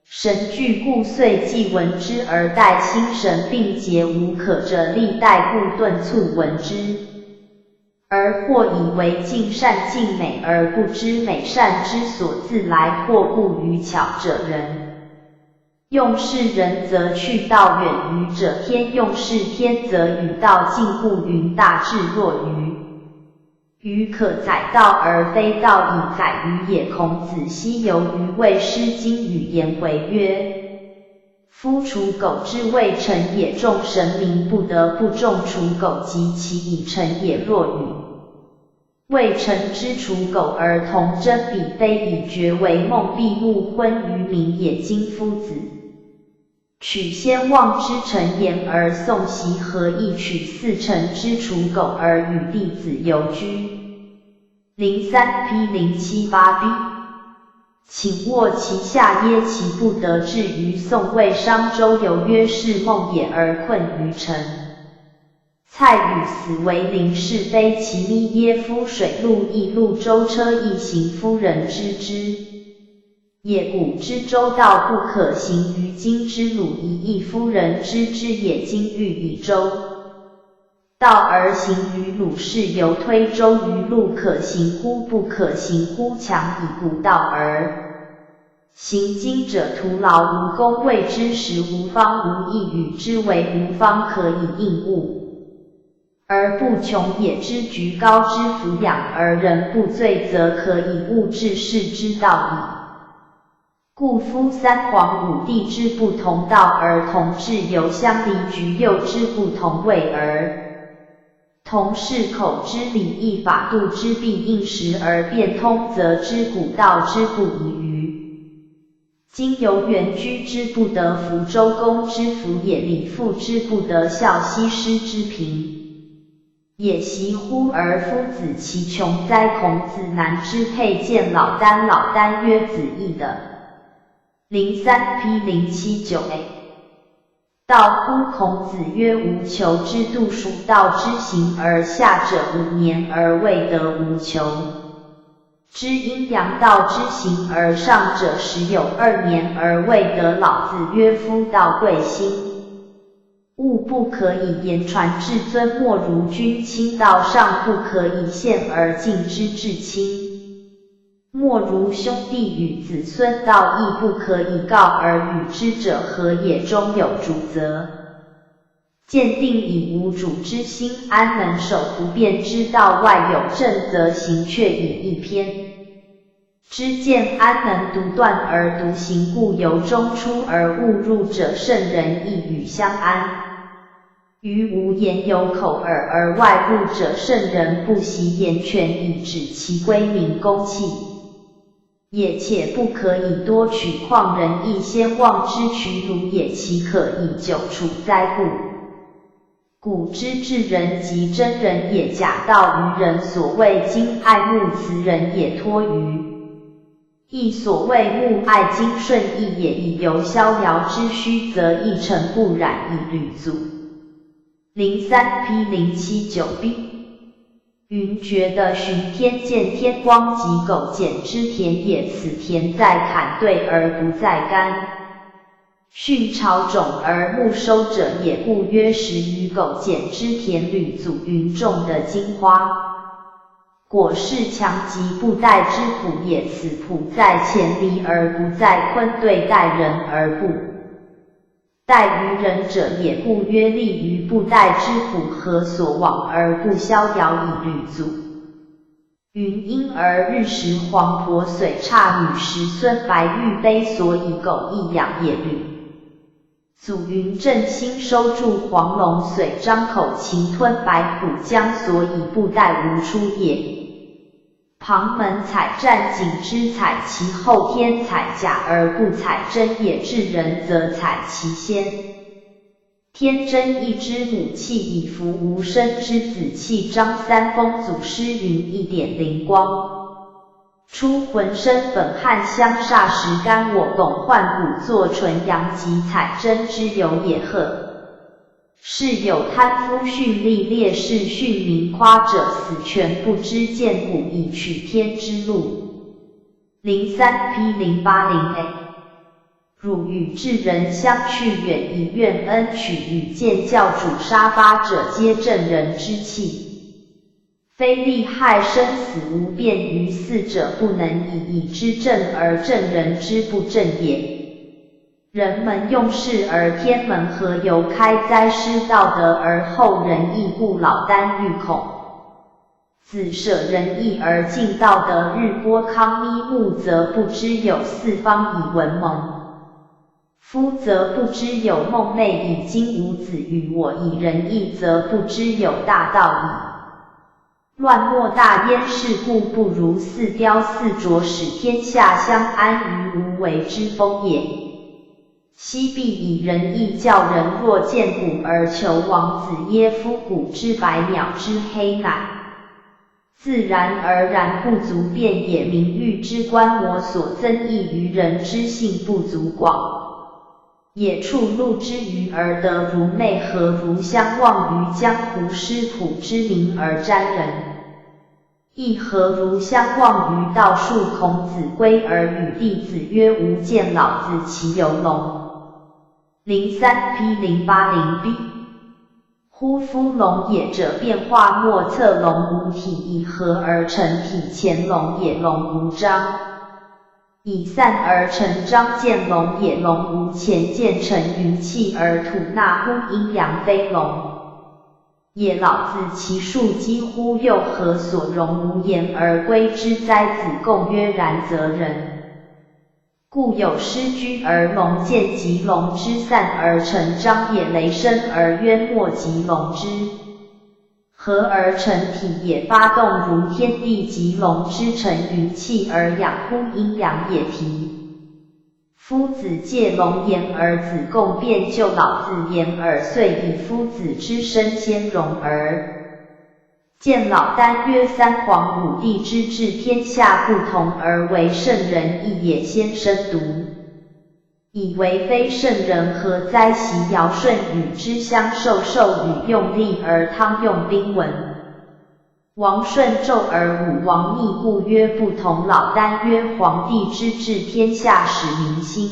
神惧，故遂既闻之而待心神并结，无可折力待，故顿促闻之而惑，以为尽善尽美而不知美善之所自来，惑不于巧者仁。 用是仁则去道远于者天，用是天则与道近，故云大智若愚。愚可载道而非道以载愚也。孔子昔游于魏，诗经语言回曰：夫刍狗之谓臣也。众神明不得不众刍狗，及其以臣也。若与 谓臣之刍狗而同争比非，以决为梦，闭目昏于冥也。今夫子取先望之臣言而宋习，何亦取似臣之刍狗而与弟子游居？零三 P 零七八 B。 寝卧其下，揖其不得，至于宋魏商周游，曰是梦也而困于陈。蔡与死为邻，是非其咪，揖夫水陆亦陆，舟车亦行，夫人知之。也古之周道不可行于今之鲁，一亦夫人知之也今欲以周道而行于鲁氏，犹推周于鲁可行乎不可行乎，强以古道而行今者徒劳无功，谓之时无方无益，与之为无方可以应物而不穷也，知举高之俯仰而人不醉则可以悟至是之道矣。故夫三皇五帝之不同道而同质，犹相离举幼之不同位而同适口之礼义法度之必应时而变通则知古道之不宜于今，犹原居之不得弗周公之弗也，礼父之不得效西施之平也，习乎而夫子其穷哉。孔子难之配见老聃，老聃曰子义的。零三 P 零七九 A。道乎？孔子曰：无求之度数道之行，而下者五年而未得无求之阴阳道之行，而上者十有二年而未得老。子曰：夫道贵心勿不可以言传至尊，莫如君亲道上不可以现而进之至亲，莫如兄弟与子孙道义不可以告而与之者何也？中有主则鉴定矣，无主之心，安能守不变之道？外有证则行却已一篇之见，安能独断而独行？故由中出而勿入者，圣人亦与相安。于无言有口耳而外入者，圣人不习言权以止其归名公器也，且不可以多取旷人意先望之取鲁也，岂可以久处哉？故古之至人即真人也，假道于人，所谓今爱慕辞人也，托于义，所谓慕爱今顺义也。以由逍遥之虚则一尘不染以履足。零三 P 零七九 B。云：觉得巡天见天光，即狗捡之田也，此田在坎对而不在干。 训草种而牧收者也，故曰：始于狗捡之田，履足云中的金花。果是强极不逮之罟也，此罟在浅离而不在鲲，对待人而不待于人者也，故曰：立于不逮之罟，何所往而不逍遥以履足 云：婴儿日食黄婆，水刹女时孙白玉杯，所以狗亦养也。履足云：振兴收助黄龙，水张口情吞白虎江，所以不逮无出也。旁门采战，井之采其后，天采甲而不采真也，至人则采其先。 天真一之母气，以服无生之子气。张三丰祖师云：一点灵光出浑身，本汗香霎时干我，本换骨作纯阳，即采真之由也。贺氏有贪夫训吏，烈士训民夸者，死全不知见古以取天之路。零三 P 零八零 A。 汝与至人相去远，以怨恩取与见教主沙发者，皆正人之气，非利害生死无便于死者不能已，以知正而正人之不正也。人门用事而天门何由开哉？失道德而后仁义，故老聃欲孔 子舍仁义而敬道德，日剥糠咪目，则不知有四方以文蒙。夫则不知有孟妹以今无子与我，以仁义则不知有大道矣。乱莫大焉，是故不如似雕似琢，使天下相安于无为之风也。昔必以仁义教人，若见古而求亡，子曰：夫古之百鸟之黑，乃 自然而然不足辨也。名誉之观摩所增益于人之性不足广也，触怒之愚而得如昧，何如相忘于江湖，失朴之名而沾人亦何如相忘于道术？孔子归而与弟子曰：吾见老子其游龙。零三 P 零八零 B。忽夫龙也者变化莫测，龙无体以合而成体乾，龙也龙无章以散而成章见，龙也龙无乾见成云气而吐纳乎阴阳非龙 也，老子其数几乎又何所容？无言而归之。宰子贡曰：然则人。故有失居而龙见，即龙之散而成章也，雷声而渊没，即龙之合而成体也，八动如天地，即龙之成云气而养乎阴阳也。题 夫子借龙言耳，子贡便就老子言耳，遂以夫子之身先容耳见老聃曰：三皇五帝之治天下不同，而为圣人亦也先生独以为非圣人，何哉？昔尧舜禹之相授，授禹用力而汤用兵文 王舜纣而武王逆，故曰不同。老聃曰：皇帝之治天下始民心，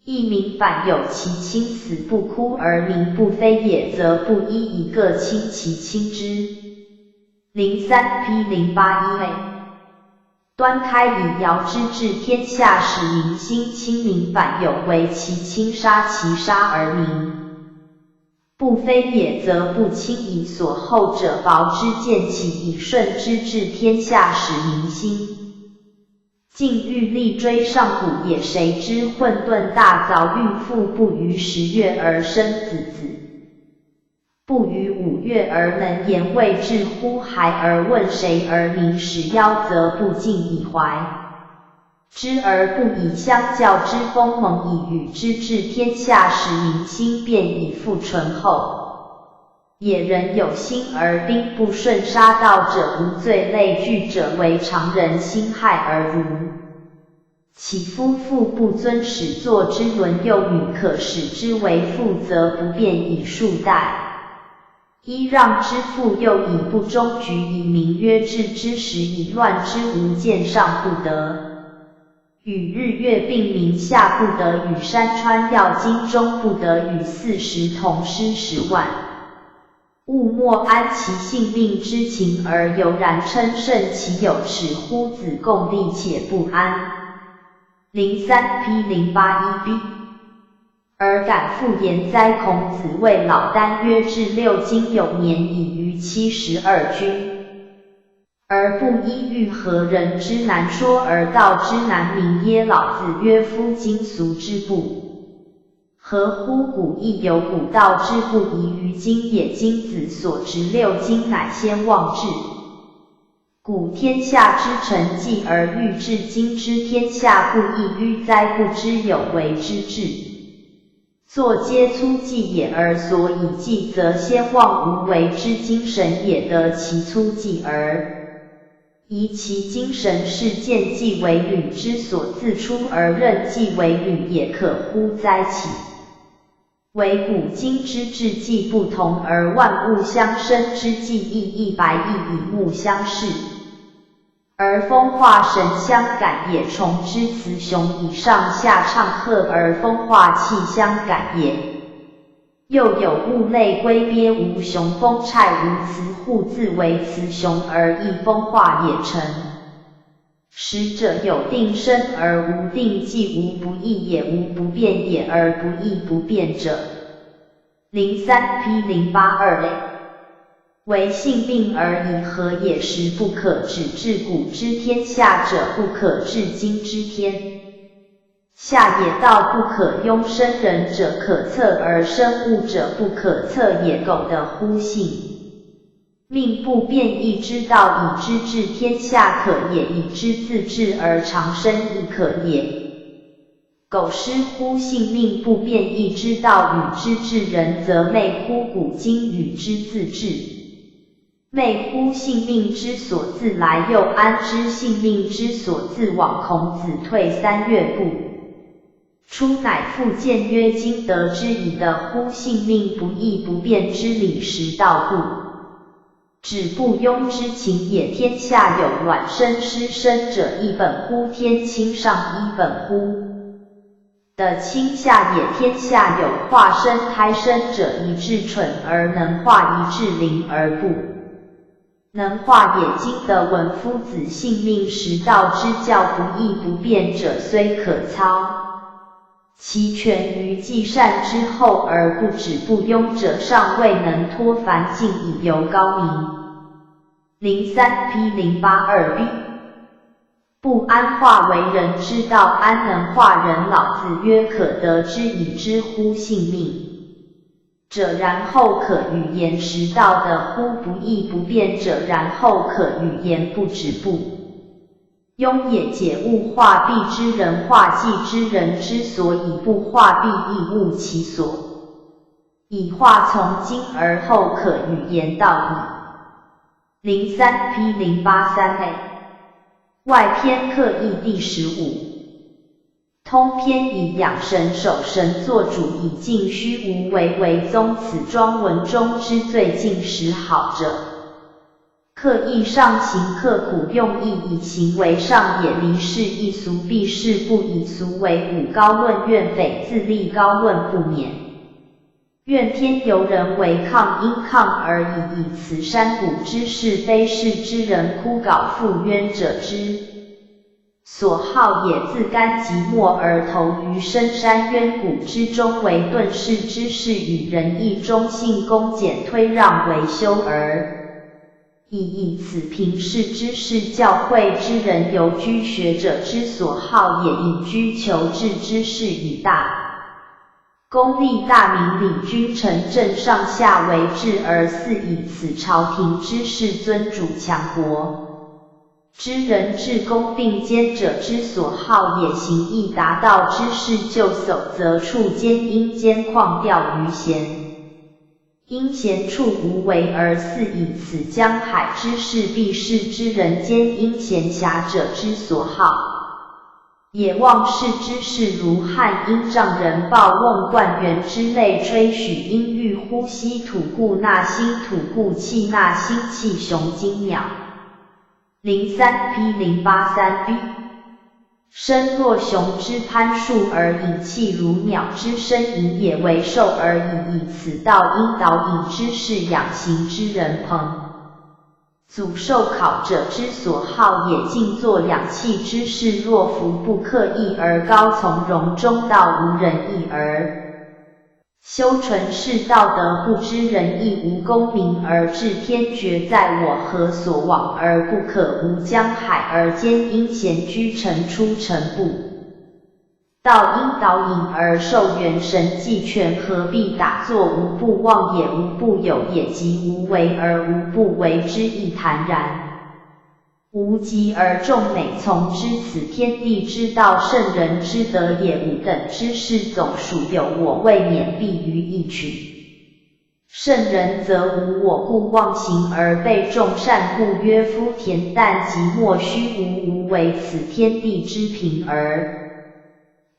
一民反有其亲，死不哭而民不悲也，则不一以各亲其亲之。零三 P 零八一 A。 端开以尧之治天下始民心，亲民反有为其亲，杀其杀而民不悲也，则不亲以所厚者薄之见，岂以舜之治天下始民心，尽欲力追上古也？谁知混沌大凿，孕妇不逾十月而生子，子不逾五月而能言未至乎孩，而问谁而民始夭，则不尽以怀之而不以相教之锋芒以与之治天下始民心，便以复醇厚也。人有心而兵不顺，杀盗者无罪，类聚者为常人心害而如 岂夫妇不尊始作之伦幼女，可使之为父，则不便以数代揖让之父幼矣。不忠举以民约制之时，以乱之无间上不得与日月并明，下不得与山川耀金，中不得与四时同失十万 物，莫安其性命之情而油然称圣，岂有耻乎？子贡立且不安。零三 P 零八一 B。尔敢复言哉？孔子谓老聃曰：至六经有年矣，逾期十二钧，而不一，欲何人之难說而道之難明耶？老子曰：夫今俗之不 合乎古亦有古道之不宜于今也。今子所执六经，乃先忘至古天下之成纪，而欲至今之天下不易于哉？不知有为之治，作皆粗纪也。而所以纪则先忘無為之精神也，得其粗紀耳 宜其精神是见纪为履之所自出，而任纪为履也可乎哉？岂为古今之治纪不同，而万物相生之纪亦一白亦以目相视，而风化神相感也。虫之雌雄以上下唱和而风化气相感也。 又有物类归鳖无熊，蜂虿无雌，互自为雌雄而异，蜂化也成。十者有定生而无定纪，无不易也，无不变也，而不易不变者。零三 P 零八二 A。为性命而已，何也？时不可止至古之天下者，不可至今之天 下也。道不可庸，生人者可测，而生物者不可测也。苟得乎性命不变易之道，以知至天下可也，以知自至而常生亦可也。苟失乎性命不变易之道，以知至人，则昧乎古今，与之自至。 昧乎性命之所自來，又安知性命之所自往？孔子退三月不出，乃復見曰：今得之矣。得乎性命不易不變之理，時道不止不庸之情也。天下有卵生湿生者亦本乎，天亲上亦本乎。的亲下也，天下有化生胎生者，以至蠢而能化，以至灵而不能化也。今得闻夫子性命，实道之教不易不辩者，虽可操 其权于既善之后而不止不庸者，尚未能脱凡境以游高明。零三P零八二B，不安化为人之道，安能化人老？子曰：可得之以知乎性命 者，然后可与言实道的乎？不易不辩者，然后可与言不止不庸也。且物化必之，人化既之。人之所以不化，必亦物其所以化，从今而后可与言道矣。零三P零八三A，外篇。课义第十五。 通篇以养神守神作主，以静虚无为为宗。此桩文中之最静时好者，刻意上行刻苦用意，以行为上也。离世易俗，避世不宜。俗为古高论怨斐，自立高论不免 怨天尤人为抗殷抗而已。以此山谷之士，非世之人枯槁复渊者之所好也。自甘寂寞而投于深山渊谷之中，为遁世之士，与仁义忠信恭俭推让为修耳已矣。此平世之士，教诲之人，游居学者之所好也。隐居求智之士，以大 功立大名，领君臣，镇上下为治耳。似以此朝廷之士，尊主强国之人，至公并奸者之所好也。行义达道之士，就守则处，兼阴兼旷，钓鱼闲 阴闲处无为耳。似以此江海之士，避世之人，兼阴闲侠者之所好也。忘世之士，如汉阴丈人、报瓮灌园之类，吹嘘阴郁呼吸吐故纳新，吐故气纳新，气雄金鸟。零三P零八三B。 身若熊之攀树耳，隐气如鸟之呻吟也。为兽而已矣。此道应导引之士，养形之人朋祖兽考者之所好也。静坐养气之士，若弗不刻意而高从容，终道无仁义耳。 修纯是道德，不知仁义，无功名而至天绝。在我何所往而不可？无江海而兼阴闲，居臣出臣不道，应导引而受元神俱全，何必打坐？无不忘也，无不有也，即无为而无不为之亦坦然。 无极而众美从之。此天地之道，圣人之德也。吾等之士，总属有我，未免必于一取。圣人则无我，故妄行而被众善。故曰：夫恬淡寂寞虚无，无为此天地之平耳。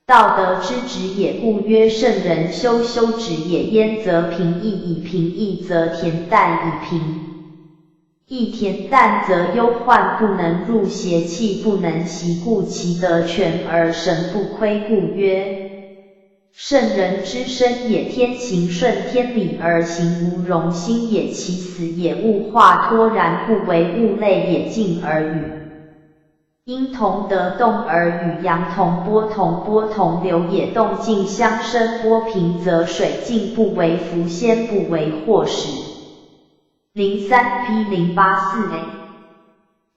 道德之止也。故曰：圣人修修止也。焉则平易以平易，则恬淡以平易。恬淡则忧患不能入，邪气不能袭，故其德全而神不亏。故曰：圣人之身也。天行顺，天理而行，无容心也。其死也，物化脱然，不为物类也。静而与 阴同得动而与阳同波，同波同流也。动静相生，波平则水静，不为浮仙，不为祸始。零三P零八四A。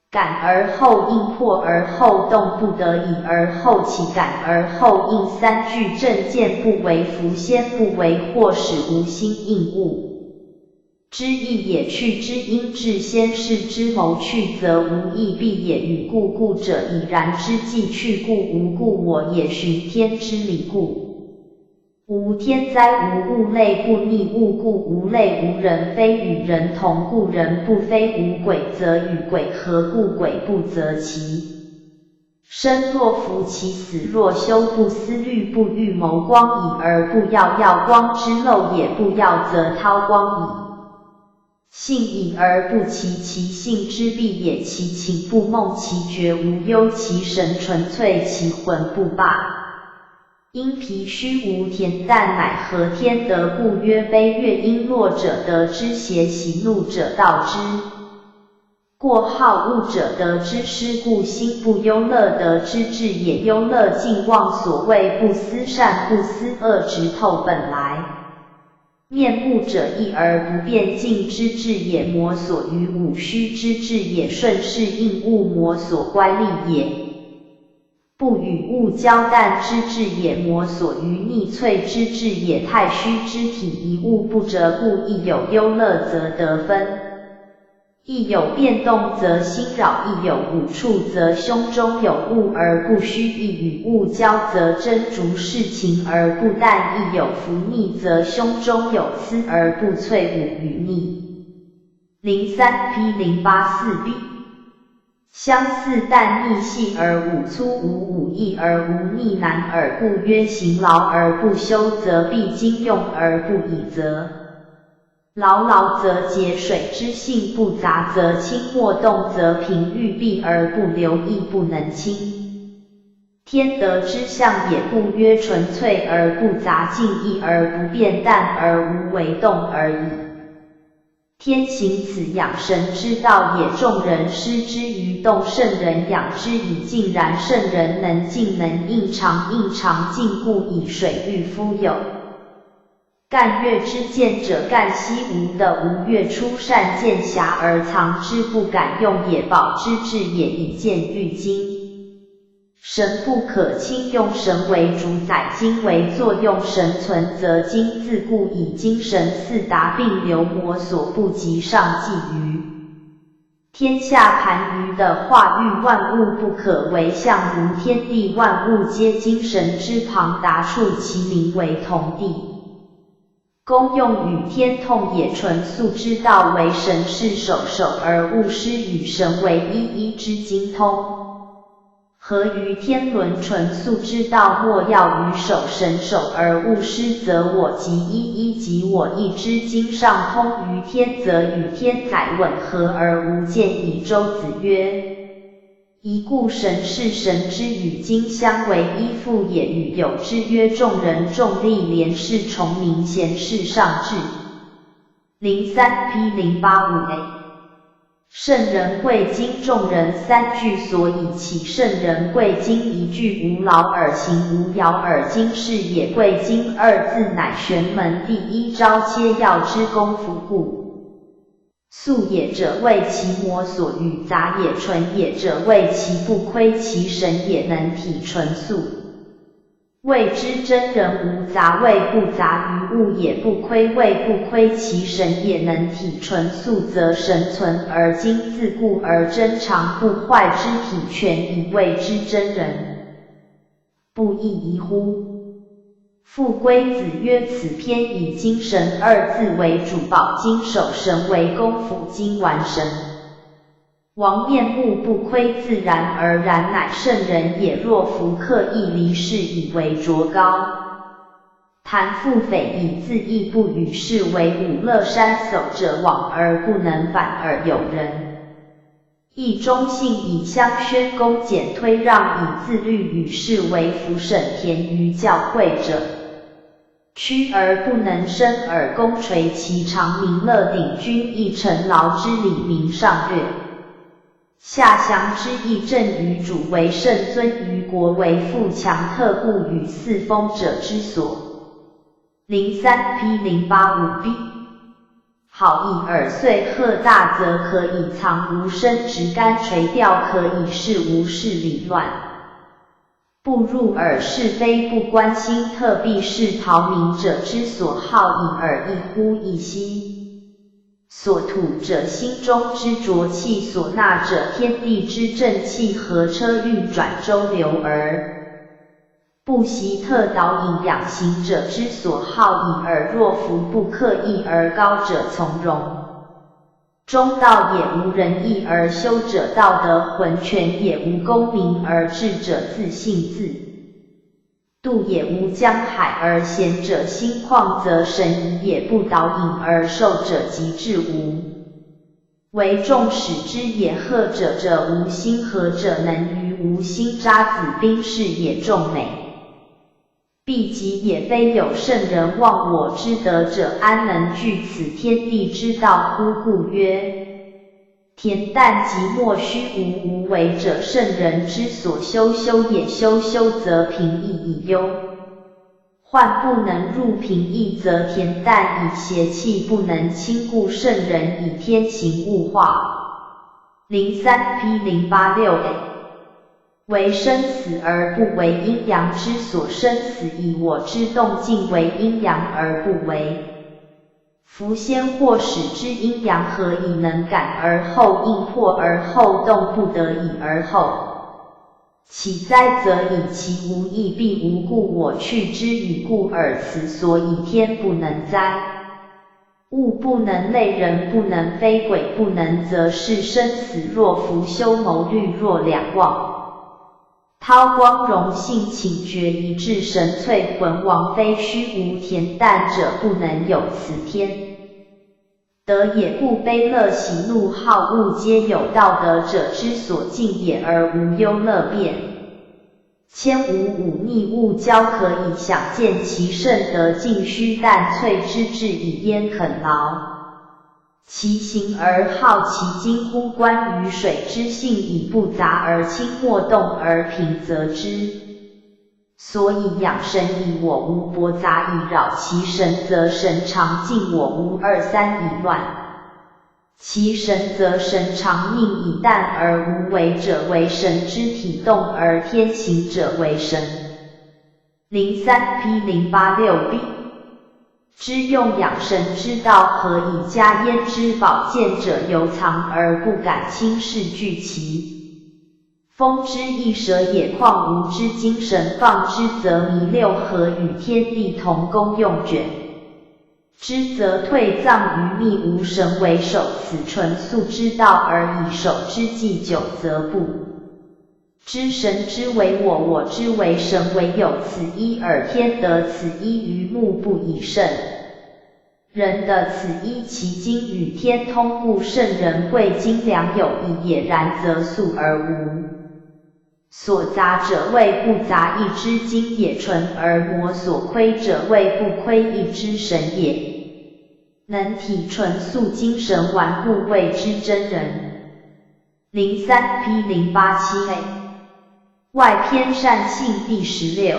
感而后应，迫而后动，不得已而后起，感而后应三句正见，不为浮仙，不为祸始，无心应物 之意也。去之应至先世之谋，去则无意必也。与故故者以然之计去，故无故我也。循天之理故，无天灾无物类，不逆物故无类无人。非与人同，故人不非无鬼则与鬼合，故鬼不则其 生若浮，其死若休。不思虑，不预谋，光已而不耀，耀光之漏也。不耀则韬光矣。性已而不起，其性之必也，其寝不梦，其觉无忧，其神纯粹，其浑不罢。 阴脾虚无恬淡，乃合天德。故曰：悲月璎珞者得之邪，喜怒者盗之。过好恶者得之失，故心不忧乐得之至也。忧乐尽妄所谓，不思善不思恶，直透本来。 面目者异而不变，静之至也，魔所与舞；虚之至也，顺势应物，魔所乖戾也。不与物交淡之至也，魔所与逆淬之至也。太虚之体，一物不折，故亦有忧乐则得分，亦有变动则心扰，亦有舞处则胸中有物而不虚，亦与物交则争逐事情而不淡，亦有浮逆则胸中有思而不淬舞与逆。 零三P零八四B。 相似淡逆细而无粗，无舞亦而无逆难耳。故曰：行劳而不修，则必经用而不已则。 劳劳则竭水之性不杂，则清；莫动则平，欲闭而不流，亦不能清。天德之象也。故曰：纯粹而不杂，静亦而不变，淡而无为，动而已。天行此养神之道也。众人失之于动，圣人养之以静然。圣人能静能应常，应常静故以水御夫有。 干月之见者，干兮无德，无月出善见狭而藏之，不敢用也，保之至也，以见御精。神不可轻用，神为主宰，精为作用。神存则精自固，以精神四达并流，魔所不及，上济于 天下盘盂的化育万物不可為相，如天地萬物皆精神之龐達，處其名為同地。功用與天通也。純素之道為神是首，首而勿失，與神為一，一之精通。 合於天倫。純素之道，莫要於首，神首而勿失，則我即一，一即我，一之精上通於天，則與天載穩合而無間矣。周子曰：一故神是，神之與精相為一，復也與有之曰：眾人重利，廉士從明，賢士上智。零三P零八五A。 圣人貴精，眾人三聚所以起。聖人貴精，一聚無勞耳，行無勞耳，精是也。貴精二字乃玄門第一招，皆要之功夫故。素也者謂其魔所與，杂也純也者謂其不虧其神也，能體純素。 謂之真人無雜，謂不雜於物也不虧，謂不虧其神也，能體純素，則神存而精自固而真常不壞之體全矣，謂之真人。不亦宜乎？復歸子曰：此篇以精神二字為主，保精守神為功夫，精完神。 王面目不窺自然而然，乃圣人也。若夫刻意離世，以為卓高。谈腹诽以自抑，不與世為伍，樂山叟者往而不能返，爾有仁義忠信以相宣，恭儉推讓以自律，與世為輔，審田於教誨者， 屈而不能伸耳，功垂其長，民樂鼎钧，亦臣勞之禮，民上略下祥之意，正與主為聖，尊於國為父，強特固與四封者之所。零三P零八五B。 好以耳虽赫大，則可以藏吾身；植竿垂釣，可以示吾視理亂。不入耳是非不關心，特必是逃民者之所好，隱而易乎易息。所吐者，心中之濁氣；所納者，天地之正氣。何車運轉周流而 不息，特導引養行者之所好，隱而若夫不刻意而高者從容。中道也。無仁義而修者，道德渾全也；無功名而至者，自性自度也；無江海而鹹者，心曠則神怡也；不導引而受者，極至無为众矢之也。和者者无心，和者能于无心。渣滓兵士也众美。毕己也非有圣人忘我之德者，安能居此天地之道乎？故曰：恬淡寂寞虚无，无为者圣人之所修，修也修，则平易以幽。患不能入平易，则恬淡以邪气不能侵，故圣人以天行物化。零三P零八六A。为生死而不为阴阳之所，生死以我之动静为阴阳而不为。夫先或始知阴阳，何以能感而后应，破而后动，不得已而后 岂哉则以其无意必无故我去之与故耳辞，所以天不能哉，物不能类，人不能非，鬼不能则是。生死若浮休谋虑若两忘，韬光荣性请决一致，神粹魂王非虚无，恬淡者不能有此天。 德也。故悲乐喜怒好恶皆有道德者之所敬也，而无忧乐变。谦无忤逆勿骄，可以想见其圣德，径须淡翠之志以烟肯劳。其行而好奇今乎观于水之性以不杂而清，莫动而平则知。 所以养神以我无薄杂以扰其神，则神常静我无二三以乱其神，则神常宁以淡而无为者为神之体，动而天行者为神。零三P零八六B。知用养神之道，何以加焉之宝剑者，犹藏而不敢轻视聚其 风之易舍也，况无知精神放之则迷。六合与天地同功用卷，知则退藏于密无神为守，此纯素之道而已。守之既久则不知神之为我，我之为神为有此一耳，天得此一于目，不以圣 人得此一其精与天通，故圣人贵精良有益也。然则素而无所杂者，谓不杂一之精也；纯而磨所亏者，谓不亏一之神也。能体纯素精神，玩故谓之真人。零三P零八七A。外篇善信第十六。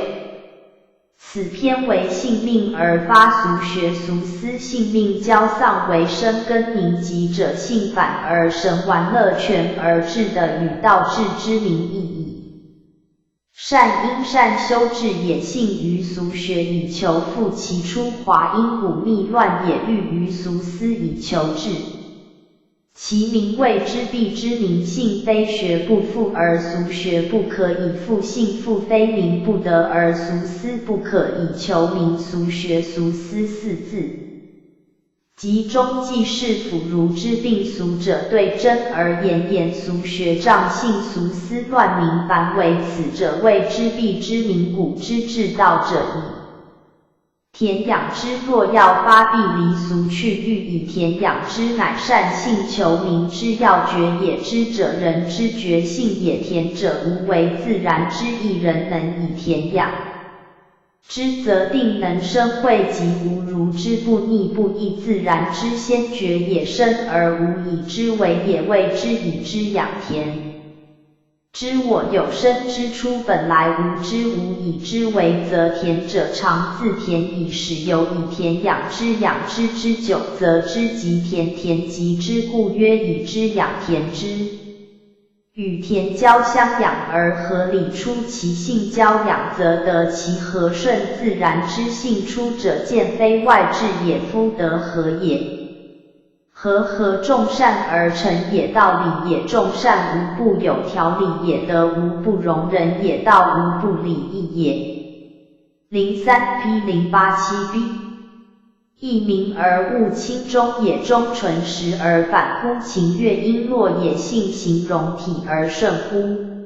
此篇为性命而发俗学俗思，性命交丧为生根凝集者，性反而神玩乐，权而志得与道志之名异矣。善因善修志也，性于俗学以求复其初华，因古秘乱也，虑于俗思以求志。 其名谓之必之名，性非学不复而俗学不可以复性，复非名不得而俗思不可以求名，俗学俗思四字。集中济世腐儒之病俗者，对真而言言俗学障，性俗思乱名，凡为此者谓之必之名，古之至道者矣。 恬养之若要发，必离俗去，欲以恬养之，乃善性求名之要诀也。知者仁之觉性也。恬者，无为自然之意，人能以恬养之，则定能生慧及无如之不逆不异自然之先觉也。生而无已之為也，謂之以之養恬。 知我有生之初，本來無之無已之為，則恬者常自恬矣。始有以恬養之，養之之久，則知及恬，恬及之，故曰以之養恬之。與恬交相養而合理，初其性交養，則得其和順自然之性。初者見非外至也，夫得和也。 和合眾善而成也，道理也。眾善無不有條理也，德無不容人也，道無不禮義也。零三P零八七B。意明而勿輕，忠也。忠純實而反乎情，樂因弱也，性行容體而順乎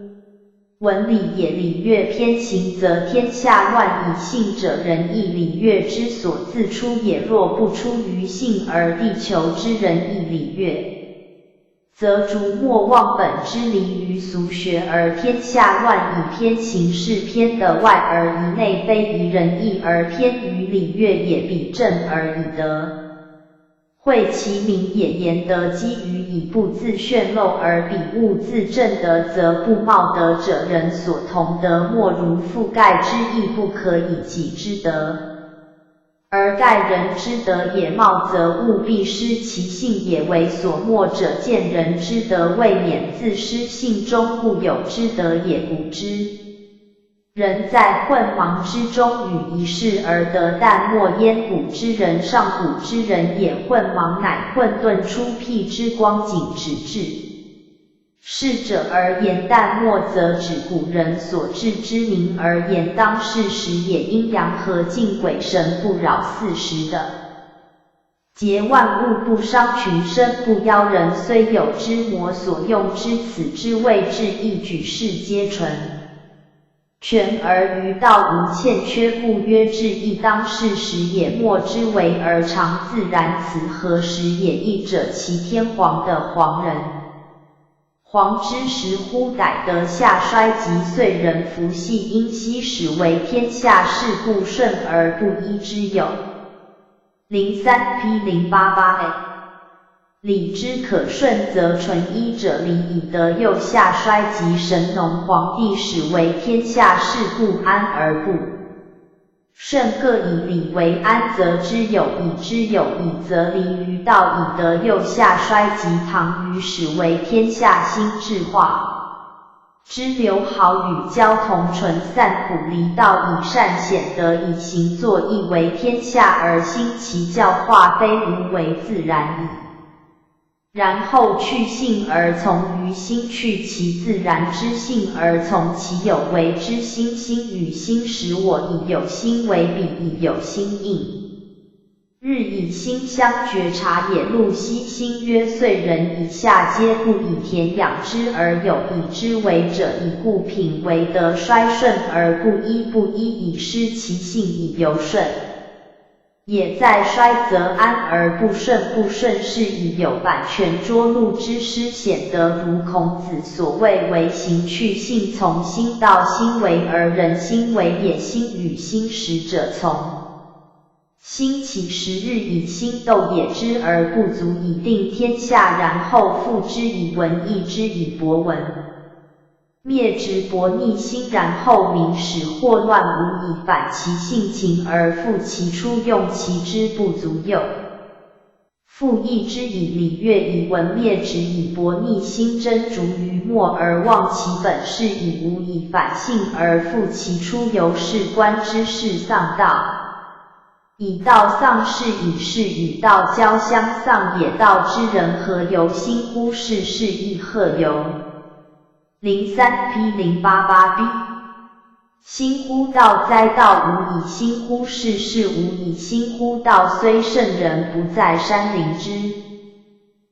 文禮也。禮樂偏行，則天下亂矣。信者仁義禮樂之所自出也，若不出於信而力求之，仁義禮樂则竹末忘本之离于俗学而偏下乱矣，偏行是偏的外而疑内，非疑仁义而偏于礼乐也，彼正而已得。 会其明也，言德积于矣，不自宣漏而彼物自正德，则不冒德者仁所同德，莫如覆盖之义，不可以己之德，而盖人之德也。冒则物必失其性也。为所没者见人之德，未免自失性中，故有之德也。古之 人在混茫之中，与一事而得淡漠焉。古之人，上古之人也，混茫乃混沌初辟之光景，止至。逝者而言淡漠，则指古人所至之明而言当世时也，阴阳合尽，鬼神不扰四时的。 节万物，不伤群生，不夭人，虽有之魔所用之，此之谓至义，举世皆存。全而于道，无欠缺，故曰至义。当世时也，莫之为而常自然，此何时也？义者，其天皇的皇人。皇之时乎，逮得下衰极，遂人弗系，因昔始为天下事，故顺而不依之有。 零三P零八八A。礼之可顺则存，依者礼矣，得又下衰极，神农皇帝始为天下事，故安而不顺，各以礼为安，则之有矣，之有矣，则礼于道矣，得又下衰极。唐虞始为天下兴，至华。 之刘，豪与交同存，散古离道矣，善显德矣，行作义，为天下而兴其教化，非无为自然矣。然后去兴而从于兴，去其自然之兴而从其有为之兴，兴与兴始我矣，有兴为彼矣，有兴应。 日以兴相觉察也，陆溪兴曰岁人以下皆不以田养之而有以之为者矣，故品为德衰顺而不依，不依以失其性矣，有顺也在衰则安而不顺，不顺势以有反权涿鹿之师，显得如孔子所谓为行去兴，从兴到兴为而人兴为也，兴与兴始者从 兴起时日以兴斗也，知而不足以定天下，然后复之以文义，之以博文。灭直博逆兴，然后明始祸乱无以反其性，勤而复其出，用其之不足又 复义之矣，礼乐以文灭直以博逆兴，争逐于末而忘其本，是以无以反性而复其出，由是观之是丧道矣。道丧是以，是与道交相丧也。道之人何由兴乎？是是亦何由 零三P零八八B。兴乎道哉，道无以兴乎？是是无以兴乎？道虽圣人，不在山林之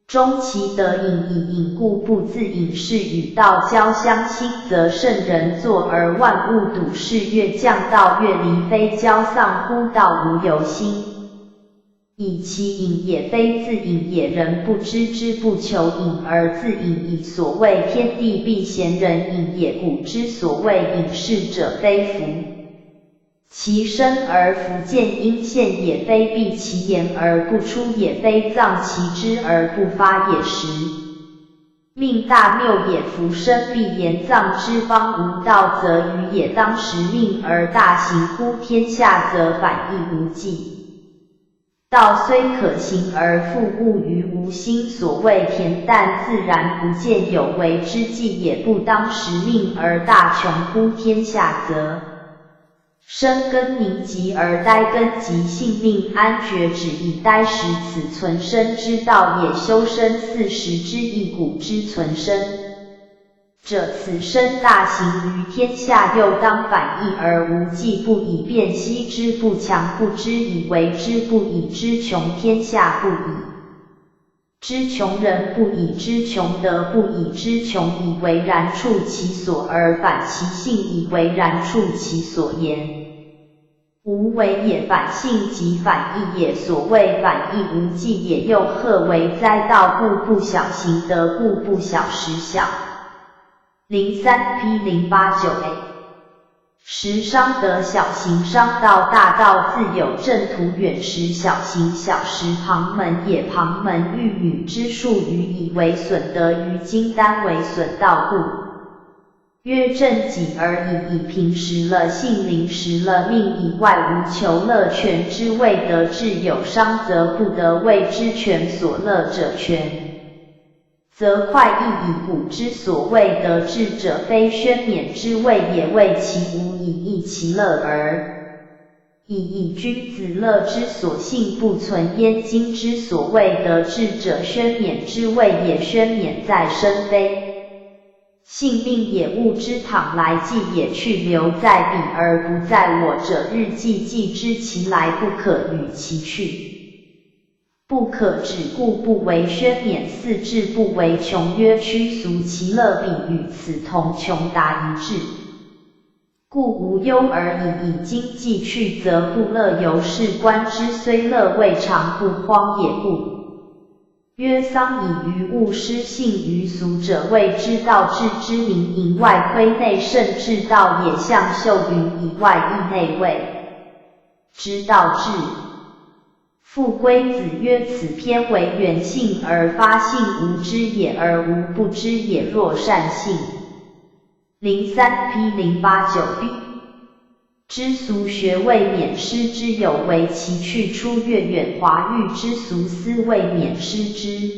中，其德隐以隐，故不自隐。是与道交相兴，则圣人坐而万物睹，是乐匠道乐离，非交丧乎？道无由兴 以其隐也，非自隐也。人不知之不求隐而自隐矣，所谓天地必咸人隐也。古之所谓隐士者，非伏其身而弗见阴现也，非闭其眼而不出也，非藏其知而不发也。时 命大谬也。夫身必言藏之方无道，则愚也。当时命而大行乎？天下则反亦无忌。道虽可行而复物于无心，所谓恬淡自然不见有为之计也。不当时命而大穷乎？天下则 深根凝寂而呆根寂，性命安绝止以呆时，此存身之道也。修身四时之意古之存身者，此身大行于天下，又当反义而无忌，不以便息之，不强不之，以为之，不以知穷天下，不以 知穷人，不以知穷德，不以知穷以为然处其所而反其性，以为然处其所言。无为也，反性即反义也。所谓反义无记也，又何为哉？道故不小，行得故不小，时小。零三P零八九A。时伤得小，行伤道，大道自有正途远，时小行小，时旁门也，旁门遇女之数语矣，为损得于今，单为损道故。 曰：正己而已矣。平时了，性灵时了，命以外无求乐，权之谓得志。有伤则不得，谓之权。所乐者权，则快意矣。古之所谓得志者，非宣冕之谓也，谓其无以易其乐耳。 已矣。君子乐之所幸不存焉。今之所谓得志者，宣冕之谓也，宣冕在身非，性命也。物之淌来即也去，留在彼而不在我者，日既既之，其来不可与其去，不可止，故不为宣冕。似志不为穷，曰：屈俗其乐，彼与此同穷达一致， 故无忧而已矣。今既去则不乐，由是观之，虽乐未尝不荒也。故曰：丧以鱼物，失信于俗者，谓之道。志之名隐，外窥内圣，至道也。向秀云以外，亦内谓之道志。 父归子曰：此篇为远信而发，信无知也，而无不知也。若善信，零三P零八九B。知俗学未免失之有为，其去出越远华域之俗思未免失之。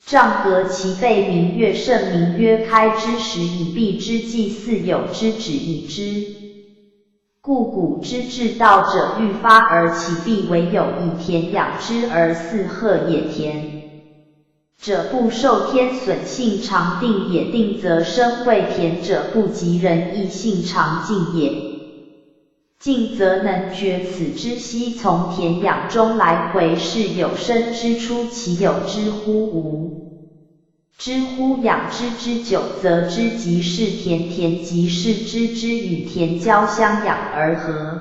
障隔其背名曰圣，名曰开之，始以毕之，既似有之，止以知。 故古之至道者愈发而起，必为有以田养之而似壑也。田者不受天损，性常定也，定则生。未田者不及人意，性常静也，静则能决。此之悉从田养中来回，是有生之初，其有之乎？无 之乎？养之之久，则知即是田，田即是知，知与田交相养而和，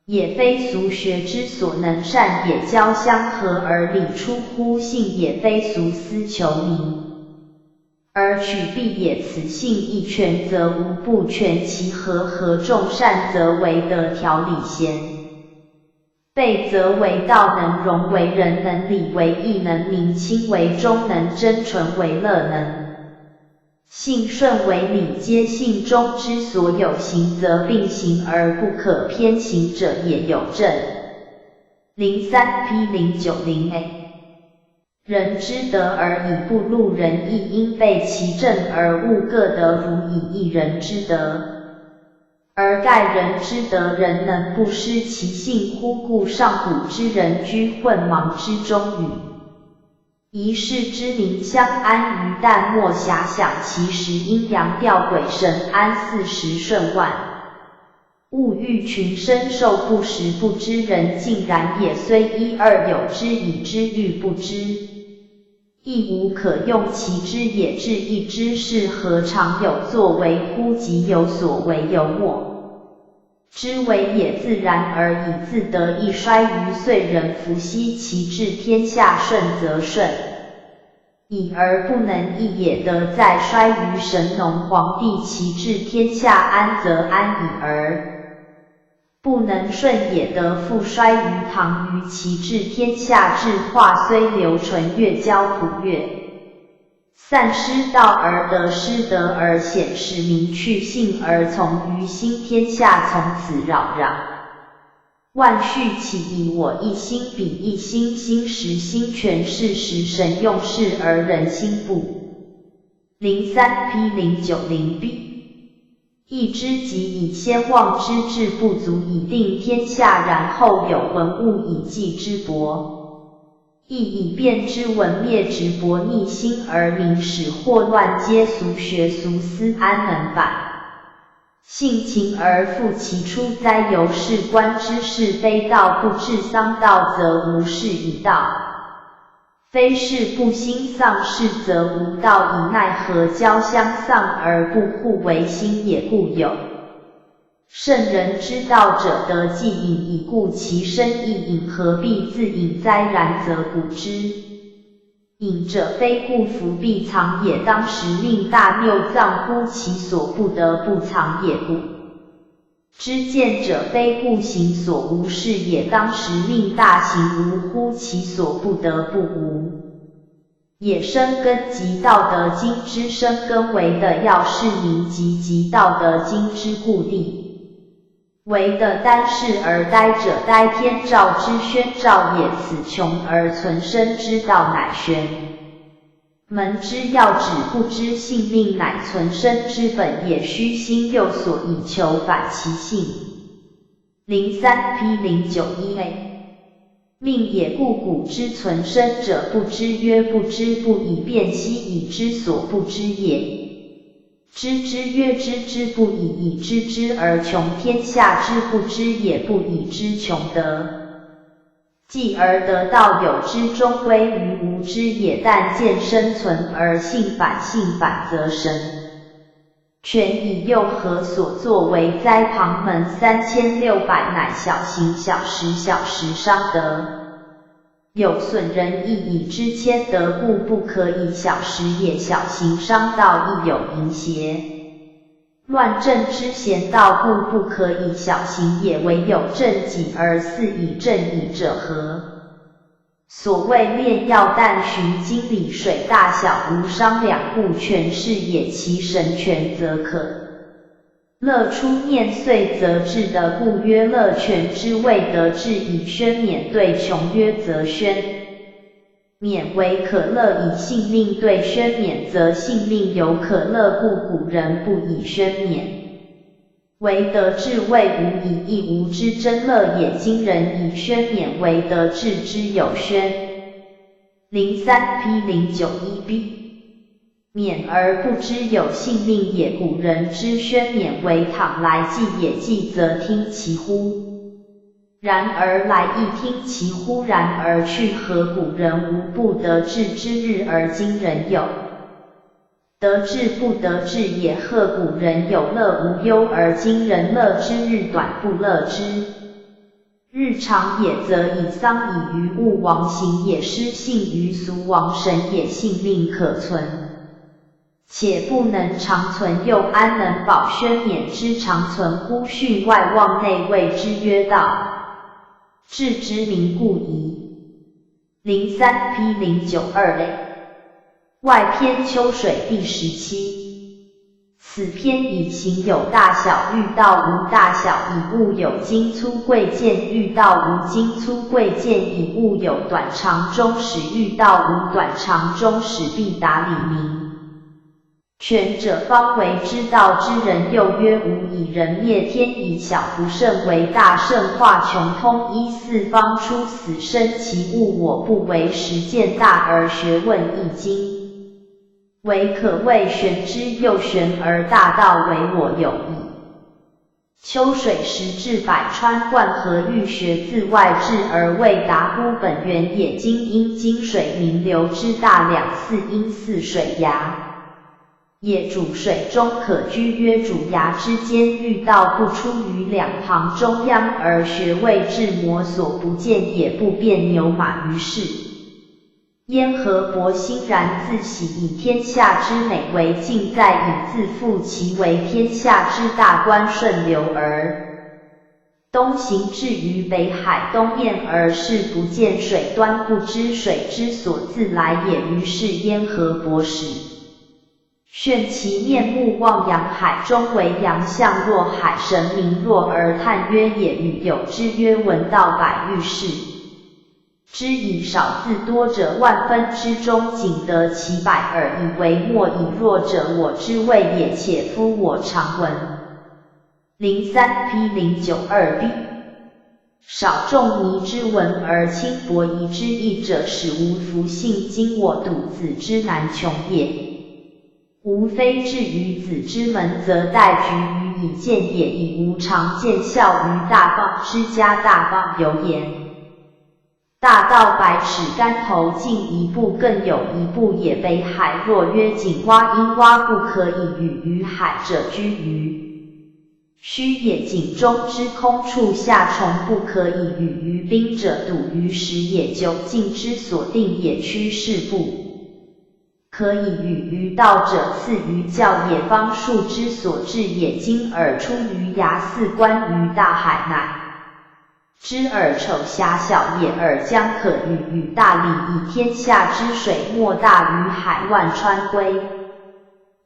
也非俗学之所能善也，交相合而理出乎？性也非俗思求名而取必也，此性亦全则无不全，其和合众善则为德调理贤 备则为道，能容为仁，能礼为义，能明亲为忠，能争纯为乐，能信顺为礼，皆信中之所有。行则并行而不可偏，行者也有正。零三P零九零A。 人之德而已，不入人意，因被其正而误。各德如以一人之德而盖人之德，人能不失其性乎？故上古之人居混茫之中，与一世之民相安于淡漠遐想，其实阴阳调鬼神安，四时顺万 物欲群生，兽不食不知，人尽然也。虽一二有之，已知欲不知，亦无可用其知也。至亦知是，何尝有作为乎？即有所为有我之为也，自然而已，自得亦衰于岁。人弗惜其志，天下顺则顺 已而不能易也，德在衰于神农皇帝。其治天下安则安矣，而不能顺也，德复衰于唐虞。其治天下至化虽刘陈越交戽越，散失道而得失德而显，使民去信而从于心，天下从此扰然。 万绪起以我一心，彼一心兴时兴权，势时神用势而人心不。零三P零九零B。一知即以先望之，志不足以定天下，然后有文物以纪之博，亦以变之文灭直薄逆心而民始祸乱，皆俗学俗思，安能反 性情而复其初哉？由是观之，是非道不至，丧道则无事矣。道非事不兴，丧事则无道矣。奈何交相丧而不互为兴也？故有圣人之道者，德既隐，以固其身亦隐，何必自隐哉？然则古之隐者非固弗必藏也，当时命大谬藏乎其所不得不藏也，古之见者非固行所无事也，当时命大行无乎其所不得不无也。深耕即道德经之深耕，为的要是凝集集道德经之固地。为的单视而呆者，呆天照之宣照也，此穷而存身之道乃玄门之要旨，不知性命乃存身之本也，虚心又所以求返其性。零三P零九一A。命也。故古之存身者，不知曰不知，不以辨析以知所不知也。知之曰知之不已矣，知之而穷天下之不知也，不以知穷德。继而得道有之，终归于无知也。但见身存而性返，性返则神全矣，又何所作为哉？旁门三千六百乃小行小识，小识伤德。有损人益以知谦德，故不可以小识也。小行伤道亦有盈邪乱正之嫌道，故不可以小行也。唯有正己而四以正矣者何？所谓炼药但循经理，水大小无商量，故全是也。其神全则可 乐出念，遂则至德，故曰乐全之谓得至矣。宣冕对穷曰则宣冕为可乐矣，性命对宣冕则性命犹可乐，故古人不以宣冕为得至谓无已，亦无之争乐也。今人以宣冕为得至之有宣零三P零九一B。 冕而不知有性命也。古人之宣冕为躺来祭也，祭则听其呼，然而来亦听其呼，然而去何？古人无不得志之日，而今人有得志不得志也。何？古人有乐无忧，而今人乐之日短，不乐之 日长也。则以丧以愚物，亡形也；失信于俗，亡神也。性命可存且不能长存，又安能保宣冕之长存乎？训外忘内，谓之曰道，至之明故矣。零三P零九二A。外篇秋水第十七。 此篇以形有大小，喻道无大小，以物有精粗贵贱；喻道无精粗贵贱，以物有短长中始，喻道无短长中始，必达理明。全者方为之道之人。又曰无以人灭天以小，不胜为大，圣化穷通一四方，出死生其物，我不为实践大而学问易经。 为可谓玄之又玄，而大道为我有矣。秋水时至百川，灌溉育学，自外至而未达乎本源也。今因经水名流之大，两寺因泗水崖也，主水中可居曰主崖之间，喻道不出于两旁中央而学，谓至摩所不见也，不变牛马于世。 焉河伯欣然自喜，以天下之美为镜，再以自负其为天下之大观，顺流而东行，至于北海东面，而视不见水端，不知水之所自来也。于是焉河伯始眩其面目，望洋海中为洋，象若海，神明若，而叹曰：也与有之曰：闻道百喻，视之以少，自多者万分之中，仅得其百耳，以为没矣。若者我之谓也，且夫我常闻。零三P零九二B。少仲尼之闻而轻薄夷之义者，使吾弗信今我笃子之难穷也。 无非至于子之门，则待举于以见也，以无常见效于大放之家。大放有言：大道百尺竿头径一步，更有一步也。北海若曰井蛙，因蛙不可以与于海者居于虚也，井中之空处下虫，不可以与于宾者笃于时也。究竟之所定也，屈是不可以与于道者，次于教也，方术之所至也。今尔出于崖寺，观于大海，乃知尔丑狭小也，尔将可与与大礼矣。天下之水，莫大于海万川归。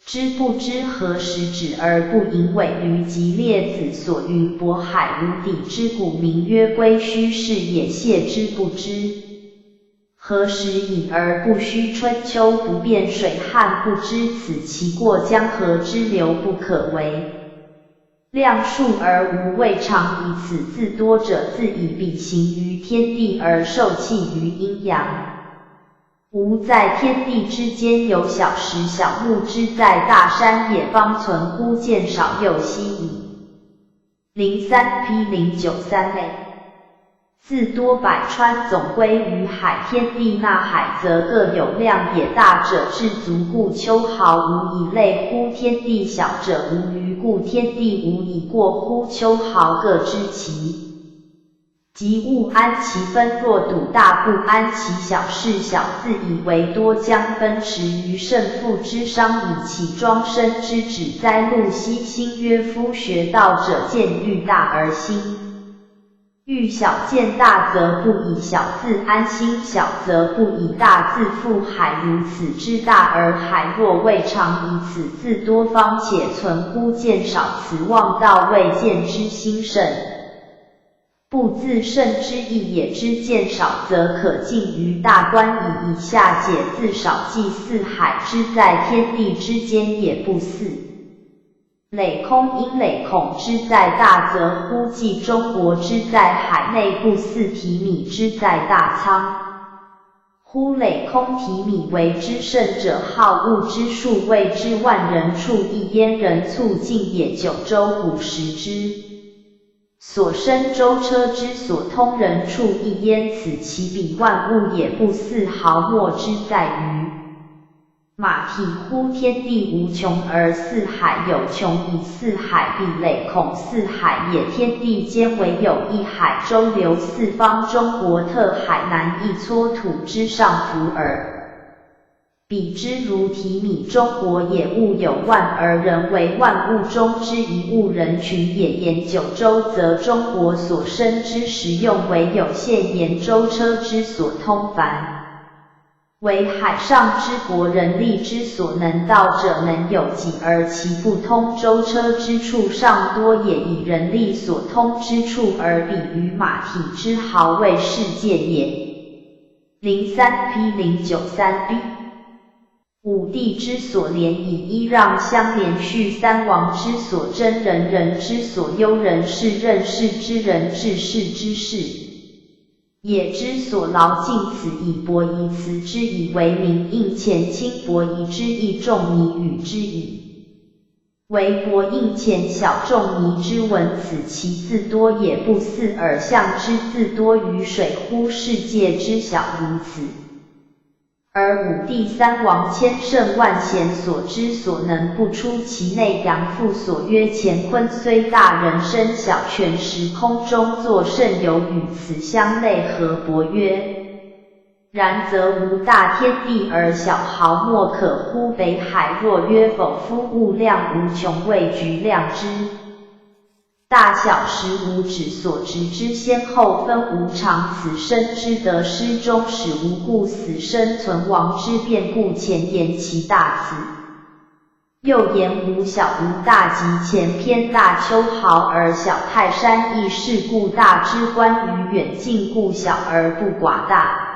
知不知何时止而不盈尾？鱼及列子所云，渤海无底之谷，名曰归。虚是也，蟹之不知何时已而不虚，春秋不变水，旱不知此其过，江河之流不可为量数而无未尝。以此自多者，自以彼行于天地而受气于阴阳。 无在天地之间有小时小，目之在大山也，方存乎见少又稀矣。零三 P 零九三 A。自多百川总归于海，天地纳海则各有量也。大者至足，故丘濠无以类乎天地；小者无余，故天地无以过乎丘濠，各知其 极，勿安其分。若笃大，不安其小是小，自以为多，将奔驰于胜负之商矣。岂庄生之子哉？陆机新曰：夫学道者，见欲大而心欲小，见大则不以小自安心，小则不以大自负海。如此之大而海若未尝，以此自多方且存乎见少，此妄道。未见之心甚 不自胜之意也。知见少则可近于大，观矣。以下解自少即似海之在天地之间也，不似累空。因累孔之在大则乎，即中国之在海内，不似提米之在大仓。 乎累空提米为之胜者，好物之数谓之万人畜一焉，人畜尽也。九州古时之所生舟车之所通，人畜一焉，此其彼万物也。不似毫末之在于马蹄乎，天地无穷而似海有穷矣。似海彼累孔似海也，天地间唯有一海，周流四方，中国特海南一撮土之上浮耳。彼之如提米，中国也。物有万而人为，万物中之一物，人群也。言九州则中国所生之时用为有限，言舟车之所通繁 为海上之国，人力之所能到者能有几，而其不通舟车之处尚多也。以人力所通之处而比于马蹄之毫，谓世界也。零三 P 零九三 B。五帝之所怜以衣让相连续，三王之所争人，人之所忧人事，任事之人，治世之事 也。之所劳尽此以博夷，辞之以为明，应浅轻博夷之意，重以与之矣。为博应浅，小重夷之文，此其自多也。不似尔象之自多于水乎？世界之小如此。 而五帝三王千乘万贤所知所能不出其内，杨复所曰乾坤虽大，人生小，全时空中作甚有与此相类，何伯曰：然则无大天地而小毫末可乎？北海若曰：否夫，物量无穷，谓举量之 大小时无止，所执之先后分无常，此生之得失终始无故，死生存亡之变故，乾言其大。子又言无小无大，即乾篇大，丘濠而小，泰山亦是故大之观于远近，故小而不寡大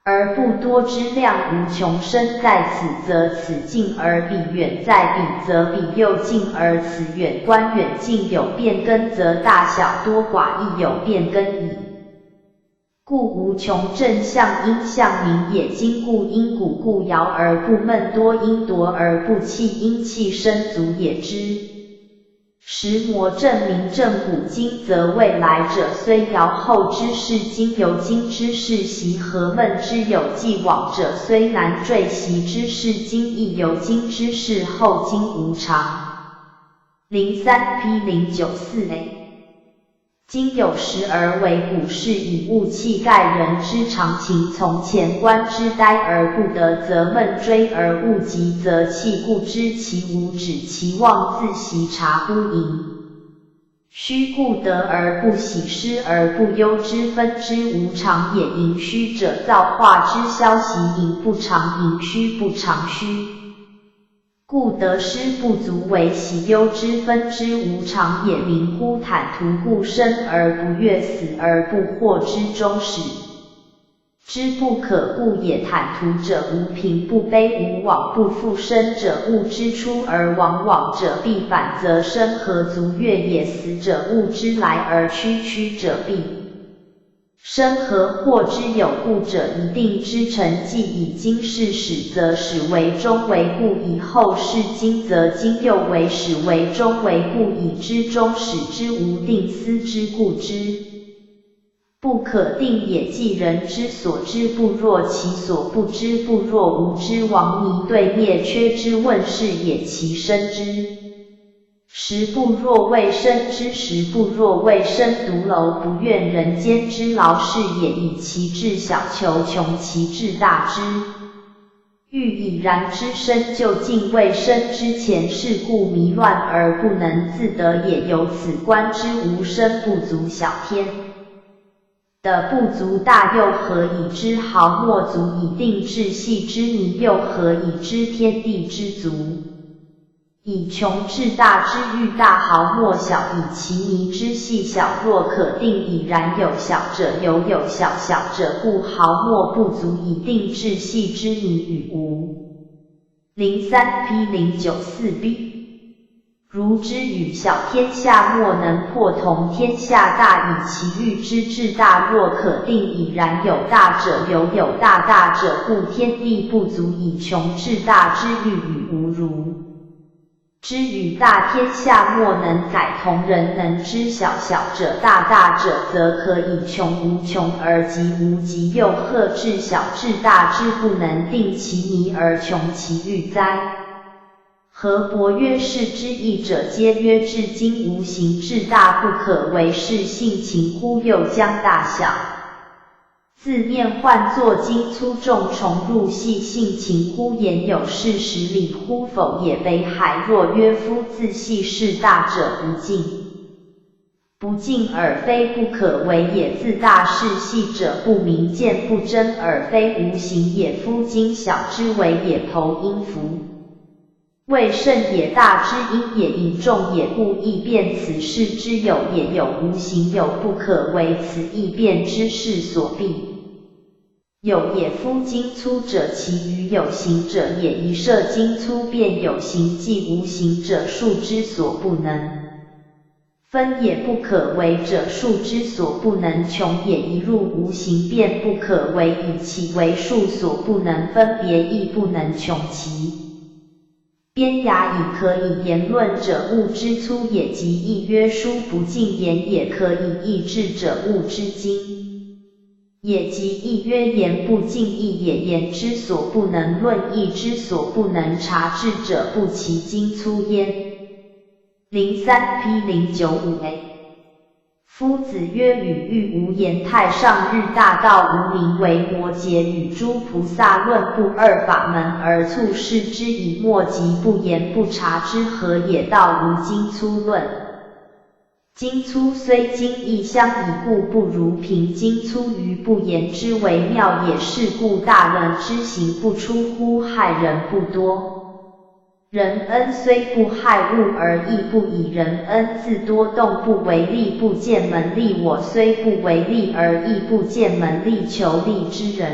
而不多之量无穷深，在此则此近而彼远，在彼则彼又近而此远，观远近有变更，则大小多寡亦有变更矣。故无穷正象，因象名也。今故因古故遥而不闷，多因夺而不弃，因弃深足也。知 时磨正名正古今，则未来者虽遥后，知是今由今之事习何闷之有，既往者虽难坠习，知是今亦由今之事后今无常。零三 P 零九四 A。今有时而为古，是以物气概人之常情。从前观之呆而不得，则闷追而勿及，则气固之其无止，其妄自习察乎隐。虚故得而不喜，失而不忧之，分之无常也。盈虚者造化之消息盈，不常盈虚，不常虚。 故得失不足为喜，忧之分之无常也。民乎坦途故生而不悦，死而不惑之终始，知不可故也。坦途者无凭不卑，无往不复生者，物之出而往往者必返，则生何足悦也。死者物之来而去，去者必 生何惑之有故者，一定之成。既以今世始，则始为终为故，以后世今，则今又为始为终为故，以知终始之无定思之故知。不可定也。即人之所知不若其所不知，不若无知，亡泥对灭缺之问是也。其生之 时不若未生之时，不若未生独楼不怨人间之劳是也。以其至小求穷其至大之。欲以然之身究竟未生之前事，故迷乱而不能自得也。由此观之，无生不足小天 的不足大，又何以知毫末足以定至细之迷？又何以知天地之足？以穷至大之欲大毫末小，以其迷之细小。若可定以然有小者，犹有小小者，故毫末不足以定至细之迷与无。零三 P 零九四 B。 如知与小天下末能破同天下大，以其欲之至大。若可定以然有大者，犹有大大者，故天地不足以穷至大之欲与无如。知与大天下末能载同，人能知小小者大大者，则可以穷无穷而及无极，又何至小至大之不能定其迷而穷其欲哉？ 何伯曰：是之亦者皆曰：至精无形至大不可为，是性情乎？又将大小字念唤作精粗重，穷入细性情乎？言有是十里乎否也。北海若曰：夫自细是大者不尽，不尽而非不可为也，自大是细者不明见不真而非无形也，夫精小之为也。头音符 谓甚也，大之音也，以众也，故亦辩此是之有也。有无形有不可为，此亦辩之是所必有也。夫精粗者，其余有形者也，宜设精粗辩有形，即无形者数之所不能 分也，不可为者数之所不能穷也，宜入无形辩不可为，以其为数所不能分别，亦不能穷其边涯矣。可以言论者，物之粗也，即亦曰书不尽言也。可以易志者，物之精 也，即亦曰言不尽义也。言之所不能论，义之所不能察至者，不其精粗焉。零三 P 零九五 A。夫子曰：与欲无言，太上日大道无名为摩诘，与诸菩萨论不二法门而促视之矣。莫即不言不察之何也，道无精粗论。 精粗虽精亦相宜，故不如凭精粗于不言之为妙也。是故大人之行，不出乎害人不多。人恩虽不害物，而亦不以人恩自多。动不为利，不见门利。我虽不为利，而亦不见门利求利之人。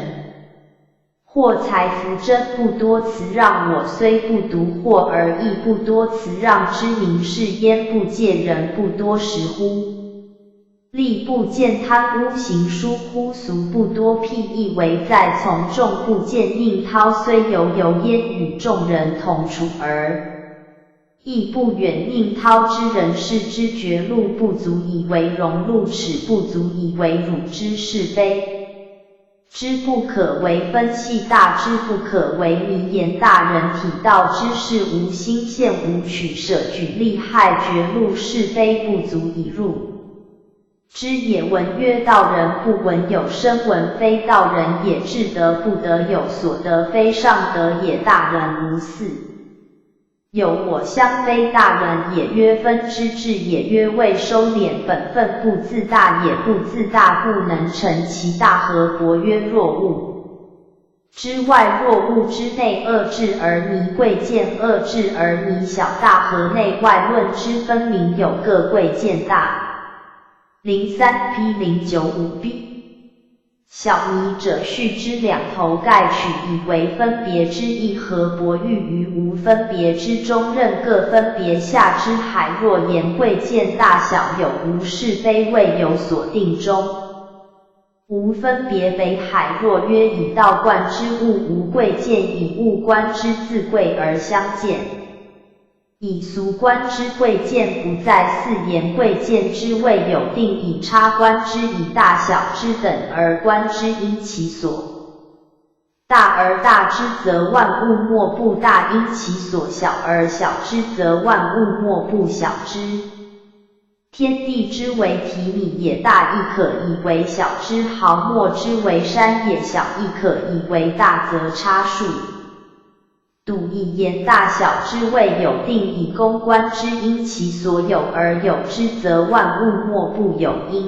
或财福争不多辞让，我虽不独获而亦不多辞让之名是焉？不借人不多识乎？利不见贪污行疏忽俗不多辟易为在从众不见佞陶虽犹犹焉？与众人同处而亦不远佞陶之人是之绝路不足以为荣，路尺不足以为辱之是非。之不可為分，細大之不可為謎。言大人體道之事，無心限，無取捨，舉利害，絕路是非，不足以入之也。聞曰：道人不聞有，聲聞非道人也，至得不得有，所得非上得也。大人無四 有我相非大人也，曰分之至也，曰未收斂本分，不自大也，不自大不能成其大。何伯曰：若物之外，若物之內，二至而謎貴賤，二至而謎小大，何內外論之分明，有各貴賤大。零三P零九五B。 小謎者，續之兩頭蓋，取以為分別之意。何伯喻於無分別之中，任各分別下之海。若言貴賤大小，有無是非，未有所定中，無分別北海。若曰以道觀之物，無貴賤，以物觀之，自貴而相賤。 以俗觀之貴賤不在，四言貴賤之謂有定，以差觀之，以大小之等而觀之，因其所大而大之，則萬物莫不大，因其所小而小之，則萬物莫不小之。 天地之為體米也，大亦可以為小之毫；墨之為山也，小亦可以為大，則差數。篤以言大小之謂有定，以功觀之，因其所有而有之，則萬物莫不有，因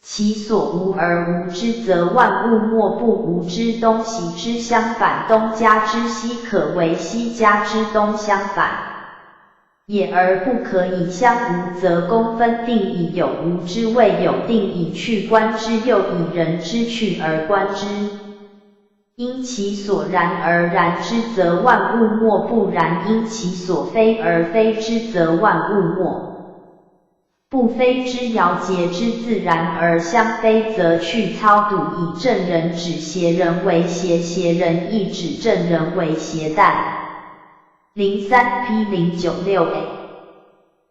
其所無而無之，則萬物莫不無之。東西之相反，東家之西可為西家之東相反 也而不可以相無，則功分定以有無之謂有定，以趣觀之，又以人之趣而觀之，因其所然而然之，則萬物莫不然，因其所非而非之，則萬物莫不非之。姚节之，自然而相非，則趣操笃以正人指邪人為邪，邪人亦指正人為邪旦。 零三P零九六A。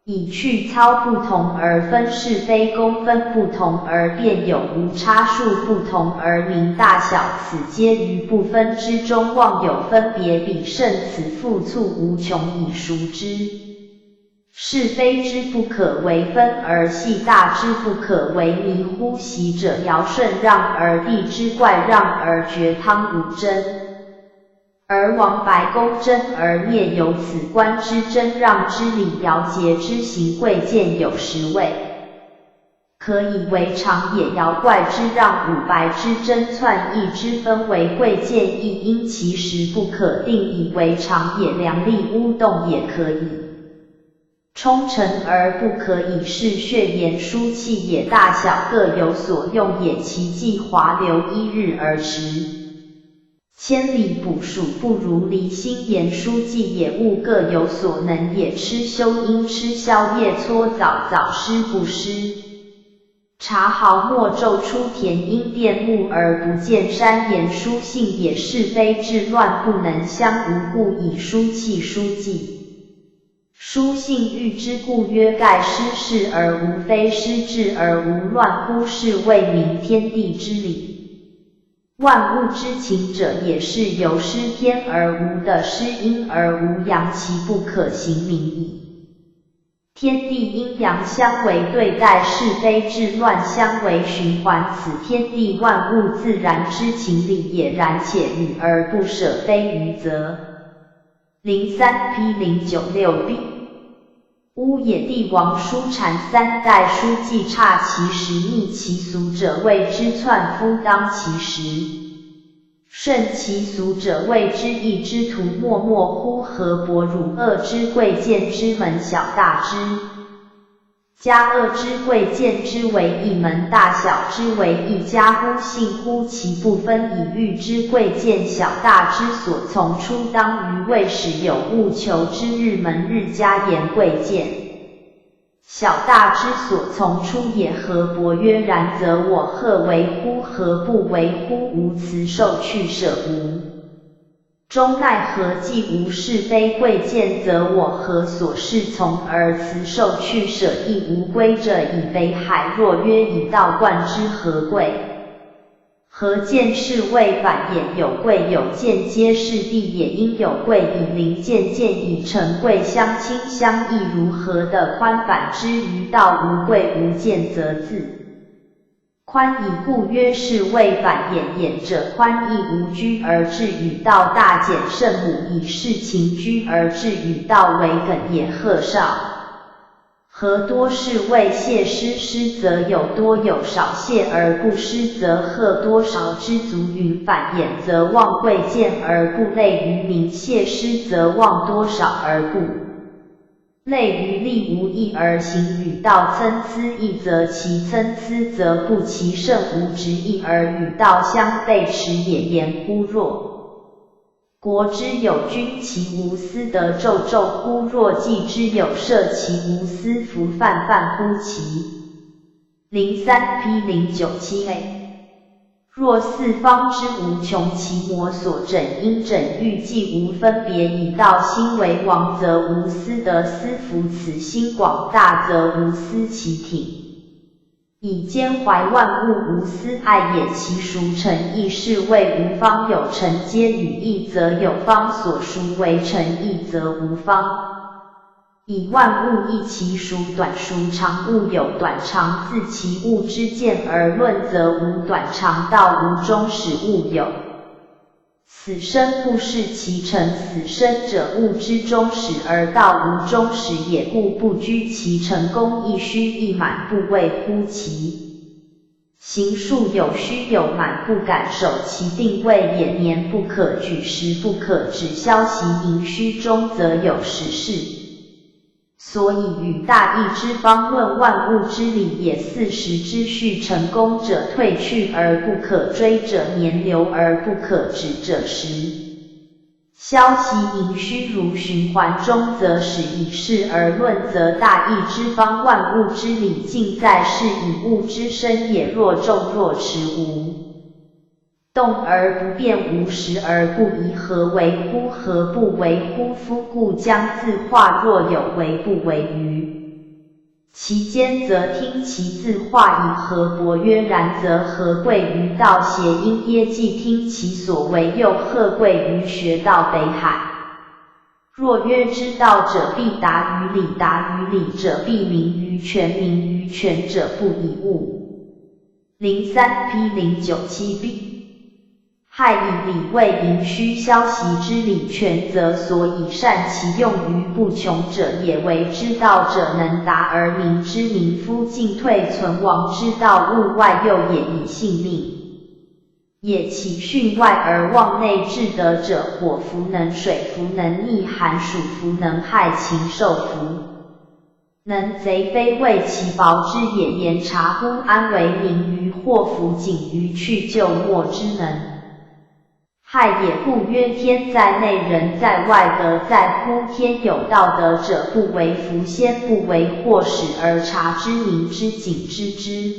以趣操不同而分是非，功分不同而辨有無，差数不同而明大小，此皆於不分之中妄有分別彼甚，此復促無窮以熟之。是非之不可為分，而細大之不可為謎乎？習者姚甚讓而遞之，怪讓而決湯無爭 而王白公爭而滅。由此觀之，爭讓之理，姚节之行貴賤有十位，可以為常也。姚怪之讓，五白之爭，纂易之分為貴賤異，因其十不可定，以為常也。梁立屋棟也可以 沖成而不可以試穴，言書契也，大小各有所用也，其計劃流一日而值千里捕鼠，不如離心。言書契也，物各有所能也，吃修因吃宵夜搓澡，早施不施 察毫末奏出田，因电目而不见山。言书信也，是非治乱不能相无，故以书契书契。书信喻之，故曰盖失事而无非，失治而无乱乎？是谓明天地之理。万物之情者，也是由失天而无的，失阴而无阳，其不可行名矣。 天地阴阳相为对待，是非治乱相为循环，此天地万物自然之情理也。然且与而不舍非愚则。零三P零九六B。巫也，帝王叔禅三代书契差其时，逆其俗者谓之纂夫，当其时 顺其俗者谓之易之徒。默默乎！何伯汝恶之贵贱之门小大之家，恶之贵贱之为一门，大小之为一家乎？信乎其不分，以喻之贵贱小大之所从出，当于未始有物求之日门日家言贵贱 小大之所从出也。何伯曰：然则我何为乎？何不为乎？无辞受去舍无终奈何，既无是非贵贱，则我何所适从而辞受去舍亦无归者矣。北海若曰以道观之，何贵合见是谓反，眼有贵有见，皆是地，也应有贵以临见，见以成贵，相亲相异如何的宽，反之于道无贵无见则自 宽矣。故曰是谓反，眼，眼者宽亦无拘而至于道大简甚母，以事情拘而至于道为艮也。赫少。合多是谓谢失，失则有多有少，谢而不失则赫多少之足云。反眼则忘贵见而不类于名，谢失则忘多少而不 类于利无益而行于道，参差异则其参差则不，其甚无直意而与道相悖，耻也。颜乎若。国之有君，其无私德；昼，昼乎若骥之有射，其无私服犯，犯乎其 零三P零九七A。若四方之无穷，其模所整应整御既无分别，以道心为王，则无私德；思服此心广大，则无私其挺。以兼怀万物，无私爱也。其孰成亦是谓无方，有成皆与意，则有方所孰为成亦，则无方。 以万物异其孰短孰长，物有短长，自其物之见而论，则无短长，道无终始，物有死生，不视其成。死生者，物之终始，而道无终始也。故不拘其成，功亦虚亦满，不谓乎其 行数有虚有满，不敢守其定谓也。年不可举，时不可止，消息盈虚，终则有始是。所以与大义之方论万物之理也。四时之序，成功者退去而不可追者，年留而不可止者时。 消息盈虚，如循环终则始，以是而论则大义之方，万物之理尽在是，以物之生也。若众若迟，无动而不变，无时而不移，何为乎？何不为乎？夫故将自化若有为不为于 其间则听其自化矣。何伯曰：然则何贵于道？谐音噎既听其所为，又何贵于学道北海？若曰：知道者必达于理，达于理者必明于权，明于权者不以物。零三P零九七B。 害以理谓盈虚，消息之理全则，所以善其用于不穷者也。为知道者能达而明之，明夫进退存亡之道，物外又也以性命也。岂徇外而忘内至德者，火弗能，水弗能沂，寒暑弗能害禽兽，弗 能贼非畏其薄之也。言察乎安危，明于祸福，警于去救没之能害也。故曰：天在内，人在外，德在乎天。有道德者，不為弗先，不為禍始而察之，明之，警之，知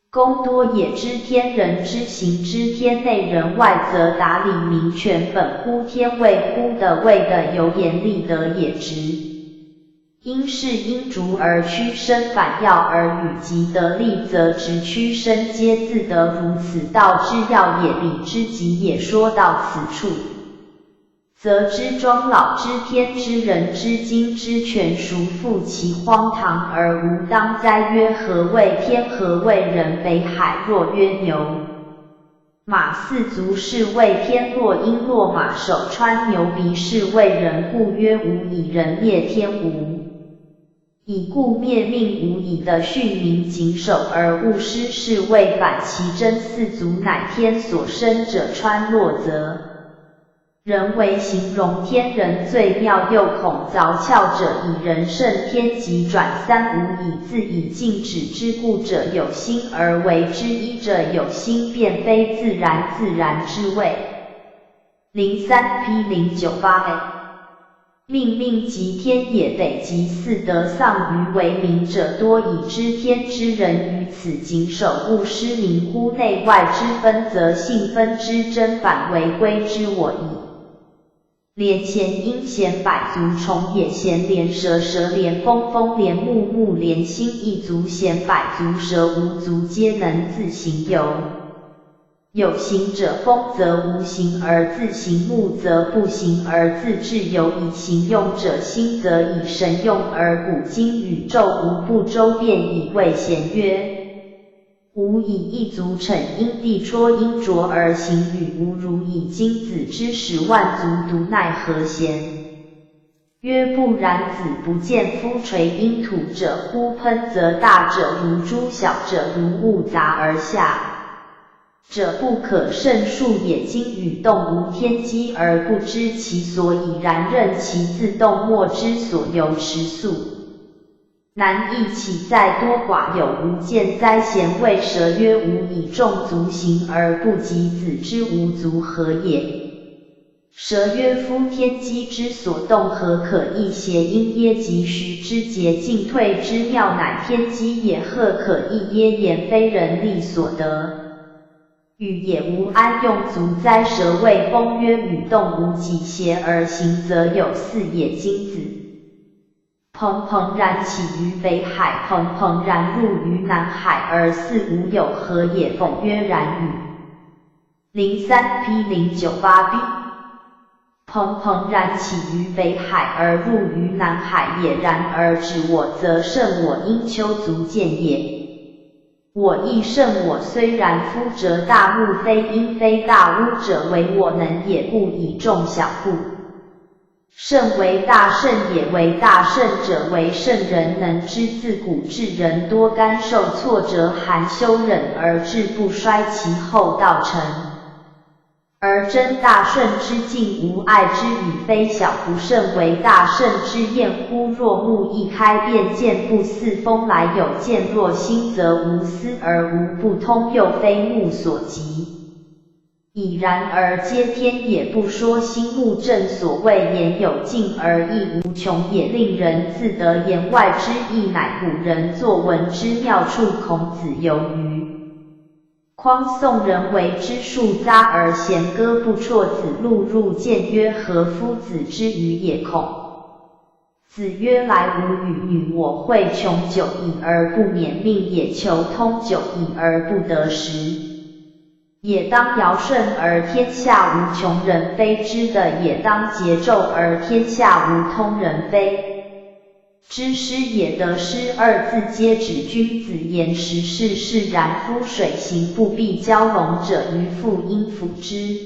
功多也。知天人之行，知天内人外，则达理明權，本乎天，謂乎德，謂德有眼，立德也直。因事因足而屈伸，反要而與己，德立則直屈伸，皆自得。如此道之要也，理之極也。說到此處， 則知莊老之天，知人之精，知權孰負其荒唐而無當災。曰：何謂天？何謂人？北海若曰牛，馬似足，是謂天；若鷹若馬，首穿牛鼻，是謂人。故曰：無以人滅天，無 以故滅命無以的訓民，謹守而勿失，是謂反其真。似足乃天所生者，穿若則人為形容天人最妙，又恐鑿竅者以人勝天，急轉三無以自已，禁止之故者有心而為之，一者有心便非自然，自然之謂。零三P零九八A。 命命即天也，北极似德，喪於為民者多矣。知天之人於此，謹守勿失，明乎內外之分，則性分之真，反為歸之我矣。連弦音弦百足，蟲也；弦連蛇，蛇連蜂，蜂連木，木連心。一足弦百足，蛇無足，皆能自行遊。有形者风则无形而自行，木则不形而自质，有以形用者，心则以神用而古今宇宙无不周遍，以谓弦曰。无以一足乘阴地戳阴着而行于无，如以金子之使万足，独奈何弦？曰不然，子不见夫垂阴土者乎？喷则大者如珠，小者如雾杂而下者不可胜数也。今宇动无天机而不知其所以然，任其自动，莫之所由，持速难易其在，多寡有无见哉。弦谓蛇曰：无以众足行而不及子之无足何也？蛇曰：夫天机之所动，何可易协？阴耶？及徐之节，进退之妙乃天机也，何可易耶？言非人力所得。语也，无安用足哉？蛇谓风曰：与动无极邪而行则有四也。今子蓬蓬然起于北海，蓬蓬然入于南海，而四无有何也？否曰然语。零三 P 零九八 B。蓬蓬然起于北海而入于南海也，然而止我则胜我，因丘足见也。我亦胜我，虽然夫则大木非阴非大屋者为我能也，故以众小故。 胜为大胜也，为大胜者为圣人，能知自古至仁，多甘受挫折，含羞忍而志不衰，其后道成。而争大胜之境无碍之矣，非小不胜为大胜之验乎？若目一开便见不似风来有见，若心则无思而无不通，又非目所及。 已然而皆天也。不说心目正所谓言有尽而亦无穷也，令人自得。言外之意乃古人作文之妙处。孔子游于匡宋，人为之树扎而弦歌不辍。子路入见曰：何夫子之语也？孔子曰：来吾语女，我会穷久矣而不免命也，求通久矣而不得时 也。当尧舜而天下无穷人非之得也，当桀纣而天下无通人非之失也。得失二字皆指君子言时事是然。夫水行不避蛟龙者，鱼复阴伏之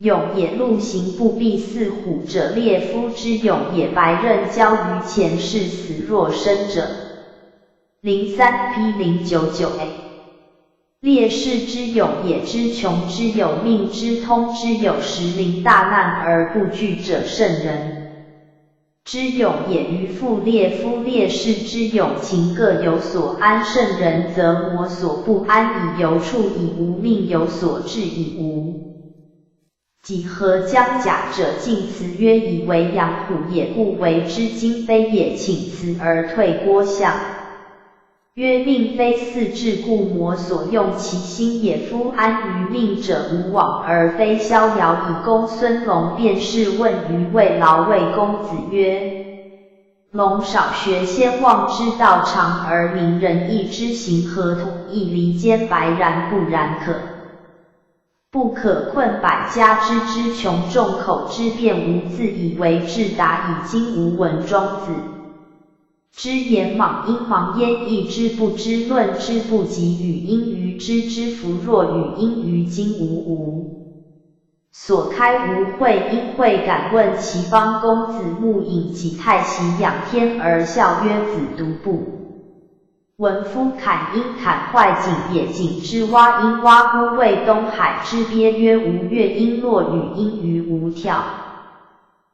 勇也；鹿行不避似虎者，猎夫之勇也。白刃交于前，视死若生者。零三 P 零九九 A。 烈士之勇也，知穷之友，命之通之友，时临大难而不惧者，圣人之勇也。鱼复猎夫，烈士之勇，情各有所安，圣人则魔所不安矣，由处已无，命有所至矣无。 几何将甲者？近词曰：以为阳虎也，故为之今非也。请辞而退郭象。曰：命非四至，故魔所用其心也。夫安于命者无往而非逍遥矣。公孙龙便是问于卫劳，卫公子曰：龙少学仙，望之道长而明仁义之行，何同亦离坚白髯，不然可 不可困百家之知穷众口之辩无，自以为至达矣。今吾闻庄子之言：莽因芒焉，义之不知，论之不及，语音于之之弗若，语音于今无无所开无会，因会敢问其邦。公子木隐己太息，仰天而笑曰：子独不 闻夫坎因坎坏井也，井之蛙因蛙乎？谓东海之鳖曰：吴越音落，语音于无跳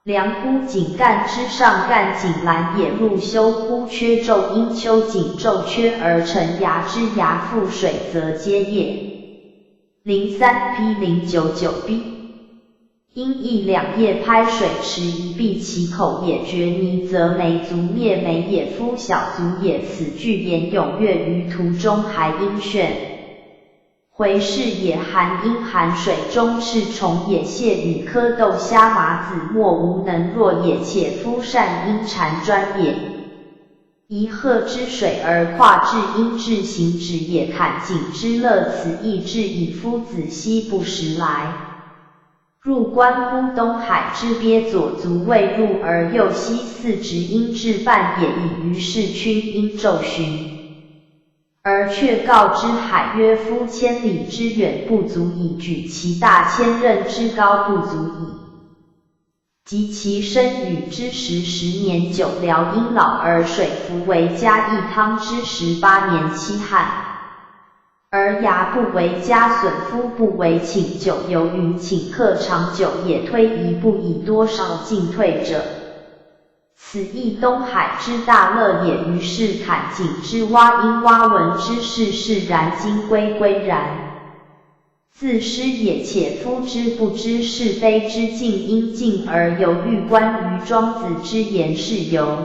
梁乎？井干之上干井栏也，入修乎缺昼阴丘，井昼缺而成崖之崖，覆水则皆裂。零三 P 零九九 B。 因亦两叶拍水池，一闭其口也，决泥则眉足灭眉也，夫小足也。此句言踊跃于途中，还因眩回视也，含阴含水中，赤虫也，蟹鱼蝌蚪虾蟆子墨，无能弱也，且夫善因缠专也。以壑之水而跨至阴至行止也，坎井之乐，此亦至矣。夫子兮不时来，入观乎东海之鳖，左足未入而右兮，四殖阴至半也已，于是区阴昼旬。而却告之海曰：夫千里之远，不足以举；其大千仞之高，不足以 及其深与之时，十年九髎阴老而水浮为嘉，一汤之时八年七旱，而崖不为嘉损，夫不为请久游云请客长久也，推移不以多少进退者，此亦东海之大乐也。于是坎井之蛙音蛙闻之，是是然今归归然。 自失也。且夫之不知是非之境，因敬而犹豫观于庄子之言是由。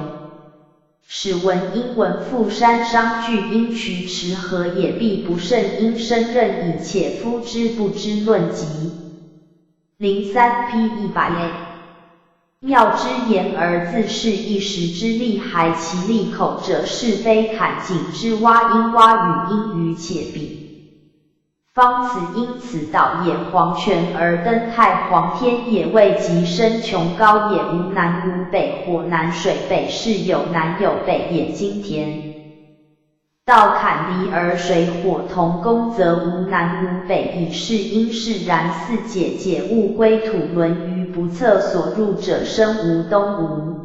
使闻因闻父山商巨，因渠池河也，必不胜因深亘矣。且夫之不知论及。零三 P 一百 A。妙之言而自是一时之利，还其利口者，是非坎井之蛙音蛙语，因于且彼。 方此因此倒也，黄泉而登太皇天也，未及深穷高也，无南无北，火南水北，是有南有北也。今田道坎离而水火同工，则无南无北矣。是因是然。四解解物归土，论语不测所入者，深无东无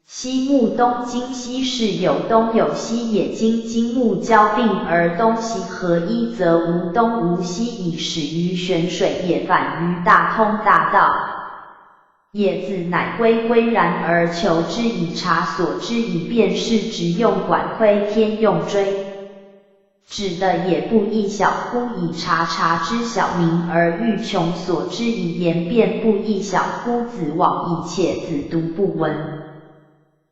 西木东，今西是有东有西也。今金木交并而东西合一，则无东无西矣，始于玄水也，返于大通大道也。子乃归归然而求之以察，所知以辨，是执用管窥，天用追。 指的也，不亦小乎？以察察之小明而欲穷所知以言辨，不亦小乎？子往矣，且子独不闻。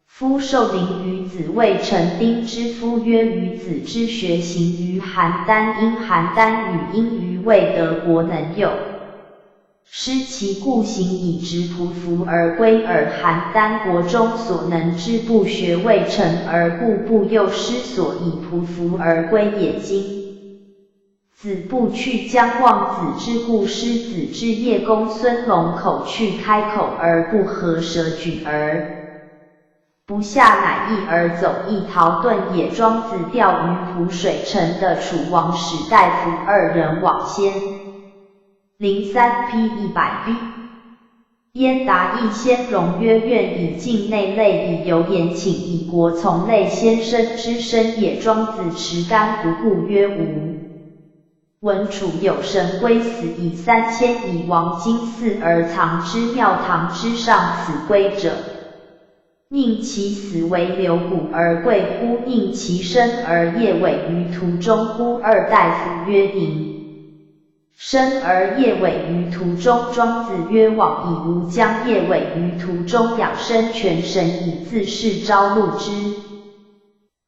夫受邻于子谓成，丁之夫曰于子之学行于邯郸，因邯郸语，因于未得国能右 失其故行以执仆服而归耳。邯郸国中所能之不学谓成而故，不又失所以仆服而归也。今子不去将望子之故，师子之叶公孙龙口去开口而不合舌举而 不下乃一而走亦逃遁也。庄子调于濮水城的楚王使大夫二人往先。零三 P 一百 B。燕达亦先荣曰：愿以境内类以游言请以国从类先生之深也。庄子持竿不顾曰无。 闻楚有神归死以三千以亡今祀而藏之庙堂之上，此归者，宁其死为流骨而贵乎？宁其生而业委于途中乎？二大夫曰：宁生而业委于途中。庄子曰：往矣，吾将业委于途中，养生全神矣。自是朝露之。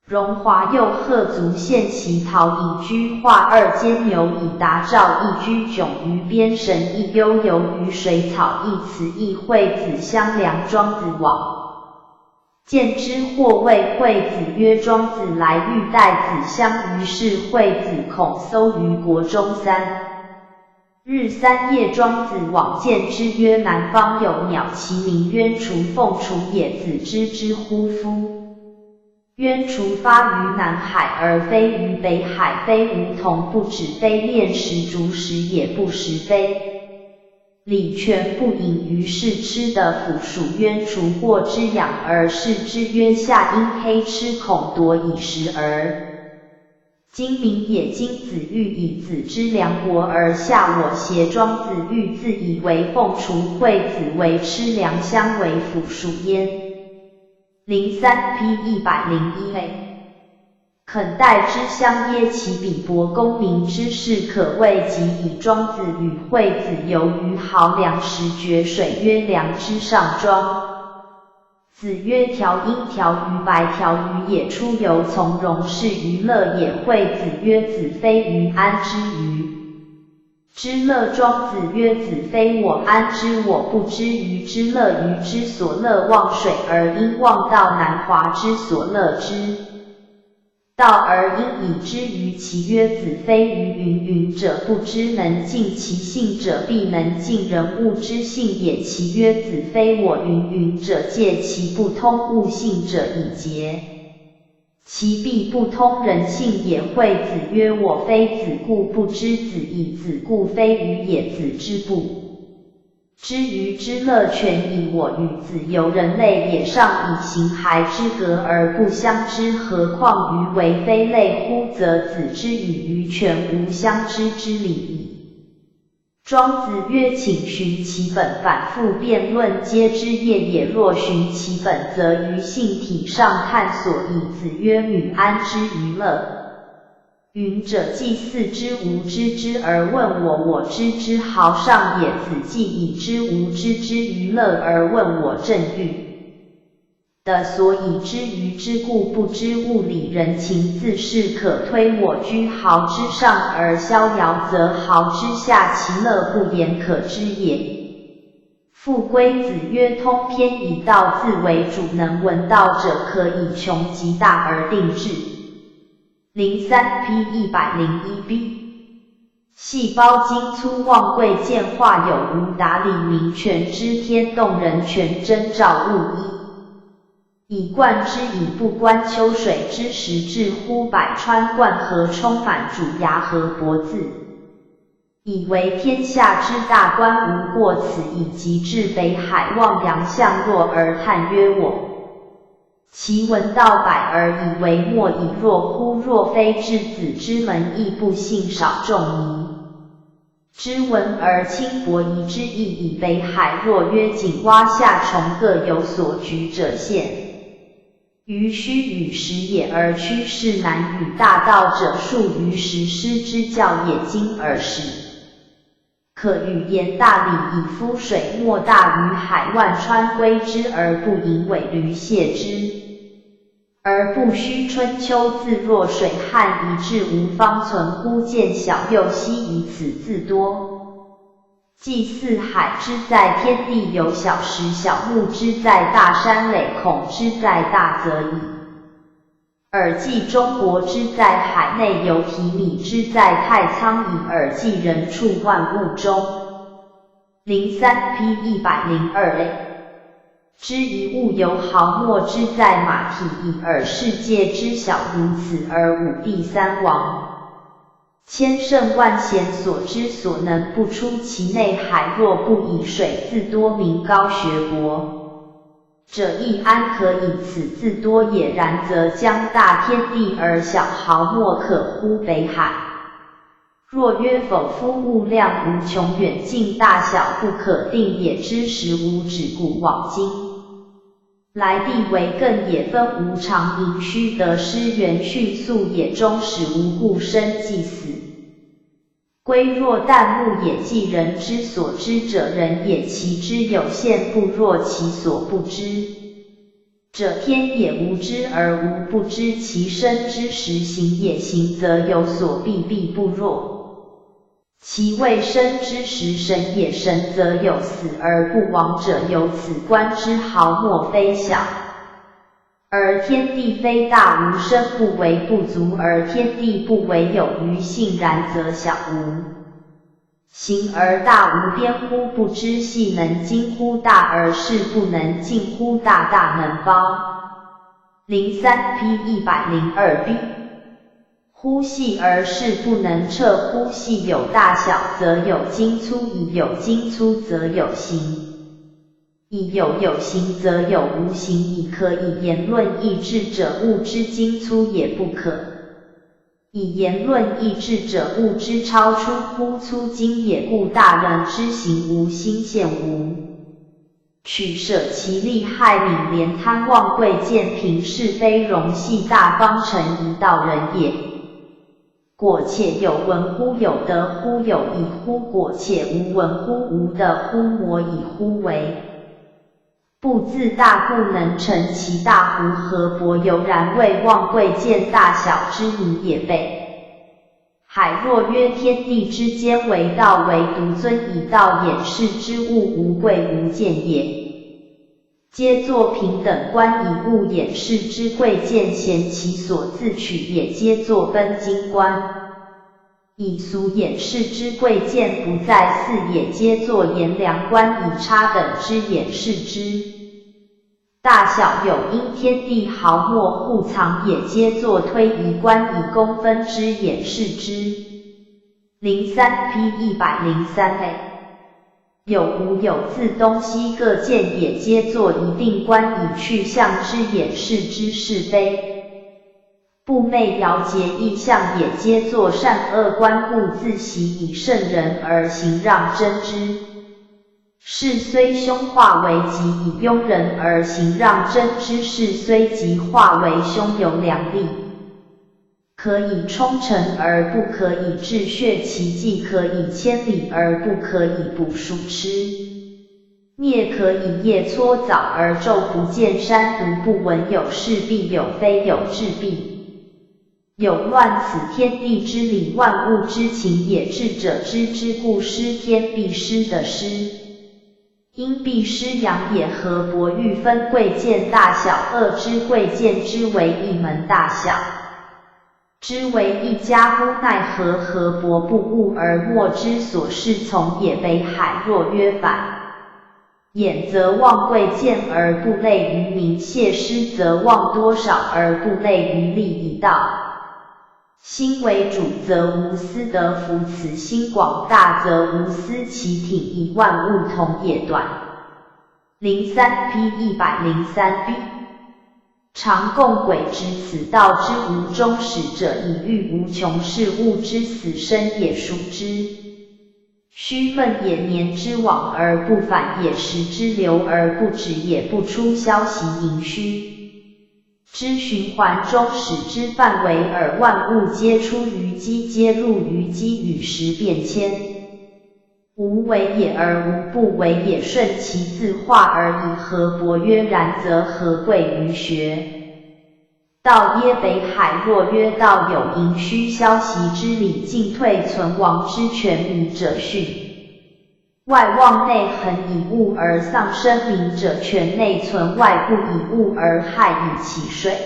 荣华又贺足献其袍以居画，二绢牛以达詔一居迥于边神亦悠游于水草一词亦惠子相粮庄子往见之或谓惠子曰庄子来遇待子相于是惠子恐搜于国中三日三夜庄子往见之曰南方有鸟其名鸢厨凤厨也子知之乎夫 鸢厨发于南海而飞于北海飞梧桐不止飞面食竹食也不食飞礼泉不饮于是吃得腐鼠鸢厨获之养而视之曰夏阴黑吃恐夺以食而今名也今子欲以子之粮国而下我邪庄子欲自以为凤厨惠子为吃粮相为腐鼠焉 零三 P 一百零一 A。肯代之相耶其比伯公民之士可畏及矣庄子与惠子游于濠梁时决水曰梁之上庄子曰条阴条鱼白条鱼也出游从容是鱼乐也惠子曰子非鱼安之鱼之乐。庄子曰：子非我安知我不知鱼之乐，鱼之所乐忘水而因忘道，南华之所乐之。道而因以知鱼。其曰：子非鱼云云者不知，能尽其性者必能尽人物之性也。其曰：子非我云云者，介其不通物性者以节，其必不通人性也。惠子曰：我非子故不知子矣，子故非鱼也。子之不知鱼之乐，全以我与子游人类也，尚以形骸之格而不相知，何况鱼为非类乎？则子之与鱼全无相知之理矣。庄子曰：请循其本。反复辩论皆知业也，若循其本，则于性体上探索矣。子曰：女安知鱼乐？云者既似之吾知之而问我，我知之，濠上也。子既已知吾知之于乐而问我，正欲 的所以知鱼之故不知物理人情，自是可推我居濠之上而逍遥，则濠之下其乐不言可知也。父归子曰：通篇以道字为主，能闻道者可以穷极大而定至。零三 P 一百零一 B。 细胞精粗，望贵见化有无，达理名泉，知天动人权，真照物一。以贯之以不观秋水之时，置乎百川贯河，充满渚崖和博自，以为天下之大观，无过此矣。及至北海，望洋相若而叹曰：我 其闻道百而已为末矣。若乎若非质子之门，亦不幸少仲尼之闻而轻薄夷之亦矣。北海若曰井，蛙下虫各有所局者，陷于虚与实也。而屈适难与大道者，数于时失之教也。今尔始 可与言大理矣。夫水莫大于海，万川归之而不盈尾，闾泄之而不虚。春秋自若水旱，以至无方存乎？见小幼兮，以此自多。既四海之在天地有小时，小牧之在大山累，孔之在大泽矣。 尔既中国之在海内，犹提米之在太仓矣。尔既人畜万物中，零三 P 一百零二 A。知一物有毫末之在马蹄矣。尔世界之小如此，而吾必三亡。 千乘万险所之所能不出其内海，若不以水自多，民膏学博者亦安可以此自多也。然则将大天地而小毫末可乎北海。若曰否，夫物量无穷远近，大小不可定也。知时无止古往今 来必为更也，分无常盈虚得失圆，迅速也终始无故生即死。归若旦暮也，即人之所知者人也，其知有限，不若其所不知者天也。无知而无不知，其生之时形也，形则有所必，必不若 其未生之时神也。神则有死而不亡者，由此观之毫末非小，而天地非大无，身不为不足，而天地不为有余性，然则小无形而大无边乎？不知系能经乎大而是不能尽乎大，大能包 零三 P 一百零二 B。乎系而是不能彻乎？系有大小则有精粗矣，有精粗则有形矣，有有形则有无形矣。可以言论意志者，物之精粗也不可以言论意志者，物之超出乎粗精也。故大人之行无心见无 取舍其利害，泯廉贪妄贵贱贫是非荣系，大方成一道人也。果且有文乎？有德乎？有已乎？果且无文乎？无德乎？摩以乎为不自大，故能成其大乎？何伯由然，谓妄贵贱大小之迷也备海若曰：天地之间，唯道唯独尊，以道掩饰之，物无贵无贱也。皆作平等观，以物掩饰之，贵贱咸其所自取也。皆作奔经观，以俗掩饰之，贵贱不在寺也。皆作颜良观，以差等之掩饰之，大小有因，天地毫末，户藏也。皆作推移观，以功分之掩饰之。零三 P 一百零三 A。有无有自东西各见也。皆作移定观，以趣象之掩饰之是非，不昧窈窕异象也。皆作善恶观，故自喜以圣人而行让真之，是虽凶化为吉，以庸人而行让真之，是虽吉化为凶，有两例。可以冲城而不可以置穴，其迹可以千里而不可以补数尺。啮可以夜撮藻而昼不见山，独不闻有是必有非，有至必。有乱此天地之理，万物之情也。智者知之，故失天必失的失。因必失阳也。河伯欲分贵贱大小，恶知贵贱之为一门大小，知为一家乎？奈何河伯不悟而没之所是从也。北海若曰：反眼则忘贵贱而不类于民，谢师则忘多少而不类于利益道。心为主则无私得福慈，心广大则无私其挺，以万物同也。短。零三 P 一百零三 B。常共轨直此道之无终始者，以喻无穷事物之死生也。孰知虚闷也，年之往而不返也，时之流而不止也，不出消息盈虚。知循环终始之范围耳。万物皆出于机，皆入于机与时变迁。无为也而无不为也，顺其自化而已。河伯曰：然则何贵于学道耶？北海若曰：道有盈虚消息之理，进退存亡之权。迷者训外忘，内恒以物而丧生。明者全内存外，不以物而害以起水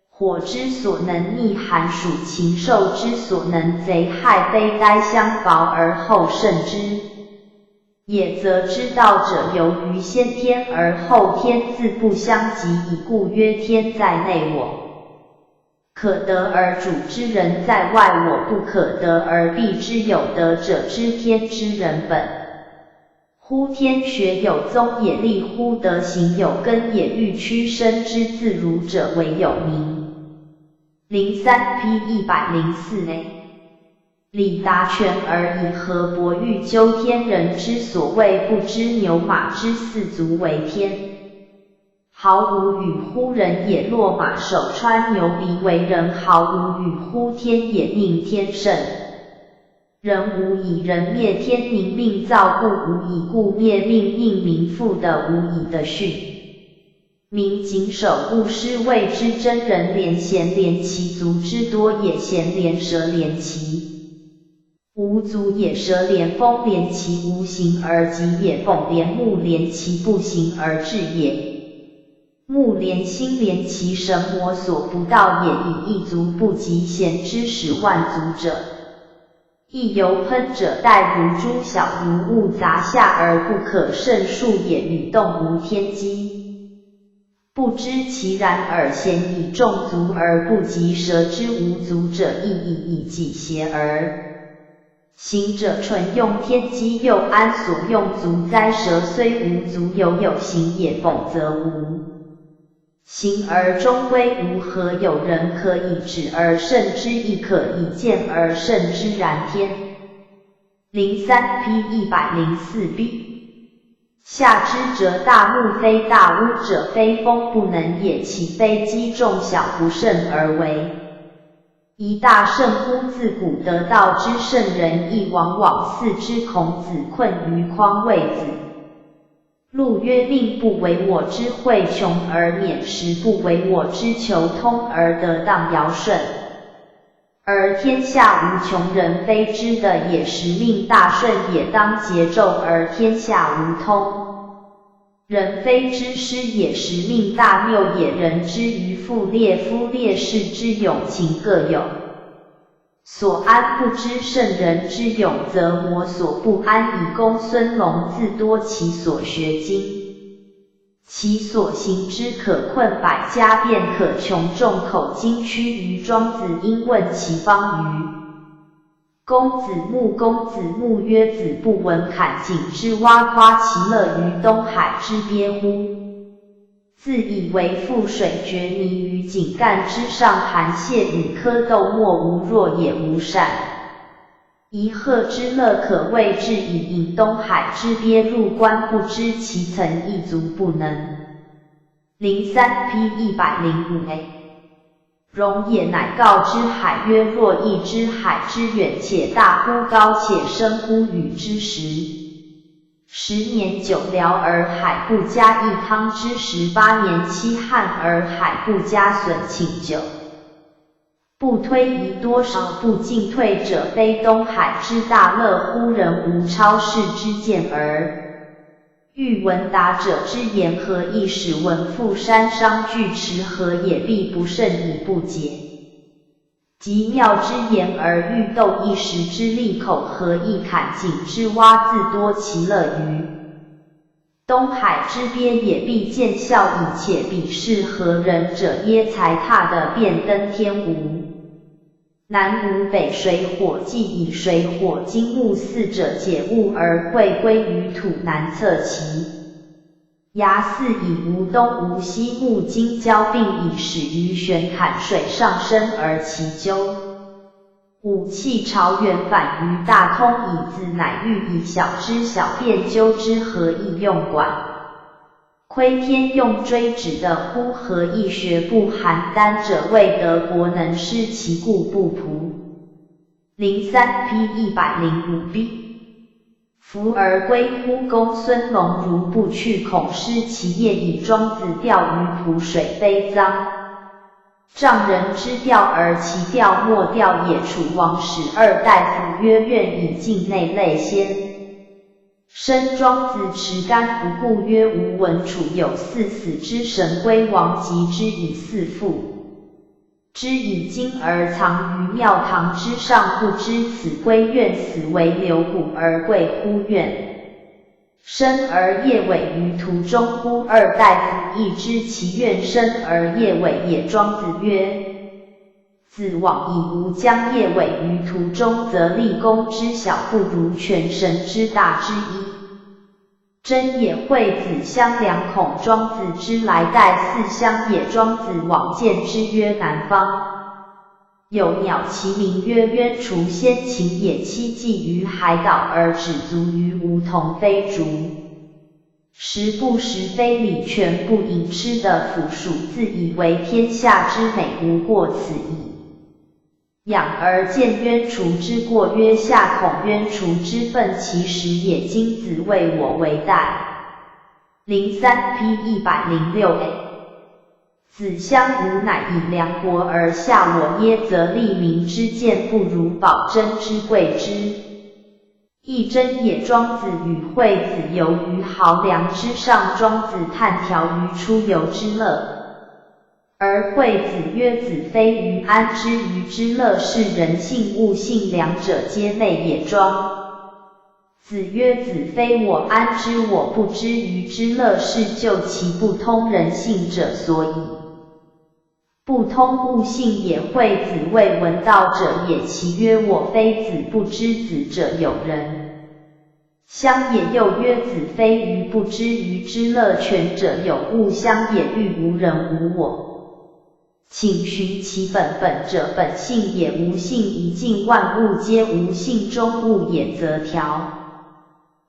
火之所能逆寒暑，禽兽之所能贼害飞呆相薄而后胜之也。则知道者由于先天而后天自不相及矣。故曰：天在内我可得而主之人在外我不可得而必之。有德者知天之人本乎天，学有宗也，立乎德，行有根也，寓屈伸之自如者为有名。零三 P 一百零四 A。礼达权而已。河伯欲究天人之所谓不知牛马之四足为天，毫无语乎人也。落马首穿牛鼻为人，毫无语乎天也。宁天圣人无以人灭天，宁命造物无以故灭命，宁民富得无以得训。民谨守勿失，谓之真人。怜贤怜其足之多也，贤怜蛇怜其无足也，蛇怜风怜其无形而及也，凤怜木怜其不行而至也。木怜心怜其神魔所不到也，以一足不及贤之使万足者，亦犹喷者待如猪小如，勿杂下而不可胜数也，与动无天机。不知其然耳，贤以众足而不及蛇之无足者，亦以以己邪耳。行者純用天机，又安所用足哉？蛇虽无足犹有形也，凤则无形而终归无。何有人可以止而胜之，亦可以见而胜之？然天。零三 P 一百零四 B。下之则大木非，大屋者非风不能也，岂非积众小不胜而为一大胜乎？自古得道之圣人，亦往往似之。孔子困于匡卫子，路曰：命不为我之会穷而免食，不为我之求通而得荡尧舜。而天下无穷，人非之的也，使命大顺也当节奏，而天下无通。人非之师也，使命大谬也，人之愚夫列，夫列士之勇勤各有所安，不知圣人之勇则摩所不安矣。公孙龙自多其所学经，其所行之可困百家辩，可穷众口。今须于庄子因问其方于公子木。公子木曰：子不闻坎井之蛙夸其乐于东海之鳖乎？自以为覆水决泥于井盖之上，含蟹与蝌蚪莫无弱也无善。 以贺之乐可谓至矣。引东海之鳖入关，不知其曾亦足不能。零三P一百零五A。荣也乃告之海曰：若亦知海之远且大乎高且深乎宇之时，十年九聊而海不加一汤之时，八年七旱而海不加损，请久 不推移多少步进退者，非东海之大乐乎？人无超世之见而欲闻达者之言，何以使闻父山商巨池河也，必不胜以不竭。极妙之言而欲斗一时之利口，何以坎井之蛙自多其乐于 东海之鳖也，必见笑矣。且彼是何人者耶？才大的便登天无？南无北水火，既以水火金木四者解物而会归于土，南测其牙四矣。无东无西，木金交并矣，始于玄坎水上升而其究 武器朝元反于大通矣。子乃欲以小之小辩究之，何以用管窥天用锥指的乎？何以学不含箪者？谓德国能失其故不朴。零三P一百零五B。 浮而归乎？公孙龙如不去，恐失其业矣。庄子钓于濮水悲脏，丈人之钓而其钓莫钓也。楚王使二大夫曰：愿以境内类先生庄子池干。不顾曰：吾闻楚有四死之神归王，及之以四父 之以今而藏于庙堂之上，不知此归愿死为牛骨而贵乎？愿生而业委于途中乎？二大夫亦知其愿生而业委也。庄子曰：子往矣。吾将业委于途中，则立功之小不如全神之大之一。 真也。惠子相粮恐庄子之来代四乡也。庄子往见之曰：南方有鸟，其名曰鸢厨，先秦也栖寄于海岛，而止足于梧桐非竹，时不时非礼，泉不饮吃的腐鼠，自以为天下之美，无过此矣。 仰而见鸢厨之过曰：夏恐鸢厨之粪，其实也。今子谓我为代。零三P一百零六A。子相无乃以梁国而下我耶，则利民之见不如宝珍之贵之 亦真也。庄子与惠子游于濠梁之上，庄子叹调于出游之乐，而惠子曰：子非鱼，安知鱼之乐是人性？物性两者皆昧也。庄子曰：子非我，安知我不知鱼之乐是？究其不通人性者所以 不通物性也。惠子谓：闻道者也。其曰：我非子不知子者有人乡也。又曰：子非鱼不知鱼之乐，泉者有物乡也，亦无人无我。请寻其本，本者本性也，无性以尽，万物皆无性中物也，则调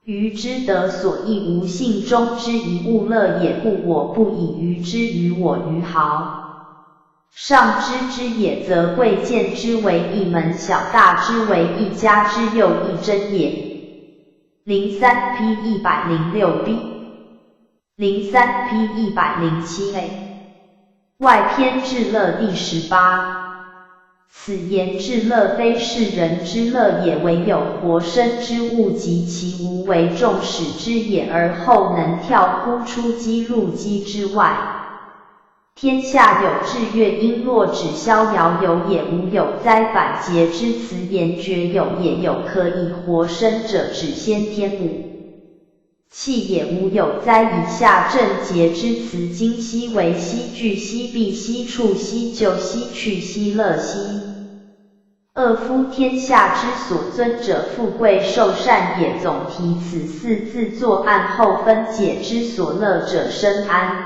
鱼之得所亦无性中之一物乐也。故我不以鱼之于我于濠上知之也，则贵见之为一门，小大之为一家之又一真也。零三P一百零六B。零三P一百零七A。外篇至乐第十八。此言至乐非是人之乐也，唯有活生之物及其无为众始之也，而后能跳乎初机入机之外。天下有至乐，应若只逍遥游也，无有哉。反诘之辞，言绝有也，有可以活生者，指先天母。 气也，无有哉。以下正诘之辞，今昔为昔俱昔，必昔处昔就昔去昔乐昔。恶夫天下之所尊者，富贵寿善也。总题此四字作暗，后分解之所乐者生安，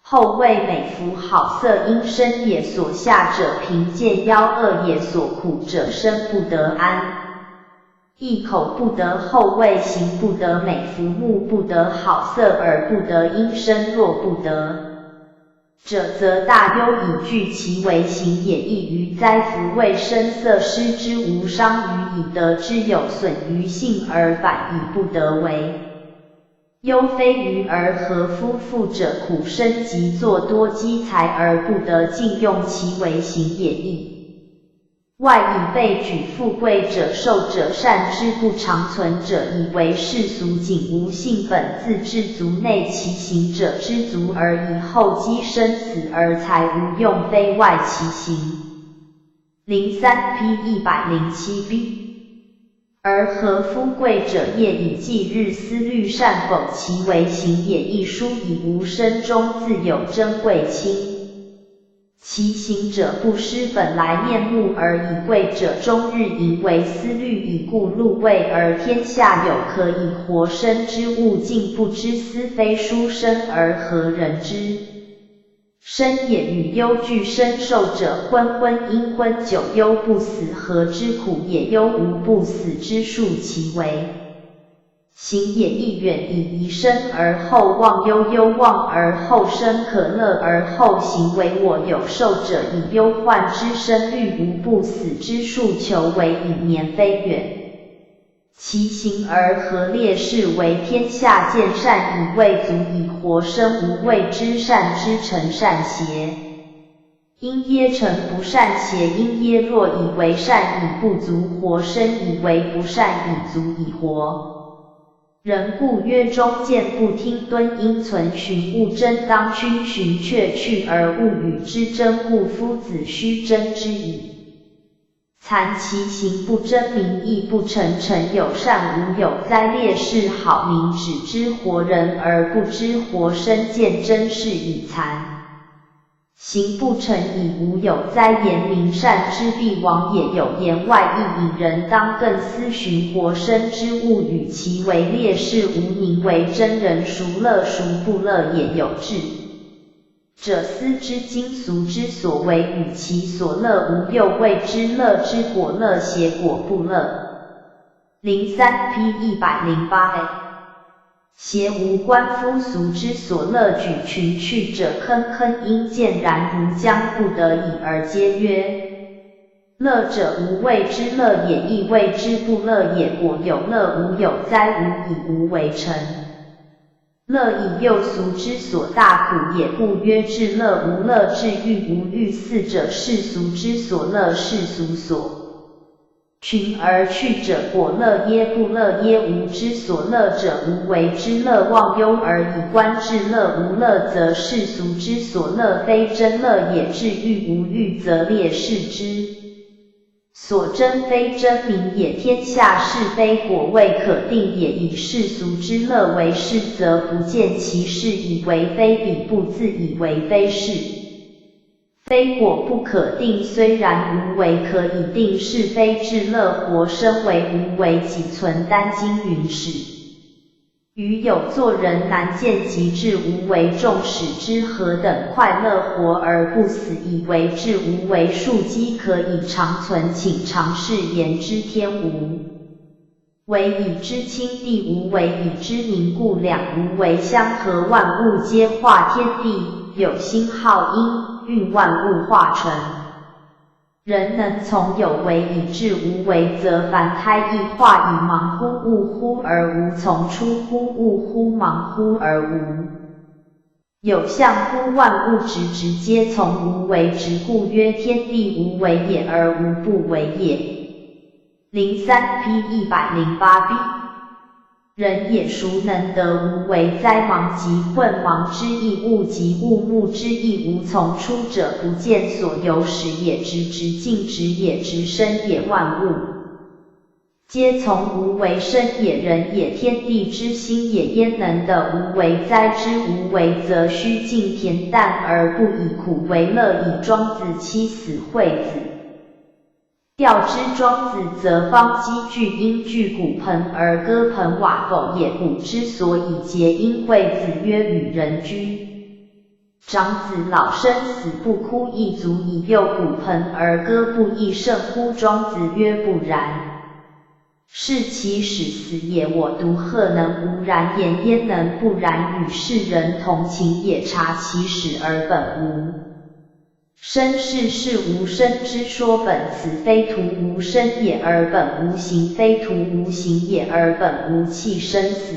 后谓美福好色应生也。所下者贫贱夭折也，所苦者生不得安。 一口不得，后谓行不得美福，目不得好色，耳不得应声，若不得者，则大忧矣。据其为行也，亦于哉。夫为声色失之，无伤于已得之，有损于性而反以不得为。忧非愚而何夫富者，苦身即作多积财而不得尽用，其为行也亦。 外以备举富贵者、寿者、善之不长存者，以为世俗仅无性本自知足，内其行者知足而已，后积生死而财无用，非外其行。零三 P 一百零七 B。而何夫贵者，夜以继日思虑善否，其为行也亦，书以无声终自有珍贵亲。 其行者不失本来面目而已，贵者终日盈为思虑已，故禄位而天下有可以活生之物，竟不知思非书生而何人之生也。与忧俱生寿者昏昏阴昏久忧不死，何之苦也？忧无不死之数，其为 行也亦，远以遗生而后忘忧，忧忘而后生，可乐而后行，唯我有寿者以忧患之生虑无不死之数求，唯以年非远。其行而何烈士为天下见善矣，未足以活生，无谓之善之成善邪。 因耶成不善邪，因耶若以为善以不足活生，以为不善以足以活。人故曰：忠见不听敦，因存寻勿争，当君寻却去而勿与之争，故夫子须争之矣。 残其行不争名亦不成，成有善无有哉。烈士好名只知活人而不知活生，见争是以残。行不成已无有哉。言明善之必亡也，有言外亦引人当更思寻活生之物，与其为烈士无名为真人，孰乐孰不乐也。有志 者思之今俗之所为与其所乐无又谓之乐之果乐邪果不乐。零三 P 一百零八 A。邪无官夫俗之所乐举群去者，坑坑应见然如将不得已而皆曰：乐者无谓之乐也，亦谓之不乐也。果有乐无有哉，无以无为成。 乐已又俗之所大苦也，故曰至乐无乐至欲无欲死者，世俗之所乐世俗所群而去者，果乐耶不乐耶？无之所乐者无为之乐，忘忧而以观至乐无乐，则世俗之所乐非真乐也，至欲无欲则烈士之 所争非争名也，天下是非果未可定也。以世俗之乐为是，则不见其是，以为非彼，不自以为非是。非果不可定，虽然无为可以定是非至乐，活生为无为己存，丹经云始。 于有作人难见其至无为众始之何等快乐，活而不死，以为至无为数积可以长存，请尝试言之天无为以知亲地无为以知民故，两无为相合，万物皆化天地，有心号应运万物化成。 人能从有为以至无为，则凡胎亦化以盲乎悟乎而无，从出乎悟乎盲乎而无。有相乎万物直直皆从无为直，故曰天地无为也而无不为也。零三 P 一百零八 B。人也孰能得无为哉？盲即混盲之亦物，即物目之亦物，从出者不见所由始也，直直径直也，直生也，万物 皆从无为生也，人也，天地之心也，焉能得无为哉？知无为则须尽恬淡而不以苦为乐矣。庄子妻死惠子。调之庄子则方积聚，因聚骨盆而割盆瓦否也，骨之所以节，因惠子曰与人居。 长子老生死不哭亦足矣，又骨盆而歌不亦甚乎？庄子曰：不然。是其始死也，我独何能无然焉？焉能不然？与世人同情也，察其始而本无生，是是无生之说本，此非徒无生也而本无形，非徒无形也而本无气生死。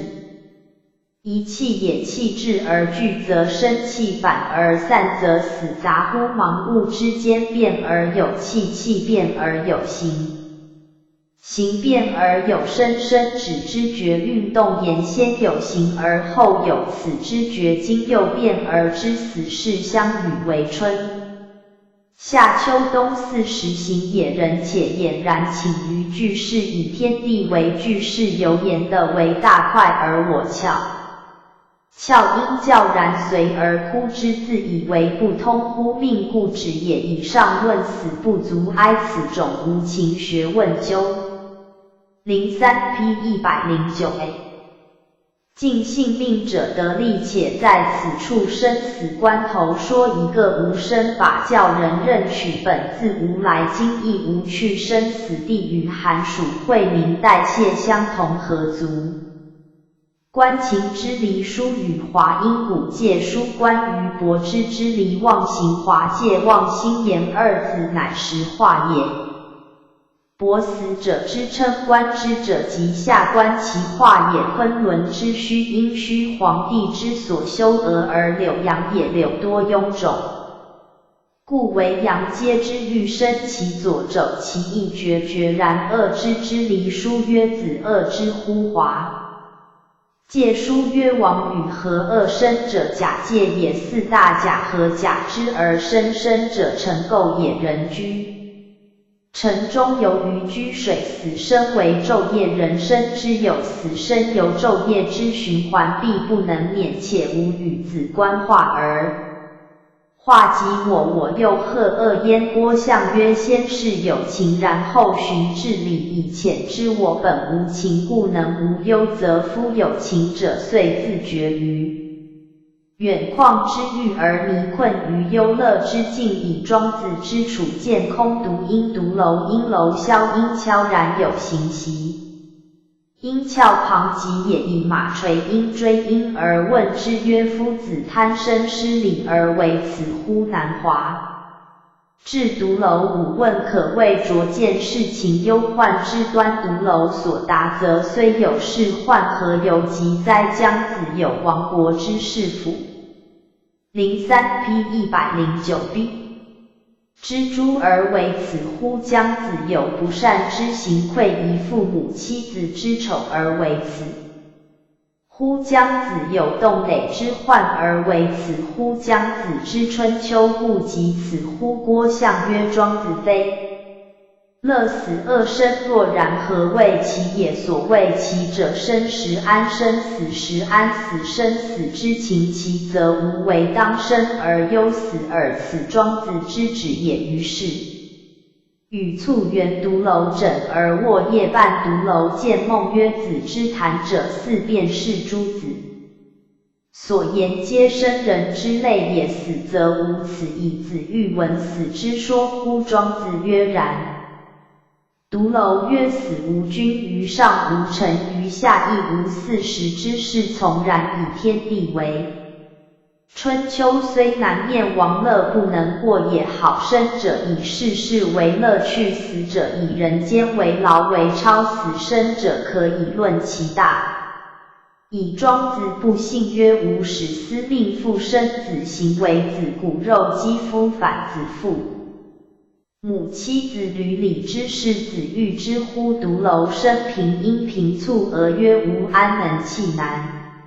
一气也，气至而聚则生，气返而散则死，杂乎？盲目之间变而有气，气变而有形，形变而有生，生指知觉运动，言先有形而后有此知觉，今又变而知死，是相与为春 夏秋冬四时行也。人且俨然寝于聚室矣，天地为聚室，犹俨得为大块而我壳。壳因桍然随而枯之，自以为不通乎命故止也。以上论死不足哀，此种无情学问究。零三 P 一百零九 A。 尽性命者得利，且在此处生死关头说一个无生法，叫人认取本自无来，今亦无趣。生死地与寒暑晦明代谢相同何足？观情之离疏与华，因古界疏观于博之之离，忘形华界忘心言二字乃实化也。 博死者之称，观之者即下观，其化也昆仑之虚，阴虚黄帝之所修，俄而柳阳也柳多臃肿。故为阳阶之欲生其左肘，其意决决然。恶之之离疏曰子恶之乎华。 界疏曰王与何恶生者甲界也，四大甲合甲之而生，生者成构也，人居。城中游鱼居水，死生为昼夜，人生之有死生游昼夜之循环，必不能免，且无与子观化而 化即我，我又何恶焉？郭象曰：先是有情，然后循至理矣。浅知我本无情，故能无忧，则夫有情者遂自决于远旷之域而迷困于忧乐之境矣。庄子之处见空独应独楼，应楼萧应悄然有形息。 因壳旁极也，以马垂，因追，因而问之曰：夫子贪生失礼而为此乎？南华。至独楼五问，可谓卓见世情忧患之端。独楼所达则虽有是患，何由及哉？姜子有亡国之事否？ 零三 P 一百零九 B。知诸而为此乎？姜子有不善之行，愧于父母妻子之丑而为此乎？姜子有冻馁之患而为此乎？姜子知春秋不及此乎？郭象曰：庄子非 乐死恶生若然，何谓其也？所谓其者，生时安生，死时安死。生死之情，其则无为当生而忧死耳，此庄子之止也。于是，与卒圆独楼枕而卧，夜半独楼见梦曰：子之谈者四便是诸子 所言皆生人之类也，死则无此矣。子欲闻死之说乎？庄子曰：然。独楼曰：死无君，鱼上无臣，鱼下亦无四时之事，从然以天地为。春秋虽南面王乐不能过也，好生者以世事为乐趣，死者以人间为劳为操，死生者可以论其大以庄子不幸曰无始思命父生子行为子骨肉肌肤反子父母妻子履礼之事子欲之乎独楼生平殷平促俄曰无安能弃难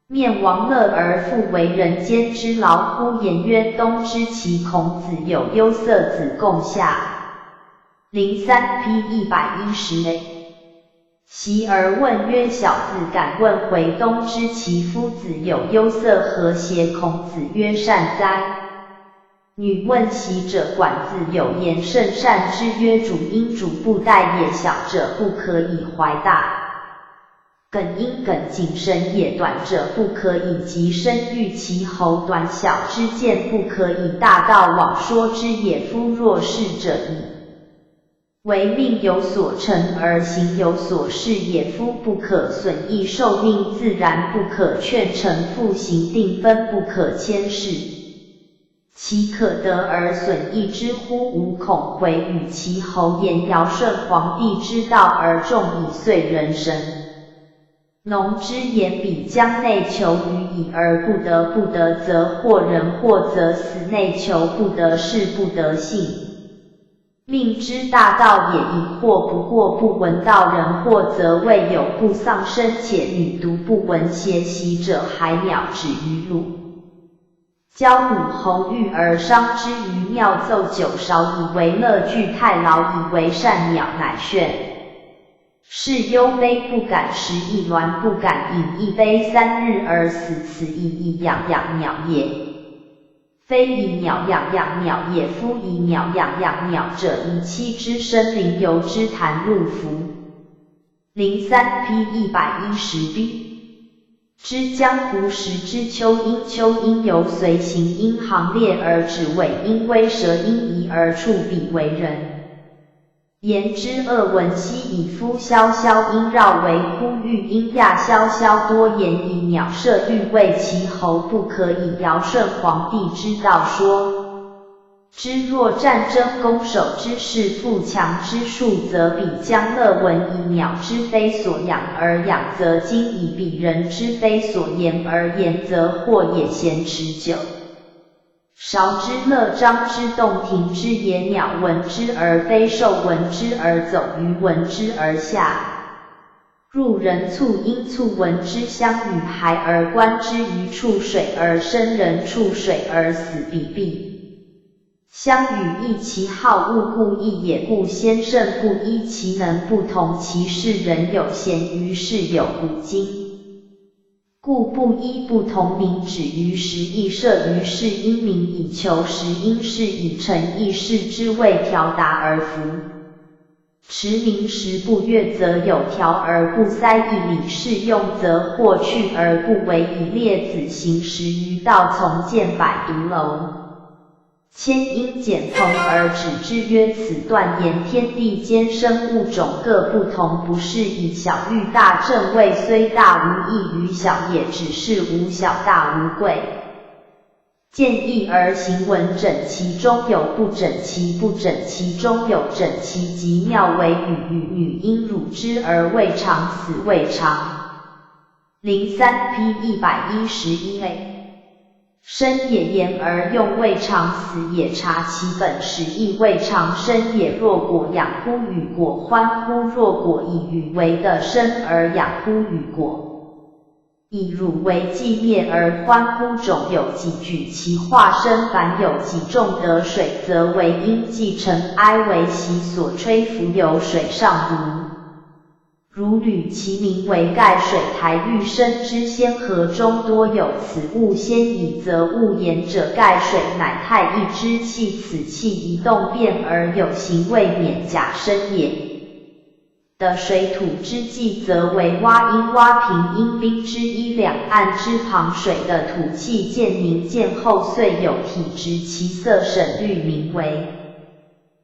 面王乐而复为人间之劳乎颜渊东之其孔子有忧色子贡下。零三 P 一百一十 A。习而问曰：小子敢问回东之其夫子有忧色何邪？孔子曰：善哉。女问习者：管子有言甚善之曰：主因主不待也，小者不可以怀大。 梗因梗谨慎也，短者不可以及深喻其喉，短小之见不可以大道往说之也。夫若是者矣，为命有所成而行有所适也。夫不可损益寿命，自然不可劝臣复行，定分不可迁事。 其可得而损益之乎？吾恐回与其喉言尧舜皇帝之道而众以遂人神。农之言比将内求于矣而不得，不得则或仁或则死，内求不得是不得信。命之大道也，以或不惑不闻道仁，惑则未有不丧生，且女独不闻邪习者，海鸟止于陆。 交鼓喉域而伤之于妙奏久少矣，为乐具太劳矣，为善鸟乃眩。是忧悲不敢食，亦鸾不敢饮，亦悲三日而死，此以以养养鸟也。非以鸟养养鸟也，夫以鸟养养鸟者，以栖之深林游之潭陆浮。零三 P 一百一十 B。 知江湖时之丘阴，丘阴犹随行阴行列而止尾阴，微蛇阴移而触彼为人。言之恶闻息以夫萧萧阴绕为呼吁阴亚萧萧多言以鸟射欲为其喉，不可以尧舜皇帝之道说。 知若战争攻守之势富强之数则彼将乐闻以鸟之非所养而养则今以彼人之非所言而言则祸也咸持久。韶之乐章之洞庭之野鸟闻之而非兽闻之而走鱼闻之而下。入人促阴促闻之相与孩而观之鱼触水而生人触水而死彼必。 相与异其好恶故异也，故先圣不一其能不同其事人有贤于事有古今。故不一不同名止于时亦设于事因名以求时因事以成亦事之谓条达而服。 持名时不越则有条而不塞以礼适用则或去而不为以列子行时于道从建百独楼。千因简朋而止之曰此断言天地间生物种各不同不适以小喻大正谓虽大无益于小也只是无小大无贵。 见异而行文整其中有不整其不整其中有整其极妙为语语语音汝之而未尝死未尝。零三 P 一百一十一 A。深也言而用未尝死也察其本始亦未尝深也若果养乎与果欢乎若果以语为的深而养乎与果。 以汝为寂灭而欢乎种有几举其化身凡有几众得水则为因既尘埃为习所吹浮游水上如。如履其名为盖水台欲生之仙河中多有此物仙矣则物言者盖水乃太一之气此气移动变而有形未免假身也。 的水土之际则为蛙音蛙平阴兵之一两岸之旁水的土气见凝见后遂有体直其色沈律名为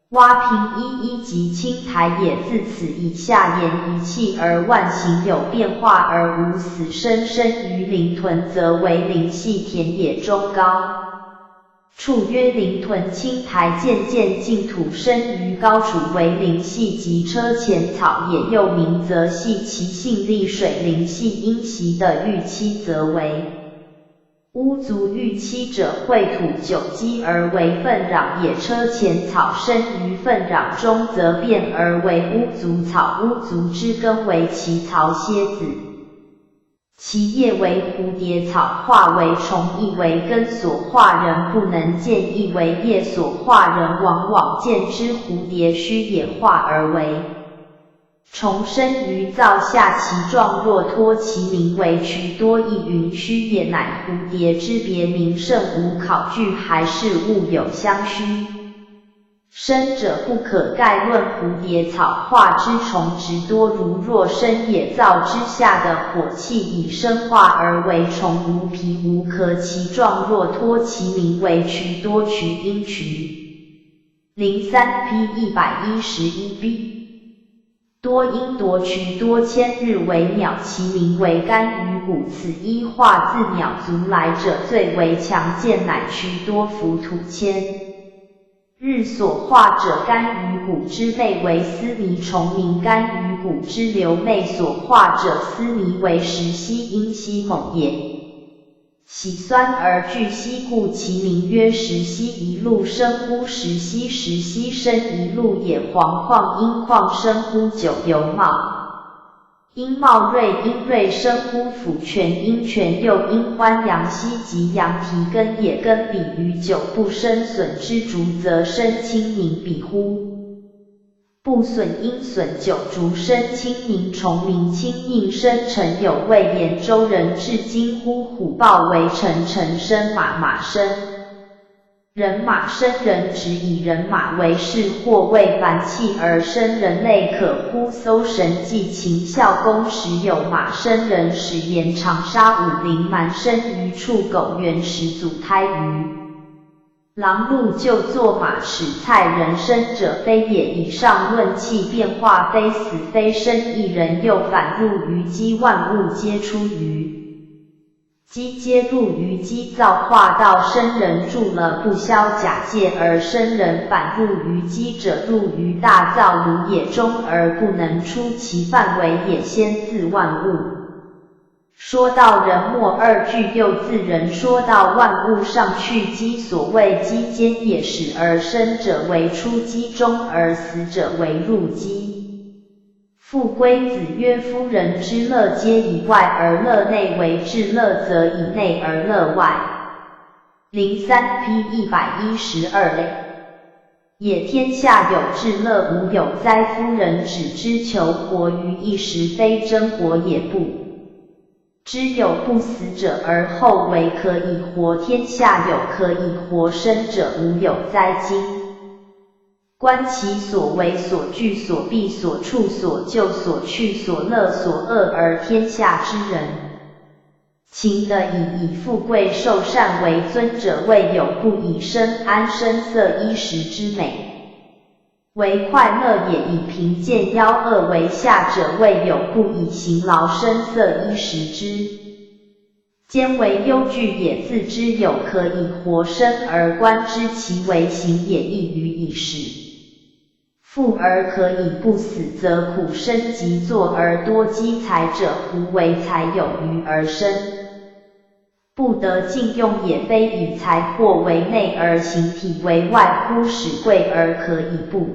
蛙平一一即青苔也自此以下言一气而万形有变化而无死生生于林屯则为林系田野中高。处约灵屯青苔，渐渐净土生于高处，为灵系及车前草，也又名则系，其性利水灵系阴习的预期则为。巫族预期者秽土久积而为粪壤也，车前草生于粪壤中则变而为巫族草，巫族之根为其草楔子。 其叶为蝴蝶草，化为虫亦为根，所化人不能见亦为叶，所化人往往见之。蝴蝶须也化而为虫，生于燥下，其状若脱，其名为渠多亦云须也，乃蝴蝶之别名，甚无考据，还是物有相虚。 生者不可概论。蝴蝶草化之虫直多，如若生也燥之下的火气，以生化而为虫，无皮无壳，其状若脱，其名为渠多，渠阴渠。零三P一百一十一B。多因夺渠多千日为鸟，其名为干鱼骨，此一化自鸟足来者最为强健，乃渠多浮土千。 日所化者干鱼骨之内为丝迷，虫名干鱼骨之瘤内所化者丝迷为食息，阴息猛也。喜酸而惧息，故其名曰食息。一露生乎食息，食息生一露也。黄况阴况生乎九由貌。 阴貌瑞，阴瑞生乎府泉，阴泉又阴欢，阳溪及阳提根也。根彼于九不生，损之竹则生青凝彼乎。不损阴损九竹生青凝，虫名青应生。陈有谓：兖州人至今呼虎豹为陈，陈生马，马生 人马生人，只以人马为氏，或为繁气而生人类，可乎搜神纪。秦孝公时有马生人，始言长沙武陵蛮生于处，狗原始祖胎于狼鹿，就作马齿蔡。人生者非也。以上论气变化，非死非生亦然，又反入于积，万物皆出于 积皆入于积，造化道生人住了不消假借而生人，反入于积者入于大造炉也，终而不能出，其范围也先自万物。说道人末二句又自人说道万物上去积，所谓积间也，始而生者为出积，终而死者为入积。 父归子曰：夫人之乐皆以外而乐内，为至乐则以内而乐外。零三P一百一十二A。也天下有至乐无有灾，夫人只知求活于一时，非真活也不。知有不死者而后为可以活，天下有可以活生者，无有灾经。 观其所为所惧所避所触所就所去所乐所恶而天下之人。秦的以以富贵寿善为尊者，谓有不以生安声色衣食之美为快乐也，以贫贱夭饿为下者，谓有不以形劳声色衣食之 兼为忧惧也，自知有可以活生而观之，其为形也，亦于以始。富而可以不死，则苦生及作而多积财者，胡为财有余而生？不得尽用也，非以财货为内而形体为外乎？使贵而可以不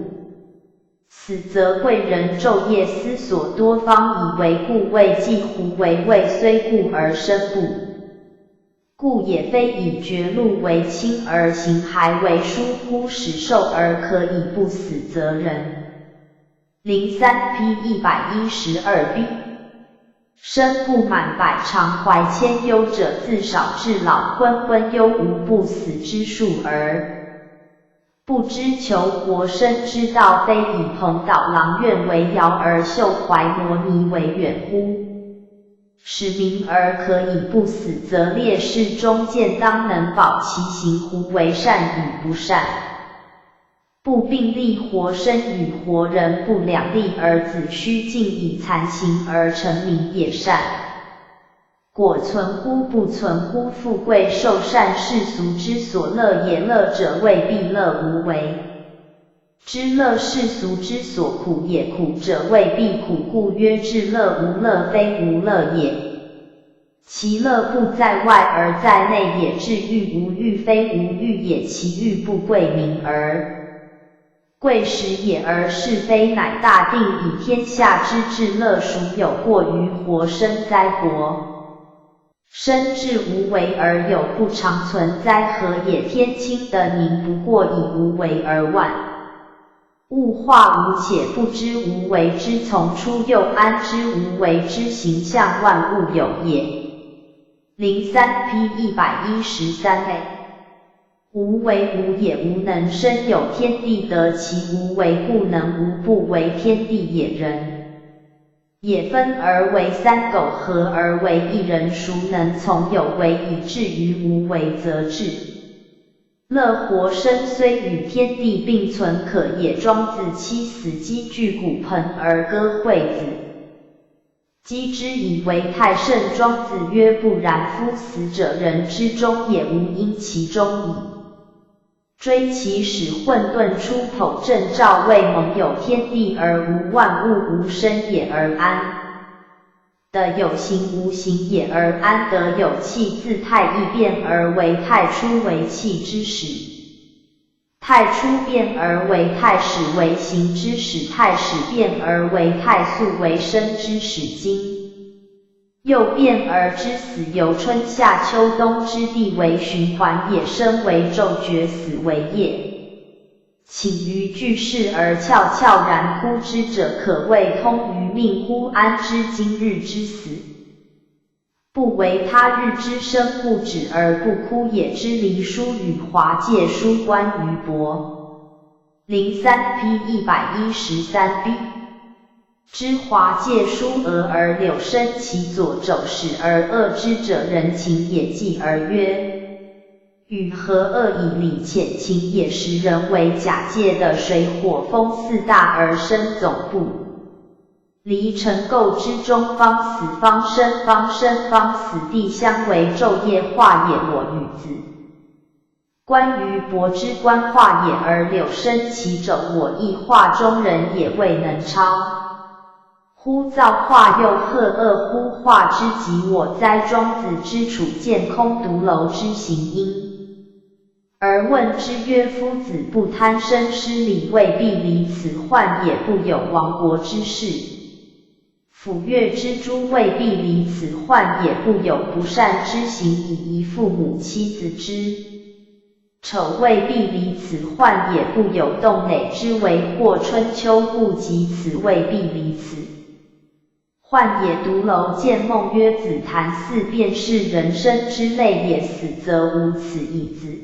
死则贵人昼夜思索多方以为故，谓既胡为未虽故而生不。故也非以绝路为轻而行还为疏乎？使寿而可以不死则人零三P一百一十二B。生不满百常怀千忧者，自少至老昏昏忧无不死之数耳。 不知求活生之道，非以朋导郎怨为瑶，而袖怀摩尼为远乎？使明而可以不死，则烈士中见当能保其形，胡为善与不善？不并立活生与活人不两立，而子虚尽以残形而成名也善。我存乎不存乎？富贵寿善世俗之所乐也，乐者未必乐无为。知乐世俗之所苦也，苦者未必苦。故曰至乐无乐，非无乐也。其乐不在外而在内也，至欲无欲，非无欲也。其欲不贵名而 贵始也，而是非乃大定以天下之至乐孰有过于活生哉活？生至无为而有不常存哉何也？天清地宁不过以无为而万物化无，且不知无为之从出，又安知无为之行向万物有也？零三 P 一百一十三 A。 无为无也，无能生有天地，得其无为故能无不为。天地也，人也分而为三，苟合而为一，人孰能从有为以至于无为则至？乐活生虽与天地并存可也。庄子妻死积聚骨盆而歌惠子， 积之以为泰甚。庄子曰：不然，夫死者人之中也，无因其中矣。追其始，混沌初剖，正照未蒙有天地而无万物，无生也而安，得有形无形也而安，得有气自泰亦变而为泰，初为气之始， 泰初变而为泰始，为形之始，泰始变而为泰，素为生之始。今又变而知死，由春夏秋冬之地为循环也，生为昼觉，死为夜。寝于巨室而悄悄然哭之者，可谓通于命乎？安知今日之死 不为他日之生，故止而不哭也。知离疏与华介疏关于伯。零三 P 一百一十三 B。知华介疏额而柳生其左肘，始而遏之者，人情也。继而曰：予何遏以礼浅情也？时人为假借的水火风四大而生总部。 离尘垢之中，方死方生，方生方死，地相为昼夜化也。我与子。关于伯之关化也，而柳生其肘，我亦化中人也，未能超乎燥化，又何遏乎化之极我哉？庄子之处见空独楼之行因。 而问之曰：夫子不贪生失礼，未必离此患也，不有亡国之事。斧钺之诛，未必离此患也，不有不善之行，以遗父母妻子之丑，未必离此患也，不有冻馁之为祸。春秋不及此，未必离此 患也。独楼见孟曰：子谈四辩是人生之类也，死则无此矣。子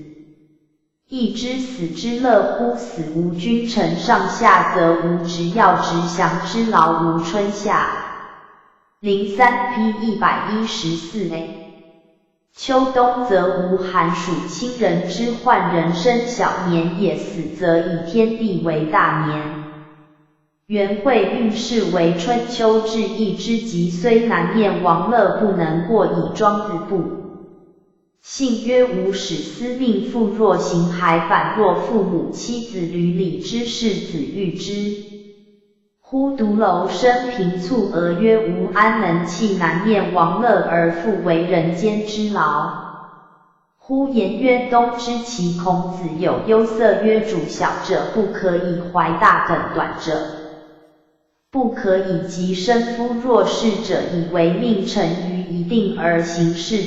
亦知死之乐乎？死无君臣上下，则无执要执祥之劳，无春夏。零三 P 一百一十四 A。秋冬则无寒暑亲人之患，人生小年也，死则以天地为大年。 元会运势为春秋志异之极，虽难念王乐不能过矣。庄子不信曰：吾始思命父若行，孩反若父母妻子履礼之事，子欲之乎？独楼生平蹙额曰：吾安能弃难念王乐而复为人间之劳乎？颜渊东之其孔子有忧色曰：主小者不可以怀大等短者不可以及身夫弱势者以为命臣于一定而行事